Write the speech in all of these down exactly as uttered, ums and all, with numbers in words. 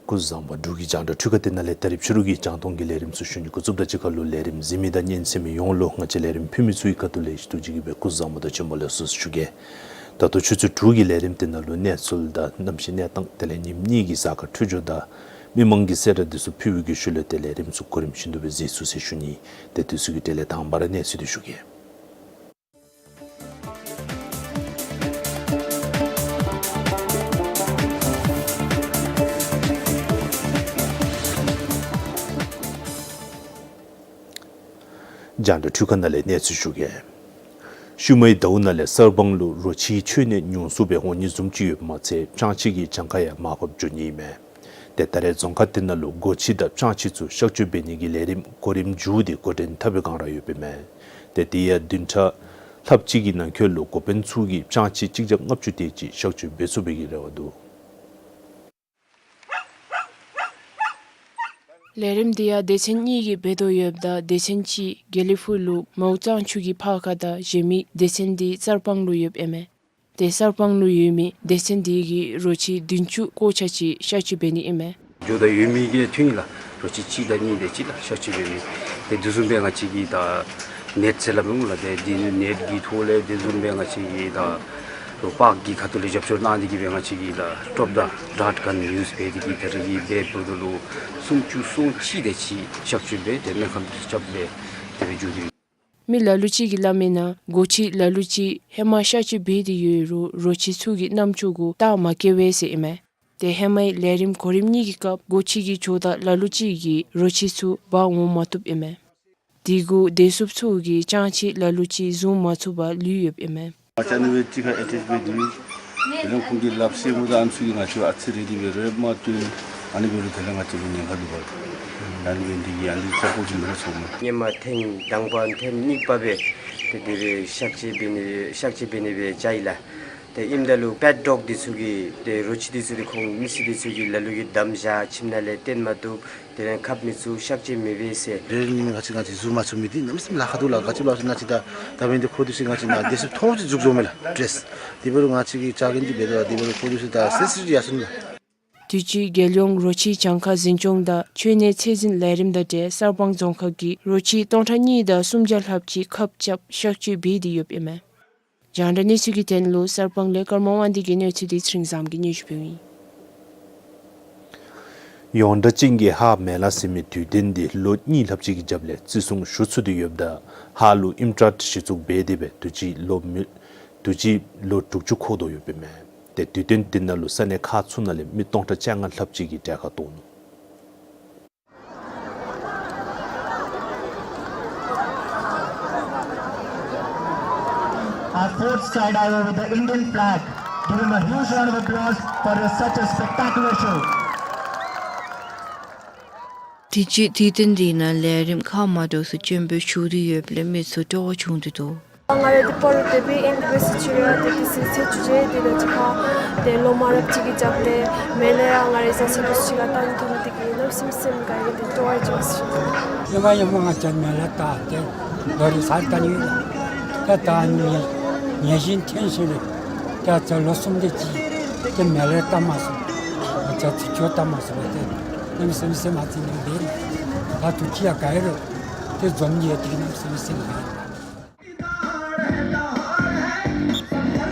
སྐུ་གཟུགས་བཟང་པོ། འབྲུག་གི་རྒྱང་བསྒྲགས་འཕྲུལ་ཁང་འདི་ནང་ལས་ད་རིས་ཕྱི་རུ་གི་རྒྱང་མཐོང་གི་ལས་རིམ་ཚུ་ཞུ་ནི་འགོ་བཙུགསཔ་དང་གཅིག་ཁར་ལུ་ལས་རིམ་གཟིགས་མི་དང་ཉན་གསན་མི་ཡོངས་ལུ་ང་བཅས་ལས་རིམ་ཕུལ་མི་ཚུ་གི་ཁ་ཐུག་ལས་ཞུ་དོ་ཅིག་གི་སྦེ་སྐུ་གཟུགས་བཟང་པོ་དང་བྱོན་པ་ལེགས་སོ་ཞུ་གེ། ད་ལྟོ་ཆུ་ཚོད་དྲུག་གི་ལས་རིམ་འདི་ནང་ལུ་གནས་ཚུལ་དང་གནམ་གཤིས་གནས་སྟངས་དེ་ལས་ཉིནམ་གཉིས་ཀྱི་གཟའ་སྐར་འཕྲོད་སྦྱོར་དང་མི་མང་གི་གསལ་བསྒྲགས་འདི་ཚུ་ཕུལ་བའི་གི་ཤུལ་ལས་ཏེ་ལས་རིམ་ཚུ་གོ་རིམ་བཞིན་དུ་སྦེ་གཟིགས་ཚུགས་ཟེར་ཞུ་ནི། ཏེ་དུས་ཚོད་ཀྱི་གྲལ་ལས་དང་པ་ར་གནས་ཚུལ་འདི་ཞུ་གེ། རྒྱང་བསྒྲགས་འཕྲུལ་ཁང་ནང་ལས་གནས་ཚུལ་ཞུ་གེ། ཤུལ་མའི་ཟླཝ་ནང་ལས་གསར་སྤང་ལུ་རོ་ཁྱིའི་ཁྱོན་གནས་ཉུང་སུ་སྦེ་འོང་ནི་བཟུམ་ཅིག་ཡོདཔ་མ་ཚད་ལྕང་ཁྱི་གི་གྱངས་ཁ་ཡང་མར་ཕབ་འགྱོ་ནི་ཨིན་མས། ཏེ་ད་རེས་རྫོང་ཁག་འདི་ནང་ལུ་སྒོ་ཁྱི་དང་ལྕང་ཁྱི་ཚུ་གཤག་བཅོས་འབད་ནི་གི་ལས་རིམ་གོ་རིམ་མཇུག་སྟེ་འགོ་འདྲེན་འཐབ་པའི་བསྒང་ར་ཡོདཔ་ཨིན་མས། ཏེ་དེ་ཡང་བདུན་ཕྲག་ལྷགཔ་ཅིག་གི་ནང་འཁོད་ལུ་འགོ་དཔོན་ཚུ་གིས་ལྕང་ཁྱི་གཅིག་བརྒྱ་ལྔ་བཅུ་དེ་ཅིག་གཤག་བཅོས་འབད་ཚུགས་པའི་གི་རེ་བ་འདུག། ལས་རིམ་འདི་ཡང་སྡེ་ཚན་གཉིས་ཀྱིས་འབད་དོ་ཡོདཔ་ད་སྡེ་ཚན་གཅིག་དགེ་ལེགས་ཕུག་ལུ་མའོ་གཙང་ཆུ་གི་ཕར་ཁ་དང་གཞན་མི་སྡེ་ཚན་འདི་གསར་སྤང་ལུ་ཡོདཔ་ཨིན་མས། ཏེ་གསར་སྤང་ལུ་ཡོད་མི་སྡེ་ཚན་འདི་གིས་རོ་ཁྱི་བདུན་ཅུ་སྐོར་ཆ་ཅིག་གཤག་བཅོས་འབད་ནི་ཨིན་མས། འགྱོ་དང་ཡོད་མི་གི་ཐོན་ཡི་ལགས། རོ་ཁྱི་གཅིག་དང་གཉིས་དེ་ཅིག་ལགས་གཤག་བཅོས་འབད་མི། ཏེ་དེ་བཟུམ་སྦེ་ང་བཅས་ཀྱིས་ད་ནེཊ་ཟེར་སླབ་མས་ལགས། ཏེ་འདི་ནེཊ་གི་ཐོག་ལས་དེ་བཟུམ་སྦེ་ང་བཅས་ཀྱིས་ད་རོ་པཱརཀ་གི་ཁ་ཐུག་ལས་རྒྱབ་སྐྱོར་གནང་སྟེ་གིས་སྦེ་ང་བཅས་ཀྱིས་ད་ཊོབ་དང་ཌཱརཊ་གཱན་ཡུསི་འབད་དེ་གིས་ད་རིས་ཀྱི་འབད་འབདཝ་ད་ལུ་སུམ་ཅུ་སོ་གཅིག་དེ་ཅིག་གཤག་བཅོས་འབད་དེ་སྨན་ཁང་ལུ་བཅར་འབད་དེ་སྦེ་འགྱོ་དོ་ཡོད། མི་ལ་ལུ་ཅིག་གིས་སླབ་མིའི་ནང་སྒོ་ཁྱི་ལ་ལུ་ཅིག་ཧེ་མ་གཤག་བཅོས་འབད་དེ་ཡོད་རུང་རོ་ཁྱི་ཚུ་གི་རྣམ་ཅོ་གུ་རྟགས་མ་བཀལ་བས་ཟེར་ཨིན་མས། ཏེ་ཧེ་མའི་ལས་རིམ་གོ་རིམ་གཉིས་ཀྱི་སྐབས་སྒོ་ཁྱི་གི་ཇོ་བདག་ལ་ལུ་ཅིག་གིས་རོ་ཁྱི་ཚུ་འབག་འོང་མ་བཏུབ་ཨིན་མས། དེ་གུ་བདེ་སྲུངཔ་ཚུ་གིས་ལྕང་ཁྱི་ལ་ལུ་ཅིག་བཟུང་མ་ཚུགས་པར་ལུས་ཡོདཔ་ཨིན་མས། ང་བཅས་ཨ་ནི་སྦེ་གཅིག་ཁར་ཨེ་ཊེཆ་འབད་དེ་དེ་ལས་ཁོང་གི་ལགཔ་སེན་མོ་དང་ཨ་ནི་ཚུ་གིས་ང་བཅས་ཨ་ཙི་རེ་འདི་སྦེ་རེ་མ་བཏོན། ཨ་ནི་འབད་རུང་དེ་ལས་ང་བཅས་ལུ་ཉེན་ཁ་འདུག་པ། ཨ་ནི་འབད་ནི་དེ་གིས་ཨ་ནི་ཚ་པོ་ཅིག་མེན་པར་ཚོར་མས། སྔོན་མ་ཐེངས་དང་པ་ཐེངས་གཉིས་པ་སྦེ་ཏེ་དེ་སྦེ་གཤག་བཅོས་འབད་ནི་གཤག་བཅོས་འབད་ནི་སྦེ་བཅར་ཡི་ལགས། ཏེ་ཨིནམ་ད་ལུ་པེཊ་ཌོག་འདི་ཚུ་གིས་ཏེ་རོ་ཁྱི་འདི་ཚུ་ཏེ་ཁོང་མི་སེར་འདི་ཚུ་གིས་ལ་ལུ་གིས་བསྡམས་བཞག་ཁྱིམ་ནང་ལས་བཏོན་མ་བཏུབ། དེ་ལས་ཁབ་མི་ཚུགས་གཤག་བཅོས་མི་འབད་ཟེར། རེ་ནི་ང་བཅས་ང་བཅས་བཟུང་མ་ཚུགས་མི་འདི་གནམ་མེད་ས་མེད་ལཱ་ཁག་འདུག་ལགས། ག་ཅི་ལོ་ཟེར་ན་ཅིག་ད་ད་འབད་ནི་འདི་ཁོ་འདི་ཚུ་ང་བཅས་ནང་བདེ་སྲུངཔ་ཐོན་ཅིག་འཛུལ་སོང་མས་ལགས་ཌེ་རེསི། དེ་འབད་རུང་ང་བཅས་ཀྱིས་བཅར་གེ་འདི་འབད་དོ་ལགས། དེ་འབད་རུང་ཁོ་འདི་ཚུ་ད་སེམས་སྲིད་ཡར་སོང་ལགས། དུས་ཅི་རྒྱལ་ཡོངས་རོ་ཁྱིའི་གྱངས་ཁ་འཛིན་སྐྱོང་དང་ཁྱོན་གནས་ཚད་འཛིན་ལས་རིམ་དང་འབྲེལ་གསར་སྤང་རྫོང་ཁག་གིས་རོ་ཁྱི་སྟོང་ཕྲག་གཉིས་དང་སུམ་བརྒྱ་ལྷགཔ་ཅིག་ཁབ་རྐྱབ་གཤག་བཅོས་འབད་དེ་ཡོདཔ་ཨིན་མས། རྒྱང་བསྒྲགས་གནས་ཚུལ་གྱི་དོན་ལུ་གསར་སྤང་ལས་ཀརྨ་དབང་འདུས་ཀྱི་གནས་ཚུལ་འདི་ཚེ་རིང་བཟངམོ་གིས་སྙན་ཞུ་ཕུལཝ་ཨིན། ཡོངས་གྲགས་ཅན་གྱི་ཧཱ་མེ་ལ་ཟེར་མི་དུས་སྟོན་འདི་ལོ་གཉིས་ལྷགཔ་ཅིག་གི་རྒྱབ་ལས་བརྩི་སྲུང་ཞུ་ཚུགས་ཏེ་ཡོདཔ་ད་ཧཱ་ལུ་ཨིནམ་ཊཱཊ་གཞི་བཙུགས་འབད་དེ་སྦེ་དུས་ཅི་ལོ་མི་དུས་ཅི་ལོ་དྲུག་ཅུ་འཁོར་དོ་ཡོདཔ་ཨིན་མས། ཏེ་དུས་སྟོན་འདི་ནང་ལུ་ས་གནས་ཁག་ཚུ་ནང་ལས་མི་སྟོང་ཕྲག་བཅོ་ལྔ་ལྷགཔ་ཅིག་གིས་གྲལ་ཁར་གཏོགས་ནུག། Our fourth skydiver with the Indian flag, give him a huge round of applause for such a spectacular show. དུས་ཅི་དུས་སྟོན་འདི་ནང་ལས་རིམ་ཁག་མ་འདྲཝ་ཚུ་སྤྱན་འབུལ་ཞུ་སྟེ་ཡོདཔ་ལས་མི་ཚུ་སྤྲོ་བ་བྱུང་སྟེ་འདུག། ང་རའི་འདི་པར་དེ་སྦེ་ཨེན་ཌི་བེ་སི་ཅི་ར་དེ་དེ་སི་ཚེ་བཅུ་རེ་དེ་ལས་ཅིག་ཁར་དེ་ལོ་མ་རབས་ཅིག་གི་རྒྱབ་ལས་མེ་ལས་ཡང་ང་རའི་བཟའ་ཚང་འདི་ཚུ་ཅིག་ལུ་བཏང་ཐོབ་མི་དེ་གིས་གནམ་མེད་ས་མེད་དགའ་ཡི། དེ་སྤྲོ་བ་ཅིག་ཡོད་ཟེར་ཞུ་ནི། ཧེ་མ་ཧེ་མ་ང་བཅས་མེ་ལས་བཏང་སྟེ་ལོ་རེ་ཚར་བཏང་ཡོད་ལགས། ད་ད་ནི་ཉེན་ཉེན་ཞིང་ཐོན་ཞིནམ་ལས་ད་ད་ལོ་གསུམ་དེ་ཅིག་དེ་མེ་ལས་བཏང་མ་ཚུགས། ང་བཅས་ཚུ་ཆོས་བཏང་མ་ཚུགས་པ་དེ་གནམ་མེད་ས་མེད་ང་བཅས་ནི་དེ་ད་ཐུགས་ཅིག་ཡང་དགའ་ཡི་རུང་དེ་འཛོམས་ནི་ཡང་དེ་གནམ་མེད་ས་མེད་དགའ་ཡི།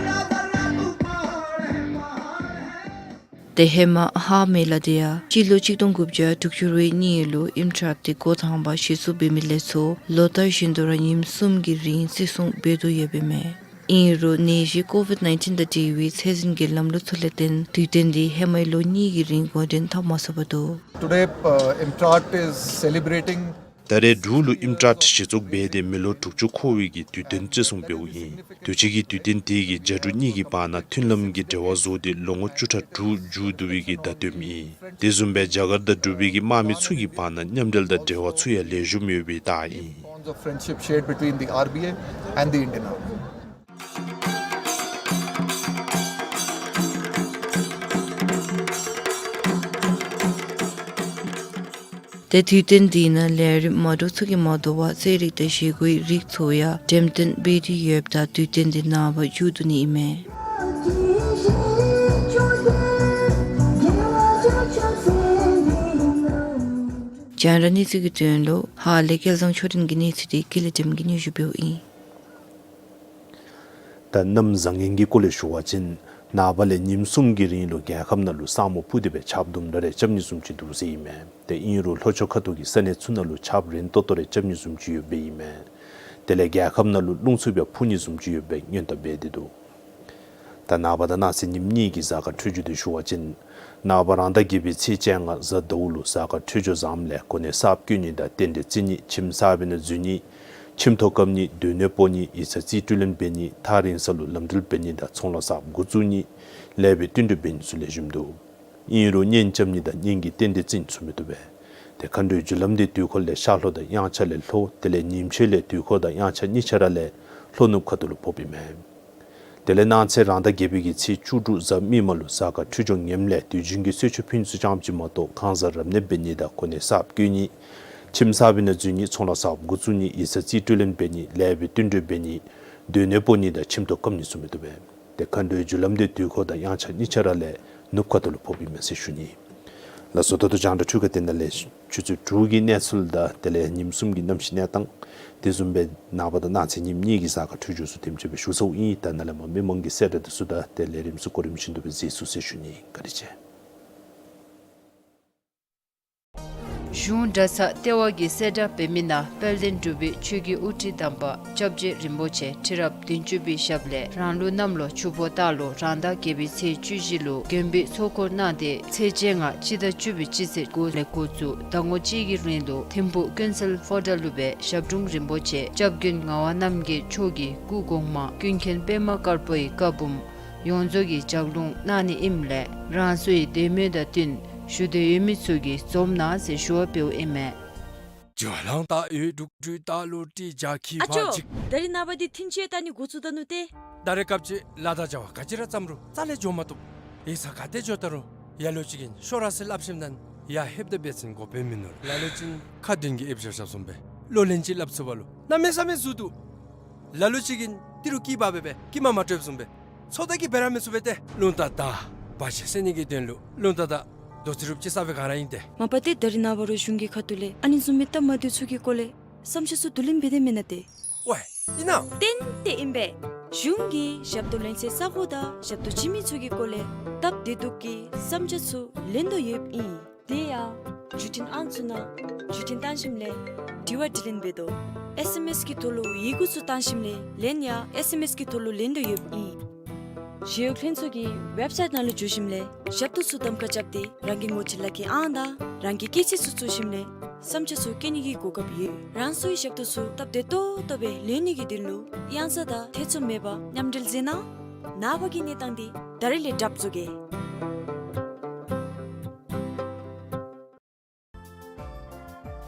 ཏེ་ཧེ་མ་ཧཱ་མེ་ལ་དེ་ཡང་སྤྱི་ལོ་གཅིག་སྟོང་དགུ་བརྒྱ་དྲུག་ཅུ་རེ་གཉིས་ལུ་ཨིམ་ཊྲཱཊ་དེ་འགོ་དང་པ་གཞི་བཙུགས་འབད་མི་ལས་ཚུར་ལོ་ལྟར་བཞིན་དུ་ར་ཉིནམ་གསུམ་གྱི་རིང་བརྩི་སྲུང་འབད་དོ་ཡོདཔ་ཨིན་མས། ཨིན་རུང་ནད་གཞི་ཀོ་ཝིཌ་ནའིན་ཊིན་དང་འབྲེལ་བའི་ཚད་འཛིན་གྱི་ལམ་ལུགས་ཚུ་ལས་བརྟེན་དུས་སྟོན་དེ་ཧེ་མའི་ལོ་གཉིས་ཀྱི་རིང་འགོ་འདྲེན་འཐབ་མ་ཚུགས་པར་འདུག། Today, uh, IMTRAAT is celebrating ད་རེས་འབྲུག་ལུ་ཨིམ་ཊྲཱཊ་གཞི་བཙུགས་འབད་དེ་མི་ལོ་དྲུག་ཅུ་འཁོར་བའི་གི་དུས་སྟོན་བརྩི་སྲུང་འབདཝ་ཨིན། དུས་ཅི་གི་དུས་སྟོན་དེ་གིས་རྒྱ་འབྲུག་གཉིས་ཀྱི་བར་ན་མཐུན་ལམ་གྱི་འབྲེལ་བ་བཟོ་སྟེ་ལོ་ངོ་བཅུ་ཕྲག་དྲུག་མཇུག་བསྡུ་བའི་གི་བརྡ་སྟོནམ་ཨིན། དེ་བཟུམ་སྦེ་རྒྱ་གར་དང་འབྲུག་པའི་གི་དམག་མི་ཚུ་གི་བར་ན་མཉམ་འབྲེལ་དང་འབྲེལ་བ་ཚུ་ཡང་ལེགས་ཤོམ་ཡོད་པའི་རྟགས་ཨིན། Bonds of friendship shared between the R B I and the Indian Army. ཏེ་དུས་སྟོན་དེ་ནང་ལས་རིམ་མ་འདྲཝ་ཚུ་གིས་མ་དོ་བར་རྩེད་རིགས་དང་བཞེས་སྒོའི་རིགས་ཚུ་ཡང་འགྲེམས་སྟོན་འབད་དེ་ཡོདཔ་ད་དུས་སྟོན་དེ་ནངས་པ་མཇུག་བསྡུ་ནི་ཨིན་མས། རྒྱང་བསྒྲགས་གནས་ཚུལ་གྱི་དོན་ལུ་ཧཱ་ལས་སྐལ་བཟང་ཆོས་སྒྲོན་གྱི་གནས་ཚུལ་དེ་ཀུན་ལེགས་སྒྲོལམ་གིས་སྙན་ཞུ་འབདཝ་ཨིན། ད་གནམ་བཟང་ངན་གྱི་སྐོར་ལས་ཞུ་བ་ཅིན་ནངས་པ་ལས་ཉིནམ་གསུམ་གྱི་རིང་ལུ་རྒྱལ་ཁབ་ནང་ལུ་ས་སྨུག་སྤུབས་ཏེ་སྦེ་ཆརཔ་དུམ་གྲ་རེ་རྐྱབ་ནི་བཟུམ་ཅིག་འདུག་ཟེར་ཨིན་མས། ཏེ་ཨིན་རུང་ལྷོ་ཕྱོགས་ཁ་ཐུག་གི་ས་གནས་ཚུ་ནང་ལུ་ཆརཔ་རན་ཏོག་ཏོ་རེ་རྐྱབ་ནི་བཟུམ་ཅིག་ཡོདཔ་ཨིན་མས། དེ་ལས་རྒྱལ་ཁབ་ནང་ལུ་རླུང་འཚུབ་ཡང་འཕུ་ནི་བཟུམ་ཅིག་ཡོད་པའི་སྔོན་བརྡ་འབད་དེ་འདུག། ད་ནངས་པ་དང་གནངས་ཚེ་ཉིནམ་གཉིས་ཀྱི་གཟའ་སྐར་འཕྲོད་སྦྱོར་དེ་ཞུ་བ་ཅིན་ནངས་པ་རང་ཟླ་བརྒྱད་པའི་ཚེས་བཅོ་ལྔ་གཟའ་ཟླཝ་ལུ་གཟའ་སྐར་འཕྲོད་སྦྱོར་བཟངམ་ལས་གོ་གནས་གསརཔ་བསྐོ་ནི་དང་རྟེན་འབྲེལ་བརྩི་ནི་ཁྱིམ་གསར་པའི་ནང་འཛུལ་ནི་ཁྱིམ་ཐོག་བཀབ་ནི་སྡོད་གནས་སྤོ་ནི་ཡིག་ཚང་རྩིས་སྤྲོད་ལེན་འབད་ནི་ཐག་རིང་ས་ལུ་ལམ་འགྲུལ་འབད་ནི་དང་ཚོང་ལཱ་གསརཔ་འགོ་བཙུགས་ནི་ལེགས་པའི་བསྟུན་གྲོས་འབད་ནི་ཚུ་ལེགས་ཤོམ་འདུག། ཨིན་རུང་གཉེན་རྐྱབ་ནི་དང་གཉེན་གྱི་རྟེན་འབྲེལ་བརྩི་ནི་ཚུ་མི་བཏུབ་པས། ཏེ་མཁའ་འགྲོའི་རྒྱུ་ལམ་དེ་དུས་འཁོར་ལས་ཤར་ལྷོ་དང་དབྱངས་འཆར་ལས་ལྷོ་དེ་ལས་ཉིམ་ཕྱེད་ལས་དུས་འཁོར་དང་དབྱངས་འཆར་གཉིས་ཆ་ར་ལས་ལྷོ་ནུབ་ཁ་ཐུག་ལུ་ཕོགཔ་ཨིན་མས། དེ་ལས་གནངས་ཚེ་རང་ཟླ་བརྒྱད་པའི་གི་ཚེས་བཅུ་དྲུག་གཟའ་མིག་དམར་ལུ་གཟའ་སྐར་འཕྲོད་སྦྱོར་ངནམ་ལས་དུས་རྒྱུན་གྱི་གསོལ་མཆོད་ཕུལ་ནི་ཚུ་ཙམ་ཅིག་མ་གཏོགས་ཁང་གསར་རབ་གནས་འབད་ནི་དང་གོ་གནས་གསརཔ་བསྐོ་ནི་ཁྱིམ་གསར་པའི་ནང་འཛུལ་ནི་ཚོང་ལཱ་གསརཔ་འགོ་བཙུགས་ནི་ཡིག་ཚང་རྩིས་སྤྲོད་ལེན་འབད་ནི་ལེགས་པའི་བསྟུན་གྲོས་འབད་ནི་སྡོད་གནས་སྤོ་ནི་དང་ཁྱིམ་ཐོག་བཀབ་ནི་ཚུ་མི་བཏུབ་པས། ཏེ་མཁའ་འགྲོའི་རྒྱུ་ལམ་དེ་དུས་འཁོར་དང་དབྱངས་འཆར་གཉིས་ཆ་ར་ལས་ནུབ་ཁ་ཐུག་ལུ་ཕོགཔ་ཨིན་མས་ཟེར་ཞུ་ནི། ལགས་སོ། ད་ལྟོ་རྒྱང་བསྒྲགས་འཕྲུལ་ཁང་འདི་ནང་ལས་ཆུ་ཚོད་དྲུག་གི་གནས་ཚུལ་དང་དེ་ལས་ཉིནམ་གསུམ་གྱི་གནམ་གཤིས་གནས་སྟངས་དེ་བཟུམ་སྦེ་ནངས་པ་དང་གནངས་ཚེ་ཉིནམ་གཉིས་ཀྱི་གཟའ་སྐར་འཕྲོད་སྦྱོར་ཚུ་དེམ་ཅིག་སྦེ་ཞུ་ཚརཝ་ཨིན། ད་ནཱ་ལས་མར་མི་མང་གི་གསལ་བསྒྲགས་དེ་ཚུ་དང་དེ་ལས་རིམ་ཚུ་གོ་རིམ་བཞིན་དུ་སྦེ་གཟིགས་ཚུགས་ཟེར་ཞུ་ནི། བཀའ་དྲིན་ཆེ། གཞུང་གྲྭ་ཚང་ལྟེ་བ་གིས་གསལ་བསྒྲགས་འབད་མི་ནང་དཔལ་ལྡན་འབྲུག་པའི་ཆོས་ཀྱི་དབུ་ཁྲིད་དམ་པ་སྐྱབས་རྗེ་རིན་པོ་ཆེ་ཁྲི་རབས་བདུན་ཅུ་པའི་ཞབས་ལས་རང་ལུགས་གནམ་ལོ་ཆུ་ཕོ་སྟག་ལོ་རང་ཟླ་བརྒྱད་པའི་ཚེས་བཅུ་བཞི་ལུ་མགོན་པོའི་ཚོགས་འཁོར་གནང་སྟེ་ཚེས་བཅོ་ལྔ་སྤྱི་ཟླ་བཅུ་པའི་སྤྱི་ཚེས་དགུ་ལས་འགོ་བཙུགས་ཟླ་ངོ་གཅིག་གི་རིང་ལུ་ཐིམ་ཕུག་ཀུན་གསལ་ཕོ་བྲང་ལུ་སྦེ་ཞབས་དྲུང་རིན་པོ་ཆེ་སྐྱབས་མགོན་ངག་དབང་རྣམ་རྒྱལ་མཆོག་གི་སྐུ་གོང་མ་ཀུན་མཁྱེན་པདྨ་དཀར་པོའི་བཀའ་འབུམ་ཡོངས་རྫོགས་ཀྱི་ལྗགས་ལུང་གནང་ནི་ཨིནམ་ལས་རང་སོའི་དད་མོས་དང་བསྟུན་ཞུ་འདོད་ཡོད་མི་ཚུ་གིས་འཛོམས་གནང་ཟེར་ཞུ་བ་འབདཝ་ཨིན་མས། ཨ་ཅོ། ད་རིས་ནངས་པ་འདི་ཐིན་ཆེ་ད་ནི་འགོ་བཙུགས་ད་ནུག་ཏེ། ད་རེས་སྐབས་ཅིག་ལཱ་དང་བྱ་བ་ག་ཅི་ར་བརྩམ་རུང་རྩ་ལས་འགྱོ་མ་བཏུབ། ཡིག་ཚང་ག་ཏེ་འགྱོ་ད་རུང་ཡ་ལོ་ཅིག་གིས་ཤོག་ར་ཟེར་སླབ་ཞིནམ་ད་ཡར་ལྷོདཔ་ད་འབད་བ་ཅིན་གོ་དཔེ་མིན་ནུག། ལ་ལུ་ཅིག་ཁ་འདོན་གྱི་ཨེབ་ཤ་ཤ་བཟུམ་སྦེ་ལོ་ལན་ཅིག་སླབ་ཚུགས་པ་ལུ་གནམ་མེད་ས་མེད་ཟུར་འདུག། ལ་ལུ་ཅིག་གིས་ཏི་རུ་སྐྱི་བ་སྦེ་སྦེ་སྐྱི་མ་མ་སྤྲོདཔ་བཟུམ་སྦེ་ཚོད་ལྟ་གིས་འབད་ར་མི་ཚུགས་པས་ཏེ། རླུང་རྟ་དང་བར་ཆད་སེལ་ནི་གི་དོན་ལུ་རླུང་རྟ་དང་རྡོ་རྩེག་རུབ་ཅིག་ས་སྦེ་ག་ར་ཨིན་ཏེ། མ་པ་ཏེ་ད་རིས་ནངས་པ་རོགས་གཞུང་གི་ཁ་ཐུག་ལས་ཨ་ནི་བཟུམ་མའི་སྟབས་མ་བདེཝ་ཚུ་གི་སྐོར་ལས་བསམ་འཆར་ཚུ་བསྡུ་ལེན་འབད་དེ་མེན་ན་ཏེ། ཝའེ་ཨིན་ན། ཏན་ཏན་ཨིན་པས། གཞུང་གིས་ཞབས་ཏོག་ལེན་སའི་ས་གོ་དང་ཞབས་ཏོག་བྱིན་མི་ཚུ་གི་སྐོར་ལས་སྟབས་བདེ་སྡུག་གི་བསམ་འཆར་ཚུ་ལེན་དོ་ཡོདཔ་ཨིན། དེ་ཡང་བརྒྱུད་འཕྲིན་ཨང་ཚུ་ནང་བརྒྱུད་འཕྲིན་བཏང་ཞིནམ་ལས་དྲི་བ་དྲིས་ལན་འབད་དོ། ཨེས་ཨེམ་ཨེས་ཀྱི་ཐོག་ལུ་ཡི་གུ་ཚུ་བཏང་ཞིནམ་ལས་ལན་ཡང་ཨེས་ཨེམ་ཨེས་ཀྱི་ཐོག་ལུ་ལེན་དོ་ཡོདཔ་ཨིན། ཞི་གཡོག་ལྷན་ཚོགས་ཀྱི་ཝེབ་སའིཊ་ནང་ལུ་འཛུལ་ཞིནམ་ལས་ཞབས་ཏོག་ཚུ་གདམ་ཁ་རྐྱབ་སྟེ་རང་གི་ངོ་སྤྲོད་ལག་ཁྱེར་ཨང་དང་རང་གི་སྐྱེས་ཚེས་ཚུ་བཙུགས་ཞིནམ་ལས་བསམ་འཆར་ཚུ་བཀོད་ནི་གི་གོ་སྐབས་ཡོད། རང་སོའི་ཞབས་ཏོག་ཚུ་སྟབས་བདེ་ཏོག་ཏོ་སྦེ་ལེན་ནི་གི་དོན་ལུ་གཡང་ས་དང་ཐེ་ཚོམ་མེད་པར་མཉམ་འབྲེལ་མཛད་གནང་། ནངས་པ་གི་གནས་སྟངས་འདི་ད་རིས་ལས་གྲབས་བཟོ་གེ།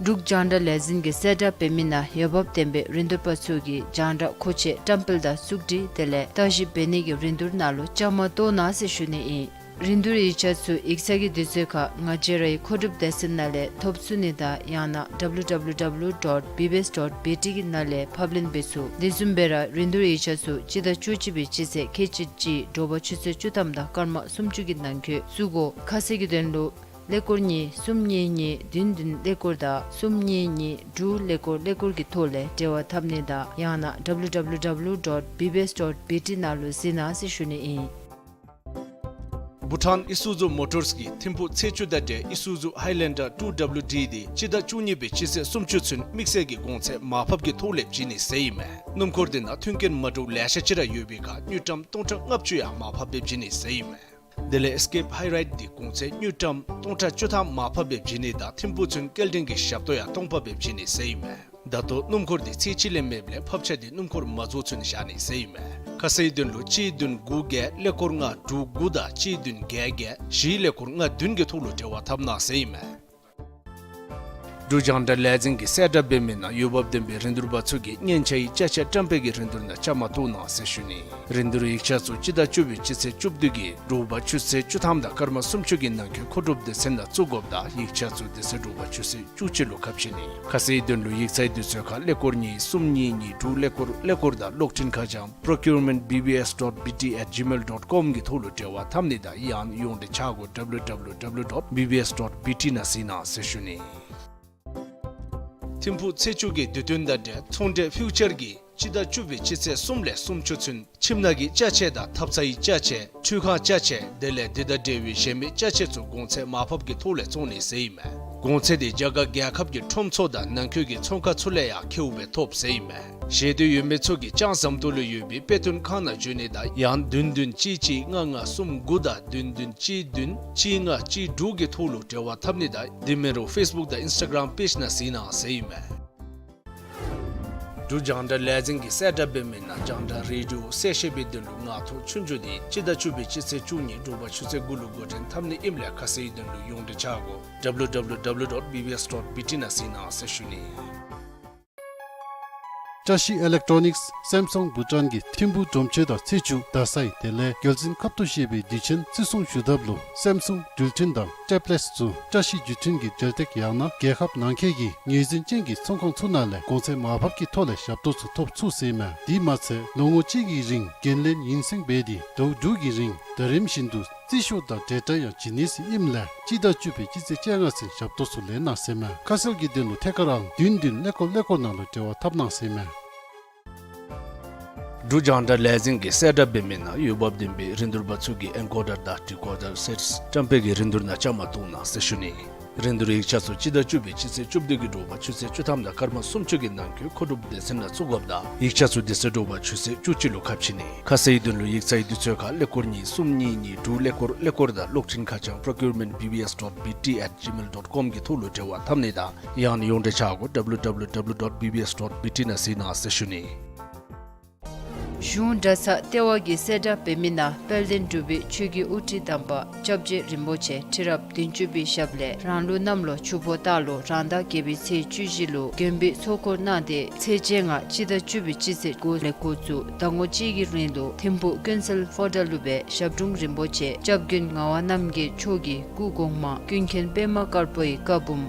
འབྲུག་རྒྱང་བསྒྲགས་ལས་འཛིན་གྱི་གསལ་བསྒྲགས་འབད་མི་ནང་འོས་འབབ་ལྡན་པའི་རིན་བསྡུར་པ་ཚུ་གིས་རྒྱང་བསྒྲགས་མཁོ་ཆས་བཀྲམ་སྤེལ་དང་བཙུགས་སྒྲིག་དེ་ལས་བརྟག་ཞིབ་འབད་ནི་གི་རིན་བསྡུར་ནང་ལུ་བཅའ་མར་གཏོགས་གནང་ཟེར་ཞུ་ནི་ཨིན། རིན་བསྡུར་ཡིག་ཆ་ཚུ་ཡིག་ཚང་གི་དུས་ཚོད་ཁར་ང་བཅས་རའི་མཁོ་སྒྲུབ་སྡེ་ཚན་ནང་ལས་ཐོབ་ཚུགས་ནི་དང་ཡང་ན་W W W dot B B S dot B T གི་ནང་ལས་ཕབ་ལེན་འབད་ཚུགས། དེ་བཟུམ་སྦེ་ར་རིན་བསྡུར་ཡིག་ཆ་ཚུ་སྤྱི་ཟླ་བཅུ་གཅིག་པའི་སྤྱི་ཚེས་ཁལ་གཅིག་གཅིག་དྲོ་པ་ཆུ་ཚོད་བཅུ་ཐམ་དང་སྐར་མ་སུམ་ཅུ་གི་ནང་འཁོད་བཙུགས་དགོ། ཁ་གསལ་གྱི་དོན་ལུ་ཀླད་ཀོར་གཉིས་གསུམ་གཉིས་གཉིས་བདུན་བདུན་ཀླད་ཀོར་དང་གསུམ་གཉིས་གཉིས་དྲུག་ཀླད་ཀོར་ཀླད་ཀོར་གྱི་ཐོག་ལས་འབྲེལ་བ་འཐབ་ནི་དང་ཡང་ན་W W W dot B B S dot B T ནང་ལུ་གཟིགས་གནང་ཟེར་ཞུ་ནི་ཨིན། བྷུ་ཊཱན་ཨི་སུ་ཛུ་མོ་ཊརས་ཀྱི་ཐིམ་ཕུག་ཚེས་བཅུ་དང་འབྲེལ་ཨི་སུ་ཛུ་ཧའི་ལེན་ཌར་two W D དེ་སྤྱི་ཟླ་བཅུ་གཉིས་པའི་སྤྱི་ཚེས་སུམ་ཅུ་ཚུན་དམིགས་བསལ་གྱི་གོང་ཚད་མར་ཕབ་ཀྱི་ཐོག་ལས་བྱིན་ནི་ཟེར་ཨིན་མས། སྣུམ་འཁོར་དེ་ནང་མཐུན་རྐྱེན་མ་འདྲཝ་ལེ་ཤ་ཅིག་ར་ཡོད་པའི་ཁར་དངུལ་ཀྲམ་སྟོང་ཕྲག་ལྔ་བཅུ་ཡང་མར་ཕབ་སྦེ་བྱིན་ནི་ཟེར་ཨིན་མས། དེ་ལས་ཨེས་ཀེབ་ཧའི་རའིཌ་དེ་གོང་ཚད་དངུལ་ཀྲམ་སྟོང་ཕྲག་བཅུ་ཐམ་མར་ཕབ་སྦེ་བྱིན་ནི་དང་ཐིམ་ཕུག་ཚུན་སྐྱེལ་འདྲེན་གྱི་ཞབས་ཏོག་ཡང་སྟོང་པ་སྦེ་བྱིན་ནི་ཟེར་ཨིན་མས། ད་ལྟོ་སྣུམ་འཁོར་དེ་ཚེས་གཅིག་ལས་མེདཔ་ལས་ཕབ་ཆ་དེ་སྣུམ་འཁོར་མ་རྫོགས་ཚུན་བཞག་ནི་ཟེར་ཨིན་མས། ཁ་གསལ་དོན་ལུ་གཅིག་བདུན་དགུ་བརྒྱད་ཀླད་ཀོར་ལྔ་དྲུག་དགུ་དང་གཅིག་བདུན་བརྒྱད་བརྒྱད་བཞི་ཀླད་ཀོར་ལྔ་བདུན་གྱི་ཐོག་ལུ་འབྲེལ་བ་འཐབ་གནང་ཟེར་ཨིན་མས། འབྲུག་རྒྱང་བསྒྲགས་ལས་འཛིན་གྱི་གསལ་བསྒྲགས་འབད་མི་ནང་འོས་འབབ་ལྡན་པའི་རིན་བསྡུར་པ་ཚུ་གིས་སྙན་ཆ་ཡི་ཅ་ཆས་བཀྲམ་སྤེལ་གྱི་རིན་བསྡུར་ནང་བཅའ་མར་གཏོགས་གནང་ཟེར་ཞུ་ནི། རིན་བསྡུར་ཡིག་ཆ་ཚུ་སྤྱི་ཟླ་བཅུ་པའི་སྤྱི་ཚེས་བཅུ་བདུན་གྱི་དྲོ་པ་ཆུ་ཚོད་བཅུ་ཐམ་དང་སྐར་མ་སུམ་ཅུ་གི་ནང་འཁོད་མཁོ་སྒྲུབ་སྡེ་ཚན་ནང་བཙུགས་དགོཔ་དང་ཡིག་ཆ་ཚུ་དེ་ཚེ་དྲོ་པ་ཆུ་ཚོད་བཅུ་གཅིག་ལུ་ཁ་ཕྱེ་ནི། ཁ་གསལ་དོན་ལུ་ཡིག་ཚང་དུས་ཚོད་ཁར་ཀླད་ཀོར་གཉིས་གསུམ་གཉིས་གཉིས་དྲུག་ཀླད་ཀོར་ཀླད་ཀོར་དང་གློག་འཕྲིན་ཁ་བྱང་procurement B B S dot B T at gmail dot com གི་ཐོག་ལུ་འབྲེལ་བ་འཐབ་ནི་དང་ཡང་ཡོངས་འབྲེལ་ཆ་སྒོ་W W W dot B B S dot B T ནང་གཟིགས་གནང་ཟེར་ཞུ་ནི། ཐིམ་ཕུག་ཚེས་བཅུ་གི་དུས་སྟོན་དང་འབྲེལ་ཚོང་འབྲེལ་ཕིའུ་ཅར་གྱིས་སྤྱི་ཟླ་བཅུ་པའི་སྤྱི་ཚེས་གསུམ་ལས་སུམ་ཅུ་ཚུན་ཁྱིམ་ནང་གི་ཅ་ཆས་དང་ཐབ་ཚང་གི་ཅ་ཆས་ཁྲུས་ཁང་ཅ་ཆས་དེ་ལས་དེ་དང་འབྲེལ་བའི་གཞན་མི་ཅ་ཆས་ཚུ་གོང་ཚད་མར་ཕབ་ཀྱི་ཐོག་ལས་བཙོང་ནི་ཟེར་ཨིན་མས། གོང་ཚད་དེ་རྒྱ་གར་རྒྱལ་ཁབ་ཀྱི་ཁྲོམ་ཚུ་དང་ནང་འཁོད་ཀྱི་ཚོང་ཁང་ཚུ་ལས་ཡང་ཁེཝ་སྦེ་ཐོབ་ཟེར་ཨིན་མས། ཤེས་འདོད་ཡོད་མི་ཚུ་གིས་ལྕང་ཟམ་ཏོག་ལུ་ཡོད་པའི་དཔེ་སྟོན་ཁང་ནང་འབྱོན་ནི་དང་ཡང་བདུན་བདུན་གཅིག་གཅིག་ལྔ་ལྔ་གསུམ་དགུ་དང་བདུན་བདུན་གཅིག་བདུན་གཅིག་ལྔ་གཅིག་དྲུག་གི་ཐོག་ལུ་འབྲེལ་བ་འཐབ་ནི་དང་དེ་མིན་རུང་ཕེསི་བུཀ་དང་ཨིནསི་ཊ་གརམ་པེཇ་ནང་གཟིགས་གནང་ཟེར་ཨིན་མས། འབྲུག་རྒྱང་བསྒྲགས་ལས་འཛིན་གྱི་གསལ་བསྒྲགས་འབད་མི་ནང་རྒྱང་བསྒྲགས་རེ་ཌི་ཡོ་གསལ་བཤད་པའི་དོན་ལུ་ངག་ཐོག་ཆོས་རྒྱུགས་དེ་སྤྱི་ཟླ་བཅུ་པའི་སྤྱི་ཚེས་བཅུ་གཉིས་དྲོ་པ་ཆུ་ཚོད་དགུ་ལུ་འགོ་འདྲེན་འཐབ་ནི་ཨིནམ་ལས་ཁ་གསལ་དོན་ལུ་ཡོངས་འབྲེལ་ཆ་སྒོ་W W W dot B B S dot B T ནང་གཟིགས་གནང་ཟེར་ཞུ་ནི། བཀྲ་ཤིས་ཨི་ལེག་ཊོ་ནིཀསི་སེམ་སུང་བྷུ་ཊཱན་གྱིས་ཐིམ་ཕུག་གྲོང་ཁྱེར་དང་ཚེས་བཅུ་རྡ་སའི་དེ་ལས་རྒྱལ་མཚན་ཁབ་ཏུ་བཞེས་པའི་དུས་ཆེན་བརྩི་སྲུང་ཞུ་ཐབས་ལུ་སེམ་སུང་འགྲུལ་འཕྲིན་དང་ཊེབ་ལེཊསི་ཚུ་བཀྲ་ཤིས་བརྒྱུད་འཕྲིན་གྱི་འབྲེལ་སྟེགས་ཡང་ན་རྒྱལ་ཁབ་ནང་འཁོད་ཀྱི་ངོས་འཛིན་ཅན་གྱི་ཚོང་ཁང་ཚུ་ནང་ལས་གོང་ཚད་མར་ཕབ་ཀྱི་ཐོག་ལས་ཞབས་ཏོག་ཚུ་ཐོབ་ཚུགས་ཟེར་ཨིན་མས། དེ་མ་ཚད་ལོ་ངོ་གཅིག་གི་རིང་འགན་ལེན་ཡུན་སེང་འབད་དེ་ཟླཝ་དྲུག་གི་རིང་ཟླ་རིམ་བཞིན་དུ་རྩིས་ཤོག་དང་འབྲེལ་སྒྲ་ཡང་བྱིན་ནི་ཟེར་ཨིནམ་ལས་སྤྱི་ཟླ་བཅུ་པའི་སྤྱི་ཚེས་བཅོ་ལྔ་ཚུན་ཞབས་ཏོག་ཚུ་ལེན་གནང་ཟེར་ཨིན་མས། ཁ་གསལ་གྱི་དོན་ལུ་ཐད་ཀར་ཨང་བདུན་བདུན་ཀླད་ཀོར་ཀླད་ཀོར་ནང་ལུ་འབྲེལ་བ་འཐབ་གནང་ཟེར་ཨིན་མས། འབྲུག་རྒྱང་བསྒྲགས་ལས་འཛིན་གྱི་གསལ་བསྒྲགས་འབད་མི་ནང་འོས་འབབ་ལྡན་པའི་རིན་བསྡུར་པ་ཚུ་གིས་ཨེན་ཀོ་ཌར་དང་ཌི་ཀོ་ཌར་སེཊསི་བཀྲམ་སྤེལ་གྱི་རིན་བསྡུར་ནང་བཅའ་མར་གཏོགས་གནང་ཟེར་ཞུ་ནི། རིན་བསྡུར་ཡིག་ཆ་ཚུ་སྤྱི་ཟླ་བཅུ་པའི་སྤྱི་ཚེས་བཅུ་བདུན་གྱི་དྲོ་པ་ཆུ་ཚོད་བཅུ་ཐམ་དང་སྐར་མ་སུམ་ཅུ་གི་ནང་འཁོད་མཁོ་སྒྲུབ་སྡེ་ཚན་ནང་བཙུགས་དགོཔ་དང་ཡིག་ཆ་ཚུ་དེ་ཚེ་དྲོ་པ་ཆུ་ཚོད་བཅུ་གཅིག་ལུ་ཁ་ཕྱེ་ནི། ཁ་གསལ་དོན་ལུ་ཡིག་ཚང་དུས་ཚོད་ཁར་ཀླད་ཀོར་གཉིས་གསུམ་གཉིས་གཉིས་དྲུག་ཀླད་ཀོར་ཀླད་ཀོར་དང་གློག་འཕྲིན་ཁ་བྱང་procurement B B S dot B T at gmail dot com གི་ཐོག་ལུ་འབྲེལ་བ་འཐབ་ནི་དང་ཡང་ན་ཡོངས་འབྲེལ་ཆ་སྒོ་W W W dot B B S dot B T ནང་གཟིགས་གནང་ཟེར་ཞུ་ནི། གཞུང་གྲྭ་ཚང་ལྟེ་བ་གིས་གསལ་བསྒྲགས་འབད་མི་ནང་དཔལ་ལྡན་འབྲུག་པའི་ཆོས་ཀྱི་དབུ་ཁྲིད་དམ་པ་སྐྱབས་རྗེ་རིན་པོ་ཆེ་ཁྲི་རབས་བདུན་ཅུ་པའི་ཞབས་ལས་རང་ལུགས་གནམ་ལོ་ཆུ་ཕོ་སྟག་ལོ་རང་ཟླ་བརྒྱད་པའི་ཚེས་བཅུ་བཞི་ལུ་དགོན་པའི་ཚོགས་འཁོར་གནང་སྟེ་ཚེས་བཅོ་ལྔ་སྤྱི་ཟླ་བཅུ་པའི་སྤྱི་ཚེས་དགུ་ལས་འགོ་བཙུགས་ཟླ་ངོ་གཅིག་གི་རིང་ལུ་ཐིམ་ཕུག་ཀུན་གསལ་ཧོ་ཊེལ་ལུ་སྦེ་ཞབས་དྲུང་རིན་པོ་ཆེ་སྐྱབས་མགོན་ངག་དབང་རྣམ་རྒྱལ་མཆོག་གི་སྐུ་གོང་མ་ཀུན་མཁྱེན་པདྨ་དཀར་པོའི་བཀའ་འབུམ་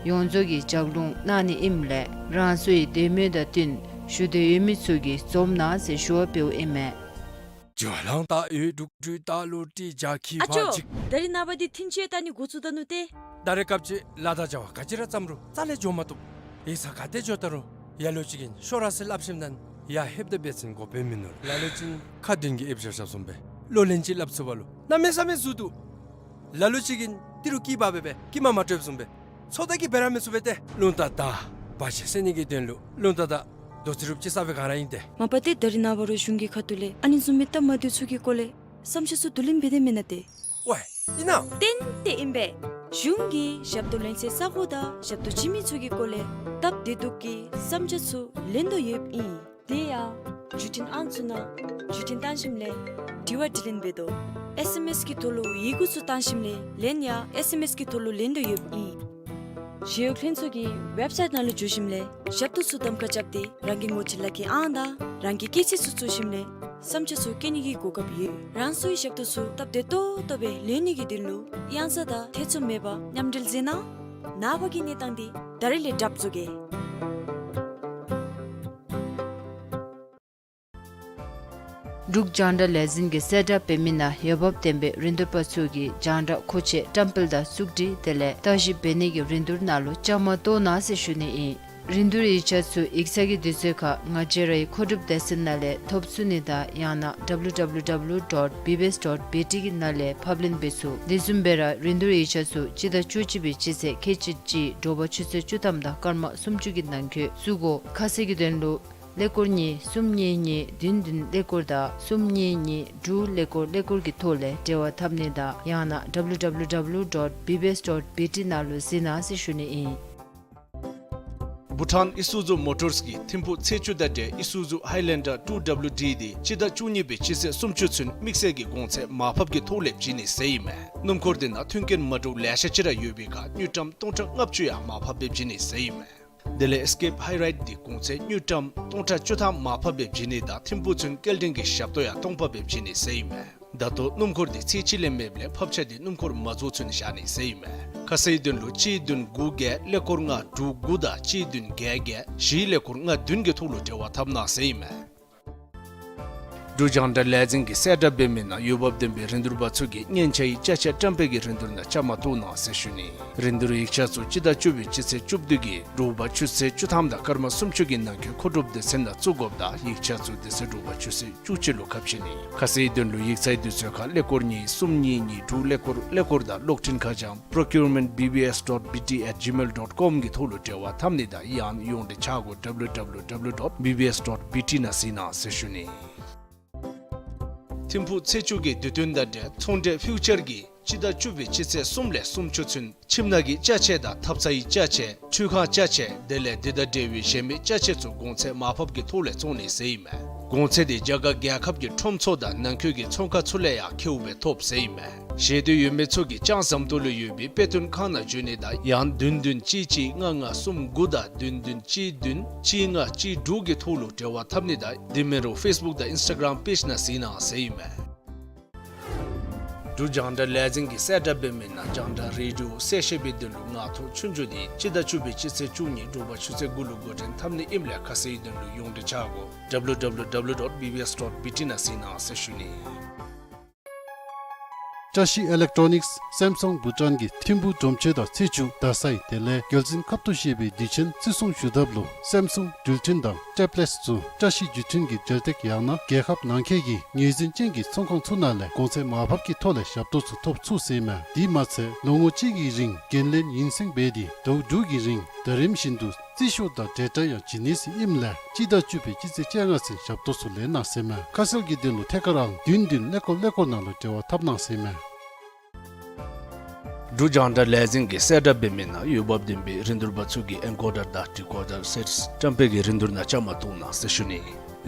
ཡོངས་རྫོགས་ཀྱི་ལྗགས་ལུང་གནང་ནི་ཨིནམ་ལས་རང་སོའི་འདོད་མོས་དང་བསྟུན་ཞུ་འདོད་ཡོད་མི་ཚུ་གིས་འཛོམས་གནང་ཟེར་ཞུ་བ་འབདཝ་ཨིན་མས། ཨ་ཅོ། ད་རིས་ནངས་པ་འདི་ཐིན་ཅི་ཡང་ལྟ་ནི་འགོ་བཙུགས་ད་ནུག་ཏེ། ད་རེས་སྐབས་ཅིག་ལཱ་དང་བྱ་བ་ག་ཅི་ར་བརྩམ་རུང་རྩ་ལས་འགྱོ་མ་བཏུབ། ཡིག་ཚང་ག་ཏེ་འགྱོ་ད་རུང་ལ་ལུ་ཅིག་གིས་ཤོག་ར་ཟེར་སླབ་ཞིནམ་ད་ཡར་ལྷོདཔ་ད་འབད་བ་ཅིན་གོ་དཔེ་མིན་ནུག། ལ་ལུ་ཅིག་ཁ་འདོན་གྱི་ཨེབ་བཞག་བཞགཔ་བཟུམ་སྦེ་བློ་ལན་ཅིག་སླབ་ཚུགས་པ་ལུ་གནམ་མེད་ས་མེད་ཟུག་འདུག། ལ་ལུ་ཅིག་གིས་ཏི་རུ་སྐྱི་འབག་སྦེ་སྦེ་སྐྱི་མ་མ་སྤྲོདཔ་བཟུམ་སྦེ་ཚོད་ལྟ་གིས་འབད་ར་མི་ཚུགས་པས་ཏེ། རླུང་རྟ་དང་བ་ཅིན་བསད་ནི་གི་དོན་ལུ་རླུང་རྟ་དང་རྡོ་རྩེག་རུབ་ཅིག་ཟ་བའི་སྒང་ར་ཨིན་ཏེ། མ་པ་ཏེ་ད་རིས་ནངས་པ་ར་གཞུང་གི་ཁ་ཐུག་ལས་ཨ་ནི་བཟུམ་མའི་སྟབས་མ་བདེཝ་ཚུ་གི་སྐོར་ལས་བསམ་འཆར་ཚུ་བསྡུ་ལེན་འབད་དེ་མེན་ན་ཏེ། ཝའེ་ཨིན་ན། ཏན་ཏན་ཨིན་པས། གཞུང་གིས་ཞབས་ཏོག་ལེན་སའི་ས་གོ་དང་ཞབས་ཏོག་བྱིན་མི་ཚུ་གི་སྐོར་ལས་སྟབས་བདེ་སྡུག་གི་བསམ་འཆར་ཚུ་ལེན་དོ་ཡོདཔ་ཨིན། དེ་ཡང་བརྒྱུད་འཕྲིན་ཨང་ཚུ་ནང་བརྒྱུད་འཕྲིན་བཏང་ཞིནམ་ལས་དྲི་བ་དྲིས་ལན་འབད་དོ། ཨེསི་ཨེམ་ཨེསི་གི་ཐོག་ལུ་ཡི་གུ་ཚུ་བཏང་ཞིནམ་ལས་ལན་ཡང་ཨེསི་ཨེམ་ཨེསི་གི་ཐོག་ལུ་ལེན་དོ་ཡོདཔ་ཨིན། ཞི་གཡོག་ལྷན་ཚོགས་ཀྱི་ཝེབ་སའིཊ་ནང་ལུ་འཛུལ་ཞིནམ་ལས་ཞབས་ཏོག་ཚུ་གདམ་ཁ་རྐྱབ་སྟེ་རང་གི་ངོ་སྤྲོད་ལག་ཁྱེར་ཨང་དང་རང་གི་སྐྱེས་ཚེས་ཚུ་བཙུགས་ཞིནམ་ལས་བསམ་འཆར་ཚུ་བཀོད་ནི་གི་གོ་སྐབས་ཡོད། རང་སོའི་ཞབས་ཏོག་ཚུ་སྟབས་བདེ་ཏོག་ཏོ་སྦེ་ལེན་ནི་གི་དོན་ལུ་གཡང་ས་དང་ཐེ་ཚོམ་མེད་པར་མཉམ་འབྲེལ་མཛད་གནང་། ནངས་པ་གི་གནས་སྟངས་འདི་ད་རིས་ལས་གྲབས་བཙུགས་གེ། འབྲུག་རྒྱང་བསྒྲགས་ལས་འཛིན་གྱིས་གསལ་བསྒྲགས་འབད་མི་ནང་འོས་འབབ་ལྡན་པའི་རིན་བསྡུར་པ་ཚུ་གིས་རྒྱང་བསྒྲགས་མཁོ་ཆས་བཀྲམ་སྤེལ་དང་བཙུགས་སྒྲིག་དེ་ལས་བརྟག་ཞིབ་འབད་ནི་གི་རིན་བསྡུར་ནང་ལུ་བཅའ་མར་གཏོགས་གནང་ཟེར་ཞུ་ནི་ཨིན། རིན་བསྡུར་ཡིག་ཆ་ཚུ་ཡིག་ཚང་གི་དུས་ཚོད་ཁར་ང་བཅས་རའི་མཁོ་སྒྲུབ་སྡེ་ཚན་ནང་ལས་ཐོབ་ཚུགས་ནི་དང་ཡང་ན་W W W dot B B S dot B T གི་ནང་ལས་ཕབ་ལེན་འབད་ཚུགས། དེ་བཟུམ་སྦེ་ར་རིན་བསྡུར་ཡིག་ཆ་ཚུ་སྤྱི་ཟླ་བཅུ་གཅིག་པའི་སྤྱི་ཚེས་ཁལ་གཅིག་གཅིག་དྲོ་པ་ཆུ་ཚོད་བཅུ་ཐམ་དང་སྐར་མ་སུམ་ཅུ་གི་ནང་འཁོད་བཙུགས་དགོ། ཁ་གསལ་གྱི་དོན་ལུ་ཀླད་ཀོར་གཉིས་གསུམ་གཉིས་གཉིས་བདུན་བདུན་ཀླད་ཀོར་དང་གསུམ་གཉིས་གཉིས་དྲུག་ཀླད་ཀོར་ཀླད་ཀོར་གྱི་ཐོག་ལས་འབྲེལ་བ་འཐབ་ནི་དང་ཡང་ན་W W W dot B B S dot B T ནང་ལུ་གཟིགས་གནང་ཟེར་ཞུ་ནི་ཨིན། བྷུ་ཊཱན་ཨི་སུ་ཛུ་མོ་ཊརས་ཀྱི་ཐིམ་ཕུག་ཚེས་བཅུ་དང་འབྲེལ་ཨི་སུ་ཛུ་ཧའི་ལེན་ཌར་two W D འདི་སྤྱི་ཟླ་བཅུ་གཉིས་པའི་སྤྱི་ཚེས་སུམ་ཅུ་ཚུན་དམིགས་བསལ་གྱི་གོང་ཚད་མར་ཕབ་ཀྱི་ཐོག་ལས་བྱིན་ནི་ཟེར་ཨིན་མས། སྣུམ་འཁོར་འདི་ནང་མཐུན་རྐྱེན་མ་འདྲཝ་ལེ་ཤ་ཅིག་ར་ཡོད་པའི་ཁར་དངུལ་ཀྲམ་སྟོང་ཕྲག་ལྔ་བཅུ་ཡང་མར་ཕབ་སྦེ་བྱིན་ནི་ཟེར་ཨིན་མས། དེ་ལས་ཨེས་ཀེབ་ཧའི་རའིཌ་འདི་གོང་ཚད་དངུལ་ཀྲམ་སྟོང་ཕྲག་བཅུ་ཐམ་མར་ཕབ་སྦེ་བྱིན་ནི་དང་ཐིམ་ཕུག་ཚུན་སྐྱེལ་འདྲེན་གྱི་ཞབས་ཏོག་ཡང་སྟོང་ཕབ་སྦེ་བྱིན་ནི་ཟེར་ཨིན་མས། ད་ལྟོ་སྣུམ་འཁོར་འདི་ཚེས་གཅིག་ལས་མེདཔ་ལས་ཕབ་ཆ་འདི་སྣུམ་འཁོར་མ་རྫོགས་ཚུན་བཞག་ནི་ཟེར་ཨིན་མས། ཁ་གསལ་དོན་ལུ་གཅིག་བདུན་དགུ་བརྒྱད་ཀླད་ཀོར་ལྔ་དྲུག་དགུ་དང་གཅིག་བདུན་བརྒྱད་བརྒྱད་བཞི་ཀླད་ཀོར་ལྔ་བདུན་གྱི་ཐོག་ལུ་འབྲེལ་བ་འཐབ་གནང་ཟེར་ཨིན་མས། འབྲུག་རྒྱང་བསྒྲགས་ལས་འཛིན་གྱིས་གསལ་བསྒྲགས་འབད་མི་ནང་འོས་འབབ་ལྡན་པའི་རིན་བསྡུར་པ་ཚུ་གིས་སྙན་ཆ་ཡི་ཅ་ཆས་བཀྲམ་སྤེལ་གྱི་རིན་བསྡུར་ནང་བཅའ་མར་གཏོགས་གནང་ཟེར་ཞུ་ནི། རིན་བསྡུར་ཡིག་ཆ་ཚུ་སྤྱི་ཟླ་བཅུ་པའི་སྤྱི་ཚེས་བཅུ་བདུན་གྱི་དྲོ་པ་ཆུ་ཚོད་བཅུ་ཐམ་དང་སྐར་མ་སུམ་ཅུ་གི་ནང་འཁོད་མཁོ་སྒྲུབ་སྡེ་ཚན་ནང་བཙུགས་དགོཔ་དང་ཡིག་ཆ་ཚུ་དེ་ཚེ་དྲོ་པ་ཆུ་ཚོད་བཅུ་གཅིག་ལུ་ཁ་ཕྱེ་ནི། ཁ་གསལ་དོན་ལུ་ཡིག་ཚང་དུས་ཚོད་ཁར་ཀླད་ཀོར་གཉིས་གསུམ་གཉིས་གཉིས་དྲུག་ཀླད་ཀོར་ཀླད་ཀོར་དང་གློག་འཕྲིན་ཁ་བྱང་procurement B B S dot B T at gmail dot com གི་ཐོག་ལུ་འབྲེལ་བ་འཐབ་ནི་དང་ཡང་ཡོངས་འབྲེལ་ཆ་སྒོ་W W W dot B B S dot B T ནང་གཟིགས་གནང་ཟེར་ཞུ་ནི། ཐིམ་ཕུག་ཚེས་བཅུ་གི་དུས་སྟོན་དང་འབྲེལ་ཚོང་འབྲེལ་ཕིའུ་ཅར་གྱིས་སྤྱི་ཟླ་བཅུ་པའི་སྤྱི་ཚེས་གསུམ་ལས་སུམ་ཅུ་ཚུན་ཁྱིམ་ནང་གི་ཅ་ཆས་དང་ཐབ་ཚང་གི་ཅ་ཆས་ཁྲུས་ཁང་ཅ་ཆས་དེ་ལས་དེ་དང་འབྲེལ་བའི་གཞན་མི་ཅ་ཆས་ཚུ་གོང་ཚད་མར་ཕབ་ཀྱི་ཐོག་ལས་བཙོང་ནི་ཟེར་ཨིན་མས། གོང་ཚད་དེ་རྒྱ་གར་རྒྱལ་ཁབ་ཀྱི་ཁྲོམ་ཚུ་དང་ནང་འཁོད་ཀྱི་ཚོང་ཁང་ཚུ་ལས་ཡང་ཁེཝ་སྦེ་ཐོབ་ཟེར་ཨིན་མས། ཤེས་འདོད་ཡོད་མི་ཚུ་གིས་ལྕང་ཟམ་ཏོག་ལུ་ཡོད་པའི་དཔེ་སྟོན་ཁང་ནང་འབྱོན་ནི་དང་ཡང་བདུན་བདུན་གཅིག་གཅིག་ལྔ་ལྔ་གསུམ་དགུ་དང་བདུན་བདུན་གཅིག་བདུན་གཅིག་ལྔ་གཅིག་དྲུག་གི་ཐོག་ལུ་འབྲེལ་བ་འཐབ་ནི་དང་དེ་མིན་རུང་ཕེསི་བུཀ་དང་ཨིནསི་ཊ་གརམ་པེཇ་ནང་གཟིགས་གནང་ཟེར་ཨིན་མས། འབྲུག་རྒྱང་བསྒྲགས་ལས་འཛིན་གྱིས་གསལ་བསྒྲགས་འབད་མི་ནང་རྒྱང་བསྒྲགས་རེ་ཌི་ཡོ་གསལ་བཤད་པའི་དོན་ལུ་ངག་ཐོག་ཆོས་རྒྱུགས་འདི་སྤྱི་ཟླ་བཅུ་པའི་སྤྱི་ཚེས་བཅུ་གཉིས་དྲོ་པ་ཆུ་ཚོད་དགུ་ལུ་འགོ་འདྲེན་འཐབ་ནི་ཨིནམ་ལས་ཁ་གསལ་དོན་ལུ་ཡོངས་འབྲེལ་ཆ་སྒོ་W W W dot B B S dot B T ནང་གཟིགས་གནང་ཟེར་ཞུ་ནི། བཀྲ་ཤིས་ཨི་ལེག་ཊོ་ནིགསི་སེམ་སུང་བྷུ་ཊཱན་གྱིས་ཐིམ་ཕུག་གྲོང་ཁྱེར་དང་ཚེས་བཅུ་རྡ་སའི་དེ་ལས་རྒྱལ་བཙུན་ཁབ་ཏུ་བཞེས་པའི་དུས་ཆེན་བརྩི་སྲུང་ཞུ་ཐབས་ལུ་སེམ་སུང་འགྲུལ་འཕྲིན་དང་ཊེབ་ལེཊསི་ཚུ་བཀྲ་ཤིས་བརྒྱུད་འཕྲིན་གྱི་འབྲེལ་སྟེགས་ཡང་ན་རྒྱལ་ཁབ་ནང་འཁོད་ཀྱི་ངོས་འཛིན་ཅན་གྱི་ཚོང་ཁང་ཚུ་ནང་ལས་གོང་ཚད་མར་ཕབ་ཀྱི་ཐོག་ལས་ཞབས་ཏོག་ཚུ་ཐོབ་ཚུགས་ཟེར་ཨིན་མས། དེ་མ་ཚད་ལོ་ངོ་གཅིག་གི་རིང་འགན་ལེན་ཡུན་བསྲིང་འབད་དེ་ཟླཝ་དྲུག་གི་རིང་ཟླ་རིམ་བཞིན་དུ་རྩིས་ཤོག་དང་འབྲེལ་སྒྲ་ཡང་བྱིན་ནི་ཟེར་ཨིནམ་ལས་སྤྱི་ཟླ་བཅུ་པའི་སྤྱི་ཚེས་བཅོ་ལྔ་ཚུན་ཞབས་ཏོག་ཚུ་ལེན་གནང་ཟེར་ཨིན་མས། ཁ་གསལ་གྱི་དོན་ལུ་ཐད་ཀར་ཨང་བདུན་བདུན་ཀླད་ཀོར་ཀླད་ཀོར་ནང་ལུ་འབྲེལ་བ་འཐབ་གནང་ཟེར་ཨིན་མས། འབྲུག་རྒྱང་བསྒྲགས་ལས་འཛིན་གྱིས་གསལ་བསྒྲགས་འབད་མི་ནང་འོས་འབབ་ལྡན་པའི་རིན་བསྡུར་པ་ཚུ་གིས་ཨེན་ཀོ་ཌར་དང་ཌི་ཀོ་ཌར་སེཊསི་བཀྲམ་སྤེལ་གྱི་རིན་བསྡུར་ནང་བཅའ་མར་གཏོགས་གནང་ཟེར་ཞུ་ནི།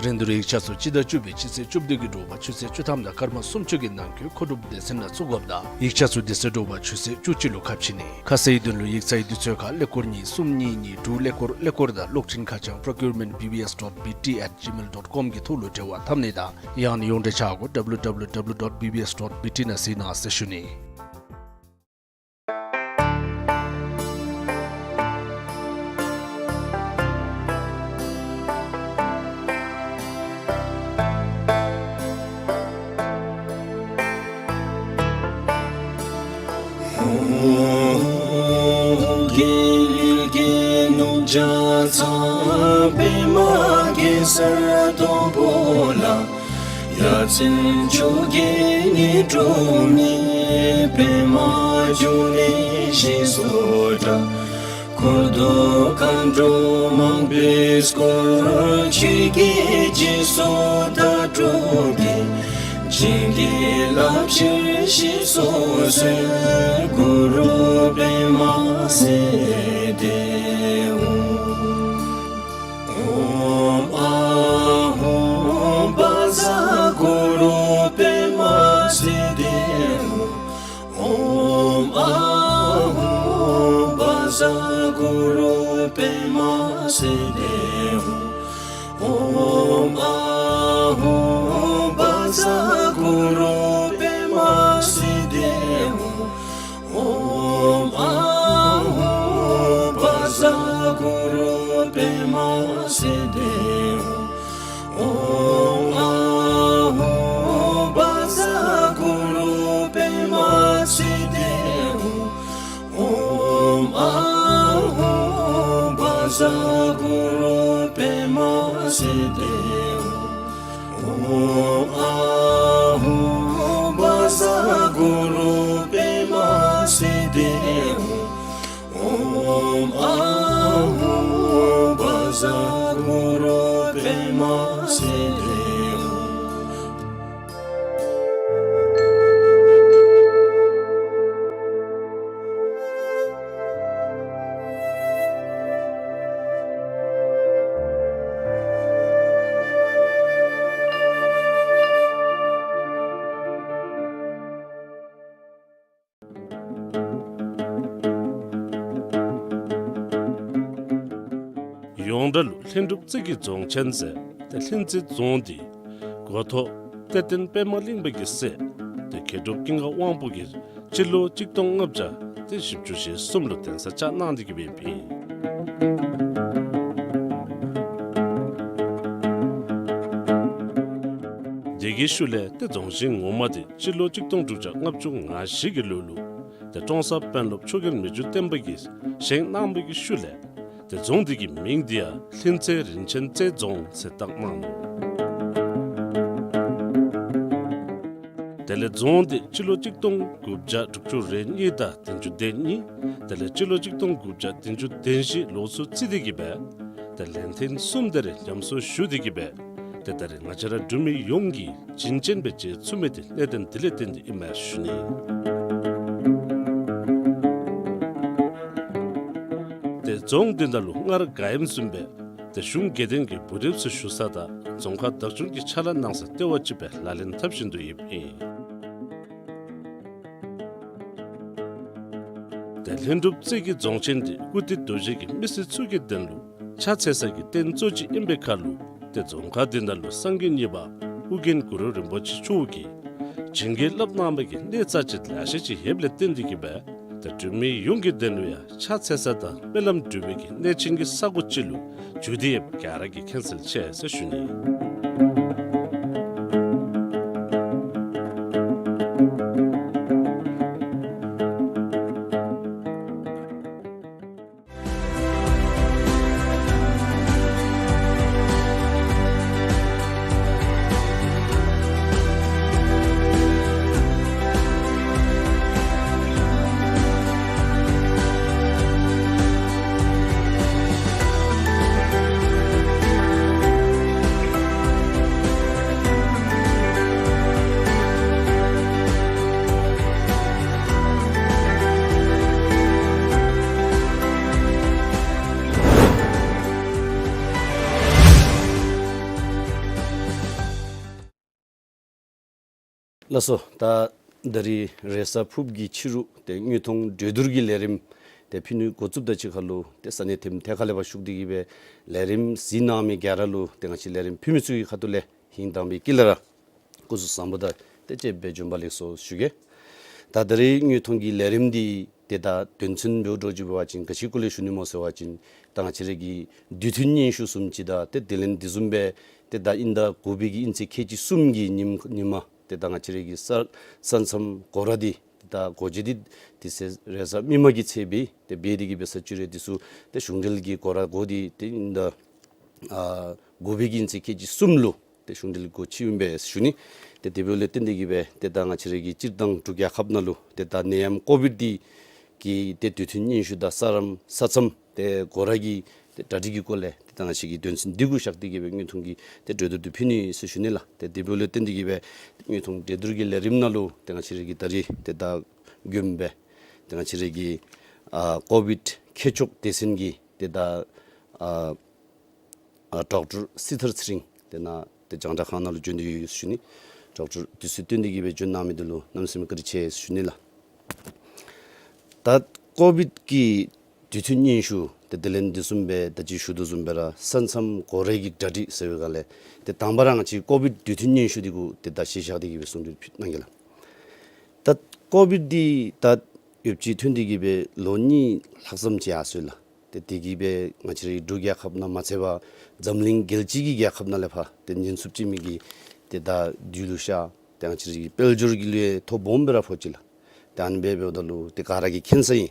རིན་བསྡུར་ཡིག་ཆ་ཚུ་སྤྱི་ཟླ་བཅུ་པའི་སྤྱི་ཚེས་བཅུ་བདུན་གྱི་དྲོ་པ་ཆུ་ཚོད་བཅུ་ཐམ་དང་སྐར་མ་སུམ་ཅུ་གི་ནང་འཁོད་མཁོ་སྒྲུབ་སྡེ་ཚན་ནང་བཙུགས་དགོཔ་དང་ཡིག་ཆ་ཚུ་དེ་ཚེ་དྲོ་པ་ཆུ་ཚོད་བཅུ་གཅིག་ལུ་ཁ་ཕྱེ་ནི། ཁ་གསལ་དོན་ལུ་ཡིག་ཚང་གི་དུས་ཚོད་ཁར་ཀླད་ཀོར་གཉིས་གསུམ་གཉིས་གཉིས་དྲུག་ཀླད་ཀོར་ཀླད་ཀོར་དང་གློག་འཕྲིན་ཁ་བྱང་procurement B B S dot B T at gmail dot com གི་ཐོག་ལུ་འབྲེལ་བ་འཐབ་ནི་དང་ཡང་ན་ཡོངས་འབྲེལ་ཆ་སྒོ་W W W dot B B S dot B T ནང་གཟིགས་གནང་ཟེར་ཞུ་ནི། རྒྱལ་བའི་རྒྱལ་གཞུང་རྒྱ་ཚ་པདྨ་གེ་སར་དང་པོ་ལ། ཡ་མཚན་མཆོག་གི་ཉི་སྒྲོན་མེ། པདྨ་འབྱུང་གནས་ཞེས་སུ་གྲགས། འཁོར་དང་མཁའ་འགྲོ་མང་པོས་བསྐོར། ཆོས་ཀྱི་རྗེས་སུ་བདག་སྒྲུབ་ཀྱི། བྱིན་གྱིས་བརླབ་ཕྱིར་ཞེས་སུ་གསོལ། གུ་རུ་པདྨ་སིདྡྷི་ཧཱུྃ། ཨོཾ་ཨཱཿཧཱུྃ་བཛྲ་གུ་རུ་པདྨ་སིདྡྷི་ཧཱུྃ། ཨོཾ་ཨཱཿཧཱུྃ་བཛྲ་ གུ་རུ་པདྨ་སིདྡྷི་ཧཱུྃ། ཨོཾ་ཨཱཿཧཱུྃ་བཛྲ་གུ་རུ་པདྨ་སིདྡྷི་ཧཱུྃ། ཨོཾ་ཨཱཿཧཱུྃ་བཛྲ་གུ་རུ་པདྨ་སིདྡྷི་ཧཱུྃ། ཨོཾ་ཨཱཿཧཱུྃ་བཛྲ་གུ་རུ་པདྨ་སིདྡྷི་ཧཱུྃ། ཨོཾ་ཨཱཿཧཱུྃ་བཛྲ་གུ་རུ་པདྨ་སིདྡྷི་ཧཱུྃ། ཨོཾ་ཨཱཿཧཱུྃ་བཛྲ་གུ་རུ་པདྨ་སིདྡྷི་ཧཱུྃ། ཨོཾ་ཨཱཿཧཱུྃ་བཛྲ་གུ་རུ་པདྨ་སིདྡྷི་ཧཱུྃ། ཡོངས་གྲགས་ལུ་ལྷུན་གྲུབ་རྩེ་གི་རྫོང་ཆེན་ཟེར་ཏེ་ལྷུན་རྩེ་རྫོང་འདི་འགོ་ཐོག་གཏེར་སྟོན་པདྨ་གླིང་པ་གི་སྲས་ཏེ་མཁས་གྲུབ་ཀུན་དགའ་དབང་པོ་གིས་སྤྱི་ལོ་གཅིག་སྟོང་ལྔ་བརྒྱ་ཏེ་བཞི་བཅུ་ཞེ་གསུམ་ལུ་གདན་ས་བཅགས་གནང་སྟེ་གི་སྦེ་ཨིན། དེ་གི་ཤུལ་ལས་ཏེ་རྫོང་ཆེན་ངོ་མ་འདི་སྤྱི་ལོ་གཅིག་སྟོང་དྲུག་བརྒྱ་ལྔ་བཅུ་ང་བཞི་གི་ལོ་ལུ་ཏེ་ཀྲོང་གསར་དཔོན་སློབ་ཆོས་རྒྱལ་མི་འགྱུར་བརྟན་པ་གིས་བཞེངས་གནང་བའི་གི་ཤུལ་ལས་ཏེ་རྫོང་འདི་གི་མིང་འདི་ཡང་ལྷུན་རྩེ་རིན་ཆེན་རྩེ་རྫོང་ཟེར་བཏགས་གནང་ནུག། དེ་ལས་རྫོང་འདི་སྤྱི་ལོ་གཅིག་སྟོང་དགུ་བརྒྱ་དྲུག་ཅུ་རེ་གཉིས་དང་བདུན་ཅུ་དོན་གཉིས། དེ་ལས་སྤྱི་ལོ་གཅིག་སྟོང་དགུ་བརྒྱ་བདུན་ཅུ་དོན་བཞི་ལོ་ཚུ་རྩིས་ཏེ་གི་སྦེ་ཏེ་ལན་ཐེངས་གསུམ་དེ་རེ་ཉམས་གསོ་ཞུ་སྟེ་གི་སྦེ་ཏེ་ད་རེས་ང་བཅས་ར་འབྲུག་མི་ཡོངས་ཀྱིས་བྱིན་ཅན་སྦེ་མཇལ་ཚུགས་མི་འདི་གནད་དོན་འདི་ལས་བརྟེན་ཏེ་ཨིན་མས་ཞུ་ནི། ཏེ་རྫོང་འདི་ནང་ལུ་སྔར་ག་ཨིནམ་བཟུམ་སྦེ་ཏེ་གཞུང་དགེ་འདུན་གྱི་བུ་རབས་ཚུ་བཞུགས་ས་དང་རྫོང་ཁག་བདག་སྐྱོང་གི་ཕྱག་ལཱ་གནང་ས་ལྟེ་བ་ཅིག་སྦེ་ལག་ལེན་འཐབ་བཞིན་དུ་ཡོདཔ་ཨིན། ཏེ་ལྷུན་གྲུབ་རྩེ་གི་རྫོང་ཆེན་འདི་ཀུར་སྟོད་རྡོ་རྗེ་གི་མི་སེར་ཚུ་གི་དོན་ལུ་ཕྱག་འཚལ་ས་གི་རྟེན་གཙོ་ཅིག་ཨིན་པའི་ཁར་ལུ་ཏེ་རྫོང་ཁག་འདི་ནང་ལུ་སངས་རྒྱས་གཉིས་པ་ཨོ་རྒྱན་གུ་རུ་རིན་པོ་ཆེ་མཆོག་གིས་བྱིན་གྱིས་བརླབས་གནང་བའི་གི་གནས་རྩ་ཆེ་ལེ་ཤ་ཅིག་ཡོདཔ་ལས་བརྟེན་ཏེ་གི་སྦེ་ཏེ་འབྲུག་མི་ཡོངས་ཀྱི་དོན་ལུ་ཡང་ཕྱག་འཚལ་ས་དང་སྨོན་ལམ་འབུལ་བའི་གི་གནས་ཆེན་གྱི་ས་གོ་ཅིག་ལུ་གྱུར་ཏེ་ཡོདཔ་ག་ར་གིས་མཁྱེན་གསལ་ཆེ་ཟེར་ཞུ་ནི། ལགས་སོ། ད་ད་རིས་རེས་གཟའ་ཕུརཔ་གི་ཕྱི་རུ་ཏེ་དངོས་མཐོང་གྲོས་བསྡུར་གྱི་ལས་རིམ་ཏེ་ཕུལ་ནི་འགོ་བཙུགསཔ་ད་གཅིག་ཁར་ལུ་ཏེ་ས་གནས་ཐིམ་ཐེ་ཁ་ལས་ཕར་ཞུགས་ཏེ་གི་སྦེ་ལས་རིམ་གཟིགས་གནང་མི་ག་ར་ལུ་ཏེ་ང་བཅས་ལས་རིམ་ཕུལ་མི་ཚུ་གི་ཁ་ཐུག་ལས་ཧིང་དྭངས་པའི་དཀྱིལ་ལས་ར་སྐུ་གཟུགས་བཟང་པོ་དང་ཏེ་བཅས་པའི་བྱོན་པ་ལེགས་སོ་ཞུ་གེ། ད་ད་རིས་དངོས་མཐོང་གི་ལས་རིམ་འདི་ཏེ་ད་དོན་ཚན་འབདཝ་འདྲཝ་ཅིག་འབད་བ་ཅིན་ག་ཅི་སྐོར་ལས་ཞུ་ནི་སྨོ་ཟེར་བ་ཅིན་ད་ང་བཅས་ར་གི་དུས་མཐུན་སྙན་ཞུ་བཟུམ་ཅིག་དང་ཏེ་དེ་ལས་དེ་བཟུམ་སྦེ་ཏེ་ད་དབྱིན་ཟླ་དགུ་པའི་གི་དབྱིན་ཚེས་ཁལ་གཅིག་གསུམ་གྱི་ཉིནམ་ཉིནམ་ཏེ་ད་ང་བཅས་ར་གི་ས་ས་མཚམས་སྒོ་ར་འདི་ད་སྒོ་འབྱེད་འདི་དེ་ཚེ་རེས་གཟའ་མིག་དམར་གྱི་ཚེས་སྦེ་ཏེ་འབད་དེ་གི་སྦེ་ས་བཅད་རེ་འདི་ཚུ་ཏེ་གཞུང་འབྲེལ་གྱི་སྒོ་ར་སྒོ་འདི་ཏེ་དབྱིན་ཟླ་ཨ་དགུ་པའི་གི་དབྱིན་ཚེས་ཁལ་གཅིག་གསུམ་ལུ་ཏེ་གཞུང་འབྲེལ་སྒོ་ཕྱེཝ་ཨིན་པས་ཞུ་ནི། ཏེ་དེ་འབདཝ་ལས་བརྟེན་ཏེ་གི་སྦེ་ཏེ་ད་ང་བཅས་ར་གི་སྤྱིར་བཏང་འབྲུག་རྒྱལ་ཁབ་ནང་ལུ་ཏེ་ད་ནད་ཡམས་ཀོ་བིཌ་འདི་གི་ཏེ་དུས་མཐུན་སྙན་ཞུ་དང་ས་རམ་ས་མཚམས་ཏེ་སྒོ་ར་གི་ཏེ་གྲ་སྒྲིག་གི་སྐོར་ལས་ཏེ་ད་ང་བཅས་ཀྱིས་དོན་ཚན་འདི་གུ་བཞག་སྟེ་གི་སྦེ་དངོས་མཐོང་གི་ཏེ་གྲོས་བསྡུར་འདི་ཕུལ་ནི་ཟེར་ཞུ་ནི་ལགས། ཏེ་དེ་འབདཝ་ལས་བརྟེན་ཏེ་གི་སྦེ་དངོས་མཐོང་གྲོས་བསྡུར་གྱི་ལས་རིམ་ནང་ལུ་ཏེ་ང་བཅས་ར་གི་ད་རིས་ཏེ་ད་མགྱོནམ་སྦེ་ཏེ་ང་བཅས་ར་གི་ཨ་ཀོ་བིཌ་མཁས་མཆོག་སྡེ་ཚན་གྱི་ཏེ་ད་ཨ་ཨ་ཌོག་ཊར་སྲི་ཐར་ཚེ་རིང་ཏེ་ནཱ་ཏེ་རྒྱང་བསྒྲགས་ཁང་ནང་ལུ་བྱོན་ཏེ་ཡོད་ཟེར་ཞུ་ནི། ཌོག་ཊར་དུས་ཚོད་བཏོན་ཏེ་གི་སྦེ་བྱོན་གནང་མི་འདི་ལུ་གནམ་མེད་ས་མེད་བཀའ་དྲིན་ཆེ་ཟེར་ཞུ་ནི་ལགས། ད་ཀོ་བིཌ་ཀྱི་ དུས་མཐུན་སྙན་ཞུ་ཏེ་དེ་ལས་འདི་བཟུམ་སྦེ་ད་ཅི་ཞུ་དོ་བཟུམ་སྦེ་ར་ས་མཚམས་སྒོ་རའི་གི་གྲ་སྒྲིག་ཟེར་བའི་སྒང་ལས་ཏེ་དང་པ་ར་ང་བཅས་ཀོ་བིཌ་དུས་མཐུན་སྙན་ཞུ་འདི་གུ་ཏེ་ད་གཞི་བཞག་སྟེ་གི་སྦེ་གསུང་གྲོས་ཕུལ་གནང་གེ་ལགས། ད་ཀོ་བིཌ་འདི་ད་ཡོདཔ་ཅིག་ཐོན་ཏེ་གི་སྦེ་ལོ་གཉིས་ལྷག་ཙམ་ཅིག་ཡར་སོང་ཡི་ལགས། ཏེ་དེ་གིས་སྦེ་ང་བཅས་རའི་འབྲུག་རྒྱལ་ཁབ་ནང་མ་ཚད་པར་འཛམ་གླིང་རྒྱལ་སྤྱི་གི་རྒྱལ་ཁབ་ནང་ལས་ཕར་ཏེ་ཉེན་སྲུང་ཅིག་མི་གི་ཏེ་ད་དུས་ལུ་ཤར། ཏེ་ང་བཅས་རའི་དཔལ་འབྱོར་གྱི་ལུ་ཡང་ཐོ་སྦོམ་སྦེ་ར་ཕོག་ཅི་ལགས། ཏེ་ཨ་ནི་སྦེ་འབདཝ་ད་ལུ་ཏེ་ག་ར་གིས་མཁྱེན་ས་ཨིན།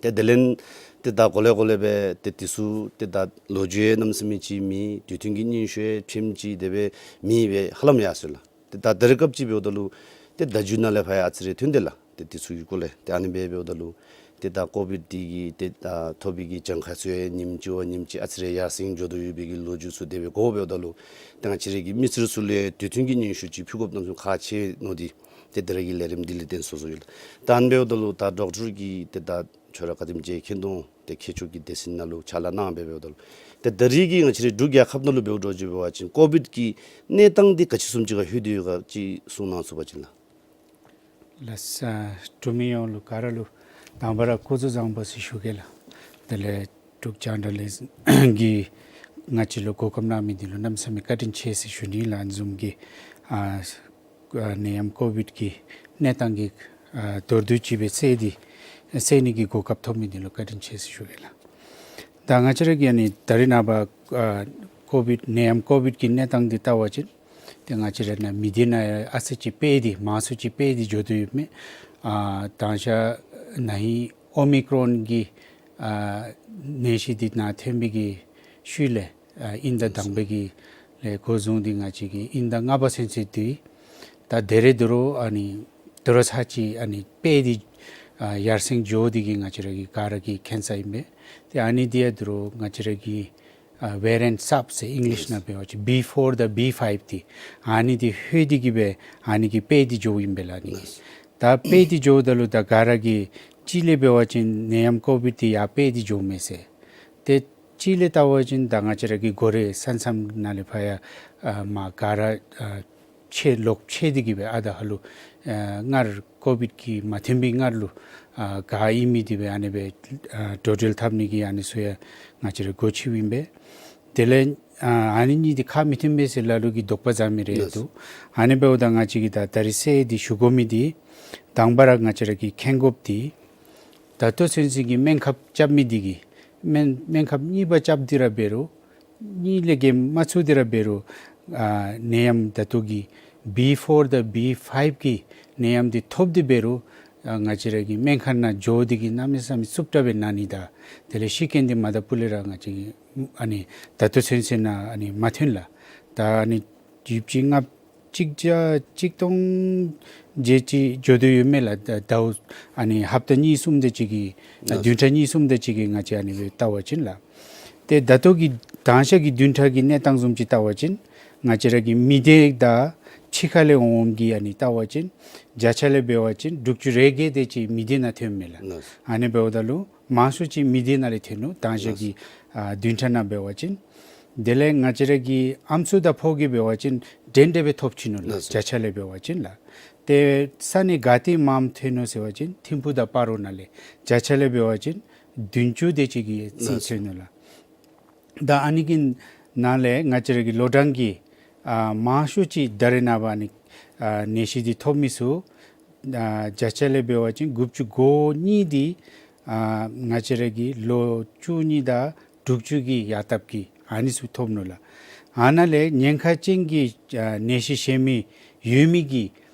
ཏེ་དེ་ལས་ཏེ་ད་གོ་ལེ་གོ་ལེ་སྦེ་ཏེ་དེ་ཚུ་ཏེ་ད་ལོ་རྒྱུས་ཡང་གནམ་མེད་ས་མེད་ཅིག་མེད། དུས་མཐུན་གྱི་སྙན་ཞུ་ཡང་ཕྱེངམ་ཅིག་དེ་སྦེ་མེད་པར་ཧ་ལམ་ཡར་སོང་ཡི་ལགས། ཏེ་ད་ད་རེས་སྐབས་ཅིག་འབདཝ་ད་ལུ་ཏེ་བརྡ་བརྒྱུད་ནང་ལས་ཕར་ཡང་ཨ་ཙི་རེ་ཐོན་ཏེ་ལགས། ཏེ་དེ་ཚུ་གི་སྐོར་ལས་ཏེ་ཨ་ནི་སྦེ་འབདཝ་ད་ལུ་ཏེ་ད་ཀོ་བིཌ་འདི་གིས་ཏེ་ད་ཐོབ་པའི་གི་གྱངས་ཁ་ཚུ་ཡང་ཉིནམ་གཅིག་བ་ཉིནམ་གཅིག་ཨ་ཙི་རེ་ཡར་སེང་འགྱོ་དོ་ཡོད་པའི་གི་ལོ་རྒྱུས་ཚུ་དེ་སྦེ་གོཝ་འབདཝ་ད་ལུ་ཏེ་ང་བཅས་རའི་གི་མི་སེར་ཚུ་ལུ་ཡང་དུས་མཐུན་གྱི་སྙན་ཞུ་ཅིག་ཕུལ་དགོཔ་གནམ་མེད་ས་མེད་ཁག་ཆེ་ནི་འདི་ཏེ་དེ་ར་གི་ལས་རིམ་འདི་ལས་བརྟེན་སོང་སོང་ཡི་ལགས། ད་ཨ་ནི་འབདཝ་ད་ལུ་ད་ཌོག་ཊར་གིས་ཏེ་ད་ཁྱོད་ར་ག་དེམ་ཅིག་མཁྱེན་འདུག། ཏེ་ཁྱད་ཆོས་ཀྱི་སྡེ་ཚན་ནང་ལུ་ཕྱག་ལཱ་གནང་སྦེ་འབདཝ་ད་ལུ་ཏེ་ད་རེས་ཀྱི་ང་བཅས་རའི་འབྲུག་རྒྱལ་ཁབ་ནང་ལུ་འབདཝ་འདྲཝ་ཅིག་འབད་བ་ཅིན་ཀོ་བིཌ་ཀྱི་གནས་སྟངས་འདི་ག་ཅི་བཟུམ་ཅིག་ཁར་ལྷོད་དེ་ཡོད་ག་ཅིག་གསུང་གནང་ཚུགས་པ་ཅིན་ལགས། ལགས་སོ། འབྲུག་མི་ཡོངས་ལུ་ག་ར་ལུ་དང་པ་ར་སྐུ་གཟུགས་བཟང་པོ་ཟེར་ཞུ་གེ་ལགས། དེ་ལས་འབྲུག་རྒྱང་བསྒྲགས་ལས་འཛིན་གྱིས་ང་བཅས་ལུ་གོ་སྐབས་གནང་མི་འདི་ལུ་གནམ་མེད་ས་མེད་བཀའ་དྲིན་ཆེ་ཟེར་ཞུ་ནི་ལགས། ཨ་ནི་བཟུམ་གྱི་ཨ་ཨ་ནད་ཡམས་ཀོ་བིཌ་ཀྱི་གནས་སྟངས་ཀྱི་ཨ་མདོར་བསྡུས་ཅིག་སྦེ་གསལ་ཏེ་གསལ་ནི་གི་གོ་སྐབས་ཐོབ་མི་འདི་ལུ་བཀའ་དྲིན་ཆེ་ཟེར་ཞུ་གེ་ལགས། ད་ང་བཅས་ར་གིས་ཨ་ནི་ད་རེས་ནངས་པ་ཨ་ཀོ་བིཌ་ནད་ཡམས་ཀོ་བིཌ་ཀྱི་གནས་སྟངས་འདི་བལྟ་བ་ཅིན་ཏེ་ང་བཅས་ར་ནཱ་མི་སྡེ་ནང་ཡང་ཨ་ཙི་ཅིག་སྤེལ་ཏེ་མང་སུ་ཅིག་སྤེལ་ཏེ་འགྱོ་དོ་ཡོདཔ་མས། ཨ་ད་ང་བཅས་ནཱ་ཧིང་ཨོ་མི་ཀྲོན་གྱི་ཨ་ནད་གཞི་འདི་ནཱ་ཐོན་པའི་གི་ཤུལ་ལས་ཨ་དབྱིན་ཟླ་དང་པའི་གི་ལས་འགོ་བཟུང་སྟེ་ང་བཅས་ཀྱི་དབྱིན་ཟླ་ལྔ་པ་ཚུན་ཚོད་འདི་ད་ད་རེས་དོ་རུང་ཨ་ནི་དོ་རུང་ཚར་གཅིག་ཨ་ནི་སྤེལ་ཏེ་ཨ་ཡར་སེང་འགྱོ་སྟེ་གི་ང་བཅས་ར་གི་ག་ར་གིས་མཁྱེན་ས་ཨིན་པས། ཏེ་ཨ་ནི་འདི་ཡང་དོ་རུང་ང་བཅས་ར་གི་ཨ་ཝེ་རི་ཡེནཊ་སབ་ཟེར་ཨིང་ལིཤ་ནང་འབད་བ་ཅིན་བི་ཕོར་དང་བི་ཕའིབ་འདི་ཨ་ནི་འདི་ལྷོད་དེ་གི་སྦེ་ཨ་ནི་གིས་སྤེལ་ཏེ་འགྱོཝ་ཨིན་པས་ལགས། ཨ་ནི་ད་སྤེལ་ཏེ་འགྱོཝ་ད་ལུ་ད་ག་ར་གིས་གཅིག་ལས་འབད་བ་ཅིན་ནད་ཡམས་ཀོ་བིཌ་འདི་ཡར་སྤེལ་ཏེ་འགྱོཝ་མས་ཟེར། ཏེ་གཅིག་ལས་བལྟ་བ་ཅིན་ད་ང་བཅས་ར་གི་སྒོ་རའི་ས་མཚམས་ནང་ལས་ཕར་ཡང་ཨ་མར་ག་ར་ཨ་ཆད་ལོག་ཆད་དེ་གི་སྦེ་ཨ་ད་ཧ་ལུ་ཨ་སྔར་ཀོ་བིཌ་ཀྱི་མ་ཐོན་པའི་སྔར་ལུ་ཨ་ག་ཨིན་མི་འདི་སྦེ་ཨ་ནི་སྦེ་ཨ་འགྲོ་འགྲུལ་འཐབ་ནི་གི་ཨ་ནི་ཚུ་ཡང་ང་བཅས་ར་སྒོ་ཕྱེཝ་ཨིན་པས། དེ་ལས་ཨ་ཨ་ནི་གཉིས་འདི་ཁ་མི་མཐུན་པས་ཟེར་སླབ་རུང་གི་དོགས་པ་ཟ་མི་རེ་ལགས། འདུག། ཨ་ནི་འབདཝ་ད་ང་བཅས་ཀྱིས་ད་ད་རེས་གསལ་ཏེ་ཞུ་དགོ་མི་འདི་དང་པ་ར་ང་བཅས་ར་གིས་མཁྱེན་དགོཔ་འདི་ད་ལྟོ་ཚུན་ཚོད་ཀྱི་སྨན་ཁབ་རྐྱབ་མི་འདི་གིས་སྨན་སྨན་ཁབ་གཉིས་པ་རྐྱབ་སྟེ་ར་འབད་རུང་གཉིས་ལས་བརྒལ་མ་ཚུགས་ཏེ་ར་འབད་རུང་ཨ་ནད་ཡམས་ད་ལྟོ་གི་བི་ཕོར་དང་བི་ཕའིབ་ཀྱི་ནད་ཡམས་འདི་ཐོབ་སྟེ་འབད་རུང་ཨ་ང་བཅས་ར་གི་སྨན་ཁང་ནང་འགྱོ་སྟེ་གི་གནམ་མེད་ས་མེད་རྩུབ་དྲགས་སྦེ་ན་ནི་དང་དེ་ལས་ཤི་རྐྱེན་འདི་མ་ད་པུ་ལས་ར་ང་བཅས་ཀྱི་ཨ་ནི་ད་ལྟོ་ཚུན་ཚོད་ནང་ཨ་ནི་མ་ཐོན་ལགས། ད་ཨ་ནི་ཡུདཔ་ཅིག་ལྔ་གཅིག་བརྒྱ་གཅིག་སྟོང་བརྒྱད་ཅིག་འགྱོ་དོ་ཡོད་མས་ལགས། ད་ཟླཝ་ཨ་ནི་ཧབ་ཏ་གཉིས་གསུམ་དེ་ཅིག་གི་ལགས། བདུན་ཕྲག་གཉིས་གསུམ་དེ་ཅིག་གི་ང་བཅས་ཨ་ནི་སྦེ་བལྟ་བ་ཅིན་ལགས། ཏེ་ད་ལྟོ་གི་དང་ཤ་གི་བདུན་ཕྲག་གི་གནས་སྟངས་བཟུམ་ཅིག་བལྟ་བ་ཅིན་ང་བཅས་ར་གི་མི་སྡེ་དང་ཕྱི་ཁ་ལས་འོང་འོངམ་གི་ཨ་ནི་བལྟ་བ་ཅིན་བརྒྱ་ཆ་ལས་འབད་བ་ཅིན་དྲུག་ཅུ་རེ་བརྒྱད་དེ་ཅིག་མི་སྡེ་ནང་ཐོནམ་མས་ལགས། ལགས། ཨ་ནི་འབདཝ་ད་ལུ་མང་ཤོས་ཅིག་མི་སྡེ་ནང་ལས་ཐོན་ནུག། དང་ཤ་གི་ཨ་བདུན་ཕྲག་ནང་འབད་བ་ཅིན། དེ་ལས་ང་བཅས་ར་གི་ཨམ་སྲུ་དང་ཕོ་གི་འབད་བ་ཅིན་འདྲན་འདྲ་སྦེ་ཐོབ་ཅི་ནུག་ལགས། ལགས་སོ། བརྒྱ་ཆ་ལས་འབད་བ་ཅིན་ལགས། ཏེ་ས་གནས་ག་ཏེ་མངམ་ཐོན་ནུག་ཟེར་བ་ཅིན་ཐིམ་ཕུ་དང་སྤ་རོ་ནང་ལས་བརྒྱ་ཆ་ལས་འབད་བ་ཅིན་བདུན་ཅུ་དེ་ཅིག་གི་ཚད། ལགས་སོ། ཐོན་ནུག་ལགས། ད་ཨ་ནི་གི་ནང་ལས་ང་བཅས་ར་གི་ལོ་གྲངས་ཀྱི་ཨ་མང་ཤོས་ཅིག་ད་རེས་ནངས་པ་ཨ་ནི་ཨ་ནད་གཞི་འདི་ཐོབ་མི་ཚུ་ཨ་བརྒྱ་ཆ་ལས་འབད་བ་ཅིན་དགུ་བཅུ་གོ་གཉིས་འདི་ཨ་ང་བཅས་ར་གི་ལོ་བཅུ་གཉིས་དང་དྲུག་ཅུ་གི་ཡར་ལྟགཔ་གི་ཨ་ནི་ཚུ་ཐོབ་ནུག་ལགས། ཨ་ནཱ་ལས་ཉེན་ཁ་ཅན་གྱི་ཨ་ནད་གཞི་གཞན་མི་ཡོད་མི་གི་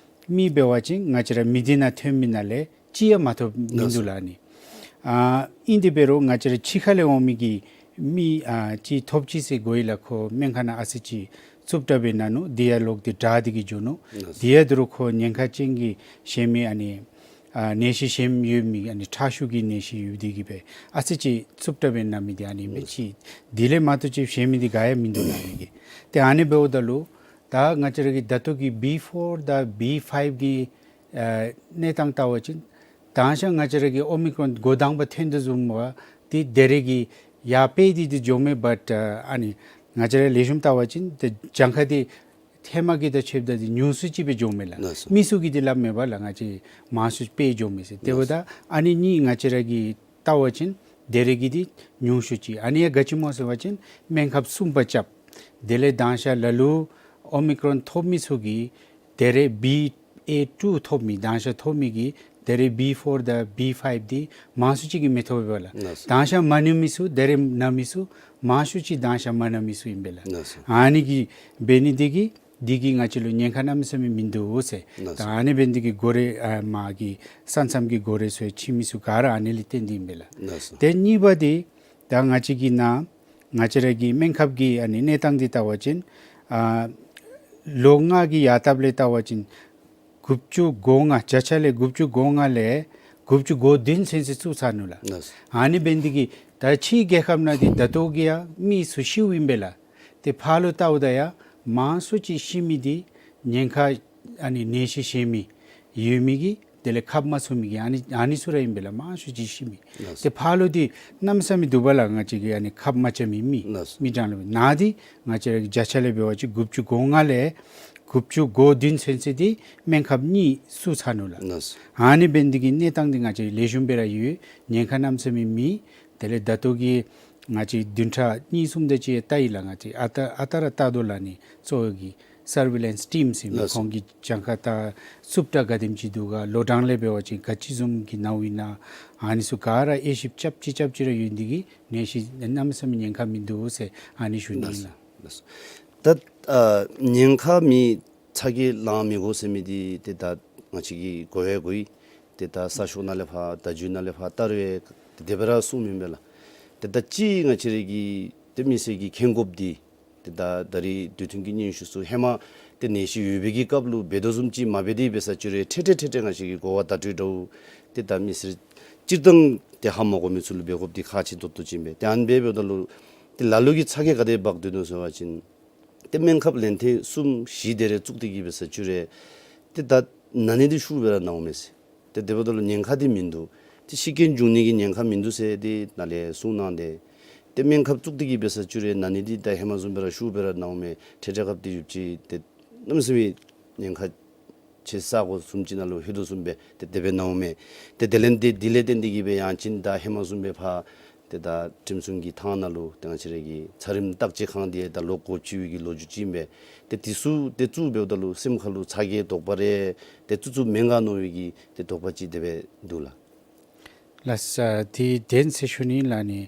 མི་འབད་བ་ཅིན་ང་བཅས་ར་མི་སྡེ་ནང་ཐོན་མི་ནང་ལས་གཅིག་ཡང་མ་ཐོབ་མིན་འདུག་ལགས་ནི། ཨ་ཨིན་དེ་འབད་རུང་ང་བཅས་ར་ཕྱི་ཁ་ལས་འོང་མི་གི་མི་ཨ་གཅིག་ཐོབ་ཅི་ཟེར་གོ་ཡི་ལགས། ཁོ་སྨན་ཁང་ནང་ཨ་ཙི་ཅིག་རྩུབ་དྲགས་སྦེ་ན་ནུག། དེ་ཡང་ལོག་སྟེ་དྲག་སྟེ་གི་འགྱོ་ནུག། དེ་ཡང་དོ་རུང་ཁོ་ཉེན་ཁ་ཅན་གྱི་གཞན་མི་ཨ་ནི་ཨ་ནད་གཞི་གཞན་ཡོད་མི་ཨ་ནི་ཁྲག་ཤུགས་ཀྱི་ནད་གཞི་ཡོད་དེ་གི་སྦེ་ཨ་ཙི་ཅིག་རྩུབ་དྲགས་སྦེ་ན་མི་འདི་ཨ་ནི་མི་ཅིག། དེ་ལས་མ་གཏོགས་ཅིག་གཞན་མི་འདི་ག་ཡང་མིན་འདུག་ལགས་ནི་གི། ཏེ་ཨ་ནི་འབདཝ་ད་ལུ་ད་ང་བཅས་ར་གི་ད་ལྟོ་གི་བི་ཕོར་དང་བི་ཕའིབ་གི་ཨ་གནས་སྟངས་བལྟ་བ་ཅིན་དང་ཤ་ང་བཅས་ར་གི་ཨོ་མི་ཀྲོན་འགོ་དང་པ་ཐོན་དོ་བཟུམ་འབད་དེ་ད་རེས་ཀྱི་ཡར་སྤེལ་ཏེ་འདི་འགྱོཝ་མས། བཊ་ཨ་ནི་ང་བཅས་ར་ལེགས་ཤོམ་བལྟ་བ་ཅིན་ཏེ་གྱངས་ཁ་འདི་ཧེ་མ་གི་དང་ཕྱདཔ་ད་འདི་ཉུང་སུ་ཅིག་སྦེ་འགྱོཝ་མས་ལགས། ལགས་སོ། མི་ཚུ་གིས་འདི་སླབ་མས་པ་ལགས། ང་བཅས་མང་སུ་སྤེལ་འགྱོཝ་མས་ཟེར། དེ་འབདཝ་ད་ཨ་ནི་གཉིས་ང་བཅས་ར་གིས་བལྟ་བ་ཅིན་ ད་རེས་ཀྱི་འདི་ཉུང་ཤོས་ཅིག། ཨ་ནི་ཡང་ག་ཅི་སྨོ་ཟེར་བ་ཅིན་སྨན་ཁབ་གསུམ་པ་རྐྱབ། དེ་ལས་མདང་ཞག་ལ་ལུ་ཨོ་མི་ཀྲོན་ཐོབ་མི་ཚུ་གིས་ད་རེས་བི་ཨེ་ཊུ་ཐོབ་མི་མདང་ཞག་ཐོབ་མི་གིས་ད་རེས་བི་ཕོར་དང་བི་ཕའིབ་འདི་མང་སུ་ཅིག་གིས་མི་ཐོབ་པས་ལགས། ལགས་སོ། མདང་ཞག་མ་ན་མི་ཚུ་ད་རེས་ན་མི་ཚུ་མང་སུ་ཅིག་མདང་ཞག་མ་ན་མི་ཚུ་ཨིན་པས་ལགས། ལགས་སོ། ཨ་ནི་གི་འབད་ནི་འདི་གིས་འདི་གིས་ང་བཅས་ལུ་ཉེན་ཁ་གནམ་མེད་ས་མེད་མིན་འདུག་ཟེར། ལགས་སོ། ད་ཨ་ནི་འབད་ནི་འདི་གིས་གོ་རེ་ཨ་མ་གི་ས་མཚམས་ཀྱི་གོ་རེ་ཚུ་ཕྱེ་མི་ཚུ་ག་ར་ཨ་ནི་ལས་བརྟེན་ཏེ་ཨིན་པས་ལགས། ལགས་སོ། ཏེ་གཉིས་པ་འདི་ད་ང་བཅས་ཀྱི་ནཱ་ང་བཅས་ར་གི་སྨན་ཁབ་ཀྱི་ཨ་ནི་གནས་སྟངས་འདི་བལྟ་བ་ཅིན་ཨ་ལོ་ལྔ་གི་ཡར་ལྟག་ལས་བལྟ་བ་ཅིན་དགུ་བཅུ་གོ་ལྔ་བརྒྱ་ཆ་ལས་དགུ་བཅུ་གོ་ལྔ་ལས་དགུ་བཅུ་གོ་བདུན་ཚུན་ཚོད་བཙུགས་ཚར་ནུག་ལགས། ལགས་སོ། ཨ་ནི་འབད་ནི་འདི་གིས་ད་ཕྱིའི་རྒྱལ་ཁབ་ནང་འདི་ད་ལྟོ་གི་ཡང་མི་ཚུ་ཤིཝ་ཨིན་པས་ལགས། ཏེ་ཕར་ལུ་བལྟཝ་ད་ཡང་མང་སུ་ཅིག་ཤི་མི་འདི་ཉེན་ཁ་ཨ་ནི་ནད་གཞི་གཞན་མི་ཡོད་མི་གིས་དེ་ལས་ཁབ་མ་ཚུད་མི་གིས་ཨ་ནི་ཨ་ནི་ཚུ་ར་ཨིན་པས་ལགས། མང་སུ་ཅིག་ཤི་མི། ལགས་སོ། ཏེ་ཕར་ལུ་འདི་གནམ་མེད་ས་མེད་འདུག་པ་ལགས། ང་བཅས་ཀྱི་ཨ་ནི་ཁབ་མ་རྐྱབ་མི་མི་ལགས་སོ། མི་གྲངས་ལུ་ནཱ་འདི་ང་བཅས་ར་གི་བརྒྱ་ཆ་ལས་འབད་བ་ཅིན་དགུ་བཅུ་གོ་ལྔ་ལས་དགུ་བཅུ་གོ་བདུན་ཚུན་ཚོད་འདི་སྨན་ཁབ་གཉིས་བཙུགས་ཚར་ནུག་ལགས། ལགས་སོ། ཨ་ནི་འབད་ནི་འདི་གིས་གནས་སྟངས་འདི་ང་བཅས་ལེགས་ཤོམ་སྦེ་ར་ཡོད། ཉེན་ཁ་གནམ་མེད་ས་མེད་མེད། དེ་ལས་ད་ལྟོ་གི་ང་བཅས་བདུན་ཕྲག་གཉིས་གསུམ་དེ་ཅིག་བལྟ་ཡི་ལགས། ང་བཅས་ཨ་རྟག་ཨ་རྟག་ར་བལྟ་དོ་ལགས། ཨ་ནི་གཙོ་བོ་གི་སར་ཝེ་ལེནསི་ཊིམ་ཟེར་མི་ལགས་སོ། ཁོང་གི་གྱངས་ཁ་ད་རྩུབ་དྲགས་ག་དེམ་ཅིག་འདུག་ག། ལོ་གྲངས་ལས་འབད་བ་ཅིན་ག་ཅི་བཟུམ་གྱི་ནཝ་ཨིན་ན། ཨ་ནི་ཚུ་ག་ར་དབྱེ་ཞིབ་རྐྱབ་ཅི་རྐྱབ་ཅི་ར་ཡོད་ནི་འདི་གིས་ནད་གཞི་གནམ་མེད་ས་མེད་ཉེན་ཁ་མིན་འདུག་ཟེར་ཨ་ནི་ཞུ་ནི་ཨིན་ལགས། ལགས་སོ། ད་ཨ་ཉེན་ཁ་མེད་ཚ་གྱང་ལང་མི་དགོ་ཟེར་མི་འདི་ཏེ་ད་ང་བཅས་ཀྱིས་གོ་བ་གོ་ཡི། ཏེ་ད་གསར་ཤོག་ནང་ལས་ཕར་བརྡ་བརྒྱུད་ནང་ལས་ཕར་བལྟ་རུང་ཏེ་དེ་སྦེ་ར་གསུངམ་ཨིན་པས་ལགས། ཏེ་ད་ཅི་ང་བཅས་ར་གི་ཏེ་མི་སེར་གྱིས་མཁྱེན་དགོཔ་འདི་ཏེ་ད་ད་རིས་དུས་ཐུང་གི་སྙན་ཞུ་ཚུ་ཧེ་མ་ཏེ་ནད་གཞི་ཡོད་པའི་གི་སྐབས་ལུ་འབད་དོ་བཟུམ་ཅིག་མ་འབད་དེ་འབད་ས་ཅིག་རུང་ཏེ་ཏེ་ཏེ་ཏེ་ང་བཅས་ཀྱིས་གོ་བ་བརྡ་སྤྲོད་འདྲཝ་ཏེ་ད་མི་སེར་སྤྱིར་བཏང་ཏེ་ཧ་མ་གོ་མི་ཚུ་ལུ་འབད་དགོཔ་འདི་ཁག་ཆེ་ཏོག་ཏོ་ཅིག་ཨིན་པས། ཏེ་ཨ་ནི་སྦེ་འབདཝ་ད་ལུ་ཏེ་ལ་ལུ་གིས་ཚ་གྱང་ག་དེ་འབག་སྡོད་ནུག་ཟེར་བ་ཅིན་ཏེ་སྨན་ཁབ་ལན་ཐེངས་གསུམ་བཞི་དེ་རེ་བཙུགས་ཏེ་གི་འབད་ས་ཅིག་རུང་ཏེ་ད་ན་ནི་འདི་ཤུགས་སྦེ་ར་ནཝ་མས་ཟེར། ཏེ་དེ་འབདཝ་ད་ལུ་ཉེན་ཁ་འདི་མིན་འདུག། ཏེ་ཤི་རྐྱེན་འབྱུང་ནི་གི་ཉེན་ཁ་མིན་འདུག་ཟེར་ཏེ་ནཱ་ལས་གསུངས་གནང་སྟེ། ཏེ་སྨན་ཁབ་བཙུགས་ཏེ་གི་འབད་ས་ཅིག་རུང་ན་ནི་འདི་ད་ཧེ་མ་བཟུམ་སྦེ་ར་ཤུགས་སྦེ་ར་ནཝ་མས། ཏེ་ཏེ་སྐབས་འདི་ཡུདཔ་ཅིག་ཏེ་གནམ་མེད་ས་མེད་ཉེན་ཁ་ཆེ་ས་གོ་བཟུམ་ཅིག་ནང་ལུ་ལྷོད་དོ་བཟུམ་སྦེ་ཏེ་དེ་སྦེ་ནཝ་མས། ཏེ་དེ་ལས་ཏེ་དེ་ལས་བརྟེན་ཏེ་གི་སྦེ་ཡང་ཅིན་ད་ཧེ་མ་བཟུམ་སྦེ་ཕར་ཏེ་ད་ཁྲིམས་སྲུང་གི་ཐང་ནང་ལུ་ཏེ་ང་བཅས་ར་གི་ཚད་རིམས་བརྟག་དཔྱད་ཁང་འདི་ད་ལོག་དགོཔ་ཅིག་ཡོད་པའི་གི་ལོ་རྒྱུས་ཅིག་ཨིན་པས། ཏེ་དེ་ཚུ་ཏེ་བཙུགས་འབདཝ་ད་ལུ་སེམས་ཁ་ལུ་ཚ་གྱང་དོགས་པ་རེ་ཏེ་བཙུགས་བཙུགསཔ་མེན་ག་མནོ་བའི་གི་ཏེ་དོགས་པ་ཅིག་དེ་སྦེ་འདུག་ལགས། ལགས་སོ། ཏེ་དེ་ཚུ་ཞུ་ནི་ལགས། ཨ་ནི་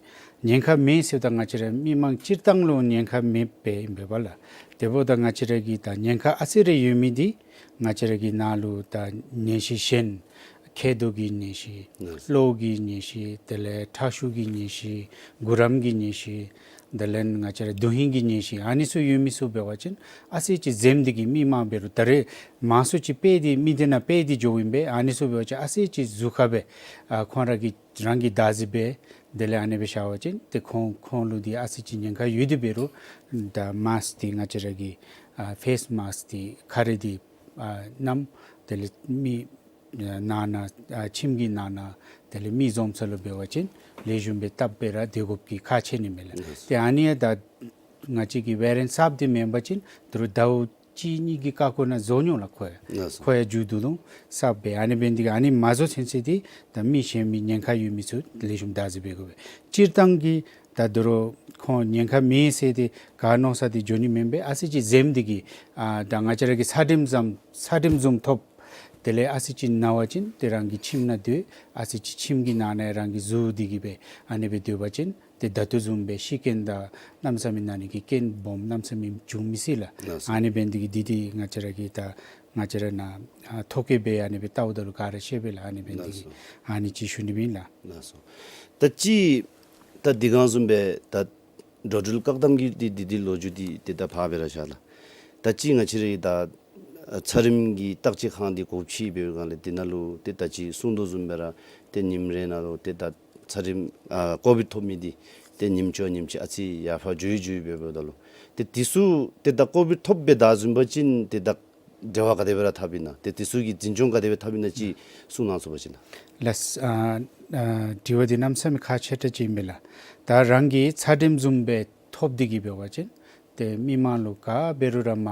ཉེན་ཁ་མེད་ཟེརཝ་ད་ང་བཅས་ར་མི་མང་སྤྱིར་བཏང་ལུ་ཉེན་ཁ་མེདཔ་སྦེ་ཨིན་པས་ལགས། དེ་འབདཝ་ད་ང་བཅས་ར་གི་ད་ཉེན་ཁ་ཨ་ཙི་རེ་ཡོད་མི་འདི་ང་བཅས་ར་གི་ནཱ་ལུ་ད་ནད་གཞི་གཞན་མཁལ་རྡོག་གི་ནད་གཞི་ལགས། གློ་གི་ནད་གཞི་དེ་ལས་ཁྲག་ཤུགས་ཀྱི་ནད་གཞི་གུ་རམ་གྱི་ནད་གཞི་དེ་ལས་ང་བཅས་ར་དོན་ཧིང་གི་ནད་གཞི་ཨ་ནི་ཚུ་ཡོད་མི་ཚུ་འབད་བ་ཅིན་ཨ་ཙི་ཅིག་འཛེམ་སྟེ་གི་མི་མང་འབད་རུང་ད་རེས་མང་སུ་ཅིག་སྦེ་འདི་མི་སྡེ་ནང་སྦེ་འདི་འགྱོཝ་ཨིན་པས། ཨ་ནི་ཚུ་འབད་བ་ཅིན་ཨ་ཙི་ཅིག་གཟུགས་ཁར་སྦེ་ཨ་ཁོང་ར་གིས་རང་གིས་བདག་འཛིན་འབད་དེ་ལས་ཨ་ནི་སྦེ་བཞག་པ་ཅིན་ཏེ་ཁོང་ཁོང་ལུ་འདི་ཨ་ཙི་ཅིག་ཉེན་ཁ་ཡོད་དེ་འབད་རུང་ད་མཱསཀ་འདི་ང་བཅས་ར་གི་ཨ་ཕེསི་མཱསཀ་འདི་ཁ་རས་འདི་ཨ་བསྣམས་དེ་ལས་མི་ནང་ན་ཨ་ཁྱིམ་གྱི་ནང་ན་དེ་ལས་མི་འཛོམས་ས་ལུ་འབད་བ་ཅིན་ལེགས་ཤོམ་སྦེ་བཏབ་སྦེ་ར་སྡོད་དགོཔ་གི་ཁག་ཆེ་ནི་མས་ལགས། ལགས་སོ། ཏེ་ཨ་ནི་ཡང་ད་ང་བཅས་ཀྱི་ཝེ་རི་ཡེནཊ་གསརཔ་འདི་མེན་པ་ཅིན་དོ་རུང་ཟླཝ་གཅིག་གཉིས་ཀྱི་ཀ་ཁོ་ནང་རྫོགས་འོང་ལགས་ཁོ་ཡང་། ལགས་སོ། ཁོ་ཡང་མཇུག་བསྡུ་དོ་གསརཔ་སྦེ། ཨ་ནི་འབད་ནི་འདི་གིས་ཨ་ནི་མ་རྫོགས་ཚུན་ཚོད་འདི་ད་མི་གཞན་མི་ཉེན་ཁ་ཡོད་མི་ཚུ་ལེགས་ཤོམ་བདག་འཛིན་འབད་དགོ་པས། སྤྱིར་བཏང་གི་ད་དོ་རུང་ཁོང་ཉེན་ཁ་མེད་ཟེར་ཏེ་ག་མནོ་ས་འདི་འགྱོ་ནི་མེན་པས། ཨ་ཙི་ཅིག་འཛེམ་སྟེ་གི་ཨ་ད་ང་བཅས་ར་གི་ཚད་རིམས་ཙམ་ཚད་རིམས་བཟུམ་ཐོབ། དེ་ལས་ཨ་ཙི་ཅིག་ན་བ་ཅིན་ཏེ་རང་གི་ཁྱིམ་ནང་སྡོད། ཨ་ཙི་ཅིག་ཁྱིམ་གྱི་ནང་ན་རང་གིས་བཟུང་སྟེ་གི་སྦེ་ཨ་ནི་སྦེ་སྡོད་པ་ཅིན་ཏེ་ད་ལྟོ་བཟུམ་སྦེ་ཤི་རྐྱེན་དང་གནམ་མེད་ས་མེད་ན་ནི་གི་རྐྱེན་སྦོམ་གནམ་མེད་ས་མེད་འབྱུང་མི་སྲིད་ལགས། ལགས་སོ། ཨ་ནི་འབད་ནི་འདི་གིས་འདི་འདི་ང་བཅས་ར་གིས་ད་ང་བཅས་ར་ནཱ་ཨ་ཐོ་བཀོད་འབད་ཨ་ནི་སྦེ་བལྟཝ་ད་ལུ་ག་ར་ཤེས་པས་ལགས། ཨ་ནི་འབད་ནི་འདི་གིས། ལགས་སོ། ཨ་ནི་ཅིག་ཞུ་ནི་ཨིན་ལགས། ལགས་སོ། ད་ཅི་ད་འདི་ག་བཟུམ་སྦེ་ད་འགྲོ་འགྲུལ་བཀག་དམ་གྱི་འདི་འདི་འདི་ལོ་རྒྱུས་འདི་ཏེ་ད་ཕར་སྦེ་ར་བཞག་ལགས། ད་ཅི་ང་བཅས་ར་ད་ཚད་རིམས་ཀྱི་བརྟག་དཔྱད་ཁང་འདི་གོ་ཕྱེ་འབད་བའི་སྒང་ལས་འདི་ནང་ལུ་ཏེ་ད་ཅི་གསུང་དོ་བཟུམ་སྦེ་ར་ཏེ་ཉིནམ་རེ་ནང་ལུ་ཏེ་ད་ཚད་རིམས་ཨ་ཀོ་བིཌ་ཐོབ་མི་འདི་ཏེ་ཉིནམ་གཅིག་ཉིནམ་གཅིག་ཨ་ཙི་ཡར་ཕར་འགྱོ་ཡི་འགྱོ་ཡི་འབད་འབདཝ་ད་ལུ་ཏེ་འདི་ཚུ་ཏེ་ད་ཀོ་བིཌ་ཐོབ་སྦེ་བདའ་ཟུན་པ་ཅིན་ཏེ་ད་འབྲེལ་བ་ག་དེ་སྦེ་ར་འཐབ་ཨིན་ན། ཏེ་འདི་ཚུ་གི་འཛིན་སྐྱོང་ག་དེ་སྦེ་འཐབ་ཨིན་ན་ཅིག་གསུང་གནང་ཚུགས་པ་ཅིན་ལགས། ལགས། ཨ་ཨ་དྲི་བ་འདི་གནམ་མེད་ས་མེད་ཁག་ཆེ་དྲགས་ཅིག་ཨིན་པས་ལགས། ད་རང་གིས་ཚད་རིམས་བཟུམ་སྦེ་ཐོབ་སྟེ་གི་འབད་བ་ཅིན་ཏེ་མི་མང་ལུ་ག་འབད་རུང་ར་མ་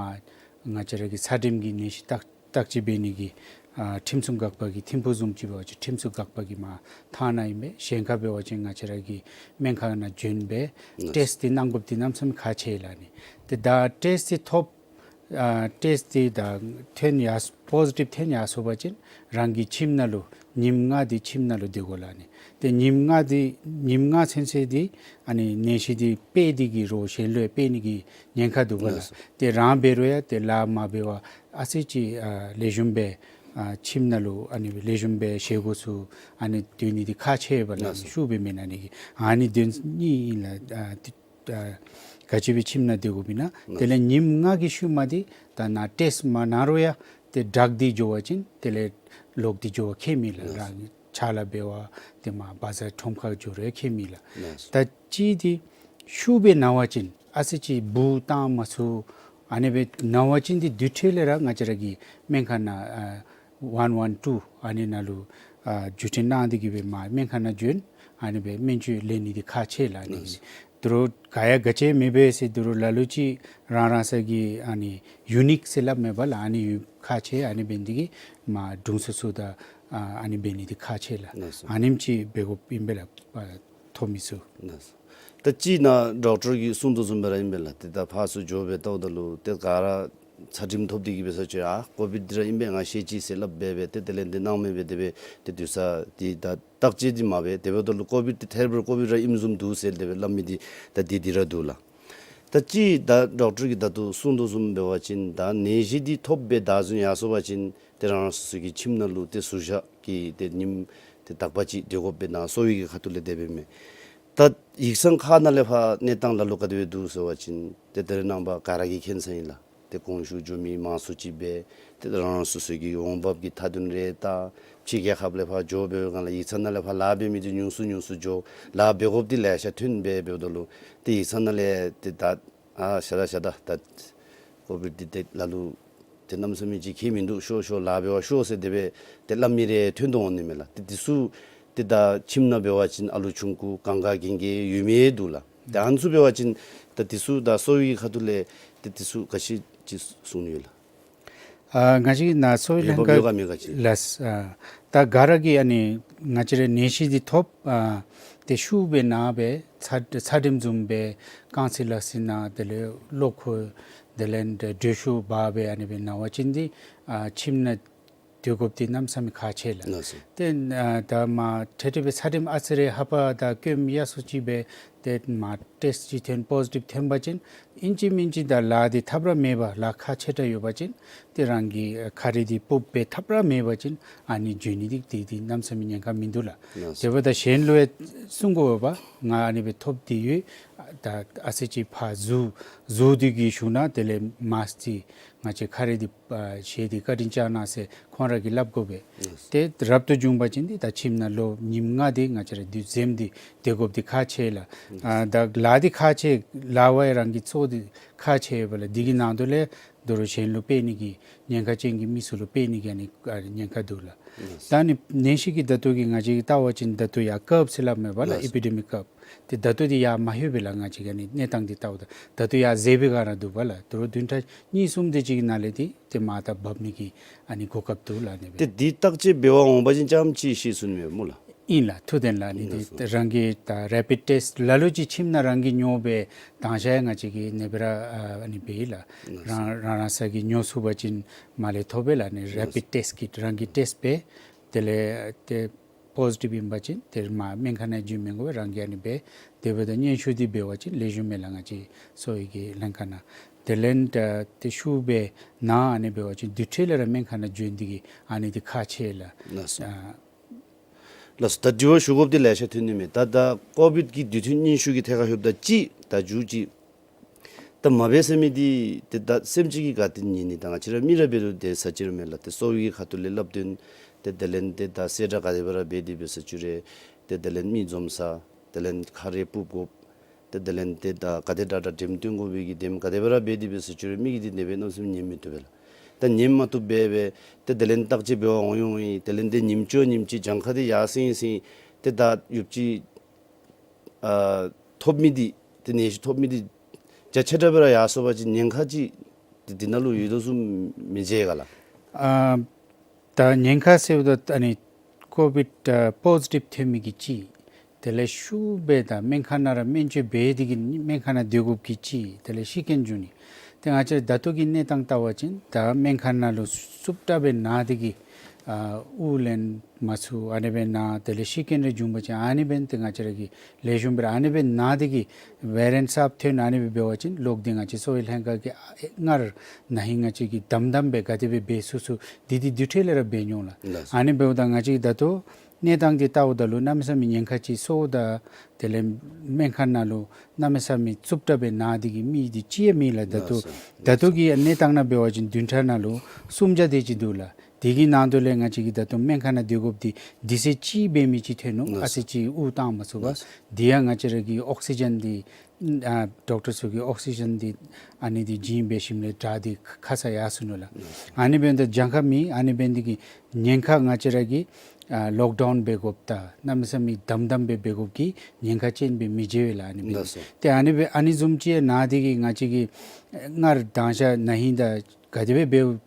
ང་བཅས་ར་གི་ཚད་རིམས་ཀྱི་ནད་གཞི་བརྟག་བརྟག་དཔྱད་འབད་ནི་གི་ ཨ་ཁྲིམས་སྲུང་འགག་པ་གི་ཐིམ་ཕུག་བཟུམ་ཅིག་འབད་བ་ཅིན་ཁྲིམས་སྲུང་འགག་པ་གི་མར་ཐང་ནང་ཨིན་པས། གཞན་ཁར་འབད་བ་ཅིན་ང་བཅས་ར་གི་སྨན་ཁང་ནང་བྱོན་སྦེ་ལགས། ཊེསཊ་འདི་གནང་དགོཔ་འདི་གནམ་མེད་ས་མེད་ཁག་ཆེ་ལགས་ཨ་ནི། ཏེ་ད་ཊེསཊ་འདི་ཐོབ་ཨ་ཊེསཊ་འདི་ད་ཐོན་ཡར་པོ་ཟི་ཊིབ་ཐོན་ཡར་སོང་པ་ཅིན་རང་གི་ཁྱིམ་ནང་ལུ་ཉིནམ་ལྔ་འདི་ཁྱིམ་ནང་ལུ་སྡོད་དགོ་ལགས་ཨ་ནི། ཏེ་ཉིནམ་ལྔ་འདི་ཉིནམ་ལྔ་ཚུན་ཚོད་འདི་ཨ་ནི་ནད་གཞི་འདི་སྤེལ་ཏེ་གི་རོགས་གཞན་ལུ་ཡང་སྤེལ་ནི་གི་ཉེན་ཁ་འདུག་པ་ལགས། ལགས་སོ། ཏེ་རང་འབད་རུང་ཡང་ཏེ་ལཱ་མ་འབད་བར་ཨ་ཙི་ཅིག་ཨ་ལེགས་ཤོམ་སྦེ་ཨ་ཁྱིམ་ནང་ལུ་ཨ་ནི་ལེགས་ཤོམ་སྦེ་བཞེས་སྒོ་ཚུ་ཨ་ནི་སྡོད་ནི་འདི་ཁག་ཆེ་བས་ལགས། ལགས་སོ། ཤུགས་སྦེ་མེན་ན་ནི་གི་ཨ་ནི་དོན་གཉིས་ཨིན་ལགས། ཨ་ཏེ་ཨ་ག་ཅི་སྦེ་ཁྱིམ་ནང་སྡོད་དགོཔ་ཨིན་ན། ལགས། དེ་ལས་ཉིནམ་ལྔ་གི་ཤུལ་མ་འདི་ད་ནཱ་ཊེསཊ་མ་གནང་རུང་ཡང་ཏེ་ཌག་འདི་འགྱོ་བ་ཅིན་དེ་ལས་ལོག་སྟེ་འགྱོ་བ་ཁྱད་མེད་ལགས། ལགས། རང་ཕྱག་ལཱ་འབད་བར་ཏེ་མར་བ་ཛར་ཁྲོམ་ཁར་འགྱོ་རུང་ཡང་ཁྱད་མེད་ལགས། ལགས། ད་ཅི་འདི་ཤུགས་སྦེ་ན་བ་ཅིན་ཨ་ཙི་ཅིག་འབུཔ་བཏང་མ་ཚུགས་ཨ་ནི་སྦེ་ན་བ་ཅིན་འདི་དེ་འཕྲོ་ལས་ར་ང་བཅས་ར་གི་སྨན་ཁང་ནང་ཨ་ཝན་ཝན་ཊུ་ཨ་ནི་ནང་ལུ་ཨ་བརྒྱུད་འཕྲིན་གནང་སྟེ་གི་སྦེ་མར་སྨན་ཁང་ནང་བྱོན་ཨ་ནི་སྦེ་སྨན་བཅོས་ལེན་ནི་འདི་ཁག་ཆེ་ལགས་ཨ་ནི། ལགས། དོ་རུང་ག་ཡང་ག་ཅི་མེད་པས་ཟེར་དོ་རུང་ལ་ལུ་ཅིག་རང་རང་སོའི་གི་ཨ་ནི་ཡུ་ནིཀ་ཟེར་སླབ་མས་པ་ལགས། ཨ་ནི་ཡོད་ཁག་ཆེ། ཨ་ནི་འབད་ནི་འདི་གིས་མར་དྲུང་འཚོ་ཚུ་དང་ཨ་ཨ་ནི་འབད་ནི་འདི་ཁག་ཆེ་ལགས། ལགས་སོ། ཨ་ནེམ་ཅིག་འབད་དགོཔ་ཨིན་པས་ལགས། ཨ་ཐོབ་མི་ཚུ། ལགས་སོ། ད་ཅི་ནཱ་ཌོག་ཊར་གྱིས་གསུང་དོ་བཟུམ་སྦེ་ར་ཨིན་པས་ལགས། ཏེ་ད་ཕར་ཚུར་འགྱོ་སྦེ་བལྟཝ་ད་ལུ་ཏེ་ག་ར་ཚད་རིམས་ཐོབ་སྟེ་གི་འབད་ས་ཅིག་ཨ་ཀོ་བིཌ་འདི་ར་ཨིན་པས་ང་ཤེས་ཅི་ཟེར་སླབ་སྦེ་སྦེ་ཏེ་དེ་ལས་འདི་གནང་མི་སྦེ་དེ་སྦེ་ཏེ་དུས་ཚོད་འདི་ད་བརྟག་དཔྱད་འདི་མ་འབད་དེ་འབདཝ་ད་ལུ་ཀོ་བིཌ་འདི་ཐེར་བར་ཀོ་བིཌ་ར་ཨིནམ་བཟུམ་འདུག་ཟེར་དེ་སྦེ་སླབ་མི་འདི་ད་འདི་འདི་ར་འདུག་ལགས། ད་ཅི་ད་ཌོག་ཊར་གྱིས་ད་ལྟོ་གསུང་དོ་བཟུམ་འབད་བ་ཅིན་ད་ནད་གཞི་འདི་ཐོབ་སྦེ་བདའ་ཟུན་ཡར་སོང་པ་ཅིན་ཏེ་རང་རང་སོ་སོ་གི་ཁྱིམ་ནང་ལུ་ཏེ་ཟུར་བཞག་གི་ཏེ་ཉིནམ་ཏེ་དག་པ་ཅིག་སྡོད་དགོཔ་སྦེ་ནཱ་གསོ་བའི་གི་ཁ་ཐུག་ལས་དེ་སྦེ་མས། ད་ཡིག་ཚང་ཁག་ནང་ལས་ཕར་གནས་སྟངས་ལ་ལུ་ག་དེ་སྦེ་འདུག་ཟེར་བ་ཅིན་ཏེ་ད་རེས་ནངས་པ་ག་ར་གིས་མཁྱེན་ས་ཨིན་ལགས། ཏེ་གོང་ཞུ་འགྱོ་མི་མང་སུ་ཅིག་སྦེ་ཏེ་རང་རང་སོ་སོ་གི་འོང་འབབ་ཀྱི་མཐའ་དོན་རེ་ད་ཕྱི་རྒྱལ་ཁབ་ལས་ཕར་འགྱོ་འབད་བའི་སྒང་ལས་ཡིག་ཚང་ནང་ལས་ཕར་ལཱ་འབད་མི་འདི་ཉུང་སུ་ཉུང་སུ་འགྱོ་ལཱ་འབད་དགོཔ་འདི་ལེ་ཤ་ཐོན་སྦེ་འབདཝ་ད་ལུ་ཏེ་ཡིག་ཚང་ནང་ལས་ཏེ་ད་ཨ་ཤ་ད་ཤ་ད་ད་ཀོ་བིཌ་འདི་ཏེ་ལ་ལུ་ཏེ་གནམ་མེད་ས་མེད་ཅིག་ཁྱད་མིན་འདུག། ཤོག་ཤོག་ལཱ་འབད་བར་ཤོག་ཟེར་དེ་སྦེ་ཏེ་སླབ་མི་རེ་ཐོན་དོ་འོང་ནི་མས་ལགས། ཏེ་འདི་ཚུ་ཏེ་ད་ཁྱིམ་ནང་འབད་བ་ཅིན་ཨ་ལུ་ཆུང་ཀུ་གང་ག་གན་ག་ཡོད་མི་འདུག་ལགས། ཏེ་ཨ་ནི་ཚུ་འབད་བ་ཅིན་ད་འདི་ཚུ་ད་གསོ་བའི་ཁ་ཐུག་ལས་ཏེ་འདི་ཚུ་ག་ཅི་ཅིག་གསུང་ནི་ཡོད་ལགས། ཨ་ང་བཅས་ཀྱི་ནཱ་གསོ་བའི་ལྷན་འབབ་ཁག་ཡོད་ག་མེད་ག་ཅིག་ལགས། ཨ་ད་ག་ར་གིས་ཨ་ནི་ང་བཅས་ར་ནད་གཞི་འདི་ཐོབ་ཨ་ཏེ་ཤུགས་སྦེ་ན་སྦེ་ཚད་ཚད་རིམས་བཟུམ་སྦེ་རྐང་ཚིགས་ལག་ཚིགས་ན་དེ་ལས་གློ་ཁོག་དེ་ལས་འདི་འགྲོས་ཤུགས་འབར་སྦེ་ཨ་ནི་སྦེ་ན་བ་ཅིན་འདི་ཨ་ཁྱིམ་ནང་སྡོད་དགོཔ་འདི་གནམ་མེད་ས་མེད་ཁག་ཆེ་ལགས། ལགས་སོ། ཏེ་ཨ་ད་མར་ཏེ་ཏེ་སྦེ་ཚད་རིམས་ཨ་ཙི་རེ་ཧ་པ་ད་སྐྱོན་ཡར་སོ་ཅིག་སྦེ་ཏེ་མར་ཊེསཊ་ཅིག་ཐོན་པོ་ཟི་ཊིབ་ཐོན་པ་ཅིན་ཨིན་ཅི་མིན་ཅི་ད་ལཱ་འདི་ཐབས་ར་མེད་པར་ལཱ་ཁག་ཆེ་དྲགས་ཡོད་པ་ཅིན་ཏེ་རང་གི་ཁ་རས་འདི་སྤུབས་སྦེ་ཐབས་ར་མེད་པ་ཅིན་ཨ་ནི་འགྱོ་ནི་འདི་འདི་འདི་གནམ་མེད་ས་མེད་ཉེན་ཁ་མིན་འདུག་ལགས། ལགས་སོ། དེ་འབདཝ་ད་གཞན་ལུ་ཡང་གསུང་དགོ་པས། ང་ཨ་ནི་སྦེ་ཐོབ་སྟེ་ཡོད། ད་ཨ་ཙི་ཅིག་ཕར་ཟུར་ཟུར་འདི་གི་ཞུ་ན་དེ་ལས་མཱསཀ་འདི་ང་བཅས་ཁ་རས་འདི་ཨ་བཞེས་ཏེ་བཀའ་དྲིན་བསྐྱང་གནང་ཟེར་ཁོང་ར་གིས་སླབ་དགོ་པས། ལགས་སོ། ཏེ་རབ་ཏུ་བྱུང་པ་ཅིན་འདི་ད་ཁྱིམ་ནང་ལོ་ཉིནམ་ལྔ་འདི་ང་བཅས་ར་འདི་འཛེམ་སྟེ་སྡོད་དགོཔ་འདི་ཁག་ཆེ་ལགས། ཨ་ད་ལཱ་འདི་ཁག་ཆེ་ལཱ་བ་ཡང་རང་གི་ཚོགས་འདི་ཁག་ཆེ་བས་ལགས། འདི་གི་ནང་དོག་ལས་དོ་རུང་གཞན་ལུ་སྤེལ་ནི་གི་ཉེན་ཁ་ཅན་གྱི་མི་ཚུ་ལུ་སྤེལ་ནི་གི་ཨ་ནི་ཉེན་ཁ་འདུག་ལགས། ལགས་སོ། ད་ནི་ནད་གཞི་གི་ད་ལྟོ་གི་ང་བཅས་ཀྱིས་བལྟ་བ་ཅིན་ད་ལྟོ་ཡར་ཀརབ་ཟེར་སླབ་མས་པ་ལགས། ལགས་སོ། ཨི་པི་ཌེ་མིག་ཀརབ། ཏེ་ད་ལྟོ་འདི་ཡར་མ་ལྷོད་པས་ལགས། ང་བཅས་ཀྱིས་ཨ་ནི་གནས་སྟངས་འདི་བལྟཝ་ད་ད་ལྟོ་ཡར་འཛེགས་པའི་སྒང་ར་འདུག་པ་ལགས། དོ་རུང་བདུན་ཕྲག་གཉིས་གསུམ་དེ་ཅིག་གི་ནང་ལས་འདི་ཏེ་མར་ད་འབབ་ནི་གི་ཨ་ནི་གོ་སྐབས་འདུག་ལགས། ཨ་ནི་སྦེ། ཏེ་འདི་བརྟག་དཔྱད་འབད་བར་འོང་པ་ཅིན་ཙམ་ཅིག་ཤེས་ཚུགས་ནི་མས་སྨོ་ལགས། ཨིན་ལགས། ཐུབ་བསྟན་ལགས། ཨ་ནི་ལགས་འདི་སོ། ཏེ་རང་གི་ད་རེ་པིཌ་ཊེསཊ་ལ་ལུ་ཅིག་ཁྱིམ་ནང་རང་གིས་ཉོ་སྦེ་དང་ཤ་ཡང་ང་བཅས་ཀྱིས་ཨ་ནི་སྦེ་ར་ཨ་ཨ་ནི་འབད་ཡི་ལགས། ལགས་སོ། རང་རང་རང་སོ་གིས་ཉོ་ཚུགས་པ་ཅིན་མར་ལས་ཐོབ་པས་ལགས། ཨ་ནི་ལགས་སོ། རེ་པིཌ་ཊེསཊ་ཀིཊ་རང་གིས་ཊེསཊ་འབད། དེ་ལས་ཏེ་པོ་ཟི་ཊིབ་ཨིན་པ་ཅིན་ཏེ་མར་སྨན་ཁང་ནང་འགྱོ་མི་དགོ་པས། རང་གིས་ཨ་ནི་འབད། དེ་འབདཝ་ད་སྙན་ཞུ་འདི་འབད་བ་ཅིན་ལེགས་ཤོམ་མས་ལགས། ང་བཅས་གསོ་བའི་གི་ལྷན་ཁག་ནང་། དེ་ལས་ད་ཏེ་ཤུགས་སྦེ་ན་ཨ་ནི་འབད་བ་ཅིན་དེ་འཕྲོ་ལས་ར་སྨན་ཁང་ནང་འགྱོ་ནི་འདི་གིས་ཨ་ནི་འདི་ཁག་ཆེ་ལགས། ལགས་སོ། ཨ་ལགས་སོ། ད་དྲི་བ་ཞུ་དགོཔ་འདི་ལེ་ཤ་ཐོན་ནི་མས། ད་ད་ཀོ་བིཌ་ཀྱི་དུས་ཐུང་སྙན་ཞུ་གི་ཐད་ཁར་ལྷོདཔ་ད་ཅིག་ད་མཇུག་ཅིག་ད་མ་འབད་ཟེར་མི་འདི་ཏེ་ད་སེམས་ཅན་གྱིས་ག་ཏེ་ཉན་ནི། ད་ང་བཅས་ར་མི་ར་འབད་རུང་ཏེ་ཟེར་ཅི་ར་མེད་ལགས། ཏེ་གསོ་བའི་གི་ཁ་ཐུག་ལས་སླབ་དོན་ཏེ་དེ་ལས་ཏེ་ད་གསལ་བསྒྲགས་ག་དེ་སྦེ་ར་འབད་དེ་སྦེ་ཟེར་ཅི་རུང་ཏེ་དེ་ལས་མི་འཛོམས་ས་དེ་ལས་ཁ་རས་སྤུབ་དགོཔ་ཏེ་དེ་ལས་ཏེ་ད་ག་དེ་དྲག་དྲག་འགྲེམས་སྟོན་དགོ་པའི་གི་འགྲེམས་ག་དེ་སྦེ་ར་འབད་དེ་སྦེ་ཟེར་ཅི་རུང་མི་གིས་འདི་དེ་སྦེ་གནམ་མེད་ས་མེད་ཉན་མི་བཏུབ་པས་ལགས། ད་ཉན་མ་བཏུབ་པས་སྦེ་ཏེ་དེ་ལས་བརྟག་དཔྱད་འབད་བར་འོང་ཡི་འོང་ཡི། དེ་ལས་ཏེ་ཉིནམ་གཅིག་ཉིནམ་གཅིག་གྱངས་ཁ་འདི་ཡར་སེང་སེང་ཏེ་ད་ཡུདཔ་ཅིག་ཨ་ཐོབ་མི་འདི་ཏེ་ནད་གཞི་ཐོབ་མི་འདི་རྒྱ་ཆེ་དྲགས་སྦེ་ར་ཡར་སོང་པ་ཅིན་ཉེན་ཁ་ཅིག་ཏེ་འདི་ནང་ལུ་ཡོད་དོ་བཟུམ་མི་མཇལ་ག་ལགས། ཨ་ ད་ཉེན་ཁ་ཟེརཝ་ད་ཨ་ནི་ཀོ་བིཌ་ཨ་པོ་ཟི་ཊིབ་ཐོན་མི་གི་གཅིག། དེ་ལས་ཤུལ་སྦེ་ད་སྨན་ཁང་ནང་ར་སྨན་བཅོས་འབད་དེ་གིས་སྨན་ཁང་ནང་སྡོད་དགོཔ་གི་གཅིག། དེ་ལས་ཤི་རྐྱེན་འབྱུང་ནི། ཏེ་ང་བཅས་ད་ལྟོ་གི་གནས་སྟངས་བལྟ་བ་ཅིན་ད་སྨན་ཁང་ནང་ལུ་རྩུབ་དྲགས་སྦེ་ན་སྟེ་གིས་ཨ་དབུགས་ལེན་མ་ཚུགས་ཨ་ནི་སྦེ་ན། དེ་ལས་ཤི་རྐྱེན་རེ་འབྱུང་པ་ཅིན་ཨ་ནི་འབདན་ཏེ་ང་བཅས་ར་གིས་ལེགས་ཤོམ་སྦེ་ར་ཨ་ནི་སྦེ་ན་སྟེ་གིས་ཝེ་རི་ཡེནཊ་གསརཔ་ཐོན་ཨ་ནི་སྦེ་འབད་བ་ཅིན་ལོག་སྟེ་ང་བཅས་གསོ་བའི་ལྷན་ཁག་གིས་ཨ་སྔར་ན་ཧིང་ང་བཅས་ཀྱིས་དམ་དམ་སྦེ་ག་དེ་སྦེ་འབད་ཚུགས་ཚུགས་དེ་དེ་དུས་ཐོག་ལས་ར་འབད་འོང་ལགས། ལགས་སོ། ཨ་ནི་འབདཝ་ད་ང་བཅས་ཀྱིས་ད་ལྟོ་གནས་སྟངས་འདི་བལྟཝ་ད་ལུ་གནམ་མེད་ས་མེད་ཉེན་ཁ་ཅིག་སོངམ་ད་དེ་ལས་སྨན་ཁང་ནང་ལུ་གནམ་མེད་ས་མེད་རྩུབ་དྲགས་སྦེ་ན་སྟེ་གིས་མི་འདི་ཅིག་ཡང་མེད་ལགས། ད་ལྟོ་ལགས་སོ། ད་ལྟོ་གི་གནས་སྟངས་ནང་འབད་བ་ཅིན་བདུན་ཕྲག་ནང་ལུ་སུམ་བརྒྱ་དེ་ཅིག་འདུག་ལགས། དེ་གི་ནང་དོག་ལས་ང་བཅས་ཀྱིས་ད་ལྟོ་སྨན་ཁང་ནང་སྡོད་དགོཔ་འདི་དུས་ཚོད་ཅིག་འབད་མི་ཅིག་ཐོན་ནུག། ལགས་སོ། ཨ་ཙི་ཅིག་དབུགས་བཏང་མ་ཚུགས་པར། ལགས་སོ། དེ་ཡང་ང་བཅས་ར་གི་ཨོག་སི་ཇེན་འདི་ཨ་ཌོག་ཊར་ཚུ་གིས་ཨོག་སི་ཇེན་འདི་ཨ་ནི་འདི་བྱིན་འབད་ཞིནམ་ལས་དྲག་སྟེ་ཁ་ས་ཡར་སོ་ནུག་ལགས། ལགས་སོ། ཨ་ནི་འབདཝ་ད་གྱངས་ཁ་མེད། ཨ་ནི་འབདཝ་འདི་གིས་ཉེན་ཁ་ང་བཅས་ར་གིས་ཨ་ལོག་ཌའུན་འབད་དགོཔ་དང་གནམ་མེད་ས་མེད་དམ་དམ་སྦེ་འབད་དགོཔ་གི་ཉེན་ཁ་ཅན་སྦེ་མི་འགྱོ་བས་ལགས། ཨ་ནི་འབདཝ་ལགས་སོ། ཏེ་ཨ་ནི་སྦེ་ཨ་ནི་བཟུམ་ཅིག་ཡང་ན་སྟེ་གིས་ང་བཅས་ཀྱིས་སྔར་དང་ཤ་ན་ཧིང་དང་ག་དེ་སྦེ་འབདཝ་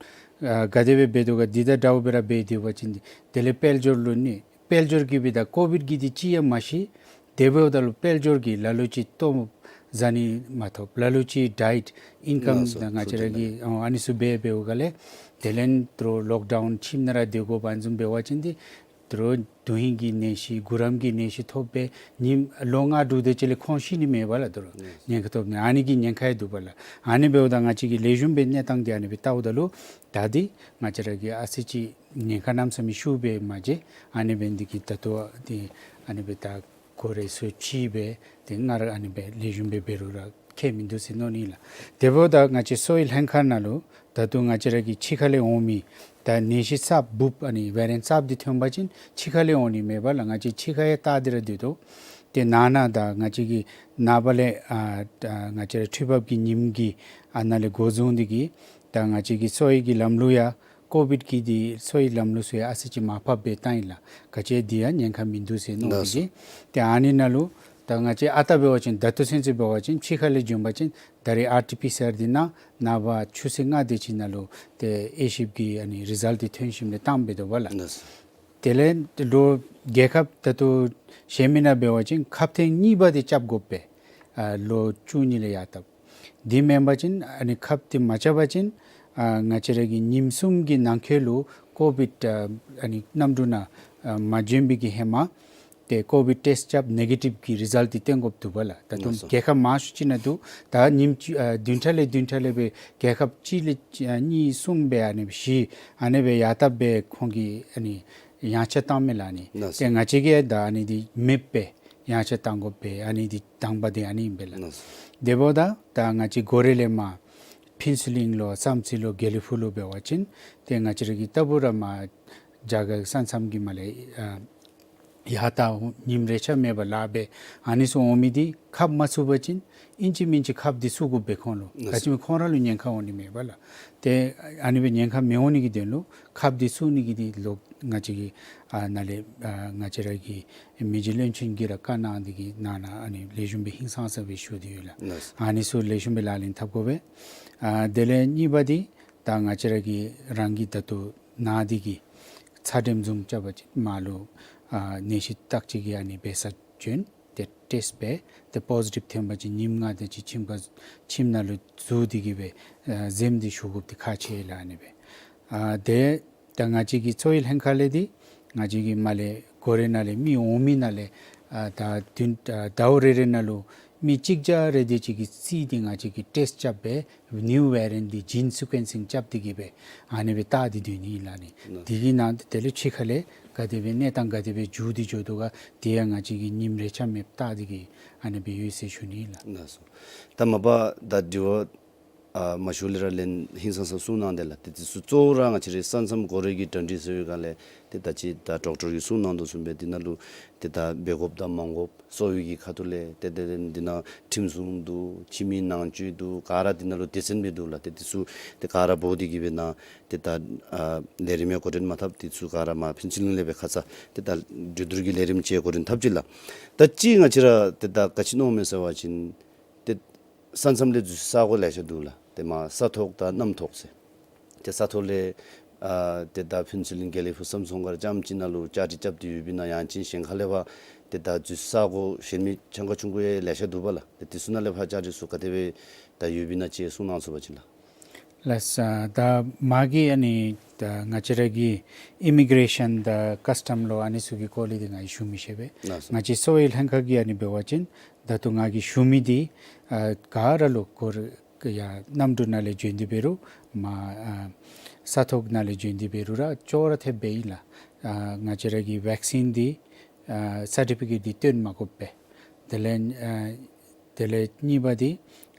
ཨ་ག་དེ་སྦེ་འབད་དོ་ག་འདི་དང་འདྲཝ་སྦེ་ར་འབད་སྡོད་པ་ཅིན་དེ་ལས་དཔལ་འབྱོར་ལུ་ནི་དཔལ་འབྱོར་གྱིས་སྦེ་ད་ཀོ་བིཌ་གིས་འདི་ཅིག་ཡང་མ་ཤི། དེ་འབདཝ་ད་ལུ་དཔལ་འབྱོར་གྱིས་ལ་ལུ་ཅིག་ལྟོ་བཟའ་ནི་མ་ཐོབ། ལ་ལུ་ཅིག་ཌའེཊ་ཨིན་ཀམ་ལགས་སོ། ད་ང་བཅས་ར་གི་ཨ་ཨ་ནི་ཚུ་འབད་འབདཝ་ག་ལས་དེ་ལས་དོ་རུང་ལོག་ཌའུན་ཁྱིམ་ནང་ར་སྡོད་དགོཔ་ཨ་ནི་བཟུམ་འབད་བ་ཅིན་འདི་དོ་རུང་དོན་ཧིང་གི་ནད་གཞི་གུ་རམ་གྱི་ནད་གཞི་ཐོབ་སྦེ་ཉིནམ་ལོ་ལྔ་དྲུག་དེ་ཅིག་ལས་ཁོང་ཤི་ནི་མས་པ་ལགས། དོ་རུང་ལགས་སོ། ཉེན་ཁ་ཐོབ་ནི་ཨ་ནི་གི་ཉེན་ཁ་ཡང་འདུག་པ་ལགས། ཨ་ནི་འབདཝ་ད་ང་བཅས་ཀྱིས་ལེགས་ཤོམ་སྦེ་གནས་སྟངས་འདི་ཨ་ནི་སྦེ་བལྟཝ་ད་ལུ་ད་འདི་ང་བཅས་ར་གི་ཨ་ཙི་ཅིག་ཉེན་ཁ་གནམ་མེད་ས་མེད་ཤུགས་སྦེ་མ་འགྱོ། ཨ་ནི་འབདཝ་འདི་གིས་ད་ལྟོ་འདི་ཨ་ནི་སྦེ་ད་གོ་རེ་ཚུ་ཕྱེ་སྦེ་ཏེ་སྔར་ཨ་ནི་སྦེ་ལེགས་ཤོམ་སྦེ་འབད་རུང་ར་ཁྱད་མིན་འདུག་ཟེར་མནོ་ནི་ལགས། དེ་འབདཝ་ད་ང་བཅས་གསོ་བའི་ལྷན་ཁག་ནང་ལུ་ད་ལྟོ་ང་བཅས་ར་གི་ཕྱི་ཁ་ལས་འོང་མི་ད་ནད་གཞི་གསརཔ་འབུཔ་ཨ་ནི་ཝེ་རི་ཡེནཊ་གསརཔ་འདི་ཐོན་པ་ཅིན་ཕྱི་ཁ་ལས་འོང་ནི་མས་པ་ལགས། ང་བཅས་ཕྱི་ཁར་ཡང་བལྟ་སྟེ་ར་སྡོད་དོ། ཏེ་ནང་ན་ད་ང་བཅས་ཀྱི་ནངས་པ་ལས་ཨ་ཨ་ང་བཅས་ར་འཕྲུལ་འབབ་ཀྱི་ཉིམ་གི་ཨ་ནཱ་ལས་འགོ་བཟུང་སྟེ་གིས་ད་ང་བཅས་ཀྱི་གསོ་བའི་གི་ལམ་ལུགས་ཡང་ཀོ་བིཌ་གི་འདི་གསོ་བའི་ལམ་ལུགས་ཚུ་ཡང་ཨ་ཙི་ཅིག་མར་ཕབ་སྦེ་བཏང་ཡི་ལགས། ག་ཅི་འདི་ཡང་ཉེན་ཁ་མིན་འདུག་ཟེར་མནོ་ལགས་སོ། སྟེ་གིས་ཏེ་ཨ་ནི་ནང་ལུ་ད་ང་བཅས་ཨ་རྟག་འབད་བ་ཅིན་ད་ལྟོ་ཚུན་ཚོད་འབད་བ་ཅིན་ཕྱི་ཁ་ལས་བྱོན་པ་ཅིན་ད་རེས་ཨར་ཊི་པི་སི་ཨར་འདི་ནང་ནངས་པ་ཆུ་ཚོད་ལྔ་དེ་ཅིག་ནང་ལུ་ཏེ་དབྱེ་ཞིབ་ཀྱི་ཨ་ནི་རི་ཛལཊ་འདི་ཐོན་ཞིནམ་ལས་བཏངམ་སྦེ་འདུག་པ་ལགས། ལགས་སོ། དེ་ལས་ལོ་རྒྱལ་ཁབ་ད་ལྟོ་གཞན་མི་ནང་འབད་བ་ཅིན་ཁབ་ཐེངས་གཉིས་པ་འདི་རྐྱབ་དགོ་པས། ཨ་ལོ་བཅུ་གཉིས་ལས་ཡར་བཏབ། དེ་མེན་པ་ཅིན་ཨ་ནི་ཁབ་འདི་མ་རྐྱབ་པ་ཅིན་ཨ་ང་བཅས་ར་གི་ཉིནམ་གསུམ་གྱི་ནང་འཁོད་ལུ་ཀོ་བིཌ་ཨ་ཨ་ནི་གནམ་གྲུ་ནང་ཨ་མ་བྱོན་པའི་གི་ཧེ་མ་ཏེ་ཀོ་བིཌ་ཊེསཊ་རྐྱབ་ནེ་གེ་ཊིབ་ཀྱི་རི་ཛལཊ་འདི་སྟོན་དགོཔ་འདུག་པ་ལགས། ད་ལྟོ་ལགས་སོ། རྒྱལ་ཁབ་མང་ཤོས་ཅིག་ནང་འདུག། ད་ཉིནམ་གཅིག་ཨ་བདུན་ཕྲག་ལས་བདུན་ཕྲག་ལས་སྦེ་རྒྱལ་ཁབ་གཅིག་ལས་གཅིག་ཨ་གཉིས་གསུམ་སྦེ་ཨ་ནི་བཞི་ཨ་ནི་སྦེ་ཡར་བཏབ་སྦེ་ཁོང་གིས་ཨ་ནི་ཡངས་ཆག་བཏངམ་མས་ལགས། ཨ་ནི་ལགས་སོ། ཏེ་ང་བཅས་ཀྱིས་ད་ཨ་ནི་འདི་མེདཔ་སྦེ་ཡངས་ཆག་བཏང་དགོ་པས། ཨ་ནི་འདི་དང་པ་འདི་ཨ་ནི་ཨིན་པས་ལགས། ལགས་སོ། དེ་འབདཝ་ད་ད་ང་བཅས་འགོ་རེ་ལས་མར་ཕུན་ཚོགས་གླིང་ལུ་བསམ་རྩེ་ལུ་དགེ་ལེགས་ཕུག་ལུ་འབད་བ་ཅིན་ཏེ་ང་བཅས་ར་གིས་ལྟ་བུ་ར་མར་རྒྱ་གར་ས་མཚམས་ཀྱི་མར་ལས་ཨ་ཡར་ད་ཉིནམ་རེ་ཆ་མེད་པར་ལཱ་འབད་ཨ་ནི་ཚུ་འོང་མི་འདི་ཁབ་མ་ཚུགས་པ་ཅིན་ཨིན་ཅི་མིན་ཅི་ཁབ་འདི་བཙུགས་དགོ་པས་ཁོང་ལུ། ལགས་སོ། ག་ཅི་སྨོ་ཁོང་ར་ལུ་ཉེན་ཁ་འོང་ནི་མས་པ་ལགས། ཏེ་ཨ་ནི་སྦེ་ཉེན་ཁ་མི་འོང་ནི་གི་དོན་ལུ་ཁབ་འདི་བཙུགས་ནི་གི་འདི་ལོག་ང་བཅས་ཀྱི་ཨ་ནཱ་ལས་ཨ་ང་བཅས་ར་གི་མི་རྗེ་བློན་ཆེན་གྱིས་ར་བཀའ་གནང་སྟེ་གིས་ནང་ན་ཨ་ནི་ལེགས་ཤོམ་སྦེ་ཧིང་སངས་ས་སྦེ་ཞུ་སྟེ་ཡོད་ལགས། ལགས་སོ། ཨ་ནི་ཚུ་ལེགས་ཤོམ་སྦེ་ལག་ལེན་འཐབ་དགོ་པས། ཨ་དེ་ལས་གཉིས་པ་འདི་ད་ང་བཅས་ར་གིས་རང་གིས་ད་ལྟོ་ན་སྟེ་གིས་ཚད་འགྲེམས་འཛུམ་རྐྱབ་པ་ཅིན་མར་ལུ་ཨ་ནད་གཞི་བརྟག་དཔྱད་ཀྱི་ཨ་ནི་འབད་ས་བྱོན། ཏེ་ཊེསཊ་འབད་ཏེ་པོ་ཟི་ཊིབ་ཐོན་པ་ཅིན་ཉིནམ་ལྔ་དེ་ཅིག་ཁྱིམ་ཁར་ཁྱིམ་ནང་ལུ་འཛུལ་ཏེ་གིས་སྦེ་ཨ་འཛེམ་སྟེ་བཞུགས་དགོཔ་འདི་ཁག་ཆེ་ལགས། ཨ་ནི་སྦེ་ཨ་དེ་ད་ང་བཅས་ཀྱི་གསོ་བའི་ལྷན་ཁག་ལས་འདི་ང་བཅས་ཀྱི་མར་ལས་འགོ་རེ་ནང་ལས་མི་འོང་མི་ནང་ལས་ཨ་ད་བདུན་ཨ་ཟླཝ་རེ་རེ་ནང་ལུ་མི་གཅིག་བརྒྱ་རེ་དེ་ཅིག་གིས་རྩིས་འདི་ང་བཅས་ཀྱིས་ཊེསཊ་རྐྱབ་སྦེ་ནིའུ་ཝེ་རི་ཡེནཊ་འདི་ཇིན་སི་ཀུ་ཨེན་སིང་རྐྱབ་སྟེ་གིས་སྦེ་ཨ་ནི་སྦེ་བལྟ་སྟེ་སྡོད་ནི་ཨིན་ལགས། ཨ་ནི་ལགས། དེ་གི་ནང་དེ་ལས་ཕྱི་ཁ་ལས་ག་དེ་སྦེ་གནས་སྟངས་ག་དེ་སྦེ་འགྱུར་ཏེ་འགྱོ་དོ་ག་དེ་ཡང་ང་བཅས་ཀྱིས་ཉིནམ་རེ་ཆ་མེད་བལྟ་སྟེ་གིས་ཨ་ནི་སྦེ་ཡོད་ཟེར་ཞུ་ནི་ཨིན་ལགས། ལགས་སོ། ད་མ་པ་ད་དྲི་བ་ཨ་མ་ཞུ་ལས་ར་ལན་ཧིང་སངས་ས་གསུངས་གནང་དེས་ལགས། ཏེ་དེ་ཚུ་གཙོ་བོ་ར་ང་བཅས་རའི་ས་མཚམས་འགོ་རེ་གི་གྲ་སྒྲིག་ཟེར་བའི་སྒང་ལས་ཏེ་ད་ཅི་ད་ཌོག་ཊར་གྱིས་གསུངས་གནང་དོ་བཟུམ་སྦེ་དེ་ནང་ལུ་ཏེ་ད་འབད་དགོཔ་དང་མ་དགོཔ་གསོ་བའི་གི་ཁ་ཐུག་ལས་ཏེ་ཏེ་ཏེ་འདི་ནང་ཁྲིམས་སྲུང་འདུག། ཁྱིམ་མི་ནང་སྤྱོད་འདུག། ག་ར་འདི་ནང་ལུ་སྡེ་ཚན་སྦེ་འདུག་ལགས། ཏེ་དེ་ཚུ་ཏེ་ག་ར་འབོ་སྟེ་གིས་སྦེ་ནཱ་ཏེ་ད་ཨ་ལས་རིམ་ཡང་འགོ་འདྲེན་མ་འཐབ། དེ་ཚུ་ག་ར་མར་ཕུན་ཚོགས་གླིང་ལས་སྦེ་ཁ་ཙ་ཏེ་ད་འགྲན་བསྡུར་གྱི་ལས་རིམ་ཅིག་འགོ་འདྲེན་འཐབ་ཅི་ལགས། ད་ཅི་ང་བཅས་ར་ཏེ་ད་ག་ཅི་མནོཝ་མས་ཟེར་བ་ཅིན་ཏེ་ས་མཚམས་ལས་འཛུལ་ས་གོ་ལེ་ཤ་འདུག་ལགས། ཏེ་མར་ས་ཐོག་དང་གནམ་ཐོག་ཟེར། ཏེ་ས་ཐོག་ལས་ ཨ་ཏེ་ད་ཕུན་ཚོགས་གླིང་དགེ་ལེགས་ཕུག་བསམ་ཚོགས་སྒར་རྐྱངམ་གཅིག་ནང་ལུ་བཅའ་སྒྲིག་རྐྱབ་སྟེ་ཡོདཔ་ཨིན་ན་ཡང་ཅིན་གཞན་ཁ་ལས་ཕར་ཏེ་ད་འཛུལ་ས་གོ་གཞན་མི་ཆུང་ཀུ་ཆུང་ཀུ་ཡང་ལེ་ཤ་འདུག་པ་ལགས། ཏེ་དེ་ཚུ་ནང་ལས་ཕར་བཅའ་སྒྲིག་ཚུ་ག་དེ་སྦེ་ད་ཡོདཔ་ཨིན་ན་ཅིག་གསུང་གནང་ཚུགས་པ་ཅིན་ལགས། ལགས་སོ། ད་མ་གི་ཨ་ནི་ད་ང་བཅས་ར་གི་ཨི་མི་གྲེ་ཤཱན་དང་ཀཱས་ཊམ་ལོ་ཨ་ནི་ཚུ་གི་སྐོར་ལས་འདི་ང་གིས་ཞུ་མི་ཤེས་པས། ལགས་སོ། ང་བཅས་གསོ་བའི་ལྷན་ཁག་གི་ཨ་ནི་འབད་བ་ཅིན་ད་ལྟོ་ང་གིས་ཞུ་མི་འདི་ཨ་ག་ར་ལུ་སྐོར་ཡ་གནམ་གྲུ་ནང་ལས་བྱོན་ཏེ་འབད་རུང་མ་ཨ་ས་ཐོག་ནང་ལས་བྱོན་ཏེ་འབད་རུང་ར་ཅོག་ར་འཐདཔ་སྦེ་ཨིན་ལགས། ཨ་ང་བཅས་ར་གི་བེག་སིན་འདི་ཨ་སར་ཊི་ཕི་ཀེཊ་འདི་སྟོན་མ་དགོཔ་སྦེ། དེ་ལས་ཨ་དེ་ལས་གཉིས་པ་འདི་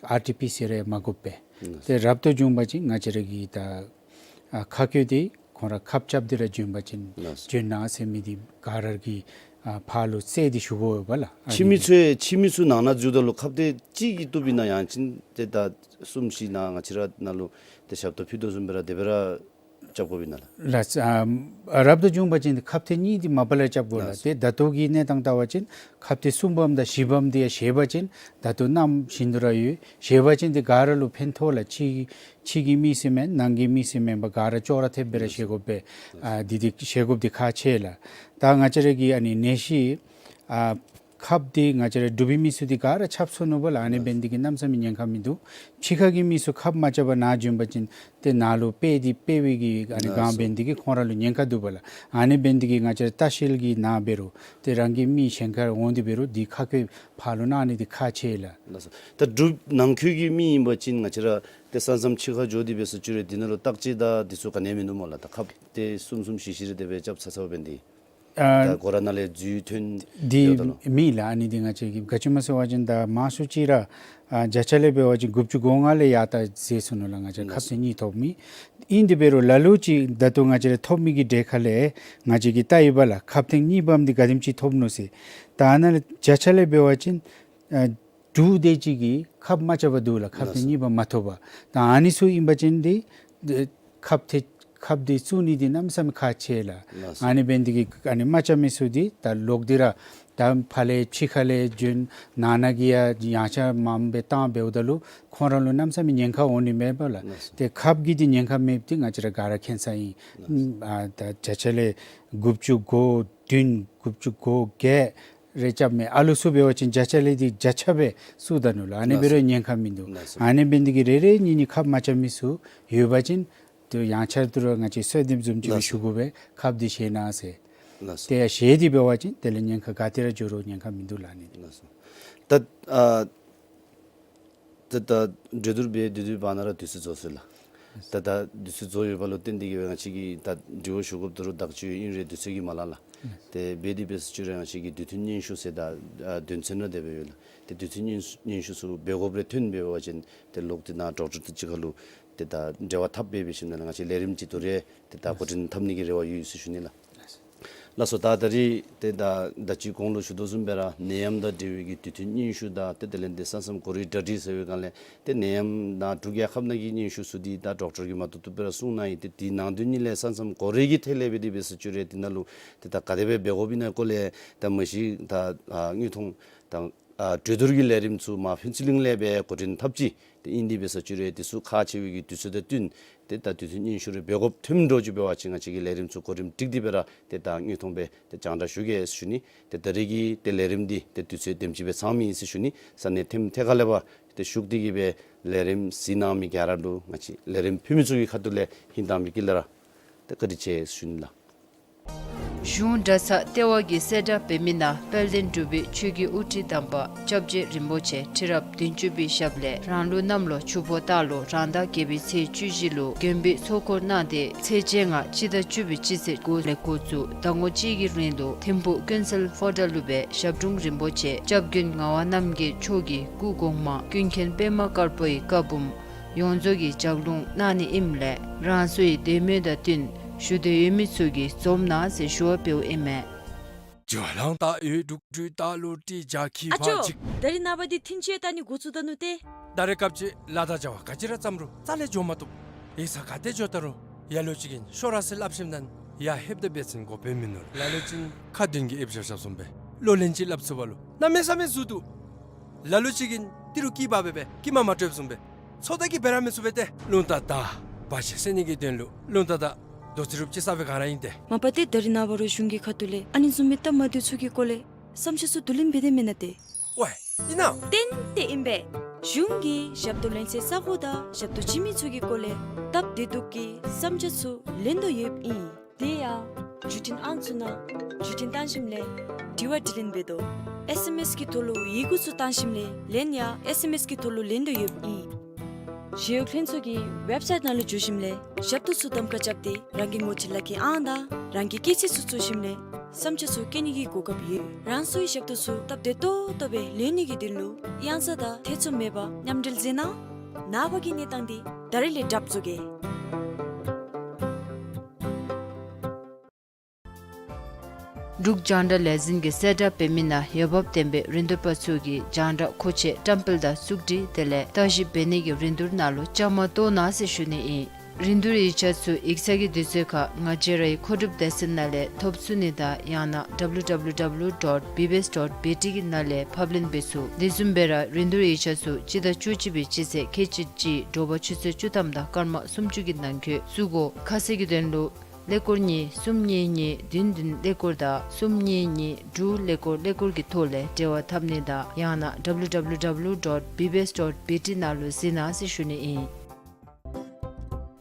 ཨར་ཊི་པི་སི་ཨར་ར་མ་དགོཔ་སྦེ། ལགས། ཏེ་རབ་ཏུ་བྱུང་པ་ཅིན་ང་བཅས་ར་གི་ད་ཨ་ཁ་སྐོས་འདི་ཁོང་ར་ཁབ་རྐྱབ་སྟེ་ར་བྱོན་པ་ཅིན་ལགས། བྱོན་གནང་ཟེར་མི་འདི་ག་ར་གི་ཨ་ཕར་ལུ་བསལ་ཏེ་ཞུ་དགོ་པས་ལགས། ཨ་ཕྱི་མི་ནི་ཚུ་ཕྱི་མི་ཚུ་ནང་ན་འཛུལཝ་ད་ལུ་ཁབ་དེ་གཅིག་གིས་བཏུབ་ཨིན་ན་ཡང་ཅིན་ཏེ་ད་གསུམ་བཞི་ནང་ང་བཅས་ར་ནང་ལུ་ཏེ་ཞབས་ཏོག་ཕུལ་དོ་བཟུམ་སྦེ་ར་དེ་སྦེ་ར་རྐྱབ་དགོཔ་ཨིན་ན་ལགས། ལགས། ཨ་རབ་ཏུ་བྱུང་པ་ཅིན་ཁབ་ཐེངས་གཉིས་འདི་མ་པ་ལས་རྐྱབ་དགོ་ལགས། ལགས། ཏེ་ད་ལྟོ་གི་གནས་སྟངས་བལྟ་བ་ཅིན་ཁབ་ཐེངས་གསུམ་པམ་དང་བཞི་པམ་འདི་ཡང་བཞེས་པ་ཅིན་ད་ལྟོ་གནམ་བཞིན་དུ་ར་ཡོད། བཞེས་པ་ཅིན་འདི་ག་ར་ལུ་ཕན་ཐོགས་ལགས། ཕྱི་ཕྱི་གི་མི་ཟེར་མེན་ནང་གི་མི་ཟེར་མེན་པར་ག་ར་ཅོག་ར་འཐདཔ་སྦེ་ར་བཞེས་དགོཔ་སྦེ། ཨ་འདི་འདི་བཞེས་དགོཔ་འདི་ཁག་ཆེ་ལགས། ད་ང་བཅས་ར་གི་ཨ་ནི་ནད་གཞི་ཨ་ཁབ་འདི་ང་བཅས་ར་འབྲུག་པའི་མི་ཚུ་འདི་ག་ར་ཁྱབ་སོ་ནུག་པ་ལགས། ཨ་ནི་འབད་ནི་འདི་གིས་གནམ་མེད་ས་མེད་ཉེན་ཁ་མིན་འདུག། ཕྱི་ཁ་གི་མི་ཚུ་ཁབ་མ་རྐྱབ་པར་ནཱ་བྱོན་པ་ཅིན་ཏེ་ནཱ་ལུ་སྤེལ་ཏེ་སྤེལ་བའི་གི་ཨ་ནི་ལགས་སོ། གང་འབད་ནི་འདི་གིས་ཁོང་ར་ལུ་ཉེན་ཁ་འདུག་པ་ལགས། ཨ་ནི་འབད་ནི་འདི་གིས་ང་བཅས་ར་ལྟ་བཤལ་གྱི་ནང་འབད་རུང་ཏེ་རང་གི་མི་གཞན་ཁར་འོང་སྟེ་འབད་རུང་འདི་ཁ་སྐོས་ཕར་ལུ་གནང་ནི་འདི་ཁག་ཆེ་ལགས། ལགས་སོ། ད་འབྲུག་ནང་འཁོད་ཀྱི་མི་ཨིན་པ་ཅིན་ང་བཅས་ར་ཏེ་ས་མཚམས་ཕྱི་ཁར་འགྱོ་སྟེ་འབད་ས་བཅུག་རུང་འདི་ནང་ལུ་བརྟག་དཔྱད་དང་འདི་ཚུ་ག་ནི་ཡང་མིན་འདུག་སྨོ་ལགས། ད་ཁབ་དེ་གསུམ་གསུམ་བཞི་བཞི་རེ་དེ་སྦེ་རྐྱབ་ཚར་ཚརཝ་འབད་ནི་འདི། ཨ་ད་སྒོ་ར་ནང་ལས་འཛུལ་ཐོན་འདི་ཡོད་ད་ལོ། མེད་ལགས། ཨ་ནི་འདི་ང་བཅས་ཀྱིས་ག་ཅི་སྨོ་ཟེར་བ་ཅིན་ད་མང་ཤོས་ཅིག་ར་ཨ་བརྒྱ་ཆ་ལས་འབད་བ་ཅིན་དགུ་བཅུ་གོ་ལྔ་ལས་ཡར་ད་ཟེར་སོ་ནུག་ལགས། ང་བཅས་ཁབ་ཐེངས་གཉིས་ཐོབ་མི་ཨིན། དེ་འབད་རུང་ལ་ལུ་ཅིག་ད་ལྟོ་ང་བཅས་ར་ཐོབ་མི་གི་གྲས་ཁ་ལས་ང་བཅས་ཀྱིས་བལྟ་ཡི་པ་ལགས། ཁབ་ཐེངས་གཉིས་པམ་འདི་ག་དེམ་ཅིག་ཐོབ་ནུག་ཟེར། ད་ཨ་ནཱ་ལས་བརྒྱ་ཆ་ལས་འབད་བ་ཅིན་ཨ་དྲུག་དེ་ཅིག་གིས་ཁབ་མ་རྐྱབ་པར་འདུག་ལགས། ཁབ་ཐེངས་གཉིས་པ་མ་ཐོབ་པར། ད་ཨ་ནི་ཚུ་ཨིན་པ་ཅིན་འདི་ཁབ་ཐེངས་ཁབ་འདི་བཙུགས་ནི་འདི་གནམ་མེད་ས་མེད་ཁག་ཆེ་ལགས། ལགས་སོ། ཨ་ནི་འབད་ནི་འདི་གིས་ཨ་ནི་མ་རྐྱབ་མི་ཚུ་འདི་ད་ལོག་སྟེ་ར་ད་ཕར་ལས་ཕྱི་ཁ་ལས་བྱོན་ནང་ན་གི་ཡང་ཡངས་ཆག་མངམ་སྦེ་བཏང་འབདཝ་ད་ལུ་ཁོང་ར་ལུ་གནམ་མེད་ས་མེད་ཉེན་ཁ་འོང་ནི་མས་པ་ལགས། ལགས་སོ། ཏེ་ཁབ་ཀྱི་འདི་ཉེན་ཁ་མེདཔ་འདི་ང་བཅས་ར་ག་ར་མཁྱེན་ས་ཨིན། ལགས་སོ། ཨ་ད་བརྒྱ་ཆ་ལས་དགུ་བཅུ་གོ་བདུན་དགུ་བཅུ་གོ་བརྒྱད་རེ་རྐྱབ་མི་ཨ་ལུ་ཚུ་འབད་བ་ཅིན་བརྒྱ་ཆ་ལས་འདི་བརྒྱ་ཆ་སྦེ་བཙུགས་ད་ནུག་ལགས། ཨ་ནི་འབད་རུང་ཉེན་ཁ་མིན་འདུག། ལགས་སོ། ཨ་ནི་འབད་ནི་འདི་གིས་རེ་རེ་གཉིས་གཉིས་ཁབ་མ་རྐྱབ་མི་ཚུ་ཡོད་པ་ཅིན་ཏེ་ཡང་བསྐྱར་དུ་ར་ང་བཅས་གསོལ་འདེབས་བཟུམ་ཅིག་སྦེ་ཞུ་དགོ་པས། ཁབ་འདི་བཞེས་གནང་ཟེར། ལགས་སོ། ཏེ་ཡང་བཞེས་ཏེ་འབད་བ་ཅིན་དེ་ལས་ཉེན་ཁ་ག་ཏེ་ར་འགྱོ་རུང་ཉེན་ཁ་མིན་འདུག་ལགས། ཨ་ནི། ལགས་སོ། ད་ཨ་ད་ད་གྲོས་བསྡུར་འབད་དེ་དེ་བར་ན་ར་དུས་ཚོད་རྫོགས་སོ་ཡི་ལགས། ད་ད་དུས་ཚོད་རྫོགས་ཡོདཔ་ལུ་བརྟེན་ཏེ་གིས་སྦེ་ང་བཅས་ཀྱིས་ད་དྲི་བ་ཞུ་དགོཔ་ད་རུང་དག་ཅིག་ཨིན་རུང་དུས་ཚོད་ཀྱིས་མ་ལང་ལགས། ཏེ་འབད་དེ་འབད་ས་བཅུག་རུང་ང་བཅས་ཀྱི་དུས་མཐུན་སྙན་ཞུ་ཟེར་ད་ཨ་དོན་ཚན་ར་དེ་སྦེ་ཡོད་ལགས། ཏེ་དུས་མཐུན་སྙན་སྙན་ཞུ་ཚུ་འབད་དགོཔ་རེ་ཐོན་འབད་བ་ཅིན་ཏེ་ལོག་སྟེ་ནཱ་ཌོག་ཊར་དང་གཅིག་ཁར་ལུ་ཏེ་ད་འབྲེལ་བ་འཐབ་སྦེ་འབད་ཞིནམ་ལས་ང་བཅས་ལས་རིམ་ཅིག་ད་རེས་ཏེ་ད་འགོ་འདྲེན་འཐབ་ནི་གི་རེ་བ་ཡོད་ཟེར་ཞུ་ནི་ལགས། ལགས་སོ། ད་ད་རིས་ཏེ་ད་ད་ཅི་གོང་ལུ་ཞུ་དོ་བཟུམ་སྦེ་ར་ནད་ཡམས་དང་འབྲེལ་བའི་གི་དུས་མཐུན་སྙན་ཞུ་དང་ཏེ་དེ་ལས་ཏེ་ས་མཚམས་གོ་རིམ་གྲ་སྒྲིག་ཟེར་བའི་སྒང་ལས་ཏེ་ནད་ཡམས་ནང་འབྲུག་རྒྱལ་ཁབ་ནང་གི་སྙན་ཞུ་ཚུ་འདི་ད་ཌོག་ཊར་གྱིས་མ་བཏུབ་བཏུབ་སྦེ་ར་གསུང་གནང་ཡི། ཏེ་དེ་ནང་དོན་ཉིད་ལས་ས་མཚམས་གོ་རིམ་གྱི་ཐད་ལས་འབད་དེ་འབད་ས་བཅུག་རུང་དེ་ནང་ལུ་ཏེ་ད་ག་དེ་སྦེ་འབད་དགོཔ་ཨིན་ན་སྐོར་ལས་ད་མ་གཞི་ད་ཨ་དངོས་མཐོང་དང་ཨ་གྲོས་བསྡུར་གྱི་ལས་རིམ་ཚུ་མར་ཕུན་ཚོགས་གླིང་ལས་སྦེ་འགོ་འདྲེན་འཐབ་ཅི། ཏེ་ཨིན་དེ་འབད་ས་བཅུག་རུང་དེ་ཚུ་ཁག་ཆེ་བའི་གི་དུས་ཚོད་དང་བསྟུན་ཏེ་ད་དུས་མཐུན་སྙན་ཞུ་རེ་འབད་དགོཔ་ཐོནམ་འདྲཝ་ཅིག་འབད་བ་ཅིན་ང་བཅས་ཀྱིས་ལས་རིམ་ཚུ་གོ་རིམ་སྒྲིག་སྟེ་སྦེ་ར་ཏེ་ད་དངོས་མཐོང་སྦེ་ཏེ་སྤྱན་འདྲེན་ཞུ་གེ་ཟེར་ཞུ་ནི། ཏེ་ད་རིས་ཀྱི་ཏེ་ལས་རིམ་འདི་ཏེ་དུས་ཚོད་དེམ་ཅིག་སྦེ་ཚང་མི་ཨིན་ཟེར་ཞུ་ནི། ས་གནས་ཐེམ་ཐེ་ཁ་ལས་ཕར་ཏེ་ཞུགས་ཏེ་གིས་སྦེ་ལས་རིམ་གཟིགས་གནང་མི་ག་ར་ལུ་ང་བཅས་ལས་རིམ་ཕུལ་མི་ཚུ་གི་ཁ་ཐུག་ལས་ཧིང་དྭངས་པའི་དཀྱིལ་ལས་ར་ཏེ་བཀའ་དྲིན་ཆེ་ཟེར་ཞུ་ནི་ལགས། གཞུང་གྲྭ་ཚང་ལྟེ་བ་གིས་གསལ་བསྒྲགས་འབད་མི་ནང་དཔལ་ལྡན་འབྲུག་པའི་ཆོས་ཀྱི་དབུ་ཁྲིད་དམ་པ་སྐྱབས་རྗེ་རིན་པོ་ཆེ་ཁྲི་རབས་བདུན་ཅུ་པའི་ཞབས་ལས་རང་ལུགས་གནམ་ལོ་ཆུ་ཕོ་སྟག་ལོ་རང་ཟླ་བརྒྱད་པའི་ཚེས་བཅུ་བཞི་ལུ་མགོན་པོའི་ཚོགས་འཁོར་གནང་སྟེ་ཚེས་བཅོ་ལྔ་སྤྱི་ཟླ་བཅུ་པའི་སྤྱི་ཚེས་དགུ་ལས་འགོ་བཙུགས་ཟླ་ངོ་གཅིག་གི་རིང་ལུ་ཐིམ་ཕུག་ཀུན་གསལ་ཧོ་ཊལ་ལུ་སྦེ་ཞབས་དྲུང་རིན་པོ་ཆེ་སྐྱབས་མགོན་ངག་དབང་རྣམ་རྒྱལ་མཆོག་གི་སྐུ་གོང་མ་ཀུན་མཁྱེན་པདྨ་དཀར་པོའི་བཀའ་འབུམ་ཡོངས་རྫོགས་ཀྱི་ལྗགས་ལུང་གནང་ནི་ཨིནམ་ལས་རང་སོའི་དད་མོས་དང་བསྟུན་ཞུ་འདོད་ཡོད་མི་ཚུ་གིས་འཛོམས་གནང་ཟེར་ཞུ་བ་འབདཝ་ཨིན་མས། ཨ་ཅོ། ད་རིས་ནངས་པ་འདི་ཐིན་ཆེ་ད་ནི་འགོ་བཙུགས་ད་ནུག་ཏེ། ད་རེས་སྐབས་ཅིག་ལཱ་དང་བྱ་བ་ག་ཅི་ར་བརྩམ་རུང་རྩ་ལས་འགྱོ་མ་བཏུབ། ཡིག་ཚང་ག་ཏེ་འགྱོ་ད་རུང་ཡ་ལོ་ཅིག་གིས་ཤོག་ར་ཟེར་སླབ་ཞིནམ་ད་ཡར་ལྷོདཔ་ད་འབད་བ་ཅིན་འགོ་དཔོན་མིན་ནུག། ལ་ལུ་ཅིག་ཁ་མདུན་གྱི་ཨེབ་ཞབས་ཞབས་བཟུམ་སྦེ་ལོ་ལན་ཅིག་སླབ་ཚུགས་པ་ལུ་གནམ་མེད་ས་མེད་ཟུར་འདུག། ལ་ལུ་ཅིག་གིས་ཏི་རུ་སྐྱིད་པ་སྦེ་སྦེ་སྐྱིད་མ་མ་སྤྲོདཔ་བཟུམ་སྦེ་ཚོད་ལྟ་གིས་འབད་ར་མི་ཚུགས་པས་ཏེ། རླུང་རྟ་དང་བར་ཆད་སེལ་ནི་གི་དོན་ལུ་རླུང་རྟ་དང་ དོ་ཚིགས་རུབ་ཅིག་ས་སྦེ་ག་ར་ཨིན་ཏེ། མ་པ་ཏེ་ད་རིས་ནངས་པ་ར་གཞུང་གི་ཁ་ཐུག་ལས་ཨ་ནི་བཟུམ་མའི་སྟབས་མ་བདེཝ་ཚུ་གི་སྐོར་ལས་བསམ་འཆར་ཚུ་བསྡུ་ལེན་འབད་དེ་མེན་ན་ཏེ། ཝའེ་ཨིན་ན། ཏན་ཏན་ཨིན་པས། གཞུང་གིས་ཞབས་ཏོག་ལེན་སའི་ས་གོ་དང་ཞབས་ཏོག་བྱིན་མི་ཚུ་གི་སྐོར་ལས་སྟབས་བདེ་སྡུག་གི་བསམ་འཆར་ཚུ་ལེན་དོ་ཡོདཔ་ཨིན། དེ་ཡང་བརྒྱུད་འཕྲིན་ཨང་ཚུ་ནང་བརྒྱུད་འཕྲིན་བཏང་ཞིནམ་ལས་དྲི་བ་དྲིས་ལན་འབད་དོ། ཨེསི་ཨེམ་ཨེསི་གི་ཐོག་ལུ་ཡི་གུ་ཚུ་བཏང་ཞིནམ་ལས་ལན་ཡང་ཨེསི་ཨེམ་ཨེསི་གི་ཐོག་ལུ་ལེན་དོ་ཡོདཔ་ཨིན། ཞི་གཡོག་ལྷན་ཚོགས་ཀྱི་ཝེབ་སའིཊ་ནང་ལུ་འཛུལ་ཞིནམ་ལས་ཞབས་ཏོག་ཚུ་གདམ་ཁ་རྐྱབ་སྟེ་རང་གི་ངོ་སྤྲོད་ལག་ཁྱེར་ཨང་དང་རང་གི་སྐྱེས་ཚེས་ཚུ་བཙུགས་ཞིནམ་ལས་བསམ་འཆར་ཚུ་བཀོད་ནི་གི་གོ་སྐབས་ཡོད། རང་སོའི་ཞབས་ཏོག་ཚུ་སྟབས་བདེ་ཏོག་ཏོ་སྦེ་ལེན་ནི་གི་དོན་ལུ་གཡང་ས་དང་ཐེ་ཚོམ་མེད་པར་མཉམ་འབྲེལ་མཛད་གནང་། ནངས་པ་གི་གནས་སྟངས་འདི་ད་རིས་ལས་གྲབས་བཟོ་གེ། འབྲུག་རྒྱང་བསྒྲགས་ལས་འཛིན་གྱིས་གསལ་བསྒྲགས་འབད་མི་ནང་འོས་འབབ་ལྡན་པའི་རིན་བསྡུར་པ་ཚུ་གིས་རྒྱང་བསྒྲགས་མཁོ་ཆས་བཀྲམ་སྤེལ་དང་བཙུགས་སྒྲིག་དེ་ལས་བརྟག་ཞིབ་འབད་ནི་གི་རིན་བསྡུར་ནང་ལུ་བཅའ་མར་གཏོགས་གནང་ཟེར་ཞུ་ནི་ཨིན། རིན་བསྡུར་ཡིག་ཆ་ཚུ་ཡིག་ཚང་གི་དུས་ཚོད་ཁར་ང་བཅས་རའི་མཁོ་སྒྲུབ་སྡེ་ཚན་ནང་ལས་ཐོབ་ཚུགས་ནི་དང་ཡང་ན་W W W dot B B S dot B T གི་ནང་ལས་ཕབ་ལེན་འབད་ཚུགས། དེ་བཟུམ་སྦེ་ར་རིན་བསྡུར་ཡིག་ཆ་ཚུ་སྤྱི་ཟླ་བཅུ་གཅིག་པའི་སྤྱི་ཚེས་ཁལ་གཅིག་གཅིག་དྲོ་པ་ཆུ་ཚོད་བཅུ་ཐམ་དང་སྐར་མ་སུམ་ཅུ་གི་ནང་འཁོད་བཙུགས་དགོ། ཁ་གསལ་གྱི་དོན་ལུ་ཀླད་ཀོར་གཉིས་གསུམ་གཉིས་གཉིས་བདུན་བདུན་ཀླད་ཀོར་དང་གསུམ་གཉིས་གཉིས་དྲུག་ཀླད་ཀོར་ཀླད་ཀོར་གྱི་ཐོག་ལས་འབྲེལ་བ་འཐབ་ནི་དང་ཡང་ན་W W W dot B B S dot B T ནང་ལུ་གཟིགས་གནང་ཟེར་ཞུ་ནི་ཨིན།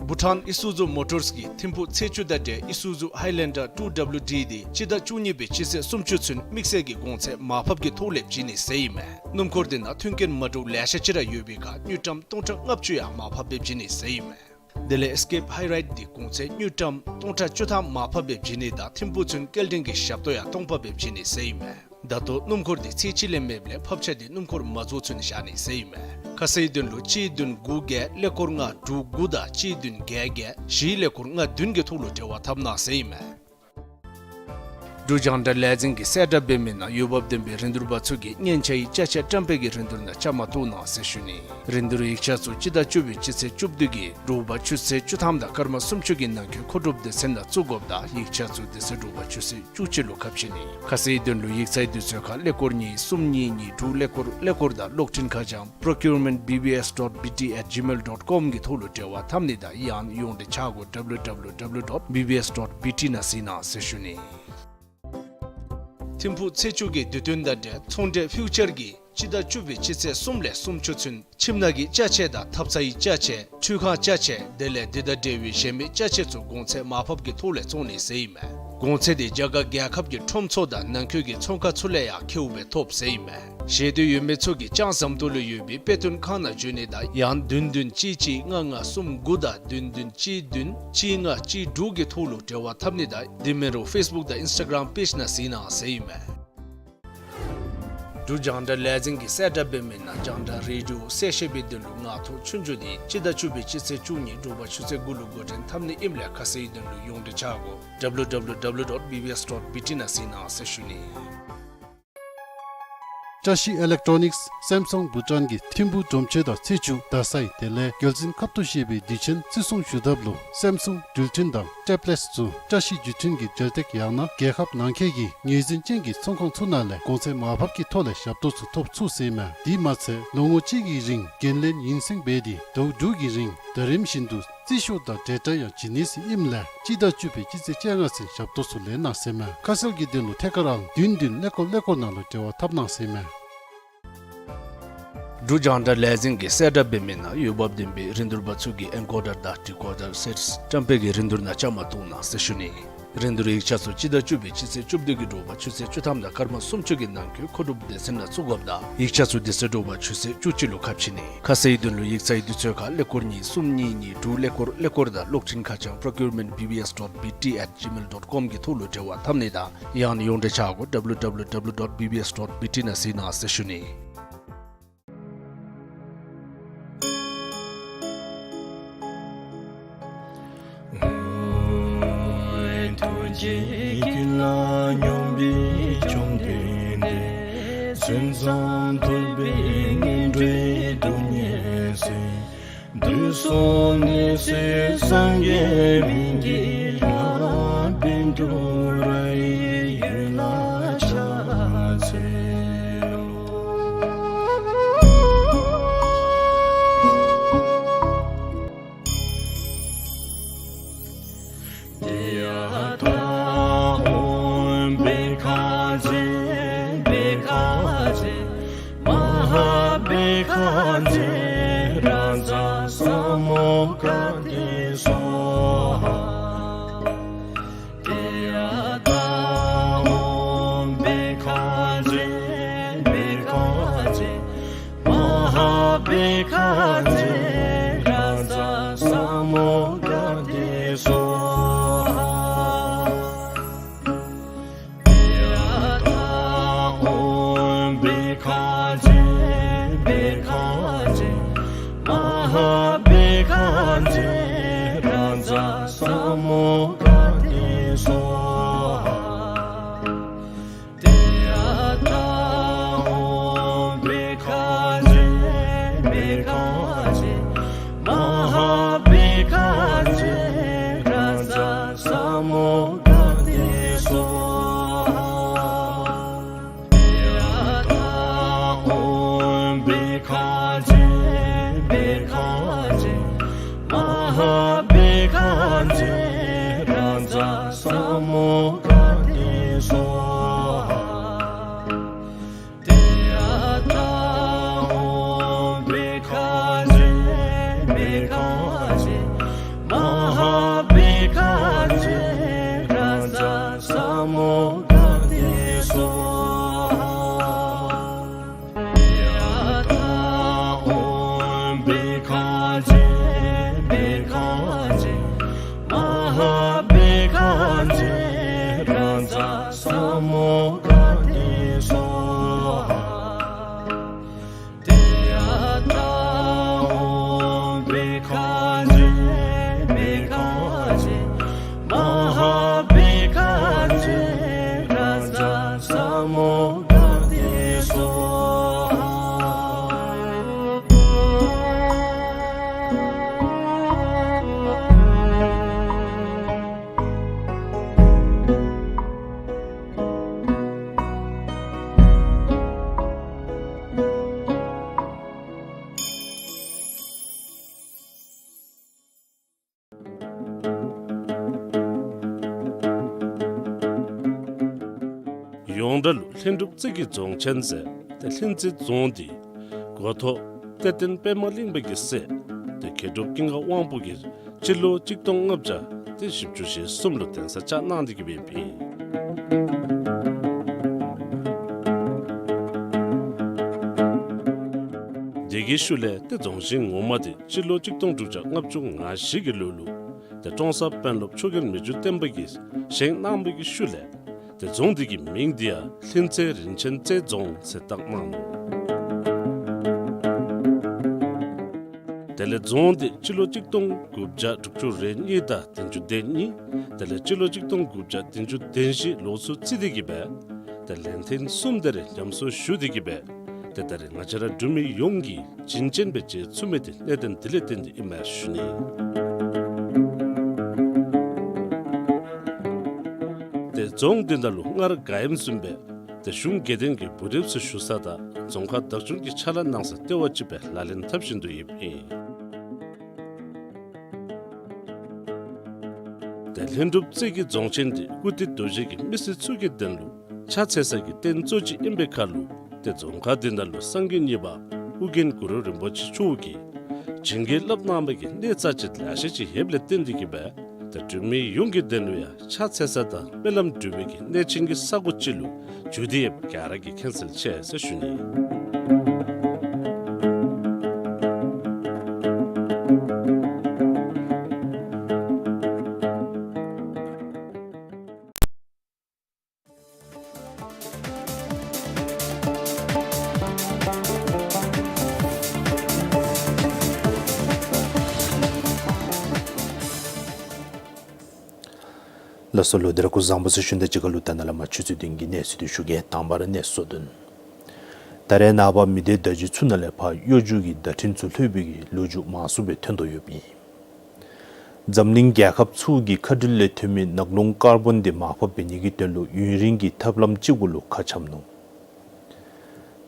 བྷུ་ཊཱན་ཨི་སུ་ཛུ་མོ་ཊརསི་གིས་ཐིམ་ཕུག་ཚེས་བཅུ་དང་འབྲེལ་ཨི་སུ་ཛུ་ཧའི་ལེན་ཌར་two W D འདི་སྤྱི་ཟླ་བཅུ་གཉིས་པའི་སྤྱི་ཚེས་སུམ་ཅུ་ཚུན་དམིགས་བསལ་གྱི་གོང་ཚད་མར་ཕབ་ཀྱི་ཐོག་ལས་བྱིན་ནི་ཟེར་ཨིན་མས། སྣུམ་འཁོར་འདི་ནང་མཐུན་རྐྱེན་མ་འདྲཝ་ལེ་ཤ་ཅིག་ར་ཡོད་པའི་ཁར་དངུལ་ཀྲམ་སྟོང་ཕྲག་ལྔ་བཅུ་ཡང་མར་ཕབ་སྦེ་བྱིན་ནི་ཟེར་ཨིན་མས། དེ་ལས་ཨེས་ཀེབ་ཧའི་རའིཌ་འདི་གོང་ཚད་དངུལ་ཀྲམ་སྟོང་ཕྲག་བཅུ་ཐམ་མར་ཕབ་སྦེ་བྱིན་ནི་དང་ཐིམ་ཕུག་ཚུན་སྐྱེལ་འདྲེན་གྱི་ཞབས་ཏོག་ཡང་སྟོང་ཕབ་སྦེ་བྱིན་ནི་ཟེར་ཨིན་མས། ད་ལྟོ་སྣུམ་འཁོར་འདི་ཚེས་གཅིག་ལས་མེདཔ་ལས་ཕབ་ཆ་འདི་སྣུམ་འཁོར་མ་རྫོགས་ཚུན་བཞག་ནི་ཟེར་ཨིན་མས། ཁ་གསལ་དོན་ལུ་གཅིག་བདུན་དགུ་བརྒྱད་ཀླད་ཀོར་ལྔ་དྲུག་དགུ་དང་གཅིག་བདུན་བརྒྱད་བརྒྱད་བཞི་ཀླད་ཀོར་ལྔ་བདུན་གྱི་ཐོག་ལུ་འབྲེལ་བ་འཐབ་གནང་ཟེར་ཨིན་མས། འབྲུག་རྒྱང་བསྒྲགས་ལས་འཛིན་གྱིས་གསལ་བསྒྲགས་འབད་མི་ནང་འོས་འབབ་ལྡན་པའི་རིན་བསྡུར་པ་ཚུ་གིས་སྙན་ཆའི་ཅ་ཆས་བཀྲམ་སྤེལ་གྱི་རིན་བསྡུར་ནང་བཅའ་མར་གཏོགས་གནང་ཟེར་ཞུ་ནི། རིན་བསྡུར་ཡིག་ཆ་ཚུ་སྤྱི་ཟླ་བཅུ་པའི་སྤྱི་ཚེས་བཅུ་བདུན་གྱི་དྲོ་པ་ཆུ་ཚོད་བཅུ་ཐམ་དང་སྐར་མ་སུམ་ཅུ་གི་ནང་འཁོད་མཁོ་སྒྲུབ་སྡེ་ཚན་ནང་བཙུགས་དགོཔ་དང་ཡིག་ཆ་ཚུ་དེ་ཚེ་དྲོ་པ་ཆུ་ཚོད་བཅུ་གཅིག་ལུ་ཁ་ཕྱེ་ནི། ཁ་གསལ་དོན་ལུ་ཡིག་ཚང་དུས་ཚོད་ཁར་ཀླད་ཀོར་གཉིས་གསུམ་གཉིས་གཉིས་དྲུག་ཀླད་ཀོར་ཀླད་ཀོར་དང་གློག་འཕྲིན་ཁ་བྱང་procurement B B S dot B T at gmail dot com གི་ཐོག་ལུ་འབྲེལ་བ་འཐབ་ནི་དང་ཡང་ཡོངས་འབྲེལ་ཆ་སྒོ་W W W dot B B S dot B T ནང་གཟིགས་གནང་ཟེར་ཞུ་ནི། ཐིམ་ཕུག་ཚེས་བཅུ་གི་དུས་སྟོན་དང་འབྲེལ་ཚོང་འབྲེལ་ཕིའུ་ཅར་གྱིས་སྤྱི་ཟླ་བཅུ་པའི་སྤྱི་ཚེས་གསུམ་ལས་སུམ་ཅུ་ཚུན་ཁྱིམ་ནང་གི་ཅ་ཆས་དང་ཐབ་ཚང་གི་ཅ་ཆས་ཁྲུས་ཁང་ཅ་ཆས་དེ་ལས་དེ་དང་འབྲེལ་བའི་གཞན་མི་ཅ་ཆས་ཚུ་གོང་ཚད་མར་ཕབ་ཀྱི་ཐོག་ལས་བཙོང་ནི་ཟེར་ཨིན་མས། གོང་ཚད་འདི་རྒྱ་གར་རྒྱལ་ཁབ་ཀྱི་ཁྲོམ་ཚུ་དང་ནང་འཁོད་ཀྱི་ཚོང་ཁང་ཚུ་ལས་ཡང་ཁེཝ་སྦེ་ཐོབ་ཟེར་ཨིན་མས། ཤེས་འདོད་ཡོད་མི་ཚུ་གིས་ལྕང་ཟམ་ཏོག་ལུ་ཡོད་པའི་དཔེ་སྟོན་ཁང་ནང་འབྱོན་ནི་དང་ཡང་བདུན་བདུན་གཅིག་གཅིག་ལྔ་ལྔ་གསུམ་དགུ་དང་བདུན་བདུན་གཅིག་བདུན་གཅིག་ལྔ་གཅིག་དྲུག་གི་ཐོག་ལུ་འབྲེལ་བ་འཐབ་ནི་དང་དེ་མིན་རུང་ཕེསི་བུཀ་དང་ཨིནསི་ཊ་གརམ་པེཇ་ནང་གཟིགས་གནང་ཟེར་ཨིན་མས། འབྲུག་རྒྱང་བསྒྲགས་ལས་འཛིན་གྱིས་གསལ་བསྒྲགས་འབད་མི་ནང་རྒྱང་བསྒྲགས་རེ་ཌི་ཡོ་གསལ་བཤད་པའི་དོན་ལུ་ངག་ཐོག་ཆོས་རྒྱུགས་འདི་སྤྱི་ཟླ་བཅུ་པའི་སྤྱི་ཚེས་བཅུ་གཉིས་དྲོ་པ་ཆུ་ཚོད་དགུ་ལུ་འགོ་འདྲེན་འཐབ་ནི་ཨིནམ་ལས་ཁ་གསལ་དོན་ལུ་ཡོངས་འབྲེལ་ཆ་སྒོ་W W W dot B B S dot B T ནང་གཟིགས་གནང་ཟེར་ཞུ་ནི། བཀྲ་ཤིས་ཨི་ལེག་ཊོ་ནིགསི་སེམ་སུང་བྷུ་ཊཱན་གྱིས་ཐིམ་ཕུག་སྒྲོམ་ཆེན་དང་ཚེས་བཅུ་རྡ་སའི་དེ་ལས་རྒྱལ་འཛིན་ཁབ་ཏུ་བཞེས་པའི་དུས་ཆེན་བརྩི་སྲུང་ཞུ་ཐབས་ལུ་སེམ་སུང་འགྲུལ་འཕྲིན་དང་ཊེབ་ལེཊསི་ཚུ་བཀྲ་ཤིས་བརྒྱུད་འཕྲིན་གྱི་འབྲེལ་སྟེགས་ཡང་ན་རྒྱལ་ཁབ་ནང་འཁོད་ཀྱི་ངོས་འཛིན་ཅན་གྱི་ཚོང་ཁང་ཚུ་ནང་ལས་གོང་ཚད་མར་ཕབ་ཀྱི་ཐོག་ལས་ཞབས་ཏོག་ཚུ་ཐོབ་ཚུགས་ཟེར་ཨིན་མས། དེ་མ་ཚད་ལོ་ངོ་གཅིག་གི་རིང་འགན་ལེན་ངན་སེང་འབད་དེ་ཟླཝ་དྲུག་གི་རིང་ཟླ་རིམ་བཞིན་དུ་རྩིས་ཤོག་དང་འབྲེལ་སྒྲ་ཡང་བྱིན་ནི་ཟེར་ཨིནམ་ལས་སྤྱི་ཟླ་བཅུ་པའི་སྤྱི་ཚེས་བཅོ་ལྔ་ཚུན་ཞབས་ཏོག་ཚུ་ལེན་གནང་ཟེར་ཨིན་མས། ཁ་གསལ་གྱི་དོན་ལུ་ཐད་ཀར་ཨང་བདུན་བདུན་ཀླད་ཀོར་ཀླད་ཀོར་ནང་ལུ་འབྲེལ་བ་འཐབ་གནང་ཟེར་ཨིན་མས། འབྲུག་རྒྱང་བསྒྲགས་ལས་འཛིན་གྱིས་གསལ་བསྒྲགས་འབད་མི་ནང་འོས་འབབ་ལྡན་པའི་རིན་བསྡུར་པ་ཚུ་གིས་ཨེན་ཀོ་ཌར་དང་ཌི་ཀོ་ཌར་སེཊསི་བཀྲམ་སྤེལ་གྱི་རིན་བསྡུར་ནང་བཅའ་མར་གཏོགས་གནང་ཟེར་ཞུ་ནི། རིན་བསྡུར་ཡིག་ཆ་ཚུ་སྤྱི་ཟླ་བཅུ་པའི་སྤྱི་ཚེས་བཅུ་བདུན་གྱི་དྲོ་པ་ཆུ་ཚོད་བཅུ་ཐམ་དང་སྐར་མ་སུམ་ཅུ་གི་ནང་འཁོད་མཁོ་སྒྲུབ་སྡེ་ཚན་ནང་བཙུགས་དགོཔ་དང་ཡིག་ཆ་ཚུ་དེ་ཚེ་དྲོ་པ་ཆུ་ཚོད་བཅུ་གཅིག་ལུ་ཁ་ཕྱེ་ནི། ཁ་གསལ་དོན་ལུ་ཡིག་ཚང་དུས་ཚོད་ཁར་ཀླད་ཀོར་གཉིས་གསུམ་གཉིས་གཉིས་དྲུག་ཀླད་ཀོར་ཀླད་ཀོར་དང་གློག་འཕྲིན་ཁ་བྱང་procurement B B S dot B T at gmail dot com གི་ཐོག་ལུ་འབྲེལ་བ་འཐབ་ནི་དང་ཡང་ན་ཡོངས་འབྲེལ་ཆ་སྒོ W W W dot B B S dot B T ནང་གཟིགས་གནང་ཟེར་ཞུ་ནི། ཐུགས་རྗེ་ཀུན་ལ་སྙོམས་པའི་བཅོམ་ལྡན་འདས། མཚན་བཟང་ཐོས་པའི་ངན་འགྲོའི་སྡུག་བསྔལ་སེལ། དུས་གསུམ་ནད་སེལ་སངས་རྒྱས་སྨན་གྱི་བླ། བཻ་ཌཱུརྱ་ཡི་འོད་ལ་ཕྱག་འཚལ་ལོ། བཛྲ་བྷཻ་ཥ་ཛྱེ་མ་ཧཱ་བྷཻ་ཥ་ཛྱེ་རཱ་ཛ་ས་མུདྒ་ཏེ་སྭཱ་ཧཱ། ཏདྱ་ཐཱ། ཨོཾ་བྷཻ་ཥ་ཛྱེ་བྷཻ་ཥ་ཛྱེ་མ་ཧཱ་བྷཻ་ཥ་ཛྱེ་རཱ་ཛ་ས་མུདྒ་ཏེ་སྭཱ་ཧཱ། ཏདྱ་ཐཱ། ཨོཾ་བྷཻ་ཥ་ཛྱེ་བྷཻ་ཥ་ཛྱེ་མ་ཧཱ་བྷཻ་ཥ་ཛྱེ་རཱ་ཛ་ས་མུདྒ་ཏེ་སྭཱ་ཧཱ། ཏདྱ་ཐཱ། ཨོཾ་བྷཻ་ཥ་ཛྱེ་བྷཻ་ཥ་ཛྱེ་མ་ཧཱ་བྷཻ་ཥ་ཛྱེ་རཱ་ཛ་ས་མུདྒ་ཏེ་སྭཱ་ཧཱ། ཏདྱ་ཐཱ། ཨོཾ་བྷཻ་ཥ་ཛྱེ་བྷཻ་ཥ་ཛྱེ་མ་ཧཱ་བྷཻ་ཥ་ཛྱེ་རཱ་ཛ་ས་མུདྒ་ཏེ་སྭཱ་ཧཱ། ཏདྱ་ཐཱ། ཨོཾ་བྷཻ་ཥ་ཛྱེ་བྷཻ་ཥ་ཛྱེ་མ་ཧཱ་བྷཻ་ཥ་ཛྱེ་རཱ་ཛ་ས་མུདྒ་ཏེ་སྭཱ་ཧཱ། ཏདྱ་ཐཱ། ཨོཾ་བྷཻ་ཥ་ཛྱེ་བྷཻ་ཥ་ཛྱེ་མ་ཧཱ་བྷཻ་ཥ་ཛྱེ་རཱ་ཛ་ས་མུདྒ་ཏེ་སྭཱ་ཧཱ། ཏདྱ་ཐཱ། ཨོཾ་བྷཻ་ཥ་ཛྱེ་བྷཻ་ཥ་ཛྱེ་མ་ཧཱ་བྷཻ་ཥ་ཛྱེ་རཱ་ཛ་ས་མུདྒ་ཏེ་སྭཱ་ཧཱ། ཡོངས་གྲགས་ལུ་ལྷུན་གྲུབ་རྩེ་གི་རྫོང་ཆེན་ཟེར་ཏེ་ལྷུན་རྩེ་རྫོང་འདི་འགོ་ཐོག་གཏེར་སྟོན་པདྨ་གླིང་པ་གི་སྲས་ཏེ་མཁས་གྲུབ་ཀུན་དགའ་དབང་པོ་གིས་སྤྱི་ལོ་གཅིག་སྟོང་ལྔ་བརྒྱ་ཏེ་བཞི་བཅུ་ཞེ་གསུམ་ལུ་གདན་ས་བཅགས་གནང་སྟེ་གི་སྦེ་ཨིན། དེ་གི་ཤུལ་ལས་ཏེ་རྫོང་ཆེན་ངོ་མ་འདི་སྤྱི་ལོ་གཅིག་སྟོང་དྲུག་བརྒྱ་ལྔ་བཅུ་ང་བཞི་གི་ལོ་ལུ་ཏེ་ཀྲོང་གསར་དཔོན་སློབ་མཆོག་རྒྱལ་མི་འགྱུར་བརྟན་པ་གིས་བཞེངས་གནང་བའི་གི་ཤུལ་ལས་ཏེ་རྫོང་འདི་གི་མིང་འདི་ཡང་ལྷུན་རྩེ་རིན་ཆེན་རྩེ་རྫོང་ཟེར་བཏགས་གནང་ནུག། དེ་ལས་རྫོང་འདི་སྤྱི་ལོ་གཅིག་སྟོང་དགུ་བརྒྱ་དྲུག་ཅུ་རེ་གཉིས་དང་བདུན་ཅུ་དོན་གཉིས། དེ་ལས་སྤྱི་ལོ་གཅིག་སྟོང་དགུ་བརྒྱ་བདུན་ཅུ་དོན་བཞི་ལོ་ཚུ་རྩིས་ཏེ་གི་སྦེ་ཏེ་ལན་ཐེངས་གསུམ་དེ་རེ་ཉམས་གསོ་ཞུ་སྟེ་གི་སྦེ་ཏེ་ད་རེས་ང་བཅས་ར་འབྲུག་མི་ཡོངས་ཀྱིས་བྱིན་ཅན་སྦེ་མཇལ་ཚུགས་མི་འདི་གནད་དོན་འདི་ལས་བརྟེན་ཏེ་ཨིན་མས་ཞུ་ནི། ཏེ་རྫོང་འདི་ནང་ལུ་སྔར་ག་ཨིནམ་བཟུམ་སྦེ་ཏེ་གཞུང་དགེ་འདུན་གྱི་བུ་རབས་ཚུ་བཞུགས་ས་དང་རྫོང་ཁག་བདག་སྐྱོང་གི་ཕྱག་ལཱ་གནང་ས་ལྟེ་བ་ཅིག་སྦེ་ལག་ལེན་འཐབ་བཞིན་དུ་ཡོདཔ་ཨིན། ཏེ་ལྷུན་གྲུབ་རྩེ་གི་རྫོང་ཆེན་འདི་ཀིརྟི་རྡོ་རྗེ་གི་མི་སེར་ཚུ་གི་དོན་ལུ་ཕྱག་འཚལ་ས་གི་རྟེན་གཙོ་ཅིག་ཨིན་པའི་ཁར་ལུ་ཏེ་རྫོང་ཁག་འདི་ནང་ལུ་སངས་རྒྱས་གཉིས་པ་ཨོ་རྒྱན་གུ་རུ་རིན་པོ་ཆེ་མཆོག་གིས་བྱིན་གྱིས་བརླབས་གནང་བའི་གི་གནས་རྩ་ཆེ་ལེ་ཤ་ཅིག་ཡོདཔ་ལས་བརྟེན་ཏེ་གི་སྦེ་ཏེ་འབྲུག་མི་ཡོངས་ཀྱི་དོན་ལུ་ཡང་ཕྱག་འཚལ་ས་དང་སྨོན་ལམ་འབུལ་བའི་གི་གནས་ཆེན་གྱི་ས་གོ་ཅིག་ལུ་གྱུར་ཏེ་ཡོདཔ་ག་ར་གིས་མཁྱེན་གསལ་ཆེ་ཟེར་ཞུ་ནི། ལགས་སོ། ལོག་སྟེ་ར་སྐུ་གཟུགས་བཟང་པོ་ཟེར་ཞུ་ནི་དང་གཅིག་ཁར་ལུ་ད་ནཱ་ལས་མར་ཆུ་ཚོད་བདུན་གྱི་གནས་ཚུལ་འདི་ཞུ་གེ། དང་པ་ར་གནས་ཚུལ་དོན། ད་རེས་ནངས་པ་མི་སྡེ་བརྡ་བརྒྱུད་ཚུ་ནང་ལས་ཕར་གཡོ་སྒྱུ་གི་བརྡ་འཕྲིན་ཚུ་ལྷོད་པའི་གི་ལོ་རྒྱུས་མང་སུ་སྦེ་ཐོན་དོ་ཡོདཔ་ཨིན། འཛམ་གླིང་རྒྱལ་ཁབ་ཚུ་གི་མཁའ་འགྲུལ་ལས་ཐོན་མི་ནག་རླུང་ཀར་བཱོན་འདི་མར་ཕབ་འབད་ནི་གི་དོན་ལུ་ཡུན་རིང་གི་ཐབས་ལམ་ཅིག་གུ་ལུ་ཁ་འཆམ་ནུག།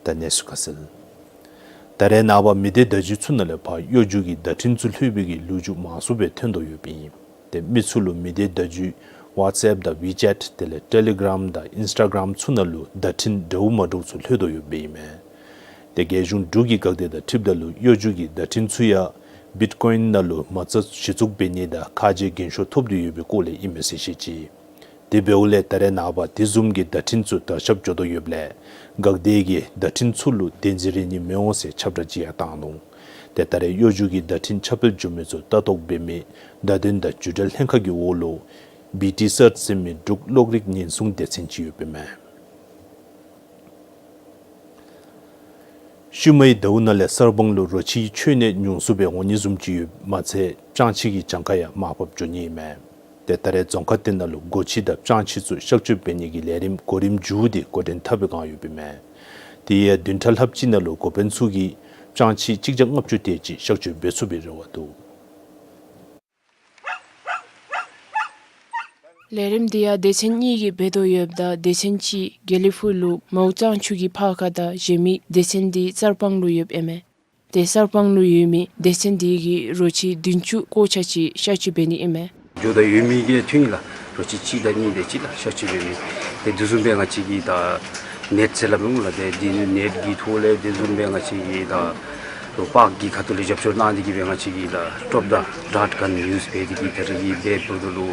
ད་གནས་ཚུལ་ཁ་གསལ། ད་རེས་ནངས་པ་མི་སྡེ་བརྡ་བརྒྱུད་ཚུ་ནང་ལས་ཕར་གཡོ་སྒྱུ་གི་བརྡ་འཕྲིན་ཚུ་ལྷོད་པའི་གི་ལོ་རྒྱུས་མང་སུ་སྦེ་ཐོན་དོ་ཡོདཔ་ཨིན། ཏེ་མི་ཚུ་ལུ་མི་སྡེ་བརྡ་བརྒྱུད་ ཝཊས་ཨེཔ་དང་ཝི་ཅེཊ་དེ་ལས་ཊེ་ལི་གརམ་དང་ཨིནསི་ཊ་གརམ་ཚུ་ནང་ལུ་བརྡ་འཕྲིན་འདྲཝ་མ་འདྲཝ་ཚུ་ལྷོད་དོ་ཡོདཔ་ཨིན་མས། ཏེ་རྒྱལ་གཞུང་འབྲུག་གི་འགག་སྡེ་དང་འཁྲིལཝ་ད་ལུ་གཡོ་སྒྱུ་གི་བརྡ་འཕྲིན་ཚུ་ཡང་བིཊ་ཀོ་ཡིན་ནང་ལུ་མ་རྩ་གཞི་བཙུགས་འབད་ནི་དང་ཁ་རྗེ་འགན་ཤོར་ཐོབ་སྟེ་ཡོད་པའི་སྐོར་ལས་ཨིན་མས་ཟེར་བཤད་ཅི། དེ་འབདཝ་ལས་ད་རེས་ནངས་པ་དེ་བཟུམ་གྱི་བརྡ་འཕྲིན་ཚུ་དར་ཁྱབ་འགྱོ་དོ་ཡོདཔ་ལས་འགག་སྡེ་གིས་བརྡ་འཕྲིན་ཚུ་ལུ་བདེན་འཛིན་རེ་ནི་མི་འོང་ཟེར་ཁྱབ་བསྒྲགས་ཅིག་ཡང་བཏང་ནུག། ཏེ་ད་རེས་གཡོ་སྒྱུ་གི་བརྡ་འཕྲིན་ཁྱབ་སྤེལ་འགྱོ་མི་ཚུ་ལྟ་རྟོག་འབད་མི་བརྡ་དོན་དང་བརྒྱུད་འབྲེལ་ལྷན་ཁག་གི་འོག་ལུ་བི་ཊི་སརཊ་ཟེར་མི་འབྲུག་གློག་རིག་ཉེན་སྲུང་སྡེ་ཚན་ཅིག་ཡོདཔ་ཨིན་མས། ཤུལ་མའི་ཟླཝ་ནང་ལས་གསར་སྤང་ལུ་རོ་ཁྱིའི་ཁྱོན་གནས་ཉུང་སུ་སྦེ་འོང་ནི་བཟུམ་ཅིག་ཡོདཔ་མ་ཚད་སྤྱང་ཁྱི་གི་གྱངས་ཁ་ཡང་མར་ཕབ་འགྱོ་ནི་ཨིན་མས། ཏེ་ད་རེས་རྫོང་ཁག་དེ་ནང་ལུ་སྒོ་ཁྱི་དང་སྤྱང་ཁྱི་ཚུ་གཤག་བཅོས་འབད་ནི་གི་ལས་རིམ་གོ་རིམ་མཇུག་དེ་འགོ་འདྲེན་འཐབ་པའི་བསྒང་ཡོདཔ་ཨིན་མས། དེ་ཡང་བདུན་ཕྲག་ལྷགཔ་ཅིག་ནང་ལུ་འགོ་དཔོན་ཚུ་གིས་སྤྱང་ཁྱི་གཅིག་བརྒྱ་ལྔ་བཅུ་དེ་ཅིག་གཤག་བཅོས་འབད་ཚུགས་པའི་རེ་བ་འདུག། ལས་རིམ་དེ་ཡང་སྡེ་ཚན་གཉིས་ཀྱིས་འབད་དོ་ཡོདཔ་ད་སྡེ་ཚན་གཅིག་དགེ་ལེགས་ཕུག་ལུ་མའོ་གཙང་ཆུ་གི་ཕར་ཁ་དང་གཞན་མི་སྡེ་ཚན་དེ་གསར་སྤང་ལུ་ཡོདཔ་ཨིན་མས། ཏེ་གསར་སྤང་ལུ་ཡོད་མི་སྡེ་ཚན་དེ་གིས་རོ་ཁྱི་བདུན་ཅུ་སྐོར་ཆ་ཅིག་གཤག་བཅོས་འབད་ནི་ཨིན་མས། འགྱོ་དང་ཡོད་མི་གིས་ཐོན་ཡི་ལགས། རོ་ཁྱི་གཅིག་དང་གཉིས་དེ་ཅིག་ལགས་གཤག་བཅོས་འབད་མི། ཏེ་དེ་བཟུམ་སྦེ་ང་བཅས་ཀྱིས་ད་ནེཊ་ཟེར་སླབ་འོང་ལགས། ཏེ་དེ་ནེཊ་ཀྱི་ཐོག་ལས་དེ་བཟུམ་སྦེ་ང་བཅས་ཀྱིས་ད་རོ་པཱརཀ་གི་ཁ་ཐུག་ལས་རྒྱབ་སྐྱོར་གནང་སྟེ་གིས་སྦེ་ང་བཅས་ཀྱིས་ད་ཊོབ་དང་ཌརཊ་གན་ཡུསི་འབད་དེ་གིས་ད་རེས་ཀྱི་འབད་འབདཝ་ད་ལུ་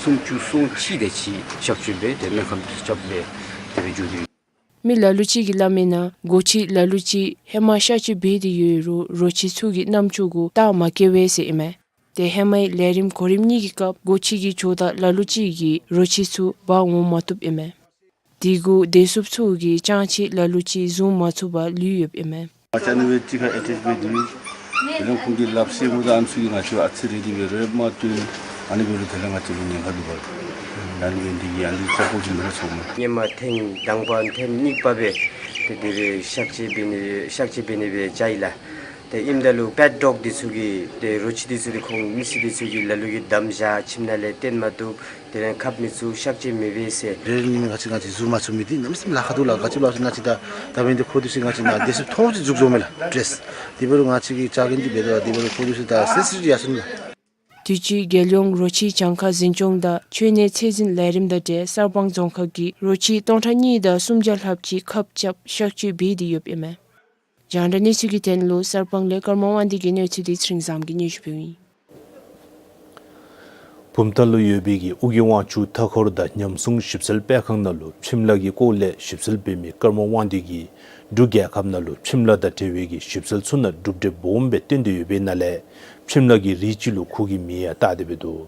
སུམ་ཅུ་སོ་གཅིག་དེ་ཅིག་གཤག་བཅོས་འབད་དེ་སྨན་ཁང་དུ་བཅར་སྦེ་དེ་སྦེ་འགྱོ་དོ་ཡོད། མི་ལ་ལུ་ཅིག་གིས་སླབ་མིའི་ནང་སྒོ་ཁྱི་ལ་ལུ་ཅིག་ཧེ་མ་གཤག་བཅོས་འབད་དེ་ཡོད་རུང་རོ་ཁྱི་ཚུ་གི་རྣམ་ཅོག་གུ་རྟགས་མ་བཀལ་བས་ཟེར་ཨིན་མས། ཏེ་ཧེ་མའི་ལས་རིམ་གོ་རིམ་གཉིས་ཀྱི་སྐབས་སྒོ་ཁྱི་གི་ཇོ་བདག་ལ་ལུ་ཅིག་གིས་རོ་ཁྱི་ཚུ་འབག་འོང་མ་བཏུབ་ཨིན་མས། དེ་གུ་བདེ་སྲུངཔ་ཚུ་གིས་སྤྱང་ཁྱི་ལ་ལུ་ཅིག་བཟུང་མ་ཚུགས་པར་ལུས་ཡོདཔ་ཨིན་མས། ང་བཅས་ཨ་ནི་སྦེ་གཅིག་ཁར་ཨེ་ཊེཆ་འབད་དེ་དེ་ལས་ཁོང་གི་ལགཔ་བསད་མི་དང་ཨ་ནི་ཚུ་གིས་ང་བཅས་ཨ་ཙི་རེ་དེ་སྦེ་རེ་མ་བཏོན། ཨ་ནི་འབད་རུང་དེ་ལས་ང་བཅས་ལུ་ཉེན་ཁ་འདུག་པ། ཨ་ནི་འབད་ནི་དེ་གིས་ཨ་ནི་ཚ་པོ་ཅིག་མེན་ན་ཚོར་མས། ཧེ་མ་ཐེངས་དང་པ་ཐེངས་གཉིས་པ་སྦེ་ཏེ་དེ་སྦེ་གཤག་བཅོས་འབད་ནི་གཤག་བཅོས་འབད་ནི་སྦེ་བཅར་ཡི་ལགས། ཏེ་ཨིནམ་ད་ལུ་པེཊ་ཌོག་འདི་ཚུ་གིས་ཏེ་རོ་ཁྱི་འདི་ཚུ་ཏེ་ཁོང་མི་སེར་འདི་ཚུ་གིས་ལ་ལུ་གིས་བསྡམས་བཞག། ཁྱིམ་ནང་ལས་བཏོན་མ་བཏུབ། དེ་ལས་ཁབ་མི་ཚུགས། གཤག་བཅོས་མི་འབད་ཟེར། རེ་རེ་ནི་ང་བཅས་ང་བཅས་བཟུང་མ་ཚུགས་མི་འདི་གནམ་མེད་ས་མེད་ལཱ་ཁག་འདུག་ལགས། ག་ཅི་སླབ་ཟེར་ན་ང་བཅས་ད་ད་འབདན་འདི་ཁོ་འདི་ཚུ་ང་བཅས་ནང་བདེ་སྲུངཔ་ཐོང་ཅིག་འཛུགས་འཛོམས་མས་ལགས་ཌེ་རེསི། དེ་འབད་རུང་ང་བཅས་ཀྱིས་བཅར་གིན་འདི་འབད་དོ་དེ་འབད་རུང་ཁོ་འདི་ཚུ་ད་སེ་སི་ཊིབ་ཡར་སོང་ལགས། དུས་ཅི་རྒྱལ་ཡོངས་རོ་ཁྱི་གྱངས་ཁ་འཛིན་སྐྱོང་དང་ཁྱོན་གནས་ཚད་འཛིན་ལས་རིམ་དང་འབྲེལ་གསར་སྤང་རྫོང་ཁག་གིས་རོ་ཁྱི་སྟོང་ཕྲག་གཉིས་དང་སུམ་བརྒྱ་ལྷགཔ་ཅིག་ཁབ་རྐྱབ་གཤག་བཅོས་འབད་དེ་ཡོདཔ་ཨིན་མས། རྒྱང་བསྒྲགས་གནས་ཚུལ་གྱི་དོན་ལུ་གསར་སྤང་ལས་ཀརྨ་དབང་འདུས་ཀྱི་གནས་ཚུལ་འདི་ཚེ་རིང་བཟངམོ་གིས་སྙན་ཞུ་ཕུལཝ་ཨིན། བུམ་ཐང་ལུ་ཡོད་པའི་གི་ཨོ་རྒྱན་དབང་ཕྱུག་མཐའ་འཁོར་དང་ཉམས་སྲུང་ཞིབ་འཚོལ་སྤེལ་ཁང་ནང་ལུ་ཁྱིམ་ལཱ་གི་སྐོར་ལས་ཞིབ་འཚོལ་འབད་མི་ཀརྨ་དབང་འདུས་ཀྱིས་འབྲུག་རྒྱལ་ཁབ་ནང་ལུ་ཁྱིམ་ལཱ་དང་འབྲེལ་བའི་གི་ཞིབ་འཚོལ་ཚུ་ནང་གྲུབ་འབྲས་སྦོམ་སྦེ་བཏོན་ཏེ་ཡོད་པའི་ནང་ལས་ཁྱིམ་ལཱ་གི་རིགས་ཅིག་ལུ་ཁོ་གི་མིང་ཡང་བཏགས་ཏེ་འབད་འདུག།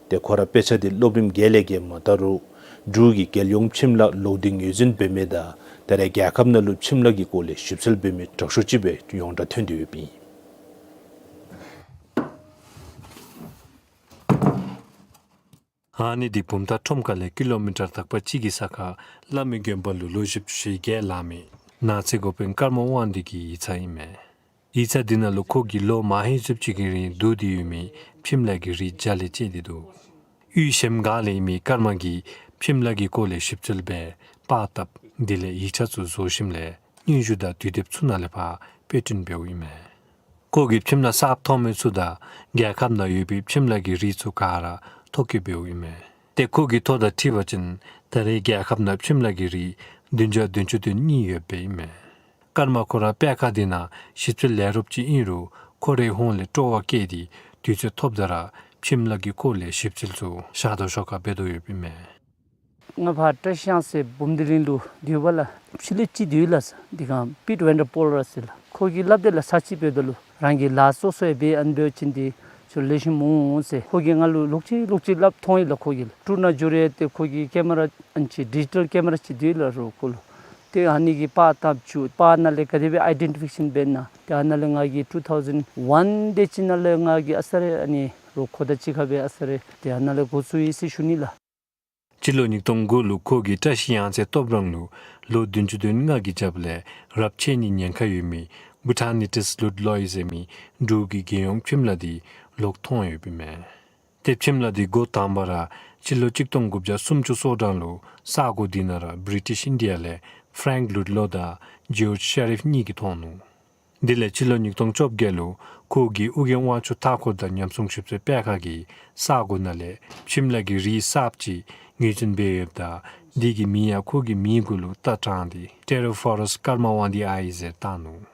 ཏེ་ཁོ་ར་དཔེ་ཆ་འདི་སློབ་རིམ་བརྒྱད་ལས་བརྒལ་མ་བཏང་རུང་འབྲུག་གི་རྒྱལ་ཡོངས་ཁྱིམ་ལཱ་ལོག་སྟེ་ངོས་འཛིན་འབད་མི་དང་ད་རེས་རྒྱལ་ཁབ་ནང་ལུ་ཁྱིམ་ལཱ་གི་སྐོར་ལས་ཞིབ་འཚོལ་འབད་མི་དྲག་ཤོས་ཅིག་སྦེ་ཡོངས་གྲགས་ཐོན་ཏེ་ཡོདཔ་ཨིན། ཨ་ནི་འདི་བུམ་ཐང་ཁྲོམ་ཁ་ལས་ཀི་ལོ་མི་ཊར་དག་པ་ཅིག་གི་ས་ཁར་བླ་མའི་དགོན་པ་ལུ་ལོ་བཞི་བཅུ་ཞེ་བརྒྱད་ལང་མི་ནགས་ཚལ་འགོ་དཔོན་ཀརྨ་དབང་འདུས་ཀྱི་ཡིག་ཚང་ཨིན་མས། ཡིག་ཚང་འདི་ནང་ལུ་ཁོ་གིས་ལོ་མ་ཧེ་བཞི་བཅུ་གི་རིང་བསྡུ་སྟེ་ཡོད་མི་ཁྱིམ་ལཱ་གི་རིགས་བརྒྱ་ལས་བཅད་དེ་འདུག། དབུས་གཞལམ་སྒང་ལས་ཨིན་མི་ཀརྨ་གིས་ཁྱིམ་ལཱ་གི་སྐོར་ལས་ཞིབ་འཚོལ་འབད་པར་བཏབ། དེ་ལས་ཡིག་ཆ་ཚུ་བཟོ་ཞིནམ་ལས་སྙན་ཞུ་དང་དུས་དེབ་ཚུ་ནང་ལས་ཕར་དཔེ་སྐྲུན་འབདཝ་ཨིན་མས། ཁོ་གིས་ཁྱིམ་ལཱ་གསརཔ་ཐོབ་མི་ཚུ་དང་རྒྱལ་ཁབ་ནང་ཡོད་པའི་ཁྱིམ་ལཱ་གི་རིགས་ཚུ་ག་ར་ཐོ་བཀོད་འབདཝ་ཨིན་མས། ཏེ་ཁོ་གིས་ཐོ་དང་འཁྲིལ་བ་ཅིན་ད་རེས་རྒྱལ་ཁབ་ནང་ཁྱིམ་ལཱ་གི་རིགས་བདུན་བརྒྱ་བདུན་ཅུ་དོན་གཉིས་ཡོདཔ་ཨིན་མས། ཀརྨ་ཁོ་ར་པད་ཁ་འདི་ནང་ཞིབ་འཚོལ་ལས་རོགསཔ་ཅིག་ཨིན་རུང་ཁོ་རའི་ཧོངས་ལས་སྤྲོ་བ་བསྐྱེད་དེ་དུས་ཚོད་ཐོབ་ད་ར་ཁྱིམ་ལཱ་གི་སྐོར་ལས་ཞིབ་འཚོལ་ཚུ་ཞག་དང་ཞོར་ཁར་འབད་དོ་ཡོདཔ་ཨིན་མས། ང་ཕར་བཀྲ་ཤིས་གཡང་རྩེ་འབུམ་སྡེ་གླིང་ལུ་སྡོད་པ་ལགས་ཕྱི་ལས་ཅིག་སྡོད་ཡི་ལགས། འདི་སྒང་པིཊ་ཝན་ཌར་པོལ་ར་ཟེར་ལགས། ཁོ་གིས་སླབ་དེས་ལགས། ས་ཅིག་འབདཝ་ད་ལུ་རང་གི་ལཱ་སོ་སོ་ཡང་འབད་ཨ་ནི་འབད་བ་ཅིན་ཏེ་ཁྱོད་ལེགས་ཤོམ་འོང་ཟེར་ཁོ་གིས་ང་ལུ་ལོག་ཅི་ལོག་ཅི་སླབ་མཐོང་ཡི་ལགས། ཁོ་གིས་ལགས་ཀྲུ་ན་ཇུ་རེ་ཏེ་ཁོ་གི་ཀེ་མ་ར་ཨ་ནི་ཅིག་ཌི་ཇི་ཊལ་ཀེ་མ་ར་ཅིག་སྡོད་ཡི་ལགས་རོགས་ཁོ་ལུ། ཏེ་ཨ་ནི་གིས་པར་བཏབ་བཅུག། པར་ནང་ལས་ག་དེ་སྦེ་ཨའི་ཌེན་ཊི་ཕི་ཀེ་ཤཱན་འབད་ན་ཏེ་ཨ་ནཱ་ལས་ང་གིས་ཊུ་ཐའུ་ཟེན་ཝན་དེ་ཅིག་ནང་ལས་ང་གིས་ཨ་ས་རེ་ཨ་ནི་རོགས་ཁོ་དང་གཅིག་ཁར་སྦེ་ཨ་ས་རེ་ཏེ་ཨ་ནཱ་ལས་འགོ་བཙུགས་ཡི་ཟེར་ཞུ་ནི་ལགས། སྤྱི་ལོ་ཉིས་སྟོང་དགུ་ལུ་ཁོ་གིས་བཀྲ་ཤིས་གཡང་རྩེ་སྟོད་འབྲང་ལུ་ལོ་བདུན་ཅུ་དོན་ལྔ་གི་རྒྱབ་ལས་རབས་ཆད་ནིའི་ཉེན་ཁ་ཡོད་མི་བུ་ཊཱ་ནི་ཊིསི་ལུད་ལོའི་ཟེར་མི་འབྲུག་གི་རྒྱལ་ཡོངས་ཁྱིམ་ལཱ་འདི་ལོག་མཐོང་ཡོདཔ་ཨིན་མས། ཏེ་ཁྱིམ་ལཱ་འདི་འགོ་དང་པ་ར་སྤྱི་ལོ་ཆིག་སྟོང་དགུ་བརྒྱ་སུམ་ཅུ་སོ་གྲངས་ལུ་ས་གོ་འདི་ནང་ར་བི་རི་ཊིཤ་ཨིན་ཌི་ཡ་ལས་ཕྲེངཀ་ལུད་ལོ་དང་ཇོརཇ་ཤེ་རིཕ་གཉིས་ཀྱིས་མཐོང་ནུག། དེ་ལས་སྤྱི་ལོ་ཉིས་སྟོང་བཅོ་བརྒྱད་ལུ་ཁོ་གིས་ཨོ་རྒྱན་དབང་ཕྱུག་མཐའ་འཁོར་དང་ཉམས་སྲུང་ཞིབ་འཚོལ་སྤེལ་ཁང་གིས་ས་གོ་ནང་ལས་ཁྱིམ་ལ་གི་རིགས་གསརཔ་ཅིག་ངོས་འཛིན་འབད་ཡོདཔ་ད་དེ་གི་མིང་ཡང་ཁོ་གི་མིང་གུ་ལུ་བཏགས་དྲངས་ཏེ་Pterophorus karmawandii ཟེར་བཏགས་ནུག།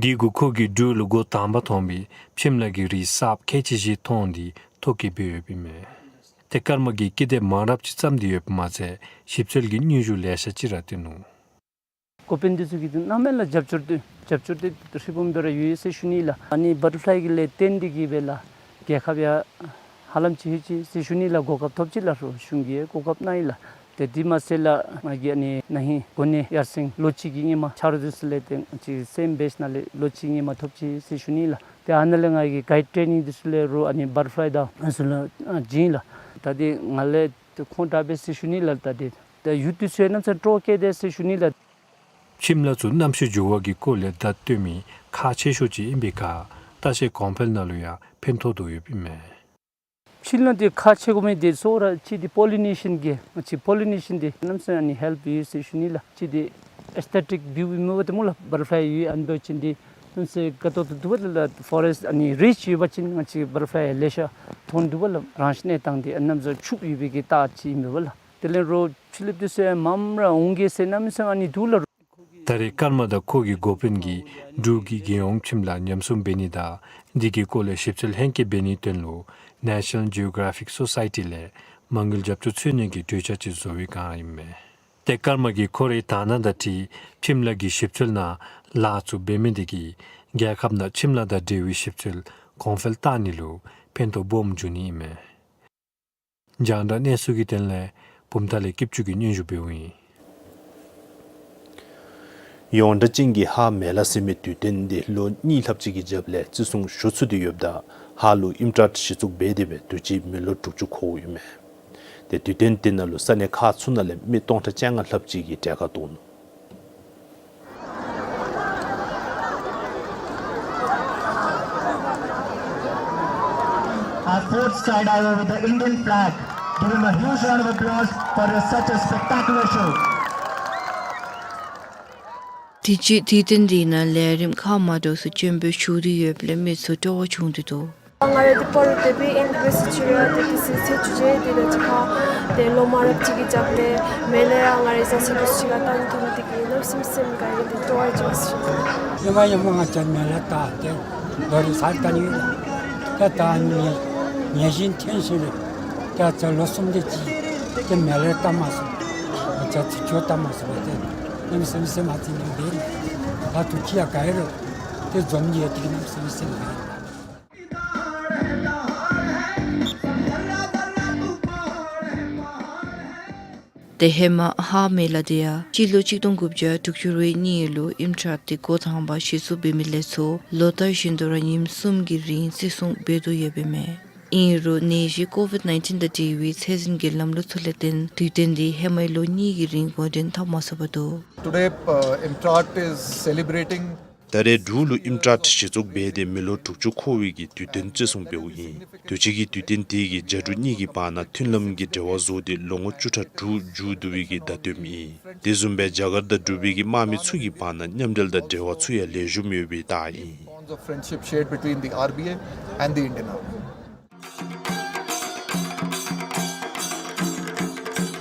དེ་གུ་ཁོ་གིས་འབྲུག་ལུ་འགོ་དང་པ་ཐོན་པའི་ཁྱིམ་ལ་གི་རིགས་གསརཔ་ཁལ་གཅིག་བཞི་ཐོན་ཏེ་ཐོ་བཀོད་འབད་ཡོདཔ་ཨིན་མས། ཏེ་ཀརྨ་གིས་ཀི་དེབ་མང་རབས་ཅིག་བརྩམས་ཏེ་ཡོདཔ་མ་ཚད་ཞིབ་འཚོལ་གྱི་སྙན་ཞུ་ལེ་ཤ་ཅིག་ར་བཏོན་ནུག། འགོ་དཔོན་འདི་ཚུ་གིས་གནམ་མེད་ལ་རྒྱབ་སྐྱོར་ཏེ་རྒྱབ་སྐྱོར་ཏེ་ཧྲིལ་བུམ་སྦེ་ར་ཡོད་ཟེར་ཞུ་ནི་ལགས། ཨ་ནི་བ་ཊར་ཕ་ལའི་གི་ལས་བརྟེན་ཏེ་གིས་སྦེ་ལགས་རྒྱལ་ཁབ་ཡང་ཧ་ལམ་ཅིག་ལྷོད་ཅི་ཟེར་ཞུ་ནི་ལགས། གོ་སྐབས་ཐོབ་ཅི་ལགས། རོགས་གཞུང་གིས་གོ་སྐབས་གནང་ཡི་ལགས། ཏེ་དེ་མ་ཚད་ལགས་ང་གིས་ཨ་ནི་ན་ཧིང་གོ་གནས་ཡར་སེང་ལོ་གཅིག་གི་ཧེ་མ་ཆ་རོགས་འདི་ཚུ་ལས་ཏེ་ཅིག་སེམས་བེཤ་ནང་ལས་ལོ་གཅིག་ཧེ་མ་ཐོབ་ཅི་ཟེར་ཞུ་ནི་ལགས། ཏེ་ཨ་ནཱ་ལས་ང་གིས་གའིཌ་ཊེ་ནིང་འདི་ཚུ་ལས་རོགས་ཨ་ནི་བ་ཊར་ཕ་ལའི་དང་ཨ་ནི་ཚུ་ལུ་ཨ་བྱིན་ལགས། ད་འདི་ང་ལས་ཏེ་ཁོང་དྲག་པས་ཟེར་ཞུ་ནི་ལགས། ད་འདི་ད་ཡུལ་དུས་ཚོད་གནམ་མེད་ས་མེད་སྤྲོ་བསྐྱེད་དེ་ཟེར་ཞུ་ནི་ལགས། ཁྱིམ་ལ་ཚུ་གནམ་གཤིས་འགྱུར་བ་གི་སྐོར་ལས་བརྡ་སྟོན་མི་ཁག་ཆེ་ཤོས་ཅིག་ཨིན་པའི་ཁར་ལྟ་བཤལ་གོང་འཕེལ་ནང་ལུ་ཡང་ཕན་ཐོགས་དོ་ཡོདཔ་ཨིན་མས། ཁྱིམ་ལ་འདི་ཁག་ཆེ་དགོ་མི་འདི་གཙོ་བོ་ར་གཅིག་འདི་པོ་ལི་ནེ་ཤཱན་གྱི་ང་བཅས་པོ་ལི་ནེ་ཤཱན་འདི་གནམ་མེད་ས་མེད་ཨ་ནི་ཧེལཔ་ཡོད་ཟེར་ཞུ་ནི་ལགས། གཅིག་འདི་ཨེས་ཐེ་ཊིཀ་བིའུ་ཨིན་མས་པ་ཏེ་སྨོ་ལགས། བ་ཊར་ཕ་ལའི་ཡོད་ཨ་ནི་འབད་བ་ཅིན་འདི་གནམ་མེད་ས་མེད་དགའ་ཏོག་ཏོ་འདུག་པ་ལགས། ཕོ་རེསཊ་ཨ་ནི་རིཆ་ཡོད་པ་ཅིན་ང་བཅས་བ་ཊར་ཕ་ལའི་ལེ་ཤ་ཐོན་འདུག་པ་ལགས། རང་བཞིན་གནས་སྟངས་འདི་ཨ་ནི་གནམ་མེད་ས་མེད་ཕྱུགཔོ་ཡོད་པའི་གི་རྟགས་ཅིག་ཨིན་མས་པ་ལགས། དེ་ལས་རོགས་ཕྱི་གླིངཔ་འདི་ཚུ་ཡང་མངམ་ར་འོང་གེ་ཟེར་གནམ་མེད་ས་མེད་ཨ་ནི་འདུག་ལགས། ད་རེས་ཀརྨ་དང་ཁོ་གི་འགོ་དཔོན་གྱིས་འབྲུག་གི་རྒྱལ་ཡོངས་ཁྱིམ་ལ་ཉམས་སྲུང་འབད་ནི་དང་དེ་གི་སྐོར་ལས་ཞིབ་འཚོལ་ལྷན་སྐྱེལ་འབད་ནིའི་དོན་ལུ་National Geographic Society ལས་མ་དངུལ་རྒྱབ་སྐྱོར་འཚོལ་ནི་གི་གྲོས་འཆར་ཅིག་བཟོ་བའི་བསྒང་ཨིན་མས། ཏེ་ཀརྨ་གིས་ཁོ་རའི་དག་སྣང་དང་འཁྲིལ་ཁྱིམ་ལ་གི་ཞིབ་འཚོལ་ནང་ལཱ་ཚུ་འབད་མི་དེ་གིས་རྒྱལ་ཁབ་ནང་ཁྱིམ་ལ་དང་འབྲེལ་བའི་ཞིབ་འཚོལ་གོང་འཕེལ་བཏང་ནི་ལུ་ཕན་ཐོགས་སྦོམ་འབྱུང་ནི་ཨིན་མས། རྒྱང་བསྒྲགས་གནས་ཚུལ་གྱི་དོན་ལས་བུམ་ཐང་ལས་སྐྱིད་ཆུ་གིས་སྙན་ཞུ་འབདཝ་ཨིན། ཡོངས་གྲགས་ཅན་གྱི་ཧཱ་མེ་ལ་ཟེར་མི་དུས་སྟོན་འདི་ལོ་གཉིས་ལྷགཔ་ཅིག་གི་རྒྱབ་ལས་བརྩི་སྲུང་ཞུ་ཚུགས་ཏེ་ཡོདཔ་ད་ཧཱ་ལུ་ཨིམ་ཊཱཊ་གཞི་བཙུགས་འབད་དེ་སྦེ་དུས་ཅི་མི་ལོ་དྲུག་ཅུ་འཁོརཝ་ཨིན་མས། ཏེ་དུས་སྟོན་དེ་ནང་ལུ་ས་གནས་ཁག་ཚུ་ནང་ལས་མི་སྟོང་ཕྲག་བཅོ་ལྔ་ལྷགཔ་ཅིག་གིས་གྲལ་ཁར་གཏོགས་ནུག། Our fourth skydiver with the Indian flag. Give him a huge round of applause for such a spectacular show. དུས་ཅི་དུས་སྟོན་འདི་ནང་ལས་རིམ་ཁག་མ་འདྲཝ་ཚུ་སྤྱན་འབུལ་ཞུ་སྟེ་ཡོདཔ་ལས་མི་ཚུ་སྤྲོ་བ་བྱུང་སྟེ་འདུག། ང་ར་འདི་པར་དེ་སྦེ་ཨེན་ཌི་བི་སི་ཅིག་ར་དེ་དུས་ཚོད་ཚེས་བཅུ་གཅིག་དེ་ལས་ཅིག་ཁར་ཏེ་ལོ་མང་རབས་ཅིག་གི་རྒྱབ་ལས་མེ་ལ་ཡང་ང་རའི་བཟའ་ཚང་འདི་ཚུ་ཅིག་ཁར་བལྟ་ནི་ཐོབ་མི་དེ་གིས་གནམ་མེད་ས་མེད་སེམས་དགའ་ཡི། ཏེ་སྤྲོ་བ་ཅིག་སྐྱེས་ཡི། ཧེ་མ་ཧེ་མ་ང་བཅས་མེ་ལ་བལྟ་སྟེ་ལོ་རེ་ཚར་བལྟ་ནི་ཡོད། ད་ད་ནི་ཉེ་བཞིན་ཐོན་ཞིནམ་ལས་ད་ད་ལོ་གསུམ་དེ་ཅིག་ཏེ་མེ་ལ་བལྟ་མ་ཚུགས། ང་བཅས་ཚུ་ཆོས་བལྟ་མ་ཚུགས་པ་ཏེ་གནམ་མེད་ས་མེད་སེམས་ཨ་ཙི་ནི་འབད་ནི། ད་དུས་ཅི་ཡང་དགའ་ཡི་རོ། ཏེ་འཛོམས་ནི་ཡང་དེ་གིས་གནམ་མེད་ས་མེད་སེམས་དགའ་ཡི། ཏེ་ཧེ་མ་ཧཱ་མེ་ལ་འདི་ཡང་སྤྱི་ལོ་གཅིག་སྟོང་དགུ་བརྒྱ་དྲུག་ཅུ་རེ་གཉིས་ལུ་ཨིམ་ཊཱཊ་འདི་འགོ་དང་པ་གཞི་བཙུགས་འབད་མི་ལས་ཚུར་ལོ་ལྟར་བཞིན་དུ་ར་ཉིནམ་གསུམ་གྱི་རིང་བརྩི་སྲུང་འབད་དོ་ཡོདཔ་ཨིན་མས། ཨིན་རུང་ནད་གཞི་ཀོ་ཝིཌ་ནའིན་ཊིན་དང་འབྲེལ་བའི་ཚད་འཛིན་གྱི་ལམ་ལུགས་ཚུ་ལས་བརྟེན་དུས་སྟོན་འདི་ཧེ་མའི་ལོ་གཉིས་ཀྱི་རིང་འགོ་འདྲེན་འཐབ་མ་ཚུགས་པར་འདུག། Today, uh, IMTRAAT is celebrating ད་རེས་འབྲུག་ལུ་ཨིམ་ཊཱཊ་གཞི་བཙུགས་འབད་དེ་མི་ལོ་དྲུག་ཅུ་འཁོར་བའི་གི་དུས་སྟོན་བརྩི་སྲུང་འབདཝ་ཨིན། དུས་ཅི་གི་དུས་སྟོན་དེ་གིས་རྒྱ་འབྲུག་གཉིས་ཀྱི་བར་ན་མཐུན་ལམ་གྱི་འབྲེལ་བ་བཟོ་སྟེ་ལོ་ངོ་བཅུ་ཕྲག་དྲུག་མཇུག་བསྡུ་བའི་གི་བརྡ་སྟོནམ་ཨིན། དེ་བཟུམ་སྦེ་རྒྱ་གར་དང་འབྲུག་པའི་གི་དམག་མི་ཚུ་གི་བར་ན་མཉམ་འབྲེལ་དང་འབྲེལ་བ་ཚུ་ཡང་ལེགས་ཤོམ་ཡོད་པའི་རྟགས་ཨིན། Bonds of friendship shared between the R B I and the Indian Army.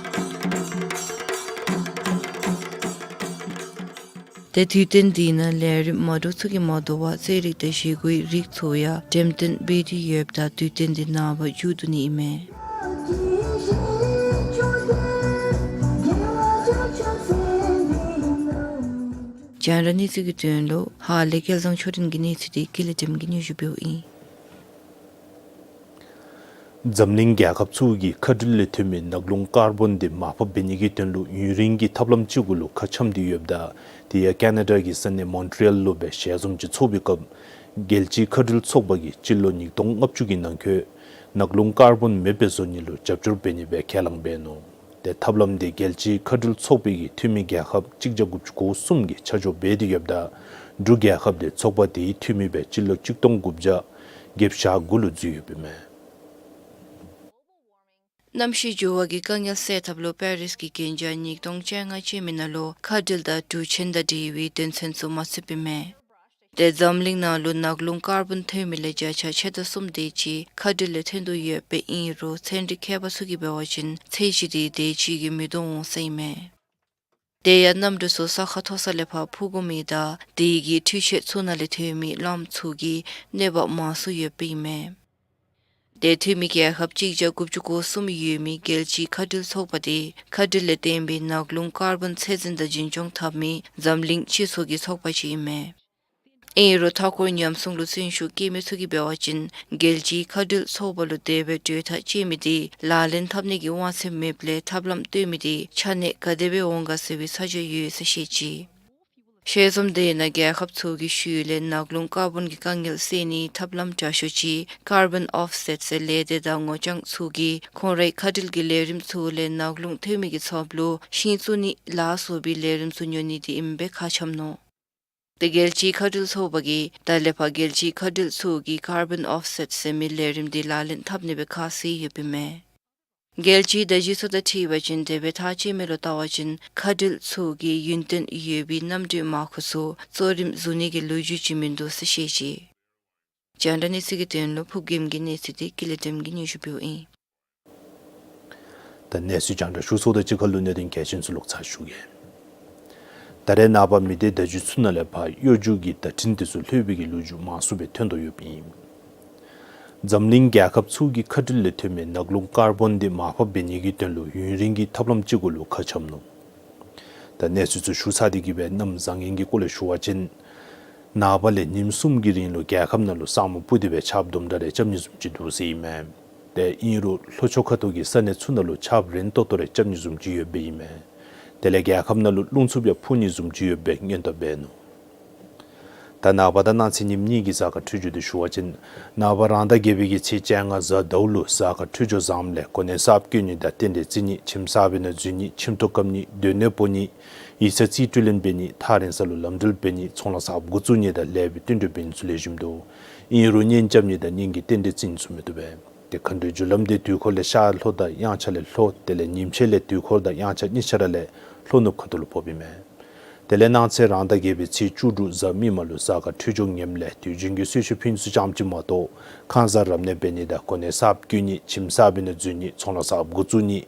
ཏེ་དུས་སྟོན་འདི་ནང་ལས་རིམ་མ་འདྲཝ་ཚུ་གིས་མ་དོ་བར་རྩེད་རིགས་དང་བཞེས་སྒོའི་རིགས་ཚུ་ཡང་འགྲེམས་སྟོན་འབད་དེ་ཡོདཔ་ད་དུས་སྟོན་འདི་ནངས་པ་མཇུག་བསྡུ་ནི་ཨིན་མས། རྒྱང་བསྒྲགས་གནས་ཚུལ་གྱི་དོན་ལུ་ཧཱ་ལས་སྐལ་བཟང་ཆོས་སྒྲོན་གྱི་གནས་ཚུལ་འདི་ཀུན་ལེགས་བདེམ་གིས་སྙན་ཞུ་འབདཝ་ཨིན། འཛམ་གླིང་རྒྱལ་ཁབ་ཚུ་གིས་མཁའ་འགྲུལ་ལས་ཐོན་མི་ནག་རླུང་ཀར་བོན་འདི་མར་ཕབ་འབད་ནི་གི་དོན་ལུ་ཡུན་རིང་གི་ཐབས་ལམ་ཅིག་གུ་ལུ་ཁ་འཆམ་སྟེ་ཡོདཔ་ད་དེ་ཡང་ཀེ་ན་ཌ་གི་ས་གནས་མོན་ཊི་རི་ཡལ་ལུ་སྦེ་ཞལ་འཛོམས་ཅིག་ཚོགས་པའི་སྐབས་རྒྱལ་སྤྱིའི་མཁའ་འགྲུལ་ཚོགས་པ་གིས་སྤྱི་ལོ་ཉིས་སྟོང་ལྔ་བཅུ་གི་ནང་འཁོད་ནག་རླུང་ཀར་བོན་མེདཔ་སྦེ་བཟོ་ནི་ལུ་རྒྱབ་སྐྱོར་འབད་ནི་སྦེ་ཁས་བླངས་འབད་ནུག། ཏེ་ཐབས་ལམ་འདི་རྒྱལ་སྤྱིའི་མཁའ་འགྲུལ་ཚོགས་པའི་གི་འཐུས་མི་རྒྱལ་ཁབ་གཅིག་བརྒྱ་དགུ་བཅུ་གོ་གསུམ་གྱིས་ཆ་འཇོག་འབད་དེ་ཡོདཔ་ད་འབྲུག་རྒྱལ་ཁབ་འདི་ཚོགས་པ་དེའི་འཐུས་མི་སྦེ་སྤྱི་ལོ་གཅིག་སྟོང་དགུ་བརྒྱ་བརྒྱད་ཅུ་གྱ་དགུ་ལུ་འཛུལ་ཡོདཔ་ཨིན་མས། གནམ་གཤིས་འགྱུར་བ་གི་དཀའ་ངལ་སེལ་ཐབས་ལུ་པེ་རིས་ཀྱི་གན་རྒྱ་ཉིས་སྟོང་བཅོ་ལྔ་ཅན་མའི་ནང་ལུ་མཁའ་འགྲུལ་དང་འགྲུལ་ཆས་དང་འབྲེལ་བའི་དོན་ཚན་ཚུ་མ་ཚུདཔ་ཨིན་མས། ཏེ་འཛམ་གླིང་ནང་ལུ་ནག་རླུང་ཀར་བོན་ཐོན་མི་ལས་བརྒྱ་ཆ་ཕྱེད་དང་གསུམ་དེ་ཅིག་མཁའ་འགྲུལ་ལས་ཐོན་དོ་ཡོདཔ་ཨིན་རུང་ཚན་རིག་མཁས་པ་ཚུ་གིས་འབད་བ་ཅིན་ཚད་གཞི་དེ་དེ་ཅིག་གིས་མི་ལྡོག་འོང་ཟེར་ཨིན་མས། དེ་ཡང་གནམ་གྲུ་ཚུ་ས་ཁ་མཐོ་ས་ལས་ཕར་འཕུར་དགོ་མི་དང་དེ་གི་འཕྲུལ་ཆས་ཚུ་ནང་ལས་ཐོན་མི་རླངསམ་ཚུ་གིས་གནོད་པ་མང་སུ་ཡོདཔ་ཨིན་མས། དེ་འཐུས་མི་རྒྱལ་ཁབ་གཅིག་བརྒྱ་དགུ་བཅུ་གོ་གསུམ་ཡོད་མི་རྒྱལ་སྤྱིའི་མཁའ་འགྲུལ་ཚོགས་པ་དེ་མཁའ་འགྲུལ་ལས་བརྟེན་པའི་ནག་རླུང་ཀར་བོན་ཚད་འཛིན་དང་རྒྱུན་སྐྱོང་འཐབ་མི་འཛམ་གླིང་སྤྱི་ཚོགས་ཀྱི་ཚོགས་པ་ཅིག་ཨིན་མས། ཨིན་རུང་མཐའ་འཁོར་ཉམས་སྲུང་ལུ་བརྩོན་ཤུགས་བསྐྱེད་མི་ཚུ་གིས་འབད་བ་ཅིན་རྒྱལ་སྤྱིའི་མཁའ་འགྲུལ་ཚོགས་པ་ལུ་དེ་སྦེ་གྲོས་ཐག་བཅད་མི་དེ་ལག་ལེན་འཐབ་ནི་གི་དབང་ཚད་མེདཔ་ལས་ཐབས་ལམ་བཏོན་མི་དེ་ཆ་གནས་ག་དེ་སྦེ་འོང་ག་ཟེར་བའི་ཚ་གྱང་ཡོད་ཟེར་བཤད་ཅི། ཞལ་འཛོམས་དེ་ནང་རྒྱལ་ཁབ་ཚུ་གི་ཤུལ་ལས་ནག་རླུང་ཀར་བོན་གྱི་དཀའ་ངལ་སེལ་ནིའི་ཐབས་ལམ་དྲག་ཤོས་ཅིག་ཀར་བོན་ཨོཕ་སེཊ་ཟེར་ལས་སྡེ་དང་ངོ་རྐྱང་ཚུ་གིས་ཁོང་རའི་མཁའ་འགྲུལ་གྱི་ལས་རིམ་ཚུ་ལས་ནག་རླུང་ཐོན་མི་གི་ཚབ་ལུ་ཤིང་བཙུགས་ནི་ལ་སོགས་པའི་ལས་རིམ་ཚུ་ཉོ་ནི་དེ་ཨིནམ་སྦེ་ཁ་འཆམ་ནུག། ཏེ་རྒྱལ་སྤྱིའི་མཁའ་འགྲུལ་ཚོགས་པ་གིས་ད་ལས་ཕར་རྒྱལ་སྤྱིའི་མཁའ་འགྲུལ་ཚུ་གིས་ཀར་བོན་ཨོཕ་སེཊ་ཟེར་མི་ལས་རིམ་དེ་ལག་ལེན་འཐབ་ནི་སྦེ་ཁ་བཟེད་ཡོདཔ་ཨིན་མས། རྒྱལ་སྤྱིའི་བརྡ་བརྒྱུད་ཚུ་དང་འཁྲིལ་བ་ཅིན་དེ་སྦེ་ཐག་བཅད་མི་ལུ་བལྟ་བ་ཅིན་མཁའ་འགྲུལ་ཚུ་གི་ཡུན་བརྟན་ཡོད་པའི་གནམ་གྲུའི་མར་ཁུ་ཚུ་གཙོ་རིམ་བཟོ་ནི་གི་ལོ་རྒྱུས་ཅིག་མིན་འདུག་ཟེར་བཤད་ཅི། རྒྱང་བསྒྲགས་གནས་ཚུལ་གྱི་དོན་ལུ་ཕུརབ་རྒྱལམོ་གི་གནས་ཚུལ་དེ་ཀུན་ལེགས་སྒྲོལམ་གིས་སྙན་ཞུ་ཕུལཝ་ཨིན། ད་གནས་ཚུལ་རྒྱང་བསྒྲགས་ཞུ་ཚརཝ་དང་གཅིག་ཁར་ལུ་གནད་དོན་གལ་ཆེན་ཚུ་ལོག་ཚར་ཞུ་གེ། ད་རེས་ནངས་པ་མི་སྡེ་བརྡ་བརྒྱུད་ཚུ་ནང་ལས་ཕར་གཡོ་སྒྱུ་གི་བརྡ་འཕྲིན་དེ་ཚུ་ལྷོད་པའི་གི་ལོ་རྒྱུས་མང་སུ་སྦེ་ཐོན་དོ་ཡོདཔ་ཨིན། འཛམ་གླིང་རྒྱལ་ཁབ་ཚུ་གིས་མཁའ་འགྲུལ་ལས་ཐོན་མི་ནག་རླུང་ཀར་བོན་དེ་མར་ཕབ་འབད་ནི་གི་དོན་ལུ་ཡུན་རིང་གི་ཐབས་ལམ་ཅིག་གུ་ལུ་ཁ་འཆམ་ནུག། ད་གནས་ཚུལ་ཚུ་ཞུ་ཚར་ཏེ་གི་སྦེ་གནམ་བཟང་ངན་གྱི་སྐོར་ལས་ཞུ་བ་ཅིན་ནངས་པ་ལས་ཉིནམ་གསུམ་གྱི་རིང་ལུ་རྒྱལ་ཁབ་ནང་ལུ་ས་སྨུག་སྤུབས་ཏེ་སྦེ་ཆརཔ་དུམ་གྲ་རེ་རྐྱབ་ནི་བཟུམ་ཅིག་འདུག་ཟེར་ཨིན་མས། ཏེ་ཨིན་རུང་ལྷོ་ཕྱོགས་ཁ་ཐུག་གི་ས་གནས་ཚུ་ནང་ལུ་ཆརཔ་རན་ཏོག་ཏོ་རེ་རྐྱབ་ནི་བཟུམ་ཅིག་ཡོདཔ་ཨིན་མས། དེ་ལས་རྒྱལ་ཁབ་ནང་ལུ་རླུང་འཚུབ་ཡང་འཕུ་ནི་བཟུམ་ཅིག་ཡོདཔ་སྦེ་སྔོན་བརྡ་འབད་ནུག། ད་ནངས་པ་དང་གནངས་ཚེ་ཉིནམ་གཉིས་ཀྱི་གཟའ་སྐར་འཕྲོད་སྦྱོར་དེ་ཞུ་བ་ཅིན་ནངས་པ་རང་ཟླ་བརྒྱད་པའི་གི་ཚེས་བཅོ་ལྔ་གཟའ་ཟླཝ་ལུ་གཟའ་སྐར་འཕྲོད་སྦྱོར་བཟངམ་ལས་གོ་གནས་གསརཔ་བསྐོ་ནི་དང་རྟེན་འབྲེལ་བརྩི་ནི་ཁྱིམ་གསར་པའི་ནང་འཛུལ་ནི་ཁྱིམ་ཐོག་བཀབ་ནི་སྡོད་གནས་སྤོ་ནི་ཡིག་ཚང་རྩིས་སྤྲོད་ལེན་འབད་ནི་ཐག་རིང་ས་ལུ་ལམ་འགྲུལ་འབད་ནི་ཚོང་ལཱ་གསརཔ་འགོ་བཙུགས་ནི་དང་ལེགས་པའི་བསྟུན་གྲོས་འབད་ནི་ཚུ་ལེགས་ཤོམ་འདུག། ཨིན་རུང་གཉེན་རྐྱབ་ནི་དང་གཉེན་གྱི་རྟེན་འབྲེལ་བརྩི་ནི་ཚུ་མི་བཏུབ་པས། ཏེ་མཁའ་འགྲོའི་རྒྱུ་ལམ་དེ་དུས་འཁོར་ལས་ཤར་ལྷོ་དང་དབྱངས་འཆར་ལས་ལྷོ་དེ་ལས་ཉིམ་ཕྱེད་ལས་དུས་འཁོར་དང་དབྱངས་འཆར་གཉིས་ཆ་ར་ལས་ལྷོ་ནུབ་ཁ་ཐུག་ལུ་ཕོགཔ་ཨིན་མས། དེ་ལས་གནངས་ཚེ་རང་ཟླ་བརྒྱད་པའི་ཚེས་བཅུ་དྲུག་གཟའ་མིག་དམར་ལུ་གཟའ་སྐར་འཕྲོད་སྦྱོར་ངནམ་ལས་དུས་རྒྱུན་གྱི་གསོལ་མཆོད་ཕུལ་ནི་ཚུ་ཙམ་ཅིག་མ་གཏོགས་ཁང་གསར་རབ་གནས་འབད་ནི་དང་གོ་གནས་གསརཔ་བསྐོ་ནི་ཁྱིམ་གསར་པའི་ནང་འཛུལ་ནི་ཚོང་ལཱ་གསརཔ་འགོ་བཙུགས་ནི་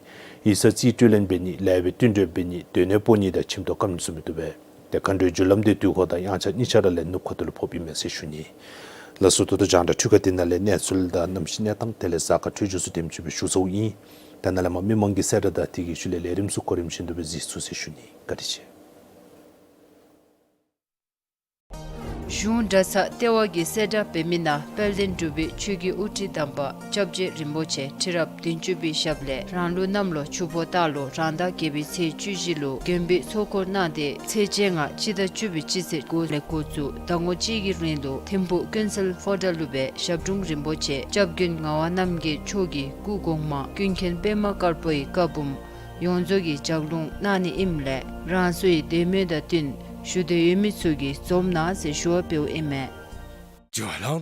ཡིག་ཚང་རྩིས་སྤྲོད་ལེན་འབད་ནི་ལེགས་པའི་བསྟུན་གྲོས་འབད་ནི་སྡོད་གནས་སྤོ་ནི་དང་ཁྱིམ་ཐོག་བཀབ་ནི་ཚུ་མི་བཏུབ་པས། ཏེ་མཁའ་འགྲོའི་རྒྱུ་ལམ་དེ་དུས་འཁོར་དང་དབྱངས་འཆར་གཉིས་ཆ་ར་ལས་ནུབ་ཁ་ཐུག་ལུ་ཕོགཔ་ཨིན་མས་ཟེར་ཞུ་ནི། ལགས་སོ། ད་ལྟོ་རྒྱང་བསྒྲགས་འཕྲུལ་ཁང་འདི་ནང་ལས་གནས་ཚུལ་དང་གནམ་གཤིས་གནས་སྟངས་དེ་ལས་གཟའ་སྐར་འཕྲོད་སྦྱོར་ཚུ་དེམ་ཅིག་སྦེ་ཞུ་ཚརཝ་ཨིན། ད་ནཱ་ལས་མར་མི་མང་གི་གསལ་བསྒྲགས་དང་དེ་གི་ཤུལ་ལས་ལས་རིམ་ཚུ་གོ་རིམ་བཞིན་དུ་སྦེ་གཟིགས་ཚུགས་ཟེར་ཞུ་ནི། བཀའ་དྲིན་ཆེ། གཞུང་གྲྭ་ཚང་ལྟེ་བ་གིས་གསལ་བསྒྲགས་འབད་མི་ནང་དཔལ་ལྡན་འབྲུག་པའི་ཆོས་ཀྱི་དབུ་ཁྲིད་དམ་པ་སྐྱབས་རྗེ་རིན་པོ་ཆེ་ཁྲི་རབས་བདུན་ཅུ་པའི་ཞབས་ལས་རང་ལུགས་གནམ་ལོ་ཆུ་ཕོ་སྟག་ལོ་རང་ཟླ་བརྒྱད་པའི་ཚེས་བཅུ་བཞི་ལུ་མགོན་པོའི་ཚོགས་འཁོར་གནང་སྟེ་ཚེས་བཅོ་ལྔ་སྤྱི་ཟླ་བཅུ་པའི་སྤྱི་ཚེས་དགུ་ལས་འགོ་བཙུགས་ཟླ་ངོ་གཅིག་གི་རིང་ལུ་ཐིམ་ཕུག་ཀུན་གསལ་ཧོ་ཊེལ་ལུ་སྦེ་ཞབས་དྲུང་རིན་པོ་ཆེ་སྐྱབས་མགོན་ངག་དབང་རྣམ་རྒྱལ་མཆོག་གི་སྐུ་གོང་མ་ཀུན་མཁྱེན་པདྨ་དཀར་པོའི་བཀའ་འབུམ་ཡོངས་རྫོགས་ཀྱི་ལྗགས་ལུང་གནང་ནི་ཨིནམ་ལས་རང་སོའི་དད་མོས་དང་བསྟུན་ཞུ་འདོད་ཡོད་མི་ཚུ་གིས་འཛོམས་གནང་ཟེར་ཞུ་བ་འབདཝ་ཨིན་མས། ཨ་ཅོ།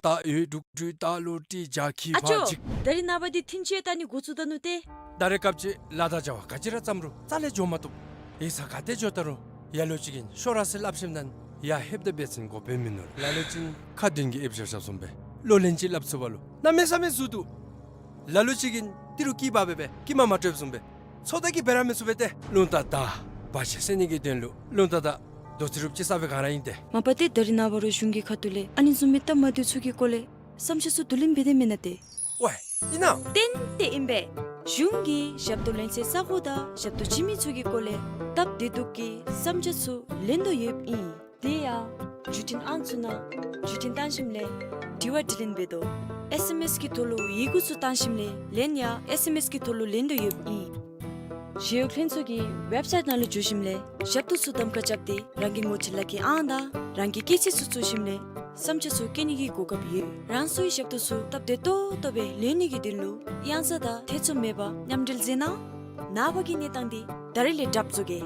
ད་རེས་ནངས་པ་འདི་ཐིན་ཆེ་ད་ནི་འགོ་བཙུགས་ད་ནུག་ཏེ། ད་རེས་སྐབས་ཅིག་ལཱ་དང་བྱ་བ་ག་ཅི་ར་བརྩམ་རུང་རྩ་ལས་འགྱོ་མ་བཏུབ། ཡིག་ཚང་ག་ཏེ་འགྱོ་ད་རུང་ལ་ལུ་ཅིག་གིས་ཤོག་ར་ཟེར་སླབ་ཞིནམ་ད་ཡར་ལྷོདཔ་ད་འབད་བ་ཅིན་གོ་བརྡ་མིན་ནུག། ལ་ལུ་ཅིག་གིས་ཁ་འདོན་གྱི་ཨེབ་བཞག་བཞགཔ་བཟུམ་སྦེ་ལོ་ལན་ཅིག་སླབ་ཚུགས་པ་ལུ་གནམ་མེད་ས་མེད་ཟུག་འདུག། ལ་ལུ་ཅིག་གིས་ཏི་རུ་སྐྱི་པ་སྦེ་སྦེ་སྐྱི་མ་མ་སྤྲོདཔ་བཟུམ་སྦེ་ཚོད་ལྟ་གིས་འབད་ར་མི་ཚུགས་པས་ཏེ། རླུང་རྟ་དང་བར་ཆད་སེལ་ནི་གི་དོན་ལུ་རླུང་རྟ་དང་རྡོ་རྩེག་རུབ་ཅིག་ས་སྦེ་ག་ར་ཨིན་ཏེ། མ་པ་ཏེ་ད་རེས་ནངས་པ་ར་གཞུང་གི་ཁ་ཐུག་ལས་ཨ་ནི་བཟུམ་མའི་སྟབས་མ་བདེཝ་ཚུ་གི་སྐོར་ལས་བསམ་འཆར་ཚུ་བསྡུ་ལེན་འབད་དེ་མེན་ན་ཏེ། ཝའེ་ཨིན་ན། ཏན་ཏན་ཨིན་པས། གཞུང་གིས་ཞབས་ཏོག་ལེན་སའི་ས་གོ་དང་ཞབས་ཏོག་བྱིན་མི་ཚུ་གི་སྐོར་ལས་སྟབས་བདེ་སྡུག་གི་བསམ་འཆར་ཚུ་ལེན་དོ་ཡོདཔ་ཨིན། དེ་ཡང་བརྒྱུད་འཕྲིན་ཨང་ཚུ་ནང་བརྒྱུད་འཕྲིན་བཏང་ཞིནམ་ལས་དྲི་བ་དྲིས་ལན་འབད་དོ། ཨེས་ཨེམ་ཨེས་ཀྱི་ཐོག་ལུ་ཡི་གུ་ཚུ་བཏང་ཞིནམ་ལས་ལན་ཡང་ཨེས་ཨེམ་ཨེས་ཀྱི་ཐོག་ལུ་ལེན་དོ་ཡོདཔ་ཨིན། ཞི་གཡོག་ལྷན་ཚོགས་ཀྱི་ཝེབ་སའིཊ་ནང་ལུ་འཛུལ་ཞིནམ་ལས་ཞབས་ཏོག་ཚུ་གདམ་ཁ་རྐྱབ་སྟེ་རང་གི་ངོ་སྤྲོད་ལག་ཁྱེར་ཨང་དང་རང་གི་སྐྱེས་ཚེས་ཚུ་བཙུགས་ཞིནམ་ལས་བསམ་འཆར་ཚུ་བཀོད་ནི་གི་གོ་སྐབས་ཡོད། རང་སོའི་ཞབས་ཏོག་ཚུ་སྟབས་བདེ་ཏོག་ཏོ་སྦེ་ལེན་ནི་གི་དོན་ལུ་གཡང་ས་དང་ཐེ་ཚོམ་མེད་པར་མཉམ་འབྲེལ་མཛད་གནང་། ནངས་པ་གི་གནས་སྟངས་འདི་ད་རིས་ལས་གྲབས་བཟོ་གེ།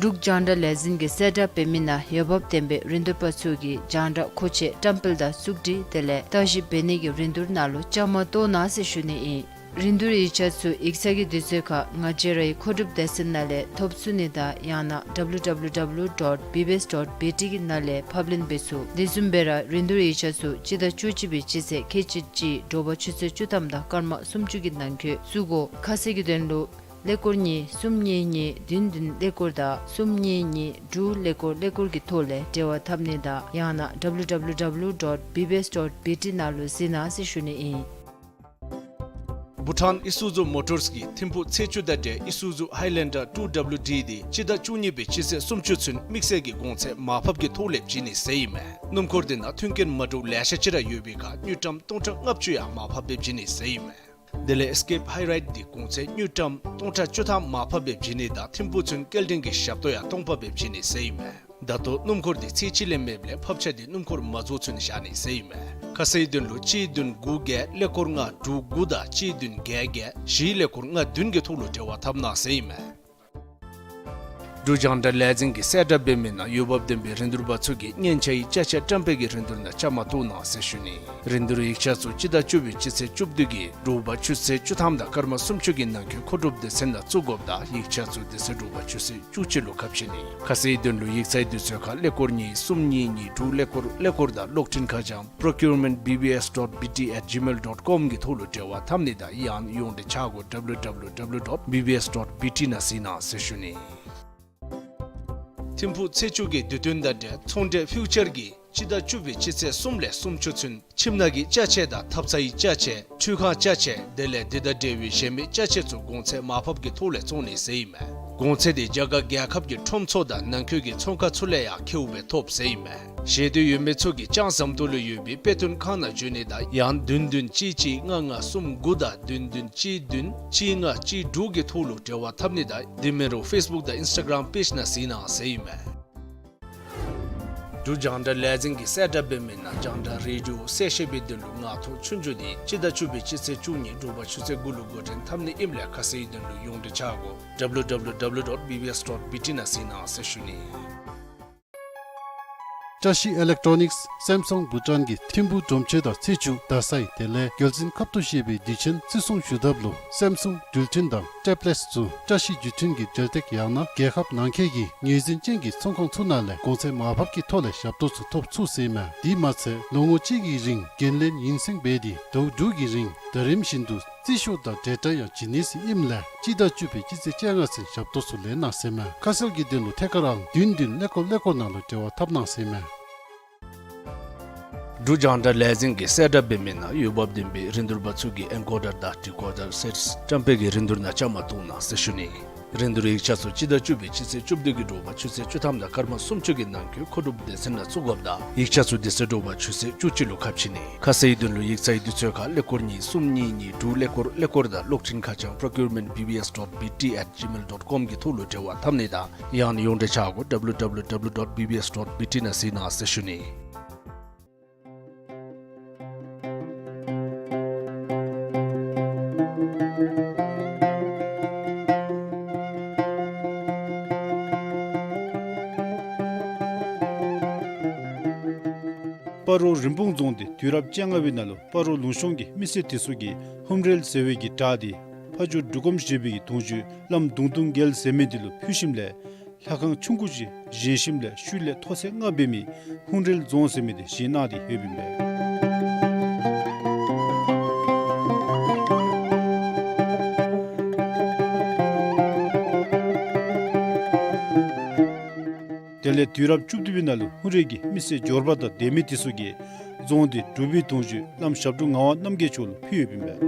འབྲུག་རྒྱང་བསྒྲགས་ལས་འཛིན་གྱིས་གསལ་བསྒྲགས་འབད་མི་ནང་འོས་འབབ་ལྡན་པའི་རིན་བསྡུར་པ་ཚུ་གིས་རྒྱང་བསྒྲགས་མཁོ་ཆས་བཀྲམ་སྤེལ་དང་བཙུགས་སྒྲིག་དེ་ལས་བརྟག་ཞིབ་འབད་ནི་གི་རིན་བསྡུར་ནང་ལུ་བཅའ་མར་གཏོགས་གནང་ཟེར་ཞུ་ནི་ཨིན། རིན་བསྡུར་ཡིག་ཆ་ཚུ་ཡིག་ཚང་གི་དུས་ཚོད་ཁར་ང་བཅས་རའི་མཁོ་སྒྲུབ་སྡེ་ཚན་ནང་ལས་ཐོབ་ཚུགས་ནི་དང་ཡང་ན་W W W dot B B S dot B T གི་ནང་ལས་ཕབ་ལེན་འབད་ཚུགས། དེ་བཟུམ་སྦེ་ར་རིན་བསྡུར་ཡིག་ཆ་ཚུ་སྤྱི་ཟླ་བཅུ་གཅིག་པའི་སྤྱི་ཚེས་ཁལ་གཅིག་གཅིག་དྲོ་པ་ཆུ་ཚོད་བཅུ་ཐམ་དང་སྐར་མ་སུམ་ཅུ་གི་ནང་འཁོད་བཙུགས་དགོ། ཁ་གསལ་གྱི་དོན་ལུ་ཀླད་ཀོར་གཉིས་གསུམ་གཉིས་གཉིས་བདུན་བདུན་ཀླད་ཀོར་དང་གསུམ་གཉིས་གཉིས་དྲུག་ཀླད་ཀོར་ཀླད་ཀོར་གྱི་ཐོག་ལས་འབྲེལ་བ་འཐབ་ནི་དང་ཡང་ན་W W W dot B B S dot B T ནང་ལུ་གཟིགས་གནང་ཟེར་ཞུ་ནི་ཨིན། བྷུ་ཊཱན་ཨི་སུ་ཛུ་མོ་ཊརས་ཀྱིས་ཐིམ་ཕུག་ཚེས་བཅུ་དང་འབྲེལ་ཨི་སུ་ཛུ་ཧའི་ལེན་ཌར་two W D དེ་སྤྱི་ཟླ་བཅུ་གཉིས་པའི་སྤྱི་ཚེས་སུམ་ཅུ་ཚུན་དམིགས་བསལ་གྱི་གོང་ཚད་མར་ཕབ་ཀྱི་ཐོག་ལས་བྱིན་ནི་ཟེར་ཨིན་མས། སྣུམ་འཁོར་དེ་ནང་མཐུན་རྐྱེན་མ་འདྲཝ་ལེ་ཤ་ཅིག་ར་ཡོད་པའི་ཁར་དངུལ་ཀྲམ་སྟོང་ཕྲག་ལྔ་བཅུ་ཡང་མར་ཕབ་སྦེ་བྱིན་ནི་ཟེར་ཨིན་མས། དེ་ལས་ཨེས་ཀེབ་ཧའི་རའིཌ་དེ་གོང་ཚད་དངུལ་ཀྲམ་སྟོང་ཕྲག་བཅུ་ཐམ་མར་ཕབ་སྦེ་བྱིན་ནི་དང་ཐིམ་ཕུག་ཚུན་སྐྱེལ་འདྲེན་གྱི་ཞབས་ཏོག་ཡང་སྟོང་པ་སྦེ་བྱིན་ནི་ཟེར་ཨིན་མས། ད་ལྟོ་སྣུམ་འཁོར་དེ་ཚེས་གཅིག་ལས་མེདཔ་ལས་ཕབ་ཆ་དེ་སྣུམ་འཁོར་མ་རྫོགས་ཚུན་བཞག་ནི་ཟེར་ཨིན་མས། ཁ་གསལ་དོན་ལུ་གཅིག་བདུན་དགུ་བརྒྱད་ཀླད་ཀོར་ལྔ་དྲུག་དགུ་དང་གཅིག་བདུན་བརྒྱད་བརྒྱད་བཞི་ཀླད་ཀོར་ལྔ་བདུན་གྱི་ཐོག་ལུ་འབྲེལ་བ་འཐབ་གནང་ཟེར་ཨིན་མས། འབྲུག་རྒྱང་བསྒྲགས་ལས་འཛིན་གྱིས་གསལ་བསྒྲགས་འབད་མི་ནང་འོས་འབབ་ལྡན་པའི་རིན་བསྡུར་པ་ཚུ་གིས་སྔན་ཆད་ཀྱི་ཅ་ཆས་བཀྲམ་སྤེལ་གྱི་རིན་བསྡུར་ནང་བཅའ་མར་གཏོགས་གནང་ཟེར་ཞུ་ནི། རིན་བསྡུར་ཡིག་ཆ་ཚུ་སྤྱི་ཟླ་བཅུ་པའི་སྤྱི་ཚེས་བཅུ་བདུན་གྱི་དྲོ་པ་ཆུ་ཚོད་བཅུ་ཐམ་དང་སྐར་མ་སུམ་ཅུ་གི་ནང་འཁོད་མཁོ་སྒྲུབ་སྡེ་ཚན་ནང་བཙུགས་དགོཔ་དང་ཡིག་ཆ་ཚུ་དེ་ཚེ་དྲོ་པ་ཆུ་ཚོད་བཅུ་གཅིག་ལུ་ཁ་ཕྱེ་ནི། ཁ་གསལ་དོན་ལུ་ཡིག་ཚང་གི་དུས་ཚོད་ཁར་ཀླད་ཀོར་གཉིས་གསུམ་གཉིས་གཉིས་དྲུག་ཀླད་ཀོར་ཀླད་ཀོར་དང་གློག་འཕྲིན་ཁ་བྱང་procurement B B S dot B T at gmail dot com གི་ཐོག་ལུ་འབྲེལ་བ་འཐབ་ནི་དང་ཡང་ཡོངས་འབྲེལ་ཆ་སྒོ་W W W dot B B S dot B T ནང་གཟིགས་གནང་ཟེར་ཞུ་ནི། ཐིམ་ཕུག་ཚེས་བཅུ་གི་དུས་སྟོན་དང་འབྲེལ་ཚོང་འབྲེལ་ཕིའུ་ཅར་གྱིས་སྤྱི་ཟླ་བཅུ་པའི་སྤྱི་ཚེས་གསུམ་ལས་སུམ་ཅུ་ཚུན་ཁྱིམ་ནང་གི་ཅ་ཆས་དང་ཐབ་ཚང་གི་ཅ་ཆས་ཁྲུས་ཁང་ཅ་ཆས་དེ་ལས་དེ་དང་འབྲེལ་བའི་གཞན་མི་ཅ་ཆས་ཚུ་གོང་ཚད་མར་ཕབ་ཀྱི་ཐོག་ལས་བཙོང་ནི་ཟེར་ཨིན་མས། གོང་ཚད་དེ་རྒྱ་གར་རྒྱལ་ཁབ་ཀྱི་ཁྲོམ་ཚུ་དང་ནང་འཁོད་ཀྱི་ཚོང་ཁང་ཚུ་ལས་ཡང་ཁེཝ་སྦེ་ཐོབ་ཟེར་ཨིན་མས། ཤེས་འདོད་ཡོད་མི་ཚུ་གིས་ལྕང་ཟམ་ཏོག་ལུ་ཡོད་པའི་དཔེ་སྟོན་ཁང་ནང་འབྱོན་ནི་དང་ཡང་བདུན་བདུན་གཅིག་གཅིག་ལྔ་ལྔ་གསུམ་དགུ་དང་བདུན་བདུན་གཅིག་བདུན་གཅིག་ལྔ་གཅིག་དྲུག་གི་ཐོག་ལུ་འབྲེལ་བ་འཐབ་ནི་དང་དེ་མིན་རུང་ཕེསི་བུཀ་དང་ཨིནསི་ཊ་གརམ་པེཇ་ནང་གཟིགས་གནང་ཟེར་ཨིན་མས། འབྲུག་རྒྱང་བསྒྲགས་ལས་འཛིན་གྱིས་གསལ་བསྒྲགས་འབད་མི་ནང་རྒྱང་བསྒྲགས་རེ་ཌི་ཡོ་གསལ་བཤད་པའི་དོན་ལུ་ངང་ཐོག་ཆོས་རྒྱུགས་དེ་སྤྱི་ཟླ་བཅུ་པའི་སྤྱི་ཚེས་བཅུ་གཉིས་དྲོ་པ་ཆུ་ཚོད་དགུ་ལུ་འགོ་འདྲེན་འཐབ་ནི་ཨིནམ་ལས་ཁ་གསལ་དོན་ལུ་ཡོངས་འབྲེལ་ཆ་སྒོ W W W dot B B S dot B T ནང་གཟིགས་གནང་ཟེར་ཞུ་ནི། བཀྲ་ཤིས་ཨི་ལེག་ཊོ་ནིགསི་སེམ་སུང་བྷུ་ཊཱན་གྱིས་ཐིམ་ཕུག་སྒྲོམ་ཆེན་དང་ཚེས་བཅུ་རྡ་སའི་དེ་ལས་རྒྱལ་མཚན་ཁབ་ཏུ་བཞེས་པའི་དུས་ཆེན་བརྩི་སྲུང་ཞུ་ཐབས་ལུ་སེམ་སུང་འགྲུལ་འཕྲིན་དང་ཊེབ་ལེཊ་ཚུ་བཀྲ་ཤིས་བརྒྱུད་འཕྲིན་གྱི་འབྲེལ་སྟེགས་ཡང་ན་རྒྱལ་ཁབ་ནང་འཁོད་ཀྱི་ངོས་འཛིན་ཅན་གྱི་ཚོང་ཁང་ཚུ་ནང་ལས་གོང་ཚད་མར་ཕབ་ཀྱི་ཐོག་ལས་ཞབས་ཏོག་ཚུ་ཐོབ་ཚུགས་ཟེར་ཨིན་མས། དེ་མ་ཚད་ལོ་ངོ་གཅིག་གི་རིང་འགན་ལེན་ཡུན་སེང་འབད་དེ་ཟླཝ་དྲུག་གི་རིང་ཟླ་རིམ་བཞིན་དུ་རྩིས་ཤོག་དང་འབྲེལ་སྒྲ་ཡང་བྱིན་ནི་ཟེར་ཨིནམ་ལས་སྤྱི་ཟླ་བཅུ་པའི་སྤྱི་ཚེས་བཅོ་ལྔ་ཚུན་ཞབས་ཏོག་ཚུ་ལེན་གནང་ཟེར་ཨིན་མས། ཁ་གསལ་གྱི་དོན་ལུ་ཐད་ཀར་ཨང་བདུན་བདུན་ཀླད་ཀོར་ཀླད་ཀོར་ནང་ལུ་འབྲེལ་བ་འཐབ་གནང་ཟེར་ཨིན་མས། འབྲུག་རྒྱང་བསྒྲགས་ལས་འཛིན་གྱིས་གསལ་བསྒྲགས་འབད་མི་ནང་འོས་འབབ་ལྡན་པའི་རིན་བསྡུར་པ་ཚུ་གིས་ཨེན་ཀོ་ཌར་དང་ཌི་ཀོ་ཌར་སེཊསི་བཀྲམ་སྤེལ་གྱི་རིན་བསྡུར་ནང་བཅའ་མར་གཏོགས་གནང་ཟེར་ཞུ་ནི། རིན་བསྡུར་ཡིག་ཆ་ཚུ་སྤྱི་ཟླ་བཅུ་པའི་སྤྱི་ཚེས་བཅུ་བདུན་གྱི་དྲོ་པ་ཆུ་ཚོད་བཅུ་ཐམ་དང་སྐར་མ་སུམ་ཅུ་གི་ནང་འཁོད་མཁོ་སྒྲུབ་སྡེ་ཚན་ནང་བཙུགས་དགོཔ་དང་ཡིག་ཆ་ཚུ་དེ་ཚེ་དྲོ་པ་ཆུ་ཚོད་བཅུ་གཅིག་ལུ་ཁ་ཕྱེ་ནི། ཁ་གསལ་དོན་ལུ་ཡིག་ཚང་གི་དུས་ཚོད་ཁར་ཀླད་ཀོར་གཉིས་གསུམ་གཉིས་གཉིས་དྲུག་ཀླད་ཀོར་ཀླད་ཀོར་དང་གློག་འཕྲིན་ཁ་བྱང་procurement B B S dot B T at gmail dot com གི་ཐོག་ལུ་འབྲེལ་བ་འཐབ་ནི་དང་ཡང་ན་ཡོངས་འབྲེལ་ཆ་སྒོ་W W W dot B B S dot B T ནང་གཟིགས་གནང་ཟེར་ཞུ་ནི། སྤ་རོ་རིན་སྤུངས་རྫོང་དེ་དུས་རབས་བཅོ་ལྔ་པའི་ནང་ལུ་སྤ་རོ་ལུང་གཤོང་གི་མི་སེར་དེ་ཚུ་གིས་ཧུམ་རེལ་ཟེར་བའི་གི་བྲག་དེ་ཕ་ཇོ་འབྲུག་སྒོམ་ཞེས་པའི་གི་གདུང་བརྒྱུད་བླམ་གདུང་དུང་རྒྱལ་ཟེར་མི་དེ་ལུ་ཕུལ་ཞིནམ་ལས་ལྷ་ཁང་ཆུང་ཀུ་ཅིག་བཞེངས་ཞིནམ་ལས་ཤུལ་ལས་ཐོག་ཚད་ལྔ་འབད་མི་ཧུན་རེལ་རྫོང་ཟེར་མི་དེ་བཞེངས་གནང་སྟེ་ཡོདཔ་ཨིན་པས། དེ་ལས་དུས་རབས་བཅུ་བདུན་པའི་ནང་ལུ་ཧུན་རེལ་གྱི་མི་སེར་འབྱོར་པ་དང་སྡེ་མི་དེ་ཚུ་གིས་རྫོང་དེ་འབྲུག་པའི་གདུང་བརྒྱུད་བླམ་ཞབས་དྲུང་ངག་དབང་རྣམ་རྒྱལ་མཆོག་ལུ་ཕུལ་ཡོདཔ་ཨིན་པས།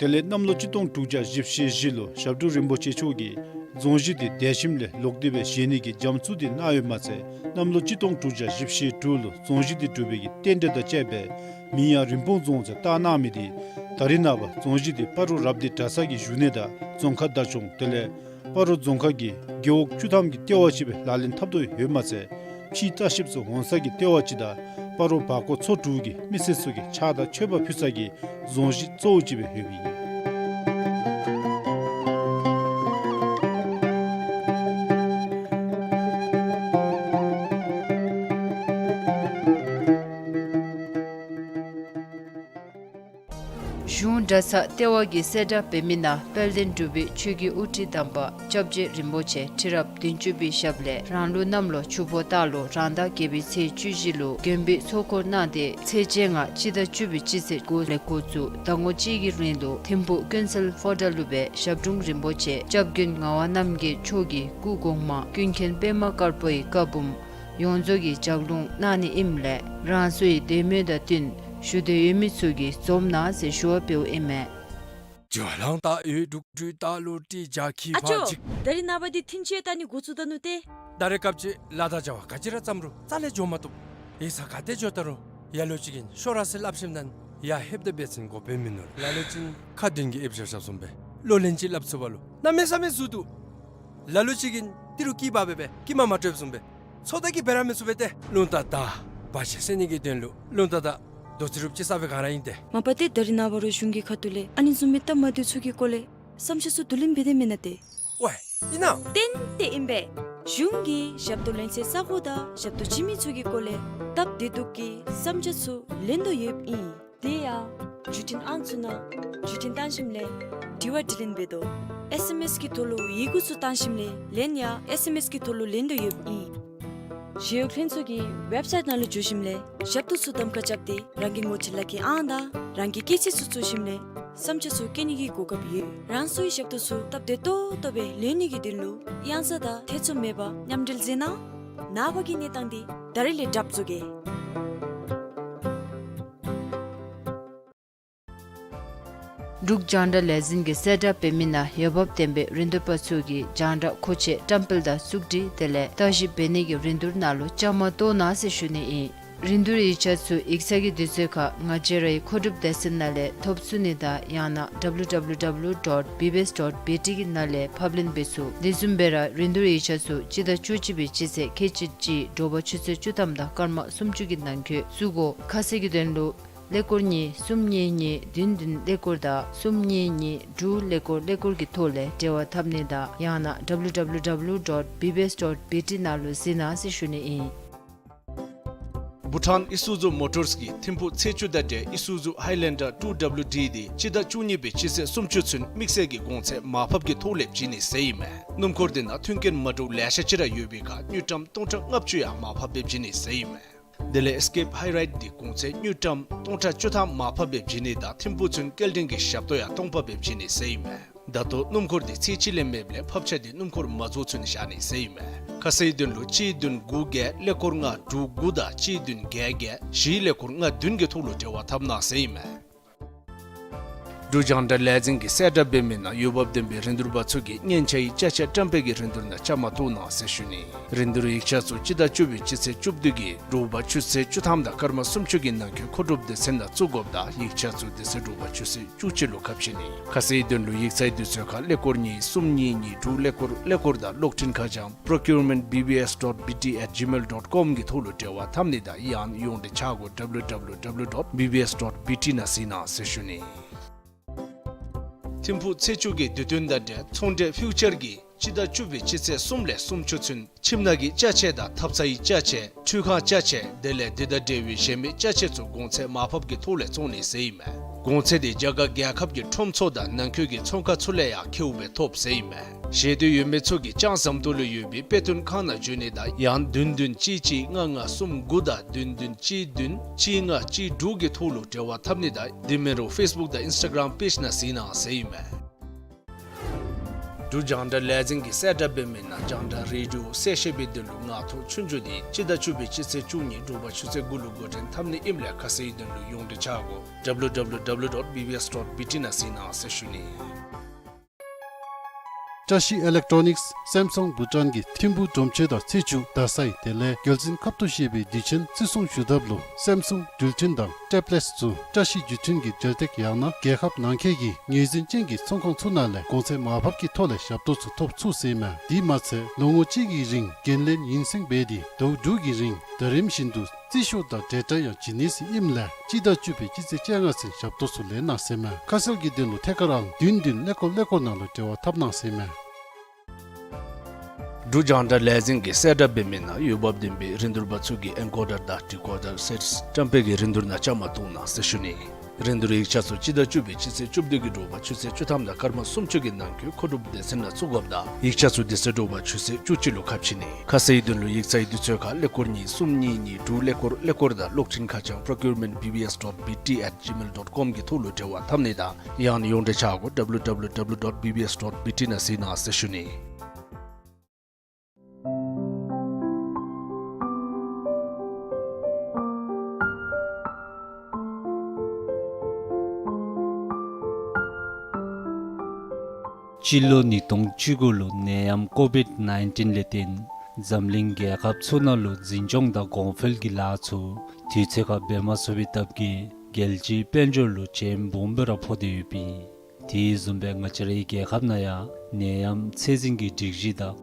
དེ་ལས་གནམ་ལོ་གཅིག་སྟོང་དྲུག་བརྒྱ་བཞི་བཅུ་ཞེ་བཞི་ལུ་ཞབས་དྲུང་རིན་པོ་ཆེ་མཆོག་གིས་རྫོང་གཞི་དེ་འདས་ཞིནམ་ལས་ལོག་སྟེ་སྦེ་བཞེངས་ནི་གི་རྒྱ་མཚོ་དེ་གནང་ཡོདཔ་མ་ཚད་གནམ་ལོ་གཅིག་སྟོང་དྲུག་བརྒྱ་བཞི་བཅུ་ཞེ་དྲུག་ལུ་རྫོང་གཞི་དེ་གྲུབ་པའི་གི་རྟེན་འབྲེལ་དང་བཅསཔ་སྦེ་མིང་ཡང་རིན་སྤུངས་རྫོང་ཟེར་བཏགས་གནང་མི་དེ་ད་རེས་ནངས་པ་རྫོང་གཞི་དེ་སྤ་རོ་རབ་སྡེ་གྲྭ་ཚང་གི་བཞུགས་གནས་དང་རྫོང་ཁ་བདག་སྐྱོང་དེ་ལས་སྤ་རོ་རྫོང་ཁག་གི་རྒེད་འོག་བཅུ་ཐམ་གྱི་ལྟེ་བ་ཅིག་སྦེ་ལག་ལེན་འཐབ་དོ་ཡོདཔ་མ་ཚད་ཕྱིའི་ལྟ་བཤལཔ་ཚུ་འོང་ས་གི་ལྟེ་བ་ཅིག་དང་སྤ་རོ་བར་སྐོར་ཚོ་དྲུག་གི་མི་སེར་ཚུ་གིས་ཕྱག་དང་མཆོད་པ་ཕུལ་ས་གི་རྫོང་གཞི་གཙོ་བོ་ཅིག་སྦེ་ཡོདཔ་ཨིན། གཞུང་གྲྭ་ཚང་ལྟེ་བ་གིས་གསལ་བསྒྲགས་འབད་མི་ནང་དཔལ་ལྡན་འབྲུག་པའི་ཆོས་ཀྱི་དབུ་ཁྲིད་དམ་པ་སྐྱབས་རྗེ་རིན་པོ་ཆེ་ཁྲི་རབས་བདུན་ཅུ་པའི་ཞབས་ལས་རང་ལུགས་གནམ་ལོ་ཆུ་ཕོ་སྟག་ལོ་རང་ཟླ་བརྒྱད་པའི་ཚེས་བཅུ་བཞི་ལུ་དགོན་པའི་ཚོགས་འཁོར་གནང་སྟེ་ཚེས་བཅོ་ལྔ་སྤྱི་ཟླ་བཅུ་པའི་སྤྱི་ཚེས་དགུ་ལས་འགོ་བཙུགས་ཟླ་ངོ་གཅིག་གི་རིང་ལུ་ཐིམ་ཕུག་ཀུན་གསལ་ཧོ་ཊལ་ལུ་སྦེ་ཞབས་དྲུང་རིན་པོ་ཆེ་སྐྱབས་མགོན་ངག་དབང་རྣམ་རྒྱལ་མཆོག་གི་སྐུ་གོང་མ་ཀུན་མཁྱེན་པདྨ་དཀར་པོའི་བཀའ་འབུམ་ཡོངས་རྫོགས་ཀྱི་ལྗགས་ལུང་གནང་ནི་ཨིནམ་ལས་རང་སོའི་དད་མོས་དང་བསྟུན་ཞུ་འདོད་ཡོད་མི་ཚུ་གིས་འཛོམས་གནང་ཟེར་ཞུ་བ་འབདཝ་ཨིན་མས། ཨ་ཅོ། ད་རེས་ནངས་པ་འདི་ཐིན་ཅི་ཏ་ནི་འགོ་བཙུགས་ད་ནུག་ཏེ། ད་རེས་སྐབས་ཅིག་ལཱ་དང་བྱ་བ་ག་ཅི་ར་བརྩམ་རུང་རྩ་ལས་འགྱོ་མ་བཏུབ། ཡིག་ཚང་ག་ཏེ་འགྱོ་ད་རུང་ཡ་ལོ་ཅིག་གིས་ཤོག་ར་ཟེར་སླབ་ཞིནམ་ད་ཡར་ལྷོདཔ་ད་འབད་བ་ཅིན་དགོཔ་མིན་ནུག། ལ་ལུ་ཅིག་ཁ་བདུན་གྱིས་ཨེབ་བཞག་བཞགཔ་བཟུམ་སྦེ་ལོ་ལན་ཅིག་སླབ་ཚུགས་པ་ལུ་གནམ་མེད་ས་མེད་ཟུག་འདུག། ལ་ལུ་ཅིག་གིས་ཏི་རུ་སྐྱི་པ་སྦེ་སྦེ་སྐྱི་མ་མ་སྤྲོདཔ་བཟུམ་སྦེ་ཚོགས་བདའ་གི་འབད་ར་མི་ཚུགས་པས་ཏེ། རླུང་རྟ་དང་བར་ཆད་སེལ་ནི་གི་དོན་ལུ་རླུང་རྟ་དང་རྡོ་རྗེ་རིལ་བུ་ཅིག་ཟ་བའི་སྒང་ར་ཨིན་ཏེ། མ་པ་ཏེ་ད་རེས་ནངས་པ་ར་གཞུང་གི་ཁ་ཐུག་ལས་ཨ་ནི་བཟུམ་མའི་སྟབས་མ་བདེཝ་ཚུ་གི་སྐོར་ལས་བསམ་འཆར་ཚུ་བསྡུ་ལེན་འབད་དེ་མེན་ན་ཏེ། ཝའེ་ཨིན་ན། ཏན་ཏན་ཨིན་པས། གཞུང་གིས་ཞབས་ཏོག་ལེན་སའི་ས་གོ་དང་ཞབས་ཏོག་བྱིན་མི་ཚུ་གི་སྐོར་ལས་སྟབས་བདེ་སྡུག་གི་བསམ་འཆར་ཚུ་ལེན་དོ་ཡོདཔ་ཨིན། དེ་ཡང་བརྒྱུད་འཕྲིན་ཨང་ཚུ་ནང་བརྒྱུད་འཕྲིན་བཏང་ཞིནམ་ལས་དྲི་བ་དྲིས་ལན་འབད་དོ། ཨེསི་ཨེམ་ཨེསི་གི་ཐོག་ལུ་ཡི་གུ་ཚུ་བཏང་ཞིནམ་ལས་ལན་ཡང་ཨེསི་ཨེམ་ཨེསི་གི་ཐོག་ལུ་ལེན་དོ་ཡོདཔ་ཨིན། ཞི་གཡོག་ལྷན་ཚོགས་ཀྱི་ཝེབ་སའིཊ་ནང་ལུ་འཛུལ་ཞིནམ་ལས་ཞབས་ཏོག་ཚུ་གདམ་ཁ་རྐྱབ་སྟེ་རང་གི་ངོ་སྤྲོད་ལག་ཁྱེར་ཨང་དང་རང་གི་སྐྱེས་ཚེས་ཚུ་བཙུགས་ཞིནམ་ལས་བསམ་འཆར་ཚུ་བཀོད་ནི་གི་གོ་སྐབས་ཡོད། རང་སོའི་ཞབས་ཏོག་ཚུ་སྟབས་བདེ་ཏོག་ཏོ་སྦེ་ལེན་ནི་གི་དོན་ལུ་གཡང་ས་དང་ཐེ་ཚོམ་མེད་པར་མཉམ་འབྲེལ་མཛད་གནང་། ནངས་པ་གི་གནས་སྟངས་འདི་ད་རེས་ལས་གྲབས་བཟོ་གེ། འབྲུག་རྒྱང་བསྒྲགས་ལས་འཛིན་གྱིས་གསལ་བསྒྲགས་འབད་མི་ནང་འོས་འབབ་ལྡན་པའི་རིན་བསྡུར་པ་ཚུ་གིས་རྒྱང་བསྒྲགས་མཁོ་ཆས་བཀྲམ་སྤེལ་དང་བཙུགས་སྒྲིག་དེ་ལས་ལྟ་ཞིབ་འབད་ནི་གི་རིན་བསྡུར་ནང་ལུ་བཅའ་མར་གཏོགས་གནང་ཟེར་ཞུ་ནི་ཨིན། རིན་བསྡུར་ཡིག་ཆ་ཚུ་ཡིག་ཚང་གི་དུས་ཚོད་ཁར་ང་བཅས་རའི་མཁོ་སྒྲུབ་སྡེ་ཚན་ནང་ལས་ཐོབ་ཚུགས་ནི་དང་ཡང་ན་W W W dot B B S dot B T གི་ནང་ལས་ཕབ་ལེན་འབད་ཚུགས། དེ་བཟུམ་སྦེ་ར་རིན་བསྡུར་ཡིག་ཆ་ཚུ་སྤྱི་ཟླ་བཅུ་གཅིག་པའི་སྤྱི་ཚེས་ཁལ་གཅིག་གཅིག་དྲོ་པ་ཆུ་ཚོད་བཅུ་ཐམ་དང་སྐར་མ་སུམ་ཅུ་གི་ནང་འཁོད་བཙུགས་དགོ། ཁ་གསལ་གྱི་དོན་ལུ་ཀླད་ཀོར་གཉིས་གསུམ་གཉིས་གཉིས་བདུན་བདུན་ཀླད་ཀོར་དང་གསུམ་གཉིས་གཉིས་དྲུག་ཀླད་ཀོར་ཀླད་ཀོར་གྱི་ཐོག་ལས་འབྲེལ་བ་འཐབ་ནི་དང་ཡང་ན་W W W dot B B S dot B T ནང་ལུ་གཟིགས་གནང་ཟེར་ཞུ་ནི་ཨིན། བྷུ་ཊཱན་ཨི་སུ་ཛུ་མོ་ཊརས་ཀྱིས་ཐིམ་ཕུག་ཚེས་བཅུ་དང་འབྲེལ་ཨི་སུ་ཛུ་ཧའི་ལེན་ཌར་ཊུ་ཌབ་ལུ་ཌི་འདི་སྤྱི་ཟླ་བཅུ་གཉིས་པའི་སྤྱི་ཚེས་སུམ་ཅུ་ཚུན་དམིགས་བསལ་གྱི་གོང་ཚད་མར་ཕབ་ཀྱི་ཐོག་ལས་བྱིན་ནི་ཟེར་ཨིན་མས། སྣུམ་འཁོར་འདི་ནང་མཐུན་རྐྱེན་མ་འདྲཝ་ལེ་ཤ་ཅིག་ར་ཡོད་པའི་ཁར་དངུལ་ཀྲམ་སྟོང་ཕྲག་ལྔ་བཅུ་ཡང་མར་ཕབ་སྦེ་བྱིན་ནི་ཟེར་ཨིན་མས། དེ་ལས་ཨེས་ཀེབ་ཧའི་རའིཌ་འདི་གོང་ཚད་དངུལ་ཀྲམ་སྟོང་ཕྲག་བཅུ་ཐམ་མར་ཕབ་སྦེ་བྱིན་ནི་དང་ཐིམ་ཕུག་ཚུན་སྐྱེལ་འདྲེན་གྱི་ཞབས་ཏོག་ཡང་སྟོང་ཕབ་སྦེ་བྱིན་ནི་ཟེར་ཨིན་མས། ད་ལྟོ་སྣུམ་འཁོར་འདི་ཚེས་གཅིག་ལས་མེདཔ་ལས་ཕབ་ཆས་འདི་སྣུམ་འཁོར་མ་རྫོགས་ཚུན་བཞག་ནི་ཟེར་ཨིན་མས། ཁ་གསལ་དོན་ལུ་གཅིག་བདུན་དགུ་བརྒྱད་ཀླད་ཀོར་ལྔ་དྲུག་དགུ་དང་གཅིག་བདུན་བརྒྱད་བརྒྱད་བཞི་ཀླད་ཀོར་ལྔ་བདུན་གྱི་ཐོག་ལུ་འབྲེལ་བ་འཐབ་གནང་ཟེར་ཨིན་མས། འབྲུག་རྒྱང་བསྒྲགས་ལས་འཛིན་གྱིས་གསལ་བསྒྲགས་འབད་མི་ནང་འོས་འབབ་ལྡན་པའི་རིན་བསྡུར་པ་ཚུ་གིས་སྙན་ཆ་ཡི་ཅ་ཆས་བཀྲམ་སྤེལ་གྱི་རིན་བསྡུར་ནང་བཅའ་མར་གཏོགས་གནང་ཟེར་ཞུ་ནི། རིན་བསྡུར་ཡིག་ཆ་ཚུ་སྤྱི་ཟླ་བཅུ་པའི་སྤྱི་ཚེས་བཅུ་བདུན་གྱི་དྲོ་པ་ཆུ་ཚོད་བཅུ་ཐམ་དང་སྐར་མ་སུམ་ཅུ་གི་ནང་འཁོད་མཁོ་སྒྲུབ་སྡེ་ཚན་ནང་བཙུགས་དགོཔ་དང་ཡིག་ཆ་ཚུ་དེ་ཚེ་དྲོ་པ་ཆུ་ཚོད་བཅུ་གཅིག་ལུ་ཁ་ཕྱེ་ནི། ཁ་གསལ་དོན་ལུ་ཡིག་ཚང་དུས་ཚོད་ཁར་ཀླད་ཀོར་གཉིས་གསུམ་གཉིས་གཉིས་དྲུག་ཀླད་ཀོར་ཀླད་ཀོར་དང་གློག་འཕྲིན་ཁ་བྱང་procurement B B S dot B T at gmail dot com གི་ཐོག་ལུ་འབྲེལ་བ་འཐབ་ནི་དང་ཡང་ཡོངས་འབྲེལ་ཆ་སྒོ་W W W dot B B S dot B T ནང་གཟིགས་གནང་ཟེར་ཞུ་ནི། ཐིམ་ཕུག་ཚེས་བཅུ་གི་དུས་སྟོན་དང་འབྲེལ་ཚོང་འབྲེལ་ཕིའུ་ཅར་གྱིས་སྤྱི་ཟླ་བཅུ་པའི་སྤྱི་ཚེས་གསུམ་ལས་སུམ་ཅུ་ཚུན་ཁྱིམ་ནང་གི་ཅ་ཆས་དང་ཐབ་ཚང་ཡི་ཅ་ཆས་ཁྲུས་ཁང་ཅ་ཆས་དེ་ལས་འདི་དང་འབྲེལ་བའི་གཞན་མི་ཅ་ཆས་ཚུ་གོང་ཚད་མར་ཕབ་ཀྱི་ཐོག་ལས་བཙོང་ནི་ཟེར་ཨིན་མས། གོང་ཚད་འདི་རྒྱ་གར་རྒྱལ་ཁབ་ཀྱི་ཁྲོམ་ཚུ་དང་ནང་འཁོད་ཀྱི་ཚོང་ཁང་ཚུ་ལས་ཡང་ཁེཝ་སྦེ་ཐོབ་ཟེར་ཨིན་མས། ཤེས་འདོད་ཡོད་མི་ཚུ་གིས་ལྕང་ཟམ་ཏོག་ལུ་ཡོད་པའི་དཔེ་སྟོན་ཁང་ནང་འབྱོན་ནི་དང་ཡང་བདུན་བདུན་གཅིག་གཅིག་ལྔ་ལྔ་གསུམ་དགུ་དང་བདུན་བདུན་གཅིག་བདུན་གཅིག་ལྔ་གཅིག་དྲུག་གི་ཐོག་ལུ་འབྲེལ་བ་འཐབ་ནི་དང་དེ་མིན་རུང་ཕེསི་བུཀ་དང་ཨིནསི་ཊ་གརམ་པེཇ་ནང་གཟིགས་གནང་ཟེར་ཨིན་མས། འབྲུག་རྒྱང་བསྒྲགས་ལས་འཛིན་གྱིས་གསལ་བསྒྲགས་འབད་མི་ནང་རྒྱང་བསྒྲགས་རེ་ཌི་ཡོ་གསལ་བཤད་པའི་དོན་ལུ་ངག་ཐོག་ཆོས་རྒྱུགས་འདི་སྤྱི་ཟླ་བཅུ་པའི་སྤྱི་ཚེས་བཅུ་གཉིས་དྲོ་པ་ཆུ་ཚོད་དགུ་ལུ་འགོ་འདྲེན་འཐབ་ནི་ཨིནམ་ལས་ཁ་གསལ་དོན་ལུ་ཡོངས་འབྲེལ་ཆ་སྒོ་W W W dot B B S dot B T ནང་གཟིགས་གནང་ཟེར་ཞུ་ནི། བཀྲ་ཤིས་ཨི་ལེག་ཊོ་ནིཀསི་སེམ་སུང་བྷུ་ཊཱན་གྱིས་ཐིམ་ཕུག་གྲོང་ཁྱེར་དང་ཚེས་བཅུ་རྡ་སའི་དེ་ལས་རྒྱལ་འཛིན་ཁབ་ཏུ་བཞེས་པའི་དུས་ཆེན་བརྩི་སྲུང་ཞུ་ཐབས་ལུ་སེམ་སུང་འགྲུལ་འཕྲིན་དང་ཊེབ་ལེཊསི་ཚུ་བཀྲ་ཤིས་བརྒྱུད་འཕྲིན་གྱི་སྦྱར་སྟེགས་ཡང་ན་རྒྱལ་ཁབ་ནང་འཁོད་ཀྱི་ངོས་འཛིན་ཅན་གྱི་ཚོང་ཁང་ཚུ་ནང་ལས་གོང་ཚད་མར་ཕབ་ཀྱི་ཐོག་ལས་ཞབས་ཏོག་ཚུ་ཐོབ་ཚུགས་ཟེར་ཨིན་མས། དེ་མ་ཚད་ལོ་ངོ་གཅིག་གི་རིང་འགན་ལེན་ཡུན་སེང་འབད་དེ་ཟླཝ་དྲུག་གི་རིང་ཟླ་རིམ་བཞིན་དུ་རྩིས་ཤོག་དང་འབྲེལ་སྒྲ་ཡང་བྱིན་ནི་ཟེར་ཨིནམ་ལས་སྤྱི་ཟླ་བཅུ་པའི་སྤྱི་ཚེས་བཅོ་ལྔ་ཚུན་ཞབས་ཏོག་ཚུ་ལེན་གནང་ཟེར་ཨིན་མས། ཁ་གསལ་གྱི་དོན་ལུ་ཐད་ཀར་ཨང་བདུན་བདུན་ཀླད་ཀོར་ཀླད་ཀོར་ནང་ལུ་འབྲེལ་བ་འཐབ་གནང་ཟེར་ཨིན་མས། འབྲུག་རྒྱང་བསྒྲགས་ལས་འཛིན་གྱིས་གསལ་བསྒྲགས་འབད་མི་ནང་འོས་འབབ་ལྡན་པའི་རིན་བསྡུར་པ་ཚུ་གིས་ཨེན་ཀོ་ཌར་དང་ཌི་ཀོ་ཌར་སེཊསི་བཀྲམ་སྤེལ་གྱི་རིན་བསྡུར་ནང་བཅའ་མར་གཏོགས་གནང་ཟེར་ཞུ་ནི། རིན་བསྡུར་ཡིག་ཆ་ཚུ་སྤྱི་ཟླ་བཅུ་པའི་སྤྱི་ཚེས་བཅུ་བདུན་གྱི་དྲོ་པ་ཆུ་ཚོད་བཅུ་ཐམ་དང་སྐར་མ་སུམ་ཅུ་གི་ནང་འཁོད་མཁོ་སྒྲུབ་སྡེ་ཚན་ནང་བཙུགས་དགོཔ་དང་ཡིག་ཆ་ཚུ་དེ་ཚེ་དྲོ་པ་ཆུ་ཚོད་བཅུ་གཅིག་ལུ་ཁ་ཕྱེ་ནི། ཁ་གསལ་ཡིག་དོན་ལུ་ཡིག་ཚང་གི་དུས་ཚོད་ཁར་ཀླད་ཀོར་གཉིས་གསུམ་གཉིས་གཉིས་དྲུག་ཀླད་ཀོར་ཀླད་ཀོར་དང་གློག་འཕྲིན་ཁ་བྱང་procurement B B S dot B T at gmail dot com གི་ཐོག་ལུ་འབྲེལ་བ་འཐབ་ནི་དང་ཡང་ན་ཡོངས་འབྲེལ་ཆ་བགོས་W W W dot B B S dot B T ནང་གཟིགས་གནང་ཟེར་ཞུ་ནི། སྤྱི་ལོ་ཉིས་སྟོང་བཅུ་དགུ་ལུ་ནད་ཡམས་ཀོ་བིཌ་ནའིན་ཊིན་ལས་བརྟེན་འཛམ་གླིང་རྒྱལ་ཁབ་ཚུ་ནང་ལུ་འཛིན་སྐྱོང་དང་གོང་འཕེལ་གྱི་ལཱ་ཚུ་དུས་ཚོད་ཁར་འབད་མ་ཚུགས་པའི་སྟབས་ཀྱིས་རྒྱལ་སྤྱིའི་དཔལ་འབྱོར་ལུ་ཇེ་སྦོམ་སྦེ་ར་ཕོག་སྟེ་ཡོདཔ་ཨིན། དེ་བཟུམ་སྦེ་ང་བཅས་རའི་རྒྱལ་ཁབ་ནང་ཡང་ནད་ཡམས་ཚད་འཛིན་གྱི་སྒྲིག་གཞི་དང་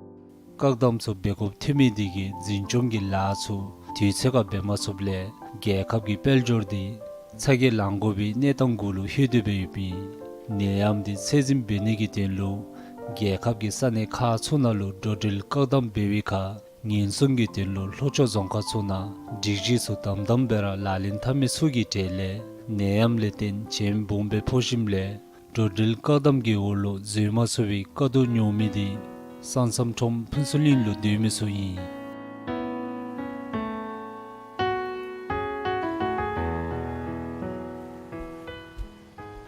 བཀག་དམ་ཚུ་འབད་དགོཔ་ཐོན་མི་དེ་གིས་འཛིན་སྐྱོང་གི་ལཱ་ཚུ་དུས་ཚོད་ཁར་འབད་མ་ཚུགསཔ་ལས་རྒྱལ་ཁབ་ཀྱི་དཔལ་འབྱོར་དེ་ཚ་གྱང་ལང་དགོ་པའི་གནས་སྟངས་གུ་ལུ་ལྷོད་དེ་སྦེ་ཡོདཔ་ཨིན། ནད་ཡམས་དེ་ཚད་འཛིན་འབད་ནི་གི་དོན་ལུ་རྒྱལ་ཁབ་ཀྱི་ས་གནས་ཁག་ཚུ་ནང་ལུ་འགྲོ་འགྲུལ་བཀག་དམ་འབད་བའི་ཁར་ཉེན་སྲུང་གི་དོན་ལུ་ལྷོ་ཕྱོགས་རྫོང་ཁག་ཚུ་ནང་སྒྲིག་གཞི་ཚུ་དམ་དམ་སྦེ་ར་ལག་ལེན་འཐབ་མི་ཚུ་གི་གྲས་ལས་ནད་ཡམས་ལས་བརྟེན་ཇེ་སྦོམ་སྦེ་ཕོག་ཞིནམ་ལས་འགྲོ་འགྲུལ་བཀག་དམ་གྱི་འོག་ལུ་འཛུལ་མ་ཚུགས་པའི་དཀའ་སྡུག་མྱོང་མི་དེ་ས་མཚམས་ཁྲོམ་ཕུན་ཚོགས་གླིང་ལུ་སྡོད་མི་ཚུ་ཨིན།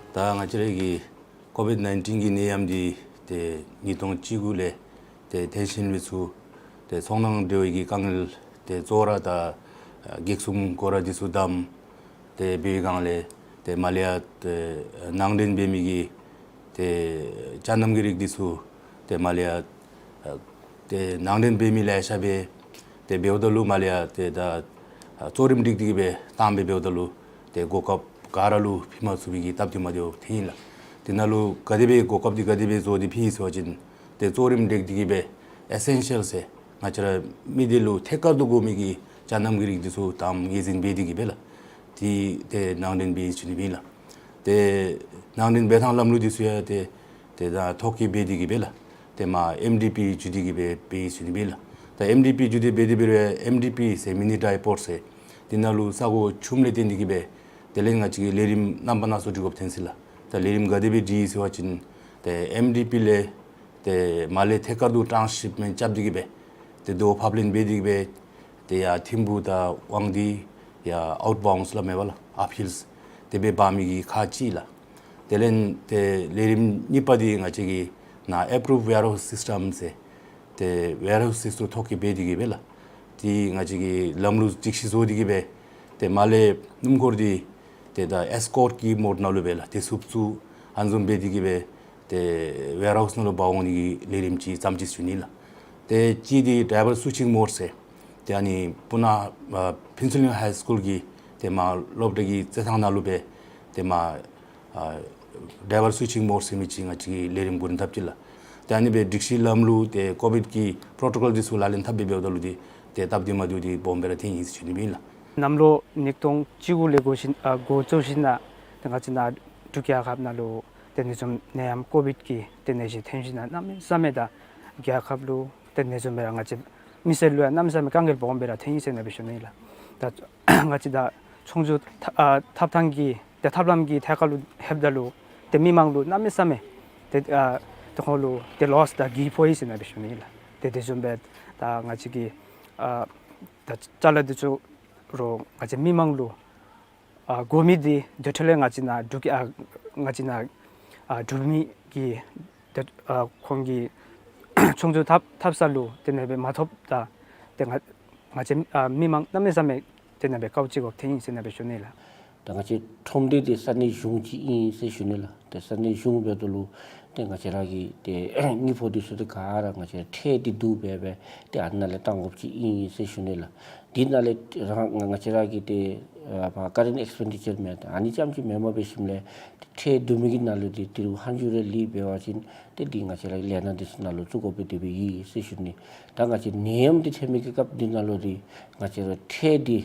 ད་ང་བཅས་ར་གི་ཀོ་བིཌ་ནའིན་ཊིན་གྱི་ནད་ཡམས་འདི་ཏེ་ཉིས་སྟོང་བཅུ་དགུ་ལས་ཏེ་ཐོན་ཞིནམ་ལས་ཚུར་ཏེ་ཚོང་ནང་འབྲེལ་བའི་གི་དཀའ་ངལ་ཏེ་གཙོ་བོ་ར་ད་ཨ་གེགས་སྲུང་སྐོར་ར་འདི་ཚུ་བསྡམས། ཏེ་འབད་བའི་སྒང་ལས་ཏེ་མར་ལས་ཡར་ཏེ་ནང་འདྲེན་འབད་མི་གི་ཏེ་ཅ་རྣམ་གྱི་རིགས་འདི་ཚུ་ཏེ་མར་ལས་ཡར་ཨ་ཏེ་ནང་འདྲེན་འབད་མི་ལེ་ཤ་སྦེ་ཏེ་འབདཝ་ད་ལུ་མར་ལས་ཡར་ཏེ་ད་ཨ་གཙོ་རིམ་སྒྲིག་སྟེ་གི་སྦེ་བཏང་སྦེ་འབདཝ་ད་ལུ་ཏེ་གོ་སྐབས་ག་ར་ལུ་ཕུལ་མ་ཚུགས་པའི་གི་སྟབས་བདེ་མ་བདེཝ་ཐོན་ཡི་ལགས། དེ་ནང་ལུ་ག་དེ་སྦེ་གོ་སྐབས་འདི་ག་དེ་སྦེ་བཟོ་སྟེ་ཕུལ་ཡི་ཟེར་བ་ཅིན་ཏེ་གཙོ་རིམ་སྒྲིག་སྟེ་གི་སྦེ་ཨེ་སེན་ཤལ་ཟེར་ང་བཅས་ར་མི་སྡེ་ལུ་ཐད་ཀར་དུ་དགོ་མི་གི་ཅ་རྣམ་གྱི་རིགས་འདི་ཚུ་དང་ངོས་འཛིན་འབད་དེ་གི་སྦེ་ལགས། ཏེ་ཏེ་ནང་འདྲེན་འབད་ཡི་ཟེར་ཞུ་ནི་ཨིན་ལགས། ཏེ་ནང་འདྲེན་འབད་ཐངས་ལམ་ལུགས་འདི་ཚུ་ཡང་ཏེ་ཏེ་ད་ཐོ་བཀོད་འབད་དེ་གི་སྦེ་ལགས། ཏེ་མར་ཨེམ་ཌི་པི་བརྒྱུད་དེ་གི་སྦེ་འབད་ཡི་ཟེར་ཞུ་ནི་ཨིན་ལགས། ད་ཨེམ་ཌི་པི་བརྒྱུད་དེ་འབད་དེ་འབད་རུང་ཨེམ་ཌི་པི་ཟེར་མི་ནི་ཌའི་པོརཊ་ཟེར་དེ་ནང་ལུ་ས་གོ་ཆུངམ་ལས་བརྟེན་ཏེ་གི་སྦེ་དེ་ལས་ང་བཅས་ཀྱི་ལས་རིམ་རྣམ་པ་སྣ་ཚོགས་སྒྲིག་དགོཔ་ཐོན་ཅི་ལགས། ད་ལས་རིམ་ག་དེ་སྦེ་སྒྲིག་ཡི་ཟེར་བ་ཅིན་ཏེ་ཨེམ་ཌི་པི་ལས་ཏེ་མར་ལས་ཐད་ཀར་དུ་ཊཱནསི་ཤིཔ་མེནཊ་རྐྱབ་སྟེ་གི་སྦེ་ཏེ་དོ་ཕབ་ལེན་འབད་དེ་གི་སྦེ་ཏེ་ཡར་ཐིམ་ཕུ་དང་དབང་འདུས་ཡར་ཨའུཊ་བའུནཌསི་སླབ་མས་པ་ལགས། ཨཔ་ཧིལསི་དེ་སྦེ་འབག་མི་གི་ཁག་ཅིག་ལགས། དེ་ལས་ཏེ་ལས་རིམ་གཉིས་པ་འདི་ང་བཅས་ཀྱི་ནཱ་ཨེཔ་རུབ་ཝེར་ཧའུསི་སིསི་ཊམ་ཟེར་ཏེ་ཝེར་ཧའུསི་སིསི་ཊམ་ཐོ་བཀོད་འབད་དེ་གི་སྦེ་ལགས། ཏེ་ང་བཅས་ཀྱིས་ལམ་ལུགས་སྒྲིག་གཞི་བཟོ་སྟེ་གི་སྦེ་ཏེ་མར་ལས་སྣུམ་འཁོར་འདི་ཏེ་ད་ཨེསི་ཀོཊ་ཀྱི་མོཌ་ནང་ལུ་སྦེ་ལགས་ཏེ་བསུབ་བཙུགས་ཨ་ནི་བཟུམ་འབད་དེ་གི་སྦེ་ཏེ་ཝེར་ཧའུསི་ནང་ལུ་འབག་འོང་ནི་གི་ལས་རིམ་ཅིག་བརྩམས་ཅི་ཟེར་ཞུ་ནི་ལགས། ཏེ་གཅིག་འདི་ཌའི་བར་སུའི་ཆིང་མོཌ་ཟེར་ཏེ་ཨ་ནི་སྤུ་ན་ཨ་ཕུན་ཚོགས་གླིང་ཧའི་སི་ཀུལ་གྱི་ཏེ་མར་སློབ་གྲྭ་གི་རྩེད་ཐང་ནང་ལུ་སྦེ་ཏེ་མར་ཨ་ཌའི་བར་སུའི་ཆིང་མོཌ་ཟེར་མི་ཅིག་ང་བཅས་ཀྱིས་ལས་རིམ་འགོ་འདྲེན་འཐབ་ཅི་ལགས། ཏེ་ཨ་ནི་སྦེ་སྒྲིག་གཞི་ལམ་ལུགས་ཏེ་ཀོ་བིཌ་ཀྱི་པོརོ་ཊོ་ཀོལ་འདི་ཚུ་ལག་ལེན་འཐབ་སྦེ་འབདཝ་ད་ལུ་འདི་ཏེ་སྟབས་བདེ་མ་བདེཝ་འདི་སྦོམ་སྦེ་ར་ཐོན་ཡི་ཟེར་ཞུ་ནི་ཨིན་ལགས། གནམ་ལོ་ཉིས་སྟོང་བཅུ་དགུ་ལས་འགོ་བཞིན་ཨ་འགོ་བཙུགས་ཞིནམ་ལས་ཏེ་ང་བཅས་ནཱ་འབྲུག་རྒྱལ་ཁབ་ནང་ལུ་ཏེ་ནད་འབྱུང་ནད་ཡམས་ཀོ་བིཌ་ཀྱི་ཏེ་ནད་གཞི་ཐོན་ཞིནམ་ལས་གནམ་མེད་ས་མེད་ད་རྒྱལ་ཁབ་ལུ་ཏེ་ནད་འབྱུང་སྦེ་ར་ང་བཅས་མི་སེར་ལུ་ཡང་གནམ་མེད་ས་མེད་དཀའ་ངལ་སྦོམ་སྦེ་ར་ཐོན་ཡི་ཟེར་ཨ་ནི་སྦེ་ཞུ་ནི་ཨིན་ལགས། ད་ང་བཅས་ད་ཚོང་སྒྱུར་ཐ་ཨ་ཐབ་ཐང་གི་ཏེ་ཐབས་ལམ་གྱི་ཐད་ཁར་ལུ་ལྷོདཔ་ད་ལུ་ཏེ་མི་མང་ལུ་གནམ་མེད་ས་མེད་ཏེ་ཨ་ཏེ་ཁོང་ལུ་ཏེ་ལོསི་དང་གྱོང་ཕོག་ཡི་ཟེར་ཨ་ནི་སྦེ་ཞུ་ནི་ཨིན་ལགས། ཏེ་དེ་བཟུམ་སྦེ་ད་ང་བཅས་ཀྱི་ཨ་ད་ཅ་ལ་འདི་ཚུ་རོགས་ང་བཅས་མི་མང་ལུ་ཨ་དགོ་མི་འདི་དེ་འཕྲོ་ལས་ང་བཅས་ནཱ་འབྲུག་གི་ཨ་ང་བཅས་ནཱ་ཨ་འབྲུག་མི་གི་ཏེ་ཨ་ཁོང་གི་ཚོང་སྒྱུར་འཐབ་འཐབ་ས་ལུ་ཏེ་ཨ་ནི་སྦེ་མ་ཐོབ་ད་ཏེ་ང་ང་བཅས་ཨ་མི་མང་གནམ་མེད་ས་མེད་ཏེ་ཨ་ནི་སྦེ་དཀའཝ་སྤྱད་དགོཔ་ཐོན་ཡི་ཟེར་ཨ་ནི་སྦེ་ཞུ་ནི་ལགས། ད་ང་བཅས་ཁྲོམ་སྡེ་འདི་ས་གནས་གཞུང་ཅིག་ཨིན་ཟེར་ཞུ་ནི་ལགས། ཏེ་ས་གནས་གཞུང་འབདཝ་ད་ལུ་ཏེ་ང་བཅས་ར་གི་ཏེ་དངུལ་ཕོགས་འདི་ཚུ་ཏེ་ག་ར་ང་བཅས་ར་ཁྲལ་འདི་བསྡུ་སྦེ་སྦེ་ཏེ་ཨ་ནཱ་ལས་གཏང་དགོཔ་ཅིག་ཨིན་ཟེར་ཞུ་ནི་ལགས། འདི་ནང་ལས་རང་ང་བཅས་ར་གི་ཏེ་ཨ་ཀ་རེནཊ་ཨེགསི་པེན་ཌི་ཅར་མེན་ཨ་ནི་ཙམ་ཅིག་མེན་པར་འབད་ཞིནམ་ལས་ཏེ་ཁྲལ་བསྡུ་མི་གི་ནང་ལུ་འདི་ཏི་རུ་ཧ་ཇུ་རེ་ལི་འབད་བ་ཅིན་ཏེ་འདི་ང་བཅས་ར་ལས་སྣ་འདི་ཚུ་ནང་ལུ་བཙུགས་དགོཔ་སྦེ་དེ་སྦེ་ཡོད་ཟེར་ཞུ་ནི། ད་ང་བཅས་ནད་ཡམས་འདི་ཐོན་མི་གི་སྐབས་འདི་ནང་ལུ་འདི་ང་བཅས་ར་ཁྲལ་འདི་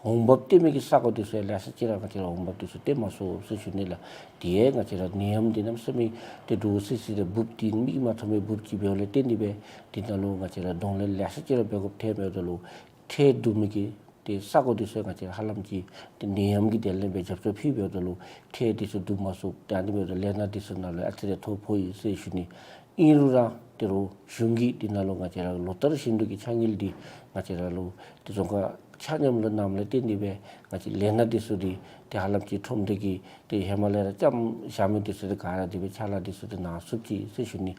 འོང་འབབ་སྟེར་མི་གི་ས་གོ་འདི་ཚུ་ལེ་ཤ་ཅིག་ར་ང་བཅས་ར་འོང་འབབ་འདི་ཚུ་སྟེར་མ་ཚུགས་ཟེར་ཞུ་ནི་ལགས། དེ་ཡང་ང་བཅས་ར་ནད་ཡམས་འདི་གནམ་མེད་ས་མེད་ཏེ་འདྲོག་སི་སི་ཏེ་འབུཔ་འདི་མིག་མ་མཐོང་མི་འབུཔ་ཅིག་འབདཝ་ལས་བརྟེན་ཏེ་སྦེ་འདི་ནང་ལུ་ང་བཅས་ར་གདོང་ལེན་ལེ་ཤ་ཅིག་ར་འབད་དགོཔ་ཐོན་མི་འདི་ལུ་ཁྲལ་བསྡུ་མི་གི་ ཏེ་ས་གོ་འདི་ཚུ་ང་བཅས་ཧ་ལམ་ཅིག་ཏེ་ནད་ཡམས་ཀྱི་དེ་ལས་འབད་རྒྱབ་སྐྱོར་ཕུལ་འབདཝ་ད་ལུ་ཁྲལ་འདི་ཚུ་བསྡུ་མ་ཚུགས། ཏེ་ཨ་ནི་འབདཝ་ད་ལས་སྣ་འདི་ཚུ་ནང་ལུ་ཨ་ཙི་རེ་ཐོ་ཕོག་ཡི་ཟེར་ཞུ་ནི། ཨིན་རུང་ར་དོ་རུང་གཞུང་གིས་འདི་ནང་ལུ་ང་བཅས་ར་ལོ་ལྟར་བཞིན་དུ་གི་ཆ་དངུལ་འདི་ང་བཅས་ར་ལུ་ཏེ་རྫོང་ཁག་ཆ་མཉམ་ལུ་གནངམ་ལས་བརྟེན་ཏེ་སྦེ་ང་བཅས་ལས་སྣ་འདི་ཚུ་འདི་ཏེ་ཧ་ལམ་ཅིག་ཁྲོམ་སྡེ་གི་ཏེ་ཧེ་མ་ལས་ར་ཙམ་བཞག་མི་འདི་ཚུ་འདི་ག་ར་དེ་སྦེ་ཕྱག་ལཱ་འདི་ཚུ་འདི་གནང་ཚུགས་ཅི་ཟེར་ཞུ་ནི།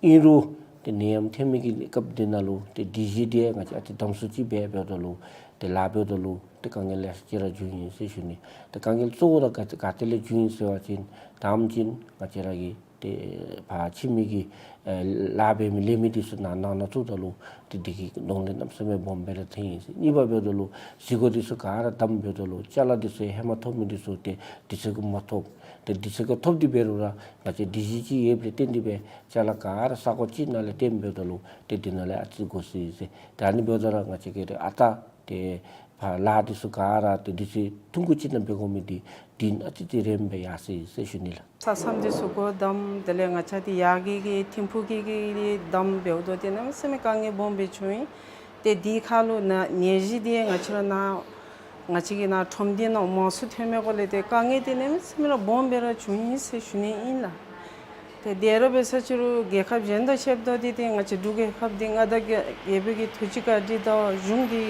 ཨིན་རུང་ཏེ་ནད་ཡམས་ཐོན་མི་གི་སྐབས་འདི་ནང་ལུ་ཏེ་སྒྲིག་གཞི་འདི་ང་བཅས་ཨ་ཙི་དམ་སུ་ཅིག་སྦེ་འབདཝ་ད་ལུ་ཏེ་ལཱ་འབདཝ་ད་ལུ་ཏེ་དཀའ་ངལ་ལེ་ཤ་ཅིག་ར་བྱུང་ཡི་ཟེར་ཞུ་ནི། ཏེ་དཀའ་ངལ་གཙོ་བོ་ར་ག་ག་ཏེ་ལས་བྱུང་ཡི་ཟེར་བ་ཅིན་དང་པ་ཅིག་ང་བཅས་ར་གི་ཏེ་ཕར་ཕྱི་མི་གི་ཨེ་ལཱ་འབད་མི་ལས་མི་འདི་ཚུ་ནཱ་ནཱ་ནཱ་ཚུད་ད་ལུ་ཏེ་འདི་གི་གདོང་ལེན་གནམ་མེད་ས་མེད་སྦོམ་སྦེ་ར་ཐོན་ཡི་ཟེར། གཉིས་པ་འབདཝ་ད་ལུ་གཟིགས་སྐོར་འདི་ཚུ་ག་ར་བསྡམས་འབདཝ་ད་ལུ་ཅ་ལ་འདི་ཚུ་ཧེ་མ་ཐོབ་མི་འདི་ཚུ་ཏེ་དུས་ཚོད་ཀྱིས་མ་ཐོབ། ཏེ་དུས་ཚོད་ཀྱིས་ཐོབ་སྟེ་འབད་རུང་ར་ང་བཅས་སྒྲིག་གཞི་ཅིག་ཡོདཔ་ལས་བརྟེན་ཏེ་སྦེ་ཅ་ལ་ག་ར་ས་གོ་གཅིག་ནང་ལས་བཏོན་འབདཝ་ད་ལུ་ཏེ་འདི་ནང་ལས་ཨ་ཙི་དགོ་ཟེར་ཟེར། ཏེ་ཨ་ནི་འབདཝ་ད་ར་ང་བཅས་ཀྱི་ཏེ་ཨ་རྟག་ཏེ་ཕར་ལཱ་འདི་ཚུ་ག་ར་ཏེ་དུས་ཚོད་ཐུང་ཀུ་ཅིག་ནང་འབད་དགོ་མི་འདི་འདི་ཨ་ཙི་ཏེ་རནམ་སྦེ་ཡར་སོ་ཡི་ཟེར་ཞུ་ནི་ལགས། ས་མཚམས་འདི་ཚུ་སྒོ་བསྡམས། དེ་ལས་ང་བཅས་འདི་ཡར་གྱི་གི་ཐིམ་ཕུག་གི་གི་འདི་བསྡམས་འབདཝ་ད་ཏེ་གནམ་མེད་ས་མེད་དཀའ་ངལ་སྦོམ་སྦེ་བྱུང་ཡི། ཏེ་འདི་ཁར་ལུ་ནཱ་ནད་གཞི་འདི་ང་བཅས་ར་ནཱ་ང་བཅས་ཀྱི་ནཱ་ཁྲོམ་སྡེ་ནང་མང་སུ་ཐོན་མི་སྒོ་ལས་ཏེ་དཀའ་ངལ་འདི་གནམ་མེད་ས་མེད་ར་སྦོམ་སྦེ་ར་བྱུང་ཡི་ཟེར་ཞུ་ནི་ཨིན་ལགས། ཏེ་དེ་ར་འབད་ས་ཅིག་རུང་རྒྱལ་ཁབ་གཞན་དང་ཕྱདཔ་ད་འདི་ཏེ་ང་བཅས་འབྲུག་རྒྱལ་ཁབ་འདི་མངའ་བདག་རྒྱལ་པོ་གི་ཐུགས་རྗེ་བཀའ་དྲིན་དང་གཞུང་གི་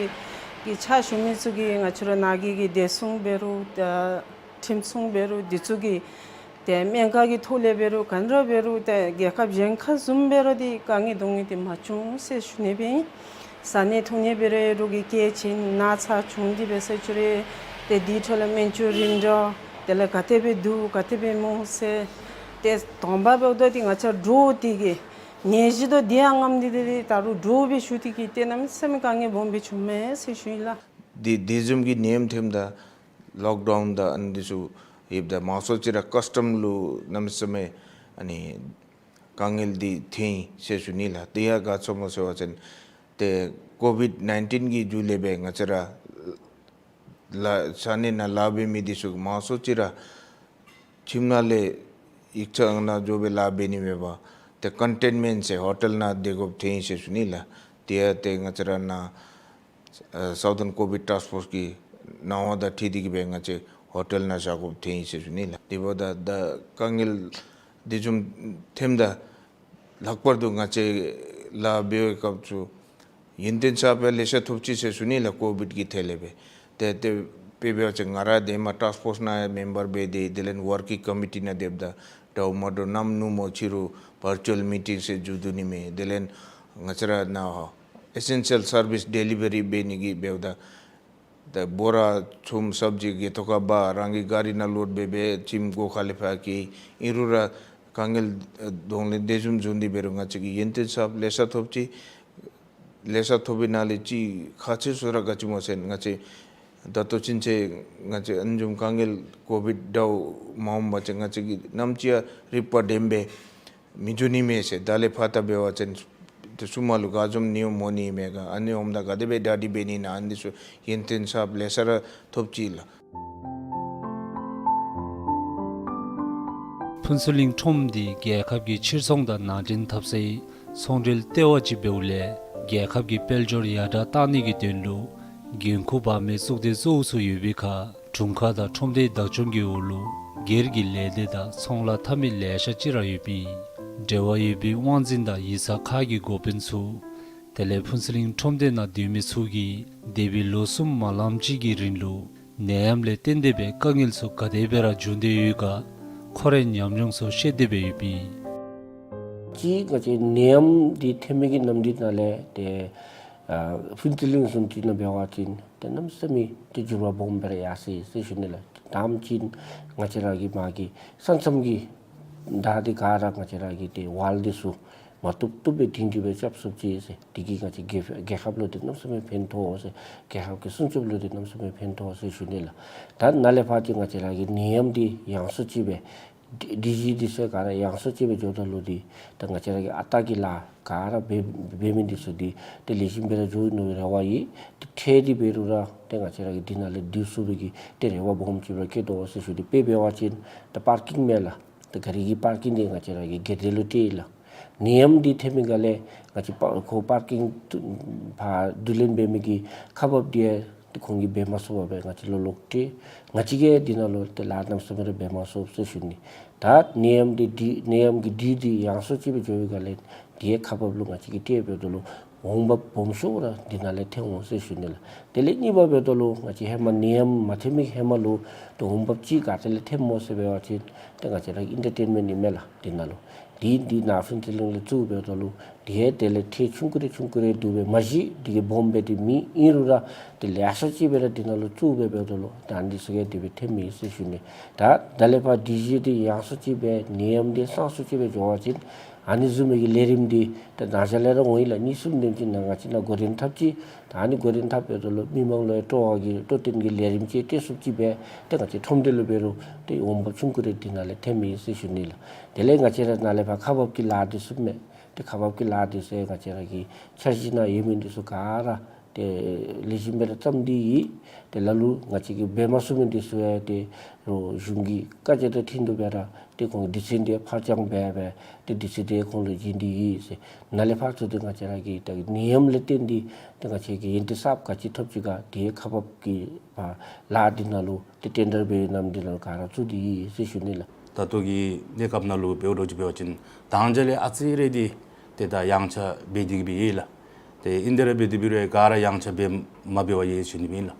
གི་ཕྱག་ཞུ་མི་ཚུ་གིས་ང་བཅས་ར་ནཱ་གི་གི་བདེ་སྲུང་འབད་རུང་ཏེ་ཁྲིམས་སྲུང་འབད་རུང་འདི་ཚུ་གི་ཏེ་སྨན་ཁང་གི་ཐོག་ལས་འབད་རུང་ག་ནི་ར་འབད་རུང་ཏེ་རྒྱལ་ཁབ་གཞན་ཁར་བཟུམ་སྦེ་ར་འདི་དཀའ་ངལ་སྡུག་བསྔལ་འདི་མ་བྱུང་ཟེར་ཞུ་ནི་སྦེ་ཨིན། ཟ་ནི་འཐུང་ནི་འབད་རུང་རོགས་ཀྱི་གལ་ཆེ་ན་ཚ་བྱུང་སྟེ་འབད་ས་ཅིག་རུང་ཏེ་འདི་འཕྲོ་ལས་སྨན་བཅོས་རིམ་གྲོ་དེ་ལས་ག་དེ་སྦེ་འདུག་ག་དེ་སྦེ་སྨོ་ཟེར། ཏེ་དང་པ་འབདཝ་ད་འདི་ང་བཅས་འདྲོག་སྟེ་གི་ནད་གཞི་དང་འདི་ཡང་ངམ་འདི་འདི་འདི་ད་རུང་འདྲོག་སྦེ་བཞུགས་ཏེ་གི་ཏེ་གནམ་མེད་ས་མེད་དཀའ་ངལ་སྦོམ་སྦེ་བྱུངམ་མས་ཟེར་ཞུ་ཡི་ལགས། འདི་འདི་བཟུམ་གྱི་ནད་ཡམས་ཐོནམ་ད་ལོག་ཌའུན་དང་ཨ་ནི་འདི་ཚུ་ཡོདཔ་ད་མང་ཤོས་ཅིག་ར་ཀསི་ཊམ་ལུ་གནམ་མེད་ས་མེད་ཨ་ནི་དཀའ་ངལ་འདི་ཐོན་ཡི་ཟེར་ཞུ་ནི་ལགས། དེ་ཡང་ག་ཅི་སྨོ་ཟེར་བ་ཅིན་ཏེ་ཀོ་བིཌ་ནའིན་ཊིན་གྱི་འགྱུར་ལས་སྦེ་ང་བཅས་ར་ལཱ་ས་གནས་ནང་ལཱ་འབད་མི་འདི་ཚུ་མང་ཤོས་ཅིག་ར་ཁྱིམ་ནང་ལས་ཡིག་ཚང་ནང་འགྱོ་སྦེ་ལཱ་འབད་ནི་མེད་པར་ཏེ་ཀོན་ཊེནམེནཊ་ཟེར་ཧོ་ཊེལ་ནང་སྡོད་དགོཔ་ཐོན་ཡི་ཟེར་ཞུ་ནི་ལགས། དེ་ཡང་ཏེ་ང་བཅས་ར་ནཱ་ཨ་སའུ་ཐརན་ཀོ་བིཌ་ཊཱསྐ་ཕོརསི་གི་གནང་བ་དང་འཁྲིལ་ཏེ་གི་སྦེ་ང་བཅས་ཧོ་ཊེལ་ནང་བཞག་དགོཔ་ཐོན་ཡི་ཟེར་ཞུ་ནི་ལགས། དེ་འབདཝ་ད་ད་དཀའ་ངལ་འདི་བཟུམ་ཐོནམ་ད་ལྷག་པར་དུ་ང་བཅས་ལཱ་འབད་བའི་སྐབས་སུ་ཡུན་བརྟན་ས་ཕར་ལེ་ཤ་ཐོབ་ཅི་ཟེར་ཞུ་ནི་ལགས། ཀོ་བིཌ་ཀྱི་ཐད་ལས་སྦེ་ཏེ་ཏེ་དཔེ་འབད་བ་ཅིན་ང་ར་ཏེ་མ་ཊཱསྐ་ཕོརསི་ནང་མེམ་བར་འབད་དེ་དེ་ལས་ཝར་ཀིང་ཀོ་མི་ཊི་ནང་སྡོདཔ་ད་འདྲཝ་མ་འདྲཝ་གནམ་ནུབ་མོ་ཕྱི་རུ་བར་ཅུ་ཨལ་མི་ཊིང་ཟེར་འགྱོ་དོ་ནི་མས། དེ་ལས་ང་བཅས་ར་ནཱ་ཨེ་སེན་ཤལ་སར་བིསི་ཌེ་ལི་བ་རི་འབད་ནི་གི་འབདཝ་ད་ད་བོ་ར་ཚོདམ་སབ་ཇི་གི་ཐོག་ཁར་འབག་རང་གི་ག་རི་ནང་ལོཌ་འབད་སྦེ་ཁྱིམ་སྒོ་ཁ་ལས་ཕར་སྐྱེལ། ཨིན་རུང་ར་དཀའ་ངལ་གདོང་ལེན་དེ་བཟུམ་བྱུང་སྟེ་འབད་རུང་ང་བཅས་ཀྱིས་ཡུན་བརྟན་ས་ལེ་ཤ་ཐོབ་ཅི། ལེ་ཤ་ཐོབ་པའི་ནང་ལས་ཅིག་ཁག་ཆེ་ཤོས་ར་ག་ཅི་སྨོ་ཟེར་ན་ང་བཅས་ད་ལྟོ་ཕྱིན་ཆད་ང་བཅས་ཨ་ནི་བཟུམ་དཀའ་ངལ་ཀོ་བིཌ་འདྲཝ་མ་འོངམ་ཅིག་ང་བཅས་ཀྱིས་ནམ་ཅིག་ཡང་རིག་པ་ལྡན་སྦེ་མི་འགྱོ་ནི་མས་ཟེར། ད་ལས་ཕར་ད་འབད་བ་ཅིན་ཏེ་ཚུ་མ་ལུ་ག་བཟུམ་ནད་འོང་མི་ནི་མས་ག་ཨ་ནི་འོངམ་ད་ག་དེ་སྦེ་གྲ་སྒྲིག་འབད་ནི་ན་ཨ་ནི་ཚུ་ཡུན་བརྟན་ས་ལེ་ཤ་ར་ཐོབ་ཅི་ལགས། ཕུན་ཚོགས་གླིང་ཁྲོམ་འདི་རྒྱལ་ཁབ་ཀྱི་ཕྱིར་ཚོང་དང་ནང་འདྲེན་འཐབ་སའི་ཚོང་འབྲེལ་ལྟེ་བ་ཅིག་འབདཝ་ལས་རྒྱལ་ཁབ་ཀྱི་དཔལ་འབྱོར་ཡར་དྲག་གཏང་ནི་གི་དོན་ལུ་འགན་ཁུར་འབག་མི་གཙུག་སྡེ་གཙོ་བོ་ཚུ་ཡོད་པའི་ཁར་དྲུང་ཁག་དང་ཁྲོམ་སྡེའི་བདག་སྐྱོང་གི་འོག་ལུ་སྒེར་གྱི་ལས་སྡེ་དང་ཚོང་ལཱ་འཐབ་མི་ལེ་ཤ་ཅིག་ར་ཡོདཔ་ཨིན། འབྲེལ་བ་ཡོད་པའི་དབང་འཛིན་དང་ཡིག་ཚང་ཁག་གི་འགོ་དཔོན་ཚུ་དེ་ལས་ཕུན་ཚོགས་གླིང་ཁྲོམ་སྡེ་ནང་སྡོད་མི་ཚུ་གིས་འདས་པའི་ལོ་གསུམ་མ་ལངམ་ཅིག་གི་རིང་ལུ་ནད་ཡམས་ལས་བརྟེན་ཏེ་སྦེ་དཀའ་ངལ་ཚུ་ག་དེ་སྦེ་ར་བྱུང་སྟེ་ཡོད་ག་ཁོ་རའི་ཉམས་མྱོང་ཚུ་བཤད་དེ་སྦེ་ཡོདཔ་ཨིན། གཅིག་ང་བཅས་ནད་ཡམས་འདི་ཐོན་མི་གི་ནམ་དུས་ནང་ལས་ཏེ་ཨ་ཕུན་ཚོགས་གླིང་བཟུམ་ཅིག་ནང་འབད་བ་ཅིན་ཏེ་གནམ་མེད་ས་མེད་ཏེ་འགྱུར་བ་སྦོམ་སྦེ་ར་ཡར་སོ་ཡི་ཟེར་ཞུ་ནི་ལགས། དང་པ་ཅིག་ང་བཅས་ར་གི་མར་གྱི་ས་མཚམས་ཀྱི་བདའ་འདི་ག་ར་ང་བཅས་ར་གི་ཏེ་ཝཱལ་འདི་ཚུ་མ་བཏུབ་བཏུབ་སྦེ་བཏིང་སྟེ་སྦེ་རྐྱབ་ཚུགས་ཅི་ཟེར། དེ་གིས་ང་བཅས་རྒྱལ་རྒྱལ་ཁབ་ལུ་ཏེ་གནམ་མེད་ས་མེད་ཕན་ཐོགས་ཟེར། རྒྱལ་ཁབ་ཀྱི་སྲུང་སྐྱོབ་ལུ་ཏེ་གནམ་མེད་ས་མེད་ཕན་ཐོགས་ཟེར་ཞུ་ནི་ལགས། ད་ནཱ་ལས་ཕར་ཅིག་ང་བཅས་ར་གི་ནད་ཡམས་འདི་ཡང་སུ་ཅིག་སྦེ་སྒྲིག་སྒྲིག་གཞི་འདི་ཚུ་ག་ར་ཡང་སུ་ཅིག་སྦེ་འགྱོཝ་ད་ལུ་འདི་ད་ང་བཅས་ར་གི་ཨ་རྟག་གི་ལཱ་ག་ར་འབད་འབད་མི་འདི་ཚུ་འདི་ཏེ་ལེགས་ཤོམ་སྦེ་ར་འགྱོ་ནི་རེ་བ་ཡོད། ཏེ་ཁྲལ་འདི་འབད་རུང་ར་ཏེ་ང་བཅས་ར་གིས་འདི་ནང་ལས་བསྡུ་ཚུགས་པའི་གི་ཏེ་རེ་བ་སྦོམ་ཅིག་སྦེ་བསྐྱེད་དོ་ཟེར་ཞུ་ནི། དཔེ་འབད་བ་ཅིན་ད་པར་ཀིང་མས་ལགས། ད་ག་རི་གི་པར་ཀིང་འདི་ང་བཅས་ར་གིས་སྒེར་སྡེ་ལུ་སྤྲོད་ཡི་ལགས། ནད་ཡམས་འདི་ཐོན་མི་ག་ལས་ང་བཅས་པ་ཁོ་པར་ཀིང་ཕར་བསྡུ་ལེན་འབད་མི་གི་ཁག་འབགཔ་འདི་ ཏེ་ཁོང་གིས་འབད་མ་ཚུགས་པར་སྦེ་ང་བཅས་ལུ་ལོག་སྟེ་ང་བཅས་ཀྱིས་འདི་ནང་ལུ་ཏེ་ལཱ་གནམ་མེད་ས་མེད་ར་འབད་མ་ཚུགས་ཟེར་ཞུ་ནི། ད་ནད་ཡམས་འདི་འདི་ནད་ཡམས་ཀྱི་དུས་འདི་ཡང་སོ་ཅིག་སྦེ་འགྱོ་བའི་སྒང་ལས་དེའི་ཁ་འབབ་ལུ་ང་བཅས་ཀྱིས་ཏེ་འབདཝ་ད་ལུ་འོང་འབབ་སྦོམ་ཤོས་ར་འདི་ནང་ལས་ཐོན་འོང་ཟེར་ཞུ་ནི་ལགས། དེ་ལས་གཉིས་པ་འབདཝ་ད་ལུ་ང་བཅས་ཧེ་མ་ནད་ཡམས་མ་ཐོན་མི་ཧེ་མ་ལུ་ཏེ་འོང་འབབ་ཅིག་ག་ཏེ་ལས་ཐོནམ་སྨོ་ཟེར་འབད་བ་ཅིན་ཏེ་ང་བཅས་ར་ཨིན་ཊར་ཊེན་མེནཊ་ཨིན་མས་ལགས། འདི་ནང་ལུ་འདི་འདི་ནཱ་ཕུན་ཚོགས་གླིང་ལས་བཙུགས་འབདཝ་ད་ལུ་དེ་དེ་ལས་ཐེངས་ཆུང་ཀུ་རེ་ཆུང་ཀུ་རེ་འདུག་པས་མ་གཞི་འདི་གིས་སྦོམ་སྦེ་འདི་མེད། ཨིན་རུང་ར་དེ་ལེགས་ཤོམ་ཅིག་སྦེ་ར་འདི་ནང་ལུ་བཙུགས་སྦེ་འབདཝ་ད་ལུ་ད་འདི་ཚུ་གིས་དེ་སྦེ་ཐོནམ་ཨིན་ཟེར་ཞུ་ནི། ད་ད་ལས་ཕར་དུས་ཅི་འདི་ཡང་སོ་ཅིག་སྦེ་ནད་ཡམས་འདི་སངས་སོ་ཅིག་སྦེ་འགྱོ་བ་ཅིན་ཨ་ནི་བཟུམ་མའི་གི་ལས་རིམ་འདི་ད་ནཱ་ཞ་ལས་ར་འོང་ཡི་ལགས། གཉིས་གསུམ་དེམ་ཅིག་ནང་ང་བཅས་ནཱ་འགོ་འདྲེན་འཐབ་ཅི། ད་ཨ་ནི་འགོ་འདྲེན་འཐབ་འབདཝ་ད་ལུ་མི་མང་ལུ་ཡང་སྤྲོ་བ་གི་སྤྲོ་སྟོན་གྱི་ལས་རིམ་ཅིག་སྤྲོད་ཚུགསཔ་ཅིག་སྦེ་ཏེ་ང་བཅས་ཁྲོམ་སྡེ་ལུ་འབད་རུང་ཏེ་འོང་འབབ་ཆུང་ཀུ་རེ་འདི་ནང་ལས་ཐོནམ་ཨིན་ཟེར་ཞུ་ནི་ལགས། དེ་ལས་ང་བཅས་ར་ནཱ་ལས་ཕར་ཁག་འབག་གི་ལཱ་འདི་ཚུ་མས། ཏེ་ཁག་འབག་གི་ལཱ་འདི་ཚུ་ང་བཅས་ར་གི་འཆར་གཞི་ནང་ཡོད་མི་འདི་ཚུ་ག་ར་ཏེ་ལེགས་ཤོམ་སྦེ་ར་བརྩམས་ཏེ་ཡོད། ཏེ་ལ་ལུ་ང་བཅས་ཀྱིས་འབད་མ་ཚུགས་མི་འདི་ཚུ་ཡང་ཏེ་རོགས་གཞུང་གི་བཀའ་རྒྱ་དང་མཐུན་ཏོག་ཏོ་སྦེ་ར་ཏེ་ཁོང་དུས་ཚོད་འདི་ཕར་འགྱངས་འབད་འབད་ཏེ་དུས་ཚོད་འདི་ཁོང་ལུ་བྱིན་ཏེ་ཡོད་ཟེར། ནཱ་ལས་ཕར་ཚུར་ཏེ་ང་བཅས་ར་གི་ད་ནད་ཡམས་ལས་བརྟེན་ཏེ་ཏེ་ང་བཅས་ཀྱིས་ཡོན་ཏན་གསརཔ་ག་ཅི་ཐོབ་ཅི་ག་དེ་ཁག་འབག་གི་ཕར་ལཱ་འདི་ནང་ལུ་ཏེ་ཊེན་ཌར་འབད་ནམ་འདི་ནང་ལུ་ག་ར་བཙུགས་ཏེ་ཡོད་ཟེར་ཞུ་ནི་ལགས། ད་ལྟོ་གི་གནས་སྐབས་ནང་ལུ་འབདཝ་འདྲཝ་ཅིག་འབད་བ་ཅིན་ད་ལྟོ་ལས་ཨ་ཙི་རེ་འདི་ཏེ་ད་ཡངས་ཆག་འབད་དེ་གི་སྦེ་ཡོད་ལགས། ཏེ་ཨིན་དེ་ར་འབད་དེ་འབད་རུང་ག་ར་ཡངས་ཆག་འབད་མ་འབད་བར་ཡོད་ཟེར་ཞུ་ནི་ཨིན་ལགས།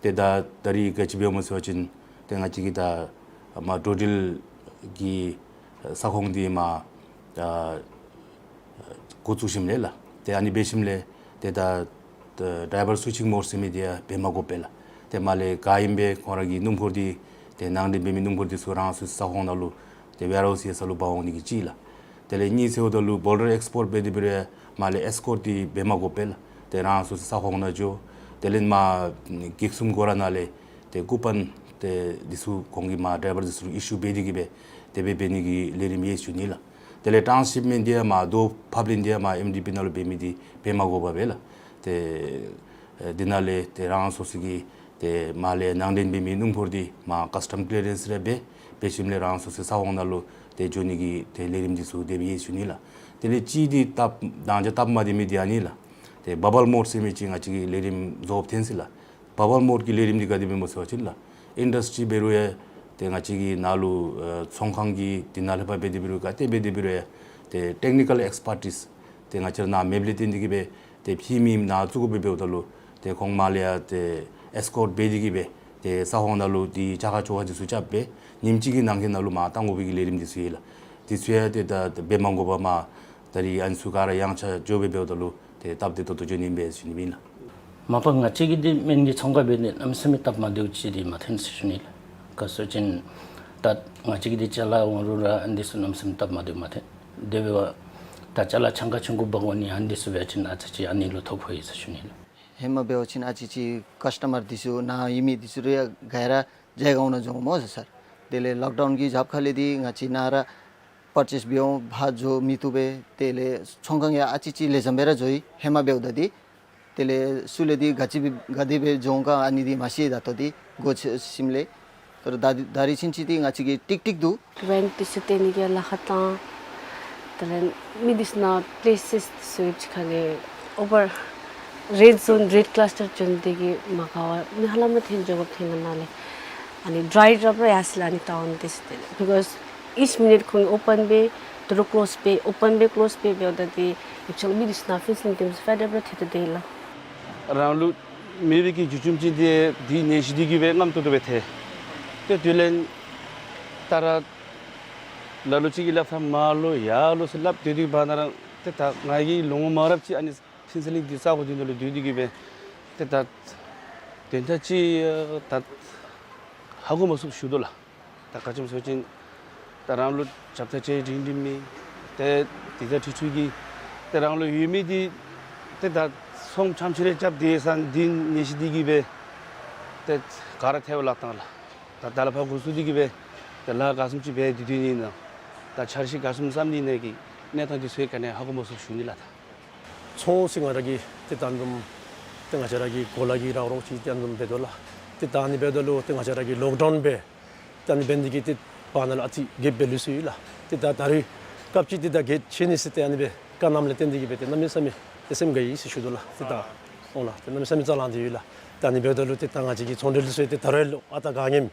ཏེ་ད་ད་རིས་ག་ཅི་འབདཝ་སྨོ་ཟེར་བ་ཅིན་ཏེ་ང་བཅས་ཀྱི་ད་མར་འགྲོ་འགྲུལ་གྱི་ས་ཁོངས་འདི་མར་ཨ་འགོ་བཙུགས་ཞིནམ་ལས་ལགས། ཏེ་ཨ་ནི་འབད་ཞིནམ་ལས་ཏེ་ད་ད་ཌའི་བར་སུའི་ཆིང་མོཌ་ཟེར་མི་འདི་ཡང་འབད་མ་དགོ་པས་ལགས། ཏེ་མར་ལས་ག་ཨིན་པས་ཁོང་ར་གི་སྣུམ་འཁོར་འདི་ཏེ་ནང་འདྲེན་འབད་མི་སྣུམ་འཁོར་འདི་ཚུ་རང་སོའི་ས་ཁོངས་ནང་ལུ་ཏེ་ཝེར་ཧའུསི་ཡོད་ས་ལུ་འབག་འོང་ནི་གི་གཅིག་ལགས། དེ་ལས་གཉིས་ཟེརཝ་ད་ལུ་བོར་ཌར་ཨེགསི་པོརཊ་འབད་དེ་འབད་རུང་མར་ལས་ཨེསི་ཀོརཊ་འདི་འབད་མ་དགོ་པས་ལགས། ཏེ་རང་སོའི་ས་ཁོངས་ནང་འགྱོ། དེ་ལས་མར་གེཊ་གསུམ་སྒོ་ར་ནང་ལས་ཏེ་ཀུ་པོན་ཏེ་འདི་ཚུ་ཁོང་གིས་མར་ཌའི་བར་འདི་ཚུ་ལུ་ཨི་ཤུ་འབད་དེ་གི་སྦེ་དེ་སྦེ་འབད་ནི་གི་ལས་རིམ་ཡོད་ཟེར་ཞུ་ནི་ལགས། དེ་ལས་ཊཱནསི་ཤིཔ་མེནཊ་འདི་ཡང་མར་རྡོ་ཕབ་ལེན་འདི་ཡང་མར་ཨེམ་ཌི་པི་ནང་ལུ་འབད་མི་འདི་འབད་མ་དགོ་པས་ལགས། ཏེ་ཨེ་འདི་ནང་ལས་ཏེ་རང་སོ་སོ་གི་ཏེ་མར་ལས་ནང་འདྲེན་འབད་མི་སྣུམ་འཁོར་འདི་མར་ཀསི་ཊམ་ཀི་ལི་ཡ་རེནསི་རེ་འབད་འབད་ཞིནམ་ལས་རང་སོ་སོའི་ས་ཁོངས་ནང་ལུ་ཏེ་འགྱོ་ནི་གི་ཏེ་ལས་རིམ་འདི་ཚུ་དེ་སྦེ་ཡོད་ཟེར་ཞུ་ནི་ལགས། དེ་ལས་གཅིག་འདི་སྟབས་ད་ལྟོ་སྟབས་མ་བདེ་མི་འདི་ཨ་ནི་ལགས། ཏེ་བ་བཱལ་མོཌ་ཟེར་མི་ཅིག་ང་བཅས་ཀྱི་ལས་རིམ་རྫོགསཔ་ཐོན་ཅི་ལགས། བ་བཱལ་མོཌ་ཀྱི་ལས་རིམ་འདི་ག་དེ་སྦེ་སྨོ་ཟེར་བ་ཅིན་ལགས། ཨིན་ཌསི་ཊི་རི་འབད་རུང་ཡང་ཏེ་ང་བཅས་ཀྱི་ནཱ་ལུ་ཨེ་ཚོང་ཁང་གི་འདི་ནང་ལས་ཕར་འབད་དེ་འབད་རུང་ག་ཏེ་འབད་དེ་འབད་རུང་ཡང་ཏེ་ཊེག་ནི་ཀལ་ཨེགསི་པར་ཊིས་ཏེ་ང་བཅས་ར་ནཱ་མེདཔ་ལས་བརྟེན་ཏེ་གི་སྦེ་ཏེ་ཕྱི་མི་ནཱ་བཙུགས་དགོ་པས། འབདཝ་ད་ལུ་ཏེ་ཁོང་མར་ལས་ཡང་ཏེ་ཨེསི་ཀོརཊ་འབད་དེ་གི་སྦེ་ཏེ་ས་ཁོངས་ནང་ལུ་ཏེ་བྱ་དགའ་བཅོ་ཁ་འདི་ཚུ་རྐྱབ་སྦེ་ཉིནམ་གཅིག་གི་ནང་འཁོད་ནང་ལུ་མར་བཏང་དགོ་པའི་གི་ལས་རིམ་འདི་ཚུ་ཡོད་ལགས། འདི་ཚུ་ཡང་ཏེ་ད་འབད་མ་དགོ་པར་མར་ད་རིས་ཨ་ནི་ཚུ་ག་ར་ཡངས་ཆག་འགྱོ་སྦེ་འབདཝ་ད་ལུ་ཏེ་སྟབས་བདེ་ཏོག་ཏོ་འགྱོ་ནི་ཨིན་པས་ཟེར་ཞུ་ནི་ཨིན་ལགས། མ་པ་ང་བཅས་ཀྱི་འདི་སྨན་གྱི་ཚོང་ཁང་འབད་ནི་གནམ་མེད་ས་མེད་སྟབས་མ་བདེཝ་ཅིག་འདི་མ་ཐོན་ཟེར་ཞུ་ནི་ལགས། ག་ཅི་ཟེར་བ་ཅིན་ད་ང་བཅས་ཀྱི་འདི་ཅ་ལ་འོང་རུང་ར་ཨ་ནི་འདི་ཚུ་གནམ་མེད་ས་མེད་སྟབས་མ་བདེཝ་མ་ཐོན། དེ་འབདཝ་ད་ཅ་ལ་ཆང་ཁང་ཆུང་ཀུ་འབག་འོང་ནི་ཨ་ནི་འདི་ཚུ་འབད་བ་ཅིན་ཨ་ཙི་ཅིག་ཨ་ནི་ལུ་ཐོ་ཕོག་ཡི་ཟེར་ཞུ་ནི་ལགས། ཧེ་མ་འབད་བ་ཅིན་ཨ་ཙི་ཅིག་ཀསི་ཊ་མར་འདི་ཚུ་ནཱ་ཡོད་མི་འདི་ཚུ་ར་ག་ར་མཇལ་ག་འོང་ནི་བཟུམ་སྨོ་ཟེར་ས་ལགས། དེ་ལས་ལོག་ཌའུན་གྱི་རྒྱབ་ཁ་ལས་འདི་ང་བཅས་ནཱ་ར་པར་ཅེསི་འབད་འོང་ཕར་འགྱོ་མི་བཏུབ་པས། དེ་ལས་ཚོང་ཁང་ཡང་ཨ་ཙི་ཅིག་ལེགས་ཤོམ་སྦེ་ར་འགྱོ་ཡི་ཧེ་མ་འབདཝ་ད་འདི། དེ་ལས་ཚུར་ལས་འདི་ག་ཅི་སྦེ་ག་དེ་སྦེ་འགྱོ་འོང་ག་ཨ་ནི་འདི་མ་ཤེས། ད་ལྟོ་འདི་སྒོ་ཕྱེ་ཞིནམ་ལས་ད་རུང་ད་ད་རིས་ཕྱིན་ཆད་འདི་ང་བཅས་ཀྱིས་ཀྲིག་ཀྲིག་འདུག། རེནཊ་འདི་ཚུ་སྟོན་ནི་གི་ལཱ་ཁག་དང་དེ་ལས་མི་འདི་ཚུ་ནང་པི་ལེ་སེསི་འདི་ཚུ་ཡོདཔ་ཅིག་ཁར་ལས་ཨོ་བར་རེཌ་ཛོན་རེཌ་ཀ་ལཱས་ཊར་བྱོན་ཏེ་གི་མ་དགའ་བར་མི་ཧ་ལམ་ཐོན་འགྱོ་དགོཔ་ཐོན་ག་ནཱ་ལས་ཨ་ནི་ཌྲའི་རབ་ར་ཡར་སོ་ཡི་ལགས། ཨ་ནི་ཊའུན་འདི་ཚུ་སྟོན་ལགས། བི་ཀོསི་ཨིཆ་མི་ནིཊ་ཁོང་གིས་ཨོ་པེན་འབད་དོ་རུང་ཀློསི་འབད་ཨོ་པེན་འབད་ཀློསི་འབད་འབདཝ་ད་འདི་ཡོདཔ་ཅིག་ལགས། མི་འདི་ཚུ་ནང་ཕན་ཚུན་འདི་ཚུ་ཕེཌ་ཨཔ་ར་ཐལ་ཏེ་སྡོད་ཡི་ལགས། རང་ལུ་མེད་པའི་གི་རྒྱུ་བཅོམ་ཅིག་འདི་འདི་ནད་གཞི་འདི་གིས་སྦེ་རྔམ་ཏོག་ཏོ་སྦེ་ཐལ། ཏེ་དེ་ལས་ད་ར་ལ་ལུ་ཅིག་གིས་སླབ་ཐངས་མར་ལོག་ཡར་ལོག་ཟེར་སླབ་སྡོད་དེ་གི་བར་ན་ར་ཏེ་ད་ང་གིས་ལོ་ངོ་མང་རབས་ཅིག་ཨ་ནི་ཕུན་ཚོགས་གླིང་འདི་ས་གོ་འདི་ནང་ལུ་སྡོད་དེ་གི་སྦེ་ཏེ་ད་དོན་དག་ཅིག་ད་ཧ་གོ་མ་ཚུགསཔ་ཞུ་དོ་ལགས། ད་ག་ཅི་སྨོ་ཟེར་བ་ཅིན་ད་རང་ལུ་རྒྱབ་ཐག་ཅིག་འགྲིམ་འགྲིམ་མི་ཏེ་འདི་ད་ཁྲིག་ཁྲི་གི་ཏེ་རང་ལུ་ཡོད་མི་འདི་ཏེ་ད་ཚོང་ཆམ་ཆི་རེ་རྐྱབ་སྡོད་ས་འདི་ནད་གཞི་འདི་གིས་སྦེ་ཏེ་ག་ར་ཐལ་བ་ལ་བཏང་ལགས། ད་ད་ལས་ཕར་འགོ་བཙུགས་ཏེ་གི་སྦེ་ཏེ་ལཱ་ག་བཟུམ་ཅིག་འབད་དེ་སྡོད་ནི་ཨིན་ན་ད་འཆར་གཞི་ག་བཟུམ་བརྩམ་ནི་ཨིན་ན་གི་གནས་སྟངས་འདི་ཚུ་ག་ནི་ཧ་གོ་མ་ཚུགསཔ་ཞུ་ནི་ལགས། ད་ཚོང་ཟེར་ང་ར་གི་ཏེ་ད་ཨ་ནི་བཟུམ་ཏེ་ང་བཅས་ར་གི་གོ་ལ་གི་རོགས་རོགས་ཅིག་ཏེ་ཨ་ནི་བཟུམ་འབད་དོ་ལགས། ཏེ་ད་ཨ་ནི་འབདཝ་ད་ལུ་ཏེ་ང་བཅས་ར་གི་ལོག་ཌའུན་འབད་ཏེ་ཨ་ནི་འབད་ནི་འདི་གིས་ཏེ་བར་ན་ལུ་ཨ་ཙི་གེབ་སྦེ་ལུས་སོ་ཡི་ལགས། ཏེ་ད་ད་རིས་སྐབས་ཅིག་ཏེ་ད་གེབ་ཕྱེ་ནི་ཟེར་ཏེ་ཨ་ནི་སྦེ་བཀའ་གནངམ་ལས་བརྟེན་ཏེ་གི་སྦེ་ཏེ་གནམ་མེད་ས་མེད་ཏེ་སེམས་དགའ་ཡི་ཟེར་ཞུ་དོ་ལགས། ཏེ་ད་འོང་ལགས་ཏེ་གནམ་མེད་ས་མེད་རྩ་ལང་སྟེ་ཡོད་ལགས། ད་ཨ་ནི་འབདཝ་ད་ལུ་ཏེ་ད་ང་བཅས་ཀྱི་ཚོང་འབྲེལ་འདི་ཚུ་ཏེ་ད་རུང་ལོག་ཨ་རྟག་དགའ་ངལ་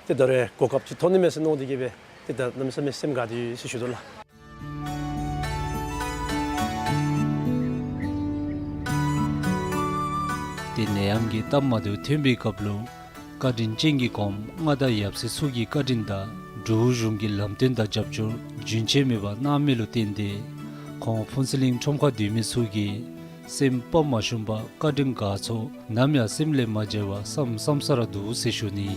ཏེ་ད་རུང་གོ་སྐབས་ཅིག་ཐོབ་ནི་མས་ཟེར་མནོ་སྟེ་གིས་སྦེ་ཏེ་ད་གནམ་མེད་ས་མེད་སེམས་དགའ་སྟེ་ཡོད་ཟེར་ཞུ་དོ་ལགས། ཏེ་ནད་ཡམས་ཀྱི་སྟབས་མ་བདེཝ་ཐོན་པའི་སྐབས་ལུ་བཀའ་དྲིན་ཅན་གྱི་གོངམ་མངའ་བདག་ཡབ་སྲས་ཚུ་གི་བཀའ་དྲིན་དང་འབྲུག་གཞུང་གི་ལམ་སྟོན་དང་རྒྱབ་སྐྱོར་རྒྱུན་ཆད་མེད་པར་གནང་མི་ལུ་བརྟེན་ཏེ་ཁོང་ཕུན་ཚོགས་གླིང་ཁྲོམ་ཁར་སྡོད་མི་ཚུ་གིས་སེམས་དཔའ་མ་ཞུམ་པར་བཀའ་དྲིན་དགའ་ཚོར་ནམ་ཡང་སེམས་ལས་མ་བརྗེད་པར་བསམ་བསམ་ས་ར་འདུག་ཟེར་ཞུ་ནི།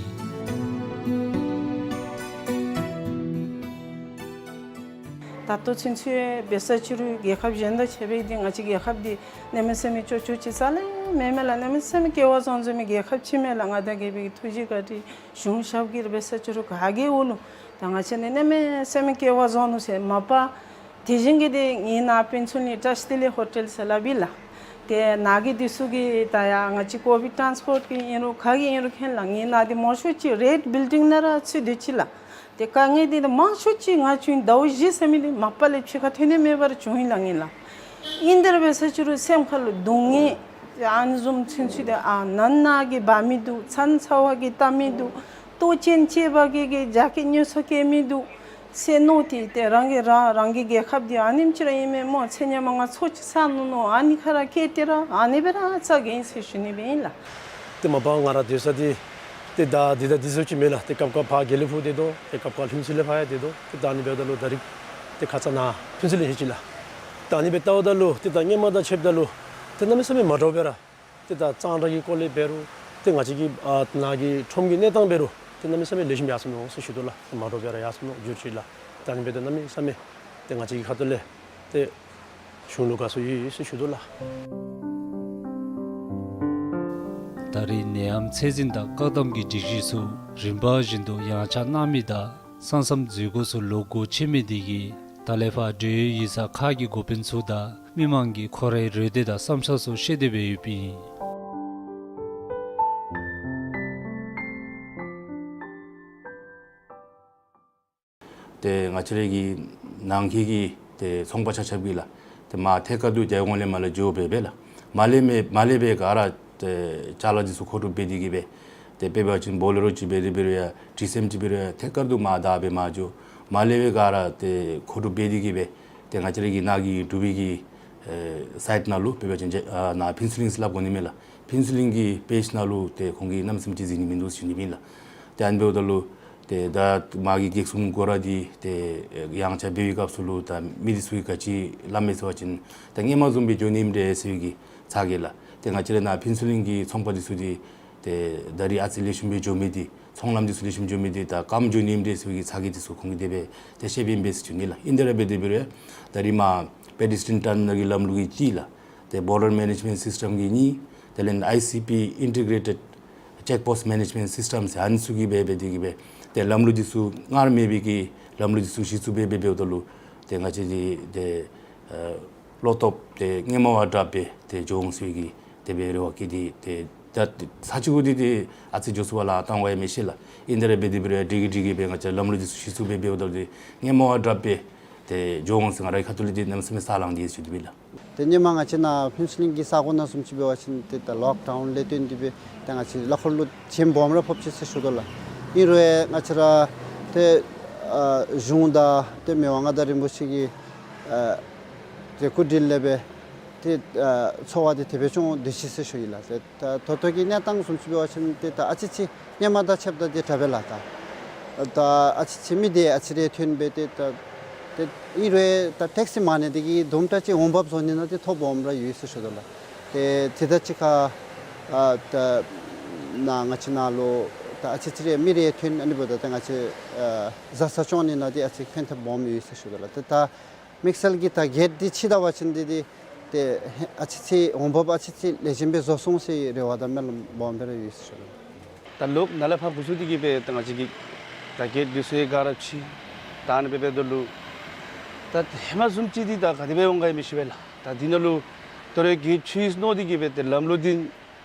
ད་ལྟོ་ཚུན་ཚོད་འབད་ས་ཅི་རུང་རྒྱལ་ཁབ་གཞན་དང་ཕྱད་པའི་འདི་ང་བཅས་རྒྱལ་ཁབ་འདི་གནམ་མེད་ས་མེད་ཅོག་ཅོག་ཅིག་རྩ་ལས་མེད་མས་ལགས། གནམ་མེད་ས་མེད་སྐལ་བ་བཟང་བཟང་མི་རྒྱལ་ཁབ་ཅིག་མས་ལགས། མངའ་བདག་རྒྱལ་པོའི་ཐུགས་རྗེ་བཀའ་དྲིན་གཞུང་ཞབས་ཀྱིས་འབད་ས་ཅི་རུང་ག་གིས་འོང་ལོ། ད་ང་བཅས་ནི་གནམ་མེད་ས་མེད་སྐལ་བ་བཟང་ནུག་ཟེར་མ་པ། དེ་བཞིན་གྱི་ཏེ་ངེའི་ནཱ་ཕུན་ཚོགས་གླིང་ཊཱཤ་ཊི་ལི་ཧོ་ཊེལ་ཟེར་སླབ་ཨིན་ལགས། ཏེ་ནཱ་གི་འདི་ཚུ་གི་ད་ཡ་ང་བཅས་ཀོ་བིཌ་ཊཱནསི་པོརཊ་གི་ཨིན་རུང་ག་གི་ཨིན་རུང་མཁྱེན་ལགས། ངེའི་ནཱ་འདི་མང་ཤོས་ཅིག་རེཌ་བིལ་ཌིང་ནང་ར་ཚུད་དེ་ཅི་ལགས། ཏེ་དཀའ་ངལ་འདི་མང་ཤོས་ཅིག་ང་བྱུང་ཟླཝ་བཞི་ཟེར་མི་འདི་མ་པ་ལས་ཕྱི་ཁར་ཐོན་ནི་མེད་པར་བྱུང་ཡི་ལགས་ངེ་ལགས། ཨིན་དེ་ར་འབད་ས་ཅི་རུང་སེམས་ཁ་ལུ་སྡུག་བསྔལ་ཨ་ནི་བཟུམ་ཚུན་ཚོད་ཏེ་ཨ་ནན་ན་གིས་འབག་མི་འདུག། མཚན་ཚ་བ་གིས་བལྟ་མི་འདུག། ལྟོ་ཅན་གཅེས་པ་གི་གི་རྒྱ་སྐྱེད་ཉོ་ས་སྐྱེལ་མི་འདུག་ཟེར་མནོ་སྟེ་ཏེ་རང་གི་རང་རང་གི་རྒྱལ་ཁབ་འདི་ཨ་ནེམ་ཅིག་ར་ཨིན་མས་སྨོ། ཚེ་སྔ་མ་ང་ཚོ་ཅིག་བསགས་ནུག་མནོ། ཨ་ནི་ཁར་སྐྱེས་ཏེ་ར་ཨ་ནི་སྦེ་ར་རྩ་འགེངས་ཟེར་ཞུ་ནི་སྦེ་ཨིན་ལགས། ཏེ་མ་པ་ང་ར་སྡོད་ས་འདི་ཏེ་ད་འདི་ད་འདི་ཚུ་ཅིག་མེན་ལགས། ཏེ་སྐབས་སྐབས་ཕར་དགེ་ལེགས་ཕུག་སྡོད་དོ། ཏེ་སྐབས་སྐབས་ལྷུན་རྩེ་ལས་ཕར་ཡང་སྡོད་དོ། ཏེ་ད་ཨ་ནི་འབདཝ་ད་ལུ་ད་རིས་ཏེ་ཁ་ཙ་ནཱ་ཕུན་ཚོགས་གླིང་ལྷོད་ཅི་ལགས། ད་ཨ་ནི་སྦེ་བལྟཝ་ད་ལུ་ཏེ་ད་སྔོན་མ་དང་ཕྱདཔ་ད་ལུ་ཏེ་གནམ་མེད་ས་མེད་མ་འདྲཝ་སྦེ་ར་ཏེ་ད་གཙང་སྦྲ་གི་སྐོར་ལས་འབད་རུང་ཏེ་ང་བཅས་ཀྱི་ཨ་ནཱ་གི་ཁྲོམ་གྱི་གནས་སྟངས་འབད་རུང་ཏེ་གནམ་མེད་ས་མེད་ལེགས་ཤོམ་ཡར་སོང་ནུག་ཟེར་ཞུ་དོ་ལགས། མ་འདྲཝ་སྦེ་ར་ཡར་སོང་ནུག་འགྱུར་ཅི་ལགས། ད་ཨ་ནི་འབདཝ་ད་གནམ་མེད་ས་མེད་ཏེ་ང་བཅས་ཀྱི་ཁ་ཐུག་ལས་ཏེ་གཞུང་ལུ་དགའ་ཚོར་ཡོད་ཡོད་ཟེར་ཞུ་དོ་ལགས། ད་རེས་ནད་ཡམས་ཚད་འཛིན་དང་བཀག་སྡོམ་གྱི་སྒྲིག་གཞི་ཚུ་རིམ་པ་བཞིན་དུ་ཡངས་ཆག་གནང་མི་དང་ས་མཚམས་འཛུལ་སྒོ་ཚུ་ལོག་སྒོ་ཕྱེ་མི་དེ་གིས་ད་ལས་ཕར་འགྲོ་ཡུལ་ཡིག་ཚང་ཁག་གི་འགོ་དཔོན་ཚུ་དང་མི་མང་གིས་ཁོང་རའི་རེ་འདོད་དང་བསམ་འཆར་ཚུ་བཤད་དེ་སྦེ་ཡོདཔ་ཨིན། ཏེ་ང་བཅས་རའི་གི་ནང་འཁོད་ཀྱི་ཏེ་ཚོང་པ་ཆ་ཁྱབ་ཀྱིས་ལགས། ཏེ་མར་ཐད་ཀར་དུ་རྒྱལ་ཡོངས་ལས་མར་ལས་འགྱོ་སྦེ་སྦེ་ལགས། མར་ལས་མར་མར་ལས་སྦེ་ག་ར་ཏེ་ཅ་ལ་འདི་ཚུ་མཁོ་སྒྲུབ་འབད་དེ་གིས་སྦེ་ཏེ་དཔེ་འབད་བ་ཅིན་བོ་ལེ་རོ་ཅིག་འབད་དེ་འབད་རུང་ཡང་ཊི་སི་ཨེམ་ཅིག་འབད་རུང་ཡང་ཐད་ཀར་དུ་མར་བདའ་སྦེ་མར་འགྱོ། མར་ལས་སྦེ་ག་ར་ཏེ་མཁོ་སྒྲུབ་འབད་དེ་གིས་སྦེ་ཏེ་ང་བཅས་རའི་གི་ནཱ་གི་འབྲུག་པའི་གི་ཨེ་སའིཊ་ནང་ལུ་དཔེ་འབད་བ་ཅིན་ཨ་ནཱ་ཕུན་ཚོགས་གླིང་ཟེར་སླབ་དགོ་ནི་མས་ལགས། ཕུན་ཚོགས་གླིང་གི་པེཇ་ནང་ལུ་ཏེ་ཁོང་གིས་གནམ་མེད་ས་མེད་ཅིག་གཟིགས་ནི་མིན་འདུག་ཟེར་ཞུ་ནི་ཨིན་ལགས། ཏེ་ཨ་ནི་འབདཝ་ད་ལུ་ཏེ་ད་མ་གི་བགེགས་གསུམ་སྒོ་ར་འདི་ཏེ་ཡངས་ཆག་འབད་བའི་སྐབས་སུ་ལུ་ད་མི་འདི་ཚུ་གིས་ག་ཅི་སླབ་མས་ཟེར་བ་ཅིན་ད་སྔོན་མ་བཟུམ་སྦེ་འགྱོ་ནི་མས་ཟེར་བའི་གི་ཚ་གྱང་ལགས། ཏེ་ང་བཅས་ར་ནཱ་ཕུན་ཚོགས་གླིང་གི་ཚོང་པ་འདི་ཚུ་འདི་ཏེ་ད་རིས་ཨ་ཙི་ལེགས་ཤོམ་སྦེ་འགྱོ་མི་འདི་ཚོང་ལམ་འདི་ཚུ་ལེགས་ཤོམ་འགྱོ་མི་འདི་ད་སྐམ་འགྱོ་ནི་མས་ཟེར་བའི་གི་ཚ་གྱང་འདི་ཚུ་ཁོང་གིས་དེ་སྦེ་ཏེ་བཤདཔ་ཨིན་པས་ཟེར་ཞུ་ནི་ལགས། ཨིན་དེ་ར་འབད་དེ་འབད་རུང་ད་རིས་མར་པེ་ཌི་སི་ཊན་ཊར་མི་ནཱལ་གྱི་ལམ་ལུགས་ཀྱི་གཅིག་ལགས། ཏེ་བོར་ཌར་མེ་ནེཇ་མེནཊ་སིསི་ཊམ་གྱི་གཉིས། དེ་ལས་ཨའི་སི་པི་ཨིན་ཊི་གྲེ་ཊེཌ་ཅེཀ་པོསཊ་མེ་ནེཇ་མེནཊ་སིསི་ཊམ་ཟེར་ཨ་ནི་ཚུ་གིས་འབད་འབད་དེ་གིས་སྦེ་ཏེ་ལམ་ལུགས་འདི་ཚུ་སྔར་མེད་པའི་གི་ལམ་ལུགས་འདི་ཚུ་གཞི་བཙུགས་འབད་འབད་འབདཝ་ད་ལུ་ཏེ་ང་བཅས་འདི་ཏེ་ཨེ་བློ་སྟོབས་ཏེ་སྔོན་མ་བ་དྲགཔ་སྦེ་ཏེ་འགྱོ་འོང་ཟེར་བའི་གི་དེ་སྦེ་རེ་བ་བསྐྱེད་དེ་ཏེ་ད་ས་ཆ་གུ་འདི་ཏེ་ཨ་ཙི་འགྱོ་ཚུགས་པས་ལགས་གཏང་དགོ་ཡང་མི་ཤེས་ལགས། ཨིན་དེ་ར་འབད་དེ་འབད་རུང་ཡང་དེ་གིས་དེ་གིས་སྦེ་ང་བཅས་ལམ་ལུགས་འདི་ཚུ་གཞི་བཙུགས་འབད་འབདཝ་ད་ལུ་ཏེ་སྔོན་མ་བ་དྲགཔ་སྦེ་ཏེ་འགྱོ་འོང་ཟེར་ང་རའི་ཁ་ཐུག་ལས་ཏེ་གནམ་མེད་ས་མེད་ས་ལང་སྟེ་ཡོད་ཟེར་ཞུ་ནི་ཨིན་ལགས། ཏེ་སྔོན་མ་ང་བཅས་ནཱ་ཕུན་ཚོགས་གླིང་གི་ས་གོ་ནང་བཟུམ་ཅིག་འབད་བ་ཅིན་ཏེ་ད་ལོག་ཌའུན་ལས་བརྟེན་ཏེ་སྦེ་ཏེ་ང་བཅས་ལ་ཁོ་ལུ་ཞེན་སྦོམ་ར་ཕོགཔ་ཅིག་ཟེར་ཞུ་དོ་ལགས། ཨིན་རུང་ཡང་ང་བཅས་ར་ཏེ་ཨ་གཞུང་དང་ཏེ་མི་དབང་མངའ་བདག་རིན་པོ་ཆེ་གི་ཨ་ཏེ་སྐུ་དྲིན་ལས་སྦེ་ཏེ་ཨ་འཚོ་བ་འདི་དེ་སྦེ་སྐྱོང་སྡོད་ཅི་ཟེར་ཞུ་ཡི་ལགས། ཏེ་ད་ད་ལྟོ་གི་གནས་སྟངས་བཟུམ་ཅིག་འབད་བ་ཅིན་ཏེ་ད་ཨ་ཙི་ཅིག་སྔོན་མ་དང་ཕྱདཔ་ད་ཏེ་དྲག་པས་ལགས། ད་ད་ཨ་ཙི་ཅིག་མི་སྡེ་ཨ་ཙི་རེ་ཐོན་སྦེ་ཏེ་ད་ཏེ་ཨིན་རུང་ད་ཊེག་སི་མ་ནི་དེ་གིས་དུམ་གྲ་ཅིག་འོང་འབབ་བཟོ་ནི་ནང་ཏེ་ཐོ་སྦོམ་ར་ཡོད་ཟེར་ཞུ་དོ་ལགས། ཏེ་དེ་དང་གཅིག་ཁར་ཨ་ད་ནཱ་ང་བཅས་ནཱ་ལུ་ད་ཨ་ཙི་ཅིག་རེ་མི་རེ་ཐོན་ཨ་ནི་འབདཝ་ད་ཏེ་ང་བཅས་ཨ་བཟའ་ཚང་སྐྱོང་ནི་ནང་ཏེ་ཨ་ཙི་ཕན་ཐབས་སྦོམ་ཡོད་ཟེར་ཞུ་དོ་ལགས། ཏེ་ད་དམིགས་བསལ་གྱིས་ད་གེཊ་འདི་ཕྱེ་ད་པ་ཅིན་འདི་འདི་ཏེ་ཨ་ཙི་ཅིག་འོང་འབབ་ཨ་ཙི་ཅིག་ལེགས་ཤོམ་སྦེ་བཟོ་སོང་ཟེར་རེ་བ་དང་སྨོན་ལམ་སྦོམ་སྦེ་ར་ཡོད་ཟེར་ཞུ་དོ་ལགས། ད་ལོག་ནཱ་ལས་ཕར་འགོ་བཙུགས་ཏེ་གིས་སྦེ་ད་ང་བཅས་ཀྱིས་ད་གེཊ་འདི་ཚུ་ཡང་ག་ར་ཕྱེ། ད་ཨ་ནི་སྦེ་འབདཝ་ད་ལུ་ད་ཧེ་མ་བཟུམ་ཅིག་འདི་ད་ག་དེ་སྦེ་འོང་ག་ཡང་མི་ཤེས་པས་ལགས། ད་འདི་ནང་ལུ་ད་རེས་གེཊ་ཕྱེ་མནོ་སྟེ་གིས་སྦེ་ཏེ་ལམ་ལུགས་འདི་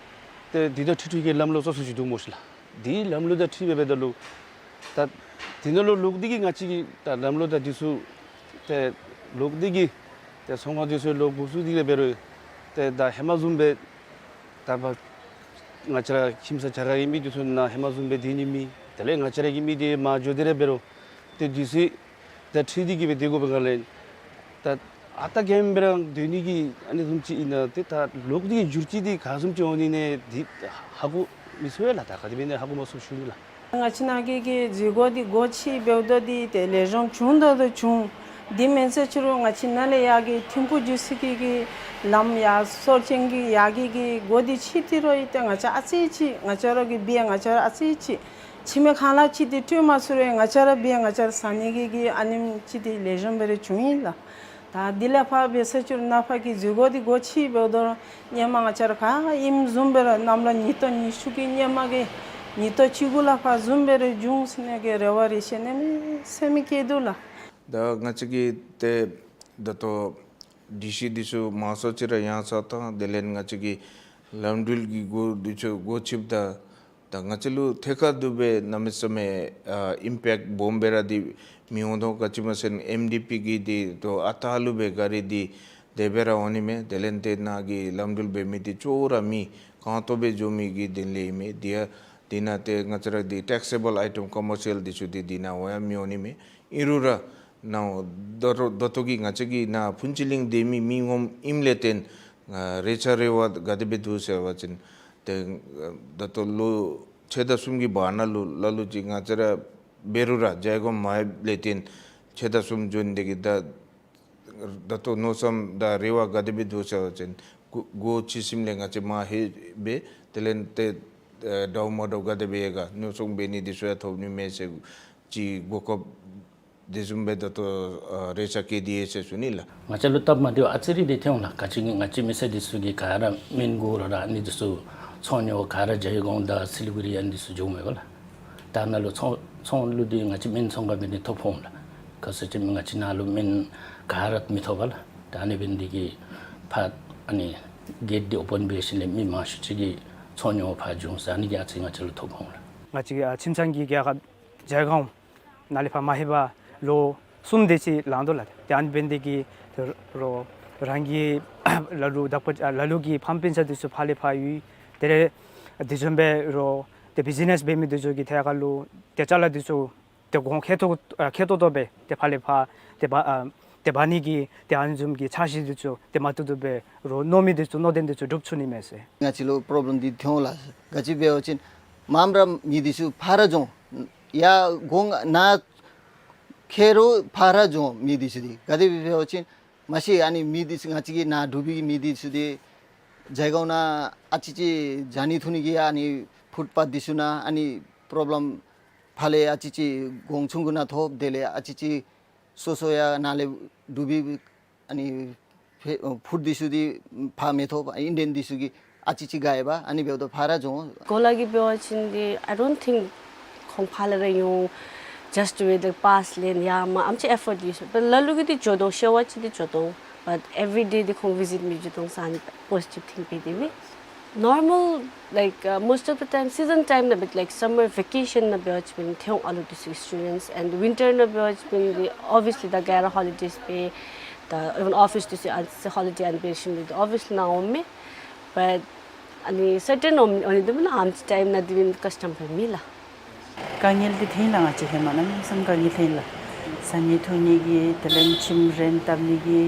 ཏེ་འདི་དང་འཁྲིལ་འཁྲིལ་གྱི་ལམ་ལུགས་སོ་སོ་ཅིག་འདུག་སྨོ་ཤེས་ལགས། འདི་ལམ་ལུགས་དང་འཁྲིལ་སྦེ་འབདཝ་ད་ལུ་ད་འདི་ནང་ལུ་ལོག་སྟེ་གིས་ང་བཅས་ཀྱིས་ད་ལམ་ལུགས་དང་འདི་ཚུ་ཏེ་ལོག་སྟེ་གིས་ཏེ་ཚོང་ཁང་འདི་ཚུ་ལོག་འགོ་བཙུགས་ཏེ་གིས་འབད་རུང་ཏེ་ད་ཧེ་མ་བཟུམ་སྦེ་ད་པ་ ང་བཅས་ར་ཁྱིམ་ཚང་གྱལ་ཁ་གི་མི་འདི་ཚུ་ནཱ་ཧེ་མ་བཟུམ་སྦེ་སྡོད་ནི་མེད། དེ་ལས་ང་བཅས་ར་གི་མི་འདི་མར་འགྱོ་སྟེ་ར་འབད་རུང་ཏེ་དུས་ཚོད་དང་འཁྲིལ་ཏེ་གི་སྦེ་སྡོད་དགོ་པའི་སྒང་ལས་ད་ཨ་རྟག་གེ་སྦེ་ར་སྡོད་ནི་གི་ཨ་ནི་བཟུམ་ཅིག་ཨིན་ན། ཏེ་ད་ལོག་སྟེ་གི་འགྱུར་བཅོས་འདི་ག་བཟུམ་ཅིག་འོང་ནི་ཨིན་ན་འདི་ཧ་གོ་མི་ཚུགས་པས་ལགས། ད་ག་དེ་འབད་ནི་ཧ་གོ་མ་ཚུགས་ཞུ་ནི་ལགས། ང་བཅས་ནཱ་གི་གི་འཛུལ་སྒོ་འདི་སྒོ་ཕྱེ་འབདཝ་ད་འདི་ཏེ་ལེགས་ཤོམ་བྱུང་དོ་དོ་བྱུང་། འདི་མེན་ཟེར་ཅི་རུང་ང་བཅས་ནཱ་ལས་ཡར་གི་ཐིམ་ཕུག་འགྱོ་ས་གི་གི་ལམ་ཡར་སོར་ཅན་གྱི་ཡར་གི་གི་སྒོ་འདི་ཕྱེ་སྟེ་ར་ཨིན། ཏེ་ང་བཅས་ཨ་ཙི་ཅིག་ང་བཅས་ར་གི་སྦེ་ང་བཅས་ར་ཨ་ཙི་ཅིག་ཕྱེ་མི་ཁ་ལ་ཅིག་འདི་སྤྲོད་མ་ཚུགས་རུང་ང་བཅས་ར་སྦེ་ང་བཅས་ར་ཟ་ནི་གི་གི་ཨ་ནེམ་ཅིག་འདི་ལེགས་ཤོམ་སྦེ་ར་བྱུང་ཡི་ལགས། ད་འདི་ལས་ཕར་འབད་ཟེར་ཅི་རུང་ནཱ་ཕར་གི་འཛུལ་སྒོ་འདི་སྒོ་ཕྱེ་འབདཝ་ད་ར་སྔོན་མ་ང་བཅས་ར་ག་ཨིནམ་བཟུམ་སྦེ་ར་གནམ་ལོ་ཉིས་སྟོང་ཉི་ཤུ་གི་སྔོན་མ་གི་ཉིས་སྟོང་བཅུ་དགུ་ལས་ཕར་བཟུམ་སྦེ་ར་འབྱུང་ཟེར་ནི་གི་རེ་བ་རེ་བྱས་ནི་མས་ཟེར་མི་སྐྱེས་འདུག་ལགས། ད་ང་བཅས་ཀྱི་ཏེ་ད་ལྟོ་སྒྲིག་གཞི་འདི་ཚུ་མང་སུ་ཅིག་ར་ཡངས་ས་དང་དེ་ལས་ང་བཅས་ཀྱི་ལམ་འགྲུལ་གྱི་སྒོ་འདི་ཚུ་སྒོ་ཕྱེཝ་ད་ད་ང་བཅས་ལུ་ཐད་ཀར་དུ་སྦེ་གནམ་མེད་ས་མེད་ཨ་ཨིམ་པེཀཊ་སྦོམ་སྦེ་ར་འདི་མི་འོང་དོ། ག་ཅི་སྨོ་ཟེར་ན་ཨེམ་ཌི་པི་གི་འདི་ད་ཨ་རྟག་ལུ་སྦེ་གཱ་རི་འདི་དེ་སྦེ་ར་འོང་ནི་མས། དེ་ལས་ཏེ་ནཱ་གི་ལམ་འགྲུལ་འབད་མི་འདི་ཅོག་ར་མི་གང་ཏོག་སྦེ་འགྱོ་མི་གི་དོན་ལས་ཨིན་མས། འདི་ཡང་འདི་ནང་ཏེ་ང་བཅས་ར་འདི་ཊེག་སི་ཨེ་བཱལ་ཨའི་ཊེམ་ཀོ་མར་ཤལ་འདི་ཚུ་འདི་འདི་ནང་འོང་ཡང་མི་འོང་ནི་མས། ཨིན་རུང་ར་ནཱ་ད་ལྟོ་ད་ལྟོ་གི་ང་བཅས་ཀྱི་ནཱ་ཕུན་ཚོགས་གླིང་སྡོད་མི་མི་ངོམ་ཨིནམ་ལས་བརྟེན་ཨ་རེ་ཆ་རེ་བ་ག་དེ་སྦེ་འདུག་ཟེར་བ་ཅིན་ཏེ་ད་ལྟོ་ལོ་ཕྱེད་དང་གསུམ་གྱི་བར་ན་ལུ་ལ་ལུ་ཅིག་ང་བཅས་ར་འབད་རུང་ར་ཇའི་གོང་མར་ལས་བརྟེན་ཕྱེད་དང་གསུམ་འགྱོ་ནི་དེ་གིས་ད་ད་ལྟོ་མནོ་བསམ་དང་རེ་བ་ག་དེ་སྦེ་འདུག་ཟེར་བ་ཅིན་སྒོ་སྒོ་ཕྱེ་ཞིནམ་ལས་ང་བཅས་མར་ལྷོད་སྦེ་དེ་ལས་ཏེ་ཨ་འདྲཝ་མ་འདྲཝ་ག་དེ་སྦེ་ཡོད་ག་ཉོ་ཚོང་འབད་ནི་འདི་ཚུ་ཡང་ཐོབ་ནི་མས་ཟེར་ཅིག་གོ་སྐབས་དེ་བཟུམ་སྦེ་ད་ལྟོ་ཨ་རེ་ཆ་བཀལ་ཏེ་ཡོད་ཟེར་ཞུ་ནི་ལགས། ང་བཅས་ལུ་སྟབས་མ་བདེཝ་ཨ་ཙི་རེ་འདི་ཐོན་འོང་ལགས། ག་ཅི་གི་ང་བཅས་མི་སེར་འདི་ཚུ་གིས་ག་ར་སྨན་དགོ་རུང་ར་ཨ་ནི་འདི་ཚུ་ཚོང་ཉོ་བར་ག་ར་ཇའི་གོང་དང་སི་ལི་གུ་རི་ཨ་ནི་འདི་ཚུ་འགྱོཝ་མས་ག་ལགས། ད་ནཱ་ལུ་ཚོང་ཚོང་ལུ་འདི་ང་བཅས་སྨན་ཚོང་ཁང་འབད་ནི་ཐོ་ཕོག་འོང་ལགས། ག་ཅི་ཟེར་ང་བཅས་ནཱ་ལུ་སྨན་ག་ར་མི་ཐོབ་པས་ལགས། ད་ཨ་ནི་འབད་ནི་དེ་གིས་ཕར་ཨ་ནི་གེཊ་འདི་ཨོ་པཱན་འབད་ཞིནམ་ལས་མི་མང་ཤོས་ཅིག་གིས་ཚོང་ཉོ་བར་ཕར་འགྱོ་ཟེར་ཨ་ནི་གི་ཨ་ཙི་ང་བཅས་ལུ་ཐོ་ཕོག་འོང་ལགས། ང་བཅས་ཀྱི་ཨ་ཁྱིམ་ཚང་གི་རྒྱལ་ཁབ་ཇའི་གོང་ནཱ་ལས་ཕར་མ་ལྷོད་པར་ལོ་གསུམ་དེ་ཅིག་ལང་དོ་ལགས། ཏེ་ཨ་ནི་འབད་ནི་དེ་གིས་རོགས་རང་གི་ལ་ལུ་བདག་པོ་ལ་ལུ་གི་ཕམ་སྤུན་ཆ་འདི་ཚུ་ཕར་ལས་ཕར་ཡོད། དེ་ལས་དེ་བཟུམ་སྦེ་རོགས་ཏེ་བི་ཛི་ནེསི་འབད་མི་འདི་ཚུ་གི་ཐད་ཁར་ལུ་ཏེ་ཅ་ལ་འདི་ཚུ་ཏེ་གོང་ཁེ་ཏོག་ཨ་ཁེ་ཏོག་ཏོ་སྦེ་ཏེ་ཕར་ལས་ཕར་ཏེ་འབག་ཨ་ཏེ་འབག་ནི་གི་ཏེ་ཨ་ནི་བཟུམ་གྱི་འཆར་གཞི་འདི་ཚུ་ཏེ་མ་བཏུབ་བཏུབ་སྦེ་རོགས་མནོ་མི་འདི་ཚུ་མནོ་དོན་འདི་ཚུ་འགྲུབ་ཚུགས་ནི་མས་ཟེར། ང་བཅས་ལུ་པོརོབ་ལེམ་འདི་ཐོན་འོང་ལགས། ག་ཅི་འབད་བ་ཅིན་མངམ་ར་མི་འདི་ཚུ་ཕར་ར་འགྱོ་འོང་། ཡར་གོང་ནཱ་ཁེལ་རུང་ཕར་ར་འགྱོ་འོང་མི་འདི་ཚུ་འདི། ག་དེ་སྦེ་འབད་བ་ཅིན་མ་གཞི་ཨ་ནི་མི་འདི་ཚུ་ང་བཅས་ཀྱི་ནཱ་འབྲུག་པའི་མི་འདི་ཚུ་འདི་ཇའི་གོང་ནང་ཨ་ཙི་ཅིག་བྱང་ནི་ཐུང་ནི་གི་ཨ་ནི་ཕུཊ་པཱཐ་འདི་ཚུ་ནང་ཨ་ནི་པོརོབ་ལེམ་ཕར་ལས་ཨ་ཙི་ཅིག་གོང་ཆུང་ཀུ་ནང་ཐོབ། དེ་ལས་ཨ་ཙི་ཅིག་སོ་སོ་ཡང་ནཱ་ལས་འབྲུག་པའི་ཨ་ནི་ཕུཊ་འདི་ཚུ་འདི་ཕར་མི་ཐོབ། ཨིན་ཌི་ཡཱན་འདི་ཚུ་གིས་ཨ་ཙི་ཅིག་དགའ་ཡོདཔ། ཨ་ནི་འབདཝ་ད་ཕར་ར་འགྱོ་འོང་། གོ་ལ་གི་འབད་བ་ཅིན་འདི་I don't think ཁོང་ཕར་ལས་ར་འོང་། just to wait, like, པཱསི་ལེན་ཡར་མར་ཨ་ནེམ་ཅིག་ཨེ་ཕོརཊ་ཡོད་ཟེར། but ལ་ལུ་གིས་འདི་འགྱོ་དོ་ཤེས་པ་ཅིན་འདི་འགྱོ་དོ། but every day འདི་ཁོང་བི་ཛིཊ་མི་འགྱོ་དོ་ཟེར་ཨ་ནི་པོ་ཟི་ཊིབ་ཐིང་འབད་དེ་མས། Normal, like, uh, most of the time, season time ནང་འབད་like summer vacation ནང་འབད་བ་ཅིན་ཐོན་འོང་ཨ་ལུ་འདི་ཚུ་students, and winter ནང་འབད་བ་ཅིན་འདི་obviously ད་ག་ར་ཧོ་ལི་ཌེསི་འབད། ད་even office འདི་ཚུ་ཨ་ཙི་ཧོ་ལི་ཌེ་ཨ་ནི་འབད་ཞིནམ་འདི་obviously ནཱ་འོངམ་མས། but ཨ་ནི་སར་ཊེན་འོང་ནི་འདི་མེན་ན། ཨ་ནེམ་ཅིག་ཊའིམ་ནང་འདི་མེན་ཀཱསི་ཊམ་འབད་མེད་ལགས། དཀའ་ངལ་འདི་ཐོན་ལགས། ང་བཅས་ཧེ་མ་གནམ་མེད་ས་མེད་དཀའ་ངལ་ཐོན་ལགས། བཟའ་ནི་འཐུང་ནི་གི་དེ་ལས་ཁྱིམ་རེནཊ་བཏབ་ནི་གི་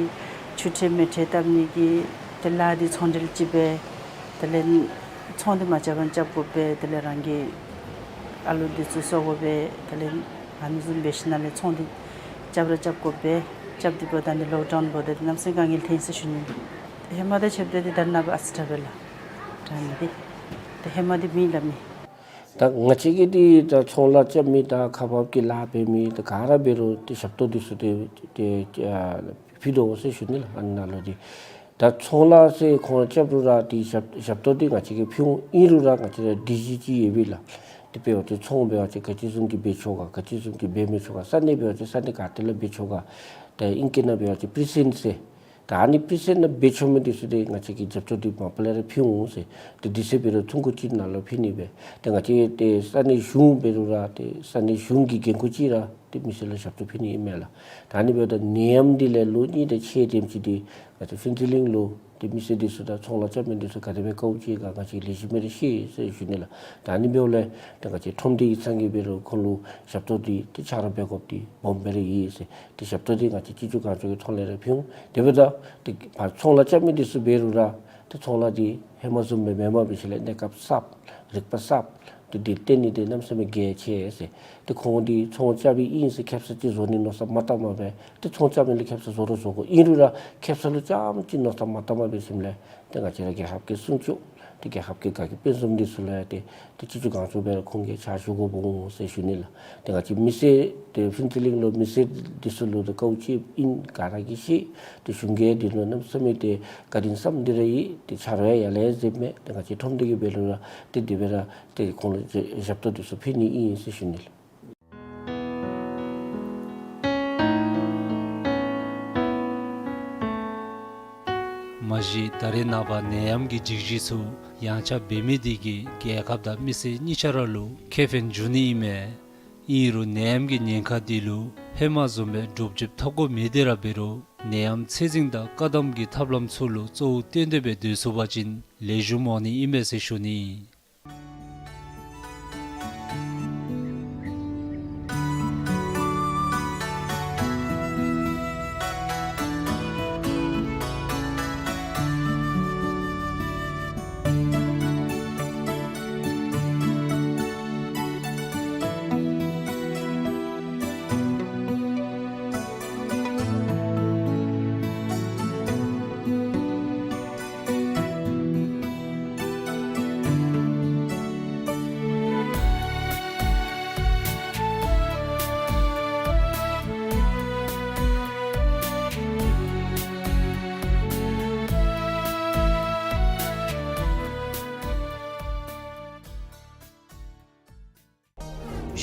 ཆུ་ཁྲལ་མེ་ཁྲལ་བཏབ་ནི་གི་ཏེ་ལཱ་འདི་ཚོང་འབྲེལ་ཅིག་འབད། དེ་ལས་ཚོང་འདི་མ་རྐྱབ་པར་རྐྱབ་དགོ་པས། དེ་ལས་རང་གི་ཨ་ལུ་འདི་ཚུ་གསོ་དགོ་པས། དེ་ལས་ཨ་ནི་བཟུམ་འབད་ཞིནམ་ལས་ཚོང་འདི་རྐྱབ་ར་རྐྱབ་དགོ་པས། རྐྱབ་སྟེ་འབདཝ་ད་འདི་ལོག་ཌའུན་འབདཝ་ད་འདི་གནམ་མེད་ས་མེད་དཀའ་ངལ་ཐོན་ཟེར་ཞུ་ནི། ཧེ་མ་དང་ཕྱདཔ་ད་འདི་ད་ནཱ་འབད་ཨ་ཙི་དྲག་པས་ལགས། དྲག་ནི་འདི་ཏེ་ཧེ་མ་འདི་མེད་ལགས་མེད། ད་ང་བཅས་ཀྱིས་འདི་ད་ཚོང་ལཱ་རྐྱབ་མི་དང་ཁག་འབག་གི་ལཱ་འབད་མི་ད་ག་ར་འབད་རུང་ཏེ་ཞབས་ཏོག་འདི་ཚུ་ཏེ་ཏེ་ཨ་ཕུལ་དོ་ཟེར་ཞུ་ནི་ལགས། ཨ་ནཱ་ལུ་འདི་ད་ཚོང་ལཱ་ཟེར་ཁོང་རྐྱབ་རུང་ར་ཏེ་ཞབས་ཞབས་ཏོག་འདི་ང་བཅས་ཀྱིས་ཕུལ་འོང་། ཨིན་རུང་ར་ང་བཅས་ར་སྒྲིག་གཞི་ཅིག་ཡོད་པས་ལགས། ཏེ་འབད་བ་ཅིན་ཚོང་འབད་བ་ཅིན་ག་ཅི་བཟུམ་གྱིས་འབད་ཆོག་ག་ག་ཅི་བཟུམ་གྱིས་འབད་མི་ཆོག་ག་ས་གནས་འབད་བ་ཅིན་ས་གནས་ག་ཏེ་ལུ་འབད་ཆོག་ག་ད་ཨིང་སྐད་ནང་འབད་བ་ཅིན་པི་རི་སེནཊ་ཟེར། ད་ཨ་ནི་པི་རི་སེནཊ་ནང་འབད་ཆོག་མི་འདི་ཚུ་ཏེ་ང་བཅས་ཀྱིས་རྒྱབ་སྐྱོར་འདི་མ་པ་ལས་ར་ཕུལ་འོང་ཟེར། ཏེ་དུས་ཚོད་འབད་རུང་ཐུང་ཀུ་ཅིག་ནང་ལུ་ཕུལ་ནི་སྦེ། ཏེ་ང་བཅས་ཏེ་ས་གནས་གཞུང་འབད་རུང་ར་ཏེ་ས་གནས་གཞུང་གི་འགན་ཁུར་ཅིག་ར་ཏེ་མི་སེར་ལུ་ཞབས་ཏོག་ཕུལ་ནི་ཨིན་མས་ལགས། ད་ཨ་ནི་འབདཝ་ད་ནད་ཡམས་འདི་ལས་ལོ་གཉིས་དང་ཕྱེད་དེམ་ཅིག་འདི་ ང་བཅས་ཕུན་ཚོགས་གླིང་ལུ་ཏེ་མི་སེར་འདི་ཚུ་དང་ཚོང་ལཱ་རྐྱབ་མི་འདི་ཚུ་ག་དེ་སྦེ་དཀའཝ་སྤྱད་ག་ང་བཅས་ལེགས་ཤོམ་སྦེ་ར་ཤེས་ཟེར་ཞུ་ནི་ལགས། ད་ཨ་ནི་འབདཝ་ལས་ཏེ་ང་བཅས་ཁྲོམ་སྡེ་གི་ཚང་གིས་འབད་རུང་ཁོང་ལུ་ཞབས་ཏོག་འདི་ཏེ་ཆ་རོགས་འབད་དགོཔ་འདི་སྦོམ་སྦེ་ར་ཨིན་ཟེར། ཏེ་ཞབས་ཏོག་འདི་ང་བཅས་སྤྱི་སྤྱོད་གངས་ལྗོངས་ཀྱི་ཐོག་ལས་ར་ཕུལ་འོང་། དེ་འབདཝ་ད་ཏེ་ཕར་ཚོང་ལཱ་རྐྱབ་མི་འདི་ཚུ་འབད་རུང་ར་ཏེ་ཚོང་ལཱ་འདི་ཧེ་མ་བཟུམ་སྦེ་མེནམ་འབད་ཞིནམ་ལས་གནས་སྐབས་གསརཔ་རིག་པ་གསརཔ་ཏེ་འདི་བཏོན་ནི་འདི་གནམ་མེད་ས་མེད་གལ་ཆེ་ཟེར། ཏེ་ཁོང་འདི་ཚོང་རྐྱབ་ཨིན་ཟེར་ཁེབ་ས་ཅིག་བཟོ་ནི་མནོ་བསམ་མ་བཏངམ་སྦེ་ཏེ་ཚོང་རྐྱབ་མི་ལུ་ཁེབ་ས་བཟོ་རུང་བཟོ་དགོ། ཨིན་རུང་ར་ཁེབ་ས་ལུ་རྐྱངམ་ཅིག་མནོ་བསམ་མ་བཏངམ་འབད་ཞིནམ་ལས་ཏེ་ང་བཅས་ར་རྒྱལ་ཁབ་ཀྱི་སྲུང་སྐྱོབ་ཏེ་རྒྱལ་ཁབ་ཀྱི་དགའ་སྐྱིད་དཔལ་འཛོམས་འདི་ཚུ་ལུ་ཡང་ཏེ་ཏེ་སྤྱི་སྤྱོད་གངས་ལྗོངས་སྦེ་ར་ཁོང་གིས་ཕྱག་ཞུ་དགོཔ་འོང་ཟེར་ཞུ་ནི་ལགས། ཏེ་ང་བཅས་མི་སེར་ཏེ་ཕུན་ཚོགས་གླིང་ལུ་མི་སེར་འདི་ཚུ་ལུ་ཏེ་དཀའཝ་སྤྱད་ཨིན་ག་ར་གིས་ཤེས། ཏེ་གཞུང་གིས་འདི་ལུ་གནམ་མེད་ས་མེད་ཏེ་བཀའ་དྲིན་བསམ་འདི་ར་ཡོད། ཏེ་ཆ་རོགས་ཡང་ཡར་ལས་མཛདཔ་མས། ཏེ་ང་བཅས་ཁྲོམ་སྡེ་གིས་འབད་རུང་ར་ཏེ་དེ་སྦེ་ར་ཏེ་ཁོང་ལུ་ཞབས་ཏོག་འདི་ཚུ་ཕུལ་ནི་ཨིན་ཟེར་ཞུ་ནི་ལགས། མ་གཞི་ད་རེས་ནངས་པ་ནད་ཡམས་ཀྱི་འཇིགས་གཞི་ཚུ་ཡངས་ཆག་འབད་མི་འདི་གིས་རྒྱལ་ཁབ་དང་མི་སེར་གཉིས་ཆ་ར་ལུ་ཁེ་ཕན་འབྱུང་ནི་ཨིན་མས། ཨིན་རུང་ནད་ཡམས་ཀྱི་ཉེན་ཁ་འདི་ལུ་ཧེ་མ་བཟུམ་སྦེ་འདྲོག་བྱེལ་འཐབ་དགོཔ་མེད་དེ་ར་འབད་རུང་ནད་ཡམས་ཚད་འཛིན་དང་བཀག་སྡོམ་གྱི་ཐབས་ལམ་ཚུ་ལུ་གཙོ་བོ་བཏོན་ཏེ་སྦེ་སྡོད་ཚུགས་པ་ཅིན་ལེགས་ཤོམ་འོང་ནི་ཨིན་མས་ཟེར་ཞུ་ནི།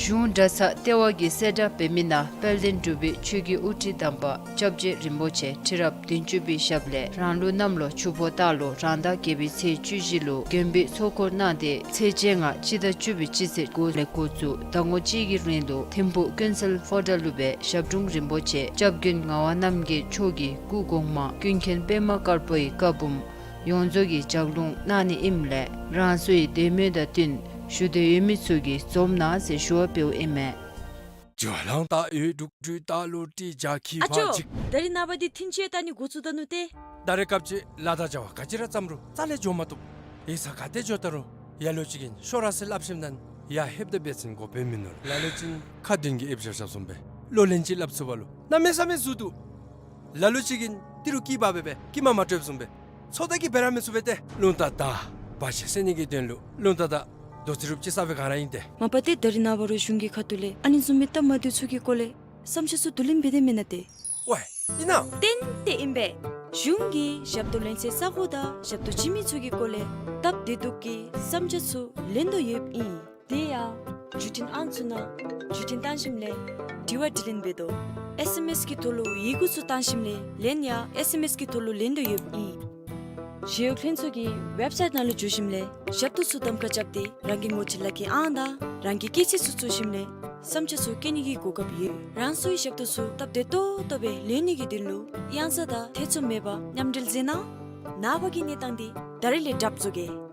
གཞུང་གྲྭ་ཚང་ལྟེ་བ་གིས་གསལ་བསྒྲགས་འབད་མི་ནང་དཔལ་ལྡན་འབྲུག་པའི་ཆོས་ཀྱི་དབུ་ཁྲིད་དམ་པ་སྐྱབས་རྗེ་རིན་པོ་ཆེ་ཁྲི་རབས་བདུན་ཅུ་པའི་ཞབས་ལས་རང་ལུགས་གནམ་ལོ་ཆུ་ཕོ་སྟག་ལོ་རང་ཟླ་བརྒྱད་པའི་ཚེས་བཅུ་བཞི་ལུ་དགོན་པའི་ཚོགས་འཁོར་གནང་སྟེ་ཚེས་བཅོ་ལྔ་སྤྱི་ཟླ་བཅུ་པའི་སྤྱི་ཚེས་དགུ་ལས་འགོ་བཙུགས་ཟླ་ངོ་གཅིག་གི་རིང་ལུ་ཐིམ་ཕུག་ཀུན་གསལ་ཧོ་ཊལ་ལུ་སྦེ་ཞབས་དྲུང་རིན་པོ་ཆེ་སྐྱབས་མགོན་ངག་དབང་རྣམ་རྒྱལ་མཆོག་གི་སྐུ་གོང་མ་ཀུན་མཁྱེན་པདྨ་དཀར་པོའི་བཀའ་འབུམ་ཡོངས་རྫོགས་ཀྱི་ལྗགས་ལུང་གནང་ནི་ཨིནམ་ལས་རང་སོའི་དད་མོས་དང་བསྟུན་ཞུ་འདོད་ཡོད་མི་ཚུ་གིས་འཛོམས་གནང་ཟེར་ཞུ་བ་འབདཝ་ཨིན་མས། ཇོ་ལང་ད་ཡོད་དྲུག་དྲུག་ད་ལོ་ཏི་ཇ་ཁི་ཨ་ཅོ། ཕ་ཅིག་ད་རིས་ནངས་པ་འདི་ཐིན་ཅེ་ད་ནི་འགོ་བཙུགས་ད་ནུག་ཏེ། ད་རེས་སྐབས་ཅིག་ལཱ་དང་བྱ་བ་ག་ཅི་ར་བརྩམས་རུང་རྩ་ལས་འགྱོ་མ་བཏུབ། ཡིག་ཚང་ག་ཏེ་འགྱོ་ད་རུང་ཡ་ལོ་ཅིག་གིས་ཤོག་ར་ཟེར་སླབ་ཞིནམ་ད་ཡར་ལྷོདཔ་ད་འབད་བ་ཅིན་གོ་བརྡ་མིན་ནུག། ལ་ལོ་ཅིག་ཁ་བདུན་གྱིས་ཨེབ་ཞབས་ཞབས་སོངམ་སྦེ་ལོ་ལན་གཅིག་སླབ་ཚུགས་པ་ལུ་གནམ་མེད་ས་མེད་ཟུར་འདུག། ལ་ལོ་ཅིག་གིས་ཏི་རུ་སྐྱིད་པ་སྦེ་སྦེ་སྐྱིད་མ་མ་སྤྲོད་བཟུམ་སྦེ་ཚོད་ལྟ་གིས་འབད་ར་མི་ཚུགས་པས་ཏེ། རླུང་རྟ་དང་བར་ཆད་སེལ་ནི་གི་དོན་ལུ་རླུང་རྟ་དང་རྡོ་རྩེག་རུབ་ཅིག་ཟ་བའི་སྒང་ར་ཨིན་ཏེ། མ་པ་ཏེ་ད་རིས་ནངས་པ་ར་གཞུང་གི་ཁ་ཐུག་ལས་ཨ་ནི་བཟུམ་མའི་སྟབས་མ་བདེཝ་ཚུ་གི་སྐོར་ལས་བསམ་འཆར་ཚུ་བསྡུ་ལེན་འབད་དེ་མེན་ན་ཏེ། ཝའི་ཨིན་ན། ཏན་ཏན་ཨིན་པས། གཞུང་གིས་ཞབས་ཏོག་ལེན་སའི་ས་གོ་དང་ཞབས་ཏོག་བྱིན་མི་ཚུ་གི་སྐོར་ལས་སྟབས་བདེ་སྡུག་གི་བསམ་འཆར་ཚུ་ལེན་དོ་ཡོདཔ་ཨིན། དེ་ཡང་བརྒྱུད་འཕྲིན་ཨང་ཚུ་ནང་བརྒྱུད་འཕྲིན་བཏང་ཞིནམ་ལས་དྲི་བ་དྲིས་ལན་འབད་དོ། ཨེསི་ཨེམ་ཨེསི་གི་ཐོག་ལུ་ཡི་གུ་ཚུ་བཏང་ཞིནམ་ལས་ལན་ཡང་ཨེསི་ཨེམ་ཨེསི་གི་ཐོག་ལུ་ལེན་དོ་ཡོདཔ་ཨིན། ཞི་གཡོག་ལྷན་ཚོགས་ཀྱི་ཝེབ་སའིཊ་ནང་ལུ་འཛུལ་ཞིནམ་ལས་ཞབས་ཏོག་ཚུ་གདམ་ཁ་རྐྱབ་སྟེ་རང་གི་ངོ་སྤྲོད་ལག་ཁྱེར་ཨང་དང་རང་གི་སྐྱེས་ཚེས་ཚུ་བཙུགས་ཞིནམ་ལས་བསམ་འཆར་ཚུ་བཀོད་ནི་གི་གོ་སྐབས་ཡོད། རང་སོའི་ཞབས་ཏོག་ཚུ་སྟབས་བདེ་ཏོག་ཏོ་སྦེ་ལེན་ནི་གི་དོན་ལུ་གཡང་ས་དང་ཐེ་ཚོམ་མེད་པར་མཉམ་འབྲེལ་མཛད་གནང་། ནངས་པ་གི་གནས་སྟངས་འདི་ད་རིས་ལས་གྲབས་བཟོ་གེ།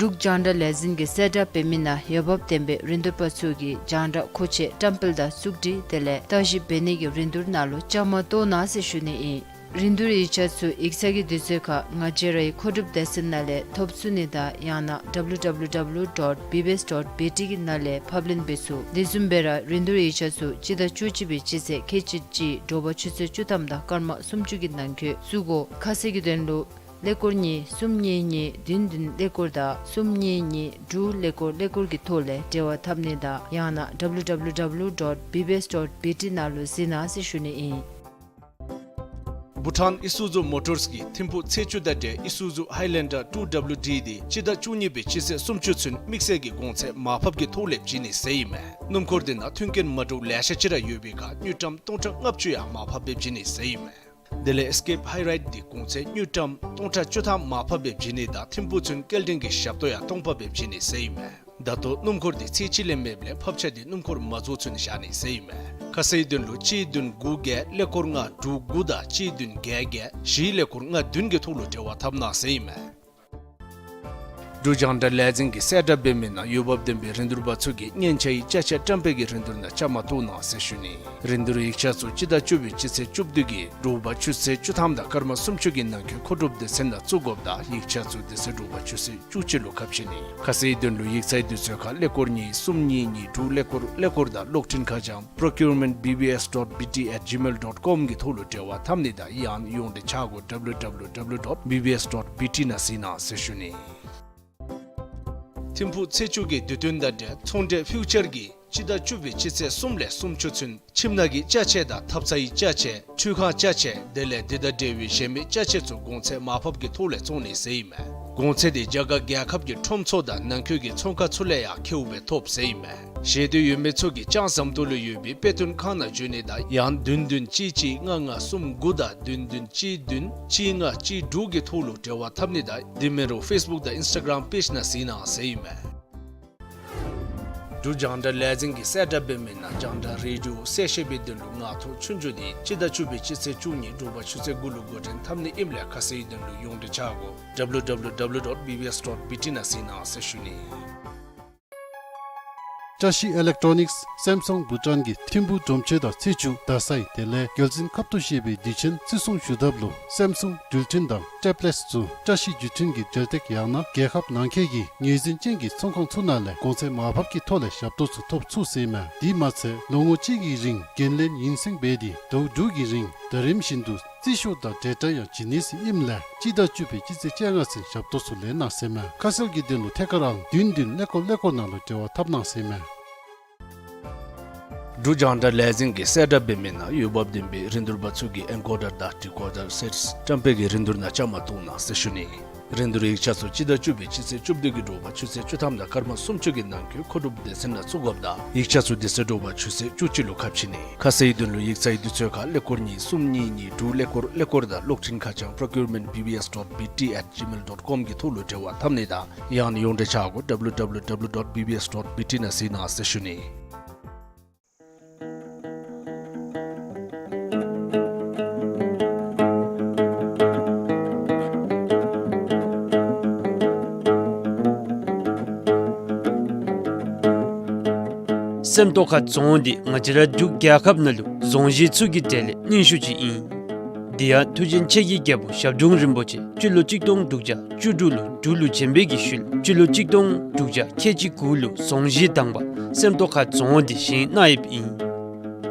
འབྲུག་རྒྱང་བསྒྲགས་ལས་འཛིན་གྱིས་གསལ་བསྒྲགས་འབད་མི་ནང་འོས་འབབ་ལྡན་པའི་རིན་བསྡུར་པ་ཚུ་གིས་རྒྱང་བསྒྲགས་མཁོ་ཆས་བཀྲམ་སྤེལ་དང་བཙུགས་སྒྲིག་དེ་ལས་བརྟག་ཞིབ་འབད་ནི་གི་རིན་བསྡུར་ནང་ལུ་བཅའ་མར་གཏོགས་གནང་ཟེར་ཞུ་ནི་ཨིན། རིན་བསྡུར་ཡིག་ཆ་ཚུ་ཡིག་ཚང་གི་དུས་ཚོད་ཁར་ང་བཅས་རའི་མཁོ་སྒྲུབ་སྡེ་ཚན་ནང་ལས་ཐོབ་ཚུགས་ནི་དང་ཡང་ན་ཌབ་ལུ་ཌབ་ལུ་ཌབ་ལུ་ཌོཊ་བི་བི་ཨེསི་ཌོཊ་བི་ཊི་གི་ནང་ལས་ཕབ་ལེན་འབད་ཚུགས། དེ་བཟུམ་སྦེ་ར་རིན་བསྡུར་ཡིག་ཆ་ཚུ་སྤྱི་ཟླ་བཅུ་གཅིག་པའི་སྤྱི་ཚེས་ཁལ་གཅིག་གཅིག་དྲོ་པ་ཆུ་ཚོད་བཅུ་ཐམ་དང་སྐར་མ་སུམ་ཅུ་གི་ནང་འཁོད་བཙུགས་དགོ། ཁ་གསལ་གྱི་དོན་ལུ་ཀླད་ཀོར་གཉིས་གསུམ་གཉིས་གཉིས་བདུན་བདུན་ཀླད་ཀོར་དང་གསུམ་གཉིས་གཉིས་དྲུག་ཀླད་ཀོར་ཀླད་ཀོར་གྱི་ཐོག་ལས་འབྲེལ་བ་འཐབ་ནི་དང་ཡང་ན་ཌབ་ལུ་ཌབ་ལུ་ཌབ་ལུ་ཌོཊ་བི་བི་ཨེསི་ཌོཊ་བི་ཊི་ནང་ལུ་གཟིགས་གནང་ཟེར་ཞུ་ནི་ཨིན། བྷུ་ཊཱན་ཨི་སུ་ཛུ་མོ་ཊརསི་གིས་ཐིམ་ཕུག་ཚེས་བཅུ་དང་འབྲེལ་ཨི་སུ་ཛུ་ཧའི་ལེན་ཌར་ཊུ་ཌབ་ལུ་ཌི་འདི་སྤྱི་ཟླ་བཅུ་གཉིས་པའི་སྤྱི་ཚེས་སུམ་ཅུ་ཚུན་དམིགས་བསལ་གྱི་གོང་ཚད་མར་ཕབ་ཀྱི་ཐོག་ལས་བྱིན་ནི་ཟེར་ཨིན་མས། སྣུམ་འཁོར་འདི་ནང་མཐུན་རྐྱེན་མ་འདྲཝ་ལེ་ཤ་ཅིག་ར་ཡོད་པའི་ཁར་དངུལ་ཀྲམ་སྟོང་ཕྲག་ལྔ་བཅུ་ཡང་མར་ཕབ་འབད་བྱིན་ནི་ཟེར་ཨིན་མས། དེ་ལས་ཨེསི་ཀེབ་ཧའི་རའིཌ་འདི་གོང་ཚད་དངུལ་ཀྲམ་སྟོང་ཕྲག་བཅུ་ཐམ་མར་ཕབ་འབད་བྱིན་ནི་དང་ཐིམ་ཕུག་ཚུན་སྐྱེལ་འདྲེན་གྱི་ཞབས་ཏོག་ཡང་སྟོང་ཕབ་འབད་བྱིན་ནི་ཟེར་ཨིན་མས། ད་ལྟོ་སྣུམ་འཁོར་འདི་ཚེས་གཅིག་ལས་མེདཔ་ལས་ཕབ་ཆ་འདི་སྣུམ་འཁོར་མ་རྫོགས་ཚུན་བཞག་ནི་ཟེར་ཨིན་མས། ཁ་གསལ་དོན་ལུ་གཅིག་བདུན་དགུ་བརྒྱད་ཀླད་ཀོར་ལྔ་དྲུག་དགུ་དང་གཅིག་བདུན་བརྒྱད་བརྒྱད་བཞི་ཀླད་ཀོར་ལྔ་བདུན་གྱི་ཐོག་ལུ་འབྲེལ་བ་འཐབ་གནང་ཟེར་ཨིན་མས། འབྲུག་རྒྱང་བསྒྲགས་ལས་འཛིན་གྱིས་གསལ་བསྒྲགས་འབད་མི་ནང་འོས་འབབ་ལྡན་པའི་རིན་བསྡུར་པ་ཚུ་གིས་སྙན་ཆ་ཡི་ཅ་ཆས་བཀྲམ་སྤེལ་གྱི་རིན་བསྡུར་ནང་བཅའ་མར་གཏོགས་གནང་ཟེར་ཞུ་ནི། རིན་བསྡུར་ཡིག་ཆ་ཚུ་སྤྱི་ཟླ་བཅུ་པའི་སྤྱི་ཚེས་བཅུ་བདུན་གྱི་དྲོ་པ་ཆུ་ཚོད་བཅུ་ཐམ་དང་སྐར་མ་སུམ་ཅུ་གི་ནང་འཁོད་མཁོ་སྒྲུབ་སྡེ་ཚན་ནང་བཙུགས་དགོཔ་དང་ཡིག་ཆ་ཚུ་དེ་ཚེ་དྲོ་པ་ཆུ་ཚོད་བཅུ་གཅིག་ལུ་ཁ་ཕྱེ་ནི། ཁ་གསལ་དོན་ལུ་ཡིག་ཚང་དུས་ཚོད་ཁར་ཀླད་ཀོར་གཉིས་གསུམ་གཉིས་གཉིས་དྲུག་ཀླད་ཀོར་ཀླད་ཀོར་དང་གློག་འཕྲིན་ཁ་བྱང་procurement B B S dot B T at gmail dot com གི་ཐོག་ལུ་འབྲེལ་བ་འཐབ་ནི་དང་ཡང་ཡོངས་འབྲེལ་ཆ་སྒོ་W W W dot B B S dot B T ནང་གཟིགས་གནང་ཟེར་ཞུ་ནི། ཐིམ་ཕུག་ཚེས་བཅུ་གི་དུས་སྟོན་དང་འབྲེལ་ཚོང་འབྲེལ་ཕིའུ་ཅར་གྱིས་སྤྱི་ཟླ་བཅུ་པའི་སྤྱི་ཚེས་གསུམ་ལས་སུམ་ཅུ་ཚུན་ཁྱིམ་ནང་གི་ཅ་ཆས་དང་ཐབ་ཚང་གི་ཅ་ཆས་ཁྲུས་ཁང་ཅ་ཆས་དེ་ལས་དེ་དང་འབྲེལ་བའི་གཞན་མི་ཅ་ཆས་ཚུ་གོང་ཚད་མར་ཕབ་ཀྱི་ཐོག་ལས་བཙོང་ནི་ཟེར་ཨིན་མས། གོང་ཚད་འདི་རྒྱ་གར་རྒྱལ་ཁབ་ཀྱི་ཁྲོམ་ཚུ་དང་ནང་འཁོད་ཀྱི་ཚོང་ཁང་ཚུ་ལས་ཡང་ཁེཝ་སྦེ་ཐོབ་ཟེར་ཨིན་མས། ཤེས་འདོད་ཡོད་མི་ཚུ་གིས་ཅང་ཟམ་ཏོག་ལུ་ཡོད་པའི་དཔེ་སྟོན་ཁང་ནང་འབྱོན་ནི་དང་ཡང་བདུན་བདུན་གཅིག་གཅིག་ལྔ་ལྔ་གསུམ་དགུ་དང་བདུན་བདུན་གཅིག་བདུན་གཅིག་ལྔ་གཅིག་དྲུག་གི་ཐོག་ལུ་འབྲེལ་བ་འཐབ་ནི་དང་དེ་མིན་རུང་ཕེསི་བུཀ་དང་ཨིནསི་ཊ་གརམ་པེཇ་ནང་གཟིགས་གནང་ཟེར་ཨིན་མས། འབྲུག་རྒྱང་བསྒྲགས་ལས་འཛིན་གྱིས་གསལ་བསྒྲགས་འབད་མི་ནང་རྒྱང་བསྒྲགས་རེ་ཌི་ཡོ་གསལ་བཤད་པའི་དོན་ལུ་ངག་ཐོག་ཆོས་རྒྱུགས་འདི་སྤྱི་ཟླ་བཅུ་པའི་སྤྱི་ཚེས་བཅུ་གཉིས་དྲོ་པ་ཆུ་ཚོད་དགུ་ལུ་འགོ་འདྲེན་འཐབ་ནི་ཨིནམ་ལས་ཁ་གསལ་དོན་ལུ་ཡོངས་འབྲེལ་ཆ་སྒོ་W W W dot B B S dot B T ནང་གཟིགས་གནང་ཟེར་ཞུ་ནི། བཀྲ་ཤིས་ཨི་ལེག་ཊོ་ནིཀསི་སེམ་སུང་བྷུ་ཊཱན་གྱིས་ཐིམ་ཕུག་སྒྲོམ་ཆེན་དང་ཚེས་བཅུ་རྡ་སའི་དེ་ལས་རྒྱལ་མཚན་ཁབ་ཏུ་བཞེས་པའི་དུས་ཆེན་བརྩི་སྲུང་ཞུ་ཐབས་ལུ་སེམ་སུང་འགྲུལ་འཕྲིན་དང་ཊེབ་ལེཊསི་ཚུ་བཀྲ་ཤིས་བརྒྱུད་འཕྲིན་གྱི་འབྲེལ་སྟེགས་ཡང་ན་རྒྱལ་ཁབ་ནང་འཁོད་ཀྱི་ངོས་འཛིན་ཅན་གྱི་ཚོང་ཁང་ཚུ་ནང་ལས་གོང་ཚད་མར་ཕབ་ཀྱི་ཐོག་ལས་ཞབས་ཏོག་ཚུ་ཐོབ་ཚུགས་ཟེར་ཨིན་མས། དེ་མ་ཚད་ལོ་ངོ་གཅིག་གི་རིང་འགན་ལེན་ཡུན་སེང་འབད་དེ་ཟླཝ་དྲུག་གི་རིང་ཟླ་རིམ་བཞིན་དུ་རྩིས་ཤོག་དང་འབྲེལ་སྒྲ་ཡང་བྱིན་ནི་ཟེར་ཨིནམ་ལས་སྤྱི་ཟླ་བཅུ་པའི་སྤྱི་ཚེས་བཅོ་ལྔ་ཚུན་ཞབས་ཏོག་ཚུ་ལེན་གནང་ཟེར་ཨིན་མས། ཁ་གསལ་གྱི་དོན་ལུ་ཐད་ཀར་ཨང་བདུན་བདུན་ཀླད་ཀོར་ཀླད་ཀོར་ནང་ལུ་འབྲེལ་བ་འཐབ་གནང་ཟེར་ཨིན་མས། འབྲུག་རྒྱང་བསྒྲགས་ལས་འཛིན་གྱིས་གསལ་བསྒྲགས་འབད་མི་ནང་འོས་འབབ་ལྡན་པའི་རིན་བསྡུར་པ་ཚུ་གིས་ཨེན་ཀོ་ཌར་དང་ཌི་ཀོ་ཌར་སེཊསི་བཀྲམ་སྤེལ་གྱི་རིན་བསྡུར་ནང་བཅའ་མར་གཏོགས་གནང་ཟེར་ཞུ་ནི། རིན་བསྡུར་ཡིག་ཆ་ཚུ་སྤྱི་ཟླ་བཅུ་པའི་སྤྱི་ཚེས་བཅུ་བདུན་གྱི་དྲོ་པ་ཆུ་ཚོད་བཅུ་ཐམ་དང་སྐར་མ་སུམ་ཅུ་གི་ནང་འཁོད་མཁོ་སྒྲུབ་སྡེ་ཚན་ནང་བཙུགས་དགོཔ་དང་ཡིག་ཆ་ཚུ་དེ་ཚེ་དྲོ་པ་ཆུ་ཚོད་བཅུ་གཅིག་ལུ་ཁ་ཕྱེ་ནི། ཁ་གསལ་དོན་ལུ་ཡིག་ཚང་གི་དུས་ཚོད་ཁར་ཀླད་ཀོར་གཉིས་གསུམ་གཉིས་གཉིས་དྲུག་ཀླད་ཀོར་ཀླད་ཀོར་དང་གློག་འཕྲིན་ཁ་བྱང་procurement B B S dot B T at gmail dot com གི་ཐོག་ལུ་འབྲེལ་བ་འཐབ་ནི་དང་ཡང་ན་ཡོངས་འབྲེལ་ཆ་སྒོ W W W dot B B S dot B T ནང་གཟིགས་གནང་ཟེར་ཞུ་ནི། སེམས་རྟོགས་ཁ་རྫོང་འདི་ང་བཅས་ར་འབྲུག་རྒྱལ་ཁབ་ནང་ལུ་རྫོང་གཞི་ཚུ་གི་གྲས་ལས་རྙིང་ཤོས་ཅིག་ཨིན། དེ་ཡང་མཐུ་ཆེན་ཆེ་རྒྱལ་རྒྱལ་པོ་ཞབས་དྲུང་རིན་པོ་ཆེ་སྤྱི་ལོ་གཅིག་སྟོང་དྲུག་བརྒྱ་བཅུ་དྲུག་ལུ་འབྲུག་ལུ་བྱོན་པའི་གི་ཤུལ་སྤྱི་ལོ་གཅིག་སྟོང་དྲུག་བརྒྱ་ཁལ་གཅིག་དགུ་ལུ་རྫོང་གཞི་དང་པ་སེམས་རྟོགས་ཁ་རྫོང་འདི་བཞེངས་གནང་ཡོདཔ་ཨིན།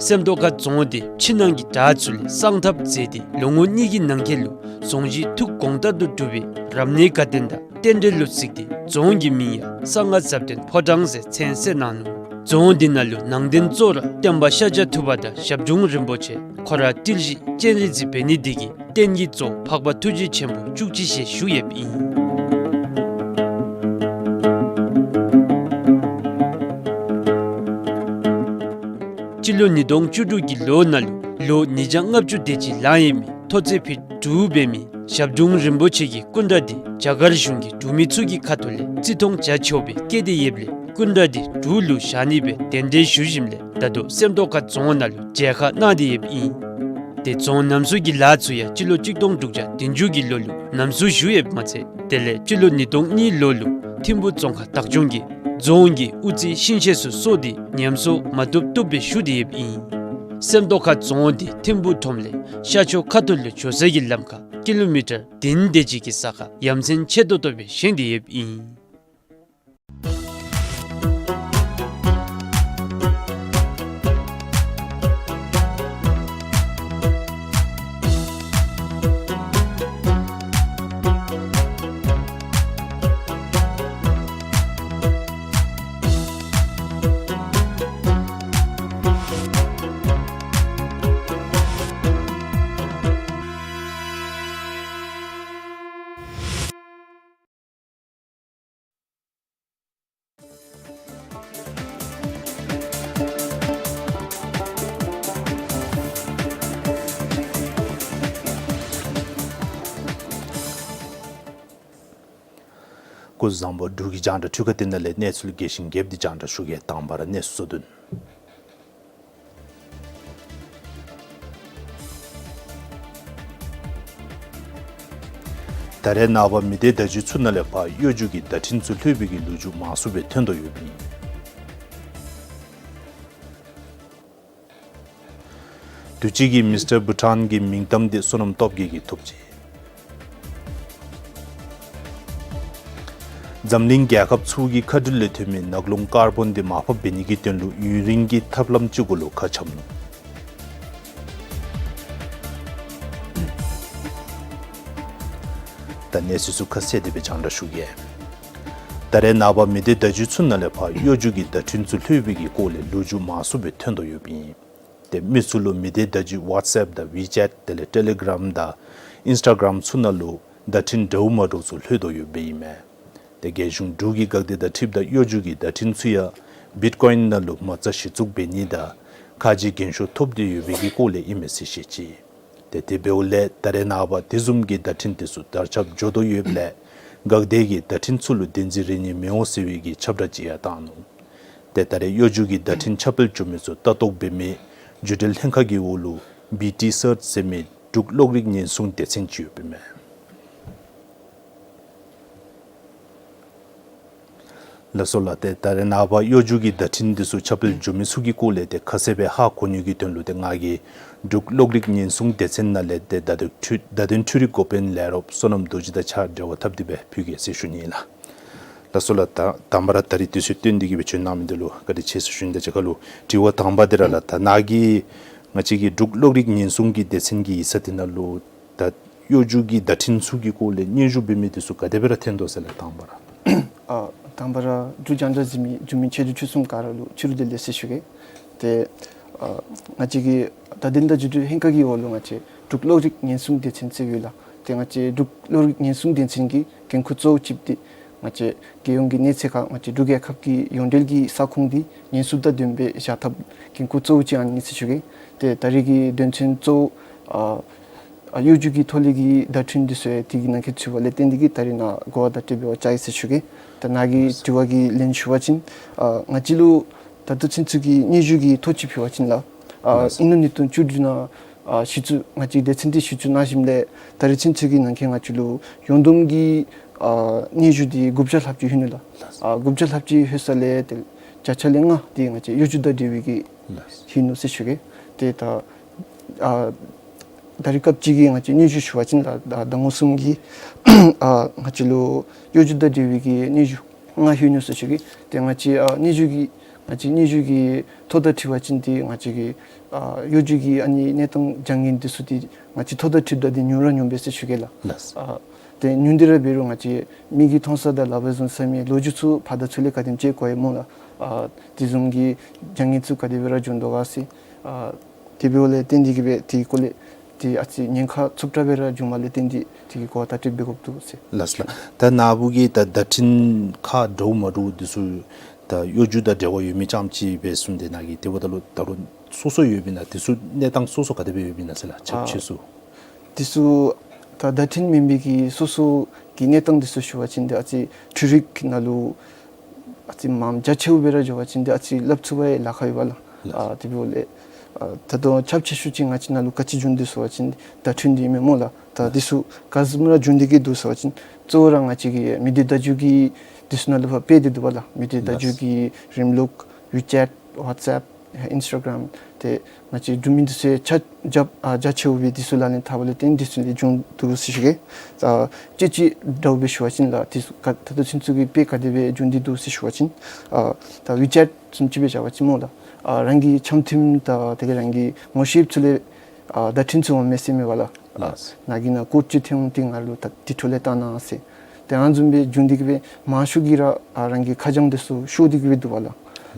སེམས་རྟོགས་ཁ་རྫོང་འདི་ཕྱི་ནང་གི་བྲག་ཚུ་ལས་གསང་ཐབས་མཛད་དེ་ལོ་ངོ་གཉིས་ཀྱི་ནང་འཁོད་ལུ་རྫོང་གཞི་འཐུས་གོང་ལྟར་དུ་གྲུབ་པའི་རབ་གནས་དགའ་སྟོན་དང་རྟེན་འབྲེལ་ལུ་གཟིགས་ཏེ་རྫོང་གི་མིང་ཡང་གསང་སྔགས་ཟབ་དོན་ཕོ་བྲང་ཟེར་མཚན་གསོལ་གནང་ནུག། རྫོང་འདི་ནང་ལུ་ནང་རྟེན་གཙོ་བོ་ར་སྟོན་པ་ཤཱཀྱ་ཐུབ་པ་དང་ཞབས་དྲུང་རིན་པོ་ཆེ་ཁོ་ར་ཏིལ་བཞི་སྤྱན་རས་གཟིགས་འབད་ནི་འདི་གིས་རྟེན་གྱི་གཙོ་བོ་འཕགས་པ་ཐུགས་རྗེ་ཆེན་པོ་བཅུ་གཅིག་ཞལ་བཞུགས་ཡོདཔ་ཨིན། སྤྱི་ལོ་ཉིས་སྟོང་བཅུ་དྲུག་གི་ལོ་ནང་ལུ་ལོ་ཉིས་བརྒྱ་ལྔ་བཅུ་དེ་ཅིག་ལང་ཡོད་མི་མཐོ་ཚད་ཕིཊ་དྲུག་འབད་མི་ཞབས་དྲུང་རིན་པོ་ཆེ་གི་སྐུ་འདྲ་འདི་རྒྱ་གར་གཞུང་གི་འབྲུག་མི་ཚུ་གི་ཁ་ཐུག་ལས་བརྩི་མཐོང་བྱ་ཆོག་པའི་སྐད་དེ་ཡོདཔ་ལས་སྐུ་འདྲ་འདི་འབྲུག་ལུ་བཞག་ནི་སྦེ་གདན་འདྲེན་ཞུ་ཞིནམ་ལས་ད་ལྟོ་སེམས་རྟོགས་ཁ་རྫོང་ནང་ལུ་མཇལ་ཁ་གནང་སྟེ་ཡོདཔ་ཨིན། ཏེ་རྫོང་རྣམ་གསུམ་གྱི་ལཱ་ཚུ་ཡང་སྤྱི་ལོ་གཅིག་སྟོང་དྲུག་བརྒྱ་བདུན་ཅུ་གི་ལོ་ལུ་རྣམ་གསུམ་ཞུ་ཡོདཔ་མ་ཚད་དེ་ལས་སྤྱི་ལོ་ཉིས་སྟོང་གཉིས་ལོ་ལུ་ཐིམ་ཕུག་རྫོང་ཁག་བདག་སྐྱོང་གིས་རྫོང་གི་དབུ་རྩེ་ཤིང་ཤེད་ཚུ་སོར་ཏེ་ཉམས་གསོ་མ་བཏུབ་བཏུབ་སྦེ་ཞུ་སྟེ་ཡོདཔ་ཨིན། སེམས་རྟོགས་ཁ་རྫོང་འདི་ཐིམ་ཕུག་ཁྲོམ་ལས་ཤར་ཕྱོགས་ཁ་ཐུག་ལུ་འགྱོ་ས་གི་ལམ་ཁར་ཀི་ལོ་མི་ཊར་བདུན་དེ་ཅིག་གི་ས་ཁར་ཡ་མཚན་ཆེ་ཏོག་ཏོ་སྦེ་བཞེངས་ཏེ་ཡོདཔ་ཨིན། སྐུ་གཟུགས་བཟང་པོ། འབྲུག་གི་རྒྱང་བསྒྲགས་འཕྲུལ་ཁང་སྟེང་ནང་ལས་གནས་ཚུལ་རྒྱས་ཤིང་རྒྱསཔ་འདི་རྒྱང་བསྒྲགས་ཞུ་གེ། དང་པ་ར་གནས་ཚུལ་གཙོ་དོན། ད་རེས་ནངས་པ་མི་སྡེ་བརྡ་བརྒྱུད་ཚུ་ནང་ལས་ཕར་གཡོ་སྒྱུ་གི་བརྡ་འཕྲིན་ཚུ་ལྷོད་པའི་གི་ལོ་རྒྱུས་མང་སུ་སྦེ་ཐོན་དོ་ཡོདཔ་ཨིན། དུས་ཅི་གི་མིས་ཊར་བྷུ་ཊཱན་གྱི་མིང་གཏམ་འདི་བསོད་ནམས་སྟོབས་རྒྱས་ཀྱིས་ཐོབ་ཅི། འཛམ་གླིང་རྒྱལ་ཁབ་ཚུ་གི་མཁའ་འགྲུལ་ལས་ཐོན་མི་ནག་རླུང་ཀར་བོན་འདི་མར་ཕབ་འབད་ནི་གི་དོན་ལུ་ཡུན་རིང་གི་ཐབས་ལམ་ཅིག་གུ་ལུ་ཁ་འཆམ་ནུག། ད་གནས་ཚུལ་ཚུ་ཁ་གསལ་དེ་སྦེ་རྒྱང་བསྒྲགས་ཞུ་གེ། ད་རེས་ནངས་པ་མི་སྡེ་བརྡ་བརྒྱུད་ཚུ་ནང་ལས་ཕར་གཡོ་སྒྱུ་གི་བརྡ་འཕྲིན་ཚུ་ལྷོད་པའི་གི་སྐོར་ལས་ལོ་རྒྱུས་མང་སུ་སྦེ་ཐོན་དོ་ཡོདཔ་ཨིན། ཏེ་མི་ཚུ་ལུ་མི་སྡེ་བརྡ་བརྒྱུད་ཝཊས་ཨེཔ་དང་ཝི་ཅེཊ་དེ་ལས་ཊེ་ལེ་གརམ་དང་ཨིནསི་ཊ་གརམ་ཚུ་ནང་ལུ་བརྡ་འཕྲིན་འདྲཝ་མ་འདྲཝ་ཚུ་ལྷོད་དོ་ཡོདཔ་ཨིན་མས། ཏེ་རྒྱལ་གཞུང་འབྲུག་གི་འགག་སྡེ་དང་འཁྲིལཝ་ད་གཡོ་སྒྱུ་གི་བརྡ་འཕྲིན་ཚུ་ཡང་བིཊ་ཀོའིན་ནང་ལུ་མ་རྩ་གཞི་བཙུགས་འབད་ནི་དང་ཁ་རྗེ་འགན་ཤུགས་ཐོབ་སྟེ་ཡོད་པའི་གི་སྐོར་ལས་ཨིན་མས་ཟེར་བཤད་ཅི། ཏེ་དེ་འབདཝ་ལས་ད་རེས་ནངས་པ་དེ་བཟུམ་གྱི་བརྡ་འཕྲིན་དེ་ཚུ་དར་ཁྱབ་འགྱོ་དོ་ཡོདཔ་ལས་འགག་སྡེ་གིས་བརྡ་འཕྲིན་ཚུ་ལུ་བདེན་འཛིན་རེ་གཉིས་མི་འོང་ཟེར་བའི་གི་ཁྱབ་བསྒྲགས་ཅིག་ཡང་བཏང་ནུག། ཏེ་ད་རེས་གཡོ་སྒྱུ་གི་བརྡ་འཕྲིན་ཁྱབ་སྤེལ་འགྱོ་མི་ཚུ་ལྟ་རྟོག་འབད་མི་རྒྱུན་འབྲེལ་ལྷན་ཁག་གི་འོག་ལུ་བི་ཊི་སརཆ་ཟེར་མི་འབྲུག་གློག་རིག་ཉེན་སྲུང་སྡེ་ཚན་ཅིག་ཡོདཔ་ཨིན་མས། ལགས་སོ་ལགས། ཏེ་ད་རེས་ནངས་པ་གཡོ་སྒྱུ་གི་བརྡ་འཕྲིན་འདི་ཚུ་ཁྱབ་སྤེལ་འགྱོ་མི་ཚུ་གི་སྐོར་ལས་ཏེ་ཁ་གསལ་སྦེ་ཧ་གོ་ནི་གི་དོན་ལུ་ཏེ་ང་གིས་འབྲུག་གློག་རིག་ཉེན་སྲུང་སྡེ་ཚན་ནང་ལས་ཏེ་བརྡ་དོན་འཕྲུལ་བརྡ་དོན་འཕྲུལ་རིག་འགོ་དཔོན་ལས་རོགསཔ་བསོད་ནམས་རྡོ་རྗེ་དང་གཅིག་ཁར་འབྲེལ་བ་འཐབ་སྟེ་སྦེ་ཕུལ་གེ་ཟེར་ཞུ་ནི་ཨིན་ལགས། ལགས་སོ་ལགས། ད་དང་པ་ར་ད་རིས་དུས་ཚོད་བཏོན་ཏེ་གིས་སྦེ་བྱོན་གནང་མི་འདི་ལུ་བཀའ་དྲིན་ཆེ་ཟེར་ཞུ་ནི། ད་རྒྱལ་ཁབ་ལུ་དྲི་བ་དང་པ་འདི་ར་ལགས། ད་ནཱ་གིས་ང་བཅས་ཀྱི་འབྲུག་གློག་རིག་ཉེན་སྲུང་གི་སྡེ་ཚན་གྱི་ཡིག་ཚང་འདི་ནང་ལུ་ད་གཡོ་སྒྱུ་གི་བརྡ་འཕྲིན་ཚུ་གི་སྐོར་ལས་སྙན་ཞུ་འབད་མི་འདི་ཚུ་ག་དེ་སྦེ་ར་ཐོན་དོ་ཟེར་ལགས། དང་པ་ར། ཨ་དང་པ་ར་འབྲུག་རྒྱང་བསྒྲགས་གཟིགས་མི་འབྱུང་མི་ཆེ་འབྲིང་ཆུང་གསུམ་ག་ར་ལུ་ཕྱི་རུ་བདེ་ལེགས་ཟེར་ཞུ་གེ། ཏེ་ཨ་ང་བཅས་ཀྱི་བརྡ་དོན་དང་བརྒྱུད་འཕྲིན་ལྷན་ཁག་གི་འོག་ལུ་ང་བཅས་འབྲུག་གློག་རིག་ཉེན་སྲུང་སྡེ་ཚན་ཟེར་ཡོད་ལགས། ཏེ་ང་བཅས་འབྲུག་གློག་རིག་ཉེན་སྲུང་སྡེ་ཚན་གྱི་འགན་ཁུར་གཙོ་བོ་ཅིག་འདི་ང་བཅས་རྒྱལ་ཡོངས་ཀྱི་གནས་ཚད་ཁར་ང་བཅས་འབྲུག་རྒྱལ་ཁབ་ཀྱི་ཡོངས་འབྲེལ་གྱི་ས་ཁོངས་འདི་ཉེན་སྲུང་དང་ལྡནམ་སྦེ་བཞག་ཐབས་འགན་ཁུར་གཙོ་བོ་ཅིག་ཨ་ནི་ཨིན་ཟེར་ཞུ་གེ། ཏེ་ད་རེས་ཀྱི་དོན་ཚན་གཙོ་བོ་ཨ་ཨ་གཡོ་སྒྱུ་གི་ཐོག་ལས་ཀྱི་བརྡ་འཕྲིན་འདི་ཚུ་ཡང་དེ་གི་ནང་འཁོད་ཚུད་པ་ལས་བརྟེན་ཏེ་གིས་ད་རེས་ནཱ་གོ་བ་བརྡ་སྤྲོད་འབད་བར་བཅར་ཡི་ཟེར་ཞུ་གེ། ད་ནཱ་གི་དྲི་བ་གི་ལན་ཞུ་བ་ཅིན་ཨ་ང་བཅས་ལུ་ད་ལྟོ་ཚུན་ཚོད་ཀྱི་སྙན་ཞུ་གི་ཐོ་ཅིག་ཕུལ་བ་ཅིན་ལགས། ཨ་ཨིན་ནུ་ཉིས་སྟོང་བཅུ་དྲུག་ནང་ཨ་གཞི་བཙུགས་ང་བཅས་སྡེ་ཚན་འདི་གཞི་བཙུགས་གནང་ཞིནམ་ལས་ད་རེས་ཚུན་ཚོད་ཀྱི་ནང་འཁོད་ང་བཅས་ལུ་ཡོངས་བསྡོམས་ཀྱི་ཨ་སྙན་ཞུ་འདི་དགུ་བརྒྱ་ལྷགཔ་ཅིག་ལྷོད་ནུག་ལགས། ཨ་དགུ་བརྒྱ་ལྷགཔ་ཅིག་ལྷོད་ས་ལས་ཏེ་བརྒྱ་ཆ་ལས་ལྔ་འདི་ང་བཅས་གཡོ་སྒྱུ་དང་འབྲེལ་བའི་གི་ལྷོད་ནུག་ཟེར་ཞུ་གེ། ཏེ་ད་ཨ་ད་རེས་སྐབས་ཅིག་གི་ང་བཅས་སྙན་ཞུ་ཞུ་བ་ཅིན་ལགས་ཟླ་ཟླ་ངོ་གསུམ་གྱི་ཨ་ང་བཅས་ལུ་གཡོ་སྒྱུ་དང་འབྲེལ་བའི་གི་སྙན་ཞུ་ལྔ་ལྷོད་ནུག་ཟེར་ཞུ་གེ། ཏེ་ང་བཅས་ཨ་སྙན་ཞུ་གི་ང་བཅས་སྙན་ཞུ་གི་ཐོ་དང་འཁྲིལ་བ་ཅིན་ཏེ་ང་བཅས་ཀྱི་ཨ་གཡོ་སྒྱུ་གི་ཨ་ནི་གནས་སྟངས་བྱ་ངན་འདི་ཚུ་ཏེ་ང་བཅས་ཐོ་དང་འཁྲིལཝ་ད་ཏེ་ཉུང་ར་ཉུང་པས་ཟེར་ཞུ་གེ་ལགས། ལགས། ཨ་ཏེ་ཉུང་སྟེ་ར་འབད་རུང་ང་བཅས་མིག་གིས་མཐོང་ས་དང་ལག་པས་བཟུང་ས་མི་ལོ་རྒྱུས་ཚུ་ཕར་དང་ཚུར་ལས་ག་དེམ་ཅིག་གོ་ཡི་སྨོ་ལགས། ཨ་དེ་བཟུམ་གྱི་བྱ་ངན་ཚུ་ག་དེ་སྦེ་ར་འབྱུང་དོ་ག་ཟེར། ཨ་དེ་འབདཝ་ལས་བརྟེན་ཏེ་གིས་སྦེ་དེ་གི་སྐོར་ལས་ཏེ་ཨ་ཙི་ཉེན་ཁ་ཚུབ་དྲགས་སྦེ་ར་བྱུངམ་ལས་བརྟེན་ཏེ་དེ་གི་གོ་བ་བརྡ་སྤྲོད་འབད་དགོཔ་འདུག་ཟེར། ལགས་ལགས། ད་ནཱ་བུ་གིས་ད་བརྡ་འཕྲིན་ཁག་འདྲཝ་མ་འདྲཝ་འདི་ཚུ་ད་གཡོ་སྒྱུ་དང་འབྲེལ་བ་ཡོད་མི་རྐྱངམ་ཅིག་སྦེ་གསུངས་ཏེ་ནཱ་གིས་དེ་འབདཝ་ད་ལུ་ད་རུང་སོ་སོ་ཡོདཔ་ཨིན་ན། དེ་ཚུ་གནས་སྟངས་སོ་སོ་ག་དེ་སྦེ་ཡོདཔ་ཨིན་ན་ཟེར་ལགས། ཁྱབ་ཆེ་སུ། དེ་ཚུ་ད་བརྡ་འཕྲིན་མེན་པའི་གི་སོ་སོ་གི་གནས་སྟངས་དེ་ཚུ་ཞུ་བ་ཅིན་ཏེ་ཨ་ཙི་འཕྲུལ་རིག་ནང་ལུ་ཨ་ཙི་མངམ་རྒྱ་ཆེཝ་སྦེ་ར་འགྱོ་བ་ཅིན་ཏེ་ཨ་ཙི་སླབ་ཚུགས་པའི་ལཱ་ཁག་ཡོད་པས་ལགས། ལགས། ཨ་དེ་འབདཝ་ལས་ཨ་ད་ལྟོ་ཁྱབ་ཆེ་ཤོས་ཅིག་ང་བཅས་ནང་ལུ་ག་ཅི་བྱུང་དོ་ཟེར་བ་ཅིན་བརྡ་འཕྲིན་འདི་ཨིན་མས་སྨོ་ལགས། ད་དེ་ཚུ་ག་བཟུམ་ར་བྱུང་སྟེ་གིས་འདུག་ཟེར་བ་ཅིན་གཙོ་བོ་ར་ང་བཅས་ཀྱི་མི་སྡེ་བརྡ་བརྒྱུད་ཀྱི་དེ་ཚུ་ནང་ལུ་ཕར་སྤེལ་ཏེ་འདུག་པ་ལགས། མི་སྡེ་བརྡ་བརྒྱུད་ཀྱི་རིམ་ལུགས་ཝི་ཅེཊ་ཝཊས་ཨེཔ་ཨིནསི་ཊ་གརམ་ཏེ་ང་བཅས་འབྲུག་མི་འདི་ཚུ་ཆ་རྒྱ་ཨ་རྒྱ་ཆེཝ་སྦེ་འདི་ཚུ་ལག་ལེན་འཐབ་པ་ལས་བརྟེན་འདི་ཚུ་ལས་བྱུང་འདུག་ཟེར་ཞུ་གེ། ཨ་དཔྱེ་ཅིག་འདྲཝ་སྦེ་ཞུ་བ་ཅིན་ལགས། དེ་ཚུ་ག་ད་ལྟོ་ཚུན་ཚོད་ཀྱི་དཔེ་ག་དེ་སྦེ་བྱུང་སྟེ་འདུག་ཟེར་ཞུ་བ་ཅིན་ཨ་ད་ཝི་ཅེཊ་བཟུམ་ཅིག་སྦེ་བཞག་པ་ཅིན་སྨོ་ལགས། ཨ་རང་གི་འཆམ་མཐུན་དང་དེ་ལས་རང་གི་ངོ་ཤེསཔ་ཚུ་ལས་ཨ་བརྡ་འཕྲིན་ཚུ་འོང་མས་ཟེར་མས་པ་ལགས། ཨ་ལགས། ནཱ་གི་ནང་ཀོཌ་ཅིག་ཐོན་འོང་སྟེ་ང་ལུ་ད་དེ་འཕྲོ་ལས་བཏང་གནང་ཟེར། ཏེ་ཨ་ནི་བཟུམ་སྦེ་བྱུང་སྟེ་གིས་སྦེ་མང་ཤོས་ཀྱིས་ར་ཨ་རང་གི་ཁ་བྱང་དེ་ཚུ་ཤོར་ཏེ་གིས་སྦེ་འདུག་པ་ལགས།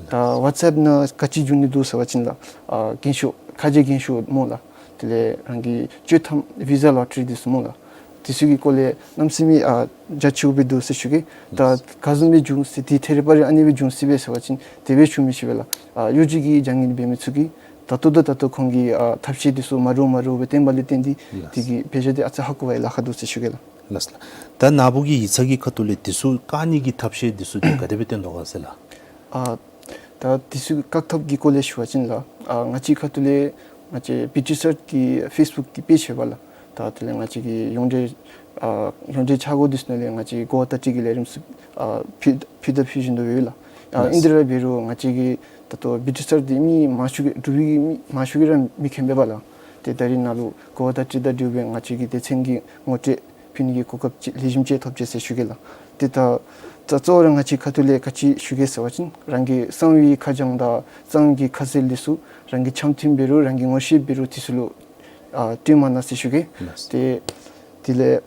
ད་ཝཊས་ཨེཔ་ནང་ག་ཅི་བྱུང་ནི་འདུག་ཟེར་བ་ཅིན་ལགས། ཨ་རྒན་ཤོས་ཁ་རྗེ་རྒན་ཤོས་སྨོ་ལགས། དེ་ལས་རང་གི་གཅོད་ཐམ་བི་ཟ་ལོ་ཊ་རི་དེ་ཚུ་སྨོ་ལགས། དེ་ཚུ་གི་སྐོར་ལས་གནམ་མེད་ས་མེད་ཨ་རྒྱ་ཆེཝ་སྦེ་འདུག་ཟེར་ཞུ་གེ། ད་ག་བཟུམ་སྦེ་བྱུང་ཟེར་ཏེ་ཐད་རི་བ་རི་ཨ་ནི་སྦེ་བྱུང་སྲིད་པས་ཟེར་བ་ཅིན་དེ་སྦེ་ཞུ་མི་ཤེས་པས་ལགས། ཨ་གཡོ་སྒྱུ་གི་བྱ་ངན་འབད་མི་ཚུ་གིས་ད་ལྟོ་ད་ད་ལྟོ་ཁོང་གི་ཨ་ཐབས་ཤེས་དེ་ཚུ་མ་འདྲཝ་མ་འདྲཝ་སྦེ་བསྟན་པ་ལས་བརྟེན་ཏེ་ལགས། དེ་གི་དཔེ་ཆ་དེ་ཨ་ཙི་ཧ་གོ་བའི་ལཱ་ཁག་འདུག་ཟེར་ཞུ་གེ་ལགས། ལགས་ལགས། ད་ནཱ་བུ་གི་ཡིག་ཚང་གི་ཁ་ཐུག་ལས་དེ་ཚུ་བཀག་ནི་གི་ཐབས་ཤེས་དེ་ཚུ་དེ་ག་དེ་སྦེ་བཏོན་དོ་ག་ཟེར་ལགས། ཨ་ད་དེ་ཚུ་བཀག་ཐབས་ཀྱི་སྐོར་ལས་ཞུ་བ་ཅིན་ལགས། ཨ་ང་བཅས་ཁ་ཐུག་ལས་ང་བཅས་བི་ཊི་སརཊ་གི་ཕེསི་བུཀ་གི་པེཇ་ཡོད་པ་ལགས། ད་དེ་ལས་ང་བཅས་ཀྱི་ཡོངས་འབྲེལ་ཨ་ཡོངས་འབྲེལ་འཆར་སྒོ་དེ་ཚུ་ནང་ལས་ང་བཅས་གོ་བ་བརྡ་སྤྲོད་ཀྱི་ལས་རིམ་ཚུ་ཨ་ཕུལ་ཕུལ་དང་ཕུལ་བཞིན་དུ་ཡོད་ལགས། ཨ་ལགས། ཨིན་དེ་ར་འབད་རུང་ང་བཅས་ཀྱི་ད་ལྟོ་བི་ཊི་སརཊ་འདི་མི་མང་ཤོས་ཀྱིས་འབྲུག་པའི་མི་མང་ཤོས་ཀྱིས་ར་མི་མཁྱེན་པས་པ་ལགས། ཏེ་ད་རེས་ནཱ་ལུ་གོ་བ་བརྡ་སྤྲོད་དང་འབྲེལ་བའི་ང་བཅས་ཀྱི་སྡེ་ཚན་གྱི་ངོ་སྤྲོད་ཕུལ་ནི་གི་གོ་སྐབས་ཅིག་ལེགས་ཤོམ་ཅིག་ཐོབ་ཅི་ཟེར་ཞུ་གེ་ལགས། ཏེ་ད་ད་གཙོ་བོ་ར་ང་བཅས་ཁ་ཐུག་ལས་ག་ཅི་ཞུ་གེ་ཟེར་བ་ཅིན་རང་གི་གསང་བའི་ཁ་བྱང་དང་གསང་བའི་གི་ཁ་གསལ་འདི་ཚུ་རང་གི་འཆམ་མཐུན་འབད་རུང་རང་གི་ངོ་ཤེས་འབད་རུང་དེ་ཚུ་ལུ་ཨ་སྤྲོད་མ་གནང་ཟེར་ཞུ་གེ། ལགས། ཏེ་དེ་ལས་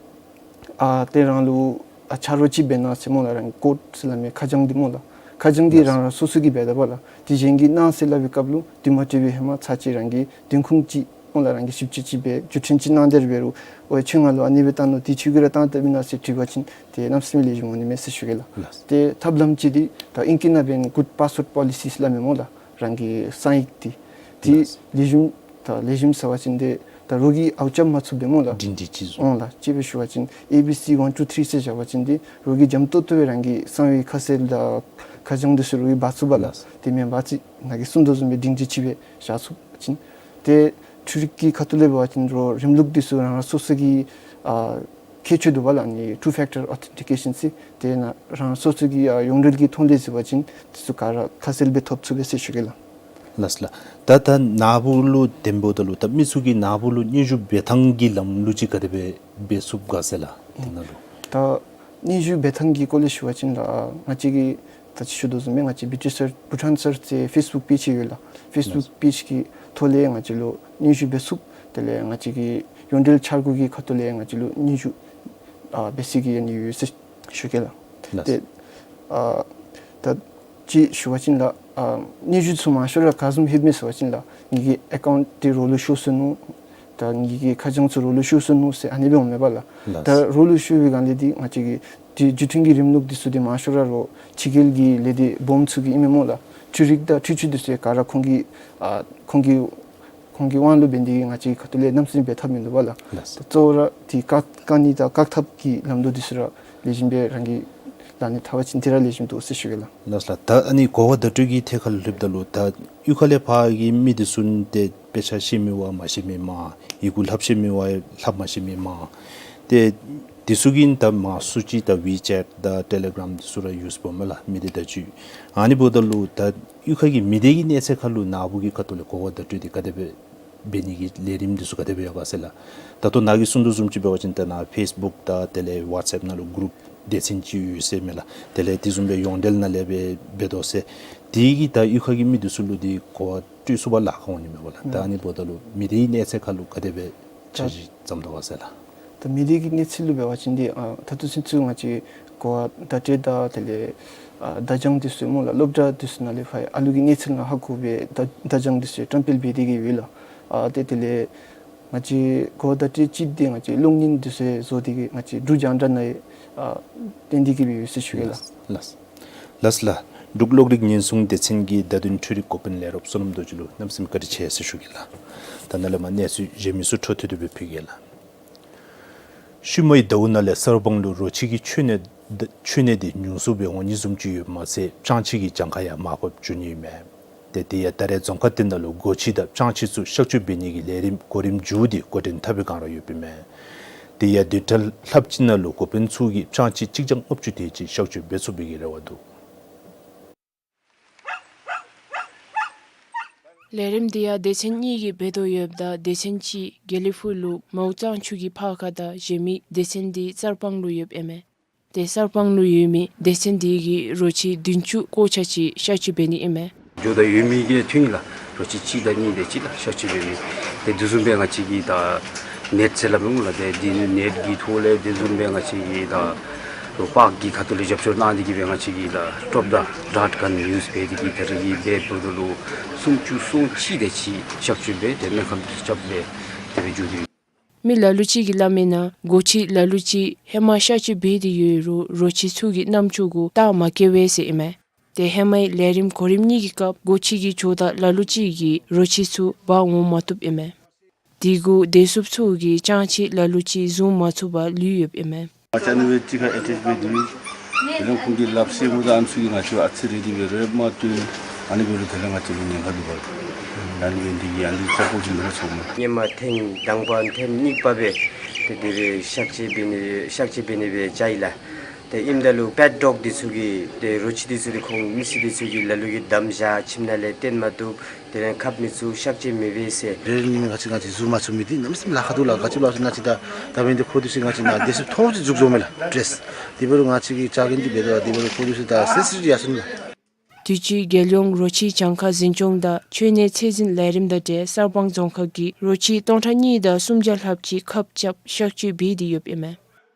ཨ་ཏེ་རང་ལུ་ཨ་ཆ་རོགས་ཅིག་འབད་གནང་ཟེར་སྨོ་ལགས། རང་གི་ཀོཌ་ཟེར་སླབ་མི་ཁ་བྱང་འདི་སྨོ་ལགས། ཁ་བྱང་འདི་ལགས། རང་རང་སོ་སོ་གིས་འབད་དོ་པ་ལགས། ཏེ་གཞན་གྱིས་གནང་ཟེར་སླབ་པའི་སྐབས་ལུ་དེ་མ་སྤྲོད་པའི་ཧེ་མ་ཚར་གཅིག་རང་གི་བདེན་ཁུངས་ཅིག་སྨོ་ལགས། རང་གིས་ཞིབ་དཔྱད་ཅིག་འབད་བརྒྱུད་འཕྲིན་ཅིག་གནང་སྟེ་འབད་རུང་འོ་ཁྱོད་ང་ལུ་ཨ་ནི་སྦེ་བཏང་ནུག། ཏེ་ཁྱོད་ཀྱིས་ར་བཏང་སྟེ་མེན་ན་ཟེར་དྲི་བ་ཅིན་ཏེ་གནམ་མེད་ས་མེད་ལེགས་ཤོམ་འོང་ནི་མས་ཟེར་ཞུ་གེ་ལགས། ལགས། ཏེ་ཐབས་ལམ་ཅིག་འདི་ད་ཨིང་སྐད་ནང་འབད་ན་གུཌ་པཱསི་ཝརཌ་པོ་ལི་སི་ཟེར་སླབ་མི་སྨོ་ལགས། རང་གི་གསང་ཡིག་འདི་ཏེ་ལགས། ལེགས་ཤོམ་ད་ལེགས་ཤོམ་ཟེར་བ་ཅིན་ཏེ་ད་རོགས་ཀྱིས་ཨའུ་རྐྱབ་མ་ཚུགས་པས་སྨོ་ལགས། སྒྲིང་སྒྲི་ཅིག་བཟོ། འོང་ལགས། དཔྱེ་སྦེ་ཞུ་བ་ཅིན་ཨེ་བི་སི་ཝན་ཊུ་ཐི་རི་ཟེར་བཞག་པ་ཅིན་ཏེ་རོགས་ཀྱིས་འཇམ་ཏོང་ཏོ་སྦེ་རང་གི་གསང་བའི་ཁ་གསལ་དང་ཁ་བྱང་འདི་ཚུ་རོགས་ཀྱིས་འབག་ཚུགས་པ་ལགས། ལགས། དེ་མེན་པ་ཅིན་ནཱ་གིས་གསུངས་དོ་བཟུམ་སྦེ་སྒྲིང་སྒྲི་ཅིག་སྦེ་བཞག་ཚུགས་པ་ཅིན་ཏེ་འཕྲུལ་རིག་གི་ཁ་ཐུག་ལས་འབད་བ་ཅིན་རོགས་རིམ་ལུགས་འདི་ཚུ་རང་རང་སོ་སོ་གི་ཨ་ཁྱད་ཆོས་འདུག་པ་ལགས། ཨ་ནི་ཊུ་ཕེག་ཊར་ཨོ་ཐེན་ཊི་ཀེ་ཤཱན་ཟེར། ཏེ་ནཱ་རང་སོ་སོ་གི་ཨ་ཡོངས་འབྲེལ་གྱི་ཐོག་ལས་ཟེར་བ་ཅིན་དེ་ཚུ་ག་ར་ཁ་གསལ་སྦེ་ཐོབ་ཚུགས་པས་ཟེར་ཞུ་གེ་ལགས། ལགས་ལགས། ད་ད་ནཱ་བུ་ལུ་དེ་འབདཝ་ད་ལུ་ད་མི་ཚུ་གིས་ནཱ་བུ་ལུ་སྙན་ཞུ་འབད་ཐངས་ཀྱི་ལམ་ལུགས་ཅིག་ག་དེ་སྦེ་འབད་ཚུགས་ག་ཟེར་ལགས། དེ་ནང་ལུ་ད་སྙན་ཞུ་འབད་ཐངས་ཀྱི་སྐོར་ལས་ཞུ་བ་ཅིན་ལགས། ང་བཅས་ཀྱིས་ད་ཅི་ཞུ་དོ་བཟུམ་སྦེ་ང་བཅས་བི་ཊི་སརཊ་བྷུ་ཊཱན་སརཊ་ཟེར་ཕེསི་བུཀ་པེཇ་ཅིག་ཡོད་ལགས། ཕེསི་བུཀ་པེཇ་གི་ཐོག་ལས་ང་བཅས་ལུ་སྙན་ཞུ་འབད་ཚུགས། དེ་ལས་ང་བཅས་ཀྱི་ཡོངས་འབྲེལ་འཆར་སྒོ་གི་ཁ་ཐུག་ལས་ང་བཅས་ལུ་སྙན་ཞུ་ཨ་འབད་ས་གི་ཨ་ནི་ཡོད་ཟེར་ཞུ་གེ་ལགས། ལགས། ཏེ་ཨ་ད་ཅི་ཞུ་བ་ཅིན་ལགས། ཨ་སྙན་ཞུ་ཚུ་མང་ཤོས་ར་ག་བཟུམ་ལྷོདཔ་མས་ཟེར་བ་ཅིན་ལགས། ངེ་གི་ཨེ་ཀའུནཊ་འདི་རོགས་ལུ་ཤོར་སོ་ནུག། ད་ངེ་གི་ཁ་བྱང་ཚུ་རོགས་ལུ་ཤོར་སོ་ནུག་ཟེར་ཨ་ནི་སྦེ་འོངམ་མས་པ་ལགས། ལགས། ད་རོགས་ལུ་ཤོར་བའི་སྒང་ལས་འདི་ང་བཅས་ཀྱི་འདི་བརྒྱུད་འཕྲིན་གྱི་རིམ་ལུགས་འདི་ཚུ་འདི་མང་ཤོས་ར་རོགས་ཕྱི་རྒྱལ་གྱི་ལས་སྡེ་སྦོམ་ཚུ་གི་ཨིན་མས་སྨོ་ལགས། འཕྲུལ་རིག་དང་འཕྲུལ་ཆས་འདི་ཚུ་ག་ར་ཁོང་གི་ཨ་ཁོང་གི་ཁོང་གི་དབང་ལུ་འབད་ནི་འདི་གིས་ང་བཅས་ཁ་ཐུག་ལས་གནམ་མེད་ས་མེད་འབད་ཐབས་མིན་འདུག་པ་ལགས། ལགས། ད་གཙོ་བོ་ར་འདི་བཀག་བཀག་ནི་དང་བཀག་ཐབས་ཀྱི་ལམ་ལུགས་འདི་ཚུ་ར་ལེགས་ཤོམ་སྦེ་རང་གིས་ལག་ལེན་འཐབ་པ་ཅིན་འདི་ར་ལེགས་ཤོམ་འདུག་ཟེར་ཞུ་གེ་ལགས། ལགས་ལགས། ད་ཨ་ནི་གོ་བ་བརྡ་སྤྲོད་ཀྱི་ཐད་ཁར་ལྷོདཔ་ད་ལུ་ད་གཡུས་ཁ་ལས་ཕར་གྱི་མི་འདི་ཚུ་ཏེ་དཔེ་ཆ་ཤེས་མི་བ་མ་ཤེས་མི་མང་། ཡི་གུ་ལྷབ་ཤེས་མི་བ་ལྷབ་མ་ཤེས་མི་མང་། ཏེ་འདི་ཚུ་གིས་ད་མང་སུ་ཅིག་ད་ཝི་ཅེཊ་དང་ཊེ་ལི་གརམ་འདི་ཚུ་ར་ཡུསི་འབདཝ་མས་ལགས། མི་སྡེ་བརྡ་བརྒྱུད་ཨ་ནི་འབདཝ་ད་ལུ་ད་གཡུས་ཁ་གི་མི་སྡེ་གི་གནས་ཚད་ཁར་ལུ་ནཱ་བུ་གི་ཁ་ཐུག་ལས་གོ་བ་བརྡ་སྤྲོད་འདི་ག་དེ་སྦེ་འབད་ནི་གི་ལས་རིམ་འདི་ཚུ་ག་དེ་སྦེ་ཡོད་ག་ཟེར་ལགས། ད་ལྟོ་ནཱ་གིས་གསུངས་དོ་བཟུམ་ཅིག་འབད་བ་ཅིན་ད་ནཱ་ཕེསི་བུཀ་དང་དེ་ལས་ཝཊས་ཨེཔ་ནང་ལུ་གུ་རུཔ་སྡེ་ཚན་ཅིག་ཡོད་ཟེར་མས་ལགས། དེ་ལས་དེ་བཟུམ་སྦེ་ཡོངས་འབྲེལ་ནང་ལས་སྦེ་འབད་དོ་ཟེར། དེ་གིས་ད་གཡུས་ཁ་གི་མི་འདི་ཚུ་ལུ་འདི་གོ་བ་སྤྲོད་ཚུགས་པར་ལཱ་ཁག་འོང་ནི་མས་པ་ལགས། ད་ཨ་ནི་འབདཝ་ད་ལུ་མི་སྡེའི་གནས་ཚད་ཁར་ལུ་ག་དེ་སྦེ་འཆར་གཞི་བརྩམ་དོ་ག་ཟེར་ལགས། ད་མི་སྡེ་གི་གནས་ཚད་ལུ་འབད་བ་ཅིན་འདི་ཨ་ད་ལྟོ་ཚུན་ཚོད་ང་བཅས་གོ་བ་བརྡ་སྤྲོད་དང་དེ་ལས་ཨ་བརྡ་བྱང་འདི་ཚུ་སྨོ་ལགས། སློབ་གྲྭ་འདི་ཚུ་ནང་ལས་ཕར་ཨ་ལུ་གི་གནས་ཚད་ནང་ཧ་གོ་བའི་བརྡ་བརྡ་བྱང་འདི་ཚུ་བཀྲམ་སྤེལ་འབད་དེ་གི་ཡོད་ལགས། ཨ་ཏེ་དེ་ལས་ང་བཅས་གོ་བ་བརྡ་སྤྲོད་ཅིག་འདི་ང་བཅས་གློག་བརྙན་འདི་ཚུ་བཟོ་སྟེ་གི་ང་བཅས་འབྲུག་རྒྱང་བསྒྲགས་ནང་ཨ་བཏོན་ཏེ་གི་སྦེ་ཡོད་ཟེར་ཞུ་གེ་ལགས། ལགས་ལགས། ལགས་ལགས། འབྲུག་གློག་རིག་ཉེན་སྲུང་སྡེ་ཚན་གྱི་བརྡ་དོན་འཕྲུལ་རིག་འགོ་དཔོན་ལས་རོགསཔ་བསོད་ནམས་རྡོ་རྗེ་ལུ་གནམ་མེད་ས་མེད་བཀའ་དྲིན་ཆེ་ཟེར་ཞུ་གེ་ལགས། ད་ནཱ་ལས་མར་གནས་ཚུལ་གཞན་མི་ཚུ་འཕྲོ་མཐུད་དེ་སྦེ་ཕུལ་གེ་ལགས། ཤུལ་མའི་ཟླཝ་ནང་ལས་གསར་སྤང་ལུ་རོ་ཁྱི་གི་འཆོལ་ནད་འཆོལ་ནད་འདི་ཉུང་སུ་སྦེ་འོང་ནི་བཟུམ་ཅིག་ཡོདཔ་མ་ཚད་སྤྱང་ཁྱི་གི་གྱངས་ཁ་ཡང་མར་བབས་འགྱོ་ནི་ཨིན་མས། ཏེ་དེ་ཡང་ད་རེས་རྫོང་ཁག་སྟེང་ནང་ལུ་སྒོ་ཁྱི་དང་སྤྱང་ཁྱི་ཚུ་གཤག་བཅོས་འབད་ནི་གི་ལས་རིམ་གོ་རིམ་མཇུག་འདི་འགོ་འདྲེན་འཐབ་པའི་བསྒང་ར་ཡོདཔ་ཨིན་མས། དེ་ཡང་བདུན་ཕྲག་ལྷགཔ་ཅིག་ནང་ལུ་འགོ་དཔོན་ཚུ་གིས་སྤྱང་ཁྱི་གཅིག་བརྒྱ་ལྔ་བཅུ་དེ་ཅིག་གཤག་བཅོས་འབད་ཚུགས་པའི་གི་རེ་བ་འདུག། ལས་རིམ་འདི་ཡང་སྡེ་ཚན་གཉིས་ཀྱིས་འབད་དོ་ཡོདཔ་ད་སྡེ་ཚན་གཅིག་དགེ་ལེགས་ཕུག་ལུ་མའོ་གཙང་ཆུ་གི་ཕར་ཁ་དང་གཞན་མི་སྡེ་ཚན་འདི་གསར་སྤང་ལུ་ཡོདཔ་ཨིན་མས། ཏེ་གསར་སྤང་ལུ་ཡོད་མི་སྡེ་ཚན་འདི་གིས་རོ་ཁྱི་བདུན་ཅུ་སྐོར་ཆ་ཅིག་གཤག་བཅོས་འབད་ནི་ཨིན་མས། འགྱོ་དང་ཡོད་མི་གིས་ཐོན་ཡི་ལགས། རོ་ཁྱི་གཅིག་དང་གཉིས་དེ་ཅིག་ལགས་གཤག་བཅོས་འབད་མི། ཏེ་དེ་བཟུམ་སྦེ་ང་བཅས་ཀྱིས་ད་ནེཊ་ཟེར་སླབ་མས་ལགས། ཏེ་འདི་ནི་ནེཊ་ཀྱི་ཐོག་ལས་དེ་བཟུམ་སྦེ་ང་བཅས་ཀྱིས་ད་རོ་པཱརཀ་གི་ཁ་ཐུག་ལས་རྒྱབ་སྐྱོར་གནང་སྟེ་གི་སྦེ་ང་བཅས་ཀྱིས་ད་ཊོབ་དང་ཌཱརཊ་གཱན་ཡུསི་འབད་དེ་གི་ད་རེས་ཀྱི་འབད་འབདཝ་ད་ལུ་སུམ་ཅུ་སོ་གཅིག་དེ་ཅིག་གཤག་བཅོས་འབད་དེ་སྨན་ཁབ་རྐྱབ་སྦེ་དེ་སྦེ་འགྱོ་དོ་ཡོད། མི་ལ་ལུ་ཅིག་གིས་སླབ་མིའི་ནང་སྒོ་ཁྱི་ལ་ལུ་ཅིག་ཧེ་མ་གཤག་བཅོས་འབད་དེ་ཡོད་རུང་རོ་ཁྱི་ཚུ་གིས་རྣམ་ཅོ་གུ་རྟགས་མ་བཀོད་པས་ཟེར་ཨིན་མས། ཏེ་ཧེ་མའི་ལས་རིམ་གོ་རིམ་གཉིས་ཀྱི་སྐབས་སྒོ་ཁྱི་གི་ཇོ་བདག་ལ་ལུ་ཅིག་གིས་རོ་ཁྱི་ཚུ་འབག་འོང་མ་བཏུབ་ཨིན་མས། དེ་གུ་བདེ་སྲུངཔ་ཚུ་གིས་སྤྱང་ཁྱི་ལ་ལུ་ཅིག་བཟུང་མ་ཚུགས་པར་ལུས་ཡོདཔ་ཨིན་མས། ང་བཅས་ཨ་ནི་སྦེ་གཅིག་ཁར་ཨེ་ཊེཆ་འབད་དེ་དེ་ལས་ཁོང་གིས་སླབ་ཟེར་སྨོ། ད་ཨ་ནི་ཚུ་གིས་ང་བཅས་ཨ་ཙི་རེ་ཌི་སྦེ་རེ་མ་བཏོན། ཨ་ནི་འབད་རུང་དེ་ལས་ང་བཅས་ལུ་ཉེན་ཁ་འདུག་པ། ཨ་ནི་འབད་ནི་དེ་གིས་ཨ་ནི་རྩ་དགོ་ཅིག་མེན་ན་ཚོརཝ་མས། ཧེ་མ་ཐེངས་དང་པ་ཐེངས་གཉིས་པ་སྦེ་ཏེ་དེ་སྦེ་གཤག་བཅོས་འབད་ནི་གཤག་བཅོས་འབད་ནི་སྦེ་བཅར་ཡི་ལགས། ཏེ་ཨིནམ་ད་ལུ་པེཊ་ཌོག་འདི་ཚུ་གིས་ཏེ་རོ་ཁྱི་འདི་ཚུ་ཏེ་ཁོང་མི་སེར་འདི་ཚུ་གིས་ལ་ལུ་གིས་བསྡམས་བཞག། ཁྱིམ་ནང་ལས་བཏོན་མ་བཏུབ། དེ་ལས་ཁབ་མི་ཚུགས། གཤག་བཅོས་མི་འབད་ཟེར། རེ་ནི་ང་བཅས་ང་བཅས་གཟུགས་མ་ཚུགས་མི་འདི་གནམ་མེད་ས་མེད་ལཱ་ཁག་འདུག་ལགས། ག་ཅི་ལོ་ཟེར་ན་ང་བཅས་ད་ད་འབད་ནི་འདི་ཁོ་འདི་ཚུ་ང་བཅས་ནཱ་བསྡད་ས་མཐོངམ་ཅིག་འཛུགས་འཛོལཝ་མས་ལགས་ཌེ་རེསི། དེ་འབད་རུང་ང་བཅས་ཀྱིས་བཅར་གེ་འདི་འབད་དོ། དེ་འབད་རུང་ཁོ་འདི་ཚུ་ད་སེམས་སི་ཊིབ་ཡར་སོང་ནུག་ལགས། དུས་ཅི་རྒྱལ་ཡོངས་རོ་ཁྱི་གྱངས་ཁ་འཛིན་སྐྱོང་དང་འཆོལ་ནད་ཚད་འཛིན་ལས་རིམ་དང་འབྲེལ་གསར་སྤང་རྫོང་ཁག་གིས་རོ་ཁྱི་སྟོང་ཕྲག་གཉིས་དང་སུམ་བརྒྱ་ལྷགཔ་ཅིག་ཁབ་རྐྱབ་གཤག་བཅོས་འབད་དེ་ཡོདཔ་ཨིན་མས།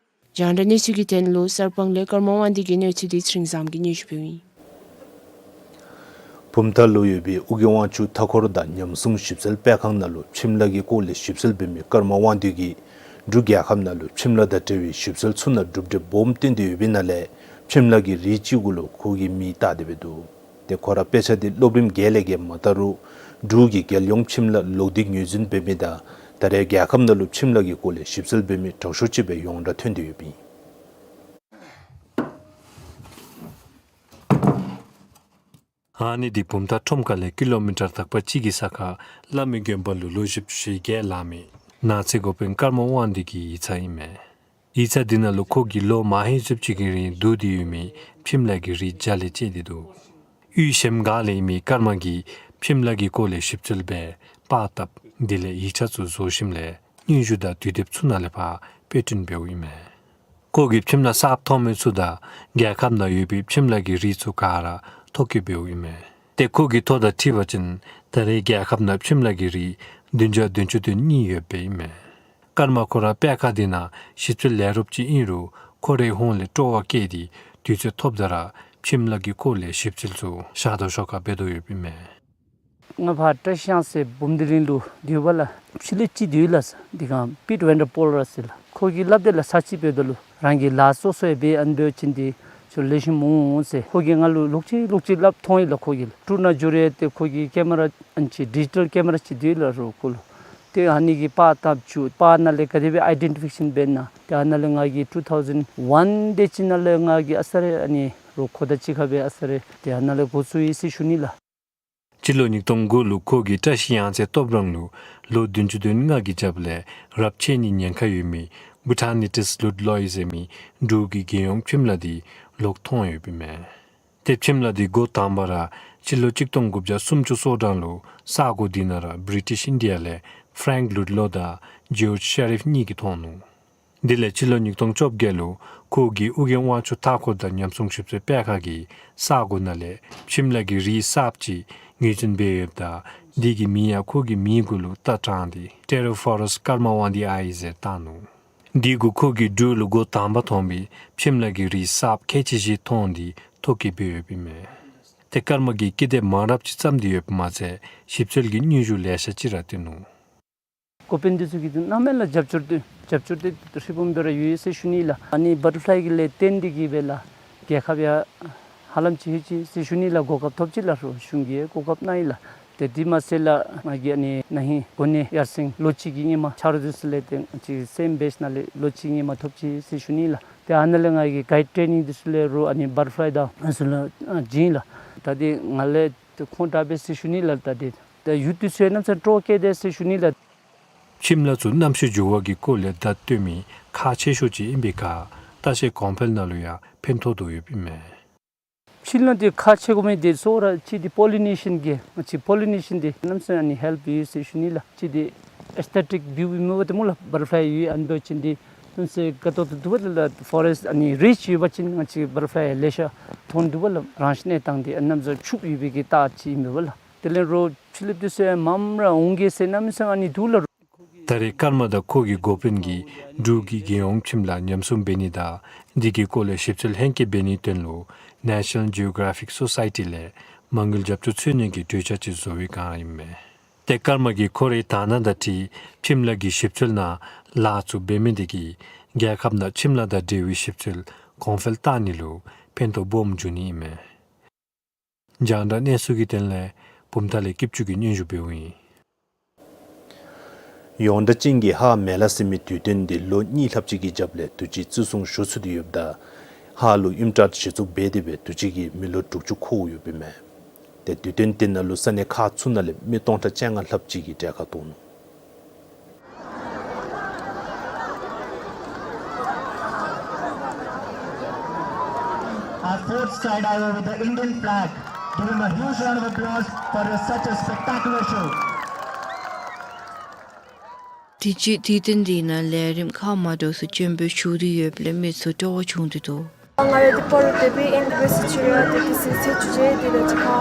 རྒྱང་བསྒྲགས་གནས་ཚུལ་གྱི་དོན་ལུ་གསར་སྤང་ལས་ཀརྨ་དབང་འདུས་ཀྱི་གནས་ཚུལ་འདི་ཚེ་རིང་བཟངམོ་གིས་སྙན་ཞུ་འབདཝ་ཨིན། བུམ་ཐང་ལུ་ཡོད་པའི་ཨོ་རྒྱན་དབང་ཕྱུག་མཐའ་འཁོར་དང་ཉམས་སྲུང་ཞིབ་འཚོལ་སྤེལ་ཁང་ནང་ལུ་ཁྱིམ་ལཱ་གི་སྐོར་ལས་ཞིབ་འཚོལ་འབད་མི་ཀརྨ་དབང་འདུས་ཀྱིས་འབྲུག་རྒྱལ་ཁབ་ནང་ལུ་ཁྱིམ་ལཱ་དང་འབྲེལ་བའི་ཞིབ་འཚོལ་ཚུ་ནང་གྲུབ་འབྲས་སྦོམ་བཏོན་ཏེ་ཡོད་པའི་ནང་ལས་ཁྱིམ་ལཱ་གི་རིགས་ཅིག་གུ་ལུ་ཁོ་གིས་མིང་བཏགས་ཏེ་འབད་འདུག། ཏེ་ཁོ་ར་དཔེ་ཆ་འདི་སློབ་རིམ་བརྒྱད་ལས་བརྒལ་མ་བཏང་རུང་འབྲུག་གི་རྒྱལ་ཡོངས་ཁྱིམ་ལཱ་ལོག་སྟེ་ངོས་འཛིན་འབད་མི་དང་ད་རེས་རྒྱལ་ཁབ་ནང་ལུ་ཁྱིམ་ལཱ་གི་སྐོར་ལས་ཞིབ་འཚོལ་འབད་མི་དྲག་ཤོས་ཅིག་སྦེ་ཡོངས་གྲགས་ཐོན་ཏེ་ཡོདཔ་ཨིན། ཨ་ནི་འདི་བུམ་ཐང་ཁྲོམ་ཁ་ལས་ཀི་ལོ་མི་ཊར་དག་པ་གཅིག་གི་ས་ཁར་བླ་མའི་དགོན་པ་ལུ་ལོ་བཞི་བཅུ་ཞེ་བརྒྱད་ལང་མི་ནགས་ཚལ་འགོ་དཔོན་ཀརྨ་དབང་འདུས་ཀྱི་ཡིག་ཚང་ཨིན་མས། ཡིག་ཚང་འདི་ནང་ལུ་ཁོ་གིས་ལོ་མ་ཧེ་བཞི་བཅུ་གི་རིང་བསྡུ་སྟེ་ཡོད་མི་ཁྱིམ་ལཱ་གི་རིགས་བརྒྱ་ལས་བཅད་དེ་འདུག། དབུས་གཞལམ་སྒང་ལས་ཨིན་མི་ཀརྨ་གིས་ཁྱིམ་ལཱ་གི་སྐོར་ལས་ཞིབ་འཚོལ་འབད་པར་བཏབ། དེ་ལས་ཡིག་ཆ་ཚུ་བཟོ་ཞིནམ་ལས་སྙན་ཞུ་དང་དུས་དེབ་ཚུ་ནང་ལས་ཕར་དཔེ་སྐྲུན་འབདཝ་ཨིན་མས། ཁོ་གིས་ཁྱིམ་ལཱ་གསརཔ་ཐོབ་མི་ཚུ་དང་རྒྱལ་ཁབ་ནང་ཡོད་པའི་ཁྱིམ་ལཱ་གི་རིགས་ཚུ་ག་ར་ཐོ་བཀོད་འབདཝ་ཨིན་མས། ཏེ་ཁོ་གིས་ཐོ་དང་འཁྲིལ་བ་ཅིན་ད་རེས་རྒྱལ་ཁབ་ནང་ཁྱིམ་ལཱ་གི་རིགས་བདུན་བརྒྱ་བདུན་ཅུ་དོན་གཉིས་ཡོདཔ་ཨིན་མས། ཀརྨ་ཁོ་ར་སྤེལ་ཁང་འདི་ནང་ཞིབ་འཚོལ་ལས་རོགསཔ་ཅིག་ཨིན་རུང་ཁོ་རའི་ཧོངས་ལས་སྤྲོ་བ་བསྐྱེད་དེ་དུས་ཚོད་ཐོབ་ད་ར་ཁྱིམ་ལཱ་གི་སྐོར་ལས་ཞིབ་འཚོལ་ཚུ་ཞག་དང་ཞོར་ཁར་འབད་དོ་ཡོདཔ་ཨིན་མས། ང་ཕར་བཀྲིས་གཡང་ཟེར་བུམ་སྡེ་གླིང་ལུ་སྡོདཔ་ལགས། ཕྱི་ལས་ཅིག་སྡོད་ཡི་ལགས། འདི་ག་པིཊ་ཝན་ཌར་པོལ་ར་ཟེར་ལགས། ཁོ་གིས་སླབ་དེས་ལགས། ས་ཅིག་འབདཝ་ད་ལུ་རང་གིས་ལཱ་སོ་སོ་ཡང་འབད་ཨ་ནི་འབད་བ་ཅིན་འདི་ཚུ་ལེགས་ཤོམ་འོང་ཟེར། ཁོ་གིས་ང་ལུ་ལོག་ཅི་ལོག་ཅི་སླབ་མཐོང་ཡི་ལགས། ཁོ་གིས་ལགས་ཀྲུ་ན་ཇུ་རེ་ཏེ་ཁོ་གིས་ཀེ་མ་ར་ཨ་ནི་ཅིག་ཌི་ཇི་ཊལ་ཀེ་མ་ར་ཅིག་སྡོད་ཡི་ལགས་རོགས་ཁོ་ལུ། ཏེ་ཨ་ནི་གིས་པར་བཏབ་བཅུག། པར་ནང་ལས་ག་དེ་སྦེ་ཨའི་ཌེན་ཊི་ཕི་ཀེ་ཤཱན་འབད་ན། ཏེ་ཨ་ནཱ་ལས་ང་གིས་ཊུ་ཐའུ་ཟེན་ཝན་དེ་ཅིག་ནང་ལས་ང་གིས་ཨ་ས་རེ་ཨ་ནི་རོགས་ཁོ་དང་གཅིག་ཁར་སྦེ་ཨ་ས་རེ་ཏེ་ཨ་ནཱ་ལས་འགོ་བཙུགས་ཡི་ཟེར་ཞུ་ནི་ལགས། སྤྱི་ལོ་ཉིས་སྟོང་དགུ་ལུ་ཁོ་གིས་བཀྲིས་གཡང་རྩེ་སྟོད་འབྲང་ལུ་ལོ་བདུན་ཅུ་དོན་ལྔ་གི་རྒྱབ་ལས་རབས་ཆད་ནིའི་ཉེན་ཁ་ཡོད་མི་བུ་ཊཱ་ནི་ཊིསི་ལུད་ལོའི་ཟེར་མི་འབྲུག་གི་རྒྱལ་ཡོངས་ཁྱིམ་ལཱ་འདི་ལོག་མཐོང་ཡོདཔ་ཨིན་མས། ཏེ་ཁྱིམ་ལཱ་འདི་འགོ་དང་པ་ར་སྤྱི་ལོ་ཆིག་སྟོང་དགུ་བརྒྱ་སུམ་ཅུ་སོ་གྲངས་ལུ་ས་གོ་འདི་ནང་ར་བི་རི་ཊིཤ་ཨིན་ཌི་ཡ་ལས་ཕྲེངཀ་ལུད་ལོ་དང་ཇོརཇ་ཤེ་རིཕ་གཉིས་ཀྱིས་མཐོང་ནུག། དེ་ལས་སྤྱི་ལོ་ཉིས་སྟོང་བཅོ་བརྒྱད་ལུ་ཁོ་གིས་ཨོ་རྒྱན་དབང་ཕྱུག་མཐའ་འཁོར་དང་ཉམས་སྲུང་ཞིབ་འཚོལ་སྤེལ་ཁང་གི་ས་གོ་ནང་ལས་ཁྱིམ་ལཱ་གི་རིགས་གསརཔ་ཅིག་ངོས་འཛིན་འབད་ཡོདཔ་ད་འདི་གི་མིང་ཡང་ཁོ་གི་མིང་གུ་ལུ་བཏགས་དྲངས་ཏེ་ཊེ་ར་ཕོ་རེསཊ་ཀརྨ་དབང་འདུས་ཨའི་ཟེར་བཏགས་ནུག། འདི་གུ་ཁོ་གིས་འབྲུག་ལུ་འགོ་དང་པ་མཐོང་བའི་ཁྱིམ་ལཱ་གི་རིགས་གསརཔ་ཁལ་གཅིག་བཞི་མཐོང་སྟེ་ཐོ་བཀོད་འབད་ཡོདཔ་ཨིན་མས། ཏེ་ཀརྨ་གིས་ཀི་དེབ་མང་རབས་ཅིག་བརྩམས་ཏེ་ཡོདཔ་མ་ཚད་ཞིབ་འཚོལ་གྱི་སྙན་ཞུ་ལེ་ཤ་ཅིག་ར་བཏོན་ནུག། འགོ་དཔོན་འདི་ཚུ་གིས་གནམ་མེད་ལ་རྒྱབ་སྐྱོར་འདི་རྒྱབ་སྐྱོར་འདི་ཧྲིལ་བུམ་སྦེ་ར་ཡོད་ཟེར་ཞུ་ནི་ལགས། ཨ་ནི་བ་ཊར་ཕ་ལའི་གི་ལས་བརྟེན་ཏེ་གིས་སྦེ་ལགས་རྒྱལ་ཁབ་ཡང་ཧ་ལམ་ཅིག་ལྷོད་ཅི་ཟེར་ཞུ་ནི་ལགས། གོ་སྐབས་ཐོབ་ཅི་ལགས་རོགས་གཞུང་གིས་གོ་སྐབས་གནང་ཡི་ལགས། ཏེ་དེ་མ་ཚད་ལགས་ང་གིས་ཨ་ནི་ན་ཧིང་གོ་གནས་ཡར་སེང་ལོ་གཅིག་གི་སྔོན་མ་ཆ་རོགས་འདི་ཚུ་ལས་ཏེ་ཅིག་སེམས་བེཤ་ནང་ལས་ལོ་གཅིག་སྔོན་མ་ཐོབ་ཅི་ཟེར་ཞུ་ནི་ལགས། ཏེ་ཨ་ནཱ་ལས་ང་གིས་གའིཌ་ཊེ་ནིང་འདི་ཚུ་ལས་རོགས་ཨ་ནི་བ་ཊར་ཕ་ལའི་དང་ཨ་ནི་ཚུ་ལུ་ཨ་བྱིན་ཡི་ལགས། ད་འདི་ང་ལས་ཏེ་ཁོང་དྲག་པས་ཟེར་ཞུ་ནི་ལགས། ད་འདི་ད་ཡུལ་དུས་ཚོད་གནམ་མེད་ས་མེད་སྤྲོ་བསྐྱེད་དེ་ཟེར་ཞུ་ནི་ལགས། ཁྱིམ་ལཱ་ཚུ་གནམ་གཤིས་འགྱུར་བ་གི་སྐོར་ལས་བརྡ་སྟོན་མི་ཁག་ཆེ་ཤོས་ཅིག་ཨིན་པའི་ཁར་ལྟ་བཤལ་གོང་འཕེལ་ནང་ལུ་ཡང་ཕན་ཐོགས་དོ་ཡོདཔ་ཨིན་མས། ཁྱིམ་ལཱ་འདི་ཁག་ཆེ་དགོ་མི་འདི་གཙོ་བོ་ར་གཅིག་འདི་པོ་ལི་ནེ་ཤཱན་གྱི་ང་བཅས་པོ་ལི་ནེ་ཤཱན་འདི་གནམ་མེད་ས་མེད་ཨ་ནི་ཧེལཔ་ཡོད་ཟེར་ཞུ་ནི་ལགས། གཅིག་འདི་ཨེས་ཐེ་ཊིཀ་བིའུ་ཨིན་མས་པ་ཏེ་སྨོ་ལགས། བ་ཊར་ཕ་ལའི་ཡོད་ཨ་ནི་འབད་བ་ཅིན་འདི་གནམ་མེད་ས་མེད་དགའ་ཏོག་ཏོ་འདུག་པ་ལགས། ཕོ་རེསཊ་ཨ་ནི་རིཆ་ཡོད་པ་ཅིན་ང་བཅས་བ་ཊར་ཕ་ལའི་ལེ་ཤ་མཐོང་འདུག་པ་ལགས། རང་བཞིན་གནས་སྟངས་འདི་གནམ་མེད་ས་མེད་ཕྱུགཔོ་ཡོད་པའི་གི་རྟགས་ཅིག་ཨིན་མས་པ་ལགས། དེ་ལས་རོགས་ཕྱི་གླིངཔ་འདི་ཚུ་ཡང་མངམ་ར་འོང་གེ་ཟེར་གནམ་མེད་ས་མེད་ཨ་ནི་འདུག་ལགས། ད་རེས་ཀརྨ་དང་ཁོ་གི་འགོ་དཔོན་གྱིས་འབྲུག་གི་རྒྱལ་ཡོངས་ཁྱིམ་ལཱ་ཉམས་སྲུང་འབད་ནི་དང་འདི་གི་སྐོར་ལས་ཞིབ་འཚོལ་ལྷན་སྐྱེལ་འབད་ནིའི་དོན་ལུ་ནེ་ཤ་ནཱལ་ཇི་ཨོ་གར་ཕིཀ་སོ་སའི་ཊི་ལས་མ་དངུལ་རྒྱབ་སྐྱོར་འཚོལ་ནི་གི་གྲོས་འཆར་ཅིག་བཟོ་བའི་བསྒང་ཨིན་མས། ཏེ་ཀརྨ་གིས་ཁོ་རའི་དག་སྣང་དང་འཁྲིལ་ཁྱིམ་ལཱ་གི་ཞིབ་འཚོལ་ནང་ལཱ་ཚུ་འབད་མི་འདི་གིས་རྒྱལ་ཁབ་ནང་ཁྱིམ་ལཱ་དང་འབྲེལ་བའི་ཞིབ་འཚོལ་གོང་འཕེལ་བཏང་ནི་ལུ་ཕན་ཐོགས་སྦོམ་འབྱུང་ནི་ཨིན་མས། རྒྱང་བསྒྲགས་གནས་ཚུལ་གྱི་དོན་ལས་བུམ་ཐང་ལས་སྐྱིད་ཆུ་གིས་སྙན་ཞུ་འབདཝ་ཨིན། ཡོངས་གྲགས་ཅན་གྱི་ཧཱ་མེ་ལ་ཟེར་མི་དུས་སྟོན་འདི་ལོ་གཉིས་ལྷགཔ་ཅིག་གི་རྒྱབ་ལས་དུས་ཅི་བརྩི་སྲུང་ཞུ་ཚུགས་ཏེ་ཡོདཔ་ད་ཧཱ་ལུ་ཨིམ་ཊཱཊ་གཞི་བཙུགས་འབད་དེ་སྦེ་དུས་ཅི་གི་མི་ལོ་དྲུག་ཅུ་འཁོརཝ་ཡོདཔ་ཨིན་མས། ཏེ་དུས་སྟོན་དེ་ནང་ལུ་ས་གནས་ཁག་ཚུ་ནང་ལས་མི་སྟོང་ཕྲག་བཅོ་ལྔ་ལྷགཔ་ཅིག་གིས་གྲལ་ཁར་གཏོགས་ནུག། Our fourth skydiver with the Indian flag. Give him a huge round of applause for such a spectacular show. དུས་ཅི་དུས་སྟོན་འདི་ནང་ལས་རིམ་ཁག་མ་འདྲཝ་ཚུ་སྤྱན་འབུལ་ཞུ་སྟེ་ཡོདཔ་ལས་མི་ཚུ་སྤྲོ་བ་བྱུང་སྟེ་འདུག། ང་ར་འདི་སྤོ་རུ་དེ་སྦེ་ཨིན་པས་ཟེར་ཞུ་ཡ། དེ་གི་སྲིད་ཚེས་བཅུ་གཅིག་འདི་ནང་ཅིག་ཁར་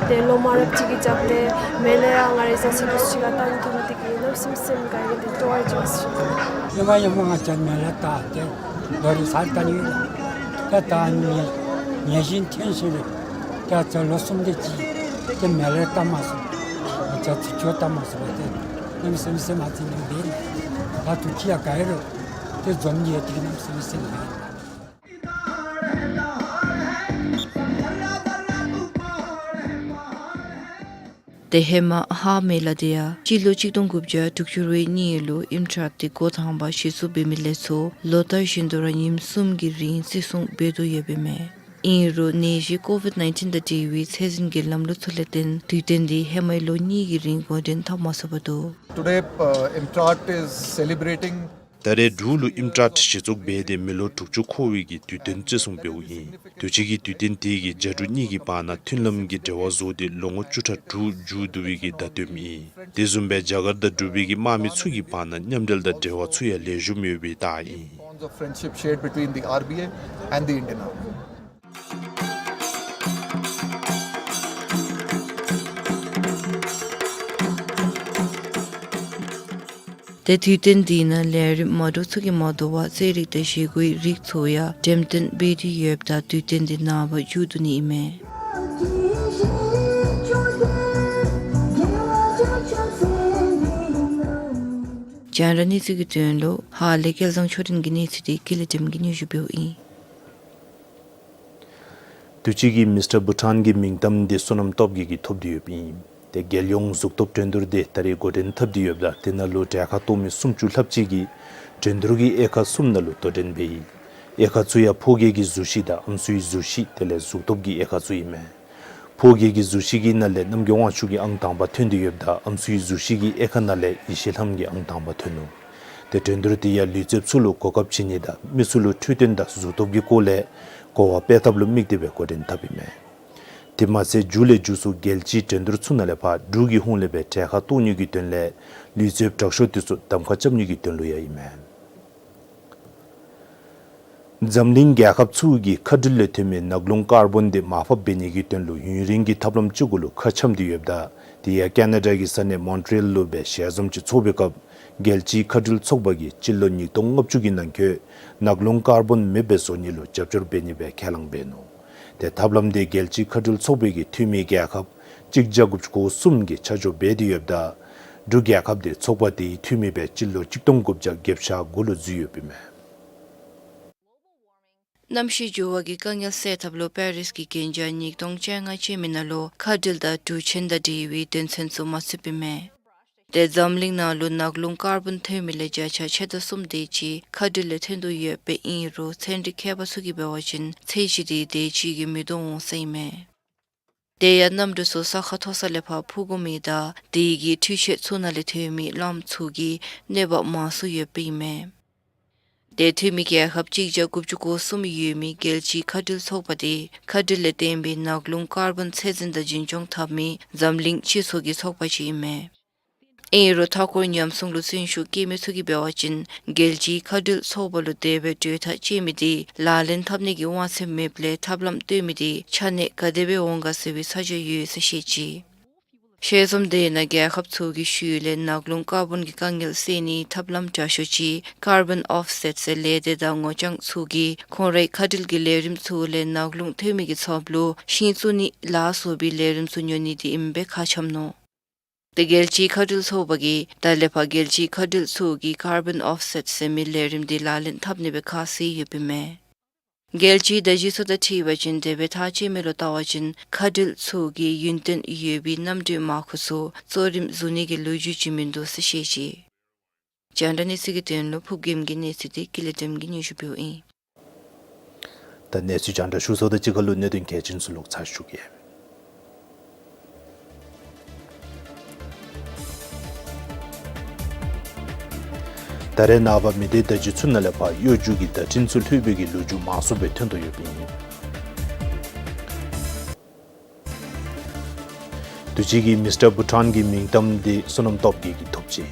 ཏེ་ལོ་མང་རབས་ཅིག་གི་རྒྱབ་ལས་མེ་ལས་ཡང་ང་རའི་བཟའ་ཚང་ཚུ་ཅིག་ཁར་བལྟ་ནི་ཐོབ་མི་དེ་གིས་གནམ་མེད་ས་མེད་དགའ་ཡི། དེ་སྤྲོ་བ་བྱུང་ཟེར་ཞུ། ཧེ་མ་ཧེ་མ་ང་བཅས་མེ་ལས་བལྟ་སྟེ་ལོ་རེ་ཚར་བལྟ་ནི་ཡོད་ལགས། ད་ད་ནི་ཉེ་བཞིན་ཐོན་ཞིནམ་ལས་ད་ཚར་ལོ་གསུམ་དེ་ཅིག་ཏེ་མེ་ལས་བལྟ་མ་ཚུགས། ང་བཅས་ཚུ་ཅིག་བལྟ་མ་ཚུགས་པས། ཏེ་གནམ་མེད་ས་མེད་ང་བཅས་ནི་འབད་ནི་ད་དུས་ཅི་ཡང་དགའ་ཡི་རུང་ཏེ་འཛོམས་ནི་ཡང་དེ་གནམ་མེད་ས་མེད་དགའ་ཡི། ཏེ་ཧེ་མ་ཧཱ་མེ་ལ་འདི་ཡང་སྤྱི་ལོ་གཅིག་སྟོང་དགུ་བརྒྱ་དྲུག་ཅུ་རེ་གཉིས་ལུ་ཨིམ་ཊཱཊ་འདི་འགོ་དང་པ་གཞི་བཙུགས་འབད་མི་ལས་ཚུར་ལོ་ལྟར་བཞིན་དུ་ར་ཉིནམ་གསུམ་གྱི་རིང་བརྩི་སྲུང་འབད་དོ་ཡོདཔ་ཨིན་མས། ཨིན་རུང་ནད་གཞི་ཀོ་ཝིཌ་ནའིན་ཊིན་དང་འབྲེལ་བའི་ཚད་འཛིན་གྱི་ལམ་ལུགས་ཚུ་ལས་བརྟེན་དུས་སྟོན་འདི་ཧེ་མའི་ལོ་གཉིས་ཀྱི་རིང་འགོ་འདྲེན་འཐབ་མ་ཚུགས་པར་འདུག། Today, uh, IMTRAAT is celebrating. ད་རེས་འབྲུག་ལུ་ཨིམ་ཊཱཊ་གཞི་བཙུགས་འབད་དེ་མི་ལོ་དྲུག་ཅུ་འཁོར་བའི་གི་དུས་སྟོན་བརྩི་སྲུང་འབདཝ་ཨིན། དུས་ཅི་གི་དུས་སྟོན་དེ་གིས་རྒྱ་འབྲུག་གཉིས་ཀྱི་བར་ན་མཐུན་ལམ་གྱི་འབྲེལ་བ་བཟོ་སྟེ་ལོ་ངོ་བཅུ་ཕྲག་དྲུག་མཇུག་བསྡུ་བའི་གི་བརྡ་སྟོནམ་ཨིན། དེ་བཟུམ་སྦེ་རྒྱ་གར་དང་འབྲུག་པའི་གི་དམག་མི་ཚུ་གི་བར་ན་མཉམ་འབྲེལ་དང་འབྲེལ་བ་ཚུ་ཡང་ལེགས་ཤོམ་ཡོད་པའི་རྟགས་ཨིན། Bonds of friendship shared between the R B A and the Indian Army. ཏེ་དུས་སྟོན་འདི་ནང་ལས་རིམ་མ་འདྲཝ་ཚུ་གིས་མ་དོ་བར་རྩེད་རིགས་དང་བཞེས་སྒོའི་རིགས་ཚུ་ཡང་འགྲེམས་སྟོན་འབད་དེ་ཡོདཔ་ད་དུས་སྟོན་འདི་ནངས་པ་མཇུག་བསྡུ་ནི་ཨིན་མས། རྒྱང་བསྒྲགས་གནས་ཚུལ་གྱི་དོན་ལུ་ཧཱ་ལས་སྐལ་བཟང་ཆོས་སྒྲོན་གྱི་གནས་ཚུལ་འདི་དགེ་ལེགས་སྒྲོལམ་གྱིས་སྙན་ཞུ་འབདཝ་ཨིན། དུས་ཅི་གི་མིས་ཊར་བྷུ་ཊཱན་གྱི་མིང་གཏམ་འདི་བསོད་ནམས་སྟོབས་རྒྱས་ཀྱིས་ཐོབ་སྟེ་ཡོདཔ་ཨིན། ཏེ་རྒྱལ་ཡོངས་གཟུགས་སྟོབས་འགྲན་བསྡུར་འདི་ད་རེས་འགོ་འདྲེན་འཐབ་སྟེ་ཡོདཔ་ད་དེ་ནང་ལུ་གྲལ་ཁར་གཏོགས་མི་སུམ་ཅུ་ལྷགཔ་ཅིག་གིས་འགྲན་བསྡུར་གྱི་དབྱེ་ཁག་གསུམ་ནང་ལུ་དོ་འགྲན་འབད་ཡི། དབྱེ་ཁག་ཚུ་ཡང་ཕོ་སྐྱེས་ཀྱི་གཟུགས་གཞི་དང་ཨམ་སྲུའི་གཟུགས་གཞི་དེ་ལས་གཟུགས་སྟོབས་ཀྱི་དབྱེ་ཁག་ཚུ་ཨིན་མས། ཕོ་སྐྱེས་ཀྱི་གཟུགས་གཞི་གི་ནང་ལས་རྣམ་རྒྱལ་དབང་ཕྱུག་གིས་ཨང་དང་པ་ཐོན་ཏེ་ཡོདཔ་ད་ཨམ་སྲུའི་གཟུགས་གཞི་གི་དབྱེ་ཁག་ནང་ལས་ཡེ་ཤེས་ལྷམོ་གིས་ཨང་དང་པ་ཐོན་ནུག། ཏེ་འགྲན་བསྡུར་དེ་ཡང་ལུས་རྩལཔ་ཚུ་ལུ་གོ་སྐབས་བྱིན་ནི་དང་མི་ཚུ་ལུ་འཕྲོད་བསྟེན་དང་གཟུགས་སྟོབས་ཀྱི་སྐོར་ལས་གོ་བ་སྤེལ་ཐབས་ལུ་དམིགས་ཏེ་སྦེ་འགོ་འདྲེན་འཐབ་ཨིན་མས། དེ་མ་ཚད་མཇུག་ལས་མཇུག་སུ་རྒྱལ་སྤྱིའི་འགྲན་བསྡུར་ཚུ་ནང་ལས་ཕར་འབྲུག་གི་ཧོངས་ལས་སྦེ་གྲལ་ཁར་གཏོགས་ནི་གི་དོན་ལས་ལུས་རྩལཔ་དྲག་ཤོས་དེ་ཚུ་གདམ་ཁ་རྐྱབ་ནི་གི་དོན་ལུ་ཡང་ཨིན་མས། འཛམ་གླིང་རྒྱལ་ཁབ་ཚུ་གིས་མཁའ་འགྲུལ་ལས་ཐོན་མི་ནག་རླུང་ཀར་བོན་དེ་མར་ཕབ་འབད་ནི་གི་དོན་ལུ་ཡུན་རིང་གི་ཐབས་ལམ་ཅིག་གུ་ལུ་ཁ་འཆམ་སྟེ་ཡོདཔ་ད་དེ་ཡང་ཀེ་ན་ཌ་གི་ས་གནས་མོན་ཊི་རི་ཡལ་ལུ་སྦེ་ཞལ་འཛོམས་ཅིག་ཚོགས་པའི་སྐབས་རྒྱལ་སྤྱིའི་མཁའ་འགྲུལ་ཚོགས་པ་གིས་སྤྱི་ལོ་ཉིས་སྟོང་ལྔ་བཅུ་གི་ནང་འཁོད་ནག་རླུང་ཀར་བོན་མེདཔ་བཟོ་ནི་ལུ་རྒྱབ་སྐྱོར་འབད་ནི་སྦེ་ཁས་བླངས་འབད་ནུག། ཏེ་ཐབས་ལམ་དེ་རྒྱལ་སྤྱིའི་མཁའ་འགྲུལ་ཚོགས་པའི་གི་འཐུས་མི་རྒྱལ་ཁབ་གཅིག་བརྒྱ་དགུ་བཅུ་གོ་གསུམ་གྱིས་ཆ་འཇོག་འབད་དེ་ཡོདཔ་ད་འབྲུག་རྒྱལ་ཁབ་དེ་ཚོགས་པ་དེའི་འཐུས་མི་སྦེ་སྤྱི་ལོ་གཅིག་སྟོང་དགུ་བརྒྱ་བརྒྱད་ཅུ་གྱ་དགུ་ལུ་འཛུལ་ཡོདཔ་ཨིན་མས། གནམ་གཤིས་འགྱུར་བ་གི་དཀའ་ངལ་སེལ་ཐབས་ལུ་པེ་རིས་ཀྱི་གན་རྒྱ་ཉིས་སྟོང་བཅོ་ལྔ་ཅན་མའི་ནང་ལུ་མཁའ་འགྲུལ་དང་འགྲུལ་ཆས་དང་འབྲེལ་བའི་དོན་ཚན་ཚུ་མ་ཚུདཔ་ཨིན་མས། ཏེ་འཛམ་གླིང་ནང་ལུ་ནག་རླུང་ཀར་བོན་ཐོན་མི་ལས་བརྒྱ་ཆ་ཕྱེད་དང་གསུམ་དེ་ཅིག་མཁའ་འགྲུལ་ལས་ཐོན་དོ་ཡོདཔ་ཨིན་རུང་ཚན་རིག་མཁས་པ་ཚུ་གིས་འབད་བ་ཅིན་ཚད་གཞི་དེ་དེ་ཅིག་གིས་མི་ཐོན་འོང་ཟེར་ཨིན་མས། དེ་ཡང་གནམ་གྲུ་ཚུ་ས་ཁར་མཐོ་ས་ལས་ཕར་འཕུར་དགོ་མི་དང་དེ་གི་འཕྲུལ་ཆས་ཚུ་ནང་ལས་ཐོན་མི་རླངསམ་ཚུ་གི་གནོད་པ་མང་སུ་ཡོདཔ་ཨིན་མས། ཏེ་འཐུས་མི་རྒྱལ་ཁབ་གཅིག་བརྒྱ་དགུ་བཅུ་གོ་གསུམ་ཡོད་མི་རྒྱལ་སྤྱིའི་མཁའ་འགྲུལ་ཚོགས་པ་དེ་མཁའ་འགྲུལ་ལས་བརྟེན་པའི་ནག་རླུང་ཀར་བོན་ཚད་འཛིན་དང་འཛིན་སྐྱོང་འཐབ་མི་འཛམ་གླིང་སྤྱི་ཚོགས་ཀྱི་ཚོགས་པ་ཅིག་ཨིན་མས། ཨིན་རུང་མཐའ་འཁོར་ཉམས་སྲུང་ལུ་བརྩོན་ཤུགས་བསྐྱེད་མི་ཚུ་གིས་འབད་བ་ཅིན་རྒྱལ་སྤྱིའི་མཁའ་འགྲུལ་ཚོགས་པ་ལུ་དེ་སྦེ་གྲོས་ཐག་བཅད་མི་དེ་ལག་ལེན་འཐབ་ནི་གི་དབང་ཚད་མེདཔ་ལས་ཐབས་ལམ་བཏོན་མི་དེ་ཆ་གནས་ག་དེ་སྦེ་འོང་ག་ཟེར་བའི་ཚ་གྱང་ཡོད་ཟེར་བཤད་ཅི། ཞལ་འཛོམས་དེ་ནང་རྒྱལ་ཁབ་ཚུ་གིས་ཤུལ་ལས་ནག་རླུང་ཀར་བོན་གྱི་དཀའ་ངལ་སེལ་ནིའི་ཐབས་ལམ་དྲག་ཤོས་ཅིག་ཀར་བོན་ཨོཕ་སེཊ་ཟེར་ལས་སྡེ་དང་ངོ་རྐྱང་ཚུ་གིས་ཁོང་རའི་མཁའ་འགྲུལ་གྱི་ལས་རིམ་ཚུ་ལས་ནག་རླུང་ཐོན་མི་གི་ཚབ་ལུ་ཤིང་བཙུགས་ནི་ལ་སོགས་པའི་ལས་རིམ་ཚུ་ཉོ་ནི་དེ་ཨིནམ་སྦེ་ཁ་འཆམ་ནུག། ཏེ་རྒྱལ་སྤྱིའི་མཁའ་འགྲུལ་ཚོགས་པ་གིས་ད་ལས་ཕར་རྒྱལ་སྤྱིའི་མཁའ་འགྲུལ་ཚུ་གིས་ཀར་བོན་ཨོཕ་སེཊ་ཟེར་མི་ལས་རིམ་དེ་ལག་ལེན་འཐབ་ནི་སྦེ་ཁ་བཟེད་ཡོདཔ་ཨིན་མས། རྒྱལ་སྤྱིའི་བརྡ་བརྒྱུད་ཚུ་དང་འཁྲིལ་བ་ཅིན་དེ་སྦེ་ཐག་བཅད་མི་ལུ་བལྟ་བ་ཅིན་མཁའ་འགྲུལ་ཚུ་གིས་ཡུན་བརྟན་ཡོད་པའི་གནམ་གྲུའི་མར་ཁུ་ཚུ་གཙོ་རིམ་བཟུང་ནི་གི་ལོ་རྒྱུས་ཅིག་མིན་འདུག་ཟེར་བཤད་ཅི། རྒྱང་བསྒྲགས་གནས་ཚུལ་གྱི་དོན་ལུ་ཕུརབ་རྒྱནམ་གྱི་གནས་ཚུལ་འདི་ཀུན་ལེགས་བདེམ་གྱིས་སྙན་ཞུ་འབདཝ་ཨིན། ད་གནས་ཚུལ་རྒྱང་བསྒྲགས་ཞུ་ཚརཝ་དང་གཅིག་ཁར་ལུ་གནད་དོན་གལ་ཆེན་ཚུ་ལོག་ཚར་ཞུ་གེ། ད་རེས་ནངས་པ་མི་སྡེ་བརྡ་བརྒྱུད་ཚུ་ནང་ལས་ཕར་གཡོ་སྒྱུ་གི་བརྡ་འཕྲིན་ཚུ་ལྷོད་པའི་གི་ལོ་རྒྱུས་མང་སུ་སྦེ་ཐོན་དོ་ཡོདཔ་ཨིན། དུས་ཅི་གི་མིས་ཊར་བྷུ་ཊཱན་གྱི་མིང་གཏམ་འདི་བསོད་ནམས་སྟོབས་རྒྱས་ཀྱིས་ཐོབ་ཅི།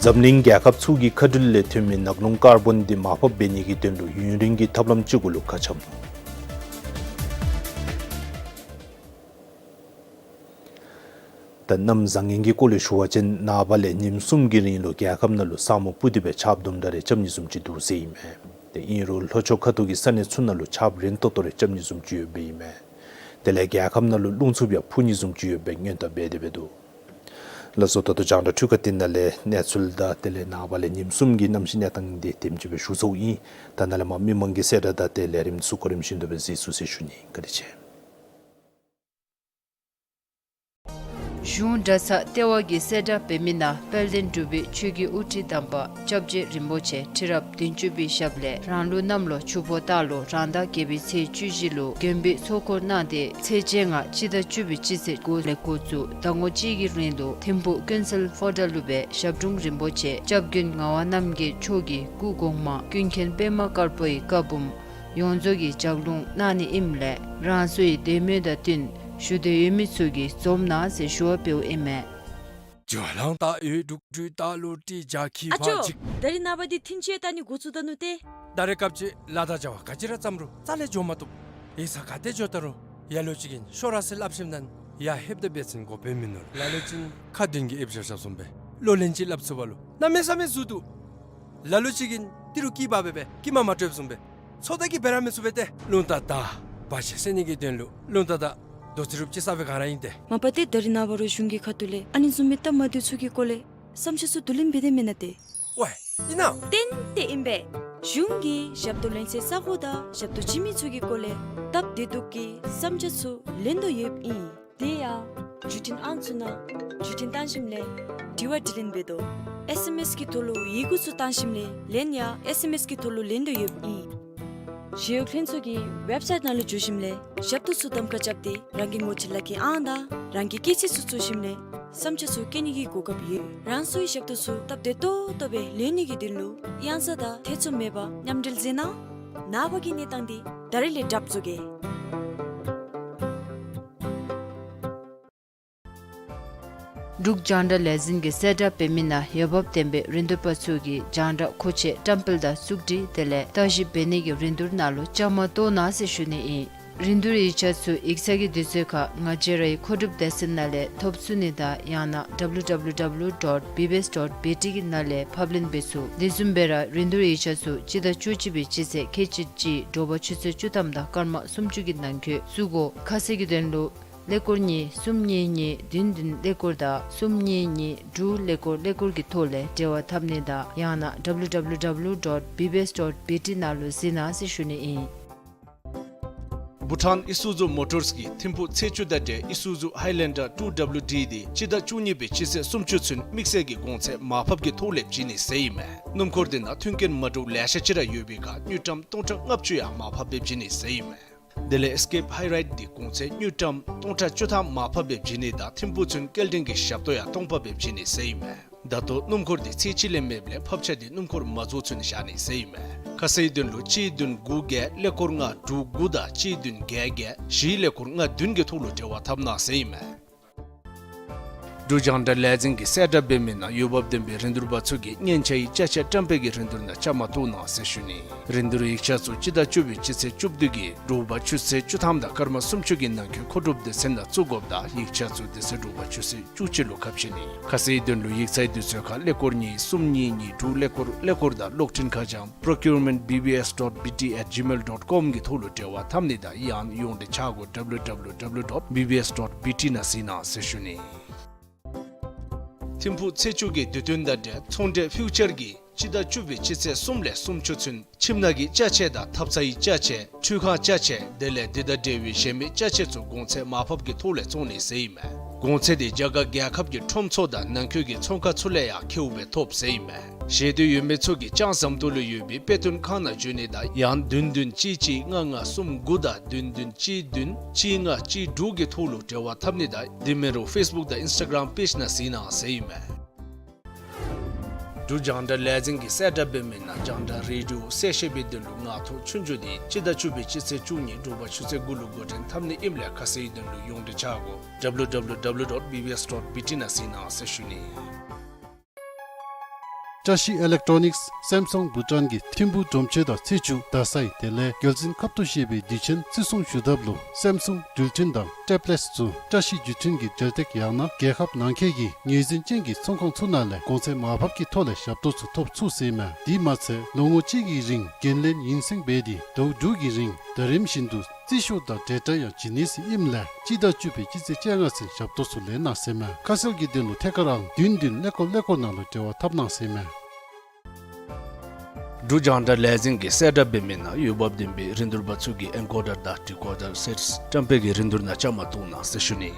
འཛམ་གླིང་རྒྱལ་ཁབ་ཚུ་གི་མཁའ་འགྲུལ་ལས་ཐོན་མི་ནག་རླུང་ཀར་བཱོན་འདི་མར་ཕབ་འབད་ནི་གི་དོན་ལུ་ཡུན་རིང་གི་ཐབས་ལམ་ཅིག་གུ་ལུ་ཁ་འཆམ་ནུག། ད་གནམ་བཟང་ངན་གྱི་སྐོར་ལས་ཞུ་བ་ཅིན་ནངས་པ་ལས་ཉིནམ་གསུམ་གྱི་རིང་ལུ་རྒྱལ་ཁབ་ནང་ལུ་ས་སྨུག་སྤུབས་ཏེ་སྦེ་ཆརཔ་དུམ་གྲ་རེ་རྐྱབ་ནི་བཟུམ་ཅིག་འདུག་ཟེར་ཨིན་མས། ཏེ་ཨིན་རུང་ལྷོ་ཕྱོགས་ཁ་ཐུག་གི་ས་གནས་ཚུ་ནང་ལུ་ཆརཔ་རན་ཏོག་ཏོ་རེ་རྐྱབ་ནི་བཟུམ་ཅིག་ཡོདཔ་ཨིན་མས། དེ་ལས་རྒྱལ་ཁབ་ནང་ལུ་རླུང་འཚུབ་ཡང་འཕུ་ནི་བཟུམ་ཅིག་ཡོདཔ་སྦེ་སྔོན་བརྡ་འབད་དེ་སྦེ་འདུག། ལགས་སོ། ད་ལྟོ་རྒྱང་བསྒྲགས་འཕྲུལ་ཁང་འདི་ནང་ལས་གནས་ཚུལ་དང་དེ་ལས་ནངས་པ་ལས་ཉིནམ་གསུམ་གྱི་གནམ་གཤིས་གནས་སྟངས་འདི་དེམ་ཅིག་སྦེ་ཞུ་ཚརཝ་ཨིན། ད་ནཱ་ལས་མར་མི་མང་གི་གསལ་བསྒྲགས་དང་དེ་ལས་རིམ་ཚུ་གོ་རིམ་བཞིན་དུ་སྦེ་གཟིགས་ཚུགས་ཟེར་ཞུ་ནི། བཀའ་དྲིན་ཆེ། གཞུང་གྲྭ་ཚང་ལྟེ་བ་གིས་གསལ་བསྒྲགས་འབད་མི་ནང་དཔལ་ལྡན་འབྲུག་པའི་ཆོས་ཀྱི་དབུ་ཁྲིད་དམ་པ་སྐྱབས་རྗེ་རིན་པོ་ཆེ་ཁྲི་རབས་བདུན་ཅུ་པའི་ཞབས་ལས་རང་ལུགས་གནམ་ལོ་ཆུ་ཕོ་སྟག་ལོ་རང་ཟླ་བརྒྱད་པའི་ཚེས་བཅུ་བཞི་ལུ་དགོན་པའི་ཚོགས་འཁོར་གནང་སྟེ་ཚེས་བཅོ་ལྔ་སྤྱི་ཟླ་བཅུ་པའི་སྤྱི་ཚེས་དགུ་ལས་འགོ་བཙུགས་ཟླ་ངོ་གཅིག་གི་རིང་ལུ་ཐིམ་ཕུག་ཀུན་གསལ་ཧོ་ཊལ་ལུ་སྦེ་ཞབས་དྲུང་རིན་པོ་ཆེ་སྐྱབས་མགོན་ངག་དབང་རྣམ་རྒྱལ་མཆོག་གི་སྐུ་གོང་མ་ཀུན་མཁྱེན་པདྨ་དཀར་པོའི་བཀའ་འབུམ་ཡོངས་རྫོགས་ཀྱི་ལྗགས་ལུང་གནང་ནི་ཨིནམ་ལས་རང་སོའི་འདེམས་ངོ་དང་བསྟུན་ཞུ་འདོད་ཡོད་མི་ཚུ་གིས་འཛོམས་གནང་ཟེར་ཞུ་བ་འབདཝ་ཨིན་མས། ཨ་ཅོ། ད་རེས་ནངས་པ་འདི་ཐིན་ཆེ་ལྟ་ནི་འགོ་བཙུགས་ད་ནུག་ཏེ། ད་རེས་སྐབས་ཅིག་ལཱ་དང་བྱ་བ་ག་ཅི་ར་བརྩམ་རུང་རྩ་ལས་འགྱོ་མ་བཏུབ། ཡིག་ཚང་ག་ཏེ་འགྱོ་ད་རུང་ལ་ལུ་ཅིག་གིས་ཤོག་ར་ཟེར་སླབ་ཞིནམ་ད་ཡར་ལྷོདཔ་ད་འབད་བ་ཅིན་གོ་བརྡ་མིན་ནུག། ལ་ལུ་ཅིག་ཁ་འདོན་གྱི་ཨེབ་བཞག་བཞགཔ་བཟུམ་སྦེ་གློག་ལན་ཅིག་སླབ་ཚུགས་པ་ལུ་གནམ་མེད་ས་མེད་ཟུར་འདུག། ལ་ལུ་ཅིག་གིས་ཏི་རུ་སྐྱིད་པ་སྦེ་སྦེ་སྐྱིད་མ་མ་སྤྲོད་བཟུམ་སྦེ་ཚོད་ལྟ་གིས་འབད་ར་མི་ཚུགས་པས་ཏེ། རླུང་རྟ་དང་བར་ཆད་སེལ་ནི་གི་དོན་ལུ་རླུང་རྟ་དང་རྡོ་རྩེག་རུབ་ཅིག་ས་སྦེ་ག་ར་ཨིན་ཏེ། མ་པ་ཏེ་ད་རེས་ནངས་པ་རུང་གཞུང་གི་ཁ་ཐུག་ལས་ཨ་ནི་བཟུམ་མའི་སྟབས་མ་བདེཝ་ཚུ་གི་སྐོར་ལས་བསམ་འཆར་ཚུ་བསྡུ་ལེན་འབད་དེ་མེན་ན་ཏེ། ཝའེ་ཨིན་ན། ཏན་ཏན་ཨིན་པས། གཞུང་གིས་ཞབས་ཏོག་ལེན་སའི་ས་གོ་དང་ཞབས་ཏོག་བྱིན་མི་ཚུ་གི་སྐོར་ལས་སྟབས་བདེ་སྡུག་གི་བསམ་འཆར་ཚུ་ལེན་དོ་ཡོདཔ་ཨིན། དེ་ཡང་བརྒྱུད་འཕྲིན་ཨང་ཚུ་ནང་བརྒྱུད་འཕྲིན་བཏང་ཞིནམ་ལས་དྲི་བ་དྲིས་ལན་འབད་དོ། ཨེསི་ཨེམ་ཨེསི་གི་ཐོག་ལུ་ཡི་གུ་ཚུ་བཏང་ཞིནམ་ལས་ལན་ཡང་ཨེསི་ཨེམ་ཨེསི་གི་ཐོག་ལུ་ལེན་དོ་ཡོདཔ་ཨིན། ཞི་གཡོག་ལྷན་ཚོགས་ཀྱི་ཝེབ་སའིཊ་ནང་ལུ་འགྱོ་ཞིནམ་ལས་ཞབས་ཏོག་ཚུ་གདམ་ཁ་རྐྱབ་སྟེ་རང་གི་ངོ་སྤྲོད་ལག་ཁྱེར་ཨང་དང་རང་གི་སྐྱེས་ཚེས་ཚུ་བཙུགས་ཞིནམ་ལས་བསམ་འཆར་ཚུ་བཀོད་ནི་གི་གོ་སྐབས་ཡོད། རང་སོའི་ཞབས་ཏོག་ཚུ་སྟབས་བདེ་ཏོག་ཏོ་སྦེ་ལེན་ནི་གི་དོན་ལུ་གཡང་ས་དང་ཐེ་ཚོམ་མེད་པར་མཉམ་འབྲེལ་མཛད་གནང་། ནངས་པ་གི་གནས་སྟངས་འདི་ད་རེས་ལས་གྲབས་བཟོ་གེ། འབྲུག་རྒྱང་བསྒྲགས་ལས་འཛིན་གྱིས་གསལ་བསྒྲགས་འབད་མི་ནང་འོས་འབབ་ལྡན་པའི་རིན་བསྡུར་པ་ཚུ་གིས་རྒྱང་བསྒྲགས་མཁོ་ཆས་བཀྲམ་སྤེལ་དང་བཙུགས་སྒྲིག་དེ་ལས་བརྟག་ཞིབ་འབད་ནི་གི་རིན་བསྡུར་ནང་ལུ་བཅའ་མར་གཏོགས་གནང་ཟེར་ཞུ་ནི་ཨིན། རིན་བསྡུར་ཡིག་ཆ་ཚུ་ཡིག་ཚང་གི་དུས་ཚོད་ཁར་ང་བཅས་རའི་མཁོ་སྒྲུབ་སྡེ་ཚན་ནང་ལས་ཐོབ་ཚུགས་ནི་དང་ཡང་ན་W W W dot B B S dot B T གི་ནང་ལས་ཕབ་ལེན་འབད་ཚུགས། དེ་བཟུམ་སྦེ་ར་རིན་བསྡུར་ཡིག་ཆ་ཚུ་སྤྱི་ཟླ་བཅུ་གཅིག་པའི་སྤྱི་ཚེས་ཁལ་གཅིག་གཅིག་དྲོ་པ་ཆུ་ཚོད་བཅུ་ཐམ་དང་སྐར་མ་སུམ་ཅུ་གི་ནང་འཁོད་བཙུགས་དགོ། ཁ་གསལ་གྱི་དོན་ལུ་ཀླད་ཀོར་གཉིས་གསུམ་གཉིས་གཉིས་བདུན་བདུན་ཀླད་ཀོར་དང་གསུམ་གཉིས་གཉིས་དྲུག་ཀླད་ཀོར་ཀླད་ཀོར་གྱི་ཐོག་ལས་འབྲེལ་བ་འཐབ་ནི་དང་ཡང་ན་W W W dot B B S dot B T ནང་ལུ་གཟིགས་གནང་ཟེར་ཞུ་ནི་ཨིན། བྷུ་ཊཱན་ཨི་སུ་ཛུ་མོ་ཊརས་ཀྱིས་ཐིམ་ཕུག་ཚེས་བཅུ་དང་འབྲེལ་ཨི་སུ་ཛུ་ཧའི་ལེན་ཌར་two W D འདི་སྤྱི་ཟླ་བཅུ་གཉིས་པའི་སྤྱི་ཚེས་སུམ་ཅུ་ཚུན་དམིགས་བསལ་གྱི་གོང་ཚད་མར་ཕབ་ཀྱི་ཐོག་ལས་བྱིན་ནི་ཟེར་ཨིན་མས། སྣུམ་འཁོར་འདི་ནང་མཐུན་རྐྱེན་མ་འདྲཝ་ལེ་ཤ་ཅིག་ར་ཡོད་པའི་ཁར་དངུལ་ཀྲམ་སྟོང་ཕྲག་ལྔ་བཅུ་ཡང་མར་ཕབ་སྦེ་བྱིན་ནི་ཟེར་ཨིན་མས། དེ་ལས་ཨེས་ཀེབ་ཧའི་རའིཌ་འདི་གོང་ཚད་དངུལ་ཀྲམ་སྟོང་ཕྲག་བཅུ་ཐམ་མར་ཕབ་སྦེ་བྱིན་ནི་དང་ཐིམ་ཕུག་ཚུན་སྐྱེལ་འདྲེན་གྱི་ཞབས་ཏོག་ཡང་སྟོང་པ་སྦེ་བྱིན་ནི་ཟེར་ཨིན་མས། ད་ལྟོ་སྣུམ་འཁོར་འདི་ཚེས་གཅིག་ལས་མེདཔ་ལས་ཕབ་ཆ་འདི་སྣུམ་འཁོར་མ་རྫོགས་ཚུན་བཞག་ནི་ཟེར་ཨིན་མས། ཁ་གསལ་དོན་ལུ་གཅིག་བདུན་དགུ་བརྒྱད་ཀླད་ཀོར་ལྔ་དྲུག་དགུ་དང་གཅིག་བདུན་བརྒྱད་བརྒྱད་བཞི་ཀླད་ཀོར་ལྔ་བདུན་གྱི་ཐོག་ལུ་འབྲེལ་བ་འཐབ་གནང་ཟེར་ཨིན་མས། འབྲུག་རྒྱང་བསྒྲགས་ལས་འཛིན་གྱིས་གསལ་བསྒྲགས་འབད་མི་ནང་འོས་འབབ་ལྡན་པའི་རིན་བསྡུར་པ་ཚུ་གིས་སྙན་ཆ་ཡི་ཅ་ཆས་བཀྲམ་སྤེལ་གྱི་རིན་བསྡུར་ནང་བཅའ་མར་གཏོགས་གནང་ཟེར་ཞུ་ནི། རིན་བསྡུར་ཡིག་ཆ་ཚུ་སྤྱི་ཟླ་བཅུ་པའི་སྤྱི་ཚེས་བཅུ་བདུན་གྱི་དྲོ་པ་ཆུ་ཚོད་བཅུ་ཐམ་དང་སྐར་མ་སུམ་ཅུ་གི་ནང་འཁོད་མཁོ་སྒྲུབ་སྡེ་ཚན་ནང་བཙུགས་དགོཔ་དང་ཡིག་ཆ་ཚུ་དེ་ཚེ་དྲོ་པ་ཆུ་ཚོད་བཅུ་གཅིག་ལུ་ཁ་ཕྱེ་ནི། ཁ་གསལ་དོན་ལུ་ཡིག་ཚང་དུས་ཚོད་ཁར་ཀླད་ཀོར་གཉིས་གསུམ་གཉིས་གཉིས་དྲུག་ཀླད་ཀོར་ཀླད་ཀོར་དང་གློག་འཕྲིན་ཁ་བྱང་procurement B B S dot B T at gmail dot com གི་ཐོག་ལུ་འབྲེལ་བ་འཐབ་ནི་དང་ཡང་ན་ཡོངས་འབྲེལ་ཆ་སྒོ་W W W dot B B S dot B T ནང་གཟིགས་གནང་ཟེར་ཞུ་ནི། ཐིམ་ཕུག་ཚེས་བཅུ་གི་དུས་སྟོན་དང་འབྲེལ་ཚོང་འབྲེལ་ཕིའུ་ཅར་གྱིས་ སྤྱི་ཟླ་བཅུ་པའི་སྤྱི་ཚེས་གསུམ་ལས་སུམ་ཅུ་ཚུན་ཁྱིམ་ནང་གི་ཅ་ཆས་དང་ཐབ་ཚང་གི་ཅ་ཆས། འཕྲུལ་ཁང་ཅ་ཆས་དེ་ལས་འདི་དང་འབྲེལ་བའི་གཞན་མི་ཅ་ཆས་ཚུ་གོང་ཚད་མར་ཕབ་ཀྱི་ཐོག་ལས་བཙོང་ནི་ཟེར་ཨིན་མས། གོང་ཚད་དེ་རྒྱ་གར་རྒྱལ་ཁབ་ཀྱི་ཁྲོམ་ཚུ་དང་ནང་འཁོད་ཀྱི་ཚོང་ཁང་ཚུ་ལས་ཡང་ཁེཝ་སྦེ་ཐོབ་ཟེར་ཨིན་མས། ཤེས་འདོད་ཡོད་མི་ཚུ་གིས་ཅང་ཟམ་ཏོག་ལུ་ཡོད་པའི་དཔེ་སྟོན་ཁང་ནང་འབྱོན་ནི་དང་ཡང་བདུན་བདུན་གཅིག་གཅིག་ལྔ་ལྔ་གསུམ་དགུ་དང་བདུན་བདུན་གཅིག་བདུན་གཅིག་ལྔ་གཅིག་དྲུག་གི་ཐོག་ལུ་འབྲེལ་བ་འཐབ་ནི་དང་དེ་མིན་རུང་ཕེསི་བུཀ་དང་ཨིནསི་ཊ་གརམ་པེཇ་ནང་གཟིགས་གནང་ཟེར་ཨིན་མས། འབྲུག་རྒྱང་བསྒྲགས་ལས་འཛིན་གྱིས་གསལ་བསྒྲགས་འབད་མི་ནང་རྒྱང་བསྒྲགས་རེ་ཌིའོ་གསལ་བཤད་པའི་དོན་ལུ་ངག་ཐོག་ཆོས་རྒྱུགས་དེ་སྤྱི་ཟླ་བཅུ་པའི་སྤྱི་ཚེས་བཅུ་གཉིས་དྲོ་པ་ཆུ་ཚོད་དགུ་ལུ་འགོ་འདྲེན་འཐབ་ནི་ཨིནམ་ལས་ཁ་གསལ་དོན་ལུ་ཡོངས་འབྲེལ་ཆ་སྒོ་ཌབ་ལུ་ཌབ་ལུ་ཌབ་ལུ་ཌོཊ་བི་བི་ཨེསི་ཌོཊ་བི་ཊི་ནང་གཟིགས་གནང་ཟེར་ཞུ་ནི། བཀྲ་ཤིས་ཨི་ལེག་ཊོ་ནིཀསི་སེམ་སུང་བྷུ་ཊཱན་གྱི་ཐིམ་ཕུག་སྒྲོམ་ཆེན་དང་ཚེས་བཅུ་ཟླ་སའི་དེ་ལས་རྒྱལ་མཚན་ཁབ་ཏུ་བཞེས་པའི་དུས་ཆེན་བརྩི་སྲུང་ཞུ་ཐབས་ལུ་སེམ་སུང་འགྲུལ་འཕྲིན་དང་ཊེབ་ལེཊསི་ཚུ་བཀྲ་ཤིས་བརྒྱུད་འཕྲིན་གྱི་འབྲེལ་སྟེགས་ཡང་ན་རྒྱལ་ཁབ་ནང་འཁོད་ཀྱི་ངོས་འཛིན་ཅན་གྱི་ཚོང་ཁང་ཚུ་ནང་ལས་གོང་ཚད་མར་ཕབ་ཀྱི་ཐོག་ལས་ཞབས་ཏོག་ཚུ་ཐོབ་ཚུགས་ཟེར་ཨིན་མས། དེ་མ་ཚད་ལོ་ངོ་གཅིག་གི་རིང་འགན་ལེན་ཡུན་སེང་འབད་དེ་ཟླཝ་དྲུག་གི་རིང་ཟླ་རིམ་བཞིན་དུ་རྩིས་ཤོག་དང་འབྲེལ་སྒྲ་ཡང་བྱིན་ནི་ཟེར་ཨིནམ་ལས་སྤྱི་ཟླ་བཅུ་པའི་སྤྱི་ཚེས་བཅོ་ལྔ་ཚུན་ཞབས་ཏོག་ཚུ་ལེན་གནང་ཟེར་ཨིན་མས། ཁ་གསལ་གྱི་དོན་ལུ་ཐད་ཀར་ཨང་བདུན་བདུན་ཀླད་ཀོར་ཀླད་ཀོར་ནང་ལུ་འབྲེལ་བ་འཐབ་གནང་ཟེར་ཨིན་མས། འབྲུག་རྒྱང་བསྒྲགས་ལས་འཛིན་གྱིས་གསལ་བསྒྲགས་འབད་མི་ནང་འོས་འབབ་ལྡན་པའི་རིན་བསྡུར་པ་ཚུ་གིས་ཨེན་ཀོ་ཌར་དང་ཌི་ཀོ་ཌར་སེཊསི་བཀྲམ་སྤེལ་གྱི་རིན་བསྡུར་ནང་བཅའ་མར་གཏོགས་གནང་ཟེར་ཞུ་ནི།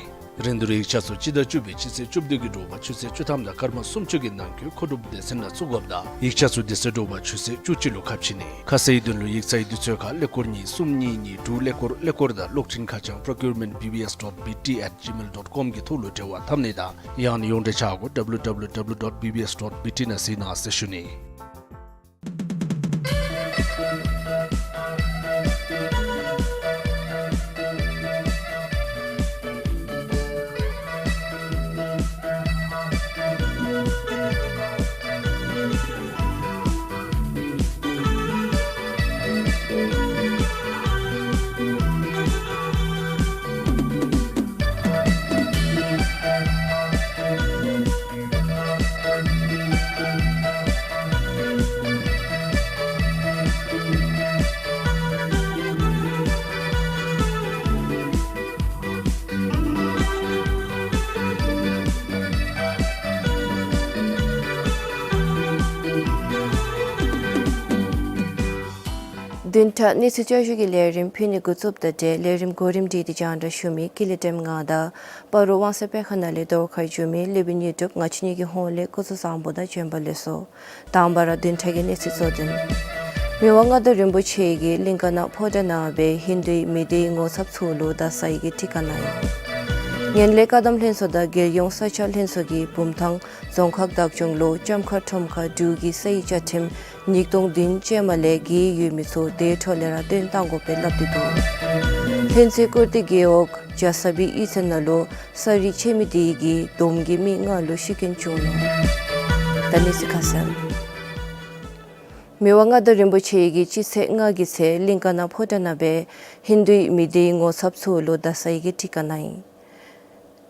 རིན་བསྡུར་ཡིག་ཆ་ཚུ་སྤྱི་ཟླ་བཅུ་པའི་སྤྱི་ཚེས་བཅུ་བདུན་གྱི་དྲོ་པ་ཆུ་ཚོད་བཅུ་ཐམ་དང་སྐར་མ་སུམ་ཅུ་གི་ནང་འཁོད་མཁོ་སྒྲུབ་སྡེ་ཚན་ནང་བཙུགས་དགོཔ་དང་ཡིག་ཆ་ཚུ་དེ་ཚེ་དྲོ་པ་ཆུ་ཚོད་བཅུ་གཅིག་ལུ་ཁ་ཕྱེ་ནི། ཁ་གསལ་དོན་ལུ་ཡིག་ཚང་གི་དུས་ཚོད་ཁར་ཀླད་ཀོར་གཉིས་གསུམ་གཉིས་གཉིས་དྲུག་ཀླད་ཀོར་ཀླད་ཀོར་དང་གློག་འཕྲིན་ཁ་བྱང་procurement B B S dot B T at gmail dot com གི་ཐོག་ལུ་འབྲེལ་བ་འཐབ་ནི་དང་ཡང་ན་ཡོངས་འབྲེལ་ཆ་སྒོ་W W W dot B B S dot B T ནང་གཟིགས་གནང་ཟེར་ཞུ་ནི། བདུན་ཕྲག་གནས་ཚུལ་བསྐྱར་ཞུ་གི་ལས་རིམ་ཕུལ་ནི་འགོ་བཙུགསཔ་དང་འབྲེལ་ལས་རིམ་གོ་རིམ་སྒྲིག་སྟེ་རྒྱང་བསྒྲགས་ཞུ་མི་ཀུན་ལེགས་སྒྲོལམ་ང་དང་སྤ་རོ་དབང་གསལ་དཔེ་ཁང་ནང་ལས་བརྡ་ཁ་བསྒྱུར་མི་ལེགས་པའི་དངོས་གྲུབ། ང་བཅས་གཉིས་ཀྱི་ཧོངས་ལས་སྐུ་གཟུགས་བཟང་པོ་དང་བྱོན་པ་ལེགས་སོ། དང་པ་ར་བདུན་ཕྲག་གི་གནས་ཚུལ་གཙོ་དོན། མི་དབང་མངའ་བདག་རིན་པོ་ཆེ་གིས་གླིང་ཀ་ན་ཕོ་བྲང་ནང་སྦེ་ཧིན་དུའི་མི་སྡེའི་ངོ་ཚབ་ཚུ་ལུ་ཟླ་ཚེས་ཀྱི་སྤྲི་ཀ་གནང་ཡི། ངན་ལྷད་བཀག་སྡོམ་ལྷན་ཚོགས་དང་རྒྱལ་ཡོངས་ས་ཆ་ལྷན་ཚོགས་ཀྱིས་བུམ་ཐང་རྫོང་ཁག་བདག་སྐྱོང་ལུ་ལྕམ་མཁར་ཁྲོམ་ཁར་འབྲུག་གི་སའི་བཅའ་ཁྲིམས་ཉིས་སྟོང་བདུན་ཅན་མ་ལས་འགལ་ཡོད་མི་ཚུ་དེ་འཕྲོ་ལས་ར་བཏོན་གཏང་དགོ་པའི་སླབ་སྟེ་འདུག། ལྷུན་རྩེ་ཀུར་སྟོད་རྒེད་འོག་ཇ་ས་བི་གཡུས་ཚན་ནང་ལུ་ས་རུད་ཆད་མི་དེ་གིས་བསྡོམས་ཀྱིས་མི་ལྔ་ལུ་ཤི་རྐྱེན་བྱུང་ནུག། ད་གནས་ཚུལ་ཁ་གསལ། མི་དབང་མངའ་བདག་རིན་པོ་ཆེ་གིས་སྤྱི་ཚེས་ལྔ་གི་ཚེ་གླིང་ཀ་ན་ཕོ་བྲང་ནང་སྦེ་ཧིན་དུའི་མི་སྡེའི་ངོ་ཚབ་ཚུ་ལུ་ཟླ་ཚེས་ཀྱི་སྤྲི་ཀ་གནང་ཡི།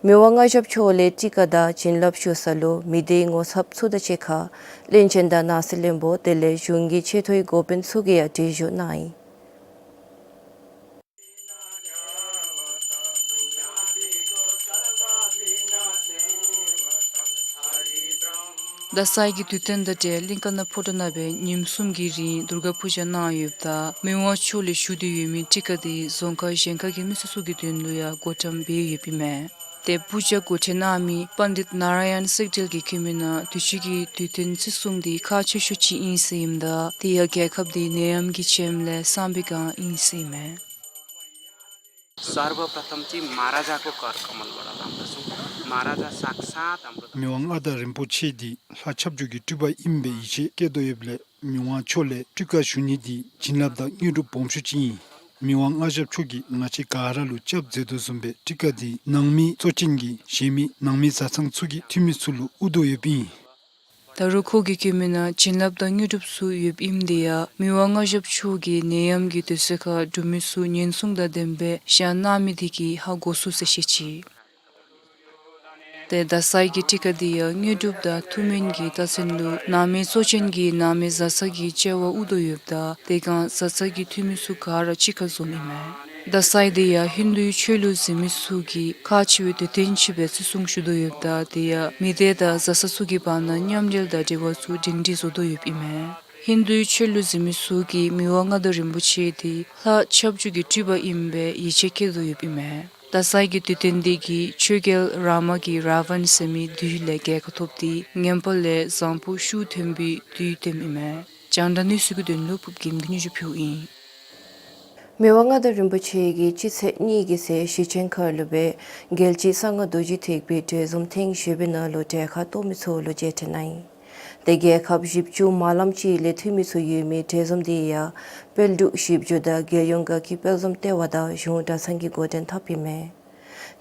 མི་དབང་མངའ་ཞབས་མཆོག་ལས་སྤྲི་ཀ་དང་བྱིན་རླབས་ཞུ་ས་ལུ་མི་སྡེའི་ངོ་ཚབ་ཚུ་དང་གཅིག་ཁར་བློན་ཆེན་དང་ནང་སྲིད་བློན་པོ་དེ་ལས་གཞུང་གི་ཆེ་མཐོའི་འགོ་དཔོན་ཚུ་གིས་ཡང་གྲལ་བཞུགས་གནང་ཡི། ཟླ་ཚེས་ཀྱི་དུས་སྟོན་དང་འབྲེལ་གླིང་ཀ་ན་ཕོ་བྲང་ནང་སྦེ་ཉིནམ་གསུམ་གྱི་རིང་དུརྒ་པུ་ཇ་གནང་ཡོདཔ་ད་མི་དབང་མཆོག་ལས་ཞུ་སྟེ་ཡོད་མི་སྤྲི་ཀ་དེ་རྫོང་ཁག་གཞན་ཁག་གི་མི་སེར་ཚུ་གི་དོན་ལུ་ཡང་བགོ་བཀྲམ་འབད་ཡོདཔ་ཨིན་མས། ཏེ་པུ་ཇ་བགོ་བཀྲམ་གནང་མི་པཎ་ཌིཏ་ནཱ་ར་ཡན་སིག་དིལ་གྱིས་བཀོད་མི་ནང་དུས་ཅི་གི་དུས་སྟོན་བརྩི་སྲུང་དེ་ཁག་ཆེ་ཤོས་ཅིག་ཨིན་ཟེར་ཨིནམ་ད་དེ་ཡང་རྒྱལ་ཁབ་དེ་ནད་ཡམས་ཀྱིས་ཁྱིམ་ལས་སངས་པའི་སྒང་ཨིན་ཟེར་ཨིན་མས། सर्वप्रथम चाहिँ महाराजाको कर कमलबाट लाउँदछु। महाराजा साक्षात् हाम्रो མི་དབང་མངའ་བདག་རིན་པོ་ཆེ་འདི་ལྷ་ཁྱབ་འཇུག་གི་སྤྲུལ་པ་ཨིན་པའི་ཡིད་ཆེས་བསྐྱེད་དོ་ཡོདཔ་ལས་མི་དབང་མཆོག་ལས་སྤྲུལ་ཀ་ཞུ་ནི་འདི་བྱིན་རླབས་དང་དངོས་གྲུབ་སྦོམ་ཤོས་ཅིག་ཨིན། མི་དབང་མངའ་ཞབས་མཆོག་གིས་ང་བཅས་ག་ར་ལུ་སྐྱབས་མཛད་དོ་བཟུམ་སྦེ་སྤྲུལ་ཀ་འདི་ནང་མི་གཙོ་ཅན་གྱི་གཞན་མི་ནང་མི་བཟའ་ཚང་ཚུ་གི་འཐུས་མི་ཚུ་ལུ་དབུར་དོ་ཡོདཔ་ཨིན། ད་རུང་ཁོ་གིས་བཀོད་མི་ནང་བྱིན་རླབས་དང་དངོས་གྲུབ་ཚུ་ཡོདཔ་ཨིནམ་དེ་ཡང་མི་དབང་མངའ་ཞབས་མཆོག་གིས་ནད་ཡམས་ཀྱི་དུས་ཚོད་ཁར་འབྲུག་མི་ཚུ་ཉེན་སྲུང་དང་ལྡནམ་སྦེ་བཞག་གནང་མི་དེ་གིས་ཧ་གོ་ཚུགས་ཟེར་བཤད་ཅི། ཏེ་ཟླ་ཚེས་ཀྱི་སྤྲི་ཀ་དེ་ཡང་དངོས་གྲུབ་དང་ཐུགས་སྨོན་གྱི་རྟགས་མཚན་ལུ་ནང་མི་གཙོ་ཅན་གྱིས་ནང་མི་བཟའ་ཚང་གི་བཅར་བ་དབུར་དོ་ཡོདཔ་ད་དེ་སྒང་བཟའ་ཚང་གི་འཐུས་མི་ཚུ་ག་ར་གཅིག་ཁར་འཛོམས་ཨིན་མས། ད་སའི་དེ་ཡང་ཧིན་དུའི་ཆོས་ལུགས་འཛིན་མི་ཚུ་གིས་ཁག་ཆེ་བའི་དུས་སྟོན་ཅིག་སྦེ་བརྩི་སྲུང་ཞུ་དོ་ཡོདཔ་ད་དེ་ཡང་མི་སྡེ་དང་བཟའ་ཚང་ཚུ་གི་བར་ན་མཉམ་འབྲེལ་དང་འབྲེལ་བ་ཚུ་སྒྲིང་སྒྲིང་བཟོ་དོ་ཡོདཔ་ཨིན་མས། ཧིན་དུའི་ཆོས་ལུགས་འཛིན་མི་ཚུ་གིས་མི་དབང་མངའ་བདག་རིན་པོ་ཆེ་དེ་ལྷ་ཁྱབ་འཇུག་གི་སྤྲུལ་པ་ཨིནམ་སྦེ་ཡིད་ཆེས་བསྐྱེད་དོ་ཡོདཔ་ཨིན་མས། ད་སའི་གི་དུས་སྟོན་དེ་གིས་ཆོས་རྒྱལ་རཱ་མ་གིས་རཱ་ཝན་ཟེར་མི་བདུད་ལས་རྒྱལ་ཁ་ཐོབ་སྟེ་ངན་པ་ལས་བཟང་པོ་ཤུགས་ཐོན་པའི་དུས་སྟོནམ་ཨིན་མས། རྒྱང་བསྒྲགས་གནས་ཚུལ་གྱི་དོན་ལུ་ཕུབ་རྒྱལམོ་གིས་སྙན་ཞུ་ཕུལཝ་ཨིན། མི་དབང་མངའ་བདག་རིན་པོ་ཆེ་གིས་སྤྱི་ཚེས་གཉིས་ཀྱི་ཚེ་ཞི་ཆེན་མཁར་ལུ་སྦེ་རྒྱལ་སྤྱིའི་གསང་སྔགས་རྡོ་རྗེ་ཐེག་པའི་གྲོས་འཛོམས་ཐེངས་བཞི་པའི་ནང་ལུ་གྲལ་ཁར་གཏོགས་མི་ཚུ་ལུ་མཇལ་འཕྲད་གནང་ཡི། དེ་རྒྱལ་ཁབ་བཞི་བཅུ་མ་ལམ་ཅིག་ལས་འཐུས་མི་ཚུ་ཡོད་མི་གྲོས་འཛོམས་དེ་ཡང་དཔལ་འབྲུག་བཞི་བཅུ་དང་རྒྱལ་ཡོངས་དགའ་སྐྱིད་དཔལ་འཛོམས་ལྟེ་བ་དང་གཞུང་གྲྭ་ཚང་གིས་འགོ་འདྲེན་འཐབ་ཨིན་མས།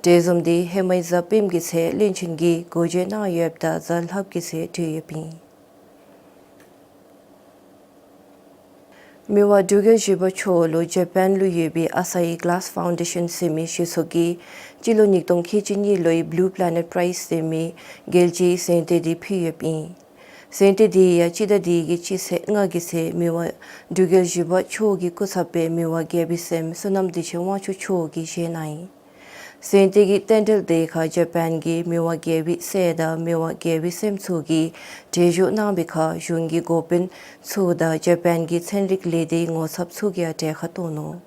གྲོས་འཛོམས་དེ་ཧེ་མའི་གཟའ་སྤེནམ་གྱི་ཚེ་བློན་ཆེན་གྱིས་འགོ་འབྱེད་གནང་ཡོདཔ་ད་གཟའ་ལྷགཔ་གི་ཚེ་གྲོལ་ཡོདཔ་ཨིན། མི་དབང་འབྲུག་རྒྱལ་བཞི་པ་མཆོག་ལུ་ཇ་པཱན་ལུ་ཡོད་པའི་ཨ་ས་ཡི་གླཱས་ཕའུན་ཌེ་ཤཱན་ཟེར་མི་གཞི་ཚོགས་ཀྱིས་སྤྱི་ལོ་ཉིས་སྟོང་ཁལ་གཅིག་གཉིས་ལོའི་བླུ་པི་ལེ་ནེཊ་པི་རའིཛ་ཟེར་མི་རྒྱལ་སྤྱིའི་གཟེངས་རྟགས་དེ་ཕུལ་ཡོདཔ་ཨིན། གཟེངས་རྟགས་དེ་ཡང་སྤྱི་ཟླ་འདི་གི་སྤྱི་ཚེས་ལྔ་གི་ཚེ་མི་དབང་འབྲུག་རྒྱལ་བཞི་པ་མཆོག་གི་སྐུ་ཚབ་སྦེ་མི་དབང་རྒྱལ་པོའི་སྲསམོ་བསོད་ནམས་བདེ་ཆེན་དབང་ཕྱུག་མཆོག་གིས་བཞེས་གནང་ཡི། གཟེངས་རྟགས་ཀྱི་རྟེན་འབྲེལ་དེ་ཁར་ཇ་པཱན་གྱི་མི་དབང་རྒྱལ་པོའི་སྲས་དང་མི་དབང་རྒྱལ་པོའི་སྲསམོ་ཚུ་གིས་གྲལ་བཞུགས་གནང་བའི་ཁར་གཞུང་གི་འགོ་དཔོན་ཚུ་དང་ཇ་པཱན་གྱི་ཚན་རིག་ལས་སྡེའི་ངོ་ཚབ་ཚུ་གིས་ཡང་གྲལ་ཁར་གཏོགས་ནུག།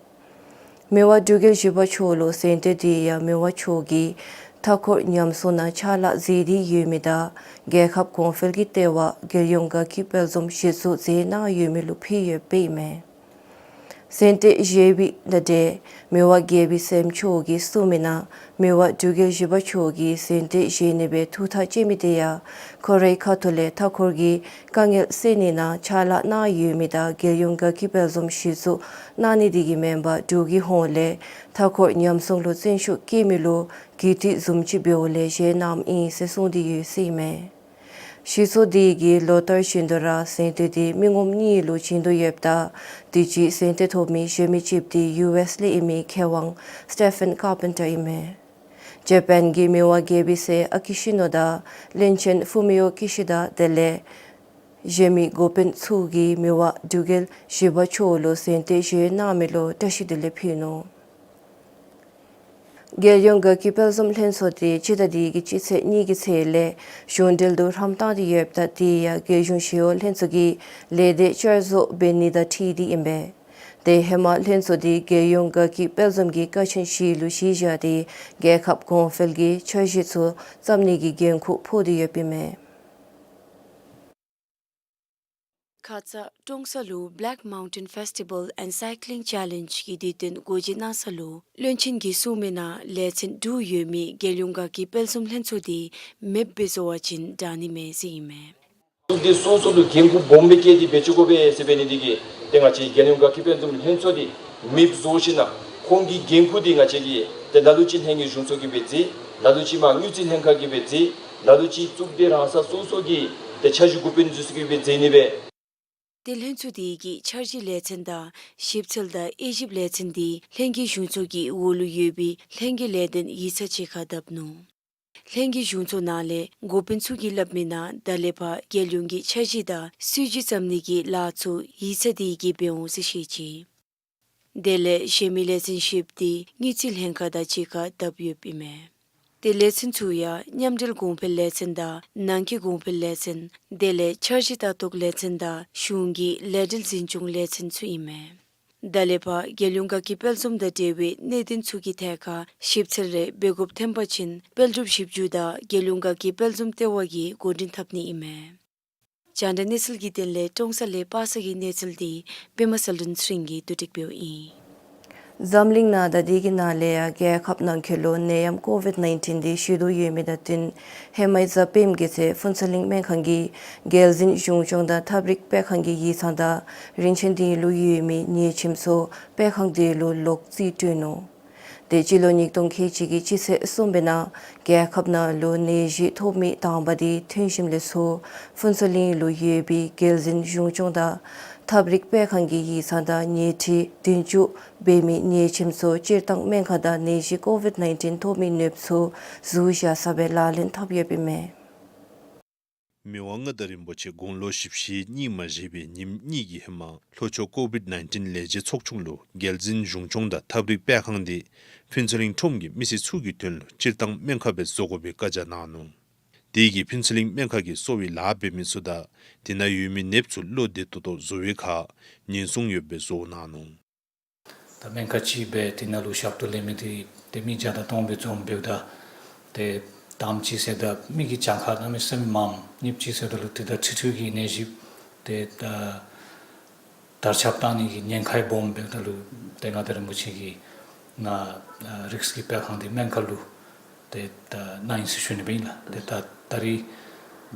མི་དབང་འབྲུག་རྒྱལ་བཞི་པ་མཆོག་ལུ་གཟེངས་རྟགས་དེ་ཡང་མི་དབང་མཆོག་གིས་མཐའ་འཁོར་ཉམས་སྲུང་ནང་ཕྱག་ལཱ་མཛད་དེ་ཡོད་མི་དང་རྒྱལ་ཁབ་གོང་འཕེལ་གྱི་ལྟེ་བ་རྒྱལ་ཡོངས་དགའ་སྐྱིད་དཔལ་འཛོམས་གཞི་བཙུགས་མཛད་གནང་ཡོད་མི་ལུ་ཕུལ་ཡོདཔ་ཨིན་མས། གཟེངས་རྟགས་བཞེས་པའི་ད་ཏེ་མི་དབང་རྒྱལ་པོའི་སྲསམོ་མཆོག་གིས་གསུངས་མི་ནང་མི་དབང་འབྲུག་རྒྱལ་བཞི་པ་མཆོག་གིས་གཟེངས་རྟགས་བཞེས་ནི་སྦེ་ཐུགས་ཐག་བཅད་མི་དེ་ཡང་ཁོ་རའི་ཁ་ཐུག་ལས་མཐའ་འཁོར་གྱི་དཀའ་ངལ་སེལ་ནི་ནང་ཕྱག་ལཱ་གནང་ཡོད་མི་དང་རྒྱལ་ཡོངས་དགའ་སྐྱིད་དཔལ་འཛོམས་གཞི་བཙུགས་གནང་ནི་དེ་གིས་མེན་པར་འབྲུག་གི་ཧོངས་ལས་མཐའ་འཁོར་ཉམས་སྲུང་ལུ་བརྩོན་ཤུགས་བསྐྱེད་མི་ལུ་གུས་བཏུད་བཟུམ་ཅིག་འབདཝ་ལས་བཞེས་གནངམ་ཨིན་ཟེར་གསུངས་ཏེ་ཡོད་ཟེར་ཨིན་མས། གཞི་ཚོགས་དེ་གིས་ལོ་ལྟར་བཞིན་དུ་ར་གཟེངས་རྟགས་དེ་མི་ངོམ་གཉིས་ལུ་བྱིན་དོ་ཡོདཔ་ད་དུས་ཅི་གཟེངས་རྟགས་ཐོབ་མི་གཞན་མི་གཅིག་དེ་ཡུ་ཨེས་ལས་ཨིན་མི་མཁས་དབང་སི་ཊེ་ཕེན་ཀར་པེན་ཊར་ཨིན་མས། ཇ་པཱན་གྱི་མི་དབང་རྒྱལ་པོའི་སྲས་ཨ་ཀི་ཤི་ནོ་དང་བློན་ཆེན་ཕུ་མི་ཡོ་ཀི་ཤི་དཱ་དེ་ལས་གཞན་མི་འགོ་དཔོན་ཚུ་གིས་མི་དབང་འབྲུག་རྒྱལ་བཞི་པ་མཆོག་ལུ་གཟེངས་རྟགས་བཞེས་གནང་མི་ལུ་བཀྲ་ཤིས་བདེ་ལེགས་ཕུལ་ནུག། རྒྱལ་ཡོངས་དགའ་སྐྱིད་དཔལ་འཛོམས་ལྷན་ཚོགས་དེ་སྤྱི་ཟླ་འདི་གི་སྤྱི་ཚེས་གཉིས་ཀྱི་ཚེས་ལས་གཞུང་འབྲེལ་དུ་ཧྲམ་བཏང་སྟེ་ཡོདཔ་ད་དེ་ཡང་རྒྱལ་གཞུང་ཞི་གཡོག་ལྷན་ཚོགས་ཀྱི་ལས་སྡེ་བསྐྱར་བཟོ་འབད་ནི་དང་འཁྲིལ་ཏེ་ཨིན་པས། དེ་ཧེ་མ་ལྷན་ཚོགས་དེ་རྒྱལ་ཡོངས་དགའ་སྐྱིད་དཔལ་འཛོམས་ཀྱི་ཀ་ཆེན་བཞི་ལུ་གཞི་བཞག་སྟེ་རྒྱལ་ཁབ་གོང་འཕེལ་གྱི་འཆར་གཞི་ཚུ་བརྩམ་ནི་གི་འགན་ཁུར་ཕོག་སྟེ་ཡོདཔ་ཨིན་མས། ཁ་ཙ་ཀྲོང་གསར་ལུ་Black Mountain Festival and Cycling Challenge གི་དུས་སྟོན་འགོ་འབྱེད་གནང་ས་ལུ་བློན་ཆེན་གྱིས་གསུངས་མི་ནང་ལས་ཚན་དྲུག་ཡོད་མི་རྒྱལ་ཡོངས་དགའ་སྐྱིད་དཔལ་འཛོམས་ལྷན་ཚོགས་དེ་མེདཔ་སྦེ་བཟོ་བ་ཅིན་དྲག་ནི་མས་ཟེར་ཨིན་མས། ཚོགས་སྡེ་སོ་སོ་ལུ་འགན་ཁུར་སྦོམ་སྦེ་བཀལ་ཏེ་འབད་བཅུག་དགོ་པས་ཟེར་འབད་ནི་དེ་གིས་ཏེ་ང་བཅས་རྒྱལ་ཡོངས་དགའ་སྐྱིད་དཔལ་འཛོམས་ལྷན་ཚོགས་དེ་མེདཔ་བཟོ་ཞིན་ན་ཁོང་གི་འགན་ཁུར་དེ་ང་བཅས་ཀྱིས་ཏེ་ལ་ལུ་ཅིག་ལྷན་རྒྱས་གཞུང་ཚོགས་ཀྱིས་འབད་མཛད། ལ་ལུ་ཅིག་མར་དངུལ་རྩིས་ལྷན་ཁག་གིས་འབད་མཛད། ལ་ལུ་ཅིག་གཙུག་སྡེ་རང་ས་སོ་སོ་གི་ཏེ་འཆར་གཞི་འགོ་དཔོན་ཚུ་གིས་འབད་མཛད་ནི་སྦེ། ཏེ་ལྷན་ཚོགས་དེ་གི་འཆར་གཞི་ལས་ཚན་དང་ཞིབ་འཚོལ་དང་དབྱེ་ཞིབ་ལས་ཚན་དེ་ལྷན་རྒྱས་གཞུང་ཚོགས་ཀྱི་འོག་ལུ་ཡོད་པའི་ལྷན་རྒྱས་ལས་དོན་ཡིག་ཚང་གཅིག་ཁར་བཏབ་ནུག། ལྷན་རྒྱས་གཞུང་ཚོགས་ནང་ལས་འགོ་དཔོན་ཚུ་གིས་སླབ་མི་ནང་ད་ལས་ཕར་རྒྱལ་ཡོངས་ཀྱི་འཆར་གཞི་དང་སྲིད་བྱུས་བརྩམ་ནི་གི་ལཱ་ཚུ་ཡིག་ཚང་དེ་གིས་འབད་འོང་ཟེར་བཤད་ཅི། དེ་ལས་གཞན་མི་ལས་ཚན་བཞིཔོ་དེ་དངུལ་རྩིས་ལྷན་ཁག་དང་གཅིག་ཁར་བཏབ་ཡོདཔ་ཨིན་མས། ཏེ་ལས་ཚན་ཚུ་ཡང་མཉམ་འབྲེལ་གོང་འཕེལ་ལས་ཚན་དང་ནང་འཁོད་གོང་འཕེལ་ལས་ཚན་དེ་ལས་འཆར་གཞི་ལྟ་རྟོག་ལས་ཚན་དང་གཞུང་གི་ལས་འབྲེལ་འཛིན་སྐྱོང་ལས་ཚན་ཚུ་ཨིན་མས། ད་ལས་ཕར་རྒྱལ་ཡོངས་དགའ་སྐྱིད་དཔལ་འཛོམས་དང་འབྲེལ་བའི་གནད་དོན་ཚུ་གི་ཐད་ཁར་ཞིབ་འཚོལ་རེ་འབད་དགོཔ་ཐོན་པ་ཅིན་དཔལ་འབྲུག་བཞི་བཅུ་དང་རྒྱལ་ཡོངས་དགའ་སྐྱིད་དཔལ་འཛོམས་ལྟེ་བ་གིས་འགོ་འདྲེན་འཐབ་ནི་ཨིན་མས། རྒྱང་བསྒྲགས་གནས་ཚུལ་གྱི་དོན་ལས་ཀྲོང་གསར་ལས་པ་སངས་ཀྱི་གནས་ཚུལ་དེ་པདྨ་གསལ་སྒྲོན་ཚེ་རིང་གིས་བསྡུ་སྒྲིག་འབདཝ་ཨིན། འཛམ་གླིང་ནང་དང་དེ་གི་ནང་ལས་ཡང་རྒྱལ་ཁབ་ནང་འཁོད་ལུ་ནད་ཡམས་ཀོ་ཝིཌ་ནའིན་ཊིན་དེ་ཞི་དོ་ཡོད་མི་དང་བསྟུན་ཧེ་མའི་གཟའ་སྤེནམ་གི་ཚེ་ཕུན་ཚོགས་གླིང་སྨན་ཁང་གི་རྒྱལ་འཛིན་གཞུང་སྐྱོང་དང་ཐབས་རིག་སྤེལ་ཁང་གི་ཡིག་ཚང་དང་རིན་ཆེན་གླིང་ལུ་ཡོད་མི་ཉེས་ཁྱིམ་ཚུ་སྤེལ་ཁང་དེ་ལུ་ལོག་རྩིས་སྤྲོད་ནུག། དེ་སྤྱི་ལོ་ཉིས་སྟོང་ཁལ་གཅིག་གི་སྤྱི་ཚེས་གསུམ་པའི་ནང་རྒྱལ་ཁབ་ནང་ལུ་ནད་གཞི་ཐོབ་མི་དང་པ་དེ་ཐོན་ཞིནམ་ལས་ཚུར་ཕུན་ཚོགས་གླིང་ལུ་ཡོད་པའི་རྒྱལ་འཛིན་གཞུང་སྐྱོང་དང་ཐབས་རིག་སྤེལ་ཁང་གི་ཡིག་ཚང་དང་ཉལ་ཁྲི་བདུན་ཅུ་འབད་མི་ཉེས་ཁྱིམ་ཚུ་སྤྱིར་བཏང་སྨན་ཁང་དང་ནད་གཞི་ཀོ་ཝིཌ་ནའིན་ཊིན་ཐོབ་མི་ནདཔ་ཚུ་ཟུར་བཞག་ས་སྦེ་ལག་ལེན་འཐབ་ཡོདཔ་ཨིན་མས། མི་དབང་མངའ་བདག་རིན་པོ་ཆེ་དགུང་ལོ་བཞི་བཅུ་ཞེ་གཉིས་མ་བཞེས་པའི་ཉིནམ་གཉིས་ཀྱི་ཧེ་མ་ལྷོ་ཕྱོགས་ཀོ་བིཌ་ནའིན་ཊིན་ལས་བྱེད་ཚོགས་ཆུང་ལུ་རྒྱལ་འཛིན་གཞུང་སྐྱོང་དང་ཐབས་རིག་དཔེ་ཁང་འདི་ཕུན་ཚོགས་གླིང་ཁྲོམ་གྱི་མི་སེར་ཚུ་གི་དོན་ལུ་སྤྱིར་བཏང་སྨན་ཁང་སྦེ་བཟོ་དགོ་པའི་བཀའ་རྒྱ་གནང་ནུག། དེ་གིས་ཕུན་ཚོགས་གླིང་སྨན་ཁང་གི་གསོ་བའི་ལཱ་འབད་མི་ཚུ་དང་དེ་ནང་ཡོད་མི་ནདཔ་ཚུ་བློ་བདེ་ཏོག་ཏོ་བཟོ་བའི་ཁར་ཉེན་སྲུང་ཡོདཔ་སྦེ་བཟོ་གནང་ནུག། ད་སྨན་ཁང་ཅིག་སྦེ་དེ་ནང་ལུ་ཞབས་ཏོག་ལེན་མི་འདི་ཏེ་མི་བརྒྱ་དང་སྟོང་སྦེ་འཛོམས་འབདཝ་ད་ཏེ་དང་པ་ཅིག་ཟེརཝ་ད་མི་གི་གྱངས་ཁ་གནམ་མེད་ས་མེད་མངམ། གཉིས་པ་ཅིག་ཟེརཝ་ད་ལུ་ཏེ་ད་འཕྲུལ་འཕྲུལ་གྱི་ནད་གཞི་ཏེ་ད་དར་ཁྱབ་བཏང་ནི་གི་ཉེན་ཁ་སྦོམ་འབདཝ་ད་ལུ་ཏེ་མངའ་བདག་རིན་པོ་ཆེ་གིས་ནཱ་ཨ་རིགས་ཀྱི་དཔེ་ཁང་འདི་སྨན་ཁང་ལུ་ཏེ་ད་གནང་ཡི་ཟེར་ཞུ་ནི་སྦེ་ཨིན་ལགས། ཏེ་ད་ད་རིས་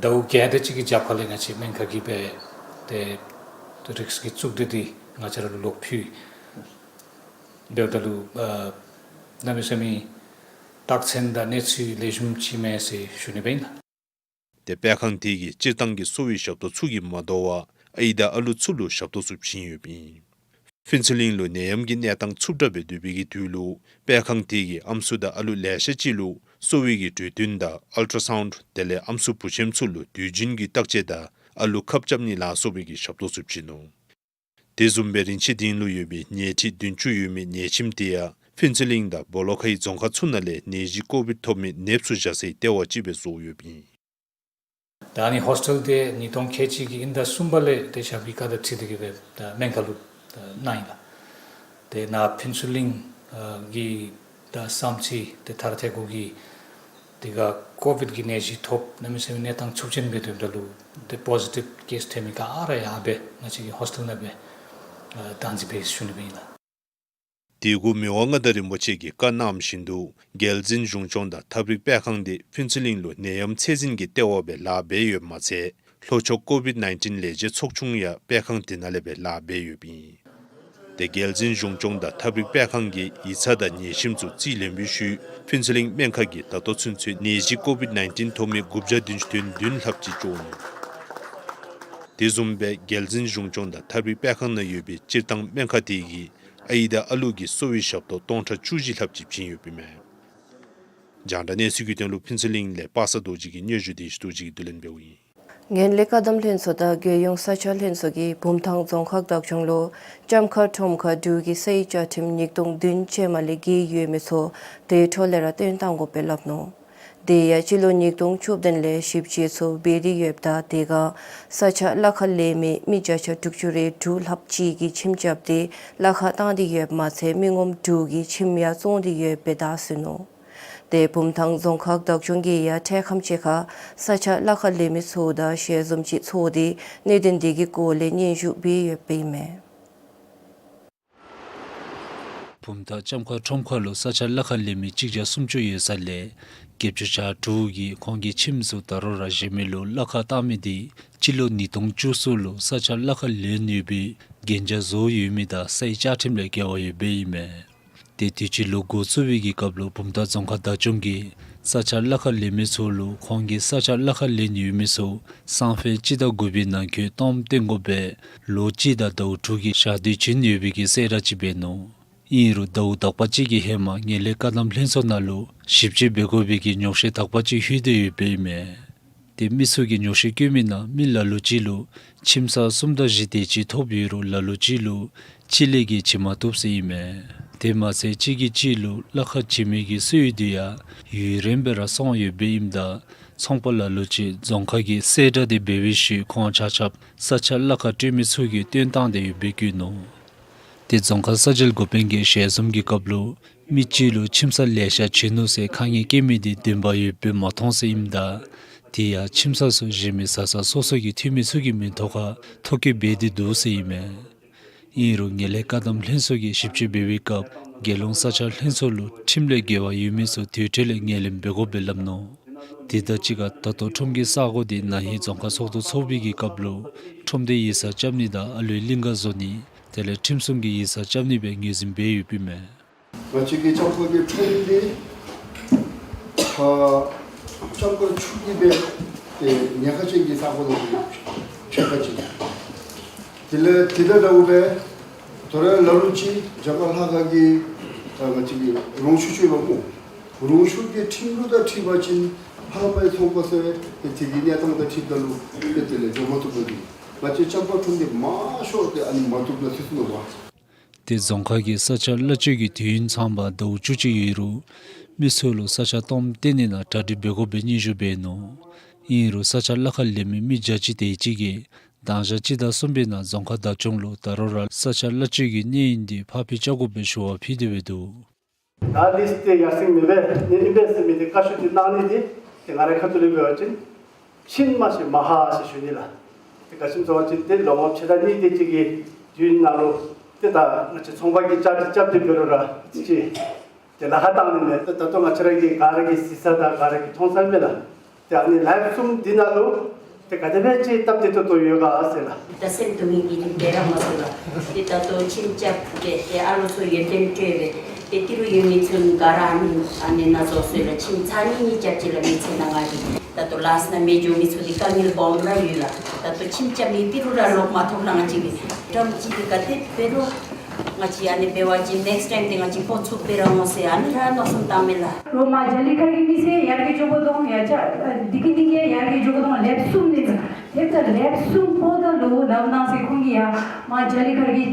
ཟླཝ་བརྒྱད་དེ་ཅིག་གི་རྒྱབ་ཁ་ལས་ང་བཅས་སྨན་ཁང་གི་སྦེ་ཏེ་རིགས་ཀྱི་གཙུག་སྡེ་འདི་ང་བཅས་ར་ལུ་ལོག་ཕུལ་འབདཝ་ད་ལུ་ཨ་གནམ་མེད་ས་མེད་རྟགས་མཚན་དང་གནས་ཚུལ་ལེགས་ཤོམ་ཅིག་མས་ཟེར་ཞུ་ནི་སྦེ་ཨིན་ལགས། ཏེ་དཔེ་ཁང་དེ་གིས་སྤྱིར་བཏང་གི་གསོ་བའི་ཞབས་ཏོག་ཚུ་གིས་མ་དོ་བར་ཨའི་དང་ཨ་ལུ་ཚུ་ལུ་ཞབས་ཏོག་ཚུ་བྱིན་ཡོདཔ་ཨིན། ཕུན་ཚོགས་གླིང་ལུ་ནད་ཡམས་ཀྱི་གནས་སྟངས་འཚུབ་དྲགས་སྦེ་སྡོད་པའི་གི་དུས་ལུ་དཔེ་ཁང་དེ་གིས་ཨམ་སྲུ་དང་ཨ་ལུ་ལེ་ཤ་ཅིག་ལུ་གསོ་བའི་གི་གྲོས་བསྟུན་དང་ཨལ་ཊ་སའུནཌ་དེ་ལས་ཨམ་སྲུ་བུ་ཆེན་ཚུ་ལུ་དུས་རྒྱུན་གྱི་བརྟག་དཔྱད་དང་ཨ་ལུ་ཁབ་རྐྱབ་ནི་ལ་སོགས་པའི་གི་ཞབས་ཏོག་ཚུ་བྱིན་ནུག། དེ་བཟུམ་སྦེ་རིན་ཆེན་སྡིངས་ལུ་ཡོད་པའི་ཉལ་ཁྲི་བདུན་ཅུ་ཡོད་མི་ཉལ་ཁྱིམ་དེ་ཡང་ཕུན་ཚོགས་གླིང་དང་སྦོ་ལོགས་ཁའི་རྫོང་ཁག་ཚུ་ནང་ལས་ནད་གཞི་ཀོ་བིཌ་ཐོབ་མི་ནདཔ་ཚུ་བཞག་སའི་ལྟེ་བ་ཅིག་སྦེ་བཟོ་ཡོདཔ་ཨིན། ད་ཨ་ནི་ཧོསི་ཊེལ་འདི་ཉིས་སྟོང་ཁལ་གཅིག་གི་དབྱིན་ཟླ་གསུམ་པ་ལས་ཏེ་ཞབས་ཀྱིས་བཀའ་དང་འཁྲིལ་ཏེ་གིས་སྦེ་ད་སྨན་ཁང་ལུ་ད་གནང་ཡི་ལགས། ཏེ་ནཱ་ཕུན་ཚོགས་གླིང་ཨ་གི་ད་བསམ་རྩེ་ཏེ་ཐ་ར་ཐེ་གུ་གི་དེ་ཁར་ཀོ་བིཌ་ཀྱི་ནད་གཞི་ཐོབ་གནམ་མེད་ས་མེད་གནས་སྟངས་འཚུབ་ཅན་སྦེ་སྡོདཔ་ད་ལུ་ཏེ་པོ་ཟི་ཊིབ་ཀེསི་ཐོན་མི་ག་ར་ཡར་སྦེ་ང་བཅས་ཀྱི་ཧོསི་ཊེལ་ནང་སྦེ་ཨ་བདག་འཛིན་འབད་ཡི་ཟེར་ཞུ་ནི་སྦེ་ཨིན་ལགས། དེ་གུ་མི་དབང་མངའ་བདག་རིན་པོ་ཆེ་གིས་བཀའ་གནངམ་བཞིན་དུ་རྒྱལ་འཛིན་གཞུང་སྐྱོང་དང་ཐབས་རིག་དཔེ་ཁང་འདི་ཕུན་ཚོགས་གླིང་ལུ་ནད་ཡམས་ཚད་འཛིན་གྱི་ལྟེ་བ་སྦེ་ལཱ་འབད་ཡོདཔ་མ་ཚད་ལྷོ་ཕྱོགས་ཀོ་བིཌ་ནའིན་ཊིན་ལས་བྱེད་ཚོགས་ཆུང་ཡང་དཔེ་ཁང་དེ་ནང་ལས་སྦེ་ལཱ་འབད་ཡོདཔ་ཨིན། ཏེ་རྒྱལ་འཛིན་གཞུང་སྐྱོང་དང་ཐབས་རིག་དཔེ་ཁང་གིས་ཡིག་ཚང་དང་ཉལ་ཁྱིམ་ཚུ་རྩིས་ལེན་པའི་ཤུལ་ཕུན་ཚོགས་གླིང་སྨན་ཁང་གིས་ད་ལྟོ་ཚུན་ཚོད་ནད་གཞི་ཀོ་བིཌ་ནའིན་ཊིན་ཐོབ་མི་དགུ་བརྒྱ་བདུན་ཅུ་དོན་བདུན་ལྷགཔ་ཅིག་བཅོ་ནུག། དེ་བཟུམ་སྦེ་རྒྱལ་འཛིན་གཞུང་སྐྱོང་དང་ཐབས་རིག་དཔེ་ཁང་ནང་ཡོད་པའི་སྤྱིར་བཏང་སྨན་ཁང་དེ་གིས་ཨའི་དང་ཨ་ལུ་གི་གསོ་བའི་ཞབས་ཏོག་སྟོང་ཕྲག་བཅུ་བཞི་ལྷགཔ་ཅིག་བྱིན་ཡོདཔ་ཨིན་མས། རྒྱང་བསྒྲགས་གནས་ཚུལ་གྱི་དོན་ལུ་ཕུན་ཚོགས་གླིང་ལས་པ་སངས་རྡོ་རྗེ་གི་སྙན་ཞུ་དེ་ཞུ་དོ་ཅིག་གིས་བསྡུ་ལེན་འབདཝ་ཨིན། ངན་ལྷད་བཀག་སྡོམ་ལྷན་ཚོགས་དང་རྒྱལ་ཡོངས་ས་ཆ་ལྷན་ཚོགས་ཀྱིས་བུམ་ཐང་རྫོང་ཁག་བདག་སྐྱོང་ལུ་ལྕམ་མཁར་ཁྲོམ་ཁར་འབྲུག་གི་སའི་བཅའ་ཁྲིམས་ཉིས་སྟོང་བདུན་ཅན་མ་ལས་འགལ་ཡོད་མི་ཚུ་དེ་འཕྲོ་ལས་ར་བཏོན་གཏང་དགོ་པའི་སླབ་ནུག། དེ་ཡང་སྤྱི་ལོ་ཉིས་སྟོང་བཅུ་བདུན་ལས་ཞིབ་དཔྱད་ཚུ་འབད་དེ་ཡོདཔ་ད་དེ་ཁར་ས་ཆ་གླ་ཁར་ལེན་མི་མི་བརྒྱ་ཆ་དྲུག་ཅུ་རེ་དྲུག་ལྷགཔ་ཅིག་གིས་ཁྱིམ་རྐྱབ་སྟེ་གླ་ཁར་བཏང་སྟེ་ཡོདཔ་མ་ཚད་མི་ངོམ་དྲུག་གིས་ཁྱིམ་ཡང་བཙོང་སྟེ་ཡོདཔ་སྦེ་བདའ་ཟུན་ནུག། ཏེ་བུམ་ཐང་རྫོང་ཁག་བདག་སྐྱོང་གིས་ཡང་འཕྲལ་ཁམས་ཅིག་ཁར་ས་ཆ་གླ་ཁར་ལེན་མི་ཚུ་དང་ཞལ་འཛོམས་ཅིག་ཚོགས་ཏེ་གནད་དོན་དེ་གི་སྐོར་ལས་སྙན་ཞུ་འབད་ཡོདཔ་ཨིན་མས། བུམ་ཐང་ལྕམ་མཁར་ཁྲོམ་ཁར་ལུ་ས་ཆ་གླ་ཁར་ལེན་མི་གཅིག་བརྒྱ་སུམ་ཅུ་ཡོད་ས་ལས་བརྒྱད་ཅུ་གྱ་དྲུག་གིས་ཁོང་གི་ཁྱིམ་ཚུ་ད་རུང་ར་གཞན་མི་ལུ་གླ་ཁར་བཏང་མི་དེ་སྤྱི་ལོ་ཉིས་སྟོང་བཅུ་གསུམ་ལུ་ས་ཆ་གླ་ཁར་ལེན་ཡོད་པའི་གན་རྒྱ་བཟོ་ཡོད་མི་དང་སའི་བཅའ་ཁྲིམས་ལས་འགལ་བ་ཡོདཔ་ཨིན་མས། ཏེ་དུས་ཅི་ལོ་འགོ་བཙུགས་པའི་གི་སྐབས་ལུ་བུམ་ཐང་རྫོང་ཁག་བདག་སྐྱོང་གིས་ས་ཆ་གླ་ཁར་ལེན་མི་ཚུ་ལུ་ཁོང་གིས་ས་ཆ་གླ་ཁར་ལེན་ཡོད་མི་ཚུ་སང་ཕོད་སྤྱི་ཟླ་དགུ་པའི་ནང་འཁོད་སྟོངམ་བཏོན་དགོ་པའི་ལོ་གཅིག་དང་ཟླཝ་དྲུག་གི་ཞག་དུས་བྱིན་ཡོད་པའི་གི་གསལ་བསྒྲགས་ཅིག་འབད་ནུག། ཨིན་རུང་ཟླཝ་དག་པ་ཅིག་གི་ཧེ་མ་ངན་ལྷད་བཀག་སྡོམ་ལྷན་ཚོགས་ནང་ལུ་ཞིབ་དཔྱད་འབད་དགོ་པའི་གི་ཉོགས་བཤད་དག་པ་ཅིག་ལྷོད་དེ་ཡོདཔ་ཨིན་མས། ཏེ་མི་ཚུ་གིས་ཉོགས་བཤད་བཀོད་མི་ནང་མི་ལ་ལུ་ཅིག་ལུ་ཁྱིམ་ཚང་གསུམ་དང་བཞི་དེ་ཅིག་ཐོབ་ཡོད་རུང་ལ་ལུ་ཅིག་ལུ་གཅིག་ལས་བརྒལ་བྱིན་མ་བཏུབ་ཟེར་ཨིན་མས། དེ་མ་ཚད་གཅིག་གིས་གཅིག་ལུ་གླ་ཁར་བྱིན་མི་གི་སྲོལ་ཡོད་དེ་ཡང་ཡུན་རིངམོ་སྦེ་ར་སོང་ཡོདཔ་ཨིནམ་ད་ཚོང་པ་ལ་ལུ་ཅིག་རྫོང་ཁག་གིས་གསལ་བསྒྲགས་དེ་འབད་བའི་ཤུལ་ཁོང་ཆ་ཁྱབ་ས་ཆ་གླ་ཁར་སྤྲོད་མི་ཚུ་གིས་བཏོན་བཏང་སྟེ་ཡོདཔ་སྦེ་བཀོད་ནུག། ཏེ་རྫོང་ཁག་ས་འཇལ་འགོ་དཔོན་གྱིས་ཞལ་འཛོམས་ཀྱི་སྐབས་ལུ་མི་གཅིག་ལུ་ཁྱིམ་ཚང་ལེ་ཤ་བྱིན་ནུག་ཟེར་དཀའ་ངལ་བཀལ་མི་དེ་བདེན་པ་ཡོདཔ་སྦེ་མ་མཐོང་ཟེར་ཨིནམ་ད་དེ་ཡང་ཁྱིམ་ཚང་ཚུ་གཞན་མི་བཟའ་ཚང་སོ་སོ་གི་འཐུས་མི་ཚུ་གི་མིང་ཐོག་ཁར་ཐོ་བཀོད་འབད་དེ་འདུག་ཟེར་ཨིན་མས། ཨིན་རུང་ངན་ལྷད་བཀག་སྡོམ་ལྷན་ཚོགས་ཀྱིས་ཞིབ་དཔྱད་འབད་བའི་སྐབས་རྒྱལ་ཡོངས་ས་ཆ་ལྷན་ཚོགས་ལུ་ཁྲིམས་ལས་འགལ་བ་ཡོད་མི་ཚུ་དེ་འཕྲོ་ལས་ངོས་ལེན་འབད་དགོཔ་སྦེ་སླབ་ནུག། དེ་དང་གཅིག་ཁར་ད་ལྟོ་ཁྲོམ་གྱི་ས་གོ་དེ་ན་ཧིང་རྫོང་ཁག་ཚོགས་འདུ་ཚོགས་པའི་གི་སྐབས་ལུ་ཁྲོམ་སྡེ་ཡིག་ཚང་རྐྱབ་ནི་དང་ཨ་ལུའི་གླིང་ག་བཟོ་ནི་དེ་ལས་ཁྲིམས་སྲུང་གི་ཡིག་ཚང་རྐྱབ་ནི་སྦེ་ངོས་འཛིན་འབད་ཡོདཔ་ཨིན་མས། ང་བཅས་ཀྱི་ལྕམ་མཁར་གྱི་ཁྲོམ་འདི་ཨ་ལྕམ་མཁར་ཆུ་གི་སྦེ་ཏེ་ཉེན་ཁ་ཅན་གྱི་ས་གོ་ནང་གི་ཕྱེད་ཀ་ཅིག། དེ་ལས་དེ་དང་འདྲཝ་སྦེ་ད་རུང་ལ་ལུ་ཅིག་རྒྱ་གར་ལྷ་ཁང་གི་ཨ་ང་བཅས་ཀྱི་རོང་ཆུ་ཅིག་ཡོདཔ་སྨོ། རོང་ཆུ་གི་ཁྲིམས་ལུགས་དང་འཁྲིལ་བ་ཅིན་ ཕར་པའི་ཚོང་པ་ཚུ་ཏེ་དེ་གི་གནས་སྟངས་དང་འཁྲིལཝ་ད་ལུ་ཏེ་དེ་ལས་འགྱོ་མ་བཏུབ་པ་འདི་ང་བཅས་ལྕམ་པ་ཁྲོམ་འདི་མང་ཤོས་ཏེ་ཨ་ནི་མ་བཏུབ་ལ་ཚུད་སོ་ནུག་པ། ཏེ་རྫོང་ཁག་གི་ས་ཆ་གླ་སྤྱོད་ཀྱི་དུས་ཡུན་ཚང་པར་ཟླཝ་བཅུ་གཅིག་ཡོད་རུང་མི་ཚུ་ལུ་ས་ཆ་སྟོངམ་སྟོན་ནི་ནང་གྲ་སྒྲིག་འབད་དགོ་པའི་སྙན་ཞུ་འབད་ནུག། ཨིན་རུང་ས་ཆ་གླ་ཁར་ལེན་མི་མི་བརྒྱ་ཅིག་དེ་ཅིག་གིས་དང་ཞག་སྤྱི་ཟླ་གསུམ་པའི་ནང་རྫོང་ཁག་བདག་སྐྱོང་ལུ་ད་རུང་ར་ས་ཆ་གླ་སྤྱོད་ཀྱི་གནས་ཡུན་འདི་ཕར་འཕུལ་རྐྱབ་དགོ་པའི་ཞུ་བ་ཕུལ་ཏེ་འབད་འདུག། ད་ལིསི་འདི་ཡར་སེང་མེད་པས། ཨ་ནི་ཨིན་པས་ཟེར་མི་འདི་བཀའ་ཤོག་འདི་གནང་ནི་འདི་ཏེ་ང་རའི་ཁ་ཐུག་ལས་འབད་བ་ཅིན་ཕྱིན་མ་ཤེས་མ་ཧ་ཟེར་ཞུ་ནི་ལགས། ཏེ་ག་ཅི་སྨོ་ཟེར་བ་ཅིན་ཏེ་ལོ་ངོ་ཕྱེད་དང་གཉིས་དེ་ཅིག་གི་དུས་ནང་ལུ་ཏེ་ད་ང་བཅས་ཚོང་པ་གིས་བཅའ་སྒྲིག་རྐྱབ་སྟེ་འབད་རུང་ར་ཅིག་ཏེ་ལཱ་ཁག་བཏང་ནི་མས། ཏེ་ད་ལྟོ་ང་བཅས་ར་གིས་ག་ར་གིས་གཟིགས་ས་དང་ག་ར་གིས་མཐོང་ས་མས་ལགས། ཏེ་ཨ་ནི་ལེབ་གསུམ་འདི་ནང་ལུ་ཏེ་ག་དེ་སྦེ་ཅིག་སྟབས་བདེ་ཏོག་ཏོ་ཡོད་ག་ཟེར་ལགས། ད་སེམས་སྡུག་བསྔལ་གྱིས་ཏེ་སྡོད་ར་མ་ཚུགས་ལགས། ཏེ་ད་ལྟོ་ཁྱིམ་རྐྱབ་སྦེ་ཏེ་ཨ་ལོ་ཚུ་ཡོན་ཏན་སྤྲོད་སྦེ་ཏེ་ཏི་རུ་ཡོད་མི་ཚུ་ག་ར་ཨ་ནི་ཨ་ནི་ནང་འཛུལ་སོ་ཡི་ལགས། ཁྱིམ་ཚར་གཉིས་གཉིས་རྐྱབ་ཅི་ལགས་མི་ཚེ་ནང་ང་གི། ད་ལྟོ་ལཱསི་ནང་མེདཔ་འགྱོ་མི་ཚུ་གི་དཀའ་ངལ་སྦོམ་ར་ཡོད་ལགས། ད་ལྟོ་ཁྱིམ་རྐྱབ་ནི་ཏི་རུ་ར་ལོག་མ་ཐོབ་ལགས། ང་བཅས་ཀྱིས་བཀྲམ་ཅིག་གི་ག་དེ་འབད་རུང་ང་བཅས་ཨ་ནི་འབད་བ་ཅིན་ནེགསི་ཊའིམ་འདི་ང་བཅས་ཕོག་ཚུགསཔ་སྦེ་ར་འོང་ཟེར་ཨ་ནི་ར་མནོ་བསམ་བཏངམ་མས་ལགས། རོ་མ་རྒྱ་གླིང་ཁ་གི་མི་སེར་ཡར་རྒྱས་འགྱོ་དགོ་དོ་ཡར་རྒྱས་ཨ་བདེ་སྐྱིད་གླིང་གི་ཡར་རྒྱས་འགྱོ་དགོ་དོ་ལེབ་གསུམ་ནི་ལགས། ཏེ་ད་ལེབ་གསུམ་ཕོགཔ་ད་ལུ་ལམ་ནང་ཟེར་ཁོང་གིས་ཡར་མ་རྒྱ་གླིང་ཁ་གི་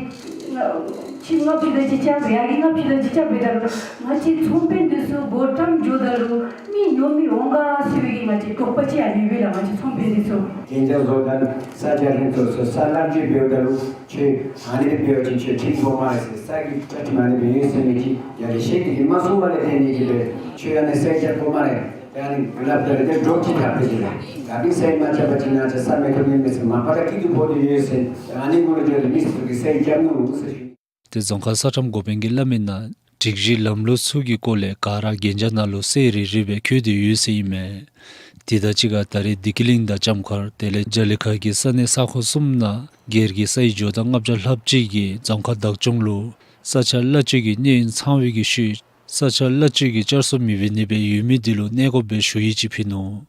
ཁྱིམ་ལྔ་བཅུ་དང་གཅིག་རྐྱབ་ཡར་གྱི་ལྔ་བཅུ་དང་གཅིག་རྐྱབ་འབདཝ་ད་ལུ་ང་བཅས་ཚོང་དཔོན་འདི་ཚུ་སྒོ་བཀྲམ་འགྱོཝ་ད་ལུ་མི་ཉོ་མི་འོང་ག་ཟེར་བའི་ང་བཅས་དོགས་པ་ཅིག་ཡང་ཡོད་པས་ལགས། ང་བཅས་ཚོང་དཔོན་འདི་ཚུ། གན་རྒྱ་བཟོ་དང་ས་ཆ་རིན་ཚོགས་ཚུ་ས་ལམ་ཅིག་འབདཝ་ད་ལུ་ཁྱོད་ཨ་ནི་སྦེ་འབད་བ་ཅིན་ཁྱོད་ཁྲིམས་དགོ་སྨ་རེ་ཟེར། ས་གི་བཅའ་ཁྲིམས་ཨ་ནི་སྦེ་ཡོད་ཟེར་མི་ཅིག་ཡར་ལས་བཤད་དེ་གིས་མ་གསུངས་པ་ལས་བརྟེན་ནི་གིས་སྦེ་ཁྱོད་ཨ་ནི་ས་རྐྱབ་དགོ་སྨ་རེ། ཏེ་ཨ་ནི་སླབ་ད་ར་ཏེ་འདྲོག་ཅིག་ད་འབད་ཅི་ལགས། ད་འདི་ས་མ་རྐྱབ་པ་ཅིན་ང་བཅས་ས་མེད་ཐོབ་ནི་མས་ཟེར། མ་པ་ར་སྐྱིད་སྡུག་ཕོག་སྟེ་ཡོད་ཟེར། ཨ་ནི་གུ་ལུ་འགྱོ་སྟེ་མི་ཚུ་གིས་ས་རྐྱབ་ནུག་ཟེར་ཞུ། ཏེ་རྫོང་ཁག་ས་ཁྲམ་འགོ་དཔོན་གྱིས་སླབ་མིའི་ནང་སྒྲིག་གཞི་ལམ་ལུགས་ཚུ་གི་སྐོར་ལས་ག་ར་གན་རྒྱ་ནང་ལུ་གསལ་རི་རི་སྦེ་བཀོད་དེ་ཡོད་ཟེར་ཨིན་མས། དེ་དང་གཅིག་ཁར་ད་རེས་བདེ་སྐྱིད་གླིང་དང་ལྕམ་མཁར་དེ་ལས་རྒྱ་གླིང་ཁ་གི་ས་གནས་ས་ཁོངས་གསུམ་ནང་སྒེར་གྱི་ས་ཡི་ཇོ་བདག་ལྔ་བརྒྱ་ལྷགཔ་ཅིག་གིས་རྫོང་ཁག་བདག་སྐྱོང་ལུ་ས་ཆ་གླ་སྤྱོད་ཀྱི་གནས་ཡུན་ཚང་བའི་གི་ཤུལ་ས་ཆ་གླ་སྤྱོད་ཀྱི་བསྐྱར་གསོ་མེད་པའི་ནི་སྦེ་ཡོད་མི་འདི་ལུ་གནས་སྐོར་སྦེ་ཞུ་ཡིག་ཅིག་ཕུལ་ནུག།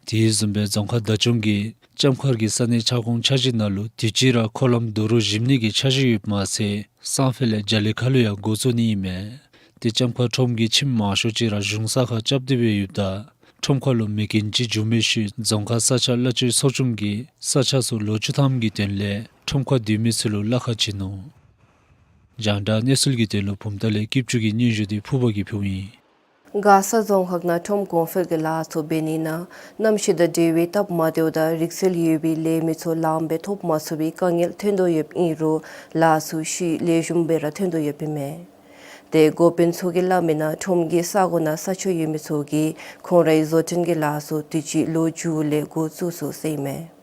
དེ་བཟུམ་སྦེ་རྫོང་ཁག་བདག་སྐྱོང་གིས་ལྕམ་མཁར་གྱི་ས་གནས་ཁྱབ་ཁོངས་འཆར་གཞི་ནང་ལུ་དུས་ཅི་ར་འཁོར་ལམ་རྡོ་རུག་བཞིབ་ནི་གི་འཆར་གཞི་ཡོདཔ་མ་ཚད་སང་ཕོད་ལས་རྒྱ་གླིང་ཁ་ལུ་ཡང་འགོ་བཙུགས་ནི་ཨིན་མས། ཏེ་ལྕམ་མཁར་ཁྲོམ་གྱི་ཁྱིམ་མང་ཤོས་ཅིག་ར་གཞུང་ས་ཁར་རྐྱབ་སྟེ་སྦེ་ཡོདཔ་ད་ཁྲོམ་ཁ་ལུ་མེ་རྐྱེན་ཅིག་འབྱུང་མི་ཤུལ་རྫོང་ཁག་ས་ཆ་གླ་སྤྱོད་ཚོགས་ཆུང་གིས་ས་ཆ་ཚུ་ལོ་བཅུ་ཐམ་གྱི་དོན་ལས་ཁྲོམ་ཁར་སྡོད་མི་ཚུ་ལུ་གླ་ཁར་བྱིན་ནུག། རྒྱང་བསྒྲགས་གནས་ཚུལ་གྱི་དོན་ལུ་བུམ་ཐང་ལས་སྐྱིད་ཆུ་གི་སྙན་ཞུ་འདི་ཕུར་པ་གིས་ཕུལཝ་ཨིན། མགར་ས་རྫོང་ཁག་ནང་ཁྲོམ་གོང་འཕེལ་གྱི་ལཱ་ཚུ་འབད་ནི་ནང་གནམ་གཤིས་དང་འབྲེལ་བའི་སྟབས་མ་བདེཝ་དང་རིག་རྩལ་ཡོད་པའི་ལས་མི་ཚུ་ལངམ་སྦེ་ཐོབ་མ་ཚུགས་པའི་དཀའ་ངལ་ཐོན་དོ་ཡོདཔ་ཨིན་རུང་ལཱ་ཚུ་ཤུལ་ལེགས་ཤོམ་སྦེ་ར་ཐོན་དོ་ཡོདཔ་ཨིན་མས། ཏེ་འགོ་དཔོན་ཚུ་གིས་སླབ་མིའི་ནང་ཁྲོམ་གྱི་ས་གོ་ནང་ས་ཆ་ཡོད་མི་ཚུ་གིས་ཁོང་རའི་བཟོ་སྐྲུན་གྱི་ལཱ་ཚུ་དུས་ཅི་ལོ་མཇུག་ལས་འགོ་བཙུགས་ཚུགས་ཟེར་ཨིན་མས།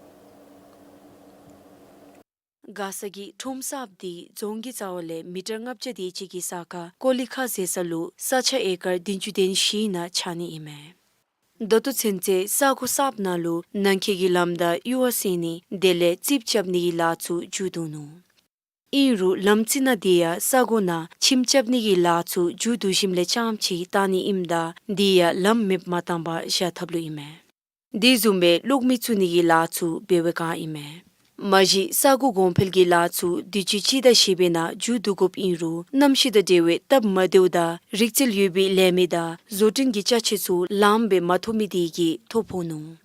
མགར་ས་གི་ཁྲོམ་གསརཔ་འདི་རྫོང་གི་རྩ་བ་ལས་མི་ཊར་ལྔ་བརྒྱ་དེ་ཅིག་གི་ས་ཁར་ཀོ་ལི་ཁ་ཟེར་ས་ལུ་ས་ཆ་ཨེ་ཀར་བདུན་ཅུ་དོན་བཞི་ནང་ཆགས་ནི་ཨིན་མས། ད་ལྟོ་ཚུན་ཚོད་ས་གོ་གསརཔ་ནང་ལུ་ནང་འཁོད་ཀྱི་ལམ་དང་གཡུར་བ་བསལ་ནི་དེ་ལས་རྩིགཔ་རྐྱབ་ནི་གི་ལཱ་ཚུ་མཇུག་བསྡུ་ནུག། ཨིན་རུང་ལམ་རྩེ་ནང་དེ་ཡང་ས་གོ་ནང་ཁྱིམ་རྐྱབ་ནི་གི་ལཱ་ཚུ་མཇུག་བསྡུ་ཞིནམ་ལས་རྐྱངམ་ཅིག་བཏང་ནི་ཨིནམ་ད་དེ་ཡང་ལམ་མེདཔ་མ་བཏང་པར་བཞག་བཏབ་ལོ་ཨིན་མས། དེ་བཟུམ་སྦེ་གློག་མེ་བཙུགས་ནི་གི་ལཱ་ཚུ་འབད་བའི་བསྒང་ཨིན་མས། མ་གཞི་ས་གོ་གོང་འཕེལ་གྱི་ལཱ་ཚུ་དུས་ཅི་སྤྱི་ཟླ་བཞི་པའི་ནང་མཇུག་བསྡུ་དགོཔ་ཨིན་རུང་གནམ་གཤིས་དང་འབྲེལ་བའི་སྟབས་མ་བདེཝ་དང་རིག་རྩལ་ཡོད་པའི་ལས་མི་དང་བཟོ་སྐྲུན་གྱི་ཅ་ཆས་ཚུ་ལངམ་སྦེ་མ་ཐོབ་མི་དེ་གིས་ཐོ་ཕོག་ནུག།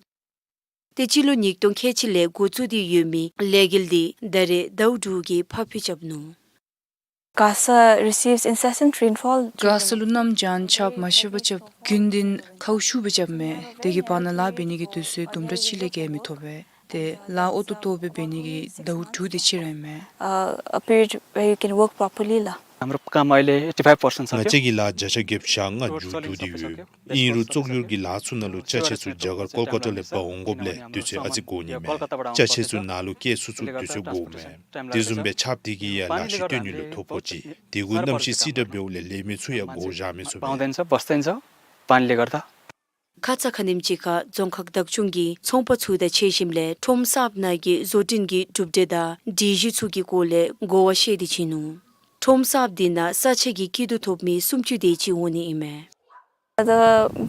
ཏེ་སྤྱི་ལོ་ཉིས་སྟོང་ཁལ་གཅིག་ལས་འགོ་བཙུགས་ཏེ་ཡོད་མི་ལས་འགུལ་འདི་ད་རེས་ཟླཝ་དྲུག་གི་ཕར་འཕུལ་རྐྱབ་ནུག། མགར་ས་receives incessant rainfall. མགར་ས་ལུ་གནམ་གྱང་ཆརཔ་མ་ཤེས་པར་རྐྱབ། དགུན་འདི་ཁཝ་ཤུགས་སྦེ་རྐྱབ་མས། དེ་གི་བར་ན་ལཱ་འབད་ནི་གི་དུས་ཚོད་དུམ་གྲ་ཅིག་ལས་བརྒལ་མི་ཐོབ་པས། ཏེ་ལཱ་ཨོ་ཏོ་ཏོ་སྦེ་འབད་ནི་གི་ཟླཝ་དྲུག་དེ་ཅིག་ར་ཨིན་མས། Uh, a period where you can work properly ལགས། हाम्रो काम अहिले eighty five percent ང་བཅས་ཀྱི་ལཱ་བརྒྱ་ཆ་བརྒྱད་ཅུ་གྱ་ལྔ་མཇུག་བསྡུ་སྟེ་ཡོད། ཨིན་རུང་བཙོག་གྱུར་གྱི་ལཱ་ཚུ་ནང་ལུ་ཅ་ཆས་ཚུ་རྒྱ་གར་ཀོལ་ཀ་ཏ་ལས་འབག་འོང་དགོཔ་ལས་དུས་ཚོད་ཨ་ཙི་འགོར་ནི་མས། ཅ་ཆས་ཚུ་ནཱ་ལུ་བསྐྱལ་ཚུན་ཚོད་དུས་ཚོད་འགོརཝ་མས། དེ་བཟུམ་སྦེ་ཆརཔ་དེ་གིས་ཡང་ལཱ་ཤུལ་བཏོན་ནི་ལུ་ཐོ་ཕོག་ཅི། དེ་གུ་གནམ་གཤིས་བསིལ་དྲགས་འབདཝ་ལས་ལས་མི་ཚུ་ཡང་སྒོ་བཞག་མི་ཚུགས་པས། ཁ་ཙ་ཁ་ཉིནམ་ཅིག་ཁར་རྫོང་ཁག་བདག་སྐྱོང་གིས་ཚོང་པ་ཚུ་དང་ཕྱད་ཞིནམ་ལས་ཁྲོམ་གསརཔ་ནང་གི་བཟོ་སྐྲུན་གྱི་གྲུབ་འབྲས་དང་སྒྲིག་གཞི་ཚུ་གི་སྐོར་ལས་གོ་བ་བཤད་དེ་བྱིན་ནུག། ཁྲོམ་གསརཔ་འདི་ནང་ས་ཆ་གི་སྐྱིད་སྡུག་ཐོབ་མི་སུམ་ཅུ་དེ་ཅིག་འོང་ནི་ཨིན་མས། The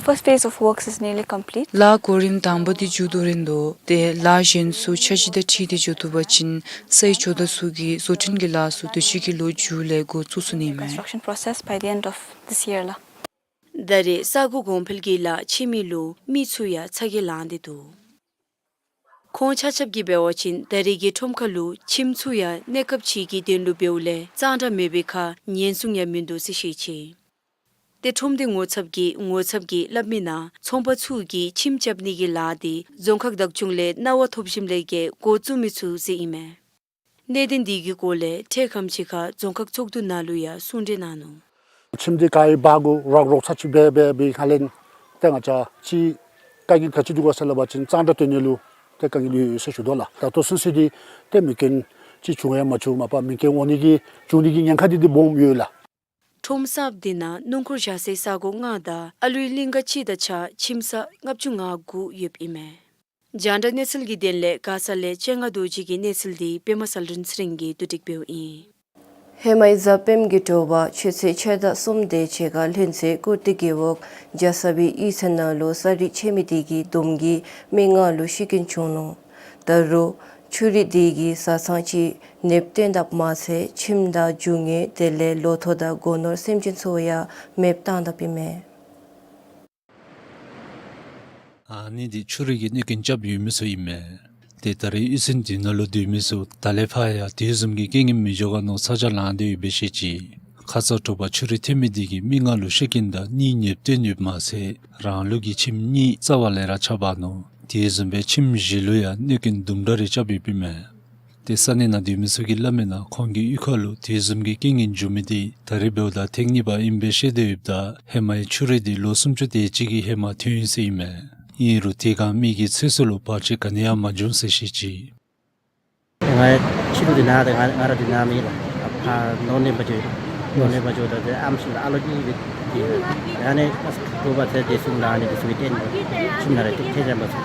first phase of works is nearly complete. ལཱ་གོ་རིམ་དང་པ་འདི་མཇུག་བསྡུ་རན་དོ། ཏེ་ལཱ་གཞན་ཚུ་འཆར་གཞི་དང་འཁྲིལ་ཏེ་འགྱོ་བཏུབ་པ་ཅིན་ས་ཡི་ཇོ་བདག་ཚུ་གིས་བཟོ་སྐྲུན་གྱི་ལཱ་ཚུ་དུས་ཅི་གི་ལོ་མཇུག་ལས་འགོ་བཙུགས་ཚུགས་ནི་མས། Construction process by the end of this year ལགས། ད་རེས་ས་སྒོ་གོང་འཕེལ་གྱི་ལཱ་འཆི་མི་ལུ་མི་ཚུ་ཡང་ཚ་གྱང་ལང་སྟེ་འདུག། ཁོང་ཆ་ཁྱབ་ཀྱིས་འབད་བ་ཅིན་ད་རེས་ཀྱི་ཁྲོམ་ཁ་ལུ་ཁྱིམ་ཚུ་ཡང་གནས་སྐབས་ཅིག་གི་དོན་ལུ་འབདཝ་ལས་གཙང་སྦྲ་མེད་པའི་ཁར་ཉེན་སྲུང་ཡང་མིན་འདུག་ཟེར་བཤད་ཅི། ཏེ་ཁྲོམ་སྡེ་ངོ་ཚབ་ཀྱིས་ངོ་ཚབ་ཀྱིས་སླབ་མི་ནང་ཚོང་པ་ཚུ་གིས་ཁྱིམ་རྐྱབ་ནི་གི་ལཱ་འདི་རྫོང་ཁག་བདག་སྐྱོང་ལས་གནང་བ་ཐོབ་ཞིནམ་ལས་བརྒལ་འགོ་བཙུགས་མི་ཚུགས་ཟེར་ཨིན་མས། གནད་དོན་འདི་གི་སྐོར་ལས་འཕྲལ་ཁམས་ཅིག་ཁར་རྫོང་ཁག་ཚོགས་འདུ་ནང་ལུ་ཡང་གསུང་གྲོས་གནང་ནུག། ཁྱིམ་འདི་ག་ཡི་བར་གུ་རོག་རོག་ཚ་ཅིག་འབད་འབད་བའི་ཁ་ལས་ཏེ་ང་བཅས་ཅིག་དཀའ་ངལ་ག་ཅི་འདུག་ག་ཟེར་སླབ་པ་ཅིན་གཙང་སྦྲ་སྡོད་ནི་ལུ་ཏེ་དཀའ་ངལ་ཡོད་ཡོད་ཟེར་ཞུ་དོ་ལགས། ད་ལྟོ་ཚུན་ཚོད་འདི་ཏེ་མེ་རྐྱེན་ཅིག་བྱུང་ཡང་མ་བྱུང་མ་པ་མེ་རྐྱེན་འོང་ནི་གི་བྱུང་ནི་གི་ཉེན་ཁ་འདི་འདི་སྦོམ་ཡོད་ལགས། ཁྲོམ་གསརཔ་འདི་ནང་སྣུམ་འཁོར་བཞག་སའི་ས་སྒོ་ལྔ་དང་ཨ་ལུའི་གླིང་ག་གཅིག་དང་གཅིག་ཁར་ཁྱིམ་ས་ལྔ་བཅུ་ང་དགུ་ཡོདཔ་ཨིན་མས། རྒྱང་བསྒྲགས་གནས་ཚུལ་གྱི་དོན་ལས་མགར་ས་ལས་སྤྱན་སྔ་རྡོ་རྗེ་གི་གནས་ཚུལ་འདི་པདྨ་གསལ་སྒྲོན་ཚེ་རིང་གིས་བསྡུ་སྒྲིག་འབདཝ་ཨིན། ཧེ་མའི་གཟའ་སྤེནམ་གྱི་དྲོ་པ་ཆུ་ཚོད་ཕྱེད་དང་གསུམ་དེ་ཅིག་ཁར་ལྷུན་རྩེ་ཀུར་ཏི་རྒེད་འོག་རྒྱ་ཚ་བའི་གཡུས་ཚན་ནང་ལུ་ས་རུད་ཆད་མི་དེ་གིས་དུམ་གྱིས་མི་ལྔ་ལུ་ཤི་རྐྱེན་བྱུང་ནུག། ད་རུང་ཆུ་རུད་དེ་གིས་བཟའ་ཚང་ཅིག་ནདཔ་བཏོན་དཔ་མ་ཚད་ཁྱིམ་དང་རྒྱུ་དངོས་དེ་ལས་ལོ་ཐོག་དང་སྒོ་ནོར་སེམས་ཅན་ཚུ་ཡང་མེདཔ་བཏང་དཔ་ཨིན་མས། ཨ་ནི་འདི་ཆུ་རུད་ཀྱིས་གནོད་རྐྱེན་རྐྱབ་ཡོད་མི་ཚུ་ཨིན་མས། ཏེ་ད་རེས་གཡུས་ཚན་དེ་ནང་ལུ་སྡོད་མི་ཚུ་ད་ལས་ཕར་ཡང་དེ་བཟུམ་གྱི་རྐྱེན་ངན་མི་འགྱོ་ག་མནོ་ཚ་གྱང་ལང་སྟེ་ཡོདཔ་སྦེ་བཤད་ཅི། ཁ་ཙ་དྲོ་པ་ཆུ་རུད་ཐོན་མི་དེ་གིས་མི་ལྔ་ལུ་ཤི་རྐྱེན་དང་གཉིས་ནདཔ་བཏོན་ཡོདཔ་མ་ཚད་རང་ལུགས་ཀྱི་ཁྱིམ་གཉིས་རྩ་བ་ལས་ར་ཆག་འབག་ནུག། དེ་བཟུམ་སྦེ་ཁྱིམ་བཞི་ལུ་ཡང་གནོད་རྐྱེན་དུམ་གྲ་རེ་རྐྱབ་ཡོདཔ་ཨིན་མས། ཏེ་ས་གནས་ནང་སྡོད་མི་ཚུ་གིས་སླབ་མི་ནང་ཁོང་གི་གཡུས་ཁ་ལུ་དེ་བཟུམ་གྱི་རྐྱེན་ངན་འགྱོ་མི་དེ་ད་རེས་འབདཝ་ད་ཐེངས་གཉིས་པ་ཨིནམ་སྦེ་བཤད་དེ་ཡོདཔ་ད་ཧེ་མའི་ཆུ་རུད་དེ་ལོ་སུམ་ཅུ་དེ་ཅིག་གི་ཧེ་མ་ཐོན་ཡི་ཟེར་ཨིན་མས། ཨིན་རུང་དེ་སྒང་མི་གི་ཚེ་སྲོག་ལུ་བར་ཆད་ག་ནི་ཡང་མ་བྱུང་ཟེར་བཤད་ཅི། ང་ཆུ་རུད་དེ་ནང་ཏེ་ང་ང་ར་དེ་ནང་མེད་ལགས། ཨ་ཕ་ནོར་གནས་པ་ཅིག་ནོར་གནས་པ་ཅིག་ད་ཏེ་ཨམ་སྲུ་ལགས་ཨ་ལོ་གཉིས་ཡོད། ཨ་ནི་ཨ་ཁོ་པ་ཚེ་དེ་སྲུང་ལགས་ཨ་ནི་དེ་ཚུ་གིས་ཏེ་ཁྱིམ་ནང་ར་ཏེ་ཐལ་རྐྱབ་པ་ཚུ་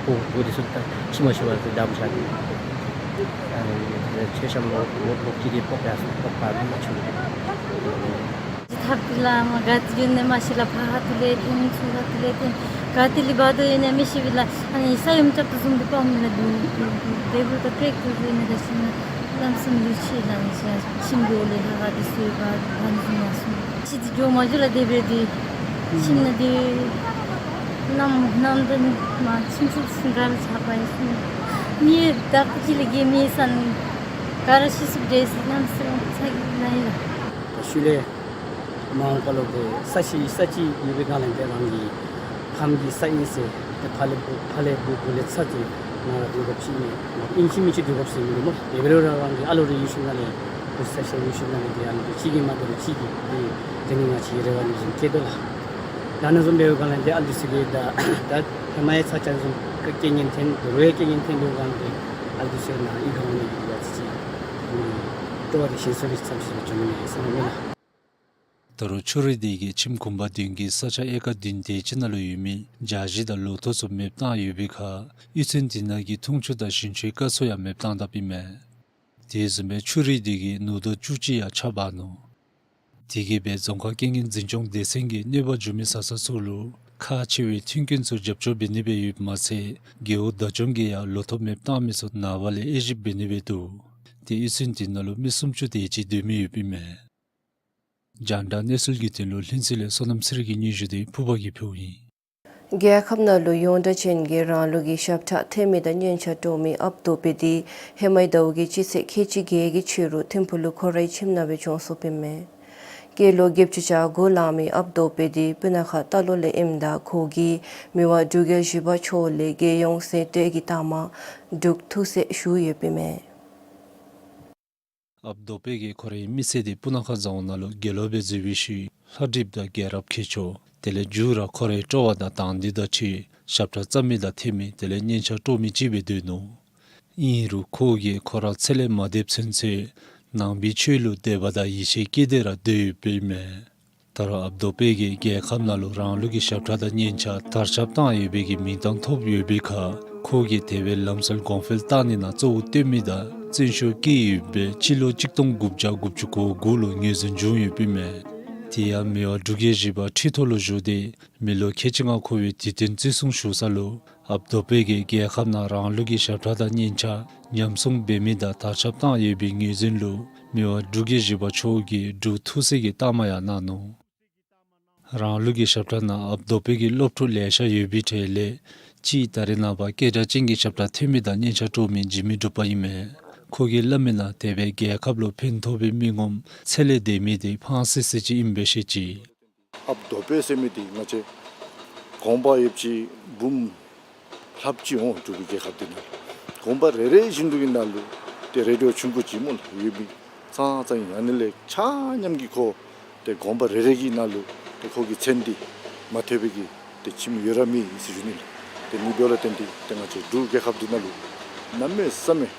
བུ་བུ་དེ་ཚུ་ད་ཁྱིམ་མ་ཤི་བར་དུ་བསྡམས་བཞག་སྟེ། ཨ་ནི་མཆོད་བཤམ་ལོགས་ལོགས་ལོགས་ཅིག་དེ་ཕོག་ཡར་སོང་། ཕོག་པ་མི་ཆུང་། ཐབས་ལ་མ་ག་ཏེ་ཡོད་ནི་མ་ཤེས་ལགས། ཕར་ཧ་ཏུ་ལས་ཐོན་ཚུར་ཧ་ཏུ་ལས་ཐོན་ག་ཏེ་ལས་འབག་དོ་ཡོད་ནི་མི་ཤེས་པས་ལགས། ཨ་ནི་ས་ཡོམ་རྐྱབ་དོ་བཟུམ་སྦེ་དཔའ་མི་ལ་འདུག་འདུག་འདུག་དེ་འབདཝ་ད་ཀྲེག་ཀྲེག་ཡོད་ནི་ད་ཤི་ན་ལམ་སེང་ལུས་ཆད་ལགས། ཨ་ནི་ཤི་ཁྱིམ་གྱི་འོག་ལས་ལྷ་ཁང་དེ་ཚུ་ཡོད་པ་ཨ་ནི་བཟུམ་མ་སོང་། ཤི་དེ་འགྱོ་མ་འགྱོ་ལགས། དེ་སྦེ་དེ་ཁྱིམ་ནང་དེ་གནམ་གནམ་དུས་མ་ཁྱིམ་ཚུ་ག་ར་ཆག་པ་ཡང་སོང་། མི་བདག་པོ་ཅིག་ལས་བརྒལ་མེད་ས་ནི་ག་ར་ཤི་སོངམ་འདྲས་ཟེར་གནམ་མེད་ས་མེད་ཚ་གྱང་ལང་ཡི་ལགས། ད་ཤུལ་ལས་མ་འོངས་པ་ལུ་ཏེ་ས་ཞིང་ས་ཅིག་ཡོད་པའི་སྒང་ལས་ཏེ་རང་གི་ཕམ་གྱི་ས་ཨིན་ཟེར་ཏེ་ཕར་ལས་བུ་ཕར་ལས་བུ་བུ་ལས་ཚ་ཟེར་ང་ར་སྡོད་དགོཔ་ཅིག་ཨིན་མས། ཨིན་ཅི་མིན་ཅི་སྡོད་དགོཔ་ཟེར་མིན་འདུག་སྨོ། དེ་འབད་རུང་ར་རང་གི་ཨ་ལོ་རེ་ཡོད་ཞིནམ་ལས་བུ་ཚ་ཤ་ཡོད་ཞིནམ་ལས་ཏེ་ཨ་ནི་གཅིག་གིས་མ་དོ་རུང་གཅིག་གིས་ཏེ་དེ་ནི་ང་བཅས་རེ་བ་ནི་བཟུམ་སྐྱེས་དོ་ལགས། ད་ཨ་ནི་བཟུམ་འབད་བའི་སྒང་ལས་ཏེ་ཨ་ལུ་ཚུ་གིས་ད་ད་ཧེ་མ་ཡང་ཚ་གྱང་བཟུམ་རྐྱེན་ངན་ཐོན་ད་རུང་ཡང་རྐྱེན་ངན་ཐོན་འབད་བའི་སྒང་ལས་ཏེ་ཨ་ལུ་ཚུ་ནཱ་གཡུས་ཁར་འོང་ནི་གི་ཡ་ཅིག་ཅིག་སྤྲོ་བ་དེ་ཞིམ་ཚུལ་གྱི་ཚབ་ཞིག་བྱུང་ནི་ཟེར་མནོཝ་མས་ལགས། ད་རུང་ཆུ་རུད་དེ་གིས་ཁྱིམ་གུང་པ་བདུན་གྱི་ས་ཆ་ཨེ་ཀར་བདུན་དེ་ཅིག་ནང་ལུ་ཡོད་མི་བྱ་ཞིང་དང་ལོ་ཐོག་ཚུ་མེདཔ་བཏང་ཡོད་པའི་ཁར་གཡུས་ཚན་དེ་ནང་གི་འཐུང་ཆུ་དང་ཞིང་ཆུའི་རྐ་ཚུ་ཡང་མེདཔ་བཏང་དཔ་ཨིན་མས། དེ་བཟུམ་སྦེ་ཆུ་རུད་དེ་གིས་ནོར་དོ་བཅུ་གཅིག་ཡང་ཆག་འབག་ནུག། དེ་གིས་སྦེ་རྫོང་ཁག་རྐྱེན་ངན་འཛིན་སྐྱོང་སྡེ་ཚན་གྱིས་གནོད་པ་བྱུང་མི་བཟའ་ཚང་ཚུ་ལུ་ཁག་ཆེ་བའི་མཐུན་རྐྱེན་ཚུ་རྒྱབ་སྐྱོར་འབད་ནི་སྦེ་ཡོདཔ་མ་ཚད་རྒེད་འོག་བདག་སྐྱོང་གིས་ཡང་ལོ་ཐོག་མེདཔ་བཏང་མི་ཚུ་ནངས་པ་ལས་དབྱེ་ཞིབ་འབད་ནི་སྦེ་འདུག། ཏེ་གཡུས་ཚན་དེ་ནང་ལུ་མི་སུམ་ཅུ་དེ་ཅིག་སྡོད་མི་ཡོདཔ་ཨིན་མས། རྒྱང་བསྒྲགས་གནས་ཚུལ་གྱི་དོན་ལུ་ལྷུན་རྩེ་ལས་བསོད་ནམས་ཚེ་རིང་གི་སྙན་ཞུ་དེ་ཕུར་པ་གིས་ཕུལཝ་ཨིན། རྒྱལ་ཁབ་ནང་ལུ་ཡོངས་གྲགས་ཅན་གྱི་རང་ལུགས་ཀྱི་ཞབས་ཁྲ་འཐེན་མི་དང་སྙན་ཆ་དཀྲོག་མི་ཨཔ་རྡོ་པེ་དེ་ཧེ་མའི་ཟླཝ་གི་སྤྱི་ཚེས་ཁལ་གཅིག་བརྒྱད་ཀྱི་ཕྱི་རུ་ཐིམ་ཕུག་ལུ་ཁོ་རའི་ཁྱིམ་ནང་སྦེ་བྱོན་སོཔ་ཨིན་མས། སྐྱེས་ལོ་བརྒྱད་ཅུ་གྱ་དགུ་ལང་མི་ཨཔ་རྡོ་པེ་དེ་སྤུ་ན་ཁ་རྟ་ལོག་ལས་ཨིནམ་ད་ཁོ་གིས་མི་དབང་འབྲུག་རྒྱལ་བཞི་པ་མཆོག་ལས་རྒྱལ་ཡོངས་གཟེངས་བསྟོད་ཀྱི་རྟགས་མ་འབྲུག་ཐུགས་སྲས་ཞུ་ཡོདཔ་ཨིན་མས། ཨཔ་རྡོ་པེ་གིས་ཁོ་རའི་མི་ཚེ་དེ་སྤུ་ན་ཁ་རྫོང་ནང་ལུ་དགེ་སློང་སྦེ་འཛུལ་བའི་ཤུལ་ལྷ་བྲིཔ་དང་རྒྱལ་རབས་མཁས་མཆོག་དེ་ལས་མཇུག་ར་ཁོ་རའི་སྤྲོ་བ་དང་དང་འདོད་དང་འཁྲིལ་ཞབས་ཁྲ་རྩོམ་མི་དང་འཐེན་མི་དེ་ལས་སྙན་ཆ་དཀྲོག་མི་ཅིག་སྦེ་སྡོད་ནུག། ཨིན་རུང་ཁོ་གིས་ཁོ་ར་ཚེ་ལས་མ་འདས་ཚུན་ཚོད་ནང་པའི་ཆོས་ལུ་དད་པ་དང་ཡིད་ཆེས་བསྐྱེད་དེ་ར་སྡོད་ཡོདཔ་ཨིན་མས། ད་རུང་ཨཔ་རྡོ་པེ་གིས་རྒྱལ་ཁབ་ནང་ལུ་རང་ལུགས་ཀྱི་ཞབས་ཁྲ་དང་སྙན་ཆ་དར་ཁྱབ་བཏང་ཡོད་པའི་གི་མིང་གཏམ་ཐོབ་ཡོད་པའི་ཁར་ཁོ་གིས་དེ་བས་ལམ་སྲོལ་གོང་འཕེལ་བཏང་ནི་ནང་གཙོ་བོ་བཏོན་མི་དང་བརྩོན་ཤུགས་བསྐྱེད་ཡོདཔ་སྦེ་སྤྱི་ལོ་གཅིག་སྟོང་དགུ་བརྒྱ་དགུ་བཅུ་གོ་དགུ་ལུ་ངོས་འཛིན་བྱུང་ཡོདཔ་ཨིན་མས། དེ་ཡང་མི་དབང་འབྲུག་རྒྱལ་བཞི་པ་ཁྲི་ཐོག་ལུ་བཞུགས་ཏེ་མི་ལོ་ཁལ་གཅིག་ལྔ་འཁོར་བའི་དུས་སྟོན་བརྩི་སྲུང་ཞུ་ས་ལུ་ཨཔ་རྡོ་པེ་གིས་རྒྱལ་ཁབ་ནང་རང་ལུགས་ཀྱི་ཞབས་ཁྲ་དང་སྙན་ཆ་ཉམས་སྲུང་འབད་མི་དང་དར་ཁྱབ་བཏང་ཡོད་པའི་ངོས་འཛིན་ལུ་མི་དབང་འབྲུག་རྒྱལ་བཞི་པ་མཆོག་གིས་འབྲུག་ཐུགས་སྲས་ཀྱི་རྟགས་མ་ཡང་གནང་ནུག། རང་ལུགས་ཀྱི་ཞབས་ཁྲ་ནང་ཨཔ་རྡོ་སྦེ་གི་སློབ་ཕྲུག་ལེ་ཤ་ཡོད་པའི་གྲས་ལས་གཅིག་ད་རེས་ནངས་པ་སྐད་གྲགས་ཅན་གྱི་ཞབས་ཁྲ་འཐེན་མི་དང་སྙན་ཆ་དཀྲོག་མི་འཇིགས་མེད་འབྲུག་པ་ཨིན་མས། ཁོ་གིས་སླབ་མི་ནང་དེ་སྦེ་རྒྱལ་ཁབ་ལུ་ཕན་ཐོགས་པའི་མི་ངོམ་ཚད་ལས་འདས་མི་དེ་ཕངས་སི་སི་ཅིག་ཨིནམ་སྦེ་བཤད་ཅི། ཨཔ་རྡོ་སྦེ་ཟེར་མི་དེ་ང་བཅས་གོང་པ་ཡོདཔ་ཅིག་འབུམ་ལྷགཔ་ཅིག་འོང་འབྲུག་པའི་རྒྱལ་ཁབ་འདི་ནང་ལུ། དགོན་པ་རེ་རེ་བཞིན་དུ་གི་ནང་ལུ་ཏེ་རེ་ཌི་ཡོ་ཆུང་ཀུ་ཅིག་སྨོ་ལགས་ཡོད་མི་ཙང་ཙང་ཨིན། ཨ་ནི་ལས་ཆ་མཉམ་གྱིས་ཁོ་ཏེ་དགོན་པ་རེ་རེ་གི་ནང་ལུ་ཏེ་ཁོ་གི་མཚན་འདི་མ་ཐོས་པའི་གི་ཏེ་ཁྱིམ་ཡོད་ར་མེད་ཟེར་ཞུ་ནི་ལགས། ཏེ་ཨ་ནི་འབདཝ་ལས་བརྟེན་ཏེ་ཏེ་ང་བཅས་འབྲུག་རྒྱལ་ཁབ་འདི་ནང་ལུ་གནམ་མེད་ས་མེད་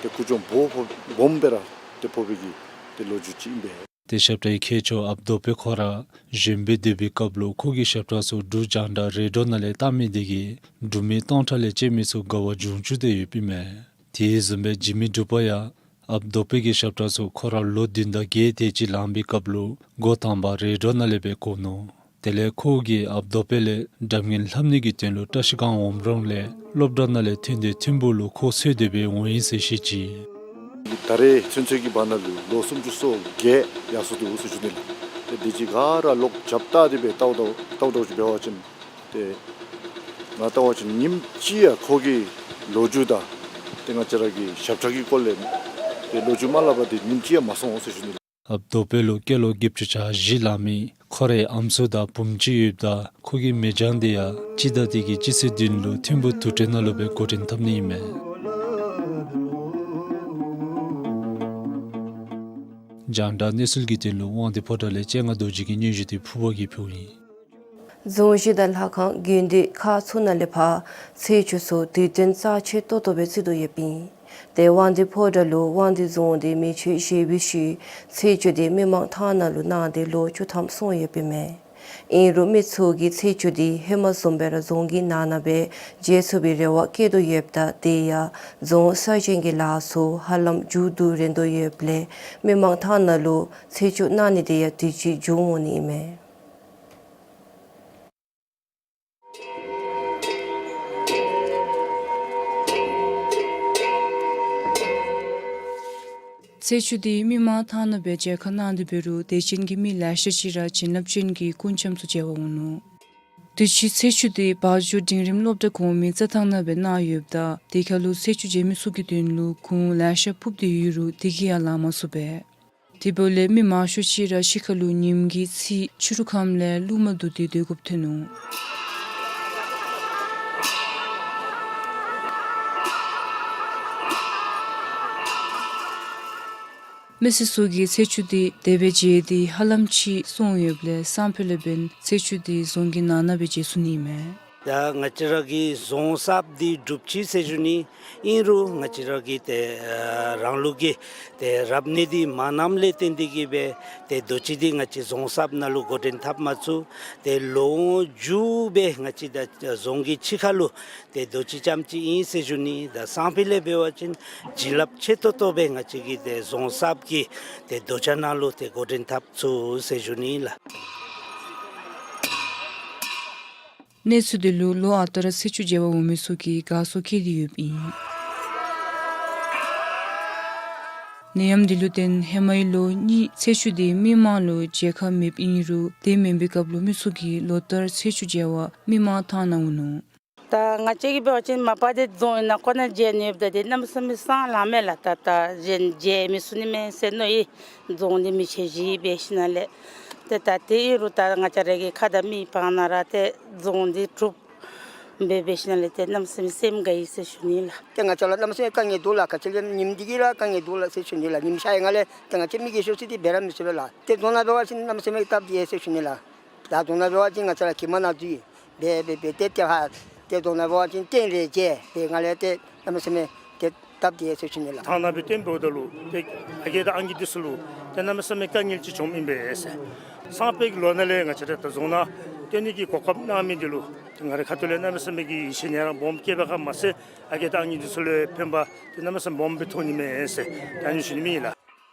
ཏེ་ཀུ་ཅོ་སྦོམ་སྦོམ་སྦེ་ར་ཏེ་ཕོག་པའི་གི་ཏེ་ལོ་རྒྱུས་ཅིག་ཨིན་པས། ཏེ་ཞབས་ཁྲའི་མཁས་མཆོག་ཨཔ་རྡོ་སྦེ་ཁོ་ར་གཞོནམ་སྦེ་སྡོད་པའི་སྐབས་ལུ་ཁོ་གི་ཞབས་ཁྲ་ཚུ་འབྲུག་རྒྱང་བསྒྲགས་རེ་ཌི་ཡོ་ནང་ལས་བཏང་མི་དེ་གིས་འབྲུག་མི་སྟོང་ཕྲག་ལས་བཅད་མི་ཚུ་དགའ་བ་འབྱུང་བཅུག་སྟེ་ཡོདཔ་ཨིན་མས། དེ་བཟུམ་སྦེ་འཇིགས་མེད་འབྲུག་པ་ཡང་ཨཔ་རྡོ་སྦེ་གི་ཞབས་ཁྲ་ཚུ་ཁོ་ར་ལོ་བདུན་དང་བརྒྱད་དེ་ཅིག་ལང་པའི་སྐབས་ལུ་འགོ་དང་པ་རེ་ཌི་ཡོ་ནང་ལས་སྦེ་གོ་ནུག། དེ་ལས་ཁོ་གིས་ཨཔ་རྡོ་སྦེ་ལས་སྒྲ་སྙན་ལྷབ་ནི་གི་དོན་ལུ་བཀྲ་ཤིས་སྒང་འོང་རུང་ལས་སློབ་གྲྭ་ནང་ལས་ཐོན་ཏེ་ཐིམ་ཕུག་ལུ་ཁོ་འཚོལ་ཏེ་སྦེ་འོང་ཡི་ཟེར་བཤད་ཅི། ད་རེས་ཚུན་ཚོད་ཀྱི་བར་ན་ལུ་ལོ་སུམ་ཅུ་སོ་བརྒྱད་ཡར་སོ་ནུག་ཟེར་ཞུ་ནི་ལགས། ཏེ་དེ་ཅིག་ག་ར་ལོག་རྒྱབ་བལྟ་སྟེ་སྦེ་བལྟཝ་ད་བལྟཝ་ད་ཅིག་འབད་བ་ཅིན་ཏེ་ང་བལྟ་བ་ཅིན་ཉིནམ་གཅིག་ཡང་ཁོ་གི་ལོ་རྒྱུས་དང་ཏེ་ང་བཅས་ར་གི་ཞབས་ཁྲ་གི་སྐོར་ལས་ཏེ་ལོ་རྒྱུས་མ་སླབ་པར་ཏེ་ཉིནམ་གཅིག་ཡང་མ་སོང་ཟེར་ཞུ་ནི་ལགས། ཨཔ་རྡོ་སྦེ་ལུ་སྐྱེས་ལོ་བརྒྱད་ཅུ་གྱ་བཞི་ལང་མི་ཁོ་རའི་ཨམ་སྲུ་དང་བུམོ་ཅིག་ཡོདཔ་ད་ཁོ་གི་མི་རྐྱང་དེ་ཡང་སྤྱི་ཟླ་འདི་གི་སྤྱི་ཚེས་བདུན་ལུ་ཐིམ་ཕུག་དུར་ཁྲོད་ནང་ལུ་སྦེ་འགོ་འདྲེན་འཐབ་ནི་ཨིན་མས། རྒྱང་བསྒྲགས་གནས་ཚུལ་གྱི་དོན་ལུ་དབང་འདུས་ཕོ་བྲང་ལས་སྤྱན་སྔ་རྡོ་རྗེ་གི་སྙན་ཞུ་འདི་ཕུརཔ་གིས་ཕུལཝ་ཨིན། རྫོང་གཞི་དང་ལྷ་ཁང་དགོན་སྡེ་ཁག་ཚུ་ནང་ལས་ཕར་ཚེས་བཅུ་ཚུ་དུས་སྟོན་རྩ་ཆེ་ཏོག་ཏོ་སྦེ་བརྩི་དོ་ཡོདཔ་ཨིན། ཏེ་དབང་འདུས་ཕོ་བྲང་ལུ་དབང་འདུས་རྫོང་འདི་མེ་མཆོད་བཞེས་པའི་ཤུལ་ཚེས་བཅུ་འདི་མི་མང་ཐང་ནང་ལུ་གནང་སྟེ་ལོ་བཅུ་ཐམ་སོང་ཡོདཔ་ཨིན་མས། ཨིན་རུང་མི་ཚུ་གིས་ཚེས་བཅུ་འདི་ཧེ་མ་བཟུམ་སྦེ་ར་རྫོང་གི་ནང་ན་སྦེ་མཇལ་ཚུགས་པའི་རེ་བ་བསྐྱེད་དོ་ཡོདཔ་ད་དེ་ཡང་རྫོང་གསར་བཞེངས་ཀྱི་ལཱ་ཚུ་ཧ་ལམ་མཇུག་བསྡུ་རན་དོ་ཡོདཔ་ལས་མི་མང་ཐང་ནང་ལུ་ཚེས་བཅུ་གནང་ནི་དེ་ཡང་དུས་ཅི་མཇུག་འོང་ནི་ཨིན་མས། ཚེས་བཅུ་འདི་མི་མང་ཐང་ནང་སྦེ་མཇལ་ཁ་གནང་སྟེ་འབད་རུང་དད་ཅན་གྱི་མི་ལེ་ཤ་ཅིག་ར་བྱིན་རླབས་ཅན་གྱི་སྐུ་འཆམ་ཚུ་མཇལ་བར་འོང་ནུག། དུས་ཅི་ཚེས་བཅུ་འདི་བ་འཇོ་འབྲིང་རིམ་སློབ་གྲྭ་གོང་མའི་རྩྭ་ཐང་ནང་སྦེ་གནང་ཡོདཔ་ད་དེ་ཁར་ལུ་ཚེས་བཅུ་མཇལ་མི་ཚུ་གི་དོན་ལུ་གུར་ལེ་ཤ་ཕུབ་སྟེ་ཡོད་རུང་དེ་གིས་ཡང་ལང་མ་ཚུགས་པས། དེ་འབདཝ་ལས་མི་མང་ཤོས་ཅིག་ར་ཕྱི་ཁ་ལུ་ཉིམ་གི་ཚིག་ཕྱི་རུ་ཁམས་ལས་རླུང་མ་བསྡུ་སྟེ་སྡོད་དགོཔ་ཐོན་ནུག། མི་སེར་ཚུ་གིས་ཚེས་བཅུ་འདི་དེ་སྦེ་མཇལ་ཏེ་ཧ་ལམ་ཅིག་སོང་ཡོདཔ་ལས་སང་ཕོད་ལས་འབདན་ཚེས་བཅུ་འདི་རྫོང་གི་ནང་ན་སྦེ་མཇལ་ཚུགས་ནི་ཨིན་མས། ད་ང་བཅས་ར་གི་རྫོང་གསརཔ་འདི་གྲུབ་ཅི་ཟེར་ཞུ་ནི། ཨིན་རུང་ང་བཅས་ར་གི་ཏེ་ཨ་རང་ལུགས་ཀྱི་ཏེ་རབ་གནས་འདི་མ་གནངམ་ལས་བརྟེན་ཏེ་གིས་སྦེ་ཏེ་དུས་ཅི་འདི་ང་བཅས་རྫོང་གསརཔ་ནང་ལུ་འགོ་འདྲེན་འཐབ་མ་ཚུགས། ཏེ་ལོ་མཇུག་སྦེ་ང་བཅས་ད་རྫོང་གི་ཕྱི་ཁ་ལུ་ཏེ་དུས་ཅི་ཙམ་ཅིག་ཨིན་ཟེར་ཞུ་ནི། ད་སང་ཕོད་ལས་འབད་བ་ཅིན་བྱིན་རླབས་ཆེ་ཏོག་ཏོ་སྦེ་ང་བཅས་ཀྱི་ཏེ་རྫོང་གསརཔ་གི་ཏེ་དུས་ཅི་ནང་ལུ་ཏེ་འགོ་འདྲེན་འཐབ་ཚུགས་ཟེར་ཞུ་ནི་ལགས། གནས་ཚུལ་འདི་ལུ་ལོ་ཨ་རྟག་ར་ཚེས་བཅུ་མཇལ་བར་འོང་མི་ཚུ་གིས་དགའ་ཚོར་བསྐྱེད་དེ་ཡོདཔ་ཨིན། ནད་ཡམས་འདི་ལུ་བརྟེན་ཧེ་མའི་ལོ་གཉིས་ཚེས་བཅུ་འདི་མི་མང་ལུ་མཇལ་ཁ་མེདཔ་ཨིན་རུང་དེ་མེན་པའི་སྐབས་ལུ་མི་ཚུ་གིས་ལོ་ལྟར་ཚེས་བཅུ་མཇལ་བར་མི་མང་ཐང་ནང་འོང་ནུག། ད་ང་བཅས་ཀྱིས་འབད་བ་ཅིན་མ་པ་འདི་རྫོང་ནང་ཁོ་ན་མཇལ་ནི་ཡོདཔ་ད་འདི་གནམ་མེད་ས་མེད་སང་ལང་མས་ལགས། ད་ད་གཞན་མཇལ་མི་ཚུགས་ནི་མས་ཟེར་མནོ་ཡི། རྫོང་འདི་མེ་མཆོད་བཞེས་འབད་ཞིནམ་ལས་ཏེ་ད་དེ་ཨིན་རུང་ད་ང་བཅས་ར་གི་ཁ་དང་མིག་དཔང་ནང་ར་ཏེ་རྫོང་འདི་གྲུབ་འབད་འབད་ཞིནམ་ལས་ཏེ་གནམ་མེད་ས་མེད་སེམས་དགའ་ཡི་ཟེར་ཞུ་ནི་ལགས། ཏེ་ང་བཅས་ལུ་གནམ་མེད་ས་མེད་དཀའ་ངལ་འདུག་ལགས། ག་ཅི་ལས་ཉིམ་འདི་གིས་ར་དཀའ་ངལ་འདུག་ལགས་ཟེར་ཞུ་ནི་ལགས། ཉིམ་ཤར་ཡི་ངང་ལས་ཏེ་ང་བཅས་མི་གིས་ཤོག་ཅིག་འདི་འབད་ར་མི་ཚུགས་པས་ལགས། ཏེ་རྫོང་ནང་འབད་བ་ཅིན་གནམ་མེད་ས་མེད་སྟབས་བདེ་ཟེར་ཞུ་ནི་ལགས། ད་རྫོང་ནང་འབད་བ་ཅིན་ང་བཅས་ར་གྱིབ་མ་ནང་འདུག་ཡི། འབད་འབད་འབད་ཏེ་ཏེ་ཧ་ཏེ་རྫོང་ནང་འབད་བ་ཅིན་རྟེན་རེ་མཇལ་འབད་ངང་ལས་ཏེ་གནམ་མེད་ས་མེད་ཏེ་སྟབས་བདེ་ཟེར་ཞུ་ནི་ལགས། ཐང་ནང་སྦེ་རྟེན་འབདཝ་ད་ལུ་ཏེ་ཨ་རྒས་དང་ཨང་རྒས་འདི་ཚུ་ལུ་ཏེ་གནམ་མེད་ས་མེད་དཀའ་ངལ་ཅིག་བྱུངམ་ཨིན་པས་ཟེར། སང་ཕོད་ཀྱི་ལོ་ནང་ལས་ང་བཅས་ར་ད་རྫོང་ནང་རྟེན་གྱི་གོ་སྐབས་གནང་མི་འདི་ལུ་ཏེ་ང་རའི་ཁ་ཐུག་ལས་གནམ་མེད་ས་མེད་ཀྱི་ཡིད་ཆེས་ནི་ར་སྦོམ་བསྐྱེདཔ་ཁར་མ་ཚད་ཨ་རྒས་དང་ཨང་རྒས་འདི་ཚུ་ལུ་ཕན་པ་ཏེ་གནམ་མེད་ས་མེད་སྦོམ་སྦེ་ཐོགས་ནི་མས་ཟེར་ད་ཨ་ནི་ཞུ་ནི་ཨིན་ལགས།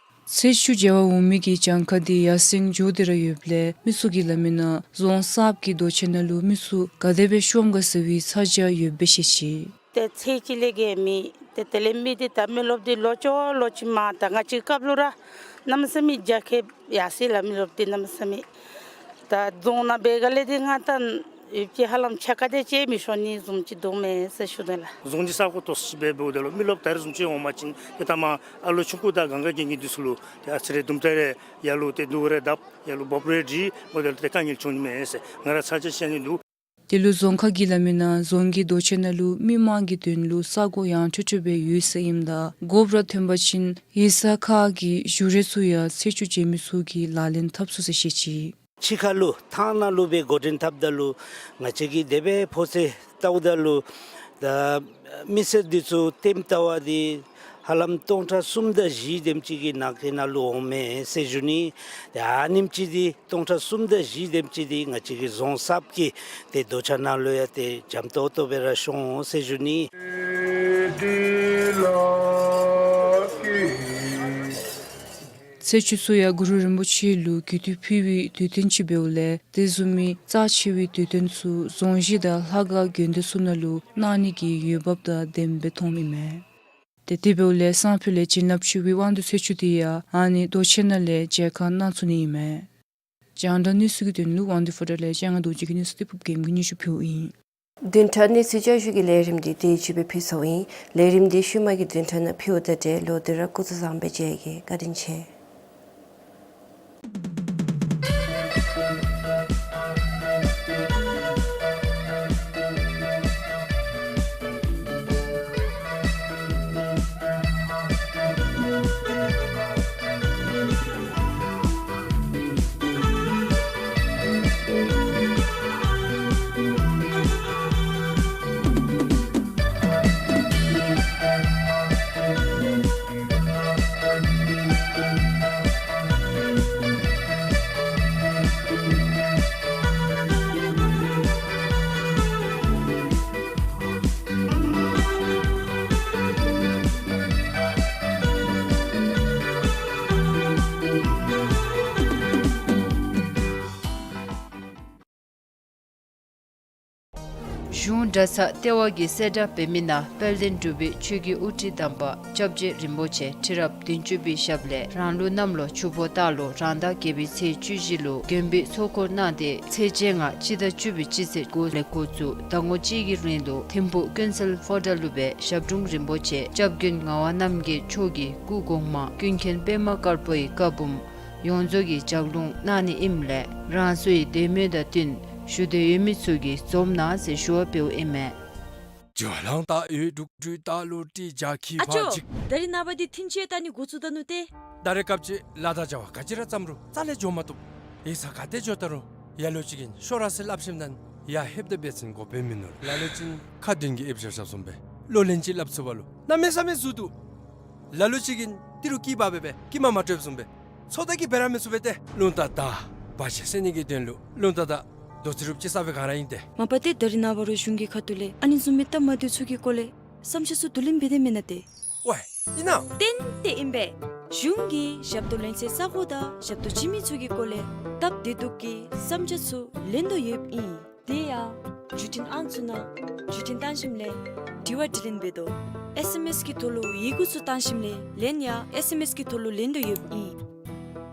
ཚེས་བཅུ་མཇལ་བར་འོང་མི་གི་གྱངས་ཁ་འདི་ཡར་སེང་འགྱོ་སྟེ་ར་ཡོདཔ་ལས་མི་ཚུ་གིས་སླབ་མི་ནང་རྫོང་གསརཔ་གི་རྡོ་གཅལ་ནང་ལུ་མི་ཚུ་ག་དེ་སྦེ་ཤོངམ་ག་ཟེར་བའི་ཚ་གྱང་ཡོདཔ་སྦེ་བཤད་ཅི། ཏེ་ཚེས་གཅིག་ལས་བརྒལ་མེད། ཏེ་དེ་ལས་མི་འདི་ད་མི་རློབས་འདི་ལོ་ཅོག་ལོ་ཅིག་མ་ད་ང་བཅས་སྐབས་ལུ་ར་གནམ་མེད་ས་མེད་རྒྱ་ཁྱབ་ཡར་སོ་ཡི་ལགས། མི་རློབས་འདི་གནམ་མེད་ས་མེད་ ད་རྫོང་ནང་འབད་ག་ལས་འདི་ང་ད་ཡུལ་གྱི་ཧ་ལམ་ཕྱེད་ཀ་དེ་ཅིག་མི་ཤོང་ནི་བཟུམ་ཅིག་འདུག་མས་ཟེར་ཞུ་དོ་ལགས། རྫོང་གི་ས་གོ་ཏོག་ཙམ་འབད་འབདཝ་ད་ལུ་མི་རློབས་ད་རེས་བཟུམ་ཅིག་འོང་པ་ཅིན་ཏེ་ད་མ་ཨ་ལོ་ཆུང་ཀུ་དང་གང་ག་གི་ངེ་འདི་ཚུ་ལུ་ཏེ་ཨ་ཙི་རེ་དུམ་གྲ་རེ་ཡར་ལུ་ཏེ་རྡོ་རེ་བརྡབ་ཡར་ལུ་འབོབ་རེ་སྒྲིག་འབདཝ་ད་ལུ་ཏེ་དཀའ་ངལ་བྱུང་ནི་མས་ཟེར་ང་ར་ཚ་གྱང་བཞེས་ནི་འདུག། དེ་ལུ་རྫོང་ཁ་གི་ལམ་ནང་རྫོང་གི་རྡོ་གཅལ་ནང་ལུ་མི་མང་གི་དོན་ལུ་ས་གོ་ཡངས་ཁྲོ་ཁྲོ་སྦེ་ཡོད་ཟེར་ཨིནམ་ད་དགོཔ་ར་ཐོན་པ་ཅིན་ཡིག་ཚང་ཁག་གི་བཞུགས་གྲལ་ཚུ་ཡང་ཚེས་བཅུ་མཇལ་མི་ཚུ་གིས་ལག་ལེན་འཐབ་ཚུགས་ཟེར་བཤད་ཅི། ཕྱི་ཁ་ལུ་ཐང་ནང་ལུ་སྦེ་འགོ་འདྲེན་འཐབ་ད་ལུ་ང་བཅས་ཀྱིས་དེ་སྦེ་ཕོ་ཚོད་བལྟཝ་ད་ལུ་ད་མི་སེར་འདི་ཚུ་ལྟདམོ་བལྟ་བ་འདི་ཧ་ལམ་སྟོང་ཕྲག་གསུམ་དང་བཞི་དེམ་ཅིག་གི་ནང་འཁོད་ནང་ལུ་འོང་མས་ཟེར་ཞུ་ནི། ཏེ་ཨ་ནེམ་ཅིག་འདི་སྟོང་ཕྲག་གསུམ་དང་བཞི་དེམ་ཅིག་འདི་ང་བཅས་ཀྱི་རྫོང་གསརཔ་གི་ཏེ་རྡོ་གཅལ་ནང་ལུ་ཡང་ཏེ་འཇམ་ཏོང་ཏོ་སྦེ་ར་ཤོང་འོང་ཟེར་ཞུ་ནི། ཚེས་བཅུ་ཚུ་ཡང་གུ་རུ་རིན་པོ་ཆེ་ལུ་གུས་བཏུད་ཕུལ་བའི་དུས་སྟོན་ཅིག་འབདཝ་ལས་དེ་བཟུམ་མའི་རྩ་ཆེ་བའི་དུས་སྟོན་ཚུ་རྫོང་གཞི་དང་ལྷ་ཁང་དགོན་སྡེ་ཚུ་ནང་ལུ་གནང་ནི་གི་འོས་འབབ་དང་ལྡནམ་སྦེ་མཐོངམ་ཨིན་མས། ཏེ་དེ་འབདཝ་ལས་སང་ཕོད་ལས་བྱིན་རླབས་ཆེ་བའི་དབང་འདུས་ཚེས་བཅུ་འདི་ཡང་ཨ་ནི་རྡོ་གཅལ་ནང་ལས་མཇལ་ཁ་གནང་ཚུགས་ནི་ཨིན་མས། རྒྱང་བསྒྲགས་གནས་ཚུལ་གྱི་དོན་ལུ་དབང་འདུས་ཕོ་བྲང་ལས་ལྕང་ང་རྡོ་རྗེ་གི་གནས་ཚུལ་ཏེ་ཕུབ་རྒྱལམོ་གིས་སྙན་ཞུ་ཕུལཝ་ཨིན། བདུན་ཕྲག་གནས་ཚུལ་བསྐྱར་ཞུ་གི་ལས་རིམ་འདི་དེ་ཅིག་སྦེ་ཕུལ་ཚརཝ་ཨིན། ལས་རིམ་འདི་ཤུལ་མ་གི་བདུན་ཕྲག་ནང་ཕུལཝ་ད་ཏེ་ལོག་སྟེ་ར་སྐུ་གཟུགས་བཟང་པོ་སྦེ་མཇལ་གེ། བཀའ་དྲིན་ཆེ། གཞུང་གྲྭ་ཚང་ལྟེ་བ་གིས་གསལ་བསྒྲགས་འབད་མི་ནང་དཔལ་ལྡན་འབྲུག་པའི་ཆོས་ཀྱི་དབུ་ཁྲིད་དམ་པ་སྐྱབས་རྗེ་རིན་པོ་ཆེ་ཁྲི་རབས་བདུན་ཅུ་པའི་ཞབས་ལས་རང་ལུགས་གནམ་ལོ་ཆུ་ཕོ་སྟག་ལོ་རང་ཟླ་བརྒྱད་པའི་ཚེས་བཅུ་བཞི་ལུ་དགོན་པའི་ཚོགས་འཁོར་གནང་སྟེ་ཚེས་བཅོ་ལྔ་སྤྱི་ཟླ་བཅུ་པའི་སྤྱི་ཚེས་དགུ་ལས་འགོ་བཙུགས་ཟླ་ངོ་གཅིག་གི་རིང་ལུ་ཐིམ་ཕུག་ཀུན་གསལ་ཧོ་ཊལ་ལུ་སྦེ་ཞབས་དྲུང་རིན་པོ་ཆེ་སྐྱབས་མགོན་ངག་དབང་རྣམ་རྒྱལ་མཆོག་གི་སྐུ་གོང་མ་ཀུན་མཁྱེན་པདྨ་དཀར་པོའི་བཀའ་འབུམ་ཡོངས་རྫོགས་ཀྱི་ལྗགས་ལུང་གནང་ནི་ཨིནམ་ལས་རང་སོའི་འདོད་མོས་དང་བསྟུན་ཞུ་འདོད་ཡོད་མི་ཚུ་གིས་འཛོམས་གནང་ཟེར་ཞུ་བ་འབདཝ་ཨིན་མས། ཨ་ཅོ། ད་རིས་ནངས་པ་འདི་ཐིན་ཅི་ལྟ་ནི་འགོ་བཙུགས་ད་ནུག་ཏེ། ད་རེས་སྐབས་ཅིག་ལཱ་དང་བྱ་བ་ག་ཅི་ར་བརྩམ་རུང་རྩ་ལས་འགྱོ་མ་བཏུབ། ཡིག་ཚང་ག་ཏེ་འགྱོ་ད་རུང་ལ་ལུ་ཅིག་གིས་ཤོག་ར་ཟེར་སླབ་ཞིནམ་ད་ཡར་ལྷོདཔ་ད་འབད་བ་ཅིན་གོ་བརྡ་མིན་ནུག། ལ་ལུ་ཅིག་ཁ་འདོན་གྱི་ཨེབ་ཤབ་ཤབ་བཟུམ་སྦེ་ལོ་ལན་ཅིག་སླབ་ཚུགས་པ་ལུ་གནམ་མེད་ས་མེད་ཟུར་འདུག། ལ་ལུ་ཅིག་གིས་ཏི་རུ་སྐྱི་པགས་སྦེ་སྦེ་སྐྱི་མ་མ་སྤྲོདཔ་བཟུམ་སྦེ་ཚོད་ལྟ་གིས་འབད་ར་མི་ཚུགས་པས་ཏེ། རླུང་རྟ་དང་བར་ཆད་སེལ་ནི་གི་དོན་ལུ་རླུང་རྟ་དང་རྡོ་རྩེགཔ་ཅིག་ས་སྦེ་ག་ར་ཨིན་ཏེ། མ་པ་ཏེ་ད་རེས་ནངས་པ་ར་གཞུང་གི་ཁ་ཐུག་ལས་ཨ་ནི་བཟུམ་མའི་སྟབས་མ་བདེཝ་ཚུ་གི་སྐོར་ལས་བསམ་འཆར་ཚུ་བསྡུ་ལེན་འབད་དེས་མེན་ན་ཏེ། ཝའི་ཨིན་ན། ཏན་ཏན་ཨིན་པས། གཞུང་གིས་ཞབས་ཏོག་ལེན་སའི་ས་གོ་དང་ཞབས་ཏོག་བྱིན་མི་ཚུ་གི་སྐོར་ལས་སྟབས་བདེ་སྡུག་གི་བསམ་འཆར་ཚུ་ལེན་དོ་ཡོདཔ་ཨིན། དེ་ཡང་བརྒྱུད་འཕྲིན་ཨང་ཚུ་ནང་བརྒྱུད་འཕྲིན་བཏང་ཞིནམ་ལས་དྲི་བ་དྲིས་ལན་འབད་དོ། ཨེས་ཨེམ་ཨེས་གི་ཐོག་ལུ་ཡི་གུ་ཚུ་བཏང་ཞིནམ་ལས་ལན་ཡང་ཨེས་ཨེམ་ཨེས་གི་ཐོག་ལུ་ལེན་དོ་ཡོདཔ་ཨིན།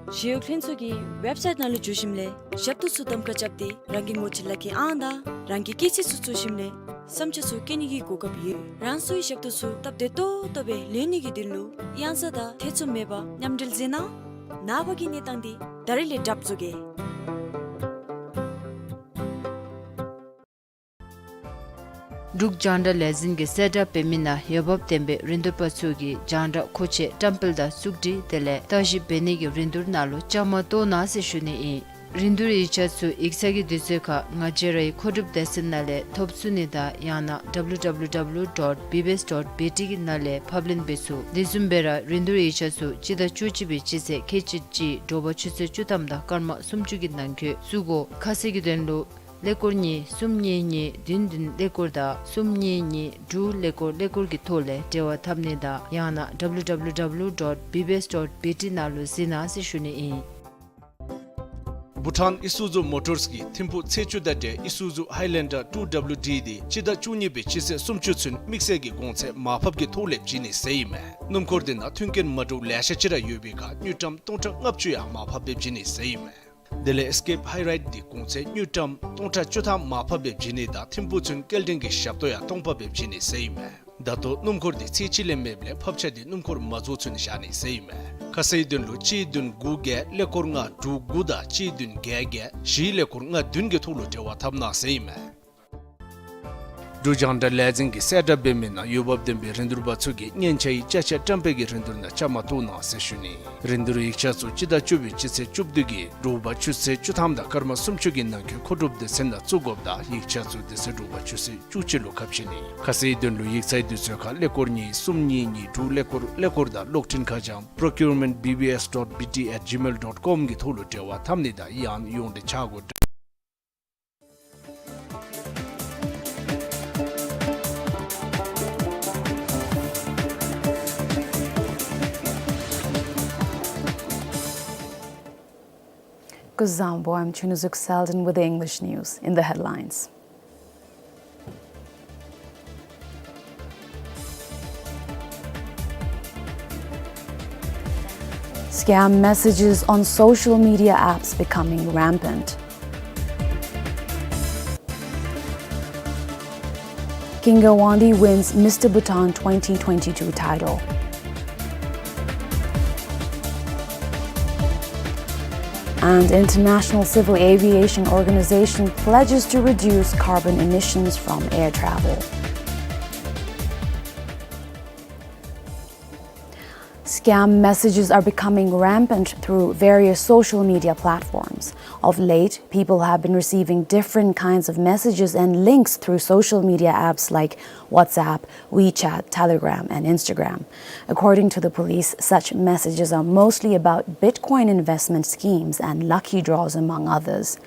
ཞི་གཡོག་ལྷན་ཚོགས་ཀྱི་ཝེབ་སའིཊ་ནང་ལུ་འཛུལ་ཞིནམ་ལས་ཞབས་ཏོག་ཚུ་གདམ་ཁ་རྐྱབ་སྟེ་རང་གི་ངོ་སྤྲོད་ལག་ཁྱེར་ཨང་དང་རང་གི་སྐྱེས་ཚེས་ཚུ་བཙུགས་ཞིནམ་ལས་བསམ་འཆར་ཚུ་བཀོད་ནི་གི་གོ་སྐབས་ཡོད། རང་སོའི་ཞབས་ཏོག་ཚུ་སྟབས་བདེ་ཏོག་ཏོ་སྦེ་ལེན་ནི་གི་དོན་ལུ་གཡང་ས་དང་ཐེ་ཚོམ་མེད་པར་མཉམ་འབྲེལ་མཛད་གནང་། ནངས་པ་གི་གནས་སྟངས་འདི་ད་རིས་ལས་གྲབས་བཟོ་གེ། འབྲུག་རྒྱང་བསྒྲགས་ལས་འཛིན་གྱིས་གསལ་བསྒྲགས་འབད་མི་ནང་འོས་འབབ་ལྡན་པའི་རིན་བསྡུར་པ་ཚུ་གིས་རྒྱང་བསྒྲགས་མཁོ་ཆས་བཀྲམ་སྤེལ་དང་བཙུགས་སྒྲིག་དེ་ལས་བརྟག་ཞིབ་འབད་ནི་གི་རིན་བསྡུར་ནང་ལུ་བཅའ་མར་གཏོགས་གནང་ཟེར་ཞུ་ནི་ཨིན། རིན་བསྡུར་ཡིག་ཆ་ཚུ་ཡིག་ཚང་གི་དུས་ཚོད་ཁར་ང་བཅས་རའི་མཁོ་སྒྲུབ་སྡེ་ཚན་ནང་ལས་ཐོབ་ཚུགས་ནི་དང་ཡང་ན་ཌབ་ལུ་ཌབ་ལུ་ཌབ་ལུ་ཌོཊ་བི་བི་ཨེསི་ཌོཊ་བི་ཊི་གི་ནང་ལས་ཕབ་ལེན་འབད་ཚུགས། དེ་བཟུམ་སྦེ་ར་རིན་བསྡུར་ཡིག་ཆ་ཚུ་སྤྱི་ཟླ་བཅུ་གཅིག་པའི་སྤྱི་ཚེས་ཁལ་གཅིག་གཅིག་དྲོ་པ་ཆུ་ཚོད་བཅུ་ཐམ་དང་སྐར་མ་སུམ་ཅུ་གི་ནང་འཁོད་བཙུགས་དགོ། ཁ་གསལ་གྱི་དོན་ལུ་ཀླད་ཀོར་གཉིས་གསུམ་གཉིས་གཉིས་བདུན་བདུན་ཀླད་ཀོར་དང་གསུམ་གཉིས་གཉིས་དྲུག་ཀླད་ཀོར་ཀླད་ཀོར་གྱི་ཐོག་ལས་འབྲེལ་བ་འཐབ་ནི་དང་ཡང་ན་ཌབ་ལུ་ཌབ་ལུ་ཌབ་ལུ་ཌོཊ་བི་བི་ཨེསི་ཌོཊ་བི་ཊི་ནང་ལུ་གཟིགས་གནང་ཟེར་ཞུ་ནི་ཨིན། བྷུ་ཊཱན་ཨི་སུ་ཛུ་མོ་ཊརསི་གིས་ཐིམ་ཕུག་ཚེས་བཅུ་དང་འབྲེལ་ཨི་སུ་ཛུ་ཧའི་ལེན་ཌར་ཊུ་ཌབ་ལུ་ཌི་འདི་སྤྱི་ཟླ་བཅུ་གཉིས་པའི་སྤྱི་ཚེས་སུམ་ཅུ་ཚུན་དམིགས་བསལ་གྱི་གོང་ཚད་མར་ཕབ་ཀྱི་ཐོག་ལས་བྱིན་ནི་ཟེར་ཨིན་མས། སྣུམ་འཁོར་འདི་ནང་མཐུན་རྐྱེན་མ་འདྲཝ་ལེ་ཤ་ཅིག་ར་ཡོད་པའི་ཁར་དངུལ་ཀྲམ་སྟོང་ཕྲག་ལྔ་བཅུ་ཡང་མར་ཕབ་སྦེ་བྱིན་ནི་ཟེར་ཨིན་མས། དེ་ལས་ཨེས་ཀེབ་ཧའི་རའིཌ་འདི་གོང་ཚད་དངུལ་ཀྲམ་སྟོང་ཕྲག་བཅུ་ཐམ་མར་ཕབ་འབད་བྱིན་ནི་དང་ཐིམ་ཕུག་ཚུན་སྐྱེལ་འདྲེན་གྱི་ཞབས་ཏོག་ཡང་སྟོང་ཕབ་འབད་བྱིན་ནི་ཟེར་ཨིན་མས། ད་ལྟོ་སྣུམ་འཁོར་འདི་ཚེས་གཅིག་ལས་མེདཔ་ལས་ཕབ་ཆ་འདི་སྣུམ་འཁོར་མ་རྫོགས་ཚུན་བཞག་ནི་ཟེར་ཨིན་མས། ཁ་གསལ་དོན་ལུ་གཅིག་བདུན་དགུ་བརྒྱད་ཀླད་ཀོར་ལྔ་དྲུག་དགུ་དང་གཅིག་བདུན་བརྒྱད་བརྒྱད་བཞི་ཀླད་ཀོར་ལྔ་བདུན་གྱི་ཐོག་ལུ་འབྲེལ་བ་འཐབ་གནང་ཟེར་ཨིན་མས། འབྲུག་རྒྱང་བསྒྲགས་ལས་འཛིན་གྱིས་གསལ་བསྒྲགས་འབད་མི་ནང་འོས་འབབ་ལྡན་པའི་རིན་བསྡུར་པ་ཚུ་གིས་སྙན་ཆ་ཡི་ཅ་ཆས་བཀྲམ་སྤེལ་གྱི་རིན་བསྡུར་ནང་བཅའ་མར་གཏོགས་གནང་ཟེར་ཞུ་ནི། རིན་བསྡུར་ཡིག་ཆ་ཚུ་སྤྱི་ཟླ་བཅུ་པའི་སྤྱི་ཚེས་བཅུ་བདུན་གྱི་དྲོ་པ་ཆུ་ཚོད་བཅུ་ཐམ་དང་སྐར་མ་སུམ་ཅུ་གི་ནང་འཁོད་མཁོ་སྒྲུབ་སྡེ་ཚན་ནང་བཙུགས་དགོཔ་དང་ཡིག་ཆ་ཚུ་དེ་ཚེ་དྲོ་པ་ཆུ་ཚོད་བཅུ་གཅིག་ལུ་ཁ་ཕྱེ་ནི། ཁ་གསལ་དོན་ལུ་ཡིག་ཚང་དུས་ཚོད་ཁར་ཀླད་ཀོར་གཉིས་གསུམ་གཉིས་གཉིས་དྲུག་ཀླད་ཀོར་ཀླད་ཀོར་དང་གློག་འཕྲིན་ཁ་བྱང་procurement B B S dot B T at gmail dot com གི་ཐོག་ལུ་འབྲེལ་བ་འཐབ་ནི་དང་ཡང་ཡོངས་འབྲེལ་ཆ་བགོ། Kuzuzangpo, I'm Chunuzuk Selden with the English news. In the headlines: Scam messages on social media apps becoming rampant. Kinga Wangdi wins Mister Bhutan twenty twenty-two title. And International Civil Aviation Organization pledges to reduce carbon emissions from air travel. Scam messages are becoming rampant through various social media platforms. Of late, people have been receiving different kinds of messages and links through social media apps like WhatsApp, WeChat, Telegram, and Instagram. According to the police, such messages are mostly about Bitcoin investment schemes and lucky draws, among others.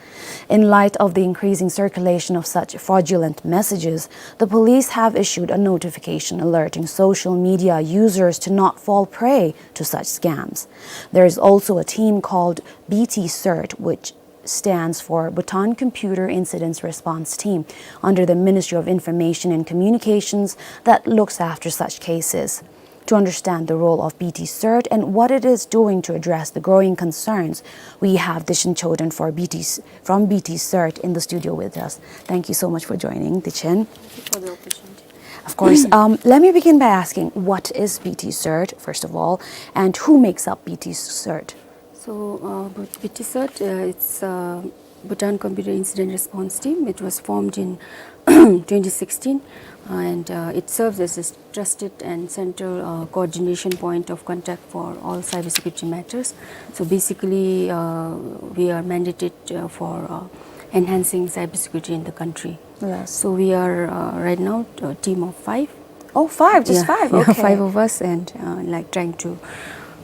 In light of the increasing circulation of such fraudulent messages, the police have issued a notification alerting social media users to not fall prey to such scams. There is also a team called B T CERT, which stands for Bhutan Computer Incidents Response Team, under the Ministry of Information and Communications that looks after such cases. To understand the role of B T CERT and what it is doing to address the growing concerns, we have Dichen Choden for B T, from B T CERT in the studio with us. Thank you so much for joining, Dichen. Thank you for the opportunity. Of course. Um, let me begin by asking, what is B T CERT, first of all, and who makes up B T CERT? So, uh, B-, B T CERT, uh, it's, uh, Bhutan Computer Incident Response Team. It was formed in twenty sixteen, and, uh, it serves as a trusted and central, uh, coordination point of contact for all cybersecurity matters. So basically, uh, we are mandated, uh, for, uh, enhancing cybersecurity in the country. Yes. So we are, uh, right now a team of five. Oh, five, just Yeah, five, yeah, okay. Five of us, and, uh, like, trying to,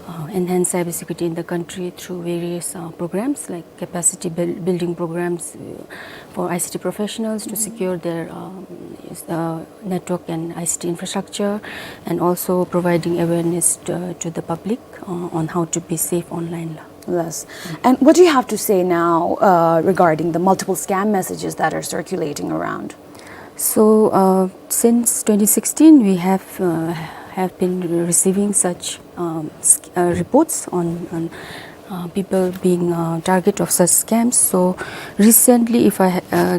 uh, enhance cybersecurity in the country through various, uh, programs like capacity buil-, building programs, uh, for I C T professionals to Mm-hmm. secure their, um, s-, uh, network and I C T infrastructure, and also providing awareness to, to the public, uh, on how to be safe online la. Yes. And what do you have to say now, uh, regarding the multiple scam messages that are circulating around? So, uh, since twenty sixteen, we have, uh, have been receiving such, um, sc-, uh, reports on, on, uh, people being, uh, target of such scams. So, recently, if I, uh,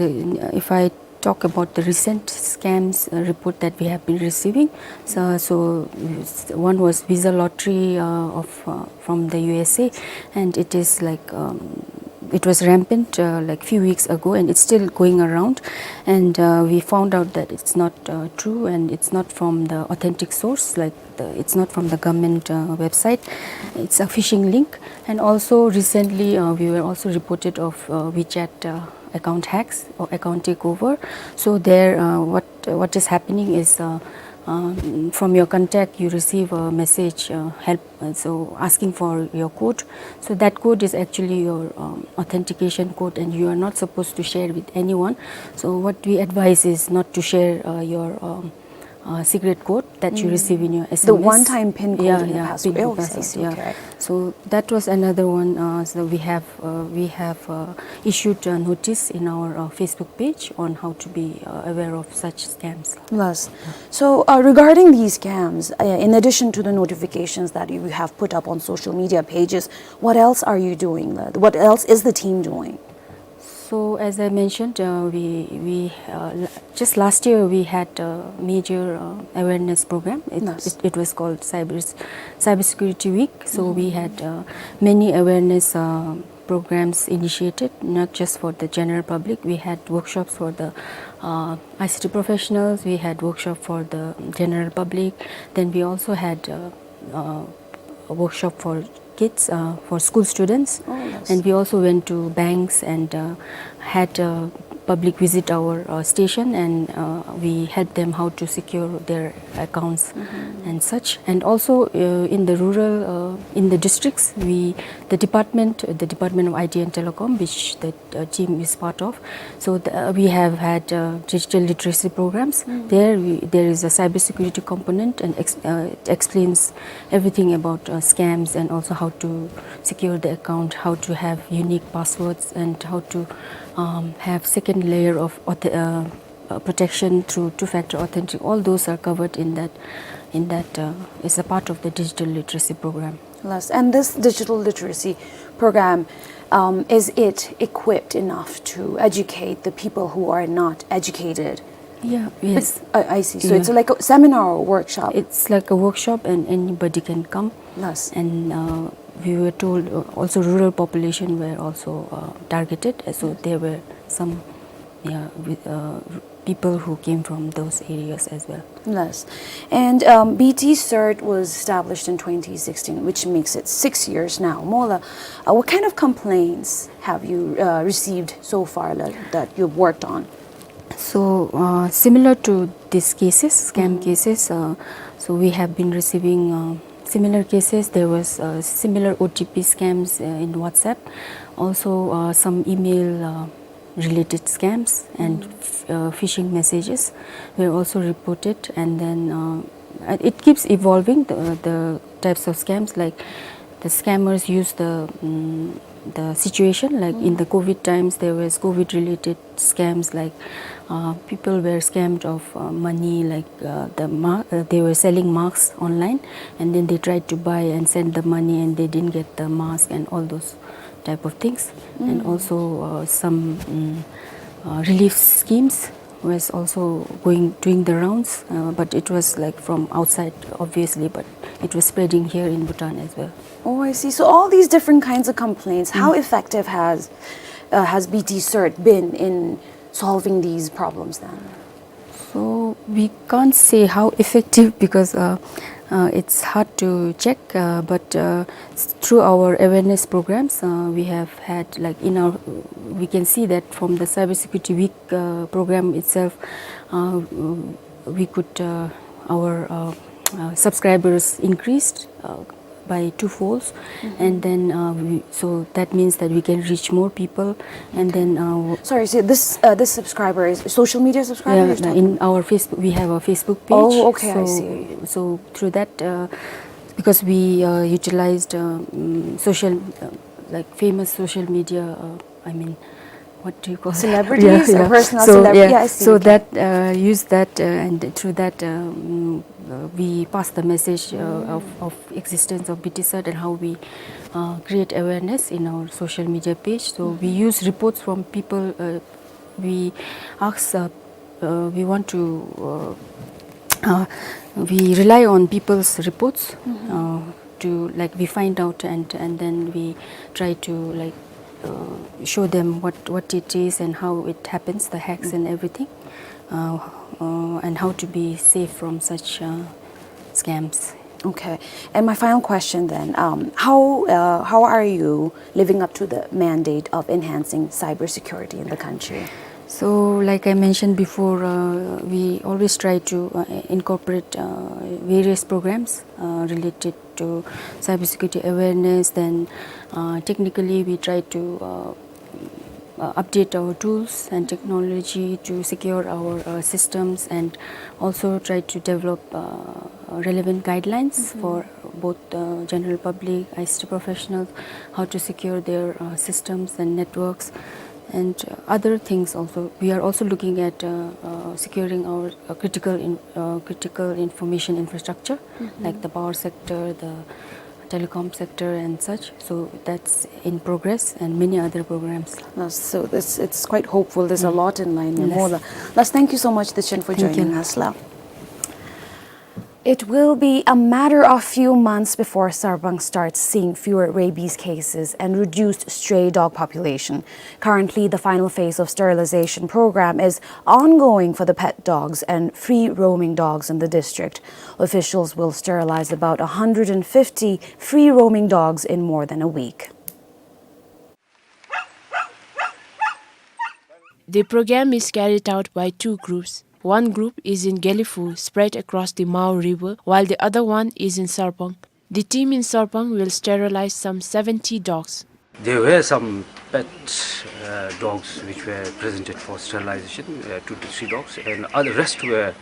if I talk about the recent scams, uh, report that we have been receiving, so, so, uh, one was Visa Lottery, uh, of, uh, from the U S A, and it is like, um, it was rampant, uh, like, few weeks ago, and it's still going around. And, uh, we found out that it's not, uh, true, and it's not from the authentic source, like, the, it's not from the government, uh, website. It's a phishing link. And also recently, uh, we were also reported of, uh, WeChat, uh, account hacks or account takeover. So there, uh, what, what is happening is, uh, um, from your contact, you receive a message, uh, help, uh, so asking for your code. So that code is actually your, um, authentication code, and you are not supposed to share with anyone. So what we advise is not to share, uh, your, um, uh, secret code that you receive in your S M S. The one-time pin code in the password. Yeah, yeah, pin code, password, yeah. Okay. So that was another one. Uh, so we have, uh, we have, uh, issued a notice in our, uh, Facebook page on how to be, uh, aware of such scams. Yes. So, uh, regarding these scams, uh, in addition to the notifications that you have put up on social media pages, what else are you doing? What else is the team doing? So, as I mentioned, uh, we, we, uh, l-, just last year we had a major, uh, awareness program. It, it, it was called Cyber, Cybersecurity Week. So we had, uh, many awareness, uh, programs initiated, not just for the general public. We had workshops for the, uh, I C T professionals. We had workshop for the general public. Then we also had, uh, uh, a workshop for kids, uh, for school students. Oh, yes. And we also went to banks and, uh, had, uh, public visit our, uh, station, and, uh, we helped them how to secure their accounts and such. And also, uh, in the rural, uh, in the districts, we, the department, the Department of I T and Telecom, which the uh, team is part of. So the, uh, we have had, uh, digital literacy programs. There we, there is a cybersecurity component, and ex-, uh, it explains everything about, uh, scams and also how to secure the account, how to have unique passwords, and how to, um, have second layer of auth-, uh, uh, protection through two-factor authentic. All those are covered in that, in that, uh, is a part of the digital literacy program. Yes, and this digital literacy program, um, is it equipped enough to educate the people who are not educated? Yeah, yes. I, I see. So it's like a seminar or workshop? It's like a workshop and anybody can come. Yes. And, uh, we were told, uh, also rural population were also, uh, targeted. Uh, so there were some, yeah, with, uh, people who came from those areas as well. Yes. And, um, B T CERT was established in twenty sixteen, which makes it six years now. Mola, uh, what kind of complaints have you, uh, received so far that, that you've worked on? So, uh, similar to these cases, scam cases, uh, so we have been receiving, uh, similar cases. There was, uh, similar O T P scams, uh, in WhatsApp. Also, uh, some email, uh, related scams and, uh, phishing messages were also reported. And then, uh, uh, it keeps evolving, the, the types of scams. Like, the scammers use the, mm, the situation. Like, in the COVID times, there was COVID related scams, like, uh, people were scammed of, uh, money, like, uh, the ma-, uh, they were selling masks online, and then they tried to buy and send the money, and they didn't get the mask and all those type of things. And also, uh, some, mm, uh, relief schemes was also going, doing the rounds, uh, but it was, like, from outside, obviously, but it was spreading here in Bhutan as well. Oh, I see. So all these different kinds of complaints, how effective has, uh, has B T CERT been in solving these problems then? So we can't say how effective because, uh, uh, it's hard to check, uh, but, uh, s-, through our awareness programs, uh, we have had, like, in our, we can see that from the Cybersecurity Week, uh, program itself, uh, we could, uh, our, uh, uh, subscribers increased, uh, by two folds. And then, uh, we, so that means that we can reach more people. And then, uh, w- Sorry, so this, uh, this subscriber is a social media subscriber you're talking about? Yeah, in our Facebook, we have a Facebook page. Oh, okay, I see. So, so through that, uh, because we, uh, utilized, uh, mm, social, uh, like, famous social media, uh, I mean, what do you call it? Celebrities or personal celebrities? Yeah, yeah. So, yeah, I see. So that, uh, use that, uh, and through that, um, uh, we pass the message, uh, of, of existence of B T CERT and how we, uh, create awareness in our social media page. So we use reports from people, uh, we ask, uh, uh, we want to, uh, uh, we rely on people's reports, uh, to, like, we find out and, and then we try to, like, uh, show them what, what it is and how it happens, the hacks and everything, uh, uh, and how to be safe from such, uh, scams. Okay. And my final question then, um, how, uh, how are you living up to the mandate of enhancing cybersecurity in the country? So, like I mentioned before, uh, we always try to, uh, incorporate, uh, various programs, uh, related to cybersecurity awareness. Then, uh, technically, we try to, uh, uh, update our tools and technology to secure our, uh, systems, and also try to develop, uh, relevant guidelines for both the general public, I C T professionals, how to secure their, uh, systems and networks, and, uh, other things also. We are also looking at, uh, uh, securing our, uh, critical in-, uh, critical information infrastructure, like the power sector, the telecom sector and such. So that's in progress, and many other programs. Uh, so this, it's quite hopeful. There's a lot in line. Yes. Mola. Last, thank you so much, Dechen, for joining us. Thank you. It will be a matter of few months before Sarpang starts seeing fewer rabies cases and reduced stray dog population. Currently, the final phase of sterilization program is ongoing for the pet dogs and free roaming dogs in the district. Officials will sterilize about a hundred and fifty free roaming dogs in more than a week. The program is carried out by two groups. One group is in Gelephu, spread across the Mao River, while the other one is in Sarpang. The team in Sarpang will sterilize some seventy dogs. There were some pet, uh, dogs which were presented for sterilization, uh, two to three dogs, and other rest were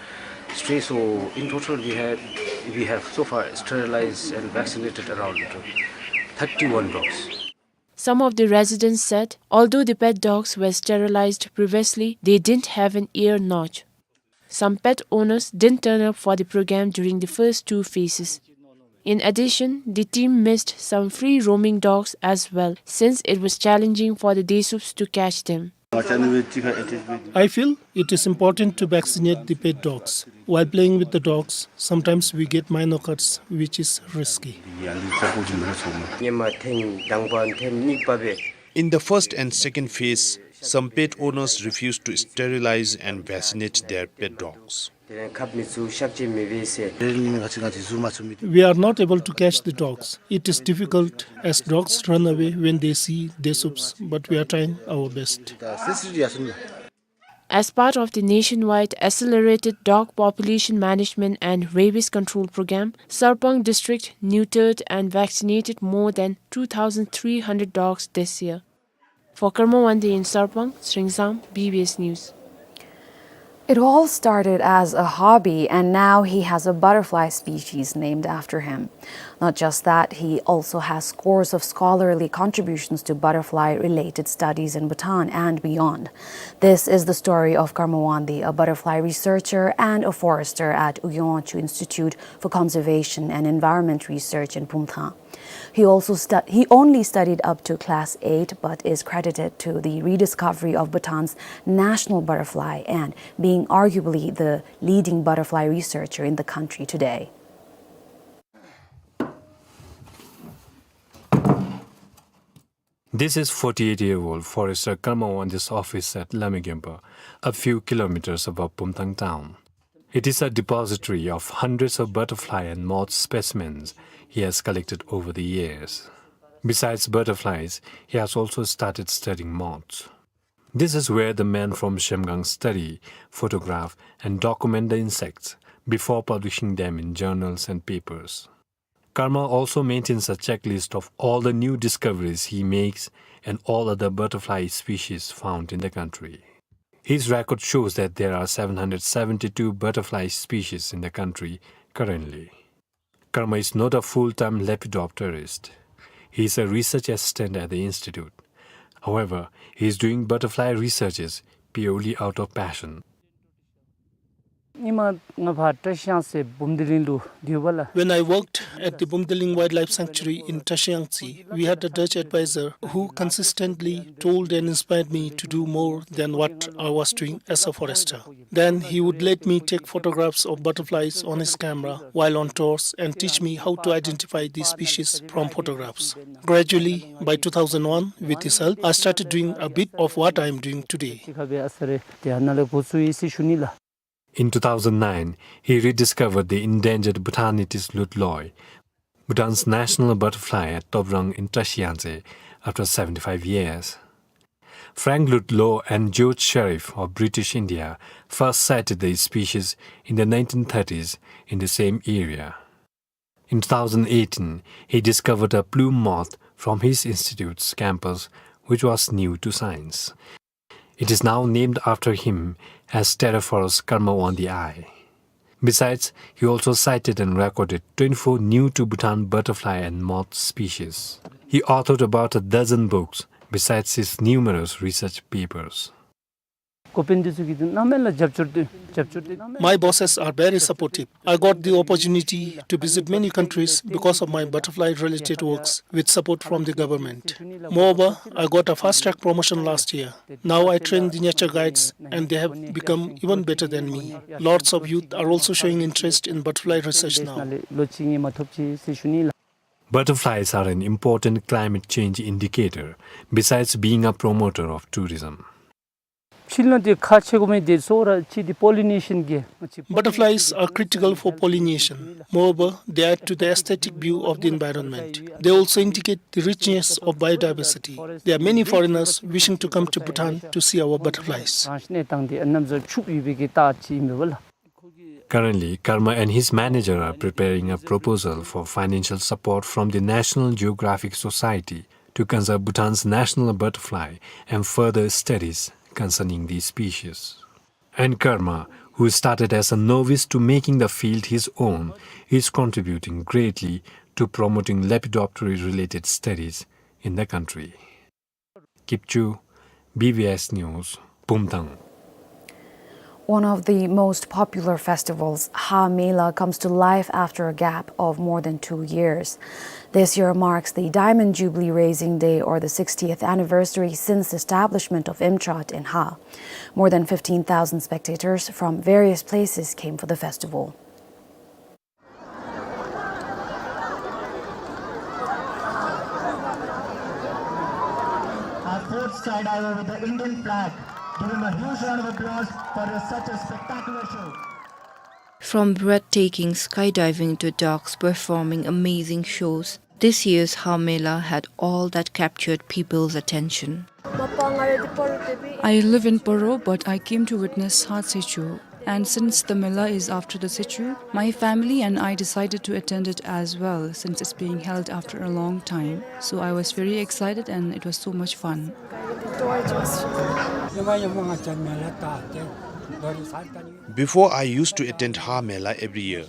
stray. So in total, we had, we have so far sterilized and vaccinated around thirty-one dogs. Some of the residents said, although the pet dogs were sterilized previously, they didn't have an ear notch. Some pet owners didn't turn up for the program during the first two phases. In addition, the team missed some free roaming dogs as well, since it was challenging for the Desups to catch them. I feel it is important to vaccinate the pet dogs. While playing with the dogs, sometimes we get minor cuts, which is risky. In the first and second phase, some pet owners refused to sterilize and vaccinate their pet dogs. We are not able to catch the dogs. It is difficult as dogs run away when they see Desups, but we are trying our best. As part of the nationwide accelerated dog population management and rabies control program, Sarpang district neutered and vaccinated more than two thousand three hundred dogs this year. For Karma Wande in Sarpang, Sringsam, B B S News. It all started as a hobby, and now he has a butterfly species named after him. Not just that, he also has scores of scholarly contributions to butterfly-related studies in Bhutan and beyond. This is the story of Karma Wande, a butterfly researcher and a forester at Ugyon Wangchuck Institute for Conservation and Environment Research in Pumthang. He also stu-, he only studied up to class eight, but is credited to the rediscovery of Bhutan's national butterfly and being arguably the leading butterfly researcher in the country today. This is forty-eight-year-old forester Karma Wande's office at Lamegamba, a few kilometers above Pumthang town. It is a depository of hundreds of butterfly and moth specimens he has collected over the years. Besides butterflies, he has also started studying moths. This is where the men from Zhemgang study, photograph, and document the insects before publishing them in journals and papers. Karma also maintains a checklist of all the new discoveries he makes and all other butterfly species found in the country. His record shows that there are seven hundred seventy-two butterfly species in the country currently. Karma is not a full-time lepidopterist. He is a research assistant at the institute. However, he is doing butterfly researches purely out of passion. When I worked at the Bumdiling Wildlife Sanctuary in Trashiyangtse, we had a Dutch advisor who consistently told and inspired me to do more than what I was doing as a forester. Then he would let me take photographs of butterflies on his camera while on tours and teach me how to identify these species from photographs. Gradually, by two thousand one, with his help, I started doing a bit of what I am doing today. In two thousand nine, he rediscovered the endangered Bhutanette's lutloi, Bhutan's national butterfly, at Tobrang in Trashiyangtse after seventy-five years. Frank Ludlow and George Sharif of British India first sighted the species in the nineteen thirties in the same area. In two thousand eighteen, he discovered a plume moth from his institute's campus which was new to science. It is now named after him as Pterophorus karma on the eye. Besides, he also cited and recorded twenty-four new to Bhutan butterfly and moth species. He authored about a dozen books, besides his numerous research papers. ཀོ་པེན་འདི་ཚུ་གིས་འདི་གནམ་མེད་ལ་རྒྱབ་སྐྱོར་འདི་རྒྱབ་སྐྱོར་འདི་གནམ་མེད། My bosses are very supportive. I got the opportunity to visit many countries because of my butterfly-related works with support from the government. Moreover, I got a fast-track promotion last year. Now I train the nature guides and they have become even better than me. Lots of youth are also showing interest in butterfly research now. Butterflies are an important climate change indicator, besides being a promoter of tourism. ཕྱི་ལོགས་འདི་ཁག་ཆེ་གོ་མི་འདི་སོ་ར་ཅི་འདི་pollination གི་ང་ཅི། Butterflies are critical for pollination. Moreover, they add to the aesthetic view of the environment. They also indicate the richness of biodiversity. There are many foreigners wishing to come to Bhutan to see our butterflies. རང་གནས་སྟངས་འདི་གནམ་བཟོ་ཕྱུག་ཡོད་པའི་གི་རྟགས་ཅིག་ཨིན་པས་ལགས། Currently, Karma and his manager are preparing a proposal for financial support from the National Geographic Society to conserve Bhutan's national butterfly and further studies concerning these species. And Karma, who started as a novice to making the field his own, is contributing greatly to promoting lepidoptera-related studies in the country. Kipchoo, B B S News, Bumthang. One of the most popular festivals, Ha Mela, comes to life after a gap of more than two years. This year marks the Diamond Jubilee Raising Day, or the sixtieth anniversary since establishment of IMTRAT in Ha. More than fifteen thousand spectators from various places came for the festival. Our fourth skydiver with the Indian flag. Give him a huge round of applause for such a spectacular show. From breathtaking skydiving to dogs performing amazing shows, this year's Ha Mela had all that captured people's attention. I live in Paro, but I came to witness Ha Tsechur. And since the Mela is after the Tsechur, my family and I decided to attend it as well, since it's being held after a long time. So I was very excited and it was so much fun. Before, I used to attend Ha Mela every year,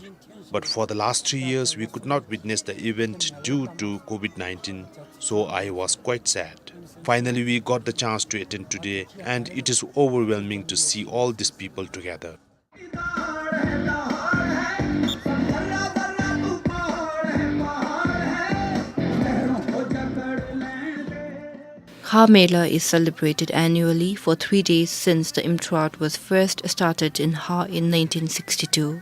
but for the last three years, we could not witness the event due to COVID nineteen, so I was quite sad. Finally, we got the chance to attend today, and it is overwhelming to see all these people together. Ha Mela is celebrated annually for three days since the IMTRAT was first started in Ha in nineteen sixty-two.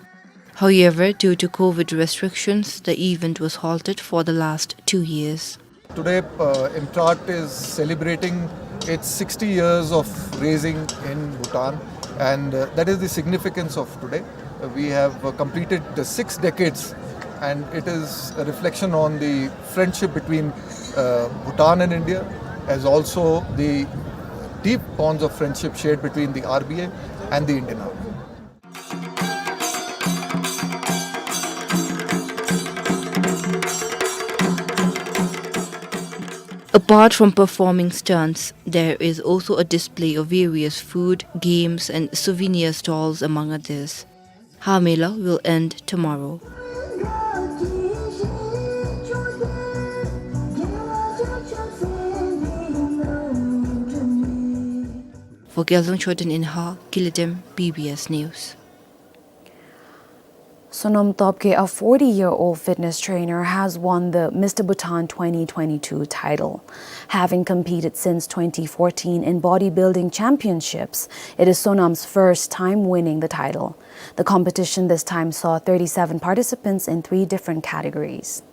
However, due to COVID restrictions, the event was halted for the last two years. Today, uh, IMTRAT is celebrating its sixty years of raising in Bhutan, and, uh, that is the significance of today. Uh, we have, uh, completed the six decades, and it is a reflection on the friendship between, uh, Bhutan and India, as also the deep bonds of friendship shared between the R B A and the Indian Army. Apart from performing stunts, there is also a display of various food, games, and souvenir stalls, among others. Ha Mela will end tomorrow. For Gyalzong Choden in Ha, Kilidem, B B S News. Sonam Topgay, a forty-year-old fitness trainer, has won the Mister Bhutan twenty twenty-two title. Having competed since twenty fourteen in bodybuilding championships, it is Sonam's first time winning the title. The competition this time saw thirty-seven participants in three different categories.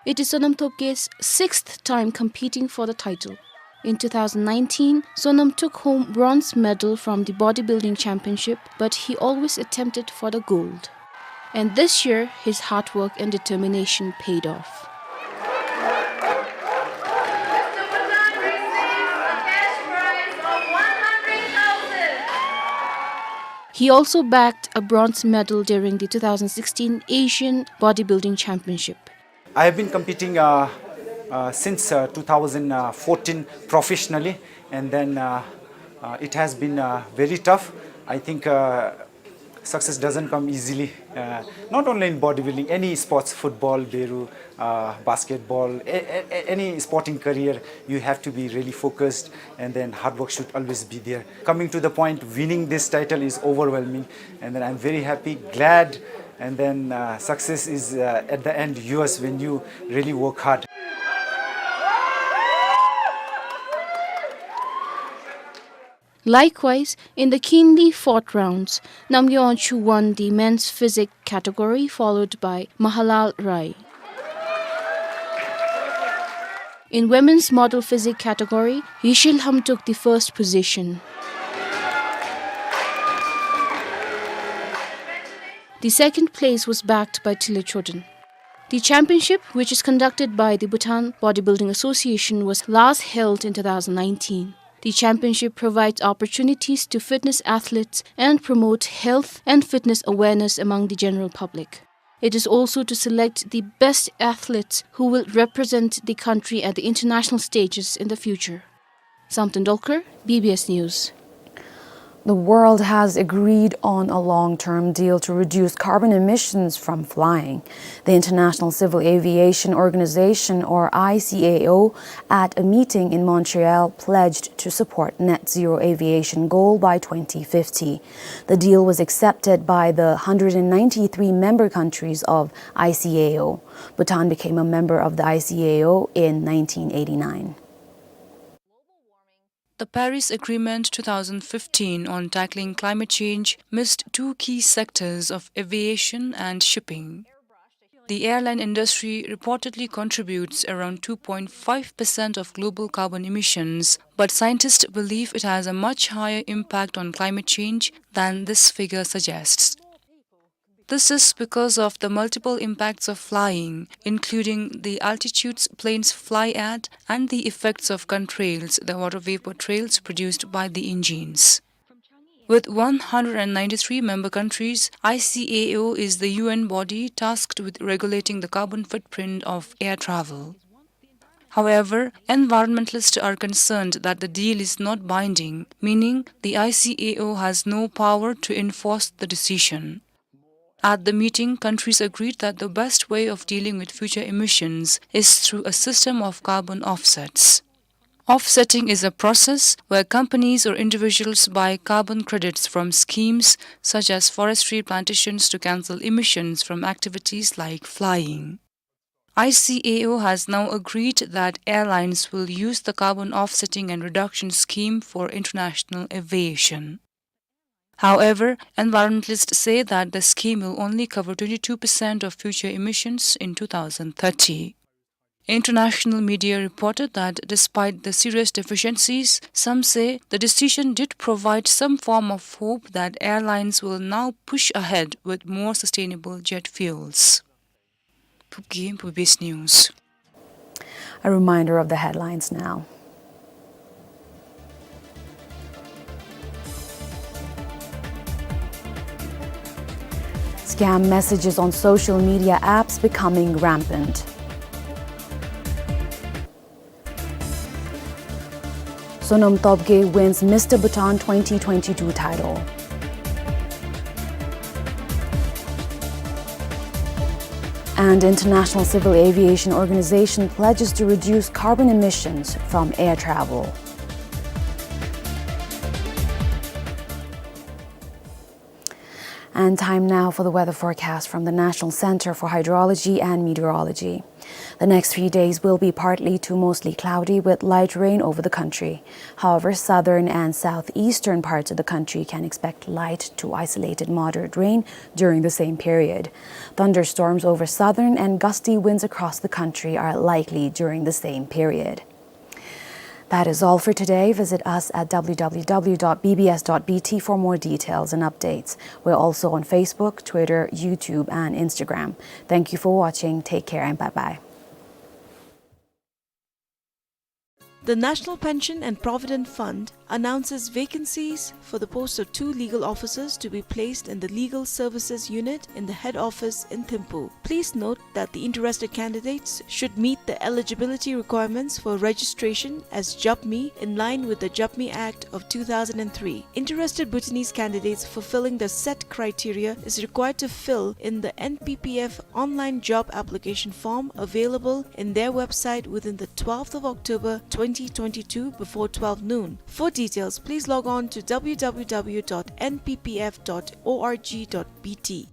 It is Sonam Topgay's sixth time competing for the title. In two thousand nineteen, Sonam took home bronze medal from the bodybuilding championship, but he always attempted for the gold. And this year, his hard work and determination paid off. He also bagged a bronze medal during the two thousand sixteen Asian Bodybuilding Championship. I have been competing, uh, uh, since, uh, two thousand fourteen professionally, and then, uh, uh, it has been, uh, very tough. I think, uh, success doesn't come easily, uh, not only in bodybuilding, any sports, football, bheru, uh, basketball, a-, a-, a-, any sporting career, you have to be really focused, and then hard work should always be there. Coming to the point, winning this title is overwhelming, and then I'm very happy, glad, and then, uh, success is, uh, at the end yours when you really work hard. Likewise, in the keenly fought rounds, Namgay Wangchuk won the men's physique category, followed by Mahalal Rai. In women's model physique category, Yishil Lham took the first position. The second place was bagged by Tile Choden. The championship, which is conducted by the Bhutan Bodybuilding Association, was last held in two thousand nineteen. The championship provides opportunities to fitness athletes and promote health and fitness awareness among the general public. It is also to select the best athletes who will represent the country at the international stages in the future. Samten Dolkar, B B S News. The world has agreed on a long-term deal to reduce carbon emissions from flying. The International Civil Aviation Organization, or I C A O, at a meeting in Montreal, pledged to support net zero aviation goal by twenty fifty. The deal was accepted by the hundred and ninety-three member countries of I C A O. Bhutan became a member of the I C A O in nineteen eighty-nine. The Paris Agreement two thousand fifteen on tackling climate change missed two key sectors of aviation and shipping. The airline industry reportedly contributes around two point five percent of global carbon emissions, but scientists believe it has a much higher impact on climate change than this figure suggests. This is because of the multiple impacts of flying, including the altitudes planes fly at and the effects of contrails, the water vapor trails produced by the engines. With one hundred and ninety-three member countries, I C A O is the U N body tasked with regulating the carbon footprint of air travel. However, environmentalists are concerned that the deal is not binding, meaning the I C A O has no power to enforce the decision. At the meeting, countries agreed that the best way of dealing with future emissions is through a system of carbon offsets. Offsetting is a process where companies or individuals buy carbon credits from schemes such as forestry plantations to cancel emissions from activities like flying. I C A O has now agreed that airlines will use the carbon offsetting and reduction scheme for international aviation. However, environmentalists say that the scheme will only cover twenty-two percent of future emissions in two thousand thirty. International media reported that despite the serious deficiencies, some say the decision did provide some form of hope that airlines will now push ahead with more sustainable jet fuels. Phubgim, B B S News. A reminder of the headlines now. Scam messages on social media apps becoming rampant. Sonam Topgay wins Mister Bhutan twenty twenty-two title. And International Civil Aviation Organization pledges to reduce carbon emissions from air travel. And time now for the weather forecast from the National Center for Hydrology and Meteorology. The next three days will be partly to mostly cloudy with light rain over the country. However, southern and southeastern parts of the country can expect light to isolated moderate rain during the same period. Thunderstorms over southern and gusty winds across the country are likely during the same period. That is all for today. Visit us at W W W dot B B S dot B T for more details and updates. We're also on Facebook, Twitter, YouTube, and Instagram. Thank you for watching. Take care and bye-bye. The National Pension and Provident Fund announces vacancies for the post of two legal officers to be placed in the Legal Services Unit in the head office in Thimphu. Please note that the interested candidates should meet the eligibility requirements for registration as Jabmi in line with the Jabmi Act of two thousand three. Interested Bhutanese candidates fulfilling the set criteria is required to fill in the N P P F online job application form available in their website within the twelfth of October twenty twenty-two before twelve noon. For details, please log on to W W W dot N P P F dot org dot B T.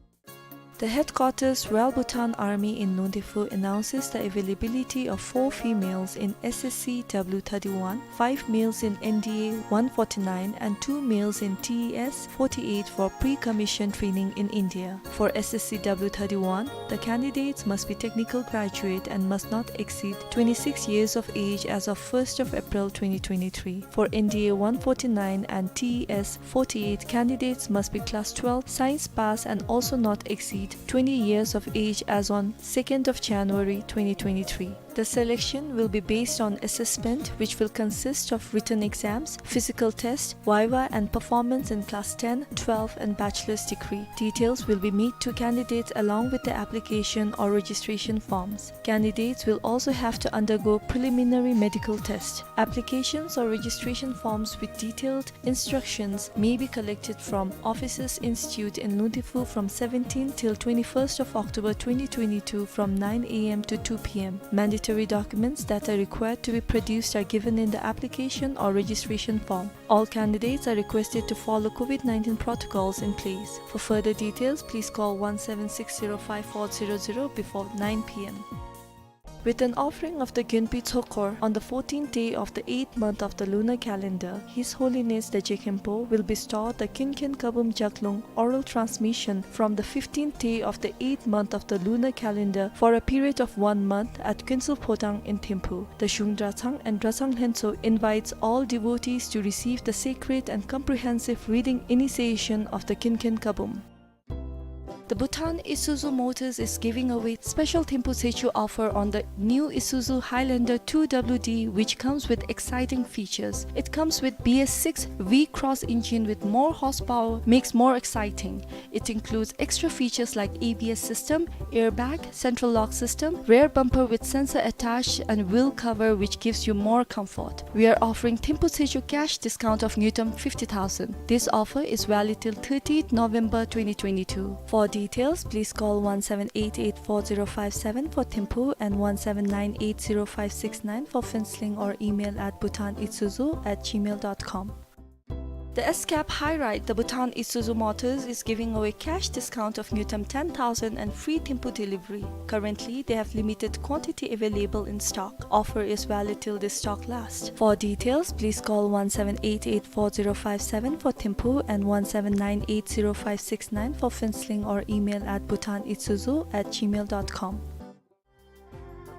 The headquarters Royal Bhutan Army in Lungdifu announces the availability of four females in S S C W thirty-one, five males in N D A one forty-nine, and two males in T E S forty-eight for pre-commission training in India. For S S C W thirty-one, the candidates must be technical graduate and must not exceed twenty-six years of age as of first of April twenty twenty-three. For N D A one forty-nine and T E S forty-eight, candidates must be class twelve science pass and also not exceed twenty years of age as on second of January twenty twenty-three. The selection will be based on assessment, which will consist of written exams, physical test, viva, and performance in class ten, twelve, and bachelor's degree. Details will be made to candidates along with the application or registration forms. Candidates will also have to undergo preliminary medical test. Applications or registration forms with detailed instructions may be collected from Officers Institute in Lungdifu from seventeenth till twenty-first of October twenty twenty-two from nine A M to two P M. Mandatory documents that are required to be produced are given in the application or registration form. All candidates are requested to follow COVID nineteen protocols in place. For further details, please call one seven six zero five four zero zero before nine P M. With an offering of the Gyönpi Tshogkor on the fourteenth day of the eighth month of the lunar calendar, His Holiness the Je Khenpo will bestow the Kinken Kabum Jaklung oral transmission from the fifteenth day of the eighth month of the lunar calendar for a period of one month at Kuensel Phodang in Thimphu. The Zhung Drachang and Drachang Lhentsö invites all devotees to receive the sacred and comprehensive reading initiation of the Kinken Kabum. The Bhutan Isuzu Motors is giving away special Thimphu Tsechu offer on the new Isuzu Highlander two W D, which comes with exciting features. It comes with B S six V-Cross engine with more horsepower, makes more exciting. It includes extra features like A B S system, airbag, central lock system, rear bumper with sensor attached, and wheel cover, which gives you more comfort. We are offering Thimphu Tsechu cash discount of ngultrum fifty thousand. This offer is valid till thirtieth November twenty twenty-two. For details, please call one seven eight eight four zero five seven for Thimphu and one seven nine eight zero five six nine for Phuentsholing or email at bhutanisuzu at gmail dot com. The S-Cab High Ride, the Bhutan Isuzu Motors is giving away cash discount of ngultrum ten thousand and free Thimphu delivery. Currently, they have limited quantity available in stock. Offer is valid till this stock lasts. For details, please call one seven eight eight four zero five seven for Thimphu and one seven nine eight zero five six nine for Phuentsholing or email at bhutanisuzu at gmail dot com.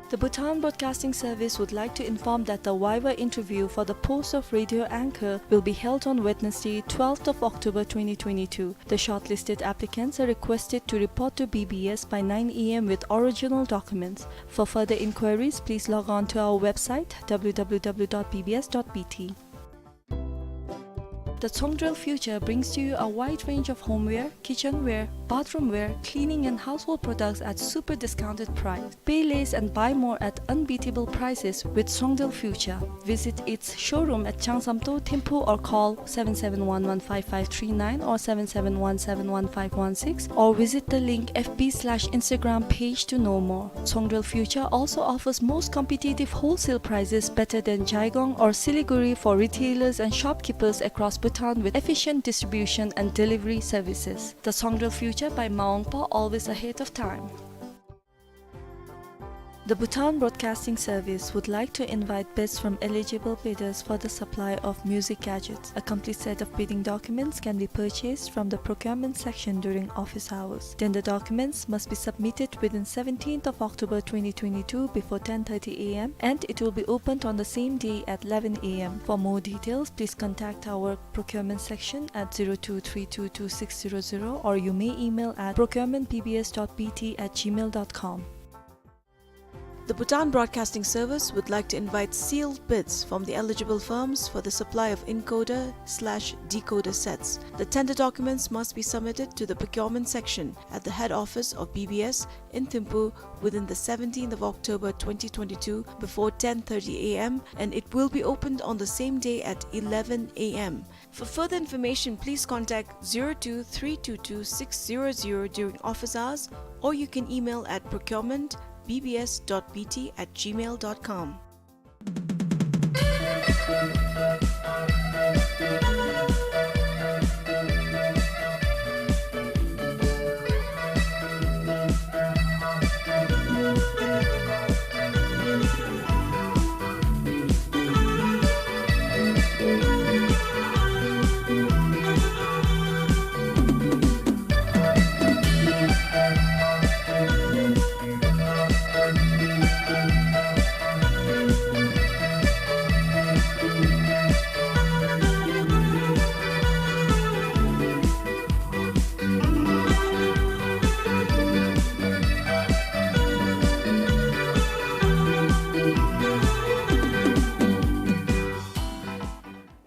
The Bhutan Broadcasting Service would like to inform that the viva interview for the post of radio anchor will be held on Wednesday, twelfth of October twenty twenty-two. The shortlisted applicants are requested to report to B B S by nine A M with original documents. For further inquiries, please log on to our website, W W W dot B B S dot B T. The Tsongdrel Future brings to you a wide range of homeware, kitchenware, bathroomware, cleaning and household products at super discounted price. Pay less and buy more at unbeatable prices with Tsongdrel Future. Visit its showroom at Changsamto, Thimphu, or call seven seven one one five five three nine or seven seven one seven one five one six, or visit the link F B slash Instagram page to know more. Tsongdrel Future also offers most competitive wholesale prices better than Jaigong or Siliguri for retailers and shopkeepers across Bhutan with efficient distribution and delivery services. The Tsongdrel Future by Maungpa, always ahead of time. The Bhutan Broadcasting Service would like to invite bids from eligible bidders for the supply of music gadgets. A complete set of bidding documents can be purchased from the procurement section during office hours. Tender documents must be submitted within seventeenth of October twenty twenty-two before ten thirty A M, and it will be opened on the same day at eleven A M. For more details, please contact our procurement section at zero two three two two six zero zero, or you may email at procurement B B S dot B T at gmail dot com. The Bhutan Broadcasting Service would like to invite sealed bids from the eligible firms for the supply of encoder slash decoder sets. The tender documents must be submitted to the procurement section at the head office of B B S in Thimphu within the seventeenth of October twenty twenty-two before ten thirty A M, and it will be opened on the same day at eleven A M. For further information, please contact zero two three two two six zero zero during office hours, or you can email at procurement B B S dot B T at gmail dot com.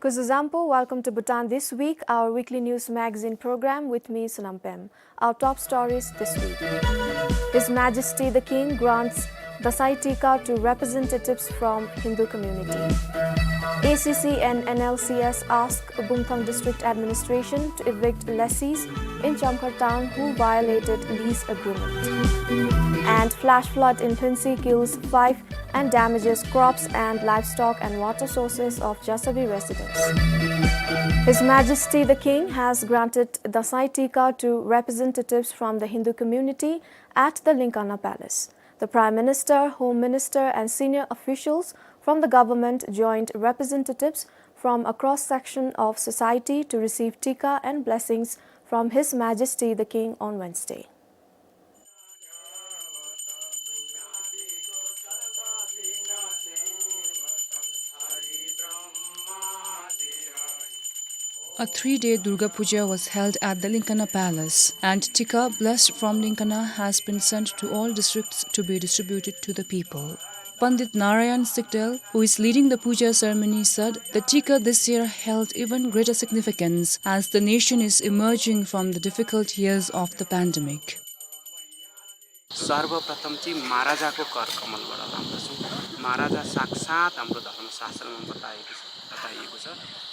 Kuzuzangpo, welcome to Bhutan This Week, our weekly news magazine program with me, Sonam Pem. Our top stories this week. His Majesty the King grants Dasai Tika to representatives from Hindu community. A C C and N L C S ask Bumthang District Administration to evict lessees in Chamkhar town who violated lease agreement. And flash flood in Phuntsy kills five and damages crops and livestock and water sources of Jasabi residents. His Majesty the King has granted Dasai Tika to representatives from the Hindu community at the Linkana Palace. The Prime Minister, Home Minister and senior officials from the government joined representatives from a cross-section of society to receive Tika and blessings from His Majesty the King on Wednesday. A three-day Durga Puja was held at the Linkana Palace, and Tika blessed from Linkana has been sent to all districts to be distributed to the people. Pandit Narayan Sikdel, who is leading the puja ceremony, said the Tika this year held even greater significance as the nation is emerging from the difficult years of the pandemic. सर्वप्रथम चाहिँ महाराजाको कर कमलबाट लाउँदछौँ। महाराजा साक्षात् हाम्रो धर्मशास्त्रमा बताएको छ, बताइएको छ,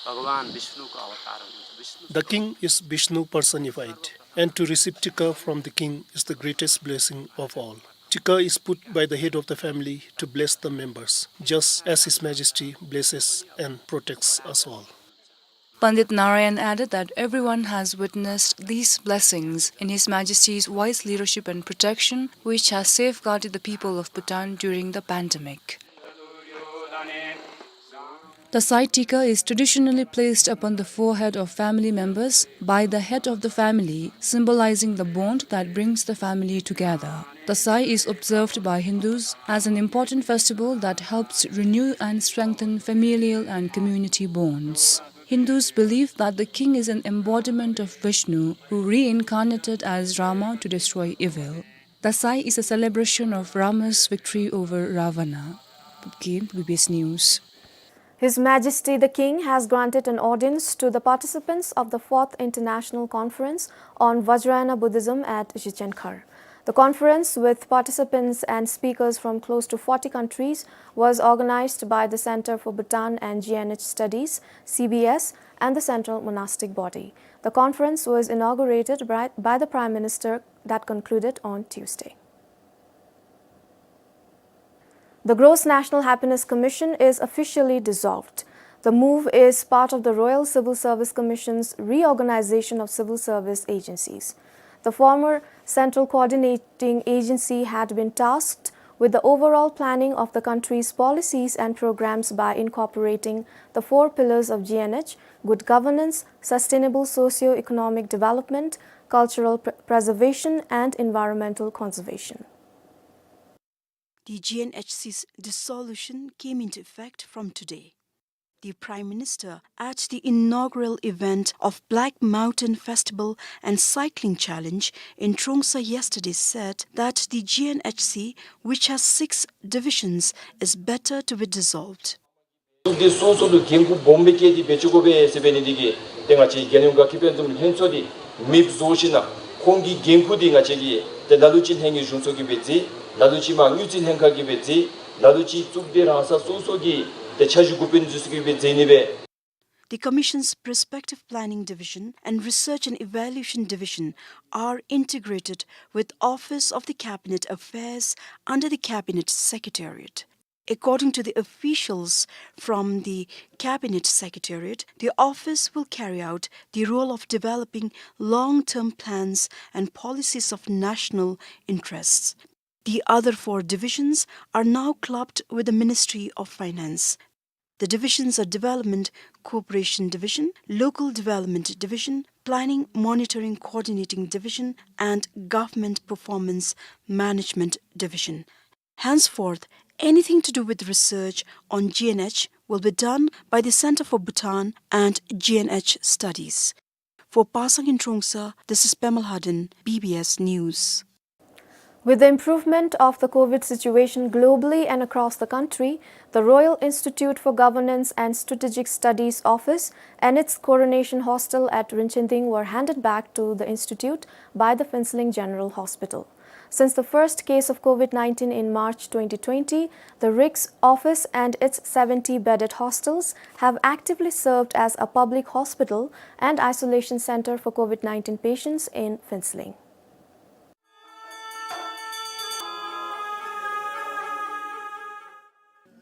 भगवान विष्णुको अवतार हुनुहुन्छ। Vishnu The king is Vishnu personified, and to receive Tika from the king is the greatest blessing of all. Tika is put by the head of the family to bless the members, just as His Majesty blesses and protects us all. Pandit Narayan added that everyone has witnessed these blessings in His Majesty's wise leadership and protection, which has safeguarded the people of Bhutan during the pandemic. Dasai Tika is traditionally placed upon the forehead of family members by the head of the family, symbolizing the bond that brings the family together. Dasai is observed by Hindus as an important festival that helps renew and strengthen familial and community bonds. Hindus believe that the king is an embodiment of Vishnu, who reincarnated as Rama to destroy evil. Dasai is a celebration of Rama's victory over Ravana. Pupkin, B B S News. His Majesty the King has granted an audience to the participants of the fourth International Conference on Vajrayana Buddhism at Zhichhenkhar. The conference, with participants and speakers from close to forty countries, was organized by the Center for Bhutan and G N H Studies, C B S, and the Central Monastic Body. The conference was inaugurated by, by the Prime Minister that concluded on Tuesday. The Gross National Happiness Commission is officially dissolved. The move is part of the Royal Civil Service Commission's reorganization of civil service agencies. The former Central Coordinating Agency had been tasked with the overall planning of the country's policies and programs by incorporating the four pillars of G N H: good governance, sustainable socio-economic development, cultural pr-, preservation, and environmental conservation. The G N H C's dissolution came into effect from today. The Prime Minister, at the inaugural event of Black Mountain Festival and Cycling Challenge in Trongsa yesterday, said that the G N H C, which has six divisions, is better to be dissolved. གཙུག་སྡེ་སོ་སོ་ལུ་འགན་ཁུར་སྦོམ་སྦེ་བཀལ་ཏེ་འབད་བཅུག་དགོ་པས་ཟེར་འབད་ནི་འདི་གིས་ཏེ་ང་བཅས་རྒྱལ་ཡོངས་དགའ་སྐྱིད་དཔལ་འཛོམས་ལྷན་ཚོགས་འདི་མེདཔ་བཟོ་ཞིན་ན་ཁོང་གི་འགན་ཁུར་འདི་ང་བཅས་ཀྱིས་ཏེ་ལ་ལུ་ཅིག་ལྷན་རྒྱས་གཞུང་ཚོགས་ཀྱིས་འབད་རྩིས། ལ་ལུ་ཅིག་མར་དངུལ་རྩིས་ལྷན་ཁག་གིས་འབད་རྩིས། ལ་ལུ་ཅིག་གཙུག་སྡེ་རང་ས་སོ་སོ་གི་ཏེ་འཆར་གཞི་འགོ་དཔོན་འདི་ཚུ་གིས་འབད་རྩིས་ནི་སྦེ། The Commission's Prospective Planning Division and Research and Evaluation Division are integrated with Office of the Cabinet Affairs under the Cabinet Secretariat. According to the officials from the Cabinet Secretariat, the office will carry out the role of developing long-term plans and policies of national interests. The other four divisions are now clubbed with the Ministry of Finance. The divisions are Development Cooperation Division, Local Development Division, Planning Monitoring Coordinating Division, and Government Performance Management Division. Henceforth, anything to do with research on G N H will be done by the Center for Bhutan and G N H Studies. For Pasang in Trongsa, this is Pema Lhaden, B B S News. With the improvement of the COVID situation globally and across the country, the Royal Institute for Governance and Strategic Studies Office and its Coronation Hostel at Rinchending were handed back to the institute by the Phuentsholing General Hospital. Since the first case of COVID nineteen in March twenty twenty, the RICS office and its seventy bedded hostels have actively served as a public hospital and isolation center for COVID nineteen patients in Phuentsholing.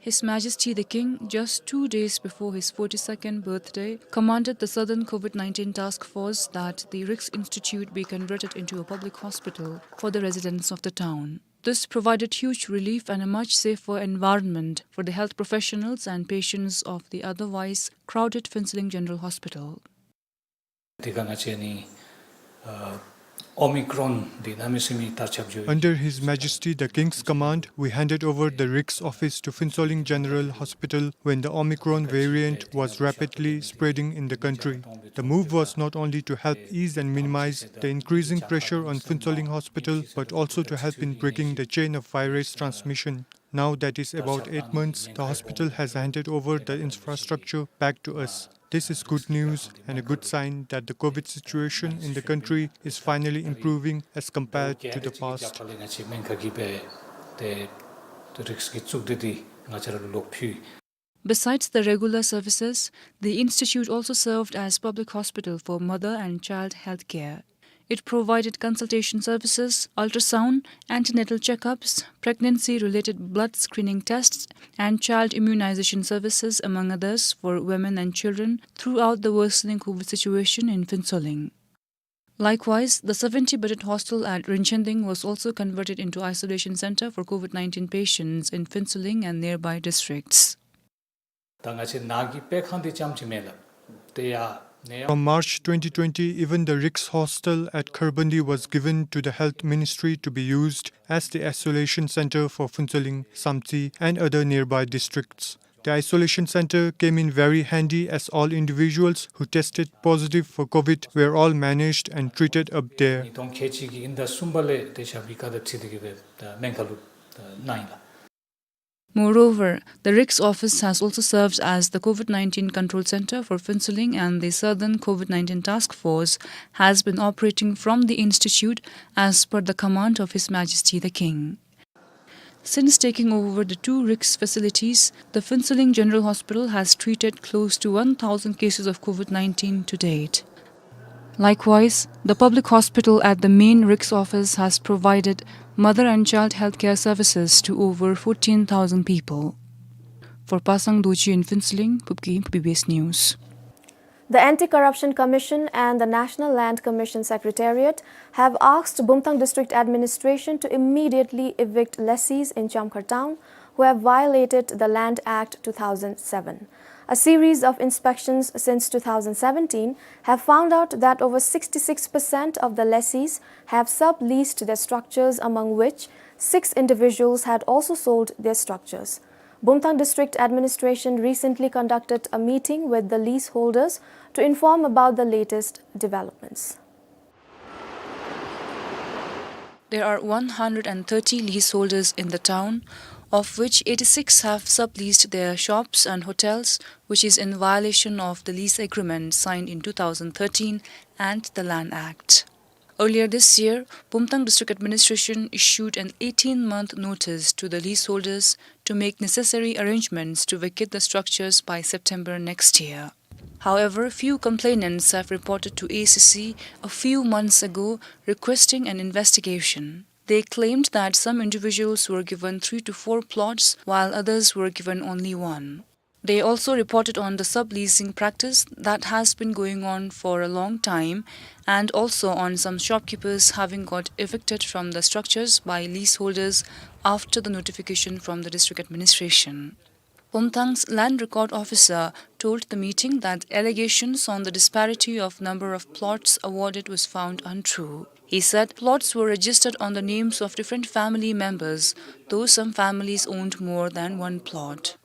His Majesty the King, just two days before his forty-second birthday, commanded the Southern COVID nineteen Task Force that the RICS Institute be converted into a public hospital for the residents of the town. This provided huge relief and a much safer environment for the health professionals and patients of the otherwise crowded Phuentsholing General Hospital. དེ་ཁར་ང་བཅས་ནི་ཨ་ཨོ་མི་ཀྲོན་འདི་གནམ་མེད་ས་མེད་དར་ཁྱབ་འགྱོ། Under His Majesty the King's command, we handed over the RICS office to Phuentsholing General Hospital when the Omicron variant was rapidly spreading in the country. The move was not only to help ease and minimize the increasing pressure on Phuentsholing Hospital, but also to help in breaking the chain of virus transmission. Now that is about eight months, the hospital has handed over the infrastructure back to us. This is good news and a good sign that the COVID situation in the country is finally improving as compared to the past. Besides the regular services, the institute also served as public hospital for mother and child health care. It provided consultation services, ultrasound, antenatal checkups, pregnancy-related blood screening tests, and child immunization services, among others, for women and children throughout the worsening COVID situation in Phuentsholing. Likewise, the seventy-bedded hostel at Rinchending was also converted into isolation center for COVID nineteen patients in Phuentsholing and nearby districts. ད་ང་བཅས་ནཱ་གི་སྤེལ་ཁང་འདི་རྐྱངམ་ཅིག་མེན་ལགས། དེ་ཡང་ནད་ཡམས། From March twenty twenty, even the RICS hostel at Kharbandi was given to the Health Ministry to be used as the isolation center for Phuentsholing, Samtse, and other nearby districts. The isolation center came in very handy as all individuals who tested positive for COVID were all managed and treated up there. ཉིས་སྟོང་ཁལ་གཅིག་གི་དབྱིན་ཟླ་གསུམ་པ་ལས་དེ་ཞག་བི་ཀ་དང་འཁྲིལ་ཏེ་གི་སྦེ་ད་སྨན་ཁང་ལུ་ད་གནང་ཡི་ལགས། Moreover, the RICS office has also served as the COVID nineteen control center for Phuentsholing, and the Southern COVID nineteen Task Force has been operating from the institute as per the command of His Majesty the King. Since taking over the two RICS facilities, the Phuentsholing General Hospital has treated close to one thousand cases of COVID nineteen to date. Likewise, the public hospital at the main RICS office has provided mother and child healthcare services to over fourteen thousand people. For Pasang Dorji in Phuentsholing, Pupki, B B S News. The Anti-Corruption Commission and the National Land Commission Secretariat have asked Bumthang District Administration to immediately evict lessees in Chamkhar town who have violated the Land Act two thousand seven. A series of inspections since two thousand seventeen have found out that over sixty-six percent of the lessees have subleased their structures, among which six individuals had also sold their structures. Bumthang District Administration recently conducted a meeting with the leaseholders to inform about the latest developments. There are one hundred and thirty leaseholders in the town, of which eighty-six have subleased their shops and hotels, which is in violation of the lease agreement signed in two thousand thirteen and the Land Act. Earlier this year, Bumthang District Administration issued an eighteen-month notice to the leaseholders to make necessary arrangements to vacate the structures by September next year. However, few complainants have reported to A C C a few months ago requesting an investigation. They claimed that some individuals were given three to four plots, while others were given only one. They also reported on the subleasing practice that has been going on for a long time, and also on some shopkeepers having got evicted from the structures by leaseholders after the notification from the district administration. Bumthang's land record officer told the meeting that allegations on the disparity of number of plots awarded was found untrue. He said plots were registered on the names of different family members, though some families owned more than one plot.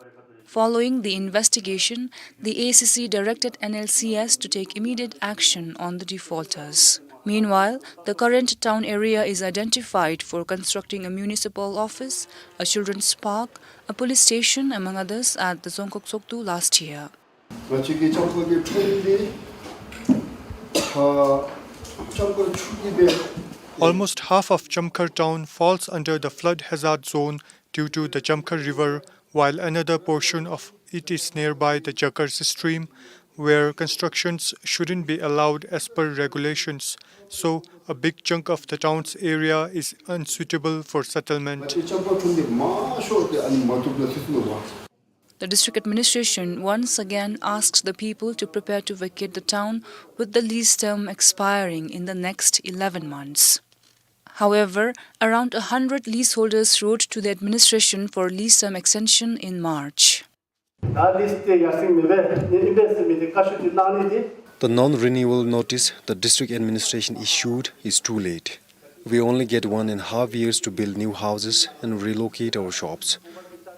Following the investigation, the A C C directed N L C S to take immediate action on the defaulters. Meanwhile, the current town area is identified for constructing a municipal office, a children's park, a police station, among others, at the Dzongkhag Tshogdu last year. ང་བཅས་ཀྱི་ལྕམ་མཁར་གྱི་ཁྲོམ་འདི་ཨ་ལྕམ་མཁར་ཆུ་གིས་སྦེ། Almost half of Chamkhar town falls under the flood hazard zone due to the Chamkhar River, while another portion of it is nearby the Jakar stream, where constructions shouldn't be allowed as per regulations. So, a big chunk of the town's area is unsuitable for settlement. The district administration once again asks the people to prepare to vacate the town, with the lease term expiring in the next eleven months. However, around a hundred leaseholders wrote to the administration for lease term extension in March. The non-renewal notice the district administration issued is too late. We only get one and a half years to build new houses and relocate our shops.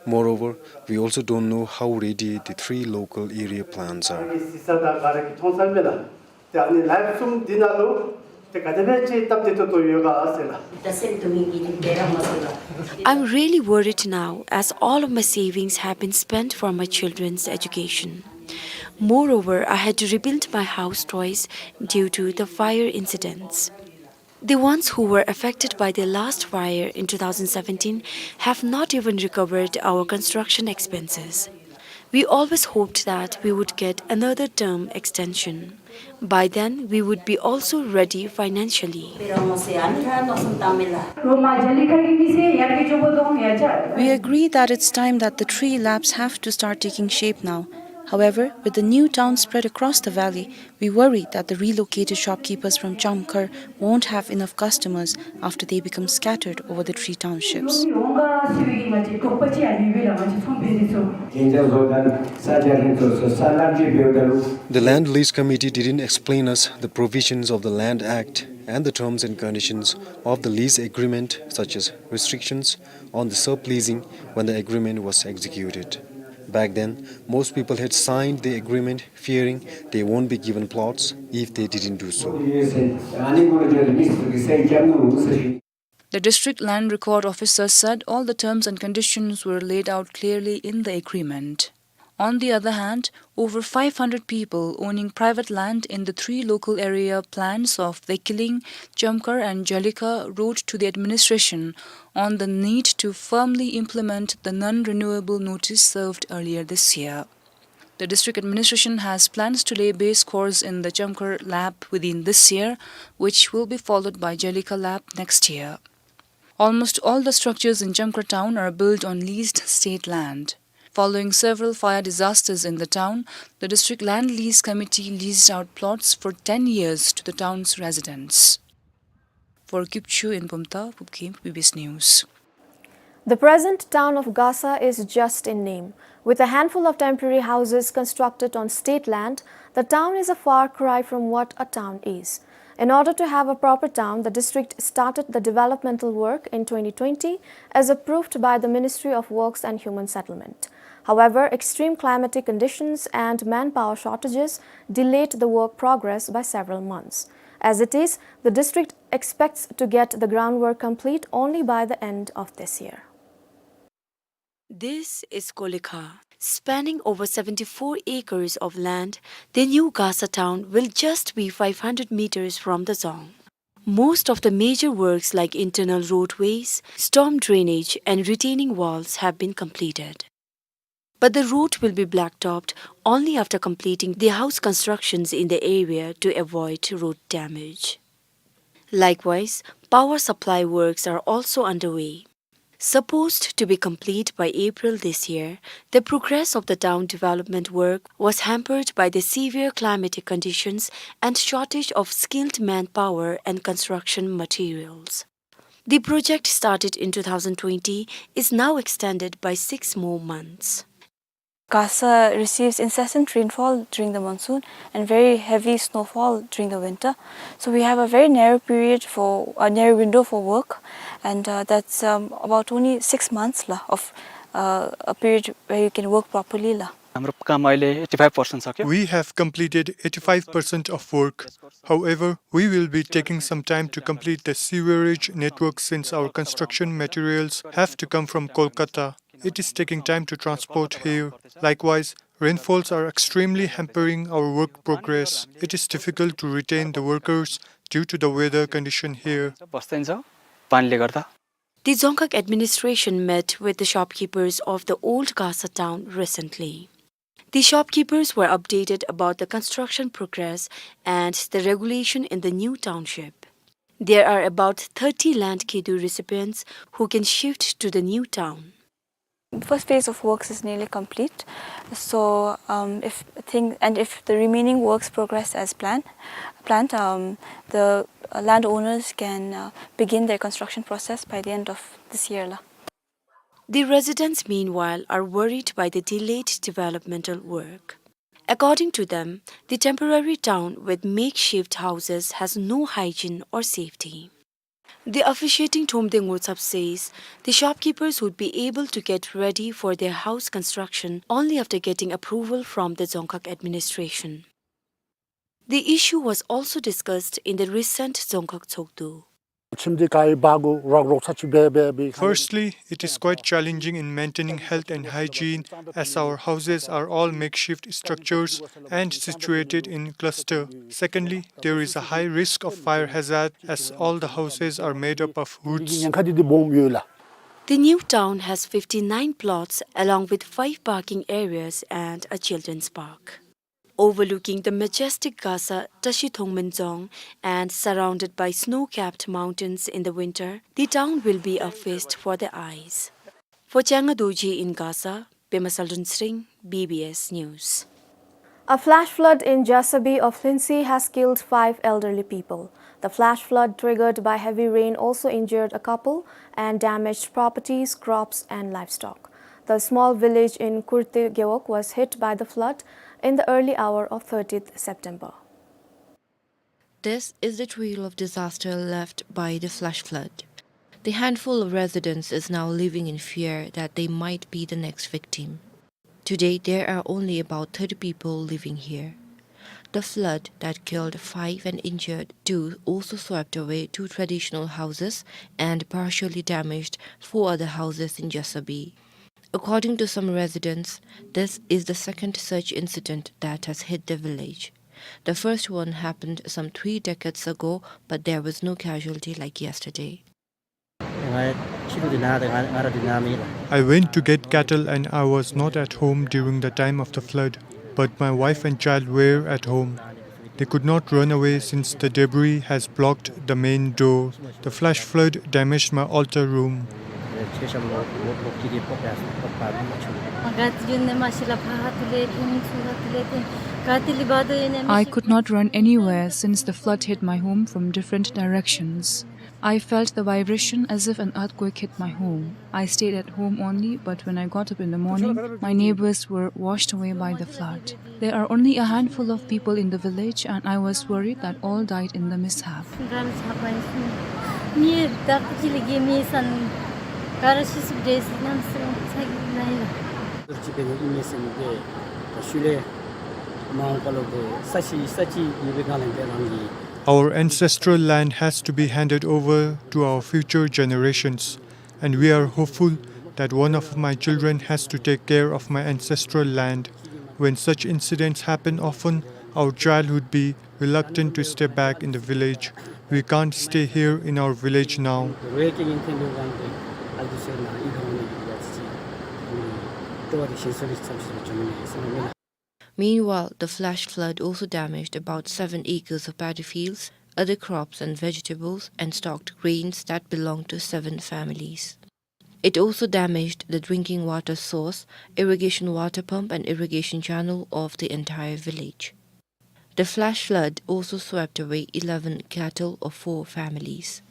Moreover, we also don't know how ready the three local area plans are. I'm really worried now, as all of my savings have been spent for my children's education. Moreover, I had to rebuild my house twice due to the fire incidents. The ones who were affected by the last fire in two thousand seventeen have not even recovered our construction expenses. We always hoped that we would get another term extension. By then, we would be also ready financially. We agree that it's time that the tree laps have to start taking shape now. However, with the new town spread across the valley, we worry that the relocated shopkeepers from Chamkhar won't have enough customers after they become scattered over the three townships. The Land Lease Committee didn't explain us the provisions of the Land Act and the terms and conditions of the lease agreement, such as restrictions on the subleasing, when the agreement was executed. Back then, most people had signed the agreement fearing they won't be given plots if they didn't do so. The district land record officer said all the terms and conditions were laid out clearly in the agreement. On the other hand, over five hundred people owning private land in the three local area plans of Dekiling, Chamkhar and Jalika wrote to the administration on the need to firmly implement the non-renewable notice served earlier this year. The district administration has plans to lay base course in the Chamkhar lap within this year, which will be followed by Jalika lap next year. Almost all the structures in Chamkhar town are built on leased state land. Following several fire disasters in the town, the district land lease committee leased out plots for ten years to the town's residents. For Kipchu in Bumthang, Pupkhim, B B S News. The present town of Gasa is just in name. With a handful of temporary houses constructed on state land, the town is a far cry from what a town is. In order to have a proper town, the district started the developmental work in twenty twenty, as approved by the Ministry of Works and Human Settlement. However, extreme climatic conditions and manpower shortages delayed the work progress by several months. As it is, the district expects to get the groundwork complete only by the end of this year. This is Kolekha. Spanning over seventy-four acres of land, the new Gasa town will just be five hundred meters from the Dzong. Most of the major works like internal roadways, storm drainage and retaining walls have been completed. But the road will be blacktopped only after completing the house constructions in the area to avoid road damage. Likewise, power supply works are also underway. Supposed to be complete by April this year, the progress of the town development work was hampered by the severe climatic conditions and shortage of skilled manpower and construction materials. The project, started in two thousand twenty, is now extended by six more months. Gasa receives incessant rainfall during the monsoon and very heavy snowfall during the winter. So we have a very narrow period for, a narrow window for work, and, uh, that's, um, about only six months la, of, uh, a period where you can work properly la. हाम्रो काम अहिले eighty five percent सक्यो। We have completed eighty five percent of work. However, we will be taking some time to complete the sewerage network since our construction materials have to come from Kolkata. It is taking time to transport here. Likewise, rainfalls are extremely hampering our work progress. It is difficult to retain the workers due to the weather condition here. बस्दैन छ पानीले गर्दा। The Dzongkhag administration met with the shopkeepers of the old Gasa town recently. The shopkeepers were updated about the construction progress and the regulation in the new township. There are about thirty land khedu recipients who can shift to the new town. The first phase of works is nearly complete. So, um, if thing, and if the remaining works progress as plan, planned, um, the, uh, landowners can, uh, begin their construction process by the end of this year la. The residents, meanwhile, are worried by the delayed developmental work. According to them, the temporary town with makeshift houses has no hygiene or safety. The officiating Thomde Ngotsap says the shopkeepers would be able to get ready for their house construction only after getting approval from the Dzongkhag administration. The issue was also discussed in the recent Dzongkhag Tshogdu. Chimdi kai bagu rok rok sa chi be be be. Firstly, it is quite challenging in maintaining health and hygiene, as our houses are all makeshift structures and situated in cluster. Secondly, there is a high risk of fire hazard, as all the houses are made up of woods. Yang kha di di bom yo la. The new town has fifty-nine plots along with five parking areas and a children's park. Overlooking the majestic Gasa Tashi Thongmen Dzong and surrounded by snow-capped mountains in the winter, the town will be a feast for the eyes. For Changa Dorji in Gasa, Pema Saldun Sring, B B S News. A flash flood in Jasabi of Lhinsi has killed five elderly people. The flash flood triggered by heavy rain also injured a couple and damaged properties, crops and livestock. The small village in Kurte Gewog was hit by the flood in the early hour of thirtieth September. This is the trail of disaster left by the flash flood. The handful of residents is now living in fear that they might be the next victim. Today, there are only about thirty people living here. The flood that killed five and injured two also swept away two traditional houses and partially damaged four other houses in Jasabi. According to some residents, this is the second such incident that has hit the village. The first one happened some three decades ago, but there was no casualty like yesterday. I went to get cattle and I was not at home during the time of the flood, but my wife and child were at home. They could not run away since the debris has blocked the main door. The flash flood damaged my altar room. I could not run anywhere since the flood hit my home from different directions. I felt the vibration as if an earthquake hit my home. I stayed at home only, but when I got up in the morning, my neighbors were washed away by the flood. There are only a handful of people in the village, and I was worried that all died in the mishap. Our ancestral land has to be handed over to our future generations, and we are hopeful that one of my children has to take care of my ancestral land. When such incidents happen often, our child would be reluctant to step back in the village. We can't stay here in our village now. Meanwhile, the flash flood also damaged about seven acres of paddy fields, other crops and vegetables, and stocked grains that belonged to seven families. It also damaged the drinking water source, irrigation water pump, and irrigation channel of the entire village. The flash flood also swept away eleven cattle of four families.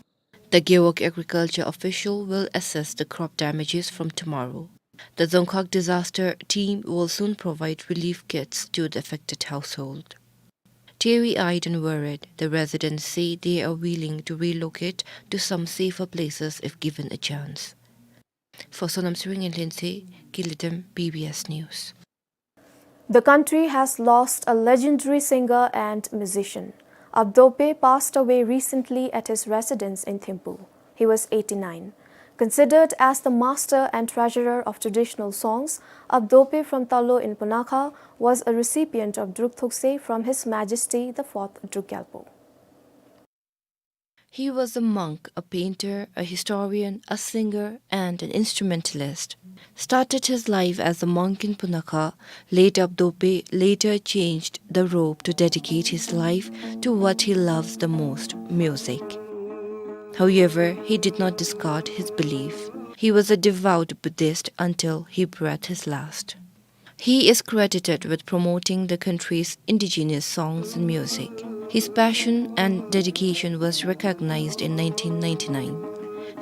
The Gewog agriculture official will assess the crop damages from tomorrow. The Dzongkhag disaster team will soon provide relief kits to the affected household. Teary-eyed and worried, the residents say they are willing to relocate to some safer places if given a chance. For Sonam Tshering in Lhentshe, Gilidem, B B S News. The country has lost a legendary singer and musician. Abdope passed away recently at his residence in Thimphu. He was eighty-nine. Considered as the master and treasurer of traditional songs, Abdope from Talo in Punakha was a recipient of Druk Thukse from His Majesty the Fourth Druk Gyalpo. He was a monk, a painter, a historian, a singer, and an instrumentalist. Started his life as a monk in Punakha, late Abdope later changed the robe to dedicate his life to what he loves the most, music. However, he did not discard his belief. He was a devout Buddhist until he breathed his last. He is credited with promoting the country's indigenous songs and music. His passion and dedication was recognized in nineteen ninety-nine.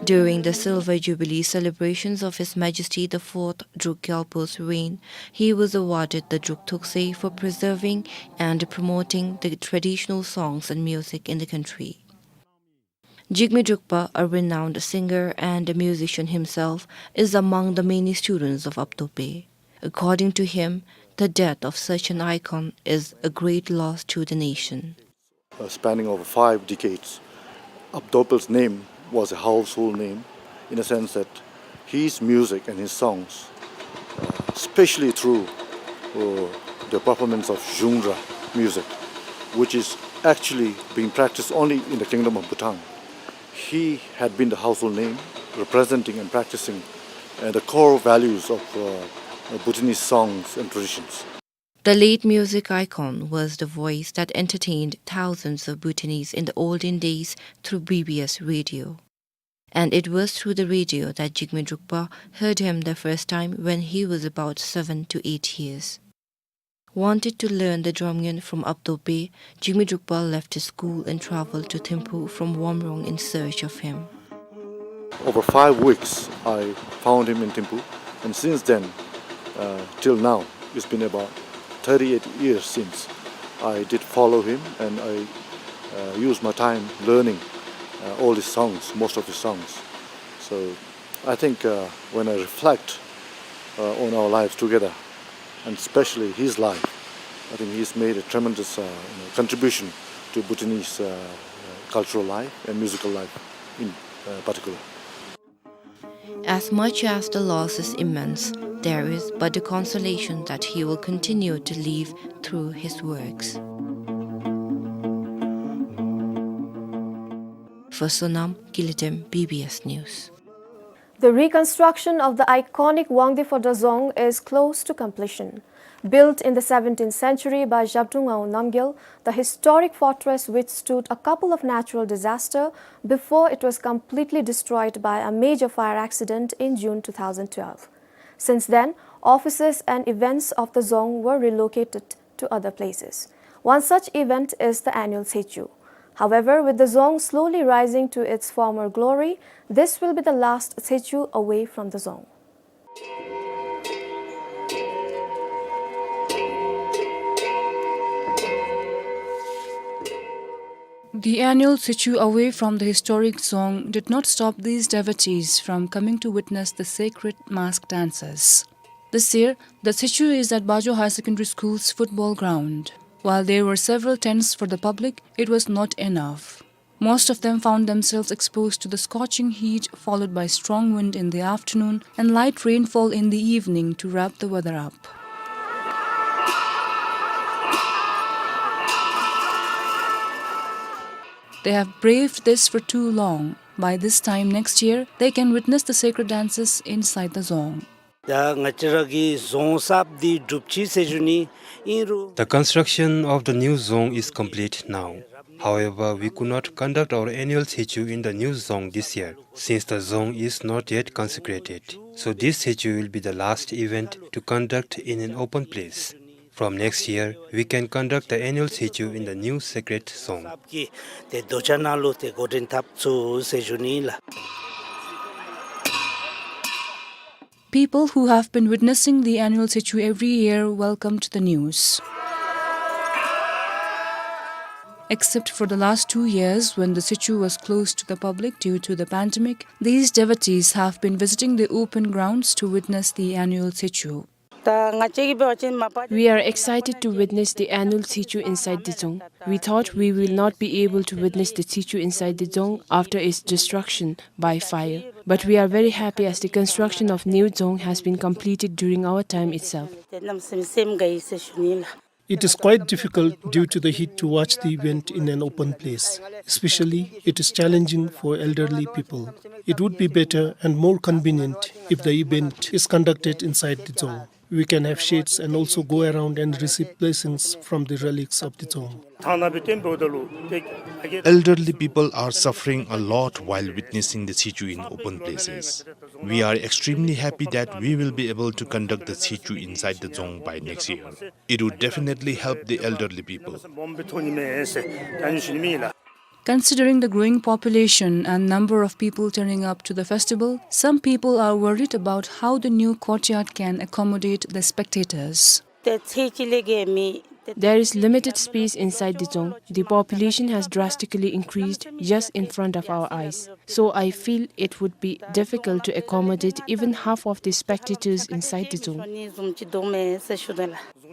During the Silver Jubilee celebrations of His Majesty the Fourth Druk Gyalpo's reign, he was awarded the Druk Thukse for preserving and promoting the traditional songs and music in the country. Jigme Drukpa, a renowned singer and a musician himself, is among the many students of Abdope. According to him, the death of such an icon is a great loss to the nation. Uh, spanning over five decades, Abdope's name was a household name in a sense that his music and his songs, uh, especially through, uh, the performance of Zhungra music, which is actually being practiced only in the Kingdom of Bhutan. He had been the household name, representing and practicing, uh, the core values of, uh, Bhutanese songs and traditions. The late music icon was the voice that entertained thousands of Bhutanese in the olden days through B B S radio. And it was through the radio that Jigme Drukpa heard him the first time when he was about seven to eight years. Wanted to learn the dromngen from Abdope, Jigme Drukpa left his school and traveled to Thimphu from Womrong in search of him. Over five weeks, I found him in Thimphu, and since then, uh, till now, it's been about thirty-eight years since I did follow him, and I, uh, used my time learning, uh, all his songs, most of his songs. So I think, uh, when I reflect, uh, on our lives together, and especially his life, I think he's made a tremendous, uh, you know, contribution to Bhutanese, uh, cultural life and musical life in, uh, particular. As much as the loss is immense, there is but the consolation that he will continue to live through his works. For Sonam, Gilidem, B B S News. The reconstruction of the iconic Wangdue Phodrang Dzong is close to completion. Built in the seventeenth century by Zhabdrung Ngawang Namgyal, the historic fortress withstood a couple of natural disasters before it was completely destroyed by a major fire accident in June two thousand twelve. Since then, Offices and events of the Dzong were relocated to other places. One such event is the annual Tsechu. However, with the Dzong slowly rising to its former glory, this will be the last Tsechu away from the Dzong. The annual Tsechu away from the historic Dzong did not stop these devotees from coming to witness the sacred mask dances. This year, the Tsechu is at Bajo Higher Secondary School's football ground. While there were several tents for the public, it was not enough. Most of them found themselves exposed to the scorching heat, followed by strong wind in the afternoon and light rainfall in the evening to wrap the weather up. They have braved this for too long. By this time next year, they can witness the sacred dances inside the Dzong. ད་ང་བཅས་ར་གི་རྫོང་གསརཔ་འདི་གྲུབ་ཅི་ཟེར་ཞུ་ནི་ཨིན་རུང་། The construction of the new Dzong is complete now. However, we could not conduct our annual Tsechu in the new Dzong this year, since the Dzong is not yet consecrated. So this Tsechu will be the last event to conduct in an open place. From next year, we can conduct the annual Tsechu in the new sacred Dzong. གསརཔ་གི་ཏེ་རྡོ་གཅལ་ནང་ལུ་ཏེ་འགོ་འདྲེན་འཐབ་ཚུགས་ཟེར་ཞུ་ནི་ལགས། People who have been witnessing the annual Tsechu every year welcomed the news. Except for the last two years, when the Tsechu was closed to the public due to the pandemic, these devotees have been visiting the open grounds to witness the annual Tsechu. ད་ང་བཅས་ཀྱིས་འབད་བ་ཅིན་མ་པ། We are excited to witness the annual Tsechu inside the Dzong. We thought we will not be able to witness the Tsechu inside the Dzong after its destruction by fire. But we are very happy as the construction of new Dzong has been completed during our time itself. ཏེ་གནམ་མེད་ས་མེད་སེམས་དགའ་ཡི་ཟེར་ཞུ་ནི་ལགས། It is quite difficult due to the heat to watch the event in an open place. Especially, it is challenging for elderly people. It would be better and more convenient if the event is conducted inside the Dzong. We can have shades and also go around and receive blessings from the relics of the Dzong. Elderly people are suffering a lot while witnessing the Tsechu in open places. We are extremely happy that we will be able to conduct the Tsechu inside the Dzong by next year. It would definitely help the elderly people. Considering the growing population and number of people turning up to the festival, some people are worried about how the new courtyard can accommodate the spectators. There is limited space inside the Dzong. The population has drastically increased just in front of our eyes. So I feel it would be difficult to accommodate even half of the spectators inside the Dzong.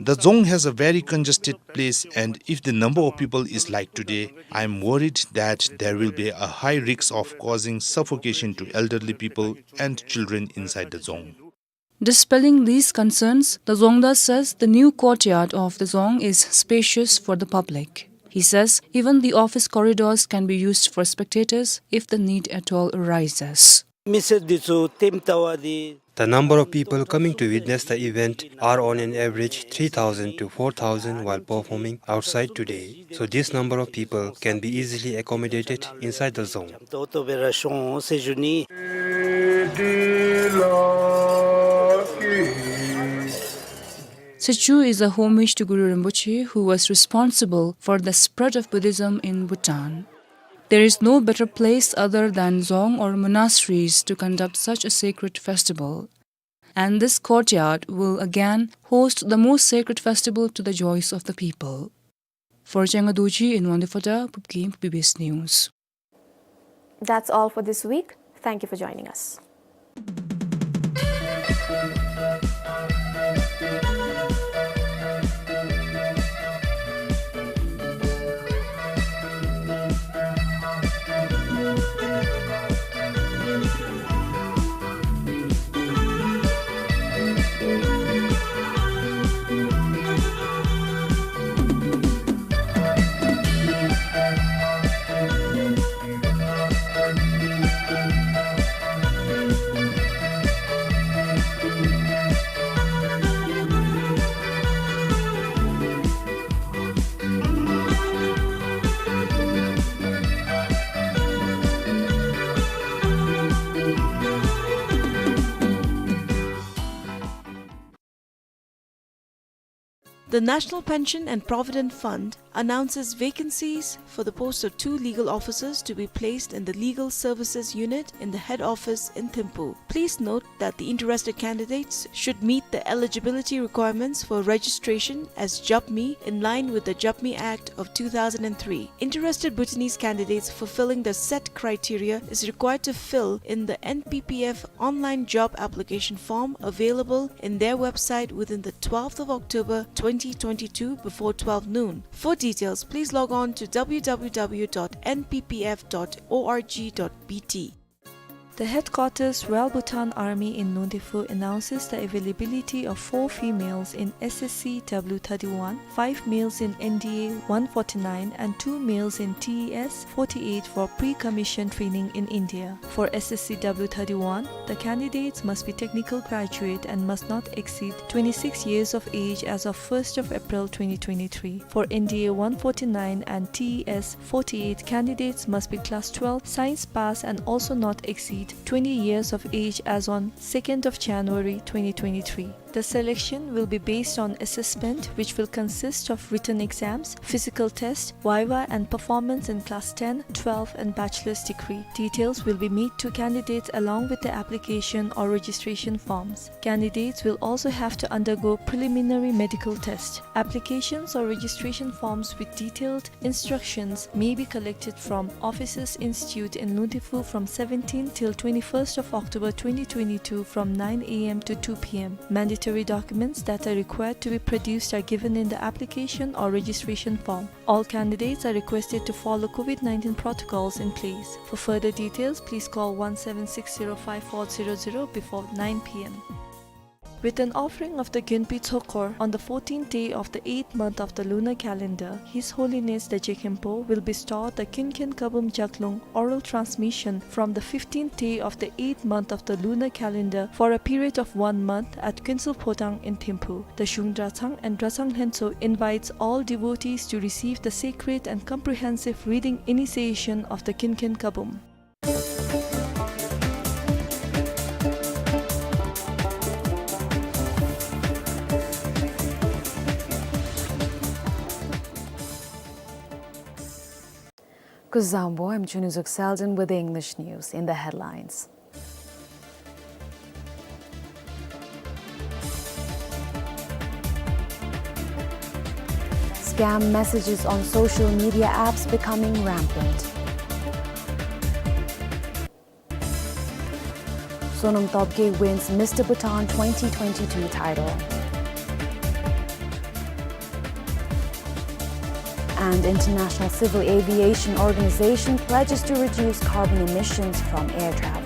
The Dzong has a very congested place, and if the number of people is like today, I am worried that there will be a high risk of causing suffocation to elderly people and children inside the Dzong. Dispelling these concerns, the Dzongda says the new courtyard of the Dzong is spacious for the public. He says even the office corridors can be used for spectators if the need at all arises. མི་སེར་འདི་ཚུ་ལྟདམོ་ལྟ་བ་འདི། The number of people coming to witness the event are on an average three thousand to four thousand while performing outside today. So this number of people can be easily accommodated inside the Dzong. ཏོག་ཏོ་སྦེ་ར་ཤོང་ཟེར་ཞུ་ནི། Tsechu is a homage to Guru Rinpoche, who was responsible for the spread of Buddhism in Bhutan. There is no better place other than Dzong or monasteries to conduct such a sacred festival. And this courtyard will again host the most sacred festival to the joys of the people. For Changa Dorji in Wangdue Phodrang, Phubgim, B B S News. That's all for this week. Thank you for joining us. The National Pension and Provident Fund announces vacancies for the post of two legal officers to be placed in the Legal Services Unit in the head office in Thimphu. Please note that the interested candidates should meet the eligibility requirements for registration as Jabmi in line with the Jabmi Act of two thousand three. Interested Bhutanese candidates fulfilling the set criteria is required to fill in the N P P F online job application form available in their website within the twelfth of October twenty twenty-two before twelve noon. For details, please log on to W W W dot N P P F dot org dot B T. The headquarters Royal Bhutan Army in Lundefu announces the availability of four females in S S C W thirty-one, five males in N D A one forty-nine, and two males in T E S forty-eight for pre-commission training in India. For S S C W thirty-one, the candidates must be technical graduate and must not exceed twenty-six years of age as of first of April twenty twenty-three. For N D A one forty-nine and T E S forty-eight, candidates must be class twelve science pass and also not exceed twenty years of age as on second of January twenty twenty-three. The selection will be based on assessment, which will consist of written exams, physical test, viva, and performance in class ten, twelve, and bachelor's degree. Details will be made to candidates along with the application or registration forms. Candidates will also have to undergo preliminary medical test. Applications or registration forms with detailed instructions may be collected from Officers Institute in Lundefu from seventeenth till twenty-first of October twenty twenty-two from nine A M to two P M. Mandatory documents that are required to be produced are given in the application or registration form. All candidates are requested to follow COVID nineteen protocols in place. For further details, please call one seven six zero five four zero zero before nine P M. With an offering of the Gyunpi Tsokor on the fourteenth day of the eighth month of the lunar calendar, His Holiness the Jegenpo will bestow the Kinken Kabum Jaklung oral transmission from the fifteenth day of the eighth month of the lunar calendar for a period of one month at Kuensel Phodang in Thimphu. The Shung Drachang and Drachang Lhentsö invites all devotees to receive the sacred and comprehensive reading initiation of the Kinken Kabum. Kuzuzangpo, I'm Chunuzuk Selden with the English news in the headlines. Scam messages on social media apps becoming rampant. Sonam Topgay wins Mister Bhutan twenty twenty-two title. And International Civil Aviation Organization pledges to reduce carbon emissions from air travel.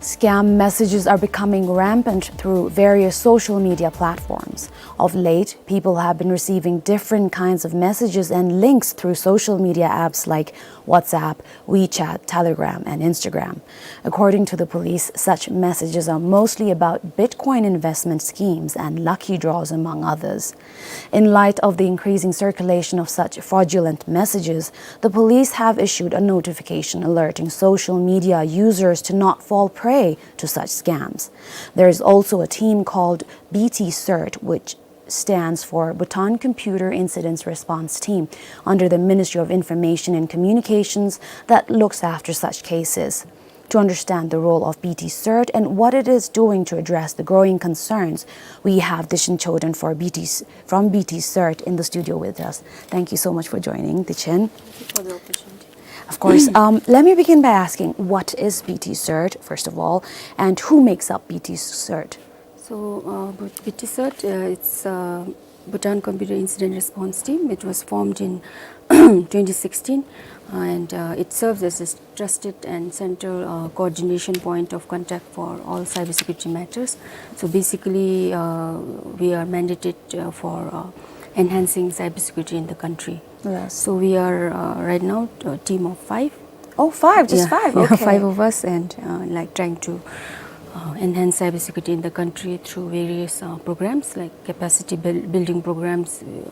Scam messages are becoming rampant through various social media platforms. Of late, people have been receiving different kinds of messages and links through social media apps like WhatsApp, WeChat, Telegram, and Instagram. According to the police, such messages are mostly about Bitcoin investment schemes and lucky draws, among others. In light of the increasing circulation of such fraudulent messages, the police have issued a notification alerting social media users to not fall prey to such scams. There is also a team called B T CERT, which stands for Bhutan Computer Incidents Response Team, under the Ministry of Information and Communications, that looks after such cases. To understand the role of B T CERT and what it is doing to address the growing concerns, we have Dechen Choden for B T, from B T CERT in the studio with us. Thank you so much for joining, Dechen. Thank you for the opportunity. Of course. Um, let me begin by asking, what is B T CERT, first of all, and who makes up B T CERT? So, uh, B-, B T CERT, uh, it's, uh, Bhutan Computer Incident Response Team. It was formed in twenty sixteen, and, uh, it serves as a trusted and central, uh, coordination point of contact for all cybersecurity matters. So basically, uh, we are mandated, uh, for, uh, enhancing cybersecurity in the country. Yes. So we are, uh, right now a team of five. Oh, five, just Yeah, five. Yeah, okay. Five of us, and, uh, like, trying to, uh, enhance cybersecurity in the country through various uh, programs like capacity buil- building programs uh,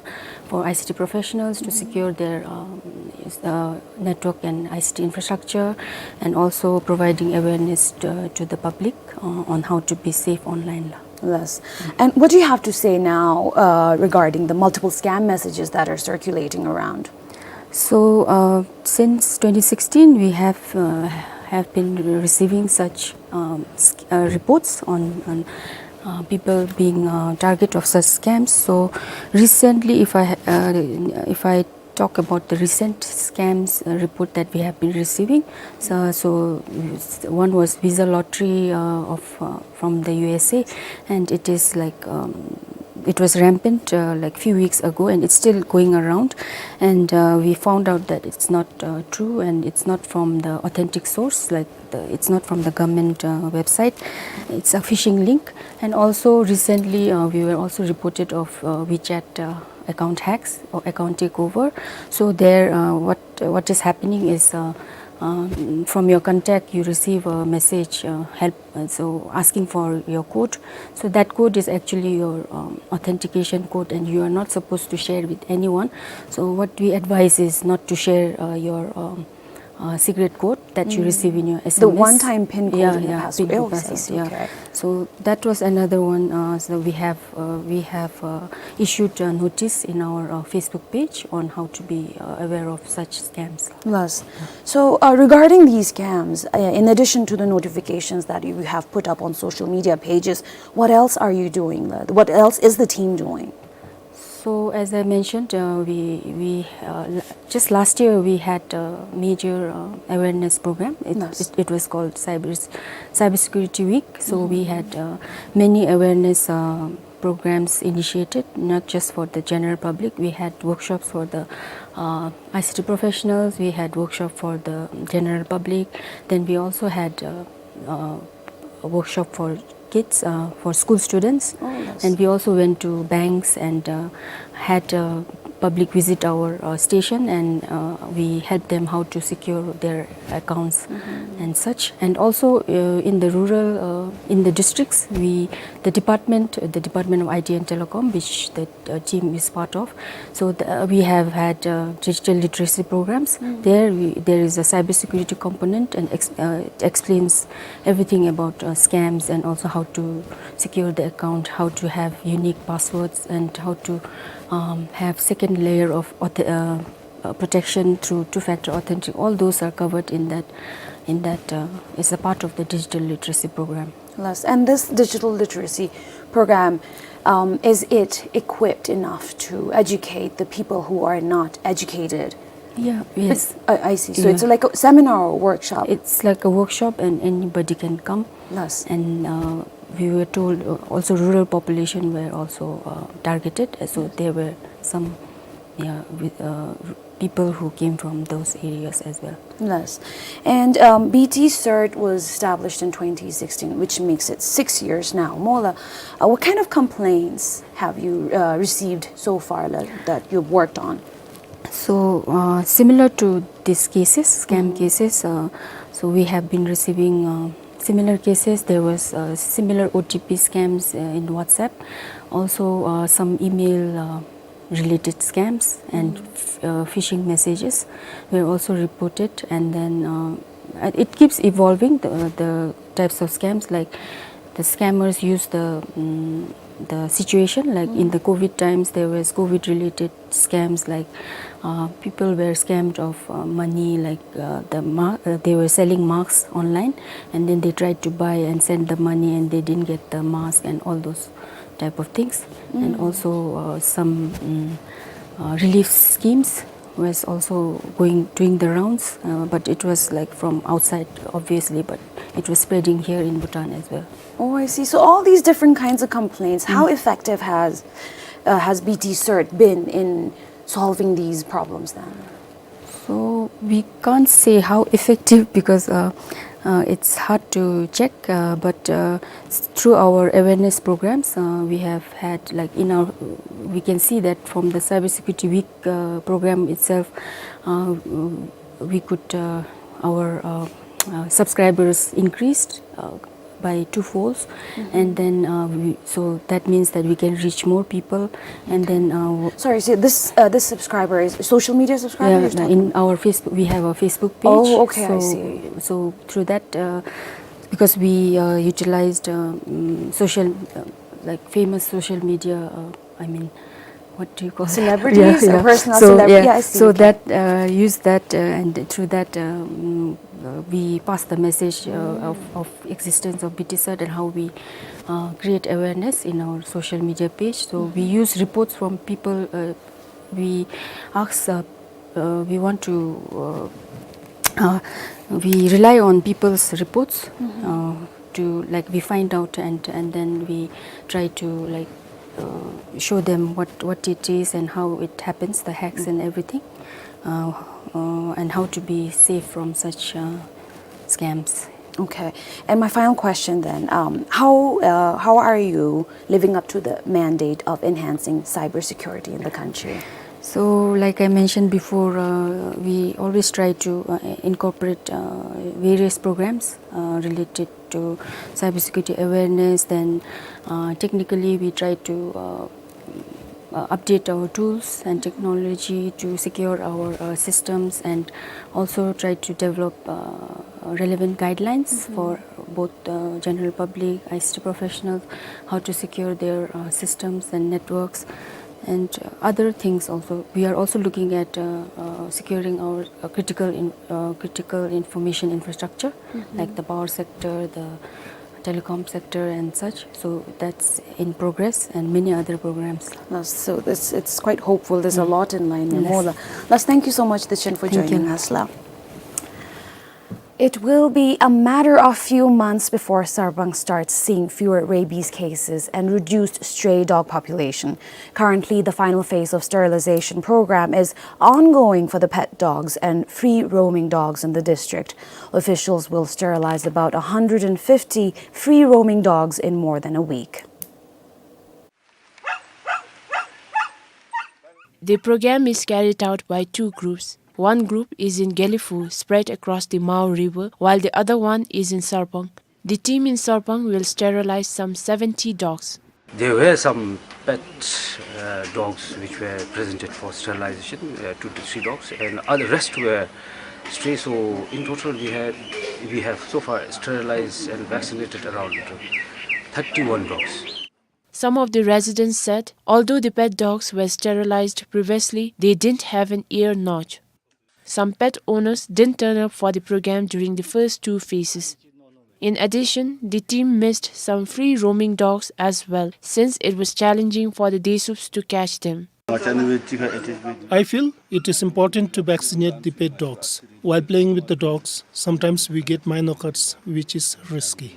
for I C T professionals to secure their um, is- uh, network and I C T infrastructure, and also providing awareness to, to the public uh, on how to be safe online. La. Yes. And what do you have to say now uh, regarding the multiple scam messages that are circulating around? So, uh, since twenty sixteen, we have uh, have been receiving such um, sc- uh, reports on, on uh, people being uh, target of such scams. So, recently, if I uh, if I talk about the recent scams uh, report that we have been receiving, so, so one was Visa Lottery uh, of uh, from the U S A, and it is like um, it was rampant uh, like few weeks ago, and it's still going around. And uh, we found out that it's not uh, true, and it's not from the authentic source, like the, it's not from the government uh, website. It's a phishing link. And also recently, uh, we were also reported of uh, WeChat uh, account hacks or account takeover. So there, uh, what what is happening is uh, um, from your contact you receive a message, uh, help, uh, so asking for your code. So that code is actually your um, authentication code, and you are not supposed to share with anyone. So what we advise is not to share uh, your um, uh, secret code that you receive in your S M S. The one-time pin code. Yeah, and the yeah, password. Pin code, oh, password, I see, yeah. Okay. So that was another one. Uh, so we have uh, we have uh, issued a notice in our uh, Facebook page on how to be uh, aware of such scams. Yes. So uh, regarding these scams, uh, in addition to the notifications that you have put up on social media pages, what else are you doing? What else is the team doing? So as I mentioned, uh, we we uh, l- just last year we had a major uh, awareness program. It, yes. It, it was called Cyber Cybersecurity Week. So mm-hmm. We had uh, many awareness uh, programs initiated, not just for the general public. We had workshops for the uh, I C T professionals. We had workshop for the general public. Then we also had uh, uh, a workshop for kids, uh, for school students. Oh, yes. And we also went to banks and uh, had uh, public visit our uh, station, and uh, we helped them how to secure their accounts mm-hmm. and such. And also uh, in the rural, uh, in the districts, we the department, the Department of I T and Telecom, which the uh, team is part of. So the, uh, we have had uh, digital literacy programs. Mm. There, we, there is a cybersecurity component, and ex- uh, it explains everything about uh, scams and also how to secure the account, how to have unique passwords, and how to um, have second layer of auth- uh, uh, protection through two-factor authentic. All those are covered in that. In that, uh, is a part of the digital literacy program. Yes, and this digital literacy program, um, is it equipped enough to educate the people who are not educated? Yeah, yes. I, I see. So it's like a seminar or workshop? It's like a workshop, and anybody can come. Yes. And uh, we were told uh, also rural population were also uh, targeted. Uh, So there were some yeah, with, uh, people who came from those areas as well. Yes. And um, B T CERT was established in twenty sixteen, which makes it six years now. Mola, uh, what kind of complaints have you uh, received so far that, that you've worked on? So, uh, similar to these cases, scam cases, uh, so we have been receiving uh, similar cases. There was uh, similar O T P scams uh, in WhatsApp. Also, uh, some email uh, related scams and f- uh, phishing messages were also reported, and then uh, uh, it keeps evolving, the, the types of scams. Like the scammers use the mm, the situation, like in the COVID times there was COVID related scams, like uh, people were scammed of uh, money, like uh, the ma- uh, they were selling masks online, and then they tried to buy and send the money, and they didn't get the mask and all those type of things. And also uh, some mm, uh, relief schemes was also going doing the rounds, uh, but it was like from outside, obviously, but it was spreading here in Bhutan as well. Oh, I see. So all these different kinds of complaints, how effective has uh, has B T CERT been in solving these problems then? So we can't say how effective because uh, uh, it's hard to check. Uh, but uh, s- through our awareness programs, uh, we have had, like, in our, we can see that from the Cybersecurity Week uh, program itself, uh, we could uh, our uh, uh, subscribers increased uh, by two folds, and then, uh, we, so that means that we can reach more people, and then, uh, w- Sorry, so this, uh, this subscriber is a social media subscriber you're talking? Yeah, in our Facebook, we have a Facebook page. Oh, okay, I see. So, so through that, uh, because we, uh, utilized, uh, mm, social, uh, like, famous social media, uh, I mean, what do you call it? Celebrities? Yeah, yeah. Personal celebrities. Yeah, I see. So that, uh, use that, uh, and through that, um, uh, we pass the message, uh, of, of existence of B T sat and how we, uh, create awareness in our social media page. So we use reports from people, uh, we ask, uh, uh, we want to, uh, uh, we rely on people's reports, uh, to, like, we find out and, and then we try to, like, uh, show them what, what it is and how it happens, the hacks and everything, uh, uh, and how to be safe from such, uh, scams. Okay. And my final question then, um, how, uh, how are you living up to the mandate of enhancing cybersecurity in the country? So, like I mentioned before, uh, we always try to, uh, incorporate, uh, various programs, uh, related to cybersecurity awareness. Then, uh, technically, we try to, uh, uh, update our tools and technology to secure our, uh, systems, and also try to develop, uh, relevant guidelines for both, uh, general public, I C T professionals, how to secure their, uh, systems and networks, and, uh, other things also. We are also looking at, uh, uh, securing our, uh, critical in-, uh, critical information infrastructure, like the power sector, the telecom sector and such. So that's in progress, and many other programs. Uh, so this, it's quite hopeful. There's a lot in line. Yes. Mola. Las, thank you so much, Dechen, for joining us. Thank you. It will be a matter of few months before Sarpang starts seeing fewer rabies cases and reduced stray dog population. Currently, the final phase of sterilization program is ongoing for the pet dogs and free roaming dogs in the district. Officials will sterilize about a hundred and fifty free roaming dogs in more than a week. The program is carried out by two groups. One group is in Gelephu, spread across the Mao River, while the other one is in Sarpang. The team in Sarpang will sterilize some seventy dogs. There were some pet, uh, dogs which were presented for sterilization, uh, two to three dogs, and other rest were stray. So in total, we had, we have so far sterilized and vaccinated around thirty-one dogs. Some of the residents said, although the pet dogs were sterilized previously, they didn't have an ear notch. Some pet owners didn't turn up for the program during the first two phases. In addition, the team missed some free roaming dogs as well, since it was challenging for the Desups to catch them. I feel it is important to vaccinate the pet dogs. While playing with the dogs, sometimes we get minor cuts, which is risky.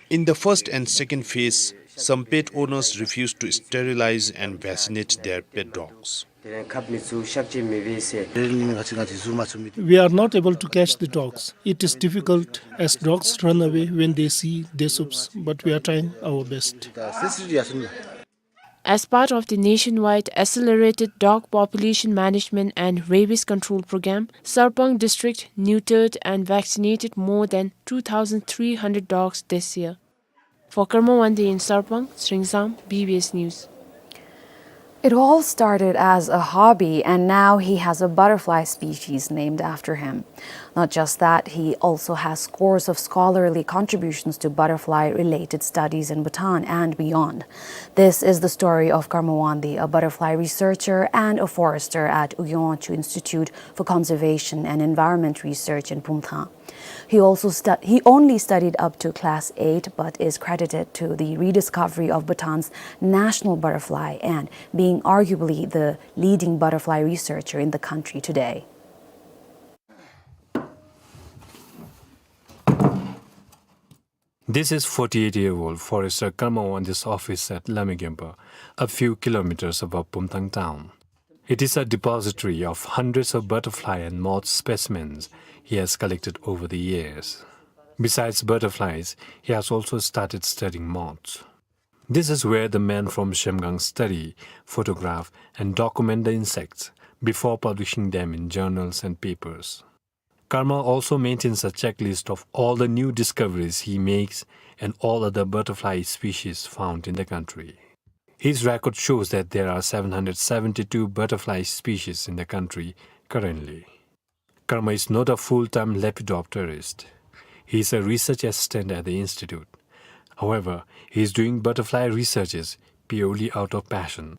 In the first and second phase, some pet owners refused to sterilize and vaccinate their pet dogs. We are not able to catch the dogs. It is difficult as dogs run away when they see Desups, but we are trying our best. As part of the nationwide accelerated dog population management and rabies control program, Sarpang district neutered and vaccinated more than two thousand three hundred dogs this year. For Karma Wangdi in Sarpang, Sringsam, B B S News. It all started as a hobby, and now he has a butterfly species named after him. Not just that, he also has scores of scholarly contributions to butterfly-related studies in Bhutan and beyond. This is the story of Karma Wangdi, a butterfly researcher and a forester at Ugyon Wangchuck Institute for Conservation and Environment Research in Pumthang. He also stu-, he only studied up to class eight, but is credited to the rediscovery of Bhutan's national butterfly and being arguably the leading butterfly researcher in the country today. This is forty-eight-year-old forester Karma Wangdi's office at Lamighenpa, a few kilometers above Pumthang town. It is a depository of hundreds of butterfly and moth specimens he has collected over the years. Besides butterflies, he has also started studying moths. This is where the men from Zhemgang study, photograph, and document the insects before publishing them in journals and papers. Karma also maintains a checklist of all the new discoveries he makes and all other butterfly species found in the country. His record shows that there are seven hundred seventy-two butterfly species in the country currently. Karma is not a full-time lepidopterist. He is a research assistant at the institute. However, he is doing butterfly researches purely out of passion.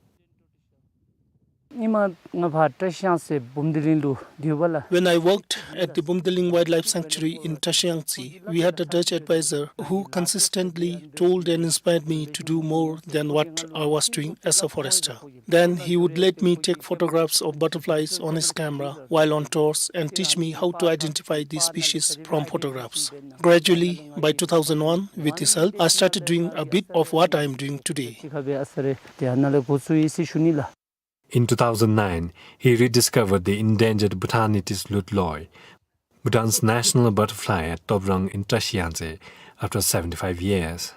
ཉིནམ་ང་ཕར་བཀྲ་ཤིས་གཡང་རྩེ་འབུམ་སྡེ་གླིང་ལུ་སྡོད་པ་ལགས། When I worked at the Bumdeling Wildlife Sanctuary in Trashiyangtse, we had a Dutch advisor who consistently told and inspired me to do more than what I was doing as a forester. Then he would let me take photographs of butterflies on his camera while on tours and teach me how to identify these species from photographs. Gradually, by two thousand one, with his help, I started doing a bit of what I am doing today. In two thousand nine, he rediscovered the endangered Bhutanette's lutloi, Bhutan's national butterfly, at Tobrang in Trashiyangtse after seventy-five years.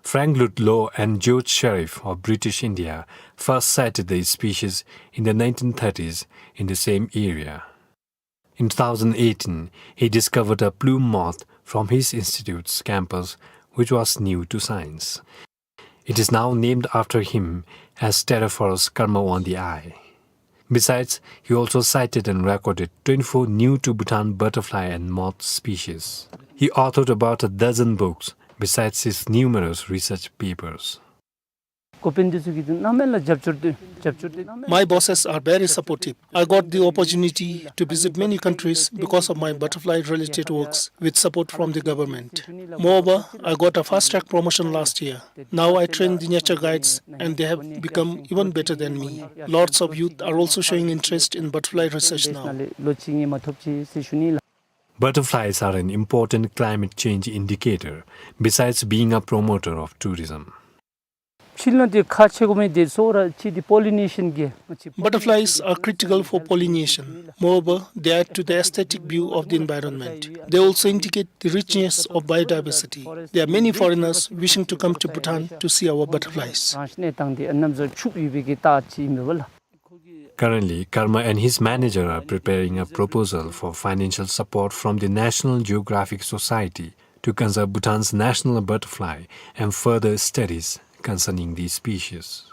Frank Ludlow and George Sharif of British India first sighted the species in the nineteen thirties in the same area. In two thousand eighteen, he discovered a plume moth from his institute's campus, which was new to science. It is now named after him as Pterophorus karmawandii. Besides, he also sighted and recorded twenty-four new to Bhutan butterfly and moth species. He authored about a dozen books, besides his numerous research papers. ཀོ་པན་འདི་ཚུ་གིས་གནམ་མེད་ལ་རྒྱབ་སྐྱོར་ཏེ་རྒྱབ་སྐྱོར་ཏེ་གནམ་མེད། My bosses are very supportive. I got the opportunity to visit many countries because of my butterfly-related works with support from the government. Moreover, I got a fast-track promotion last year. Now I train the nature guides and they have become even better than me. Lots of youth are also showing interest in butterfly research now. Butterflies are an important climate change indicator, besides being a promoter of tourism. ཕྱི་ལོགས་འདི་ཁག་ཆེ་དགོ་མི་འདི་སོ་ར་ཅིག་འདི་པོ་ལི་ནེ་ཤཱན་གྱི། Butterflies are critical for pollination. Moreover, they add to the aesthetic view of the environment. They also indicate the richness of biodiversity. There are many foreigners wishing to come to Bhutan to see our butterflies. Currently, Karma and his manager are preparing a proposal for financial support from the National Geographic Society to conserve Bhutan's national butterfly and further studies concerning these species.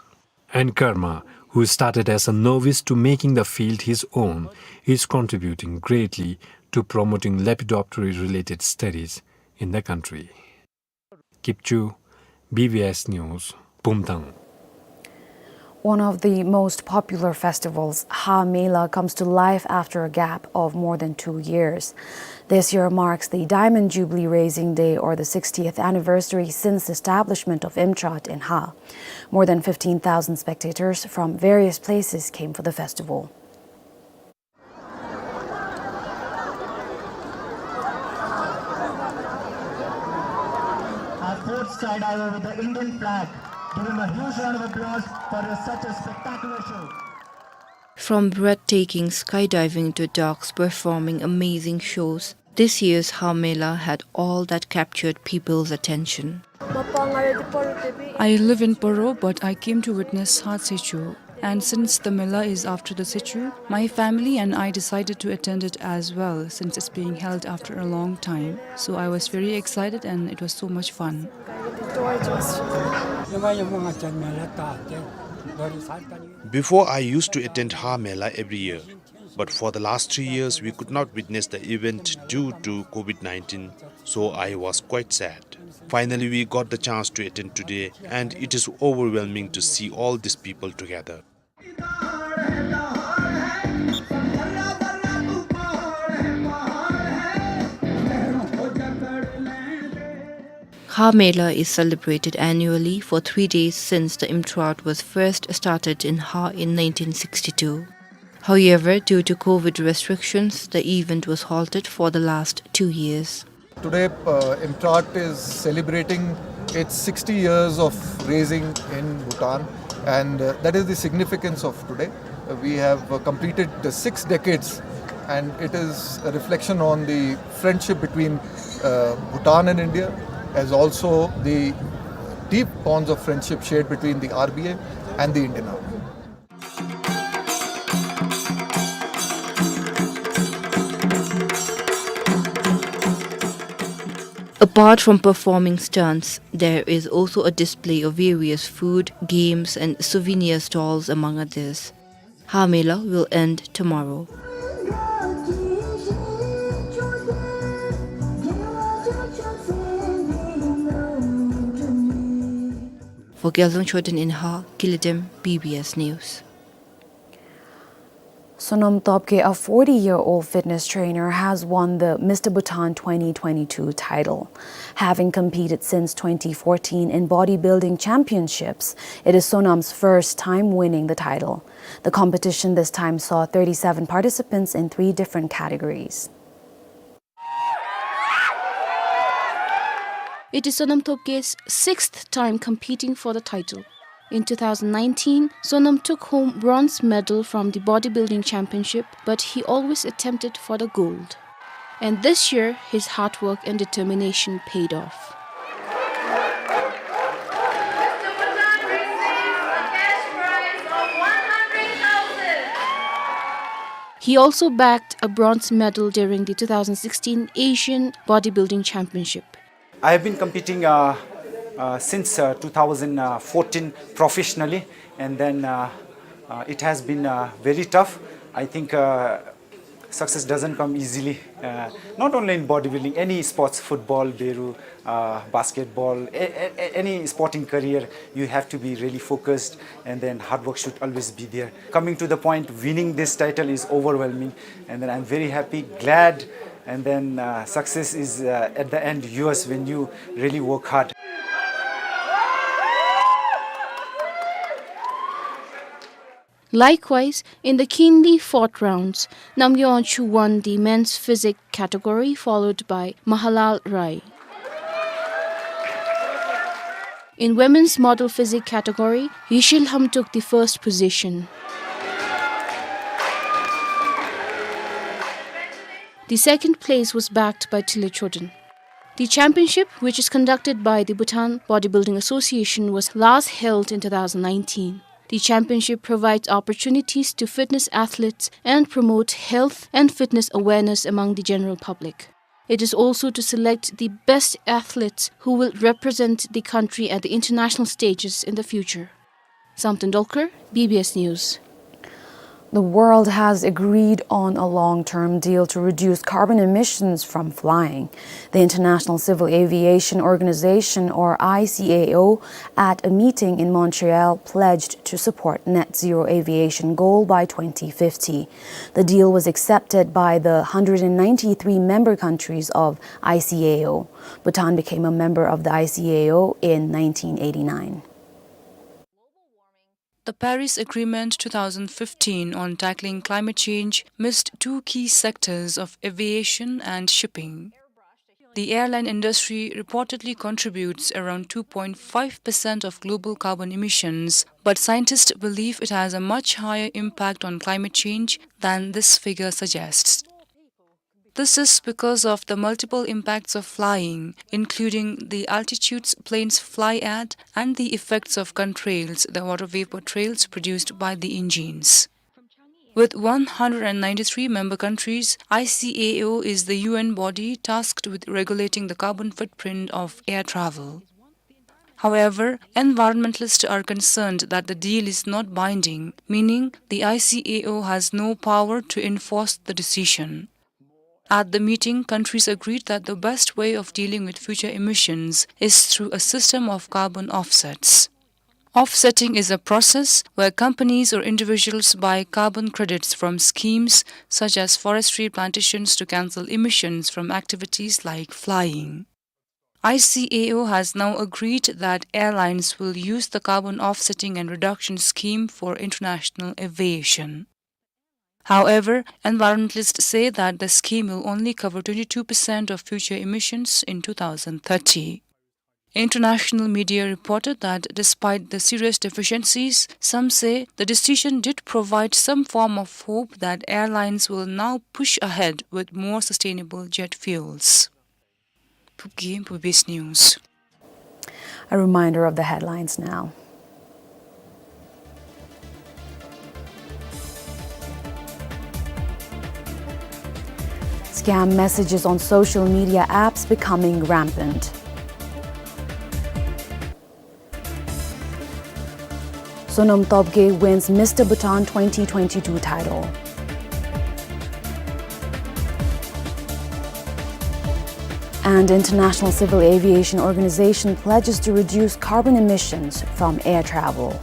And Karma, who started as a novice to making the field his own, is contributing greatly to promoting lepidoptera-related studies in the country. Kipchoo, B B S News, Bumthang. One of the most popular festivals, Ha Mela, comes to life after a gap of more than two years. This year marks the Diamond Jubilee Raising Day, or the sixtieth anniversary since establishment of IMTRAT in Ha. More than fifteen thousand spectators from various places came for the festival. Our fourth skydiver with the Indian flag. Give him a huge round of applause for such a spectacular show. From breathtaking skydiving to dogs performing amazing shows, this year's Ha Mela had all that captured people's attention. I live in Paro, but I came to witness Ha Tsechur. And since the Mela is after the Tsechur, my family and I decided to attend it as well, since it's being held after a long time. So I was very excited and it was so much fun. Before, I used to attend Ha Mela every year, but for the last three years, we could not witness the event due to COVID nineteen, so I was quite sad. Finally, we got the chance to attend today, and it is overwhelming to see all these people together. Ha Mela is celebrated annually for three days since the IMTRAT was first started in Ha in nineteen sixty-two. However, due to COVID restrictions, the event was halted for the last two years. Today, uh, IMTRAT is celebrating its sixty years of raising in Bhutan, and, uh, that is the significance of today. Uh, we have, uh, completed the six decades, and it is a reflection on the friendship between, uh, Bhutan and India, as also the deep bonds of friendship shared between the R B A and the Indian Army. Apart from performing stunts, there is also a display of various food, games, and souvenir stalls, among others. Hawmela will end tomorrow. For Gyalzong Choden in Haw, Kilidem, B B S News. Sonam Topgay, a forty-year-old fitness trainer, has won the Mister Bhutan twenty twenty-two title. Having competed since twenty fourteen in bodybuilding championships, it is Sonam's first time winning the title. The competition this time saw thirty-seven participants in three different categories. It is Sonam Topgay's sixth time competing for the title. In two thousand nineteen, Sonam took home bronze medal from the bodybuilding championship, but he always attempted for the gold. And this year, his hard work and determination paid off. He also bagged a bronze medal during the two thousand sixteen Asian Bodybuilding Championship. I have been competing, uh, uh, since, uh, two thousand fourteen professionally, and then, uh, uh, it has been, uh, very tough. I think, uh, success doesn't come easily. Uh, not only in bodybuilding, any sports, football, beru, uh, basketball, a-, a-, a-, any sporting career, you have to be really focused, and then hard work should always be there. Coming to the point, winning this title is overwhelming, and then I'm very happy, glad, and then, uh, success is, uh, at the end yours when you really work hard. Likewise, in the keenly fought rounds, Namgay Wangchuk won the men's physique category, followed by Mahalal Rai. In women's model physique category, Yishil Ham took the first position. The second place was bagged by Tile Choden. The championship, which is conducted by the Bhutan Bodybuilding Association, was last held in two thousand nineteen. The championship provides opportunities to fitness athletes and promote health and fitness awareness among the general public. It is also to select the best athletes who will represent the country at the international stages in the future. Samten Dolkar, B B S News. The world has agreed on a long-term deal to reduce carbon emissions from flying. The International Civil Aviation Organization, or I C A O, at a meeting in Montreal, pledged to support net zero aviation goal by twenty fifty. The deal was accepted by the hundred and ninety-three member countries of I C A O. Bhutan became a member of the I C A O in nineteen eighty-nine. The Paris Agreement two thousand fifteen on tackling climate change missed two key sectors of aviation and shipping. The airline industry reportedly contributes around two point five percent of global carbon emissions, but scientists believe it has a much higher impact on climate change than this figure suggests. This is because of the multiple impacts of flying, including the altitudes planes fly at and the effects of contrails, the water vapor trails produced by the engines. With one hundred and ninety-three member countries, I C A O is the U N body tasked with regulating the carbon footprint of air travel. However, environmentalists are concerned that the deal is not binding, meaning the I C A O has no power to enforce the decision. At the meeting, countries agreed that the best way of dealing with future emissions is through a system of carbon offsets. Offsetting is a process where companies or individuals buy carbon credits from schemes such as forestry plantations to cancel emissions from activities like flying. I C A O has now agreed that airlines will use the carbon offsetting and reduction scheme for international aviation. However, environmentalists say that the scheme will only cover twenty-two percent of future emissions in two thousand thirty. International media reported that despite the serious deficiencies, some say the decision did provide some form of hope that airlines will now push ahead with more sustainable jet fuels. Phubgim, B B S News. A reminder of the headlines now. Scam messages on social media apps becoming rampant. Sonam Topgay wins Mister Bhutan twenty twenty-two title. And International Civil Aviation Organization pledges to reduce carbon emissions from air travel.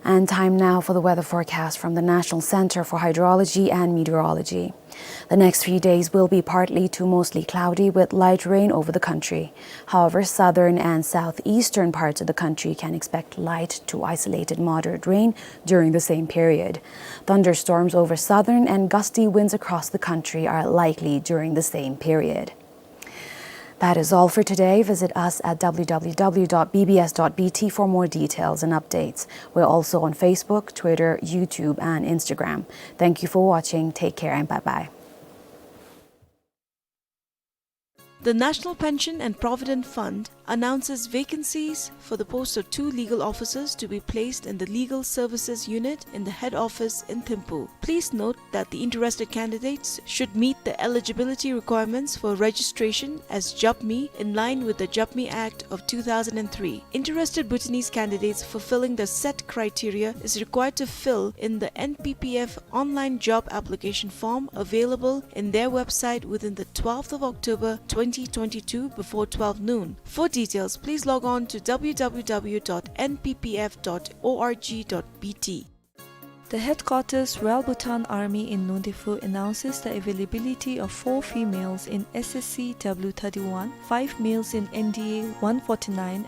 And time now for the weather forecast from the National Center for Hydrology and Meteorology. The next few days will be partly to mostly cloudy with light rain over the country. However, southern and southeastern parts of the country can expect light to isolated moderate rain during the same period. Thunderstorms over southern and gusty winds across the country are likely during the same period. That is all for today. Visit us at W W W dot B B S dot B T for more details and updates. We're also on Facebook, Twitter, YouTube, and Instagram. Thank you for watching. Take care and bye-bye. The National Pension and Provident Fund announces vacancies for the post of two legal officers to be placed in the Legal Services Unit in the head office in Thimphu. Please note that the interested candidates should meet the eligibility requirements for registration as JAPMI in line with the JAPMI Act of two thousand and three. Interested Bhutanese candidates fulfilling the set criteria is required to fill in the N P P F online job application form available in their website within the twelfth of October twenty twenty-two before twelve noon. For details, please log on to W W W dot N P P F dot org dot B T. The headquarters Royal Bhutan Army in Nundefu announces the availability of four females in S S C W thirty-one, five males in N D A one forty-nine,